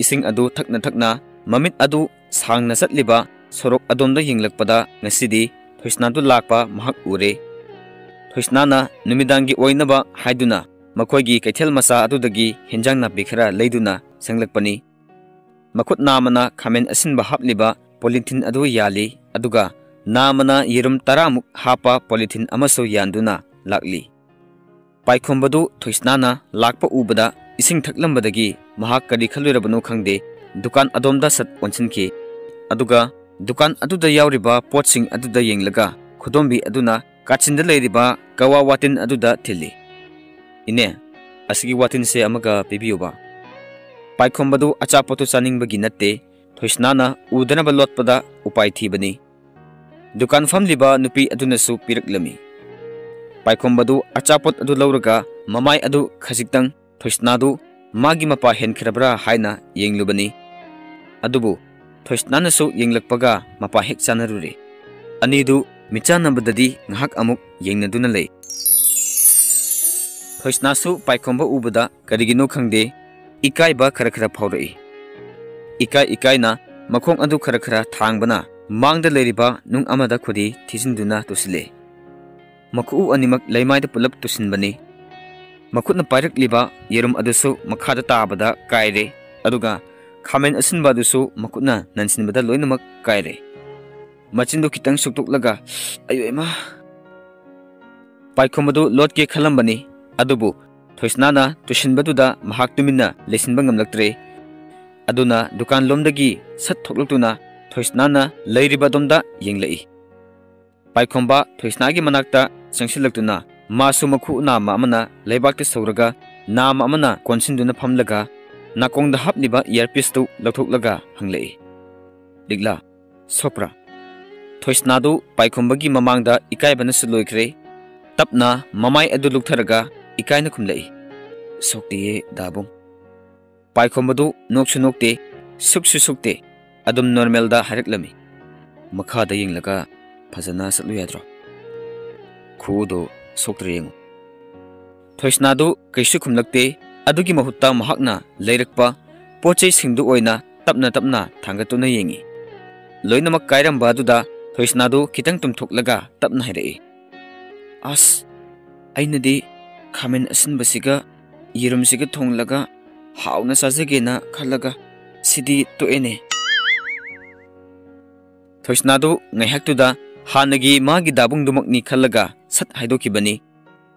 ꯏꯁꯤꯡ ꯑꯗꯨ ꯊꯛꯅ ꯊꯛꯅ ꯃꯃꯤꯠ ꯑꯗꯨ ꯁꯥꯡꯅ ꯆꯠꯂꯤꯕ ꯁꯣꯔꯣꯛ ꯑꯗꯣꯝꯗ ꯌꯦꯡꯂꯛꯄꯗ ꯉꯁꯤꯗꯤ ꯊꯣꯏꯁꯅꯥꯗꯨ ꯂꯥꯛꯄ ꯃꯍꯥꯛ ꯎꯔꯦ꯫ ꯊꯣꯏꯁꯅꯥꯅ ꯅꯨꯃꯤꯗꯥꯡꯒꯤ ꯑꯣꯏꯅꯕ ꯍꯥꯏꯗꯨꯅ ꯃꯈꯣꯏꯒꯤ ꯀꯩꯊꯦꯜ ꯃꯆꯥ ꯑꯗꯨꯗꯒꯤ ꯍꯦꯟꯖꯥꯡ ꯅꯥꯄꯤ ꯈꯔ ꯂꯩꯗꯨꯅ ꯆꯪꯂꯛꯄꯅꯤ꯫ ꯃꯈꯨꯠ ꯅꯥꯝꯃꯅ ꯈꯥꯃꯦꯟ ꯑꯁꯤꯟꯕ ꯍꯥꯞꯂꯤꯕ ꯄꯣꯂꯤꯊꯤꯟ ꯑꯗꯨ ꯌꯥꯜꯂꯤ, ꯑꯗꯨꯒ ꯅꯥꯝꯃꯅ ꯌꯦꯔꯨꯝ ꯇꯔꯥꯃꯨꯛ ꯍꯥꯞꯄ ꯄꯣꯂꯤꯊꯤꯟ ꯑꯃꯁꯨ ꯌꯥꯟꯗꯨꯅ ꯂꯥꯛꯂꯤ꯫ ꯄꯥꯏꯈꯣꯝꯕꯗꯨ ꯊꯣꯏꯁꯅꯥꯅ ꯂꯥꯛꯄ ꯎꯕꯗ ꯏꯁꯤꯡ ꯊꯛꯂꯝꯕꯗꯒꯤ ꯃꯍꯥꯛ ꯀꯔꯤ ꯈꯜꯂꯨꯔꯕꯅꯣ ꯈꯪꯗꯦ, ꯗꯨꯀꯥꯟ ꯑꯗꯣꯝꯗ ꯁꯠ ꯑꯣꯟꯁꯤꯟꯈꯤ꯫ ꯑꯗꯨꯒ ꯗꯨꯀꯥꯟ ꯑꯗꯨꯗ ꯌꯥꯎꯔꯤꯕ ꯄꯣꯠꯁꯤꯡ ꯑꯗꯨꯗ ꯌꯦꯡꯂꯒ ꯈꯨꯗꯣꯝꯕꯤ ꯑꯗꯨꯅ ꯀꯥꯆꯤꯟꯗ ꯂꯩꯔꯤꯕ ꯀꯋꯥ ꯋꯥꯇꯤꯟ ꯑꯗꯨꯗ ꯊꯤꯜꯂꯤ꯫ "ꯏꯅꯦ, ꯑꯁꯤꯒꯤ ꯋꯥꯇꯤꯟꯁꯦ ꯑꯃꯒ ꯄꯤꯕꯤꯌꯨꯕ꯫" ꯄꯥꯏꯈꯣꯝꯕꯗꯨ ꯑꯆꯥꯄꯣꯠꯇꯨ ꯆꯥꯅꯤꯡꯕꯒꯤ ꯅꯠꯇꯦ, ꯊꯣꯏꯁꯅꯥꯅ ꯎꯗꯅꯕ ꯂꯣꯠꯄꯗ ꯎꯄꯥꯏ ꯊꯤꯕꯅꯤ꯫ ꯗꯨꯀꯥꯟ ꯐꯝꯂꯤꯕ ꯅꯨꯄꯤ ꯑꯗꯨꯅꯁꯨ ꯄꯤꯔꯛꯂꯝꯃꯤ꯫ ꯄꯥꯏꯈꯣꯝꯕꯗꯨ ꯑꯆꯥꯄꯣꯠ ꯑꯗꯨ ꯂꯧꯔꯒ ꯃꯃꯥꯏ ꯑꯗꯨ ꯈꯖꯤꯛꯇꯪ ꯊꯣꯏꯁꯅꯥꯗꯨ ꯃꯥꯒꯤ ꯃꯄꯥ ꯍꯦꯟꯈ꯭ꯔꯕ꯭ꯔꯥ ꯍꯥꯏꯅ ꯌꯦꯡꯂꯨꯕꯅꯤ꯫ ꯑꯗꯨꯕꯨ ꯊꯣꯏꯁꯅꯥꯅꯁꯨ ꯌꯦꯡꯂꯛꯄꯒ ꯃꯄꯥ ꯍꯦꯛ ꯆꯥꯅꯔꯨꯔꯦ꯫ ꯑꯅꯤꯗꯨ ꯃꯤꯠꯆꯥꯟꯅꯕꯗꯗꯤ ꯉꯥꯏꯍꯥꯛ ꯑꯃꯨꯛ ꯌꯦꯡꯅꯗꯨꯅ ꯂꯩ꯫ ꯊꯣꯏꯁꯅꯥꯁꯨ ꯄꯥꯏꯈꯣꯝꯕ ꯎꯕꯗ ꯀꯔꯤꯒꯤꯅꯣ ꯈꯪꯗꯦ, ꯏꯀꯥꯏꯕ ꯈꯔ ꯈꯔ ꯐꯥꯎꯔꯛꯏ꯫ ꯏꯀꯥꯏ ꯏꯀꯥꯏꯅ ꯃꯈꯣꯡ ꯑꯗꯨ ꯈꯔ ꯈꯔ ꯊꯥꯡꯕꯅ ꯃꯥꯡꯗ ꯂꯩꯔꯤꯕ ꯅꯨꯡ ꯑꯃꯗ ꯈꯨꯗꯤ ꯊꯤꯖꯤꯟꯗꯨꯅ ꯇꯨꯁꯤꯜꯂꯦ꯫ ꯃꯈꯨ ꯑꯅꯤꯃꯛ ꯂꯩꯃꯥꯏꯗ ꯄꯨꯂꯞ ꯇꯨꯁꯤꯟꯕꯅꯤ꯫ ꯃꯈꯨꯠꯅ ꯄꯥꯏꯔꯛꯂꯤꯕ ꯌꯦꯔꯨꯝ ꯑꯗꯨꯁꯨ ꯃꯈꯥꯗ ꯇꯥꯕꯗ ꯀꯥꯏꯔꯦ, ꯑꯗꯨꯒ ꯈꯥꯃꯦꯟ ꯑꯁꯤꯟꯕ ꯑꯗꯨꯁꯨ ꯃꯈꯨꯠꯅ ꯅꯟꯁꯤꯟꯕꯗ ꯂꯣꯏꯅꯃꯛ ꯀꯥꯏꯔꯦ꯫ ꯃꯆꯤꯟꯗꯨ ꯈꯤꯇꯪ ꯁꯨꯛꯇꯣꯛꯂꯒ, "ꯑꯌꯣ ꯏꯃꯥ!" ꯄꯥꯏꯈꯣꯝꯕꯗꯨ ꯂꯣꯠꯀꯦ ꯈꯜꯂꯝꯕꯅꯤ, ꯑꯗꯨꯕꯨ ꯊꯣꯏꯁꯅꯥꯅ ꯇꯨꯁꯤꯟꯕꯗꯨꯗ ꯃꯍꯥꯛ ꯇꯨꯃꯤꯟꯅ ꯂꯩꯁꯤꯟꯕ ꯉꯝꯂꯛꯇ꯭ꯔꯦ꯫ ꯑꯗꯨꯅ ꯗꯨꯀꯥꯟ ꯂꯣꯝꯗꯒꯤ ꯁꯠ ꯊꯣꯛꯂꯛꯇꯨꯅ ꯊꯣꯏꯁꯅꯥꯅ ꯂꯩꯔꯤꯕ ꯑꯗꯣꯝꯗ ꯌꯦꯡꯂꯛꯏ꯫ ꯄꯥꯏꯈꯣꯝꯕ ꯊꯣꯏꯁꯅꯥꯒꯤ ꯃꯅꯥꯛꯇ ꯆꯪꯁꯤꯜꯂꯛꯇꯨꯅ ꯃꯥꯁꯨ ꯃꯈꯨ ꯅꯥꯝꯃ ꯑꯃꯅ ꯂꯩꯕꯥꯛꯇ ꯁꯧꯔꯒ ꯅꯥꯝꯃ ꯑꯃꯅ ꯀꯣꯟꯁꯤꯟꯗꯨꯅ ꯐꯝꯂꯒ ꯅꯥꯀꯣꯡꯗ ꯍꯥꯞꯂꯤꯕ ꯏꯌꯥꯔꯄꯤꯁꯇꯨ ꯂꯧꯊꯣꯛꯂꯒ ꯍꯪꯂꯛꯏ, "ꯂꯤꯛꯂꯥ, ꯁꯣꯛꯄ꯭ꯔꯥ?" ꯊꯣꯏꯁꯅꯥꯗꯨ ꯄꯥꯏꯈꯣꯝꯕꯒꯤ ꯃꯃꯥꯡꯗ ꯏꯀꯥꯏꯕꯅꯁꯨ ꯂꯣꯏꯈ꯭ꯔꯦ꯫ ꯇꯞꯅ ꯃꯃꯥꯏ ꯑꯗꯨ ꯂꯨꯛꯊꯔꯒ ꯏꯀꯥꯏꯅ ꯈꯨꯝꯂꯛꯏ, "ꯁꯣꯛꯇꯦꯌꯦ, ꯗꯥꯕꯨꯡ꯫" ꯄꯥꯏꯈꯣꯝꯕꯗꯨ ꯅꯣꯛꯁꯨ ꯅꯣꯛꯇꯦ, ꯁꯨꯛꯁꯨ ꯁꯨꯛꯇꯦ, ꯑꯗꯨꯝ ꯅꯣꯔꯃꯦꯜꯗ ꯍꯥꯏꯔꯛꯂꯝꯃꯤ, "ꯃꯈꯥꯗ ꯌꯦꯡꯂꯒ ꯐꯖꯅ ꯆꯠꯂꯨ ꯌꯥꯗ꯭ꯔꯣ? ꯈꯨꯎꯗꯣ ꯁꯣꯛꯇ꯭ꯔ ꯌꯦꯡꯉꯨ꯫" ꯊꯣꯏꯁꯅꯥꯗꯨ ꯀꯩꯁꯨ ꯈꯨꯝꯂꯛꯇꯦ꯫ ꯑꯗꯨꯒꯤ ꯃꯍꯨꯠꯇ ꯃꯍꯥꯛꯅ ꯂꯩꯔꯛꯄ ꯄꯣꯠ ꯆꯩꯁꯤꯡꯗꯨ ꯑꯣꯏꯅ ꯇꯞꯅ ꯇꯞꯅ ꯊꯥꯡꯒꯠꯇꯨꯅ ꯌꯦꯡꯉꯤ꯫ ꯂꯣꯏꯅꯃꯛ ꯀꯥꯏꯔꯝꯕ ꯑꯗꯨꯗ ꯊꯣꯏꯁꯅꯥꯗꯨ ꯈꯤꯇꯪ ꯇꯨꯝꯊꯣꯛꯂꯒ ꯇꯞꯅ ꯍꯥꯏꯔꯛꯏ, "ꯑꯁ, ꯑꯩꯅꯗꯤ ꯈꯥꯃꯦꯟ ꯑꯁꯤꯟꯕꯁꯤꯒ ꯌꯦꯔꯨꯝꯁꯤꯒ ꯊꯣꯡꯂꯒ ꯍꯥꯎꯅ ꯆꯥꯖꯒꯦꯅ ꯈꯜꯂꯒ ꯁꯤꯗꯤ ꯇꯣꯛꯑꯦꯅꯦ꯫" ꯊꯣꯏꯁꯅꯥꯗꯨ ꯉꯥꯏꯍꯥꯛꯇꯨꯗ ꯍꯥꯟꯅꯒꯤ ꯃꯥꯒꯤ ꯗꯥꯕꯨꯡꯗꯨꯃꯛꯅꯤ ꯈꯜꯂꯒ ꯁꯠ ꯍꯥꯏꯗꯣꯛꯈꯤꯕꯅꯤ꯫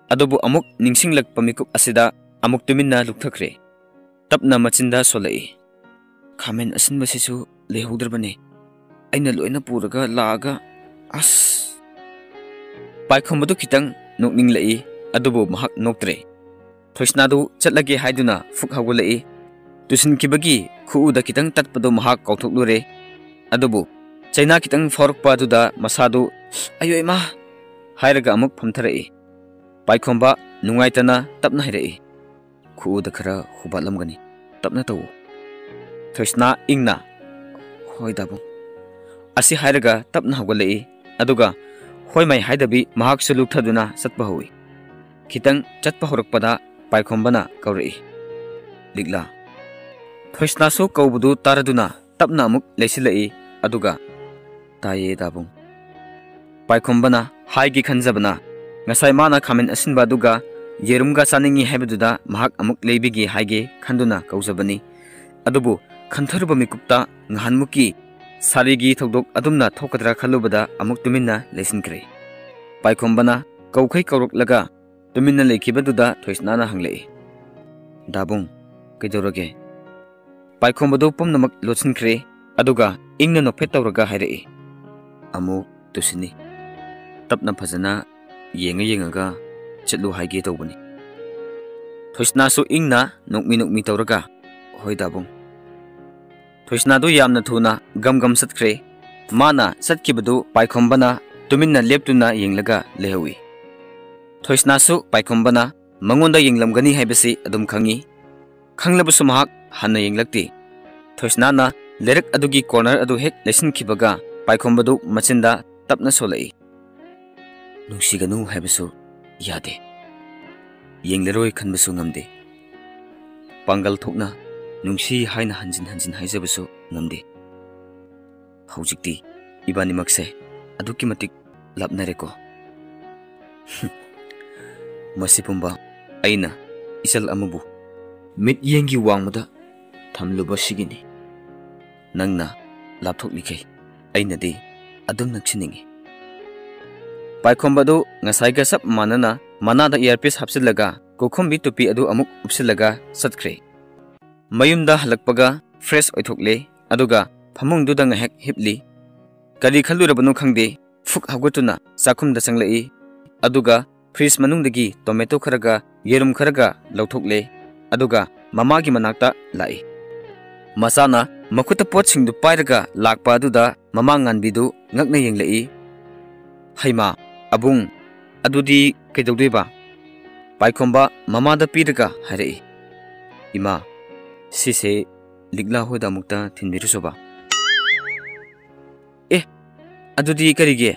ꯑꯗꯨꯕꯨ ꯑꯃꯨꯛ ꯅꯤꯡꯁꯤꯡꯂꯛꯄ ꯃꯤꯀꯨꯞ ꯑꯁꯤꯗ ꯑꯃꯨꯛ ꯇꯨꯃꯤꯟꯅ ꯂꯨꯞꯊꯈ꯭ꯔꯦ꯫ ꯇꯞꯅ ꯃꯆꯤꯟꯗ ꯁꯣꯜꯂꯛꯏ, "ꯈꯥꯃꯦꯟ ꯑꯁꯤꯟꯕꯁꯤꯁꯨ ꯂꯩꯍꯧꯗ꯭ꯔꯕꯅꯦ꯫ ꯑꯩꯅ ꯂꯣꯏꯅ ꯄꯨꯔꯒ ꯂꯥꯛꯑꯒ, ꯑꯁ!" ꯄꯥꯏꯈꯣꯝꯕꯗꯨ ꯈꯤꯇꯪ ꯅꯣꯛꯅꯤꯡꯂꯛꯏ, ꯑꯗꯨꯕꯨ ꯃꯍꯥꯛ ꯅꯣꯛꯇ꯭ꯔꯦ꯫ ꯊꯣꯏꯁꯅꯥꯗꯨ ꯆꯠꯂꯒꯦ ꯍꯥꯏꯗꯨꯅ ꯐꯨꯛ ꯍꯧꯒꯠꯂꯛꯏ꯫ ꯇꯨꯁꯤꯟꯈꯤꯕꯒꯤ ꯈꯨꯎꯗ ꯈꯤꯇꯪ ꯇꯠꯄꯗꯨ ꯃꯍꯥꯛ ꯀꯥꯎꯊꯣꯛꯂꯨꯔꯦ꯫ ꯑꯗꯨꯕꯨ ꯆꯩꯅꯥ ꯈꯤꯇꯪ ꯐꯥꯎꯔꯛꯄ ꯑꯗꯨꯗ ꯃꯁꯥꯗꯨ, "ꯑꯌꯣ ꯏꯃꯥ!" ꯍꯥꯏꯔꯒ ꯑꯃꯨꯛ ꯐꯝꯊꯔꯛꯏ꯫ ꯄꯥꯏꯈꯣꯝꯕ ꯅꯨꯡꯉꯥꯏꯇꯅ ꯇꯞꯅ ꯍꯥꯏꯔꯛꯏ, "ꯈꯨꯎꯗ ꯈꯔ ꯍꯨꯕꯥꯠꯂꯝꯒꯅꯤ, ꯇꯞꯅ ꯇꯧꯎ꯫" ꯊꯣꯏꯁꯅꯥ ꯏꯪꯅ, "ꯍꯣꯏ ꯗꯥꯕꯨꯡ" ꯑꯁꯤ ꯍꯥꯏꯔꯒ ꯇꯞꯅ ꯍꯧꯒꯠꯂꯛꯏ꯫ ꯑꯗꯨꯒ ꯍꯣꯏ ꯃꯥꯏ ꯍꯥꯏꯗꯕꯤ ꯃꯍꯥꯛꯁꯨ ꯂꯨꯞꯊꯗꯨꯅ ꯆꯠꯄ ꯍꯧꯏ꯫ ꯈꯤꯇꯪ ꯆꯠꯄ ꯍꯧꯔꯛꯄꯗ ꯄꯥꯏꯈꯣꯝꯕꯅ ꯀꯧꯔꯛꯏ, "ꯂꯤꯛꯂꯥ!" ꯊꯣꯏꯁꯅꯥꯁꯨ ꯀꯧꯕꯗꯨ ꯇꯥꯔꯗꯨꯅ ꯇꯞꯅ ꯑꯃꯨꯛ ꯂꯩꯁꯤꯜꯂꯛꯏ꯫ ꯑꯗꯨꯒ, "ꯇꯥꯏꯌꯦ, ꯗꯥꯕꯨꯡ꯫" ꯄꯥꯏꯈꯣꯝꯕꯅ ꯍꯥꯏꯒꯦ ꯈꯟꯖꯕꯅ, ꯉꯁꯥꯏ ꯃꯥꯅ ꯈꯥꯃꯦꯟ ꯑꯁꯤꯟꯕ ꯑꯗꯨꯒ ꯌꯦꯔꯨꯝꯒ ꯆꯥꯅꯤꯡꯉꯤ ꯍꯥꯏꯕꯗꯨꯗ ꯃꯍꯥꯛ ꯑꯃꯨꯛ ꯂꯩꯕꯤꯒꯦ ꯍꯥꯏꯒꯦ ꯈꯟꯗꯨꯅ ꯀꯧꯖꯕꯅꯤ꯫ ꯑꯗꯨꯕꯨ ꯈꯟꯊꯔꯨꯕ ꯃꯤꯀꯨꯞꯇ ꯉꯍꯥꯟꯃꯨꯛꯀꯤ ꯁꯥꯔꯤꯒꯤ ꯊꯧꯗꯣꯛ ꯑꯗꯨꯝꯅ ꯊꯣꯛꯀꯗ꯭ꯔꯥ ꯈꯜꯂꯨꯕꯗ ꯑꯃꯨꯛ ꯇꯨꯃꯤꯟꯅ ꯂꯩꯁꯤꯟꯈ꯭ꯔꯦ꯫ ꯄꯥꯏꯈꯣꯝꯕꯅ ꯀꯧꯈꯩ ꯀꯧꯔꯛꯂꯒ ꯇꯨꯃꯤꯟꯅ ꯂꯩꯈꯤꯕꯗꯨꯗ ꯊꯣꯏꯁꯅꯥꯅ ꯍꯪꯂꯛꯏ, "ꯗꯥꯕꯨꯡ, ꯀꯩꯗꯧꯔꯒꯦ?" ꯄꯥꯏꯈꯣꯝꯕꯗꯨ ꯄꯨꯝꯅꯃꯛ ꯂꯣꯠꯁꯤꯟꯈ꯭ꯔꯦ, ꯑꯗꯨꯒ ꯏꯪꯅ ꯅꯣꯛꯐꯦꯠ ꯇꯧꯔꯒ ꯍꯥꯏꯔꯛꯏ, "ꯑꯃꯨꯛ ꯇꯨꯁꯤꯟꯅꯤ꯫ ꯇꯞꯅ ꯐꯖꯅ ꯌꯦꯡꯉ ꯌꯦꯡꯉꯒ ꯆꯠꯂꯨ ꯍꯥꯏꯒꯦ ꯇꯧꯕꯅꯤ꯫" ꯊꯣꯏꯁꯅꯥꯁꯨ ꯏꯪꯅ ꯅꯣꯛꯃꯤ ꯅꯣꯛꯃꯤ ꯇꯧꯔꯒ, "ꯍꯣꯏ, ꯗꯥꯕꯨꯡ꯫" ꯊꯣꯏꯁꯅꯥꯗꯨ ꯌꯥꯝꯅ ꯊꯨꯅ ꯒꯝ ꯒꯝ ꯆꯠꯈ꯭ꯔꯦ꯫ ꯃꯥꯅ ꯆꯠꯈꯤꯕꯗꯨ ꯄꯥꯏꯈꯣꯝꯕꯅ ꯇꯨꯃꯤꯟꯅ ꯂꯦꯞꯇꯨꯅ ꯌꯦꯡꯂꯒ ꯂꯩꯍꯧꯏ꯫ ꯊꯣꯏꯁꯅꯥꯁꯨ ꯄꯥꯏꯈꯣꯝꯕꯅ ꯃꯉꯣꯟꯗ ꯌꯦꯡꯂꯝꯒꯅꯤ ꯍꯥꯏꯕꯁꯤ ꯑꯗꯨꯝ ꯈꯪꯏ꯫ ꯈꯪꯂꯕꯁꯨ ꯃꯍꯥꯛ ꯍꯟꯅ ꯌꯦꯡꯂꯛꯇꯦ꯫ ꯊꯣꯏꯁꯅꯥꯅ ꯂꯩꯔꯛ ꯑꯗꯨꯒꯤ ꯀꯣꯔꯅꯔ ꯑꯗꯨ ꯍꯦꯛ ꯂꯩꯁꯤꯟꯈꯤꯕꯒ ꯄꯥꯏꯈꯣꯝꯕꯗꯨ ꯃꯆꯤꯟꯗ ꯇꯞꯅ ꯁꯣꯜꯂꯛꯏ, "ꯅꯨꯡꯁꯤꯒꯅꯨ ꯍꯥꯏꯕꯁꯨ ꯌꯥꯗꯦ꯫ ꯌꯦꯡꯂꯔꯣꯏ ꯈꯟꯕꯁꯨ ꯉꯝꯗꯦ꯫ ꯄꯥꯡꯒꯜ ꯊꯣꯛꯅ ꯅꯨꯡꯁꯤ ꯍꯥꯏꯅ ꯍꯟꯖꯤꯟ ꯍꯟꯖꯤꯟ ꯍꯥꯏꯖꯕꯁꯨ ꯉꯝꯗꯦ꯫ ꯍꯧꯖꯤꯛꯇꯤ ꯏꯕꯥꯅꯤꯃꯛꯁꯦ ꯑꯗꯨꯛꯀꯤ ꯃꯇꯤꯛ ꯂꯥꯞꯅꯔꯦꯀꯣ꯫" "ꯃꯁꯤ ꯄꯨꯝꯕ ꯑꯩꯅ ꯏꯆꯜ ꯑꯃꯕꯨ ꯃꯤꯠꯌꯦꯡꯒꯤ ꯋꯥꯡꯃꯗ ꯊꯝꯂꯨꯕꯁꯤꯒꯤꯅꯤ꯫ ꯅꯪꯅ ꯂꯥꯞꯊꯣꯛꯂꯤꯈꯩ ꯑꯩꯅꯗꯤ ꯑꯗꯨꯝ ꯅꯛꯁꯤꯟꯅꯤꯡꯏ꯫" ꯄꯥꯏꯈꯣꯝꯕꯗꯨ ꯉꯁꯥꯏꯒ ꯆꯞ ꯃꯥꯟꯅꯅ ꯃꯅꯥꯗ ꯏꯌꯥꯔꯄꯤꯁ ꯍꯥꯞꯆꯤꯜꯂꯒ ꯀꯣꯈꯨꯝꯕꯤ ꯇꯨꯄꯤ ꯑꯗꯨ ꯑꯃꯨꯛ ꯎꯞꯁꯤꯜꯂꯒ ꯆꯠꯈ꯭ꯔꯦ꯫ ꯃꯌꯨꯝꯗ ꯍꯜꯂꯛꯄꯒ ꯐ꯭ꯔꯦꯁ ꯑꯣꯏꯊꯣꯛꯂꯦ, ꯑꯗꯨꯒ ꯐꯃꯨꯡꯗꯨꯗ ꯉꯥꯏꯍꯥꯛ ꯍꯤꯞꯂꯤ꯫ ꯀꯔꯤ ꯈꯜꯂꯨꯔꯕꯅꯣ ꯈꯪꯗꯦ, ꯐꯨꯛ ꯍꯧꯒꯠꯇꯨꯅ ꯆꯥꯛꯈꯨꯝꯗ ꯆꯪꯂꯛꯏ, ꯑꯗꯨꯒ ꯐ꯭ꯔꯤꯖ ꯃꯅꯨꯡꯗꯒꯤ ꯇꯣꯃꯦꯇꯣ ꯈꯔꯒ ꯌꯦꯔꯨꯝ ꯈꯔꯒ ꯂꯧꯊꯣꯛꯂꯦ, ꯑꯗꯨꯒ ꯃꯃꯥꯒꯤ ꯃꯅꯥꯛꯇ ꯂꯥꯛꯏ꯫ ꯃꯆꯥꯅ ꯃꯈꯨꯠꯇ ꯄꯣꯠꯁꯤꯡꯗꯨ ꯄꯥꯏꯔꯒ ꯂꯥꯛꯄ ꯑꯗꯨꯗ ꯃꯃꯥ ꯉꯥꯟꯕꯤꯗꯨ ꯉꯛꯅ ꯌꯦꯡꯂꯛꯏ꯫ "ꯍꯩꯃꯥ, ꯑꯕꯨꯡ, ꯑꯗꯨꯗꯤ ꯀꯩꯗꯧꯗꯣꯏꯕ?" ꯄꯥꯏꯈꯣꯝꯕ ꯃꯃꯥꯗ ꯄꯤꯔꯒ ꯍꯥꯏꯔꯛꯏ, "ꯏꯃꯥ, ꯁꯤꯁꯦ ꯂꯤꯛꯂꯥ ꯍꯣꯏꯗ ꯑꯃꯨꯛꯇ ꯊꯤꯟꯕꯤꯔꯨꯆꯣꯕ꯫" "ꯑꯦ, ꯑꯗꯨꯗꯤ ꯀꯔꯤꯒꯤ?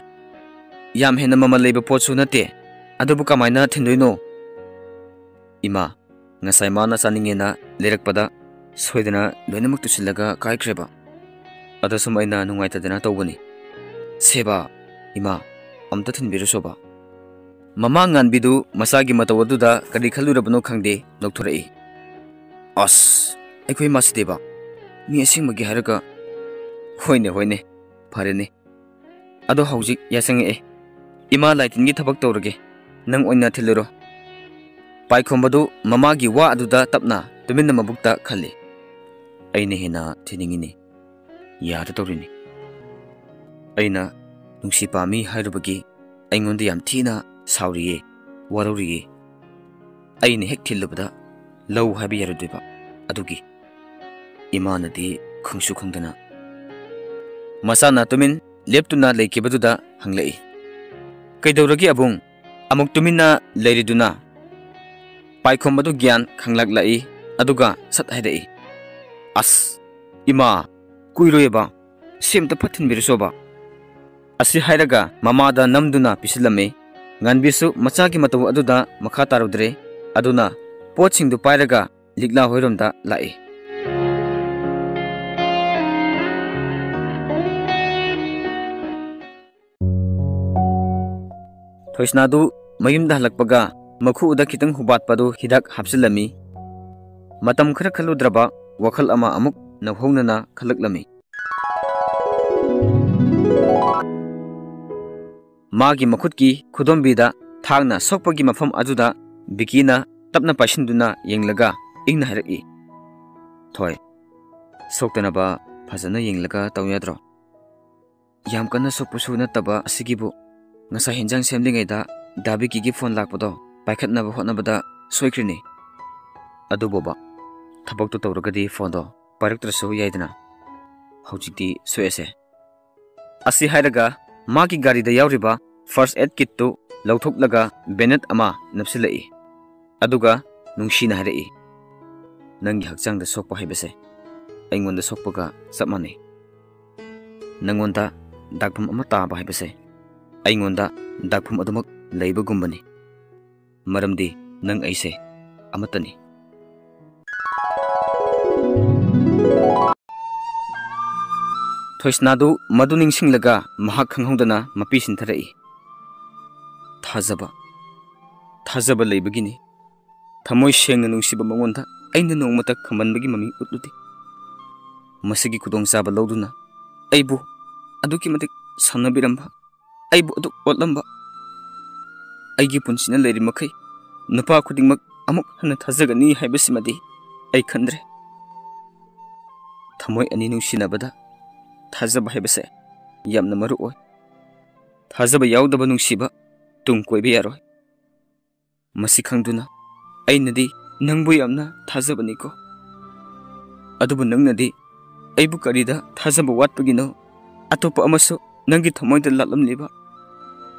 ꯌꯥꯝ ꯍꯦꯟꯅ ꯃꯃꯜ ꯂꯩꯕ ꯄꯣꯠꯁꯨ ꯅꯠꯇꯦ, ꯑꯗꯨꯕꯨ ꯀꯃꯥꯏꯅ ꯊꯤꯟꯗꯣꯏꯅꯣ?" "ꯏꯃꯥ, ꯉꯁꯥꯏ ꯃꯥꯅ ꯆꯥꯅꯤꯡꯉꯦꯅ ꯂꯩꯔꯛꯄꯗ ꯁꯣꯏꯗꯅ ꯂꯣꯏꯅꯃꯛ ꯇꯨꯁꯤꯜꯂꯒ ꯀꯥꯏꯈ꯭ꯔꯦꯕ꯫ ꯑꯗ ꯁꯨꯝ ꯑꯩꯅ ꯅꯨꯡꯉꯥꯏꯇꯗꯅ ꯇꯧꯕꯅꯤ꯫ "ꯁꯦꯕꯥ, ꯏꯃꯥ, ꯑꯝꯇ ꯊꯤꯟꯕꯤꯔꯨꯁꯣꯕ꯫" ꯃꯃꯥ ꯉꯥꯟꯕꯤꯗꯨ ꯃꯆꯥꯒꯤ ꯃꯇꯧ ꯑꯗꯨꯗ ꯀꯔꯤ ꯈꯜꯂꯨꯔꯕꯅꯣ ꯈꯪꯗꯦ, ꯅꯣꯛꯊꯣꯔꯛꯏ꯫ "ꯑꯁ, ꯑꯩꯈꯣꯏ ꯃꯥꯁꯤꯗꯤꯕ, ꯃꯤ ꯑꯁꯦꯡꯕꯒꯤ ꯍꯥꯏꯔꯒ꯫" "ꯍꯣꯏꯅꯦ, ꯍꯣꯏꯅꯦ, ꯐꯔꯦꯅꯦ꯫ ꯑꯗꯣ ꯍꯧꯖꯤꯛ ꯌꯥꯆꯪꯉꯛꯑꯦ꯫ ꯏꯃꯥ ꯂꯥꯏꯇꯤꯟꯒꯤ ꯊꯕꯛ ꯇꯧꯔꯒꯦ, ꯅꯪ ꯑꯣꯏꯅ ꯊꯤꯜꯂꯨꯔꯣ꯫" ꯄꯥꯏꯈꯣꯝꯕꯗꯨ ꯃꯃꯥꯒꯤ ꯋꯥ ꯑꯗꯨꯗ ꯇꯞꯅ ꯇꯨꯃꯤꯟꯅ ꯃꯕꯨꯛꯇ ꯈꯜꯂꯤ꯫ "ꯑꯩꯅ ꯍꯦꯟꯅ ꯊꯤꯅꯤꯡꯉꯤꯅꯦ, ꯌꯥꯗ ꯇꯧꯔꯤꯅꯤ꯫ ꯑꯩꯅ ꯅꯨꯡꯁꯤ ꯄꯥꯝꯃꯤ ꯍꯥꯏꯔꯨꯕꯒꯤ ꯑꯩꯉꯣꯟꯗ ꯌꯥꯝ ꯊꯤꯅ ꯁꯥꯎꯔꯤꯌꯦ, ꯋꯥꯔꯧꯔꯤꯌꯦ꯫ ꯑꯩꯅ ꯍꯦꯛ ꯊꯤꯜꯂꯨꯕꯗ ꯂꯧ ꯍꯥꯏꯕ ꯌꯥꯔꯣꯏꯗꯣꯏꯕ ꯑꯗꯨꯒꯤ꯫" ꯏꯃꯥꯅꯗꯤ ꯈꯪꯁꯨ ꯈꯪꯗꯅ꯫ ꯃꯆꯥꯅ ꯇꯨꯃꯤꯟ ꯂꯦꯞꯇꯨꯅ ꯂꯩꯈꯤꯕꯗꯨꯗ ꯍꯪꯂꯛꯏ, "ꯀꯩꯗꯧꯔꯒꯦ ꯑꯕꯨꯡ? ꯑꯃꯨꯛ ꯇꯨꯃꯤꯟꯅ ꯂꯩꯔꯤꯗꯨꯅ?" ꯄꯥꯏꯈꯣꯝꯕꯗꯨ ꯒ꯭ꯌꯥꯟ ꯈꯪꯂꯛꯂꯛꯏ, ꯑꯗꯨꯒ ꯁꯠ ꯍꯥꯏꯔꯛꯏ, "ꯑꯁ, ꯏꯃꯥ, ꯀꯨꯏꯔꯣꯏꯕ, ꯁꯤ ꯑꯝꯇ ꯐꯠ ꯊꯤꯟꯕꯤꯔꯨꯆꯣꯕ꯫" ꯑꯁꯤ ꯍꯥꯏꯔꯒ ꯃꯃꯥꯗ ꯅꯝꯗꯨꯅ ꯄꯤꯁꯤꯜꯂꯝꯃꯤ꯫ ꯉꯥꯟꯕꯤꯁꯨ ꯃꯆꯥꯒꯤ ꯃꯇꯧ ꯑꯗꯨꯗ ꯃꯈꯥ ꯇꯥꯔꯨꯗ꯭ꯔꯦ, ꯑꯗꯨꯅ ꯄꯣꯠꯁꯤꯡꯗꯨ ꯄꯥꯏꯔꯒ ꯂꯤꯛꯂꯥ ꯍꯣꯏꯔꯣꯝꯗ ꯂꯥꯛꯏ꯫ ꯊꯣꯏꯁꯅꯥꯗꯨ ꯃꯌꯨꯝꯗ ꯍꯜꯂꯛꯄꯒ ꯃꯈꯨꯗ ꯈꯤꯇꯪ ꯍꯨꯕꯥꯠꯄꯗꯨ ꯍꯤꯗꯥꯛ ꯍꯥꯞꯆꯤꯜꯂꯝꯃꯤ꯫ ꯃꯇꯝ ꯈꯔ ꯈꯜꯂꯨꯗ꯭ꯔꯕ ꯋꯥꯈꯜ ꯑꯃ ꯑꯃꯨꯛ ꯅꯧꯍꯧꯅꯅ ꯈꯜꯂꯛꯂꯝꯃꯤ꯫ ꯃꯥꯒꯤ ꯃꯈꯨꯠꯀꯤ ꯈꯨꯗꯣꯝꯕꯤꯗ ꯊꯥꯡꯅ ꯁꯣꯛꯄꯒꯤ ꯃꯐꯝ ꯑꯗꯨꯗ ꯕꯤꯀꯤꯅ ꯇꯞꯅ ꯄꯥꯏꯁꯤꯟꯗꯨꯅ ꯌꯦꯡꯂꯒ ꯏꯪꯅ ꯍꯥꯏꯔꯛꯏ, "ꯊꯣꯏ, ꯁꯣꯛꯇꯅꯕ ꯐꯖꯅ ꯌꯦꯡꯂꯒ ꯇꯧ ꯌꯥꯗ꯭ꯔꯣ? ꯌꯥꯝ ꯀꯟꯅ ꯁꯣꯛꯄꯁꯨ ꯅꯠꯇꯕ ꯑꯁꯤꯒꯤꯕꯨ꯫ ꯉꯁꯥꯏ ꯍꯦꯟꯖꯥꯡ ꯁꯦꯝꯂꯤꯉꯩꯗ ꯗꯥ ꯕꯤꯀꯤꯒꯤ ꯐꯣꯟ ꯂꯥꯛꯄꯗꯣ ꯄꯥꯏꯈꯠꯅꯕ ꯍꯣꯠꯅꯕꯗ ꯁꯣꯏꯈ꯭ꯔꯤꯅꯤ꯫ ꯑꯗꯨꯕꯨꯕ, ꯊꯕꯛꯇꯣ ꯇꯧꯔꯒꯗꯤ ꯐꯣꯟꯗꯣ ꯄꯥꯏꯔꯛꯇ꯭ꯔꯁꯨ ꯌꯥꯏꯗꯅ꯫ ꯍꯧꯖꯤꯛꯇꯤ ꯁꯣꯛꯑꯦꯁꯦ꯫" ꯑꯁꯤ ꯍꯥꯏꯔꯒ ꯃꯥꯒꯤ ꯒꯥꯔꯤꯗ ꯌꯥꯎꯔꯤꯕ first aid kitꯇꯨ ꯂꯧꯊꯣꯛꯂꯒ bandage ꯑꯃ ꯅꯞꯁꯤꯜꯂꯛꯏ꯫ ꯑꯗꯨꯒ ꯅꯨꯡꯁꯤꯅ ꯍꯥꯏꯔꯛꯏ, "ꯅꯪꯒꯤ ꯍꯛꯆꯥꯡꯗ ꯁꯣꯛꯄ ꯍꯥꯏꯕꯁꯦ ꯑꯩꯉꯣꯟꯗ ꯁꯣꯛꯄꯒ ꯆꯞ ꯃꯥꯟꯅꯩ꯫ ꯅꯪꯉꯣꯟꯗ ꯗꯥꯛꯐꯝ ꯑꯃ ꯇꯥꯕ ꯍꯥꯏꯕꯁꯦ ꯑꯩꯉꯣꯟꯗ ꯗꯥꯛꯐꯝ ꯑꯗꯨꯃꯛ ꯂꯩꯕꯒꯨꯝꯕꯅꯤ꯫ ꯃꯔꯝꯗꯤ ꯅꯪ ꯑꯩꯁꯦ ꯑꯃꯠꯇꯅꯤ꯫" ꯊꯣꯏꯁꯅꯥꯗꯨ ꯃꯗꯨ ꯅꯤꯡꯁꯤꯡꯂꯒ ꯃꯍꯥꯛ ꯈꯪꯍꯧꯗꯅ ꯃꯄꯤ ꯁꯤꯟꯊꯔꯛꯏ꯫ "ꯊꯥꯖꯕ, ꯊꯥꯖꯕ ꯂꯩꯕꯒꯤꯅꯤ꯫ ꯊꯃꯣꯏ ꯁꯦꯡꯅ ꯅꯨꯡꯁꯤꯕ ꯃꯉꯣꯟꯗ ꯑꯩꯅ ꯅꯣꯡꯃꯇ ꯈꯝꯕꯟꯕꯒꯤ ꯃꯃꯤ ꯎꯠꯂꯨꯗꯦ꯫ ꯃꯁꯤꯒꯤ ꯈꯨꯗꯣꯡꯆꯥꯕ ꯂꯧꯗꯨꯅ ꯑꯩꯕꯨ ꯑꯗꯨꯛꯀꯤ ꯃꯇꯤꯛ ꯁꯥꯟꯅꯕꯤꯔꯝꯕ, ꯑꯩꯕꯨ ꯑꯗꯨꯛ ꯑꯣꯠꯂꯝꯕ, ꯑꯩꯒꯤ ꯄꯨꯟꯁꯤꯅ ꯂꯩꯔꯤ ꯃꯈꯩ ꯅꯨꯄꯥ ꯈꯨꯗꯤꯡꯃꯛ ꯑꯃꯨꯛ ꯍꯟꯅ ꯊꯥꯖꯒꯅꯤ ꯍꯥꯏꯕꯁꯤꯃꯗꯤ ꯑꯩ ꯈꯟꯗ꯭ꯔꯦ꯫ ꯊꯃꯣꯏ ꯑꯅꯤ ꯅꯨꯡꯁꯤꯅꯕꯗ ꯊꯥꯖꯕ ꯍꯥꯏꯕꯁꯦ ꯌꯥꯝꯅ ꯃꯔꯨ ꯑꯣꯏ꯫ ꯊꯥꯖꯕ ꯌꯥꯎꯗꯕ ꯅꯨꯡꯁꯤꯕ ꯇꯨꯡ ꯀꯣꯏꯕ ꯌꯥꯔꯣꯏ꯫ ꯃꯁꯤ ꯈꯪꯗꯨꯅ ꯑꯩꯅꯗꯤ ꯅꯪꯕꯨ ꯌꯥꯝꯅ ꯊꯥꯖꯕꯅꯤꯀꯣ꯫ ꯑꯗꯨꯕꯨ ꯅꯪꯅꯗꯤ ꯑꯩꯕꯨ ꯀꯔꯤꯗ ꯊꯥꯖꯕ ꯋꯥꯠꯄꯒꯤꯅꯣ? ꯑꯇꯣꯞꯄ ꯑꯃꯁꯨ ꯅꯪꯒꯤ ꯊꯃꯣꯏꯗ ꯂꯥꯠꯂꯝꯂꯤꯕ?"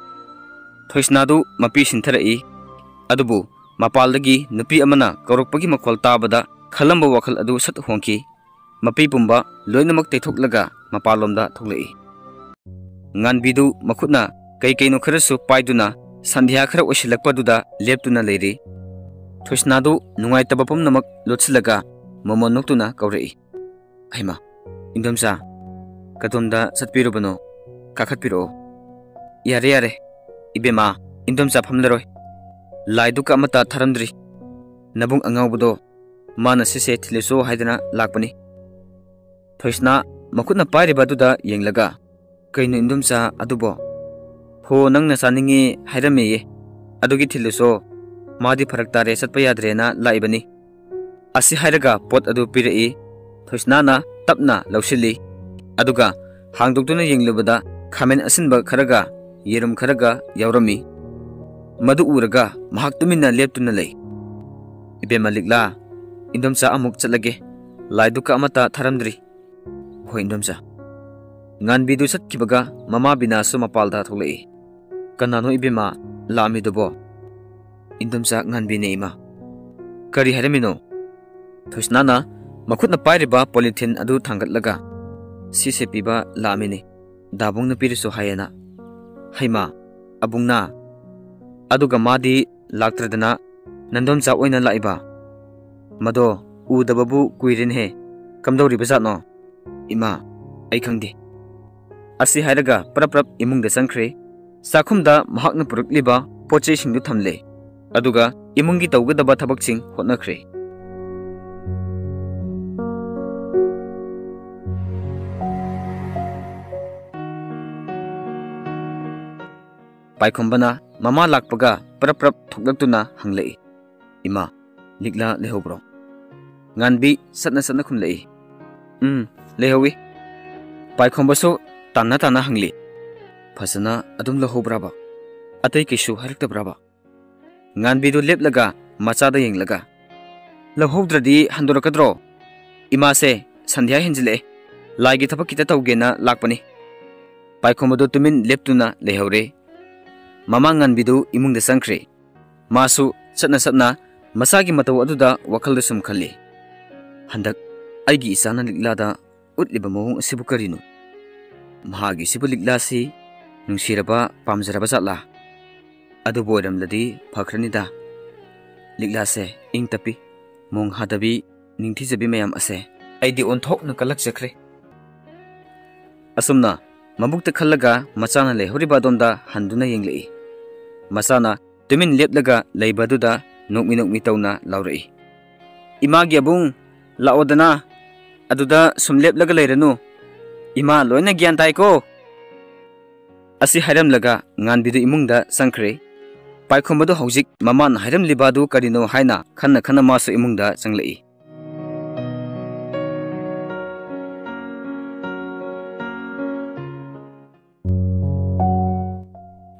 ꯊꯣꯏꯁꯅꯥꯗꯨ ꯃꯄꯤ ꯁꯤꯟꯊꯔꯛꯏ꯫ ꯑꯗꯨꯕꯨ ꯃꯄꯥꯜꯗꯒꯤ ꯅꯨꯄꯤ ꯑꯃꯅ ꯀꯧꯔꯛꯄꯒꯤ ꯃꯈꯣꯜ ꯇꯥꯕꯗ ꯈꯜꯂꯝꯕ ꯋꯥꯈꯜ ꯑꯗꯨ ꯁꯠ ꯍꯣꯡꯈꯤ꯫ ꯃꯄꯤ ꯄꯨꯝꯕ ꯂꯣꯏꯅꯃꯛ ꯇꯩꯊꯣꯛꯂꯒ ꯃꯄꯥꯟꯂꯣꯝꯗ ꯊꯣꯛꯂꯛꯏ꯫ ꯉꯥꯟꯕꯤꯗꯨ ꯃꯈꯨꯠꯅ ꯀꯩ ꯀꯩꯅꯣ ꯈꯔꯁꯨ ꯄꯥꯏꯗꯨꯅ ꯁꯟꯙ꯭ꯌꯥ ꯈꯔ ꯑꯣꯏꯁꯤꯜꯂꯛꯄꯗꯨꯗ ꯂꯦꯞꯇꯨꯅ ꯂꯩꯔꯤ꯫ ꯊꯣꯏꯁꯅꯥꯗꯨ ꯅꯨꯡꯉꯥꯏꯇꯕ ꯄꯨꯝꯅꯃꯛ ꯂꯣꯠꯁꯤꯜꯂꯒ ꯃꯃꯣꯟ ꯅꯣꯛꯇꯨꯅ ꯀꯧꯔꯛꯏ꯫ "ꯍꯩꯃꯥ, ꯏꯟꯗꯣꯝꯆꯥ, ꯀꯗꯣꯝꯗ ꯆꯠꯄꯤꯔꯨꯕꯅꯣ? ꯀꯥꯈꯠꯄꯤꯔꯛꯑꯣ꯫" "ꯌꯥꯔꯦ, ꯌꯥꯔꯦ, ꯏꯕꯦꯝꯃ, ꯏꯟꯗꯣꯝꯆꯥ ꯐꯝꯂꯔꯣꯏ꯫ ꯂꯥꯏ ꯙꯨꯛꯀ ꯑꯃꯠꯇ ꯊꯥꯔꯝꯗ꯭ꯔꯤ꯫ ꯅꯕꯨꯡ ꯑꯉꯥꯎꯕꯗꯣ ꯃꯥꯅ ꯁꯤꯁꯦ ꯊꯤꯜꯂꯨꯆꯣ ꯍꯥꯏꯗꯅ ꯂꯥꯛꯄꯅꯤ꯫" ꯊꯣꯏꯁꯅꯥ ꯃꯈꯨꯠꯅ ꯄꯥꯏꯔꯤꯕ ꯑꯗꯨꯗ ꯌꯦꯡꯂꯒ, "ꯀꯩꯅꯣ ꯏꯟꯗꯣꯝꯆꯥ ꯑꯗꯨꯕꯣ?" "ꯍꯣ, ꯅꯪꯅ ꯆꯥꯅꯤꯡꯉꯤ ꯍꯥꯏꯔꯝꯃꯦꯌꯦ, ꯑꯗꯨꯒꯤ ꯊꯤꯜꯂꯨꯆꯣ꯫ ꯃꯥꯗꯤ ꯐꯔꯛ ꯇꯥꯔꯦ, ꯆꯠꯄ ꯌꯥꯗ꯭ꯔꯦꯅ ꯂꯥꯛꯏꯕꯅꯤ꯫" ꯑꯁꯤ ꯍꯥꯏꯔꯒ ꯄꯣꯠ ꯑꯗꯨ ꯄꯤꯔꯛꯏ꯫ ꯊꯣꯏꯁꯅꯥꯅ ꯇꯞꯅ ꯂꯧꯁꯤꯜꯂꯤ꯫ ꯑꯗꯨꯒ ꯍꯥꯡꯗꯣꯛꯇꯨꯅ ꯌꯦꯡꯂꯨꯕꯗ ꯈꯥꯃꯦꯟ ꯑꯁꯤꯟꯕ ꯈꯔꯒ ꯌꯦꯔꯨꯝ ꯈꯔꯒ ꯌꯥꯎꯔꯝꯃꯤ꯫ ꯃꯗꯨ ꯎꯔꯒ ꯃꯍꯥꯛ ꯇꯨꯃꯤꯟꯅ ꯂꯦꯞꯇꯨꯅ ꯂꯩ꯫ "ꯏꯕꯦꯝꯃ ꯂꯤꯛꯂꯥ, ꯏꯟꯗꯣꯝꯆꯥ ꯑꯃꯨꯛ ꯆꯠꯂꯒꯦ꯫ ꯂꯥꯏ ꯙꯨꯛꯀ ꯑꯃꯠꯇ ꯊꯥꯔꯝꯗ꯭ꯔꯤ꯫" "ꯍꯣꯏ, ꯏꯟꯗꯣꯝꯆꯥ꯫" ꯉꯥꯟꯕꯤꯗꯨ ꯆꯠꯈꯤꯕꯒ ꯃꯃꯥ ꯕꯤꯅꯥꯁꯨ ꯃꯄꯥꯜꯗ ꯊꯣꯛꯂꯛꯏ꯫ "ꯀꯅꯥꯅꯣ ꯏꯕꯦꯝꯃ ꯂꯥꯛꯑꯝꯃꯤꯗꯨꯕꯣ?" "ꯏꯟꯗꯣꯝꯆꯥ ꯉꯥꯟꯕꯤꯅꯦ, ꯏꯃꯥ꯫" "ꯀꯔꯤ ꯍꯥꯏꯔꯝꯃꯤꯅꯣ?" ꯊꯣꯏꯁꯅꯥꯅ ꯃꯈꯨꯠꯅ ꯄꯥꯏꯔꯤꯕ ꯄꯣꯂꯤꯊꯤꯟ ꯑꯗꯨ ꯊꯥꯡꯒꯠꯂꯒ, "ꯁꯤꯁꯦ ꯄꯤꯕ ꯂꯥꯛꯑꯝꯃꯤꯅꯤ, ꯗꯥꯕꯨꯡꯅ ꯄꯤꯔꯨꯆꯣ ꯍꯥꯏꯌꯦꯅ꯫" "ꯍꯩꯃꯥ, ꯑꯕꯨꯡꯅ? ꯑꯗꯨꯒ ꯃꯥꯗꯤ ꯂꯥꯛꯇ꯭ꯔꯗꯅ ꯅꯟꯗꯣꯝꯆꯥ ꯑꯣꯏꯅ ꯂꯥꯛꯏꯕ? ꯃꯗꯣ ꯎꯗꯕꯕꯨ ꯀꯨꯏꯔꯦꯅꯦꯍꯦ꯫ ꯀꯝꯗꯧꯔꯤꯕꯖꯥꯠꯅꯣ?" "ꯏꯃꯥ, ꯑꯩ ꯈꯪꯗꯦ꯫ ꯑꯁꯤ ꯍꯥꯏꯔꯒ ꯄ꯭ꯔꯞ ꯄ꯭ꯔꯞ ꯏꯃꯨꯡꯗ ꯆꯪꯈ꯭ꯔꯦ꯫ ꯆꯥꯛꯈꯨꯝꯗ ꯃꯍꯥꯛꯅ ꯄꯨꯔꯛꯂꯤꯕ ꯄꯣꯠ ꯆꯩꯁꯤꯡꯗꯨ ꯊꯝꯂꯦ꯫ ꯑꯗꯨꯒ ꯏꯃꯨꯡꯒꯤ ꯇꯧꯒꯗꯕ ꯊꯕꯛꯁꯤꯡ ꯍꯣꯠꯅꯈ꯭ꯔꯦ꯫ ꯄꯥꯏꯈꯣꯝꯕꯅ ꯃꯃꯥ ꯂꯥꯛꯄꯒ ꯄ꯭ꯔꯞ ꯄ꯭ꯔꯞ ꯊꯣꯛꯂꯛꯇꯨꯅ ꯍꯪꯂꯛꯏ, "ꯏꯃꯥ, ꯂꯤꯛꯂꯥ ꯂꯩꯍꯧꯕ꯭ꯔꯣ?" ꯉꯥꯟꯕꯤ ꯆꯠꯅ ꯆꯠꯅ ꯈꯨꯝꯂꯛꯏ, "ꯎꯝ, ꯂꯩꯍꯧꯏ꯫" ꯄꯥꯏꯈꯣꯝꯕꯁꯨ ꯇꯥꯟꯅ ꯇꯥꯟꯅ ꯍꯪꯂꯤ, "ꯐꯖꯅ ꯑꯗꯨꯝ ꯂꯧꯍꯧꯕ꯭ꯔꯕ? ꯑꯇꯩ ꯀꯩꯁꯨ ꯍꯥꯏꯔꯛꯇꯕ꯭ꯔꯕ?" ꯉꯥꯟꯕꯤꯗꯨ ꯂꯦꯞꯂꯒ ꯃꯆꯥꯗ ꯌꯦꯡꯂꯒ, "ꯂꯧꯍꯧꯗ꯭ꯔꯗꯤ ꯍꯟꯗꯣꯔꯛꯀꯗ꯭ꯔꯣ? ꯏꯃꯥꯁꯦ ꯁꯟꯙ꯭ꯌꯥ ꯍꯦꯟꯖꯤꯜꯂꯛꯑꯦ, ꯂꯥꯏꯒꯤ ꯊꯕꯛ ꯈꯤꯇ ꯇꯧꯒꯦꯅ ꯂꯥꯛꯄꯅꯤ꯫" ꯄꯥꯏꯈꯣꯝꯕꯗꯨ ꯇꯨꯃꯤꯟ ꯂꯦꯞꯇꯨꯅ ꯂꯩꯍꯧꯔꯦ꯫ ꯃꯃꯥ ꯉꯥꯟꯕꯤꯗꯨ ꯏꯃꯨꯡꯗ ꯆꯪꯈ꯭ꯔꯦ꯫ ꯃꯥꯁꯨ ꯆꯠꯅ ꯆꯠꯅ ꯃꯆꯥꯒꯤ ꯃꯇꯧ ꯑꯗꯨꯗ ꯋꯥꯈꯜꯗ ꯁꯨꯝ ꯈꯜꯂꯤ, "ꯍꯟꯗꯛ ꯑꯩꯒꯤ ꯏꯆꯥꯅ ꯂꯤꯛꯂꯥꯗ ꯎꯠꯂꯤꯕ ꯃꯑꯣꯡ ꯑꯁꯤꯕꯨ ꯀꯔꯤꯅꯣ? ꯃꯍꯥꯛꯀꯤꯁꯤꯕꯨ ꯂꯤꯛꯂꯥꯁꯤ ꯅꯨꯡꯁꯤꯔꯕ, ꯄꯥꯝꯖꯔꯕ ꯖꯥꯠꯂꯥ? ꯑꯗꯨꯕꯨ ꯑꯣꯏꯔꯝꯂꯗꯤ ꯐꯈ꯭ꯔꯅꯤꯗ꯫ ꯂꯤꯛꯂꯥꯁꯦ ꯏꯪ ꯇꯞꯄꯤ, ꯃꯣꯡ ꯍꯥꯗꯕꯤ, ꯅꯤꯡꯊꯤꯖꯕꯤ ꯃꯌꯥꯝ ꯑꯁꯦ ꯑꯩꯗꯤ ꯑꯣꯟꯊꯣꯛꯅ ꯀꯜꯂꯛꯆꯈ꯭ꯔꯦ꯫" ꯑꯁꯨꯝꯅ ꯃꯕꯨꯛꯇ ꯈꯜꯂꯒ ꯃꯆꯥꯅ ꯂꯩꯍꯧꯔꯤꯕ ꯑꯗꯣꯝꯗ ꯍꯟꯗꯨꯅ ꯌꯦꯡꯂꯛꯏ꯫ ꯃꯆꯥꯅ ꯇꯨꯃꯤꯟ ꯂꯦꯞꯂꯒ ꯂꯩꯕ ꯑꯗꯨꯗ ꯅꯣꯛꯃꯤ ꯅꯣꯛꯃꯤ ꯇꯧꯅ ꯂꯥꯎꯔꯛꯏ, "ꯏꯃꯥꯒꯤ ꯑꯕꯨꯡ, ꯂꯥꯛꯑꯣꯗꯅ, ꯑꯗꯨꯗ ꯁꯨꯝ ꯂꯦꯞꯂꯒ ꯂꯩꯔꯅꯨ꯫ ꯏꯃꯥ ꯂꯣꯏꯅ ꯒ꯭ꯌꯥꯟ ꯇꯥꯏꯀꯣ꯫" ꯑꯁꯤ ꯍꯥꯏꯔꯝꯂꯒ ꯉꯥꯟꯕꯤꯗꯨ ꯏꯃꯨꯡꯗ ꯆꯪꯈ꯭ꯔꯦ꯫ ꯄꯥꯏꯈꯣꯝꯕꯗꯨ ꯍꯧꯖꯤꯛ ꯃꯃꯥꯅ ꯍꯥꯏꯔꯝꯂꯤꯕ ꯑꯗꯨ ꯀꯔꯤꯅꯣ ꯍꯥꯏꯅ ꯈꯟꯅ ꯈꯟꯅ ꯃꯥꯁꯨ ꯏꯃꯨꯡꯗ ꯆꯪꯂꯛꯏ꯫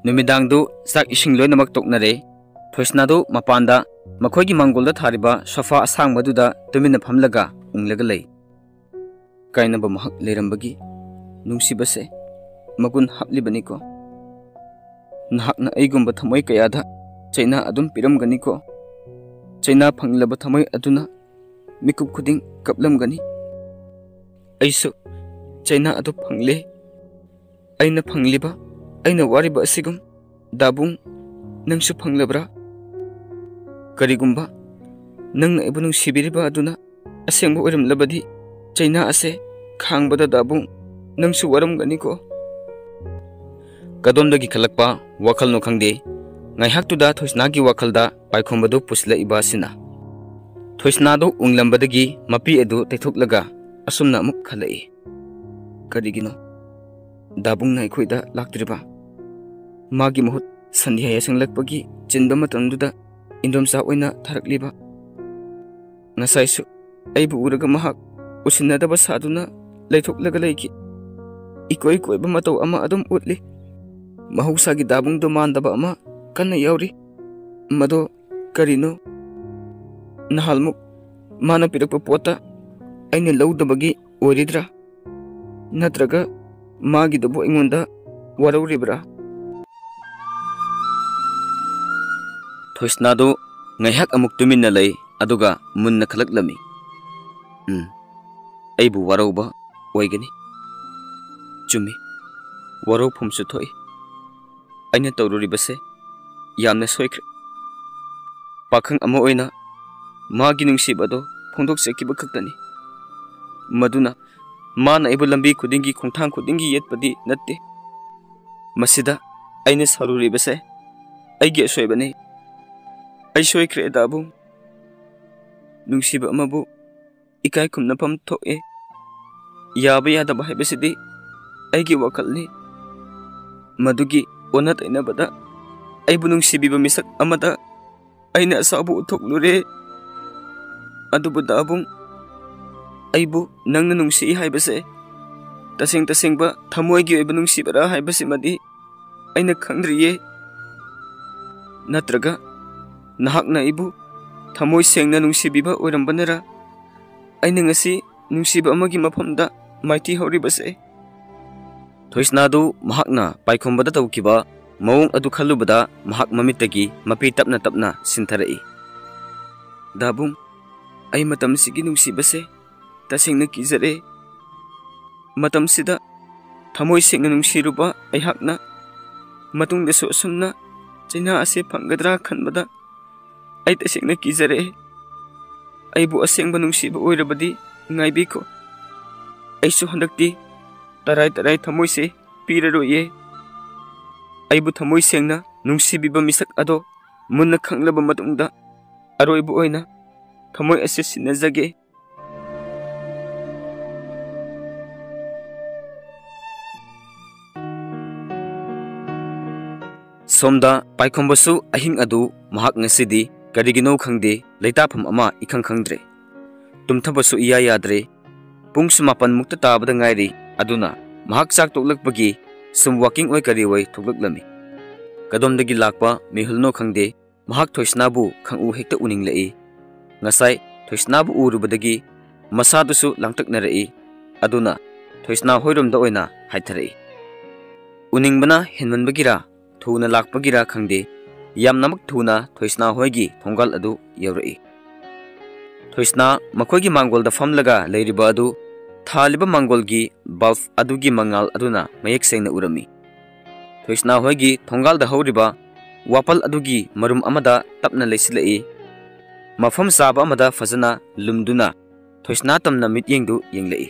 ꯅꯨꯃꯤꯗꯥꯡꯗꯨ ꯆꯥꯛ ꯏꯁꯤꯡ ꯂꯣꯏꯅꯃꯛ ꯇꯣꯛꯅꯔꯦ꯫ ꯊꯣꯏꯁꯅꯥꯗꯨ ꯃꯄꯥꯟꯗ ꯃꯈꯣꯏꯒꯤ ꯃꯥꯡꯒꯣꯜꯗ ꯊꯥꯔꯤꯕ ꯁꯣꯐꯥ ꯑꯁꯥꯡꯕꯗꯨꯗ ꯇꯨꯃꯤꯟꯅ ꯐꯝꯂꯒ ꯎꯪꯂꯒ ꯂꯩ꯫ ꯀꯥꯏꯅꯕ ꯃꯍꯥꯛ ꯂꯩꯔꯝꯕꯒꯤ ꯅꯨꯡꯁꯤꯕꯁꯦ ꯃꯒꯨꯟ ꯍꯥꯞꯂꯤꯕꯅꯤꯀꯣ꯫ ꯅꯍꯥꯛꯅ ꯑꯩꯒꯨꯝꯕ ꯊꯃꯣꯏ ꯀꯌꯥꯗ ꯆꯩꯅꯥ ꯑꯗꯨꯝ ꯄꯤꯔꯝꯒꯅꯤꯀꯣ꯫ ꯆꯩꯅꯥ ꯐꯪꯂꯕ ꯊꯃꯣꯏ ꯑꯗꯨꯅ ꯃꯤꯀꯨꯞ ꯈꯨꯗꯤꯡ ꯀꯞꯂꯝꯒꯅꯤ꯫ ꯑꯩꯁꯨ ꯆꯩꯅꯥ ꯑꯗꯨ ꯐꯪꯂꯦ꯫ ꯑꯩꯅ ꯐꯪꯂꯤꯕ, ꯑꯩꯅ ꯋꯥꯔꯤꯕ ꯑꯁꯤꯒꯨꯝ ꯗꯥꯕꯨꯡ, ꯅꯪꯁꯨ ꯐꯪꯂꯕ꯭ꯔꯥ? ꯀꯔꯤꯒꯨꯝꯕ ꯅꯪꯅ ꯑꯩꯕꯨ ꯅꯨꯡꯁꯤꯕꯤꯔꯤꯕ ꯑꯗꯨꯅ ꯑꯁꯦꯡꯕ ꯑꯣꯏꯔꯝꯂꯕꯗꯤ, ꯆꯩꯅꯥ ꯑꯁꯦ ꯈꯥꯡꯕꯗ ꯗꯥꯕꯨꯡ ꯅꯪꯁꯨ ꯋꯥꯔꯝꯒꯅꯤꯀꯣ꯫ ꯀꯗꯣꯝꯗꯒꯤ ꯈꯜꯂꯛꯄ ꯋꯥꯈꯜꯅꯣ ꯈꯪꯗꯦ, ꯉꯥꯏꯍꯥꯛꯇꯨꯗ ꯊꯣꯏꯁꯅꯥꯒꯤ ꯋꯥꯈꯜꯗ ꯄꯥꯏꯈꯣꯝꯕꯗꯨ ꯄꯨꯁꯤꯜꯂꯛꯏꯕ ꯑꯁꯤꯅ꯫ ꯊꯣꯏꯁꯅꯥꯗꯨ ꯎꯪꯂꯝꯕꯗꯒꯤ ꯃꯄꯤ ꯑꯗꯨ ꯇꯩꯊꯣꯛꯂꯒ ꯑꯁꯨꯝꯅ ꯑꯃꯨꯛ ꯈꯜꯂꯛꯏ꯫ ꯀꯔꯤꯒꯤꯅꯣ ꯗꯥꯕꯨꯡꯅ ꯑꯩꯈꯣꯏꯗ ꯂꯥꯛꯇ꯭ꯔꯤꯕ? ꯃꯥꯒꯤ ꯃꯍꯨꯠ ꯁꯟꯙ꯭ꯌꯥ ꯌꯥꯁꯪꯂꯛꯄꯒꯤ ꯆꯤꯟꯕ ꯃꯇꯝꯗꯨꯗ ꯏꯟꯗꯣꯝꯆꯥ ꯑꯣꯏꯅ ꯊꯥꯔꯛꯂꯤꯕ꯫ ꯉꯁꯥꯏꯁꯨ ꯑꯩꯕꯨ ꯎꯔꯒ ꯃꯍꯥꯛ ꯎꯁꯤꯟꯅꯗꯕ ꯁꯥꯗꯨꯅ ꯂꯩꯊꯣꯛꯂꯒ ꯂꯩꯈꯤ꯫ ꯏꯀꯣꯏ ꯀꯣꯏꯕ ꯃꯇꯧ ꯑꯃ ꯑꯗꯨꯝ ꯎꯠꯂꯤ꯫ ꯃꯍꯧꯁꯥꯒꯤ ꯗꯥꯕꯨꯡꯗꯣ ꯃꯥꯟꯗꯕ ꯑꯃ ꯀꯟꯅ ꯌꯥꯎꯔꯤ꯫ ꯃꯗꯣ ꯀꯔꯤꯅꯣ? ꯅꯍꯥꯟꯃꯨꯛ ꯃꯥꯅ ꯄꯤꯔꯛꯄ ꯄꯣꯠꯇ ꯑꯩꯅ ꯂꯧꯗꯕꯒꯤ ꯑꯣꯏꯔꯤꯗ꯭ꯔꯥ? ꯅꯠꯇ꯭ꯔꯒ ꯃꯥꯒꯤꯗꯨꯕꯨ ꯑꯩꯉꯣꯟꯗ ꯋꯥꯔꯧꯔꯤꯕ꯭ꯔꯥ? ꯊꯣꯏꯁꯅꯥꯗꯨ ꯉꯥꯏꯍꯥꯛ ꯑꯃꯨꯛ ꯇꯨꯃꯤꯟꯅ ꯂꯩ, ꯑꯗꯨꯒ ꯃꯨꯟꯅ ꯈꯜꯂꯛꯂꯝꯃꯤ꯫ "ꯎꯝ, ꯑꯩꯕꯨ ꯋꯥꯔꯧꯕ ꯑꯣꯏꯒꯅꯤ꯫ ꯆꯨꯝꯃꯤ, ꯋꯥꯔꯧꯐꯝꯁꯨ ꯊꯣꯛꯏ꯫ ꯑꯩꯅ ꯇꯧꯔꯨꯔꯤꯕꯁꯦ ꯌꯥꯝꯅ ꯁꯣꯏꯈ꯭ꯔꯦ꯫ ꯄꯥꯈꯪ ꯑꯃ ꯑꯣꯏꯅ ꯃꯥꯒꯤ ꯅꯨꯡꯁꯤꯕ ꯑꯗꯣ ꯐꯣꯡꯗꯣꯛꯆꯈꯤꯕ ꯈꯛꯇꯅꯤ꯫ ꯃꯗꯨꯅ ꯃꯥꯅ ꯑꯩꯕꯨ ꯂꯝꯕꯤ ꯈꯨꯗꯤꯡꯒꯤ, ꯈꯣꯡꯊꯥꯡ ꯈꯨꯗꯤꯡꯒꯤ ꯌꯦꯠꯄꯗꯤ ꯅꯠꯇꯦ꯫ ꯃꯁꯤꯗ ꯑꯩꯅ ꯁꯥꯎꯔꯨꯔꯤꯕꯁꯦ ꯑꯩꯒꯤ ꯑꯁꯣꯏꯕꯅꯤ꯫ ꯑꯩ ꯁꯣꯏꯈ꯭ꯔꯦ ꯗꯥꯕꯨꯡ꯫ ꯅꯨꯡꯁꯤꯕ ꯑꯃꯕꯨ ꯏꯀꯥꯏ ꯈꯨꯝꯅꯐꯝ ꯊꯣꯛꯑꯦ꯫ ꯌꯥꯕ ꯌꯥꯗꯕ ꯍꯥꯏꯕꯁꯤꯗꯤ ꯑꯩꯒꯤ ꯋꯥꯈꯜꯅꯤ꯫ ꯃꯗꯨꯒꯤ ꯑꯣꯟꯅ ꯇꯩꯅꯕꯗ ꯑꯩꯕꯨ ꯅꯨꯡꯁꯤꯕꯤꯕ ꯃꯤꯁꯛ ꯑꯃꯗ ꯑꯩꯅ ꯑꯁꯥꯎꯕ ꯎꯠꯊꯣꯛꯂꯨꯔꯦ꯫ ꯑꯗꯨꯕꯨ ꯗꯥꯕꯨꯡ, ꯑꯩꯕꯨ ꯅꯪꯅ ꯅꯨꯡꯁꯤ ꯍꯥꯏꯕꯁꯦ ꯇꯁꯦꯡ ꯇꯁꯦꯡꯕ ꯊꯃꯣꯏꯒꯤ ꯑꯣꯏꯕ ꯅꯨꯡꯁꯤꯕꯔꯥ ꯍꯥꯏꯕꯁꯤꯃꯗꯤ ꯑꯩꯅ ꯈꯪꯗ꯭ꯔꯤꯌꯦ꯫ ꯅꯠꯇ꯭ꯔꯒ ꯅꯍꯥꯛꯅ ꯑꯩꯕꯨ ꯊꯃꯣꯏ ꯁꯦꯡꯅ ꯅꯨꯡꯁꯤꯕꯤꯕ ꯑꯣꯏꯔꯝꯕꯅꯔꯥ ꯑꯩꯅ ꯉꯁꯤ ꯅꯨꯡꯁꯤꯕ ꯑꯃꯒꯤ ꯃꯐꯝꯗ ꯃꯥꯏꯊꯤ ꯍꯧꯔꯤꯕꯁꯦ?" ꯊꯣꯏꯁꯅꯥꯗꯨ ꯃꯍꯥꯛꯅ ꯄꯥꯏꯈꯣꯝꯕꯗ ꯇꯧꯈꯤꯕ ꯃꯑꯣꯡ ꯑꯗꯨ ꯈꯜꯂꯨꯕꯗ ꯃꯍꯥꯛ ꯃꯃꯤꯠꯇꯒꯤ ꯃꯄꯤ ꯇꯞꯅ ꯇꯞꯅ ꯁꯤꯟꯊꯔꯛꯏ꯫ "ꯗꯥꯕꯨꯡ, ꯑꯩ ꯃꯇꯝꯁꯤꯒꯤ ꯅꯨꯡꯁꯤꯕꯁꯦ ꯇꯁꯦꯡꯅ ꯀꯤꯖꯔꯦ꯫ ꯃꯇꯝꯁꯤꯗ ꯊꯃꯣꯏ ꯁꯦꯡꯅ ꯅꯨꯡꯁꯤꯔꯨꯕ ꯑꯩꯍꯥꯛꯅ ꯃꯇꯨꯡꯗꯁꯨ ꯑꯁꯨꯝꯅ ꯆꯩꯅꯥ ꯑꯁꯤ ꯐꯪꯒꯗ꯭ꯔꯥ ꯈꯟꯕꯗ ꯑꯩ ꯇꯁꯦꯡꯅ ꯀꯤꯖꯔꯛꯑꯦ꯫ ꯑꯩꯕꯨ ꯑꯁꯦꯡꯕ ꯅꯨꯡꯁꯤꯕ ꯑꯣꯏꯔꯕꯗꯤ ꯉꯥꯏꯕꯤꯈꯣ꯫ ꯑꯩꯁꯨ ꯍꯟꯗꯛꯇꯤ ꯇꯔꯥꯏ ꯇꯔꯥꯏ ꯊꯃꯣꯏꯁꯦ ꯄꯤꯔꯔꯣꯏꯌꯦ꯫ ꯑꯩꯕꯨ ꯊꯃꯣꯏ ꯁꯦꯡꯅ ꯅꯨꯡꯁꯤꯕꯤꯕ ꯃꯤꯁꯛ ꯑꯗꯣ ꯃꯨꯟꯅ ꯈꯪꯂꯕ ꯃꯇꯨꯡꯗ ꯑꯔꯣꯏꯕ ꯑꯣꯏꯅ ꯊꯃꯣꯏ ꯑꯁꯤ ꯁꯤꯟꯅꯖꯒꯦ꯫ ꯁꯣꯝꯗ ꯄꯥꯏꯈꯣꯝꯕꯁꯨ ꯑꯍꯤꯡ ꯑꯗꯨ ꯃꯍꯥꯛ ꯉꯁꯤꯗꯤ ꯀꯔꯤꯒꯤꯅꯣ ꯈꯪꯗꯦ, ꯂꯩꯇꯥꯐꯝ ꯑꯃ ꯏꯈꯪ ꯈꯪꯗ꯭ꯔꯦ꯫ ꯇꯨꯝꯊꯕꯁꯨ ꯏꯌꯥ ꯌꯥꯗ꯭ꯔꯦ꯫ ꯄꯨꯡꯁꯨ ꯃꯥꯄꯟ ꯃꯨꯛꯇ ꯇꯥꯕꯗ ꯉꯥꯏꯔꯤ꯫ ꯑꯗꯨꯅ ꯃꯍꯥꯛ ꯆꯥꯛ ꯇꯣꯛꯂꯛꯄꯒꯤ ꯁꯨꯝ walking ꯑꯣꯏ ꯀꯔꯤ ꯑꯣꯏ ꯊꯣꯛꯂꯛꯂꯝꯃꯤ꯫ ꯀꯗꯣꯝꯗꯒꯤ ꯂꯥꯛꯄ ꯃꯤꯍꯨꯜꯅꯣ ꯈꯪꯗꯦ, ꯃꯍꯥꯛ ꯊꯣꯏꯁꯅꯥꯕꯨ ꯈꯪꯎ ꯍꯦꯛꯇ ꯎꯅꯤꯡꯂꯛꯏ꯫ ꯉꯁꯥꯏ ꯊꯣꯏꯁꯅꯥꯕꯨ ꯎꯔꯨꯕꯗꯒꯤ ꯃꯁꯥꯗꯨꯁꯨ ꯂꯥꯡꯇꯛꯅꯔꯛꯏ꯫ ꯑꯗꯨꯅ ꯊꯣꯏꯁꯅꯥ ꯍꯣꯏꯔꯣꯝꯗ ꯑꯣꯏꯅ ꯍꯥꯏꯊꯔꯛꯏ꯫ ꯎꯅꯤꯡꯕꯅ ꯍꯦꯟꯃꯟꯕꯒꯤꯔꯥ, ꯊꯨꯅ ꯂꯥꯛꯄꯒꯤꯔꯥ ꯈꯪꯗꯦ, ꯌꯥꯝꯅꯃꯛ ꯊꯨꯅ ꯊꯣꯏꯁꯅꯥ ꯍꯣꯏꯒꯤ ꯊꯣꯡꯒꯥꯜ ꯑꯗꯨ ꯌꯧꯔꯛꯏ꯫ ꯊꯣꯏꯁꯅꯥ ꯃꯈꯣꯏꯒꯤ ꯃꯥꯡꯒꯣꯜꯗ ꯐꯝꯂꯒ ꯂꯩꯔꯤꯕ ꯑꯗꯨ ꯊꯥꯜꯂꯤꯕ ꯃꯥꯡꯒꯣꯜꯒꯤ bulb ꯑꯗꯨꯒꯤ ꯃꯉꯥꯜ ꯑꯗꯨꯅ ꯃꯌꯦꯛ ꯁꯦꯡꯅ ꯎꯔꯝꯃꯤ꯫ ꯊꯣꯏꯁꯅꯥ ꯍꯣꯏꯒꯤ ꯊꯣꯡꯒꯥꯜꯗ ꯍꯧꯔꯤꯕ ꯋꯥꯄꯜ ꯑꯗꯨꯒꯤ ꯃꯔꯨꯝ ꯑꯃꯗ ꯇꯞꯅ ꯂꯩꯁꯤꯜꯂꯛꯏ꯫ ꯃꯐꯝ ꯆꯥꯕ ꯑꯃꯗ ꯐꯖꯅ ꯂꯨꯝꯗꯨꯅ ꯊꯣꯏꯁꯅꯥ ꯇꯝꯅ ꯃꯤꯠꯌꯦꯡꯗꯨ ꯌꯦꯡꯂꯛꯏ꯫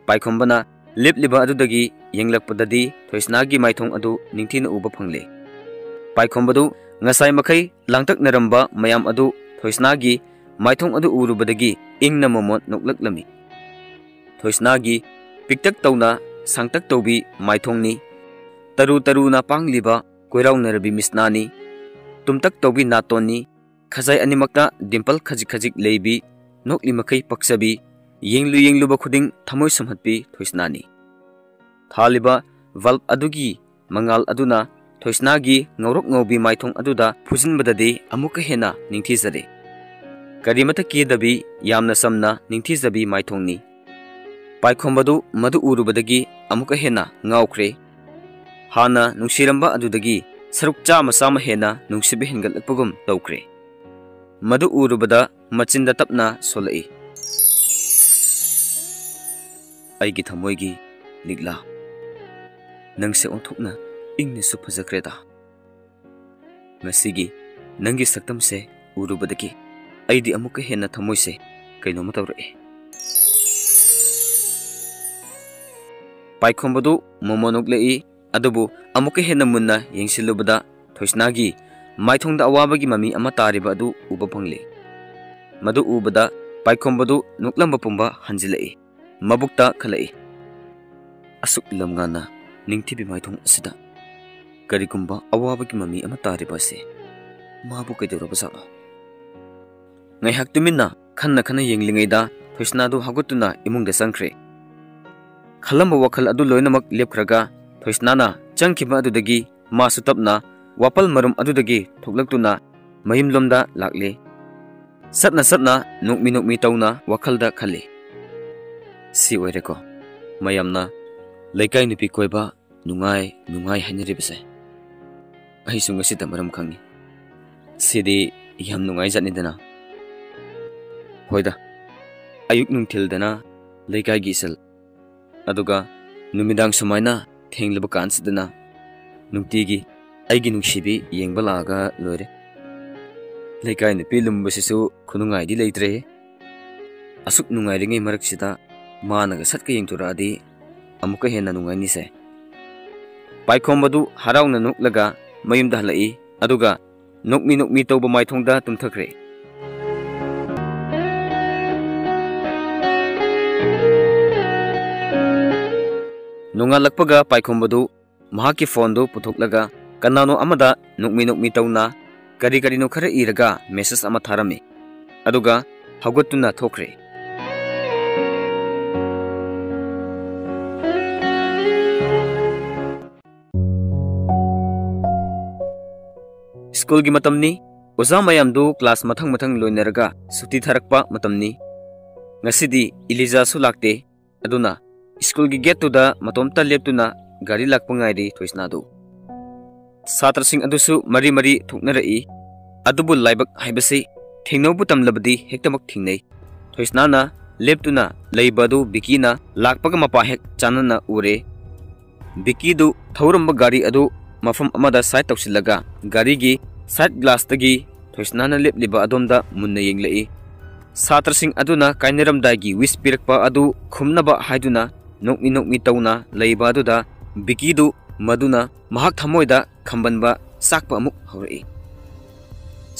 ꯄꯥꯏꯈꯣꯝꯕꯅ ꯂꯦꯞꯂꯤꯕ ꯑꯗꯨꯗꯒꯤ ꯌꯦꯡꯂꯛꯄꯗꯗꯤ ꯊꯣꯏꯁꯅꯥꯒꯤ ꯃꯥꯏꯊꯣꯡ ꯑꯗꯨ ꯅꯤꯡꯊꯤꯅ ꯎꯕ ꯐꯪꯂꯦ꯫ ꯄꯥꯏꯈꯣꯝꯕꯗꯨ ꯉꯁꯥꯏ ꯃꯈꯩ ꯂꯥꯡꯇꯛꯅꯔꯝꯕ ꯃꯌꯥꯝ ꯑꯗꯨ ꯊꯣꯏꯁꯅꯥꯒꯤ ꯃꯥꯏꯊꯣꯡ ꯑꯗꯨ ꯎꯔꯨꯕꯗꯒꯤ ꯏꯪꯅ ꯃꯣꯃꯣꯟ ꯅꯣꯛꯂꯛꯂꯝꯃꯤ꯫ ꯊꯣꯏꯁꯅꯥꯒꯤ ꯄꯤꯛꯇꯛ ꯇꯧꯅ ꯁꯥꯡꯇꯛ ꯇꯧꯕꯤ ꯃꯥꯏꯊꯣꯡꯅꯤ꯫ ꯇꯔꯨ ꯇꯔꯨꯅ ꯄꯥꯡꯂꯤꯕ ꯀꯣꯏꯔꯥꯎꯅꯔꯕꯤ ꯃꯤꯠꯁꯅꯥꯅꯤ꯫ ꯇꯨꯝꯇꯛ ꯇꯧꯕꯤ ꯅꯥꯇꯣꯟꯅꯤ꯫ ꯈꯖꯥꯏ ꯑꯅꯤꯃꯛꯇ dimple ꯈꯖꯤꯛ ꯈꯖꯤꯛ ꯂꯩꯕꯤ, ꯅꯣꯛꯂꯤ ꯃꯈꯩ ꯄꯛꯆꯕꯤ, ꯌꯦꯡꯂꯨ ꯌꯦꯡꯂꯨꯕ ꯈꯨꯗꯤꯡ ꯊꯃꯣꯏ ꯁꯨꯝꯍꯠꯄꯤ ꯊꯣꯏꯁꯅꯥꯅꯤ꯫ ꯊꯥꯜꯂꯤꯕ bulb ꯑꯗꯨꯒꯤ ꯃꯉꯥꯜ ꯑꯗꯨꯅ ꯊꯣꯏꯁꯅꯥꯒꯤ ꯉꯧꯔꯣꯛ ꯉꯧꯕꯤ ꯃꯥꯏꯊꯣꯡ ꯑꯗꯨꯗ ꯐꯨꯖꯤꯟꯕꯗꯗꯤ ꯑꯃꯨꯛꯀ ꯍꯦꯟꯅ ꯅꯤꯡꯊꯤꯖꯔꯦ꯫ ꯀꯔꯤꯃꯠꯇ ꯀꯦꯗꯕꯤ, ꯌꯥꯝꯅ ꯆꯝꯅ ꯅꯤꯡꯊꯤꯖꯕꯤ ꯃꯥꯏꯊꯣꯡꯅꯤ꯫ ꯄꯥꯏꯈꯣꯝꯕꯗꯨ ꯃꯗꯨ ꯎꯔꯨꯕꯗꯒꯤ ꯑꯃꯨꯛꯀ ꯍꯦꯟꯅ ꯉꯥꯎꯈ꯭ꯔꯦ꯫ ꯍꯥꯟꯅ ꯅꯨꯡꯁꯤꯔꯝꯕ ꯑꯗꯨꯗꯒꯤ ꯁꯔꯨꯛ ꯆꯥꯝꯃ ꯆꯥꯝꯃ ꯍꯦꯟꯅ ꯅꯨꯡꯁꯤꯕ ꯍꯦꯟꯒꯠꯂꯛꯄꯒꯨꯝ ꯇꯧꯈ꯭ꯔꯦ꯫ ꯃꯗꯨ ꯎꯔꯨꯕꯗ ꯃꯆꯤꯟꯗ ꯇꯞꯅ ꯁꯣꯜꯂꯛꯏ꯫ ꯑꯩꯒꯤ ꯊꯃꯣꯏꯒꯤ ꯂꯤꯛꯂꯥ, ꯅꯪꯁꯦ ꯑꯣꯟꯊꯣꯛꯅ ꯏꯪꯅꯁꯨ ꯐꯖꯈ꯭ꯔꯦꯗ꯫ ꯉꯁꯤꯒꯤ ꯅꯪꯒꯤ ꯁꯛꯇꯝꯁꯦ ꯎꯔꯨꯕꯗꯒꯤ ꯑꯩꯗꯤ ꯑꯃꯨꯛꯀ ꯍꯦꯟꯅ ꯊꯃꯣꯏꯁꯦ ꯀꯩꯅꯣꯝꯃ ꯇꯧꯔꯛꯑꯦ꯫ ꯄꯥꯏꯈꯣꯝꯕꯗꯨ ꯃꯣꯃꯣꯟ ꯅꯣꯛꯂꯛꯏ꯫ ꯑꯗꯨꯕꯨ ꯑꯃꯨꯛꯀ ꯍꯦꯟꯅ ꯃꯨꯟꯅ ꯌꯦꯡꯁꯤꯜꯂꯨꯕꯗ ꯊꯣꯏꯁꯅꯥꯒꯤ ꯃꯥꯏꯊꯣꯡꯗ ꯑꯋꯥꯕꯒꯤ ꯃꯃꯤ ꯑꯃ ꯇꯥꯔꯤꯕ ꯑꯗꯨ ꯎꯕ ꯐꯪꯂꯦ꯫ ꯃꯗꯨ ꯎꯕꯗ ꯄꯥꯏꯈꯣꯝꯕꯗꯨ ꯅꯣꯛꯂꯝꯕ ꯄꯨꯝꯕ ꯍꯟꯖꯤꯜꯂꯛꯏ꯫ ꯃꯕꯨꯛꯇ ꯈꯜꯂꯛꯏ, "ꯑꯁꯨꯛ ꯂꯝꯉꯥꯟꯅ ꯅꯤꯡꯊꯤꯕꯤ ꯃꯥꯏꯊꯣꯡ ꯑꯁꯤꯗ ꯀꯔꯤꯒꯨꯝꯕ ꯑꯋꯥꯕꯒꯤ ꯃꯃꯤ ꯑꯃ ꯇꯥꯔꯤꯕ ꯑꯁꯤ ꯃꯥꯕꯨ ꯀꯩꯗꯧꯔꯕꯖꯥꯠꯅꯣ?" ꯉꯥꯏꯍꯥꯛ ꯇꯨꯃꯤꯟꯅ ꯈꯟꯅ ꯈꯟꯅ ꯌꯦꯡꯂꯤꯉꯩꯗ ꯊꯣꯏꯁꯅꯥꯗꯨ ꯍꯧꯒꯠꯇꯨꯅ ꯏꯃꯨꯡꯗ ꯆꯪꯈ꯭ꯔꯦ꯫ ꯈꯜꯂꯝꯕ ꯋꯥꯈꯜ ꯑꯗꯨ ꯂꯣꯏꯅꯃꯛ ꯂꯦꯞꯈ꯭ꯔꯒ ꯊꯣꯏꯁꯅꯥꯅ ꯆꯪꯈꯤꯕ ꯑꯗꯨꯗꯒꯤ ꯃꯥꯁꯨ ꯇꯞꯅ ꯋꯥꯄꯜ ꯃꯔꯨꯝ ꯑꯗꯨꯗꯒꯤ ꯊꯣꯛꯂꯛꯇꯨꯅ ꯃꯌꯨꯝꯂꯣꯝꯗ ꯂꯥꯛꯂꯦ꯫ ꯆꯠꯅ ꯆꯠꯅ ꯅꯣꯛꯃꯤ ꯅꯣꯛꯃꯤ ꯇꯧꯅ ꯋꯥꯈꯜꯗ ꯈꯜꯂꯤ, "ꯁꯤ ꯑꯣꯏꯔꯦꯀꯣ ꯃꯌꯥꯝꯅ ꯂꯩꯀꯥꯏ ꯅꯨꯄꯤ ꯀꯣꯏꯕ ꯅꯨꯡꯉꯥꯏ ꯅꯨꯡꯉꯥꯏ ꯍꯥꯏꯅꯔꯤꯕꯁꯦ꯫ ꯑꯩꯁꯨ ꯉꯁꯤꯗ ꯃꯔꯝ ꯈꯪꯉꯤ꯫ ꯁꯤꯗꯤ ꯌꯥꯝ ꯅꯨꯡꯉꯥꯏꯖꯥꯠꯅꯤꯗꯅ꯫ ꯍꯣꯏꯗ, ꯑꯌꯨꯛ ꯅꯨꯡꯊꯤꯜꯗꯅ ꯂꯩꯀꯥꯏꯒꯤ ꯏꯁꯜ, ꯑꯗꯨꯒ ꯅꯨꯃꯤꯗꯥꯡ ꯁꯨꯃꯥꯏꯅ ꯊꯦꯡꯂꯕ ꯀꯥꯟꯁꯤꯗꯅ ꯅꯨꯡꯇꯤꯒꯤ ꯑꯩꯒꯤ ꯅꯨꯡꯁꯤꯕꯤ ꯌꯦꯡꯕ ꯂꯥꯛꯑꯒ ꯂꯣꯏꯔꯦ꯫ ꯂꯩꯀꯥꯏ ꯅꯨꯄꯤ ꯂꯨꯝꯕꯁꯤꯁꯨ ꯈꯨꯅꯨꯡꯉꯥꯏꯗꯤ ꯂꯩꯇ꯭ꯔꯦ꯫ ꯑꯁꯨꯛ ꯅꯨꯡꯉꯥꯏꯔꯤꯉꯩ ꯃꯔꯛꯁꯤꯗ ꯃꯥꯅꯒ ꯁꯠꯀ ꯌꯦꯡꯊꯣꯔꯛꯑꯗꯤ ꯑꯃꯨꯛꯀ ꯍꯦꯟꯅ ꯅꯨꯡꯉꯥꯏꯅꯤꯁꯦ꯫" ꯄꯥꯏꯈꯣꯝꯕꯗꯨ ꯍꯔꯥꯎꯅ ꯅꯣꯛꯂꯒ ꯃꯌꯨꯝꯗ ꯍꯜꯂꯛꯏ꯫ ꯑꯗꯨꯒ ꯅꯣꯛꯃꯤ ꯅꯣꯛꯃꯤ ꯇꯧꯕ ꯃꯥꯏꯊꯣꯡꯗ ꯇꯨꯝꯊꯈ꯭ꯔꯦ꯫ ꯅꯣꯡꯉꯥꯜꯂꯛꯄꯒ ꯄꯥꯏꯈꯣꯝꯕꯗꯨ ꯃꯍꯥꯛꯀꯤ ꯐꯣꯟꯗꯨ ꯄꯨꯊꯣꯛꯂꯒ ꯀꯅꯥꯅꯣ ꯑꯃꯗ ꯅꯣꯛꯃꯤ ꯅꯣꯛꯃꯤ ꯇꯧꯅ ꯀꯔꯤ ꯀꯔꯤꯅꯣ ꯈꯔ ꯏꯔꯒ ꯃꯦꯁꯦꯖ ꯑꯃ ꯊꯥꯔꯝꯃꯤ꯫ ꯑꯗꯨꯒ ꯍꯧꯒꯠꯇꯨꯅ ꯊꯣꯛꯈ꯭ꯔꯦ꯫ ꯁ꯭ꯀꯨꯜꯒꯤ ꯃꯇꯝꯅꯤ꯫ ꯑꯣꯖꯥ ꯃꯌꯥꯝꯗꯨ ꯀ꯭ꯂꯥꯁ ꯃꯊꯪ ꯃꯊꯪ ꯂꯣꯏꯅꯔꯒ ꯁꯨꯇꯤ ꯊꯥꯔꯛꯄ ꯃꯇꯝꯅꯤ꯫ ꯉꯁꯤꯗꯤ ꯏꯂꯤꯖꯥꯁꯨ ꯂꯥꯛꯇꯦ꯫ ꯑꯗꯨꯅ ꯁ꯭ꯀꯨꯜꯒꯤ ꯒꯦꯠꯇꯨꯗ ꯃꯇꯣꯝꯇ ꯂꯦꯞꯇꯨꯅ ꯒꯥꯔꯤ ꯂꯥꯛꯄ ꯉꯥꯏꯔꯤ ꯊꯣꯏꯁꯅꯥꯗꯨ꯫ ꯁꯥꯇ꯭ꯔꯁꯤꯡ ꯑꯗꯨꯁꯨ ꯃꯔꯤ ꯃꯔꯤ ꯊꯣꯛꯅꯔꯛꯏ꯫ ꯑꯗꯨꯕꯨ ꯂꯥꯏꯕꯛ ꯍꯥꯏꯕꯁꯤ ꯊꯦꯡꯅꯧꯕꯨ ꯇꯝꯂꯕꯗꯤ ꯍꯦꯛꯇꯃꯛ ꯊꯦꯡꯅꯩ꯫ ꯊꯣꯏꯁꯅꯥꯅ ꯂꯦꯞꯇꯨꯅ ꯂꯩꯕ ꯑꯗꯨ ꯕꯤꯀꯤꯅ ꯂꯥꯛꯄꯒ ꯃꯄꯥ ꯍꯦꯛ ꯆꯥꯟꯅꯅ ꯎꯔꯦ꯫ ꯕꯤꯀꯤꯗꯨ ꯊꯧꯔꯝꯕ ꯒꯥꯔꯤ ꯑꯗꯨ ꯃꯐꯝ ꯑꯃꯗ ꯁꯥꯏꯠ ꯇꯧꯁꯤꯜꯂꯒ ꯒꯥꯔꯤꯒꯤ ꯁꯥꯏꯠ ꯒ꯭ꯂꯥꯁꯇꯒꯤ ꯊꯣꯏꯁꯅꯥꯅ ꯂꯦꯞꯂꯤꯕ ꯑꯗꯣꯝꯗ ꯃꯨꯟꯅ ꯌꯦꯡꯂꯛꯏ꯫ ꯁꯥꯇ꯭ꯔꯁꯤꯡ ꯑꯗꯨꯅ ꯀꯥꯏꯅꯔꯝꯗꯥꯏꯒꯤ ꯋꯤꯁ ꯄꯤꯔꯛꯄ ꯑꯗꯨ ꯈꯨꯝꯅꯕ ꯍꯥꯏꯗꯨꯅ ꯅꯣꯛꯃꯤ ꯅꯣꯛꯃꯤ ꯇꯧꯅ ꯂꯩꯕ ꯑꯗꯨꯗ ꯕꯤꯀꯤꯗꯨ ꯃꯗꯨꯅ ꯃꯍꯥꯛ ꯊꯃꯣꯏꯗ ꯈꯝꯕꯟꯕ ꯆꯥꯛꯄ ꯑꯃꯨꯛ ꯍꯧꯔꯛꯏ꯫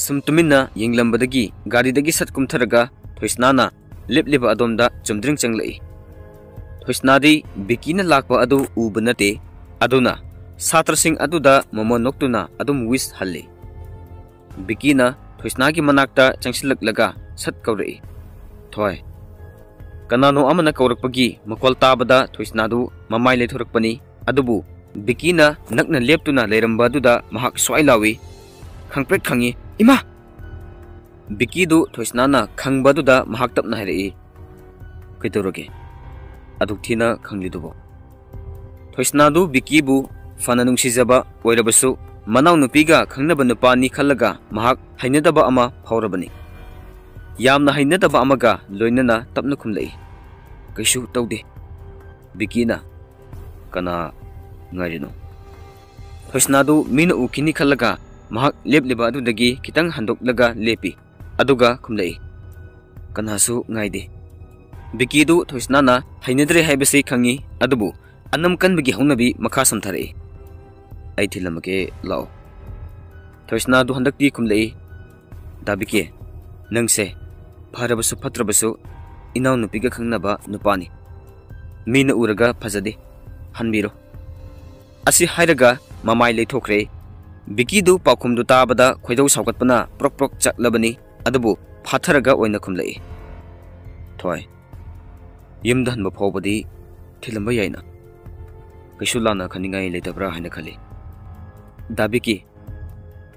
ꯁꯨꯝ ꯇꯨꯃꯤꯟꯅ ꯌꯦꯡꯂꯝꯕꯗꯒꯤ ꯒꯥꯔꯤꯗꯒꯤ ꯁꯠ ꯀꯨꯝꯊꯔꯒ ꯊꯣꯏꯁꯅꯥꯅ ꯂꯦꯞꯂꯤꯕ ꯑꯗꯣꯝꯗ ꯆꯨꯝꯗ꯭ꯔꯤꯡ ꯆꯪꯂꯛꯏ꯫ ꯊꯣꯏꯁꯅꯥꯗꯤ ꯕꯤꯀꯤꯅ ꯂꯥꯛꯄ ꯑꯗꯨ ꯎꯕ ꯅꯠꯇꯦ, ꯑꯗꯨꯅ ꯁꯥꯇ꯭ꯔꯁꯤꯡ ꯑꯗꯨꯗ ꯃꯣꯃꯣꯟ ꯅꯣꯛꯇꯨꯅ ꯑꯗꯨꯝ ꯋꯤꯁ ꯍꯜꯂꯤ꯫ ꯕꯤꯀꯤꯅ ꯊꯣꯏꯁꯅꯥꯒꯤ ꯃꯅꯥꯛꯇ ꯆꯪꯁꯤꯜꯂꯛꯂꯒ ꯁꯠ ꯀꯧꯔꯛꯏ, "ꯊꯣꯏ!" ꯀꯅꯥꯅꯣ ꯑꯃꯅ ꯀꯧꯔꯛꯄꯒꯤ ꯃꯈꯣꯜ ꯇꯥꯕꯗ ꯊꯣꯏꯁꯅꯥꯗꯨ ꯃꯃꯥꯏ ꯂꯩꯊꯣꯔꯛꯄꯅꯤ꯫ ꯑꯗꯨꯕꯨ ꯕꯤꯀꯤꯅ ꯅꯛꯅ ꯂꯦꯞꯇꯨꯅ ꯂꯩꯔꯝꯕ ꯑꯗꯨꯗ ꯃꯍꯥꯛ ꯁ꯭ꯋꯥꯏ ꯂꯥꯎꯏ, ꯈꯪꯄ꯭ꯔꯦꯛ ꯈꯪꯏ, "ꯏꯃꯥ!" ꯕꯤꯀꯤꯗꯨ ꯊꯣꯏꯁꯅꯥꯅ ꯈꯪꯕ ꯑꯗꯨꯗ ꯃꯍꯥꯛ ꯇꯞꯅ ꯍꯥꯏꯔꯛꯏ, "ꯀꯩꯗꯧꯔꯒꯦ ꯑꯗꯨꯛ ꯊꯤꯅ ꯈꯪꯂꯤꯗꯨꯕꯣ?" ꯊꯣꯏꯁꯅꯥꯗꯨ ꯕꯤꯀꯤꯕꯨ ꯐꯅ ꯅꯨꯡꯁꯤꯖꯕ ꯑꯣꯏꯔꯕꯁꯨ, ꯃꯅꯥꯎꯅꯨꯄꯤꯒ ꯈꯪꯅꯕ ꯅꯨꯄꯥꯅꯤ ꯈꯜꯂꯒ ꯃꯍꯥꯛ ꯍꯩꯅꯗꯕ ꯑꯃ ꯐꯥꯎꯔꯕꯅꯤ꯫ ꯌꯥꯝꯅ ꯍꯩꯅꯗꯕ ꯑꯃꯒ ꯂꯣꯏꯅꯅ ꯇꯞꯅ ꯈꯨꯝꯂꯛꯏ, "ꯀꯩꯁꯨ ꯇꯧꯗꯦ, ꯕꯤꯀꯤꯅ꯫ ꯀꯅꯥ ꯉꯥꯏꯔꯤꯅꯣ?" ꯊꯣꯏꯁꯅꯥꯗꯨ ꯃꯤꯅ ꯎꯈꯤꯅꯤ ꯈꯜꯂꯒ ꯃꯍꯥꯛ ꯂꯦꯞꯂꯤꯕ ꯑꯗꯨꯗꯒꯤ ꯈꯤꯇꯪ ꯍꯟꯗꯣꯛꯂꯒ ꯂꯦꯞꯄꯤ꯫ ꯑꯗꯨꯒ ꯈꯨꯝꯂꯛꯏ, "ꯀꯅꯥꯁꯨ ꯉꯥꯏꯗꯦ꯫" ꯕꯤꯀꯤꯗꯨ ꯊꯣꯏꯁꯅꯥꯅ ꯍꯩꯅꯗ꯭ꯔꯦ ꯍꯥꯏꯕꯁꯤ ꯈꯪꯏ, ꯑꯗꯨꯕꯨ ꯑꯅꯝ ꯀꯟꯕꯒꯤ ꯍꯧꯅꯕꯤ ꯃꯈꯥ ꯁꯝꯊꯔꯛꯏ, "ꯑꯩ ꯊꯤꯜꯂꯝꯃꯒꯦ, ꯂꯥꯛꯑꯣ꯫" ꯊꯣꯏꯁꯅꯥꯗꯨ ꯍꯟꯗꯛꯇꯤ ꯈꯨꯝꯂꯛꯏ, "ꯗꯥ ꯕꯤꯀꯤ, ꯅꯪꯁꯦ ꯐꯔꯕꯁꯨ ꯐꯠꯇ꯭ꯔꯕꯁꯨ ꯏꯅꯥꯎꯅꯨꯄꯤꯒ ꯈꯪꯅꯕ ꯅꯨꯄꯥꯅꯤ꯫ ꯃꯤꯅ ꯎꯔꯒ ꯐꯖꯗꯦ, ꯍꯟꯕꯤꯔꯣ꯫" ꯑꯁꯤ ꯍꯥꯏꯔꯒ ꯃꯃꯥꯏ ꯂꯩꯊꯣꯛꯈ꯭ꯔꯦ꯫ ꯕꯤꯀꯤꯗꯨ ꯄꯥꯎꯈꯨꯝꯗꯨ ꯇꯥꯕꯗ ꯈꯣꯏꯗꯧ ꯁꯥꯎꯒꯠꯄꯅ ꯄ꯭ꯔꯣꯛ ꯄ꯭ꯔꯣꯛ ꯆꯥꯛꯂꯕꯅꯤ, ꯑꯗꯨꯕꯨ ꯐꯥꯊꯔꯒ ꯑꯣꯏꯅ ꯈꯨꯝꯂꯛꯏ, "ꯊꯣꯏ, ꯌꯨꯝꯗ ꯍꯟꯕ ꯐꯥꯎꯕꯗꯤ ꯊꯤꯜꯂꯝꯕ ꯌꯥꯏꯅ, ꯀꯩꯁꯨ ꯂꯥꯟꯅ ꯈꯟꯅꯤꯡꯉꯥꯏ ꯂꯩꯇꯕ꯭ꯔꯥ ꯍꯥꯏꯅ ꯈꯜꯂꯤ꯫" "ꯗꯥ ꯕꯤꯀꯤ,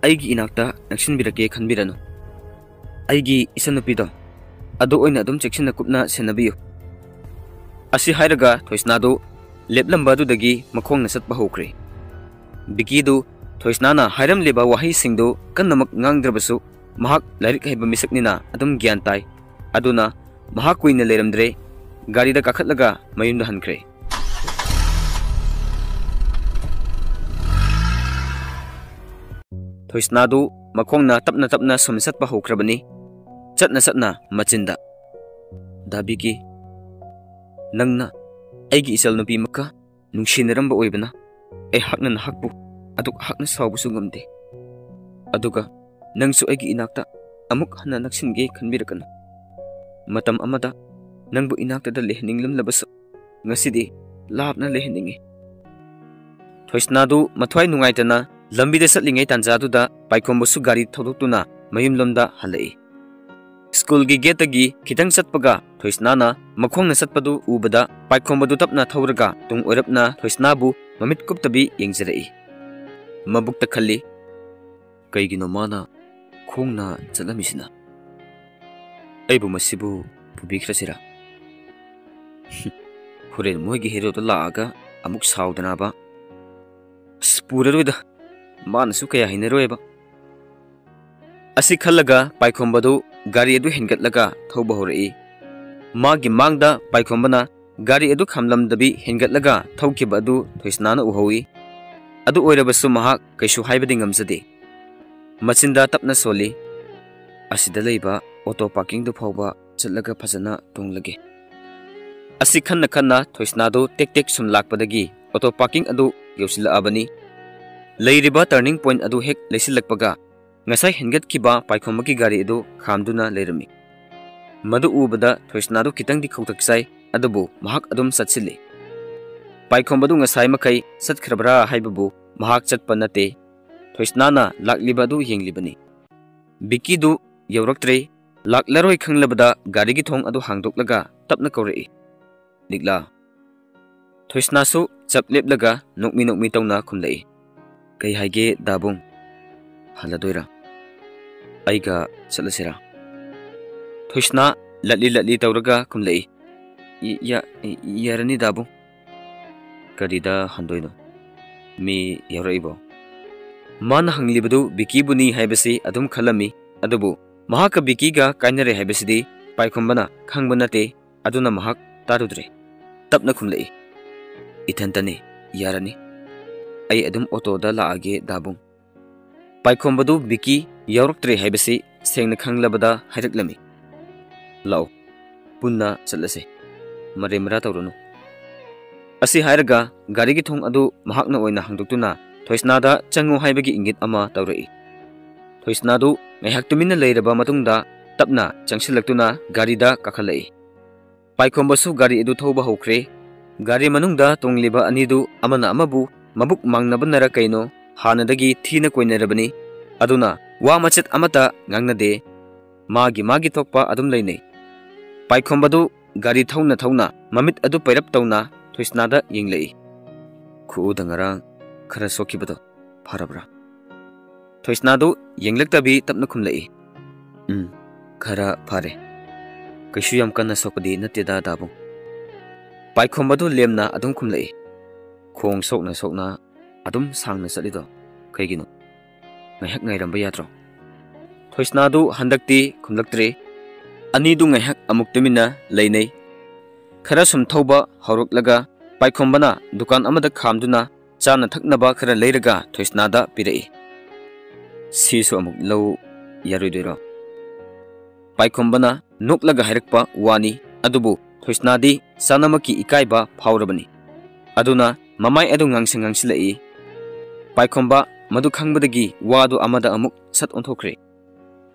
ꯑꯩꯒꯤ ꯏꯅꯥꯛꯇ ꯅꯛꯁꯤꯟꯕꯤꯔꯛꯀꯦ ꯈꯟꯕꯤꯔꯅꯨ꯫ ꯑꯩꯒꯤ ꯏꯆꯟꯅꯨꯄꯤꯗꯣ ꯑꯗꯨ ꯑꯣꯏꯅ ꯑꯗꯨꯝ ꯆꯦꯛꯁꯤꯟꯅ ꯀꯨꯞꯅ ꯁꯦꯟꯅꯕꯤꯌꯨ꯫" ꯑꯁꯤ ꯍꯥꯏꯔꯒ ꯊꯣꯏꯁꯅꯥꯗꯨ ꯂꯦꯞꯂꯝꯕ ꯑꯗꯨꯗꯒꯤ ꯃꯈꯣꯡꯅ ꯆꯠꯄ ꯍꯧꯈ꯭ꯔꯦ꯫ ꯕꯤꯀꯤꯗꯨ ꯊꯣꯏꯁꯅꯥꯅ ꯍꯥꯏꯔꯝꯂꯤꯕ ꯋꯥꯍꯩꯁꯤꯡꯗꯨ ꯀꯟꯅꯃꯛ ꯉꯥꯡꯗ꯭ꯔꯕꯁꯨ, ꯃꯍꯥꯛ ꯂꯥꯏꯔꯤꯛ ꯍꯩꯕ ꯃꯤꯁꯛꯅꯤꯅ ꯑꯗꯨꯝ ꯒ꯭ꯌꯥꯟ ꯇꯥꯏ꯫ ꯑꯗꯨꯅ ꯃꯍꯥꯛ ꯀꯨꯏꯅ ꯂꯩꯔꯝꯗ꯭ꯔꯦ, ꯒꯥꯔꯤꯗ ꯀꯥꯈꯠꯂꯒ ꯃꯌꯨꯝꯗ ꯍꯟꯈ꯭ꯔꯦ꯫ ꯊꯣꯏꯁꯅꯥꯗꯨ ꯃꯈꯣꯡꯅ ꯇꯞꯅ ꯇꯞꯅ ꯁꯨꯝ ꯆꯠꯄ ꯍꯧꯈ꯭ꯔꯕꯅꯤ꯫ ꯆꯠꯅ ꯆꯠꯅ ꯃꯆꯤꯟꯗ, "ꯗꯥ ꯕꯤꯀꯤ, ꯅꯪꯅ ꯑꯩꯒꯤ ꯏꯆꯜ ꯅꯨꯄꯤꯃꯛꯀ ꯅꯨꯡꯁꯤꯅꯔꯝꯕ ꯑꯣꯏꯕꯅ ꯑꯩꯍꯥꯛꯅ ꯅꯍꯥꯛꯄꯨ ꯑꯗꯨꯛ ꯍꯥꯛꯅ ꯁꯥꯎꯕꯁꯨ ꯉꯝꯗꯦ꯫ ꯑꯗꯨꯒ ꯅꯪꯁꯨ ꯑꯩꯒꯤ ꯏꯅꯥꯛꯇ ꯑꯃꯨꯛ ꯍꯟꯅ ꯅꯛꯁꯤꯟꯒꯦ ꯈꯟꯕꯤꯔꯛꯀꯅꯨ꯫ ꯃꯇꯝ ꯑꯃꯗ ꯅꯪꯕꯨ ꯏꯅꯥꯛꯇꯗ ꯂꯩꯍꯟꯅꯤꯡꯂꯝꯂꯕꯁꯨ ꯉꯁꯤꯗꯤ ꯂꯥꯞꯅ ꯂꯩꯍꯟꯅꯤꯡꯉꯤ꯫ ꯊꯣꯏꯁꯅꯥꯗꯨ ꯃꯊ꯭ꯋꯥꯏ ꯅꯨꯡꯉꯥꯏꯇꯅ ꯂꯝꯕꯤꯗ ꯆꯠꯂꯤꯉꯩ ꯇꯥꯟꯖꯥꯗꯨꯗ ꯄꯥꯏꯈꯣꯝꯕꯁꯨ ꯒꯥꯔꯤ ꯊꯧꯗꯣꯛꯇꯨꯅ ꯃꯌꯨꯝꯂꯣꯝꯗ ꯍꯜꯂꯛꯏ꯫ ꯁ꯭ꯀꯨꯜꯒꯤ ꯒꯦꯠꯇꯒꯤ ꯈꯤꯇꯪ ꯆꯠꯄꯒ ꯊꯣꯏꯁꯅꯥꯅ ꯃꯈꯣꯡꯅ ꯆꯠꯄꯗꯨ ꯎꯕꯗ ꯄꯥꯏꯈꯣꯝꯕꯗꯨ ꯇꯞꯅ ꯊꯧꯔꯒ ꯇꯨꯡ ꯑꯣꯏꯔꯞꯅ ꯊꯣꯏꯁꯅꯥꯕꯨ ꯃꯃꯤꯠ ꯀꯨꯞꯇꯕꯤ ꯌꯦꯡꯖꯔꯛꯏ꯫ ꯃꯕꯨꯛꯇ ꯈꯜꯂꯤ, "ꯀꯩꯒꯤꯅꯣ ꯃꯥꯅ ꯈꯣꯡꯅ ꯆꯠꯂꯝꯃꯤꯁꯤꯅ? ꯑꯩꯕꯨ ꯃꯁꯤꯕꯨ ꯄꯨꯕꯤꯈ꯭ꯔꯁꯤꯔꯥ? ꯍꯣꯔꯦꯟ ꯃꯣꯏꯒꯤ ꯍꯦꯔꯣꯗꯣ ꯂꯥꯛꯑꯒ ꯑꯃꯨꯛ ꯁꯥꯎꯗꯅꯕ꯫ ꯑꯁ, ꯄꯨꯔꯔꯣꯏꯗ, ꯃꯥꯅꯁꯨ ꯀꯌꯥ ꯍꯩꯅꯔꯣꯏꯕ"꯫ ꯑꯁꯤ ꯈꯜꯂꯒ ꯄꯥꯏꯈꯣꯝꯕꯗꯨ ꯒꯥꯔꯤ ꯑꯗꯨ ꯍꯦꯟꯒꯠꯂꯒ ꯊꯧꯕ ꯍꯧꯔꯛꯏ꯫ ꯃꯥꯒꯤ ꯃꯥꯡꯗ ꯄꯥꯏꯈꯣꯝꯕꯅ ꯒꯥꯔꯤ ꯑꯗꯨ ꯈꯥꯝꯂꯝꯗꯕꯤ ꯍꯦꯟꯒꯠꯂꯒ ꯊꯧꯈꯤꯕ ꯑꯗꯨ ꯊꯣꯏꯁꯅꯥꯅ ꯎꯍꯧꯏ꯫ ꯑꯗꯨ ꯑꯣꯏꯔꯕꯁꯨ ꯃꯍꯥꯛ ꯀꯩꯁꯨ ꯍꯥꯏꯕꯗꯤ ꯉꯝꯖꯗꯦ꯫ ꯃꯆꯤꯟꯗ ꯇꯞꯅ ꯁꯣꯜꯂꯤ, "ꯑꯁꯤꯗ ꯂꯩꯕ ꯑꯣꯇꯣ ꯄꯥꯔꯀꯤꯡꯗꯨ ꯐꯥꯎꯕ ꯆꯠꯂꯒ ꯐꯖꯅ ꯇꯣꯡꯂꯒꯦ"꯫ ꯑꯁꯤ ꯈꯟꯅ ꯈꯟꯅ ꯊꯣꯏꯁꯅꯥꯗꯨ ꯇꯦꯛ ꯇꯦꯛ ꯁꯨꯝ ꯂꯥꯛꯄꯗꯒꯤ ꯑꯣꯇꯣ ꯄꯥꯔꯀꯤꯡ ꯑꯗꯨ ꯌꯧꯁꯤꯜꯂꯛꯑꯕꯅꯤ꯫ ꯂꯩꯔꯤꯕ ꯇꯔꯅꯤꯡ ꯄꯣꯏꯟꯠ ꯑꯗꯨ ꯍꯦꯛ ꯂꯩꯁꯤꯜꯂꯛꯄꯒ ꯉꯁꯥꯏ ꯍꯦꯟꯒꯠꯈꯤꯕ ꯄꯥꯏꯈꯣꯝꯕꯒꯤ ꯒꯥꯔꯤ ꯑꯗꯨ ꯈꯥꯝꯗꯨꯅ ꯂꯩꯔꯝꯃꯤ꯫ ꯃꯗꯨ ꯎꯕꯗ ꯊꯣꯏꯁꯅꯥꯗꯨ ꯈꯤꯇꯪꯗꯤ ꯈꯧꯇꯛ ꯆꯥꯏ, ꯑꯗꯨꯕꯨ ꯃꯍꯥꯛ ꯑꯗꯨꯝ ꯆꯠꯁꯤꯜꯂꯤ꯫ ꯄꯥꯏꯈꯣꯝꯕꯗꯨ ꯉꯁꯥꯏ ꯃꯈꯩ ꯆꯠꯈ꯭ꯔꯕ꯭ꯔꯥ ꯍꯥꯏꯕꯕꯨ ꯃꯍꯥꯛ ꯆꯠꯄ ꯅꯠꯇꯦ꯫ ꯊꯣꯏꯁꯅꯥꯅ ꯂꯥꯛꯂꯤꯕ ꯑꯗꯨ ꯌꯦꯡꯂꯤꯕꯅꯤ꯫ ꯕꯤꯀꯤꯗꯨ ꯌꯧꯔꯛꯇ꯭ꯔꯦ꯫ ꯂꯥꯛꯂꯔꯣꯏ ꯈꯪꯂꯕꯗ ꯒꯥꯔꯤꯒꯤ ꯊꯣꯡ ꯑꯗꯨ ꯍꯥꯡꯗꯣꯛꯂꯒ ꯇꯞꯅ ꯀꯧꯔꯛꯏ, "ꯂꯤꯛꯂꯥ"꯫ ꯊꯣꯏꯁꯅꯥꯁꯨ ꯆꯞ ꯂꯦꯞꯂꯒ ꯅꯣꯛꯃꯤ ꯅꯣꯛꯃꯤ ꯇꯧꯅ ꯈꯨꯝꯂꯛꯏ, "ꯀꯩ ꯍꯥꯏꯒꯦ ꯗꯥꯕꯨꯡ? ꯍꯜꯂꯗꯣꯏꯔꯥ? ꯑꯩꯒ ꯆꯠꯂꯁꯤꯔꯥ?" ꯊꯣꯏꯁꯅꯥ ꯂꯠꯂꯤ ꯂꯠꯂꯤ ꯇꯧꯔꯒ ꯈꯨꯝꯂꯛꯏ, "ꯏ-, ꯌꯥ-, ꯏ-, ꯌꯥꯔꯅꯤ ꯗꯥꯕꯨꯡ"꯫ "ꯀꯔꯤꯗ ꯍꯟꯗꯣꯏꯅꯣ? ꯃꯤ ꯌꯥꯎꯔꯛꯏꯕꯣ?" ꯃꯥꯅ ꯍꯪꯂꯤꯕꯗꯨ ꯕꯤꯀꯤꯕꯨꯅꯤ ꯍꯥꯏꯕꯁꯤ ꯑꯗꯨꯝ ꯈꯜꯂꯝꯃꯤ꯫ ꯑꯗꯨꯕꯨ ꯃꯍꯥꯛꯀ ꯕꯤꯀꯤꯒ ꯀꯥꯏꯅꯔꯦ ꯍꯥꯏꯕꯁꯤꯗꯤ ꯄꯥꯏꯈꯣꯝꯕꯅ ꯈꯪꯕ ꯅꯠꯇꯦ꯫ ꯑꯗꯨꯅ ꯃꯍꯥꯛ ꯇꯥꯔꯨꯗ꯭ꯔꯦ꯫ ꯇꯞꯅ ꯈꯨꯝꯂꯛꯏ, "ꯏꯊꯟꯇꯅꯤ, ꯌꯥꯔꯅꯤ꯫ ꯑꯩ ꯑꯗꯨꯝ ꯑꯣꯇꯣꯗ ꯂꯥꯛꯑꯒꯦ ꯗꯥꯕꯨꯡ"꯫ ꯄꯥꯏꯈꯣꯝꯕꯗꯨ ꯕꯤꯀꯤ ꯌꯥꯎꯔꯛꯇ꯭ꯔꯦ ꯍꯥꯏꯕꯁꯤ ꯁꯦꯡꯅ ꯈꯪꯂꯕꯗ ꯍꯥꯏꯔꯛꯂꯝꯃꯤ, "ꯂꯥꯛꯑꯣ, ꯄꯨꯟꯅ ꯆꯠꯂꯁꯦ꯫ ꯃꯔꯦ ꯃꯔꯥ ꯇꯧꯔꯨꯅꯨ"꯫ ꯑꯁꯤ ꯍꯥꯏꯔꯒ ꯒꯥꯔꯤꯒꯤ ꯊꯣꯡ ꯑꯗꯨ ꯃꯍꯥꯛꯅ ꯑꯣꯏꯅ ꯍꯥꯡꯗꯣꯛꯇꯨꯅ ꯊꯣꯏꯁꯅꯥꯗ ꯆꯪꯉꯨ ꯍꯥꯏꯕꯒꯤ ꯏꯪꯒꯤꯠ ꯑꯃ ꯇꯧꯔꯛꯏ꯫ ꯊꯣꯏꯁꯅꯥꯗꯨ ꯉꯥꯏꯍꯥꯛ ꯇꯨꯃꯤꯟꯅ ꯂꯩꯔꯕ ꯃꯇꯨꯡꯗ ꯇꯞꯅ ꯆꯪꯁꯤꯜꯂꯛꯇꯨꯅ ꯒꯥꯔꯤꯗ ꯀꯥꯈꯠꯂꯛꯏ꯫ ꯄꯥꯏꯈꯣꯝꯕꯁꯨ ꯒꯥꯔꯤ ꯑꯗꯨ ꯊꯧꯕ ꯍꯧꯈ꯭ꯔꯦ꯫ ꯒꯥꯔꯤ ꯃꯅꯨꯡꯗ ꯇꯣꯡꯂꯤꯕ ꯑꯅꯤꯗꯨ ꯑꯃꯅ ꯑꯃꯕꯨ ꯃꯕꯨꯛ ꯃꯥꯡꯅꯕꯅꯔ ꯀꯩꯅꯣ, ꯍꯥꯟꯅꯗꯒꯤ ꯊꯤꯅ ꯀꯣꯏꯅꯔꯕꯅꯤ꯫ ꯑꯗꯨꯅ ꯋꯥ ꯃꯆꯦꯠ ꯑꯃꯠꯇ ꯉꯥꯡꯅꯗꯦ꯫ ꯃꯥꯒꯤ ꯃꯥꯒꯤ ꯊꯣꯛꯄ ꯑꯗꯨꯝ ꯂꯩꯅꯩ꯫ ꯄꯥꯏꯈꯣꯝꯕꯗꯨ ꯒꯥꯔꯤ ꯊꯧꯅ ꯊꯧꯅ ꯃꯃꯤꯠ ꯑꯗꯨ ꯄꯩꯔꯞ ꯇꯧꯅ ꯊꯣꯏꯁꯅꯥꯗ ꯌꯦꯡꯂꯛꯏ꯫ "ꯈꯨꯎꯗ ꯉꯔꯥꯡ ꯈꯔ ꯁꯣꯛꯈꯤꯕꯗꯣ ꯐꯔꯕ꯭ꯔꯥ?" ꯊꯣꯏꯁꯅꯥꯗꯨ ꯌꯦꯡꯂꯛꯇꯕꯤ ꯇꯞꯅ ꯈꯨꯝꯂꯛꯏ꯫ "ꯎꯝ, ꯈꯔ ꯐꯔꯦ꯫ ꯀꯩꯁꯨ ꯌꯥꯝ ꯀꯟꯅ ꯁꯣꯛꯄꯗꯤ ꯅꯠꯇꯦꯗ, ꯗꯥꯕꯨꯡ꯫" ꯄꯥꯏꯈꯣꯝꯕꯗꯨ ꯂꯦꯝꯅ ꯑꯗꯨꯝ ꯈꯨꯝꯂꯛꯏ꯫ "ꯈꯣꯡ ꯁꯣꯛꯅ ꯁꯣꯛꯅ ꯑꯗꯨꯝ ꯁꯥꯡꯅ ꯆꯠꯂꯤꯗꯣ ꯀꯩꯒꯤꯅꯣ? ꯉꯥꯏꯍꯥꯛ ꯉꯥꯏꯔꯝꯕ ꯌꯥꯗ꯭ꯔꯣ?" ꯊꯣꯏꯁꯅꯥꯗꯨ ꯍꯟꯗꯛꯇꯤ ꯈꯨꯝꯂꯛꯇ꯭ꯔꯦ꯫ ꯑꯅꯤꯗꯨ ꯉꯥꯏꯍꯥꯛ ꯑꯃꯨꯛ ꯇꯨꯃꯤꯟꯅ ꯂꯩꯅꯩ꯫ ꯈꯔ ꯁꯨꯝ ꯊꯧꯕ ꯍꯧꯔꯛꯂꯒ ꯄꯥꯏꯈꯣꯝꯕꯅ ꯗꯨꯀꯥꯟ ꯑꯃꯗ ꯈꯥꯝꯗꯨꯅ ꯆꯥꯅ ꯊꯛꯅꯕ ꯈꯔ ꯂꯩꯔꯒ ꯊꯣꯏꯁꯅꯥꯗ ꯄꯤꯔꯛꯏ꯫ "ꯁꯤꯁꯨ ꯑꯃꯨꯛ ꯂꯧ ꯌꯥꯔꯣꯏꯗꯣꯏꯔꯣ?" ꯄꯥꯏꯈꯣꯝꯕꯅ ꯅꯣꯛꯂꯒ ꯍꯥꯏꯔꯛꯄ ꯋꯥꯅꯤ, ꯑꯗꯨꯕꯨ ꯊꯣꯏꯁꯅꯥꯗꯤ ꯆꯥꯅꯃꯛꯀꯤ ꯏꯀꯥꯏꯕ ꯐꯥꯎꯔꯕꯅꯤ꯫ ꯑꯗꯨꯅ ꯃꯃꯥꯏ ꯑꯗꯨ ꯉꯥꯡꯁꯪ ꯉꯥꯡꯁꯤꯜꯂꯛꯏ꯫ ꯄꯥꯏꯈꯣꯝꯕ ꯃꯗꯨ ꯈꯪꯕꯗꯒꯤ ꯋꯥꯗꯨ ꯑꯃꯗ ꯑꯃꯨꯛ ꯁꯠ ꯑꯣꯟꯊꯣꯛꯈ꯭ꯔꯦ꯫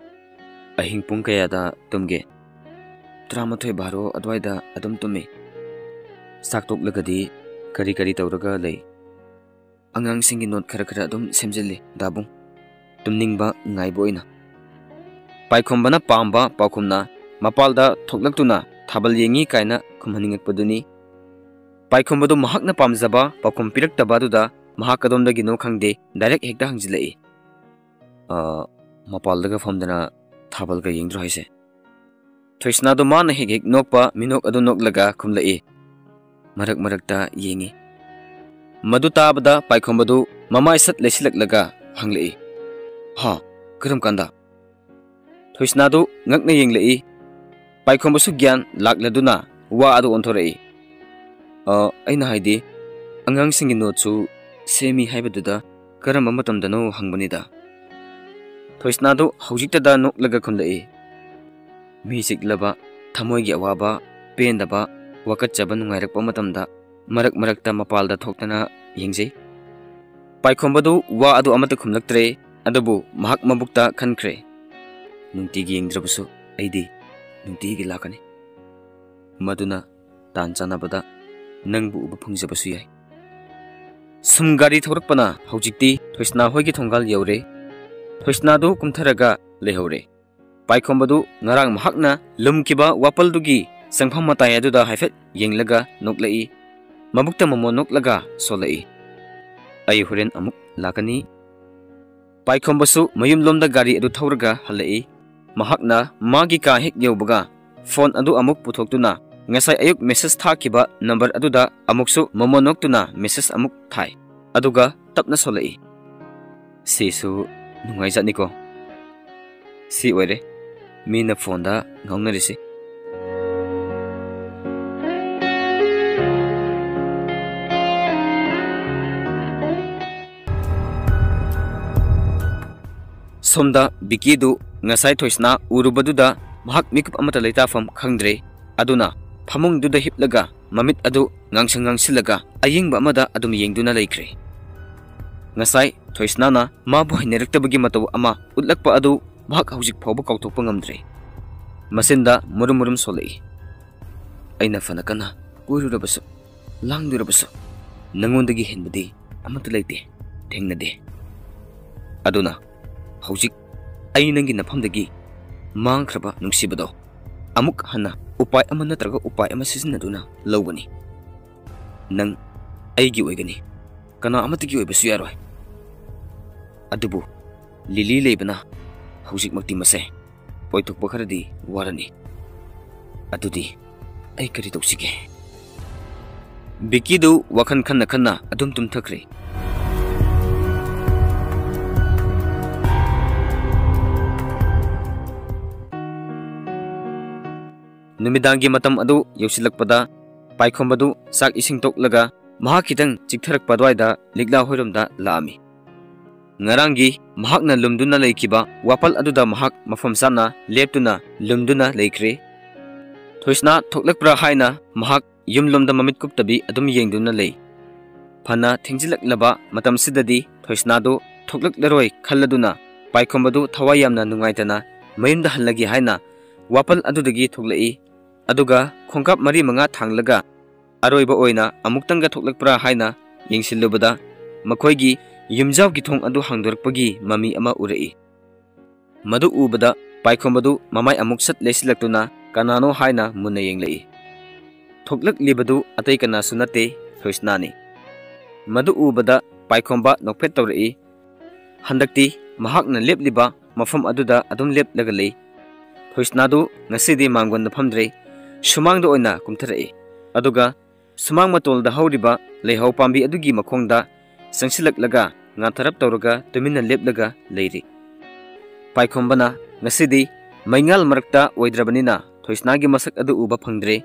"ꯑꯍꯤꯡ ꯄꯨꯡ ꯀꯌꯥꯗ ꯇꯨꯝꯒꯦ?" "ꯇꯔꯥꯃꯥꯊꯣꯏ ꯕꯥꯔꯣ ꯑꯗꯨꯋꯥꯏꯗ ꯑꯗꯨꯝ ꯇꯨꯝꯃꯤ꯫" "ꯆꯥꯛ ꯇꯣꯛꯂꯒꯗꯤ ꯀꯔꯤ ꯀꯔꯤ ꯇꯧꯔꯒ ꯂꯩ?" "ꯑꯉꯥꯡꯁꯤꯡꯒꯤ ꯅꯣꯠ ꯈꯔ ꯈꯔ ꯑꯗꯨꯝ ꯁꯦꯝꯖꯤꯜꯂꯤ, ꯗꯥꯕꯨꯡ꯫ ꯇꯨꯝꯅꯤꯡꯕ ꯉꯥꯏꯕ ꯑꯣꯏꯅ꯫" ꯄꯥꯏꯈꯣꯝꯕꯅ ꯄꯥꯝꯕ ꯄꯥꯎꯈꯨꯝꯅ ꯃꯄꯥꯜꯗ ꯊꯣꯛꯂꯛꯇꯨꯅ ꯊꯥꯕꯜ ꯌꯦꯡꯉꯤ ꯀꯥꯏꯅ ꯈꯨꯝꯍꯟꯅꯤꯡꯉꯛꯄꯗꯨꯅꯤ꯫ ꯄꯥꯏꯈꯣꯝꯕꯗꯨ ꯃꯍꯥꯛꯅ ꯄꯥꯝꯖꯕ ꯄꯥꯎꯈꯨꯝ ꯄꯤꯔꯛꯇꯕ ꯑꯗꯨꯗ ꯃꯍꯥꯛ ꯀꯗꯣꯝꯗꯒꯤꯅꯣ ꯈꯪꯗꯦ, ꯗꯥꯏꯔꯦꯛ ꯍꯦꯛꯇ ꯍꯪꯖꯤꯜꯂꯛꯏ꯫ "ꯑ, ꯃꯄꯥꯜꯗꯒ ꯐꯝꯗꯅ ꯊꯥꯕꯜꯒ ꯌꯦꯡꯗ꯭ꯔꯣ ꯍꯥꯏꯁꯦ?" ꯊꯣꯏꯁꯅꯥꯗꯣ ꯃꯥꯅ ꯍꯦꯛ ꯍꯦꯛ ꯅꯣꯛꯄ ꯃꯤꯅꯣꯛ ꯑꯗꯨ ꯅꯣꯛꯂꯒ ꯈꯨꯝꯂꯛꯏ꯫ "ꯃꯔꯛ ꯃꯔꯛꯇ ꯌꯦꯡꯉꯤ꯫" ꯃꯗꯨ ꯇꯥꯕꯗ ꯄꯥꯏꯈꯣꯝꯕꯗꯨ ꯃꯃꯥꯏ ꯁꯠ ꯂꯩꯁꯤꯜꯂꯛꯂꯒ ꯍꯪꯂꯛꯏ, "ꯍꯥ? ꯀꯔꯝ ꯀꯥꯟꯗ?" ꯊꯣꯏꯁꯅꯥꯗꯨ ꯉꯛꯅ ꯌꯦꯡꯂꯛꯏ꯫ ꯄꯥꯏꯈꯣꯝꯕꯁꯨ ꯒ꯭ꯌꯥꯟ ꯂꯥꯛꯂꯗꯨꯅ ꯋꯥ ꯑꯗꯨ ꯑꯣꯟꯊꯣꯔꯛꯏ꯫ "ꯑ, ꯑꯩꯅ ꯍꯥꯏꯗꯤ, ꯑꯉꯥꯡꯁꯤꯡꯒꯤ ꯅꯣꯠꯁꯨ ꯁꯦꯝꯃꯤ ꯍꯥꯏꯕꯗꯨꯗ ꯀꯔꯝꯕ ꯃꯇꯝꯗꯅꯣ ꯍꯪꯕꯅꯤꯗ꯫" ꯊꯣꯏꯁꯅꯥꯗꯨ ꯍꯧꯖꯤꯛꯇꯗ ꯅꯣꯛꯂꯒ ꯈꯨꯝꯂꯛꯏ, "ꯃꯤ ꯆꯤꯛꯂꯕ, ꯊꯃꯣꯏꯒꯤ ꯑꯋꯥꯕ, ꯄꯦꯟꯗꯕ, ꯋꯥꯀꯠꯆꯕ ꯅꯨꯡꯉꯥꯏꯔꯛꯄ ꯃꯇꯝꯗ ꯃꯔꯛ ꯃꯔꯛꯇ ꯃꯄꯥꯜꯗ ꯊꯣꯛꯇꯅ ꯌꯦꯡꯖꯩ꯫ ꯄꯥꯏꯈꯣꯝꯕꯗꯨ ꯋꯥ ꯑꯗꯨ ꯑꯃꯠꯇ ꯈꯨꯝꯂꯛꯇ꯭ꯔꯦ, ꯑꯗꯨꯕꯨ ꯃꯍꯥꯛ ꯃꯕꯨꯛꯇ ꯈꯟꯈ꯭ꯔꯦ, "ꯅꯨꯡꯇꯤꯒꯤ ꯌꯦꯡꯗ꯭ꯔꯕꯁꯨ ꯑꯩꯗꯤ ꯅꯨꯡꯇꯤꯒꯤ ꯂꯥꯛꯀꯅꯤ꯫ ꯃꯗꯨꯅ ꯇꯥꯟ ꯆꯥꯟꯅꯕꯗ ꯅꯪꯕꯨ ꯎꯕ ꯐꯪꯖꯕꯁꯨ ꯌꯥꯏ"꯫ ꯁꯨꯝ ꯒꯥꯔꯤ ꯊꯧꯔꯛꯄꯅ ꯍꯧꯖꯤꯛꯇꯤ ꯊꯣꯏꯁꯅꯥ ꯍꯣꯏꯒꯤ ꯊꯣꯡꯒꯥꯜ ꯌꯧꯔꯦ꯫ ꯊꯣꯏꯁꯅꯥꯗꯨ ꯀꯨꯝꯊꯔꯒ ꯂꯩꯍꯧꯔꯦ꯫ ꯄꯥꯏꯈꯣꯝꯕꯗꯨ ꯉꯔꯥꯡ ꯃꯍꯥꯛꯅ ꯂꯨꯝꯈꯤꯕ ꯋꯥꯄꯜꯗꯨꯒꯤ ꯆꯪꯐꯝ ꯃꯇꯥꯏ ꯑꯗꯨꯗ ꯍꯥꯏꯐꯦꯠ ꯌꯦꯡꯂꯒ ꯅꯣꯛꯂꯛꯏ꯫ ꯃꯕꯨꯛꯇ ꯃꯃꯣꯟ ꯅꯣꯛꯂꯒ ꯁꯣꯜꯂꯛꯏ, "ꯑꯩ ꯍꯣꯔꯦꯟ ꯑꯃꯨꯛ ꯂꯥꯛꯀꯅꯤ"꯫ ꯄꯥꯏꯈꯣꯝꯕꯁꯨ ꯃꯌꯨꯝꯂꯣꯝꯗ ꯒꯥꯔꯤ ꯑꯗꯨ ꯊꯧꯔꯒ ꯍꯜꯂꯛꯏ꯫ ꯃꯍꯥꯛꯅ ꯃꯥꯒꯤ ꯀꯥ ꯍꯦꯛ ꯌꯧꯕꯒ ꯐꯣꯟ ꯑꯗꯨ ꯑꯃꯨꯛ ꯄꯨꯊꯣꯛꯇꯨꯅ ꯉꯁꯥꯏ ꯑꯌꯨꯛ ꯃꯦꯁꯦꯖ ꯊꯥꯈꯤꯕ ꯅꯝꯕꯔ ꯑꯗꯨꯗ ꯑꯃꯨꯛꯁꯨ ꯃꯃꯣꯟ ꯅꯣꯛꯇꯨꯅ ꯃꯦꯁꯦꯖ ꯑꯃꯨꯛ ꯊꯥꯏ, ꯑꯗꯨꯒ ꯇꯞꯅ ꯁꯣꯜꯂꯛꯏ, "ꯁꯤꯁꯨ ꯅꯨꯡꯉꯥꯏꯖꯥꯠꯅꯤꯀꯣ꯫ ꯁꯤ ꯑꯣꯏꯔꯦ ꯃꯤꯅ ꯐꯣꯟꯗ ꯉꯥꯎꯅꯔꯤꯁꯤ"꯫ ꯁꯣꯝꯗ ꯕꯤꯀꯤꯗꯨ ꯉꯁꯥꯏ ꯊꯣꯏꯁꯅꯥ ꯎꯔꯨꯕꯗꯨꯗ ꯃꯍꯥꯛ ꯃꯤꯀꯨꯞ ꯑꯃꯠꯇ ꯂꯩꯇꯥꯐꯝ ꯈꯪꯗ꯭ꯔꯦ꯫ ꯑꯗꯨꯅ ꯐꯃꯨꯡꯗꯨꯗ ꯍꯤꯞꯂꯒ ꯃꯃꯤꯠ ꯑꯗꯨ ꯉꯥꯡꯁꯪ ꯉꯥꯡꯁꯤꯜꯂꯒ ꯑꯌꯦꯡꯕ ꯑꯃꯗ ꯑꯗꯨꯝ ꯌꯦꯡꯗꯨꯅ ꯂꯩꯈ꯭ꯔꯦ꯫ ꯉꯁꯥꯏ ꯊꯣꯏꯁꯅꯥꯅ ꯃꯥꯕꯨ ꯍꯩꯅꯔꯛꯇꯕꯒꯤ ꯃꯇꯧ ꯑꯃ ꯎꯠꯂꯛꯄ ꯑꯗꯨ ꯃꯍꯥꯛ ꯍꯧꯖꯤꯛ ꯐꯥꯎꯕ ꯀꯥꯎꯊꯣꯛꯄ ꯉꯝꯗ꯭ꯔꯦ꯫ ꯃꯆꯤꯟꯗ ꯃꯨꯔꯨꯝ ꯃꯨꯔꯨꯝ ꯁꯣꯜꯂꯛꯏ, "ꯑꯩꯅ ꯐꯅ ꯀꯟꯅ ꯀꯣꯏꯔꯨꯔꯕꯁꯨ, ꯂꯥꯡꯂꯨꯔꯕꯁꯨ, ꯅꯉꯣꯟꯗꯒꯤ ꯍꯦꯟꯕꯗꯤ ꯑꯃꯠꯇ ꯂꯩꯇꯦ, ꯊꯦꯡꯅꯗꯦ꯫ ꯑꯗꯨꯅ ꯍꯧꯖꯤꯛ ꯑꯩ ꯅꯪꯒꯤ ꯅꯐꯝꯗꯒꯤ ꯃꯥꯡꯈ꯭ꯔꯕ ꯅꯨꯡꯁꯤꯕꯗꯣ ꯑꯃꯨꯛ ꯍꯟꯅ ꯎꯄꯥꯏ ꯑꯃ ꯅꯠꯇ꯭ꯔꯒ ꯎꯄꯥꯏ ꯑꯃ ꯁꯤꯖꯤꯟꯅꯗꯨꯅ ꯂꯧꯒꯅꯤ꯫ ꯅꯪ ꯑꯩꯒꯤ ꯑꯣꯏꯒꯅꯤ, ꯀꯅꯥ ꯑꯃꯠꯇꯒꯤ ꯑꯣꯏꯕꯁꯨ ꯌꯥꯔꯣꯏ꯫ ꯑꯗꯨꯕꯨ ꯂꯤꯂꯤ ꯂꯩꯕꯅ ꯍꯧꯖꯤꯛꯃꯛꯇꯤ ꯃꯁꯦ ꯑꯣꯏꯊꯣꯛꯄ ꯈꯔꯗꯤ ꯋꯥꯔꯅꯤ꯫ ꯑꯗꯨꯗꯤ ꯑꯩ ꯀꯔꯤ ꯇꯧꯁꯤꯒꯦ?" ꯕꯤꯀꯤꯗꯨ ꯋꯥꯈꯜ ꯈꯟꯅ ꯈꯟꯅ ꯑꯗꯨꯝ ꯇꯨꯝꯊꯈ꯭ꯔꯦ꯫ ꯅꯨꯃꯤꯗꯥꯡꯒꯤ ꯃꯇꯝ ꯑꯗꯨ ꯌꯧꯁꯤꯜꯂꯛꯄꯗ ꯄꯥꯏꯈꯣꯝꯕꯗꯨ ꯆꯥꯛ ꯏꯁꯤꯡ ꯇꯣꯛꯂꯒ ꯃꯍꯥꯛ ꯈꯤꯇꯪ ꯆꯤꯛꯊꯔꯛꯄ ꯑꯗꯨꯋꯥꯏꯗ ꯂꯤꯛꯂꯥ ꯍꯣꯏꯔꯣꯝꯗ ꯂꯥꯛꯑꯝꯃꯤ꯫ ꯉꯔꯥꯡꯒꯤ ꯃꯍꯥꯛꯅ ꯂꯨꯝꯗꯨꯅ ꯂꯩꯈꯤꯕ ꯋꯥꯄꯜ ꯑꯗꯨꯗ ꯃꯍꯥꯛ ꯃꯐꯝ ꯆꯥꯅ ꯂꯦꯞꯇꯨꯅ ꯂꯨꯝꯗꯨꯅ ꯂꯩꯈ꯭ꯔꯦ꯫ ꯊꯣꯏꯁꯅꯥ ꯊꯣꯛꯂꯛꯄ꯭ꯔꯥ ꯍꯥꯏꯅ ꯃꯍꯥꯛ ꯌꯨꯝꯂꯣꯝꯗ ꯃꯃꯤꯠ ꯀꯨꯞꯇꯕꯤ ꯑꯗꯨꯝ ꯌꯦꯡꯗꯨꯅ ꯂꯩ꯫ ꯐꯅ ꯊꯦꯡꯖꯤꯜꯂꯛꯂꯕ ꯃꯇꯝꯁꯤꯗꯗꯤ ꯊꯣꯏꯁꯅꯥꯗꯨ ꯊꯣꯛꯂꯛꯂꯔꯣꯏ ꯈꯜꯂꯗꯨꯅ ꯄꯥꯏꯈꯣꯝꯕꯗꯨ ꯊꯋꯥꯏ ꯌꯥꯝꯅ ꯅꯨꯡꯉꯥꯏꯇꯅ ꯃꯌꯨꯝꯗ ꯍꯜꯂꯒꯦ ꯍꯥꯏꯅ ꯋꯥꯄꯜ ꯑꯗꯨꯗꯒꯤ ꯊꯣꯛꯂꯛꯏ꯫ ꯑꯗꯨꯒ ꯈꯣꯡꯀꯥꯞ ꯃꯔꯤ ꯃꯉꯥ ꯊꯥꯡꯂꯒ ꯑꯔꯣꯏꯕ ꯑꯣꯏꯅ ꯑꯃꯨꯛꯇꯪꯒ ꯊꯣꯛꯂꯛꯄ꯭ꯔꯥ ꯍꯥꯏꯅ ꯌꯦꯡꯁꯤꯜꯂꯨꯕꯗ ꯃꯈꯣꯏꯒꯤ ꯌꯨꯝꯖꯥꯎꯒꯤ ꯊꯣꯡ ꯑꯗꯨ ꯍꯥꯡꯗꯣꯔꯛꯄꯒꯤ ꯃꯃꯤ ꯑꯃ ꯎꯔꯛꯏ꯫ ꯃꯗꯨ ꯎꯕꯗ ꯄꯥꯏꯈꯣꯝꯕꯗꯨ ꯃꯃꯥꯏ ꯑꯃꯨꯛ ꯁꯠ ꯂꯩꯁꯤꯜꯂꯛꯇꯨꯅ ꯀꯅꯥꯅꯣ ꯍꯥꯏꯅ ꯃꯨꯟꯅ ꯌꯦꯡꯂꯛꯏ꯫ ꯊꯣꯛꯂꯛꯂꯤꯕꯗꯨ ꯑꯇꯩ ꯀꯅꯥꯁꯨ ꯅꯠꯇꯦ, ꯊꯣꯏꯁꯅꯥꯅꯤ꯫ ꯃꯗꯨ ꯎꯕꯗ ꯄꯥꯏꯈꯣꯝꯕ ꯅꯣꯛꯐꯦꯠ ꯇꯧꯔꯛꯏ꯫ ꯍꯟꯗꯛꯇꯤ ꯃꯍꯥꯛꯅ ꯂꯦꯞꯂꯤꯕ ꯃꯐꯝ ꯑꯗꯨꯗ ꯑꯗꯨꯝ ꯂꯦꯞꯂꯒ ꯂꯩ꯫ ꯊꯣꯏꯁꯅꯥꯗꯨ ꯉꯁꯤꯗꯤ ꯃꯥꯡꯒꯣꯟꯗ ꯐꯝꯗ꯭ꯔꯦ, ꯁꯨꯃꯥꯡꯗ ꯑꯣꯏꯅ ꯀꯨꯝꯊꯔꯛꯏ꯫ ꯑꯗꯨꯒ ꯁꯨꯃꯥꯡ ꯃꯇꯣꯜꯗ ꯍꯧꯔꯤꯕ ꯂꯩꯍꯧ ꯄꯥꯝꯕꯤ ꯑꯗꯨꯒꯤ ꯃꯈꯣꯡꯗ ꯆꯪꯁꯤꯜꯂꯛꯂꯒ ꯉꯥꯊꯔꯞ ꯇꯧꯔꯒ ꯇꯨꯃꯤꯟꯅ ꯂꯦꯞꯂꯒ ꯂꯩꯔꯤ꯫ ꯄꯥꯏꯈꯣꯝꯕꯅ ꯉꯁꯤꯗꯤ ꯃꯩꯉꯥꯜ ꯃꯔꯛꯇ ꯑꯣꯏꯗ꯭ꯔꯕꯅꯤꯅ ꯊꯣꯏꯁꯅꯥꯒꯤ ꯃꯁꯛ ꯑꯗꯨ ꯎꯕ ꯐꯪꯗ꯭ꯔꯦ꯫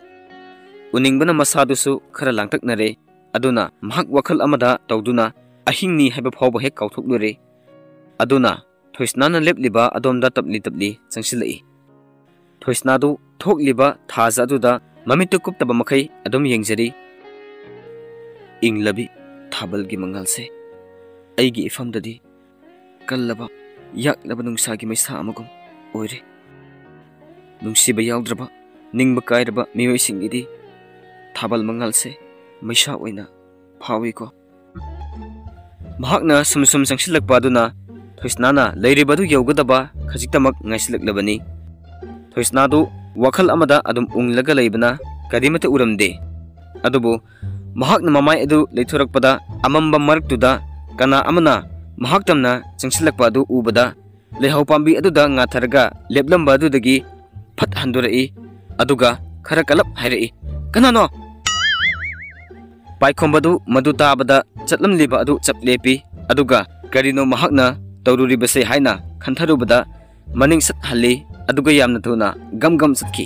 ꯎꯅꯤꯡꯕꯅ ꯃꯁꯥꯗꯨꯁꯨ ꯈꯔ ꯂꯥꯡꯇꯛꯅꯔꯦ꯫ ꯑꯗꯨꯅ ꯃꯍꯥꯛ ꯋꯥꯈꯜ ꯑꯃꯗ ꯇꯧꯗꯨꯅ ꯑꯍꯤꯡꯅꯤ ꯍꯥꯏꯕ ꯐꯥꯎꯕ ꯍꯦꯛ ꯀꯥꯎꯊꯣꯛꯂꯨꯔꯦ꯫ ꯑꯗꯨꯅ ꯊꯣꯏꯁꯅꯥꯅ ꯂꯦꯞꯂꯤꯕ ꯑꯗꯣꯝꯗ ꯇꯞꯂꯤ ꯇꯞꯂꯤ ꯆꯪꯁꯤꯜꯂꯛꯏ꯫ ꯊꯣꯏꯁꯅꯥꯗꯨ ꯊꯣꯛꯂꯤꯕ ꯊꯥꯖ ꯑꯗꯨꯗ ꯃꯃꯤꯠꯇꯨ ꯀꯨꯞꯇꯕ ꯃꯈꯩ ꯑꯗꯨꯝ ꯌꯦꯡꯖꯔꯤ꯫ ꯏꯪꯂꯕꯤ ꯊꯥꯕꯜꯒꯤ ꯃꯉꯥꯜꯁꯦ ꯑꯩꯒꯤ ꯏꯐꯝꯗꯗꯤ ꯀꯜꯂꯕ ꯌꯥꯛꯂꯕ ꯅꯨꯡꯁꯥꯒꯤ ꯃꯩꯁꯥ ꯑꯃꯒꯨꯝ ꯑꯣꯏꯔꯦ꯫ ꯅꯨꯡꯁꯤꯕ ꯌꯥꯎꯗ꯭ꯔꯕ, ꯅꯤꯡꯕ ꯀꯥꯏꯔꯕ ꯃꯤꯑꯣꯏꯁꯤꯡꯒꯤꯗꯤ ꯊꯥꯕꯜ ꯃꯉꯥꯜꯁꯦ ꯃꯩꯁꯥ ꯑꯣꯏꯅ ꯐꯥꯎꯏꯀꯣ꯫ ꯃꯍꯥꯛꯅ ꯁꯨꯝ ꯁꯨꯝ ꯆꯪꯁꯤꯜꯂꯛꯄ ꯑꯗꯨꯅ ꯊꯣꯏꯁꯅꯥꯅ ꯂꯩꯔꯤꯕ ꯑꯗꯨ ꯌꯧꯒꯗꯕ ꯈꯖꯤꯛꯇꯃꯛ ꯉꯥꯏꯁꯤꯜꯂꯛꯂꯕꯅꯤ꯫ ꯊꯣꯏꯁꯅꯥꯗꯨ ꯋꯥꯈꯜ ꯑꯃꯗ ꯑꯗꯨꯝ ꯎꯪꯂꯒ ꯂꯩꯕꯅ ꯀꯔꯤꯃꯠꯇ ꯎꯔꯝꯗꯦ꯫ ꯑꯗꯨꯕꯨ ꯃꯍꯥꯛꯅ ꯃꯃꯥꯏ ꯑꯗꯨ ꯂꯩꯊꯣꯔꯛꯄꯗ ꯑꯃꯝꯕ ꯃꯔꯛꯇꯨꯗ ꯀꯅꯥ ꯑꯃꯅ ꯃꯍꯥꯛ ꯇꯝꯅ ꯆꯪꯁꯤꯜꯂꯛꯄ ꯑꯗꯨ ꯎꯕꯗ ꯂꯩꯍꯧ ꯄꯥꯝꯕꯤ ꯑꯗꯨꯗ ꯉꯥꯊꯔꯒ ꯂꯦꯞꯂꯝꯕ ꯑꯗꯨꯗꯒꯤ ꯐꯠ ꯍꯟꯗꯣꯔꯛꯏ꯫ ꯑꯗꯨꯒ ꯈꯔ ꯀꯜꯂꯞ ꯍꯥꯏꯔꯛꯏ, "ꯀꯅꯥꯅꯣ?" ꯄꯥꯏꯈꯣꯝꯕꯗꯨ ꯃꯗꯨ ꯇꯥꯕꯗ ꯆꯠꯂꯝꯂꯤꯕ ꯑꯗꯨ ꯆꯞ ꯂꯦꯞꯄꯤ꯫ ꯑꯗꯨꯒ ꯀꯔꯤꯅꯣ ꯃꯍꯥꯛꯅ ꯇꯧꯔꯨꯔꯤꯕꯁꯦ ꯍꯥꯏꯅ ꯈꯟꯊꯔꯨꯕꯗ ꯃꯅꯤꯡ ꯁꯠ ꯍꯜꯂꯤ꯫ ꯑꯗꯨꯒ ꯌꯥꯝꯅ ꯊꯨꯅ ꯒꯝ ꯒꯝ ꯆꯠꯈꯤ꯫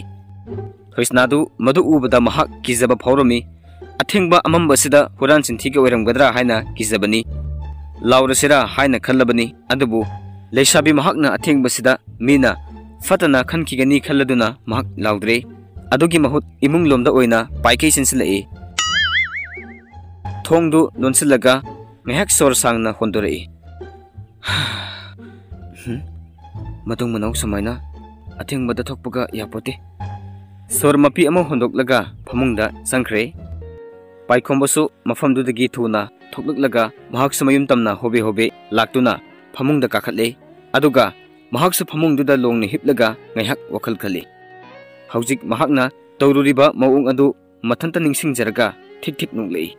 ꯊꯣꯏꯁꯅꯥꯗꯨ ꯃꯗꯨ ꯎꯕꯗ ꯃꯍꯥꯛ ꯀꯤꯖꯕ ꯐꯥꯎꯔꯝꯃꯤ꯫ ꯑꯊꯦꯡꯕ ꯑꯃꯝꯕꯁꯤꯗ ꯍꯨꯔꯥꯟ ꯆꯤꯟꯊꯤꯒ ꯑꯣꯏꯔꯝꯒꯗ꯭ꯔꯥ ꯍꯥꯏꯅ ꯀꯤꯖꯕꯅꯤ꯫ ꯂꯥꯎꯔꯁꯤꯔꯥ ꯍꯥꯏꯅ ꯈꯜꯂꯕꯅꯤ꯫ ꯑꯗꯨꯕꯨ ꯂꯩꯁꯥꯕꯤ ꯃꯍꯥꯛꯅ ꯑꯊꯦꯡꯕꯁꯤꯗ ꯃꯤꯅ ꯐꯠꯇꯅ ꯈꯟꯈꯤꯒꯅꯤ ꯈꯜꯂꯗꯨꯅ ꯃꯍꯥꯛ ꯂꯥꯎꯗ꯭ꯔꯦ꯫ ꯑꯗꯨꯒꯤ ꯃꯍꯨꯠ ꯏꯃꯨꯡ ꯂꯣꯝꯗ ꯑꯣꯏꯅ ꯄꯥꯏꯈꯩ ꯆꯦꯟꯁꯤꯜꯂꯛꯏ꯫ ꯊꯣꯡꯗꯨ ꯂꯣꯟꯁꯤꯜꯂꯒ ꯉꯥꯏꯍꯥꯛ ꯁꯣꯔ ꯁꯥꯡꯅ ꯍꯣꯟꯗꯣꯔꯛꯏ꯫ "ꯍꯝ? ꯃꯇꯨꯡ ꯃꯅꯥꯎ ꯁꯨꯃꯥꯏꯅ ꯑꯊꯦꯡꯕꯗ ꯊꯣꯛꯄꯒ ꯌꯥꯄꯣꯠꯇꯦ꯫" ꯁꯣꯔ ꯃꯄꯤ ꯑꯃ ꯍꯣꯟꯗꯣꯛꯂꯒ ꯐꯃꯨꯡꯗ ꯆꯪꯈ꯭ꯔꯦ꯫ ꯄꯥꯏꯈꯣꯝꯕꯁꯨ ꯃꯐꯝꯗꯨꯗꯒꯤ ꯊꯨꯅ ꯊꯣꯛꯂꯛꯂꯒ ꯃꯍꯥꯛꯁꯨ ꯃꯌꯨꯝ ꯇꯝꯅ ꯍꯣꯕꯦ ꯍꯣꯕꯦ ꯂꯥꯛꯇꯨꯅ ꯐꯃꯨꯡꯗ ꯀꯥꯈꯠꯂꯦ꯫ ꯑꯗꯨꯒ ꯃꯍꯥꯛꯁꯨ ꯐꯃꯨꯡꯗꯨꯗ ꯂꯣꯡꯅ ꯍꯤꯞꯂꯒ ꯉꯥꯏꯍꯥꯛ ꯋꯥꯈꯜ ꯈꯜꯂꯤ꯫ ꯍꯧꯖꯤꯛ ꯃꯍꯥꯛꯅ ꯇꯧꯔꯨꯔꯤꯕ ꯃꯑꯣꯡ ꯑꯗꯨ ꯃꯊꯟꯇ ꯅꯤꯡꯁꯤꯡꯖꯔꯒ ꯊꯤꯠ ꯊꯤꯠ ꯅꯣꯛꯂꯛꯏ꯫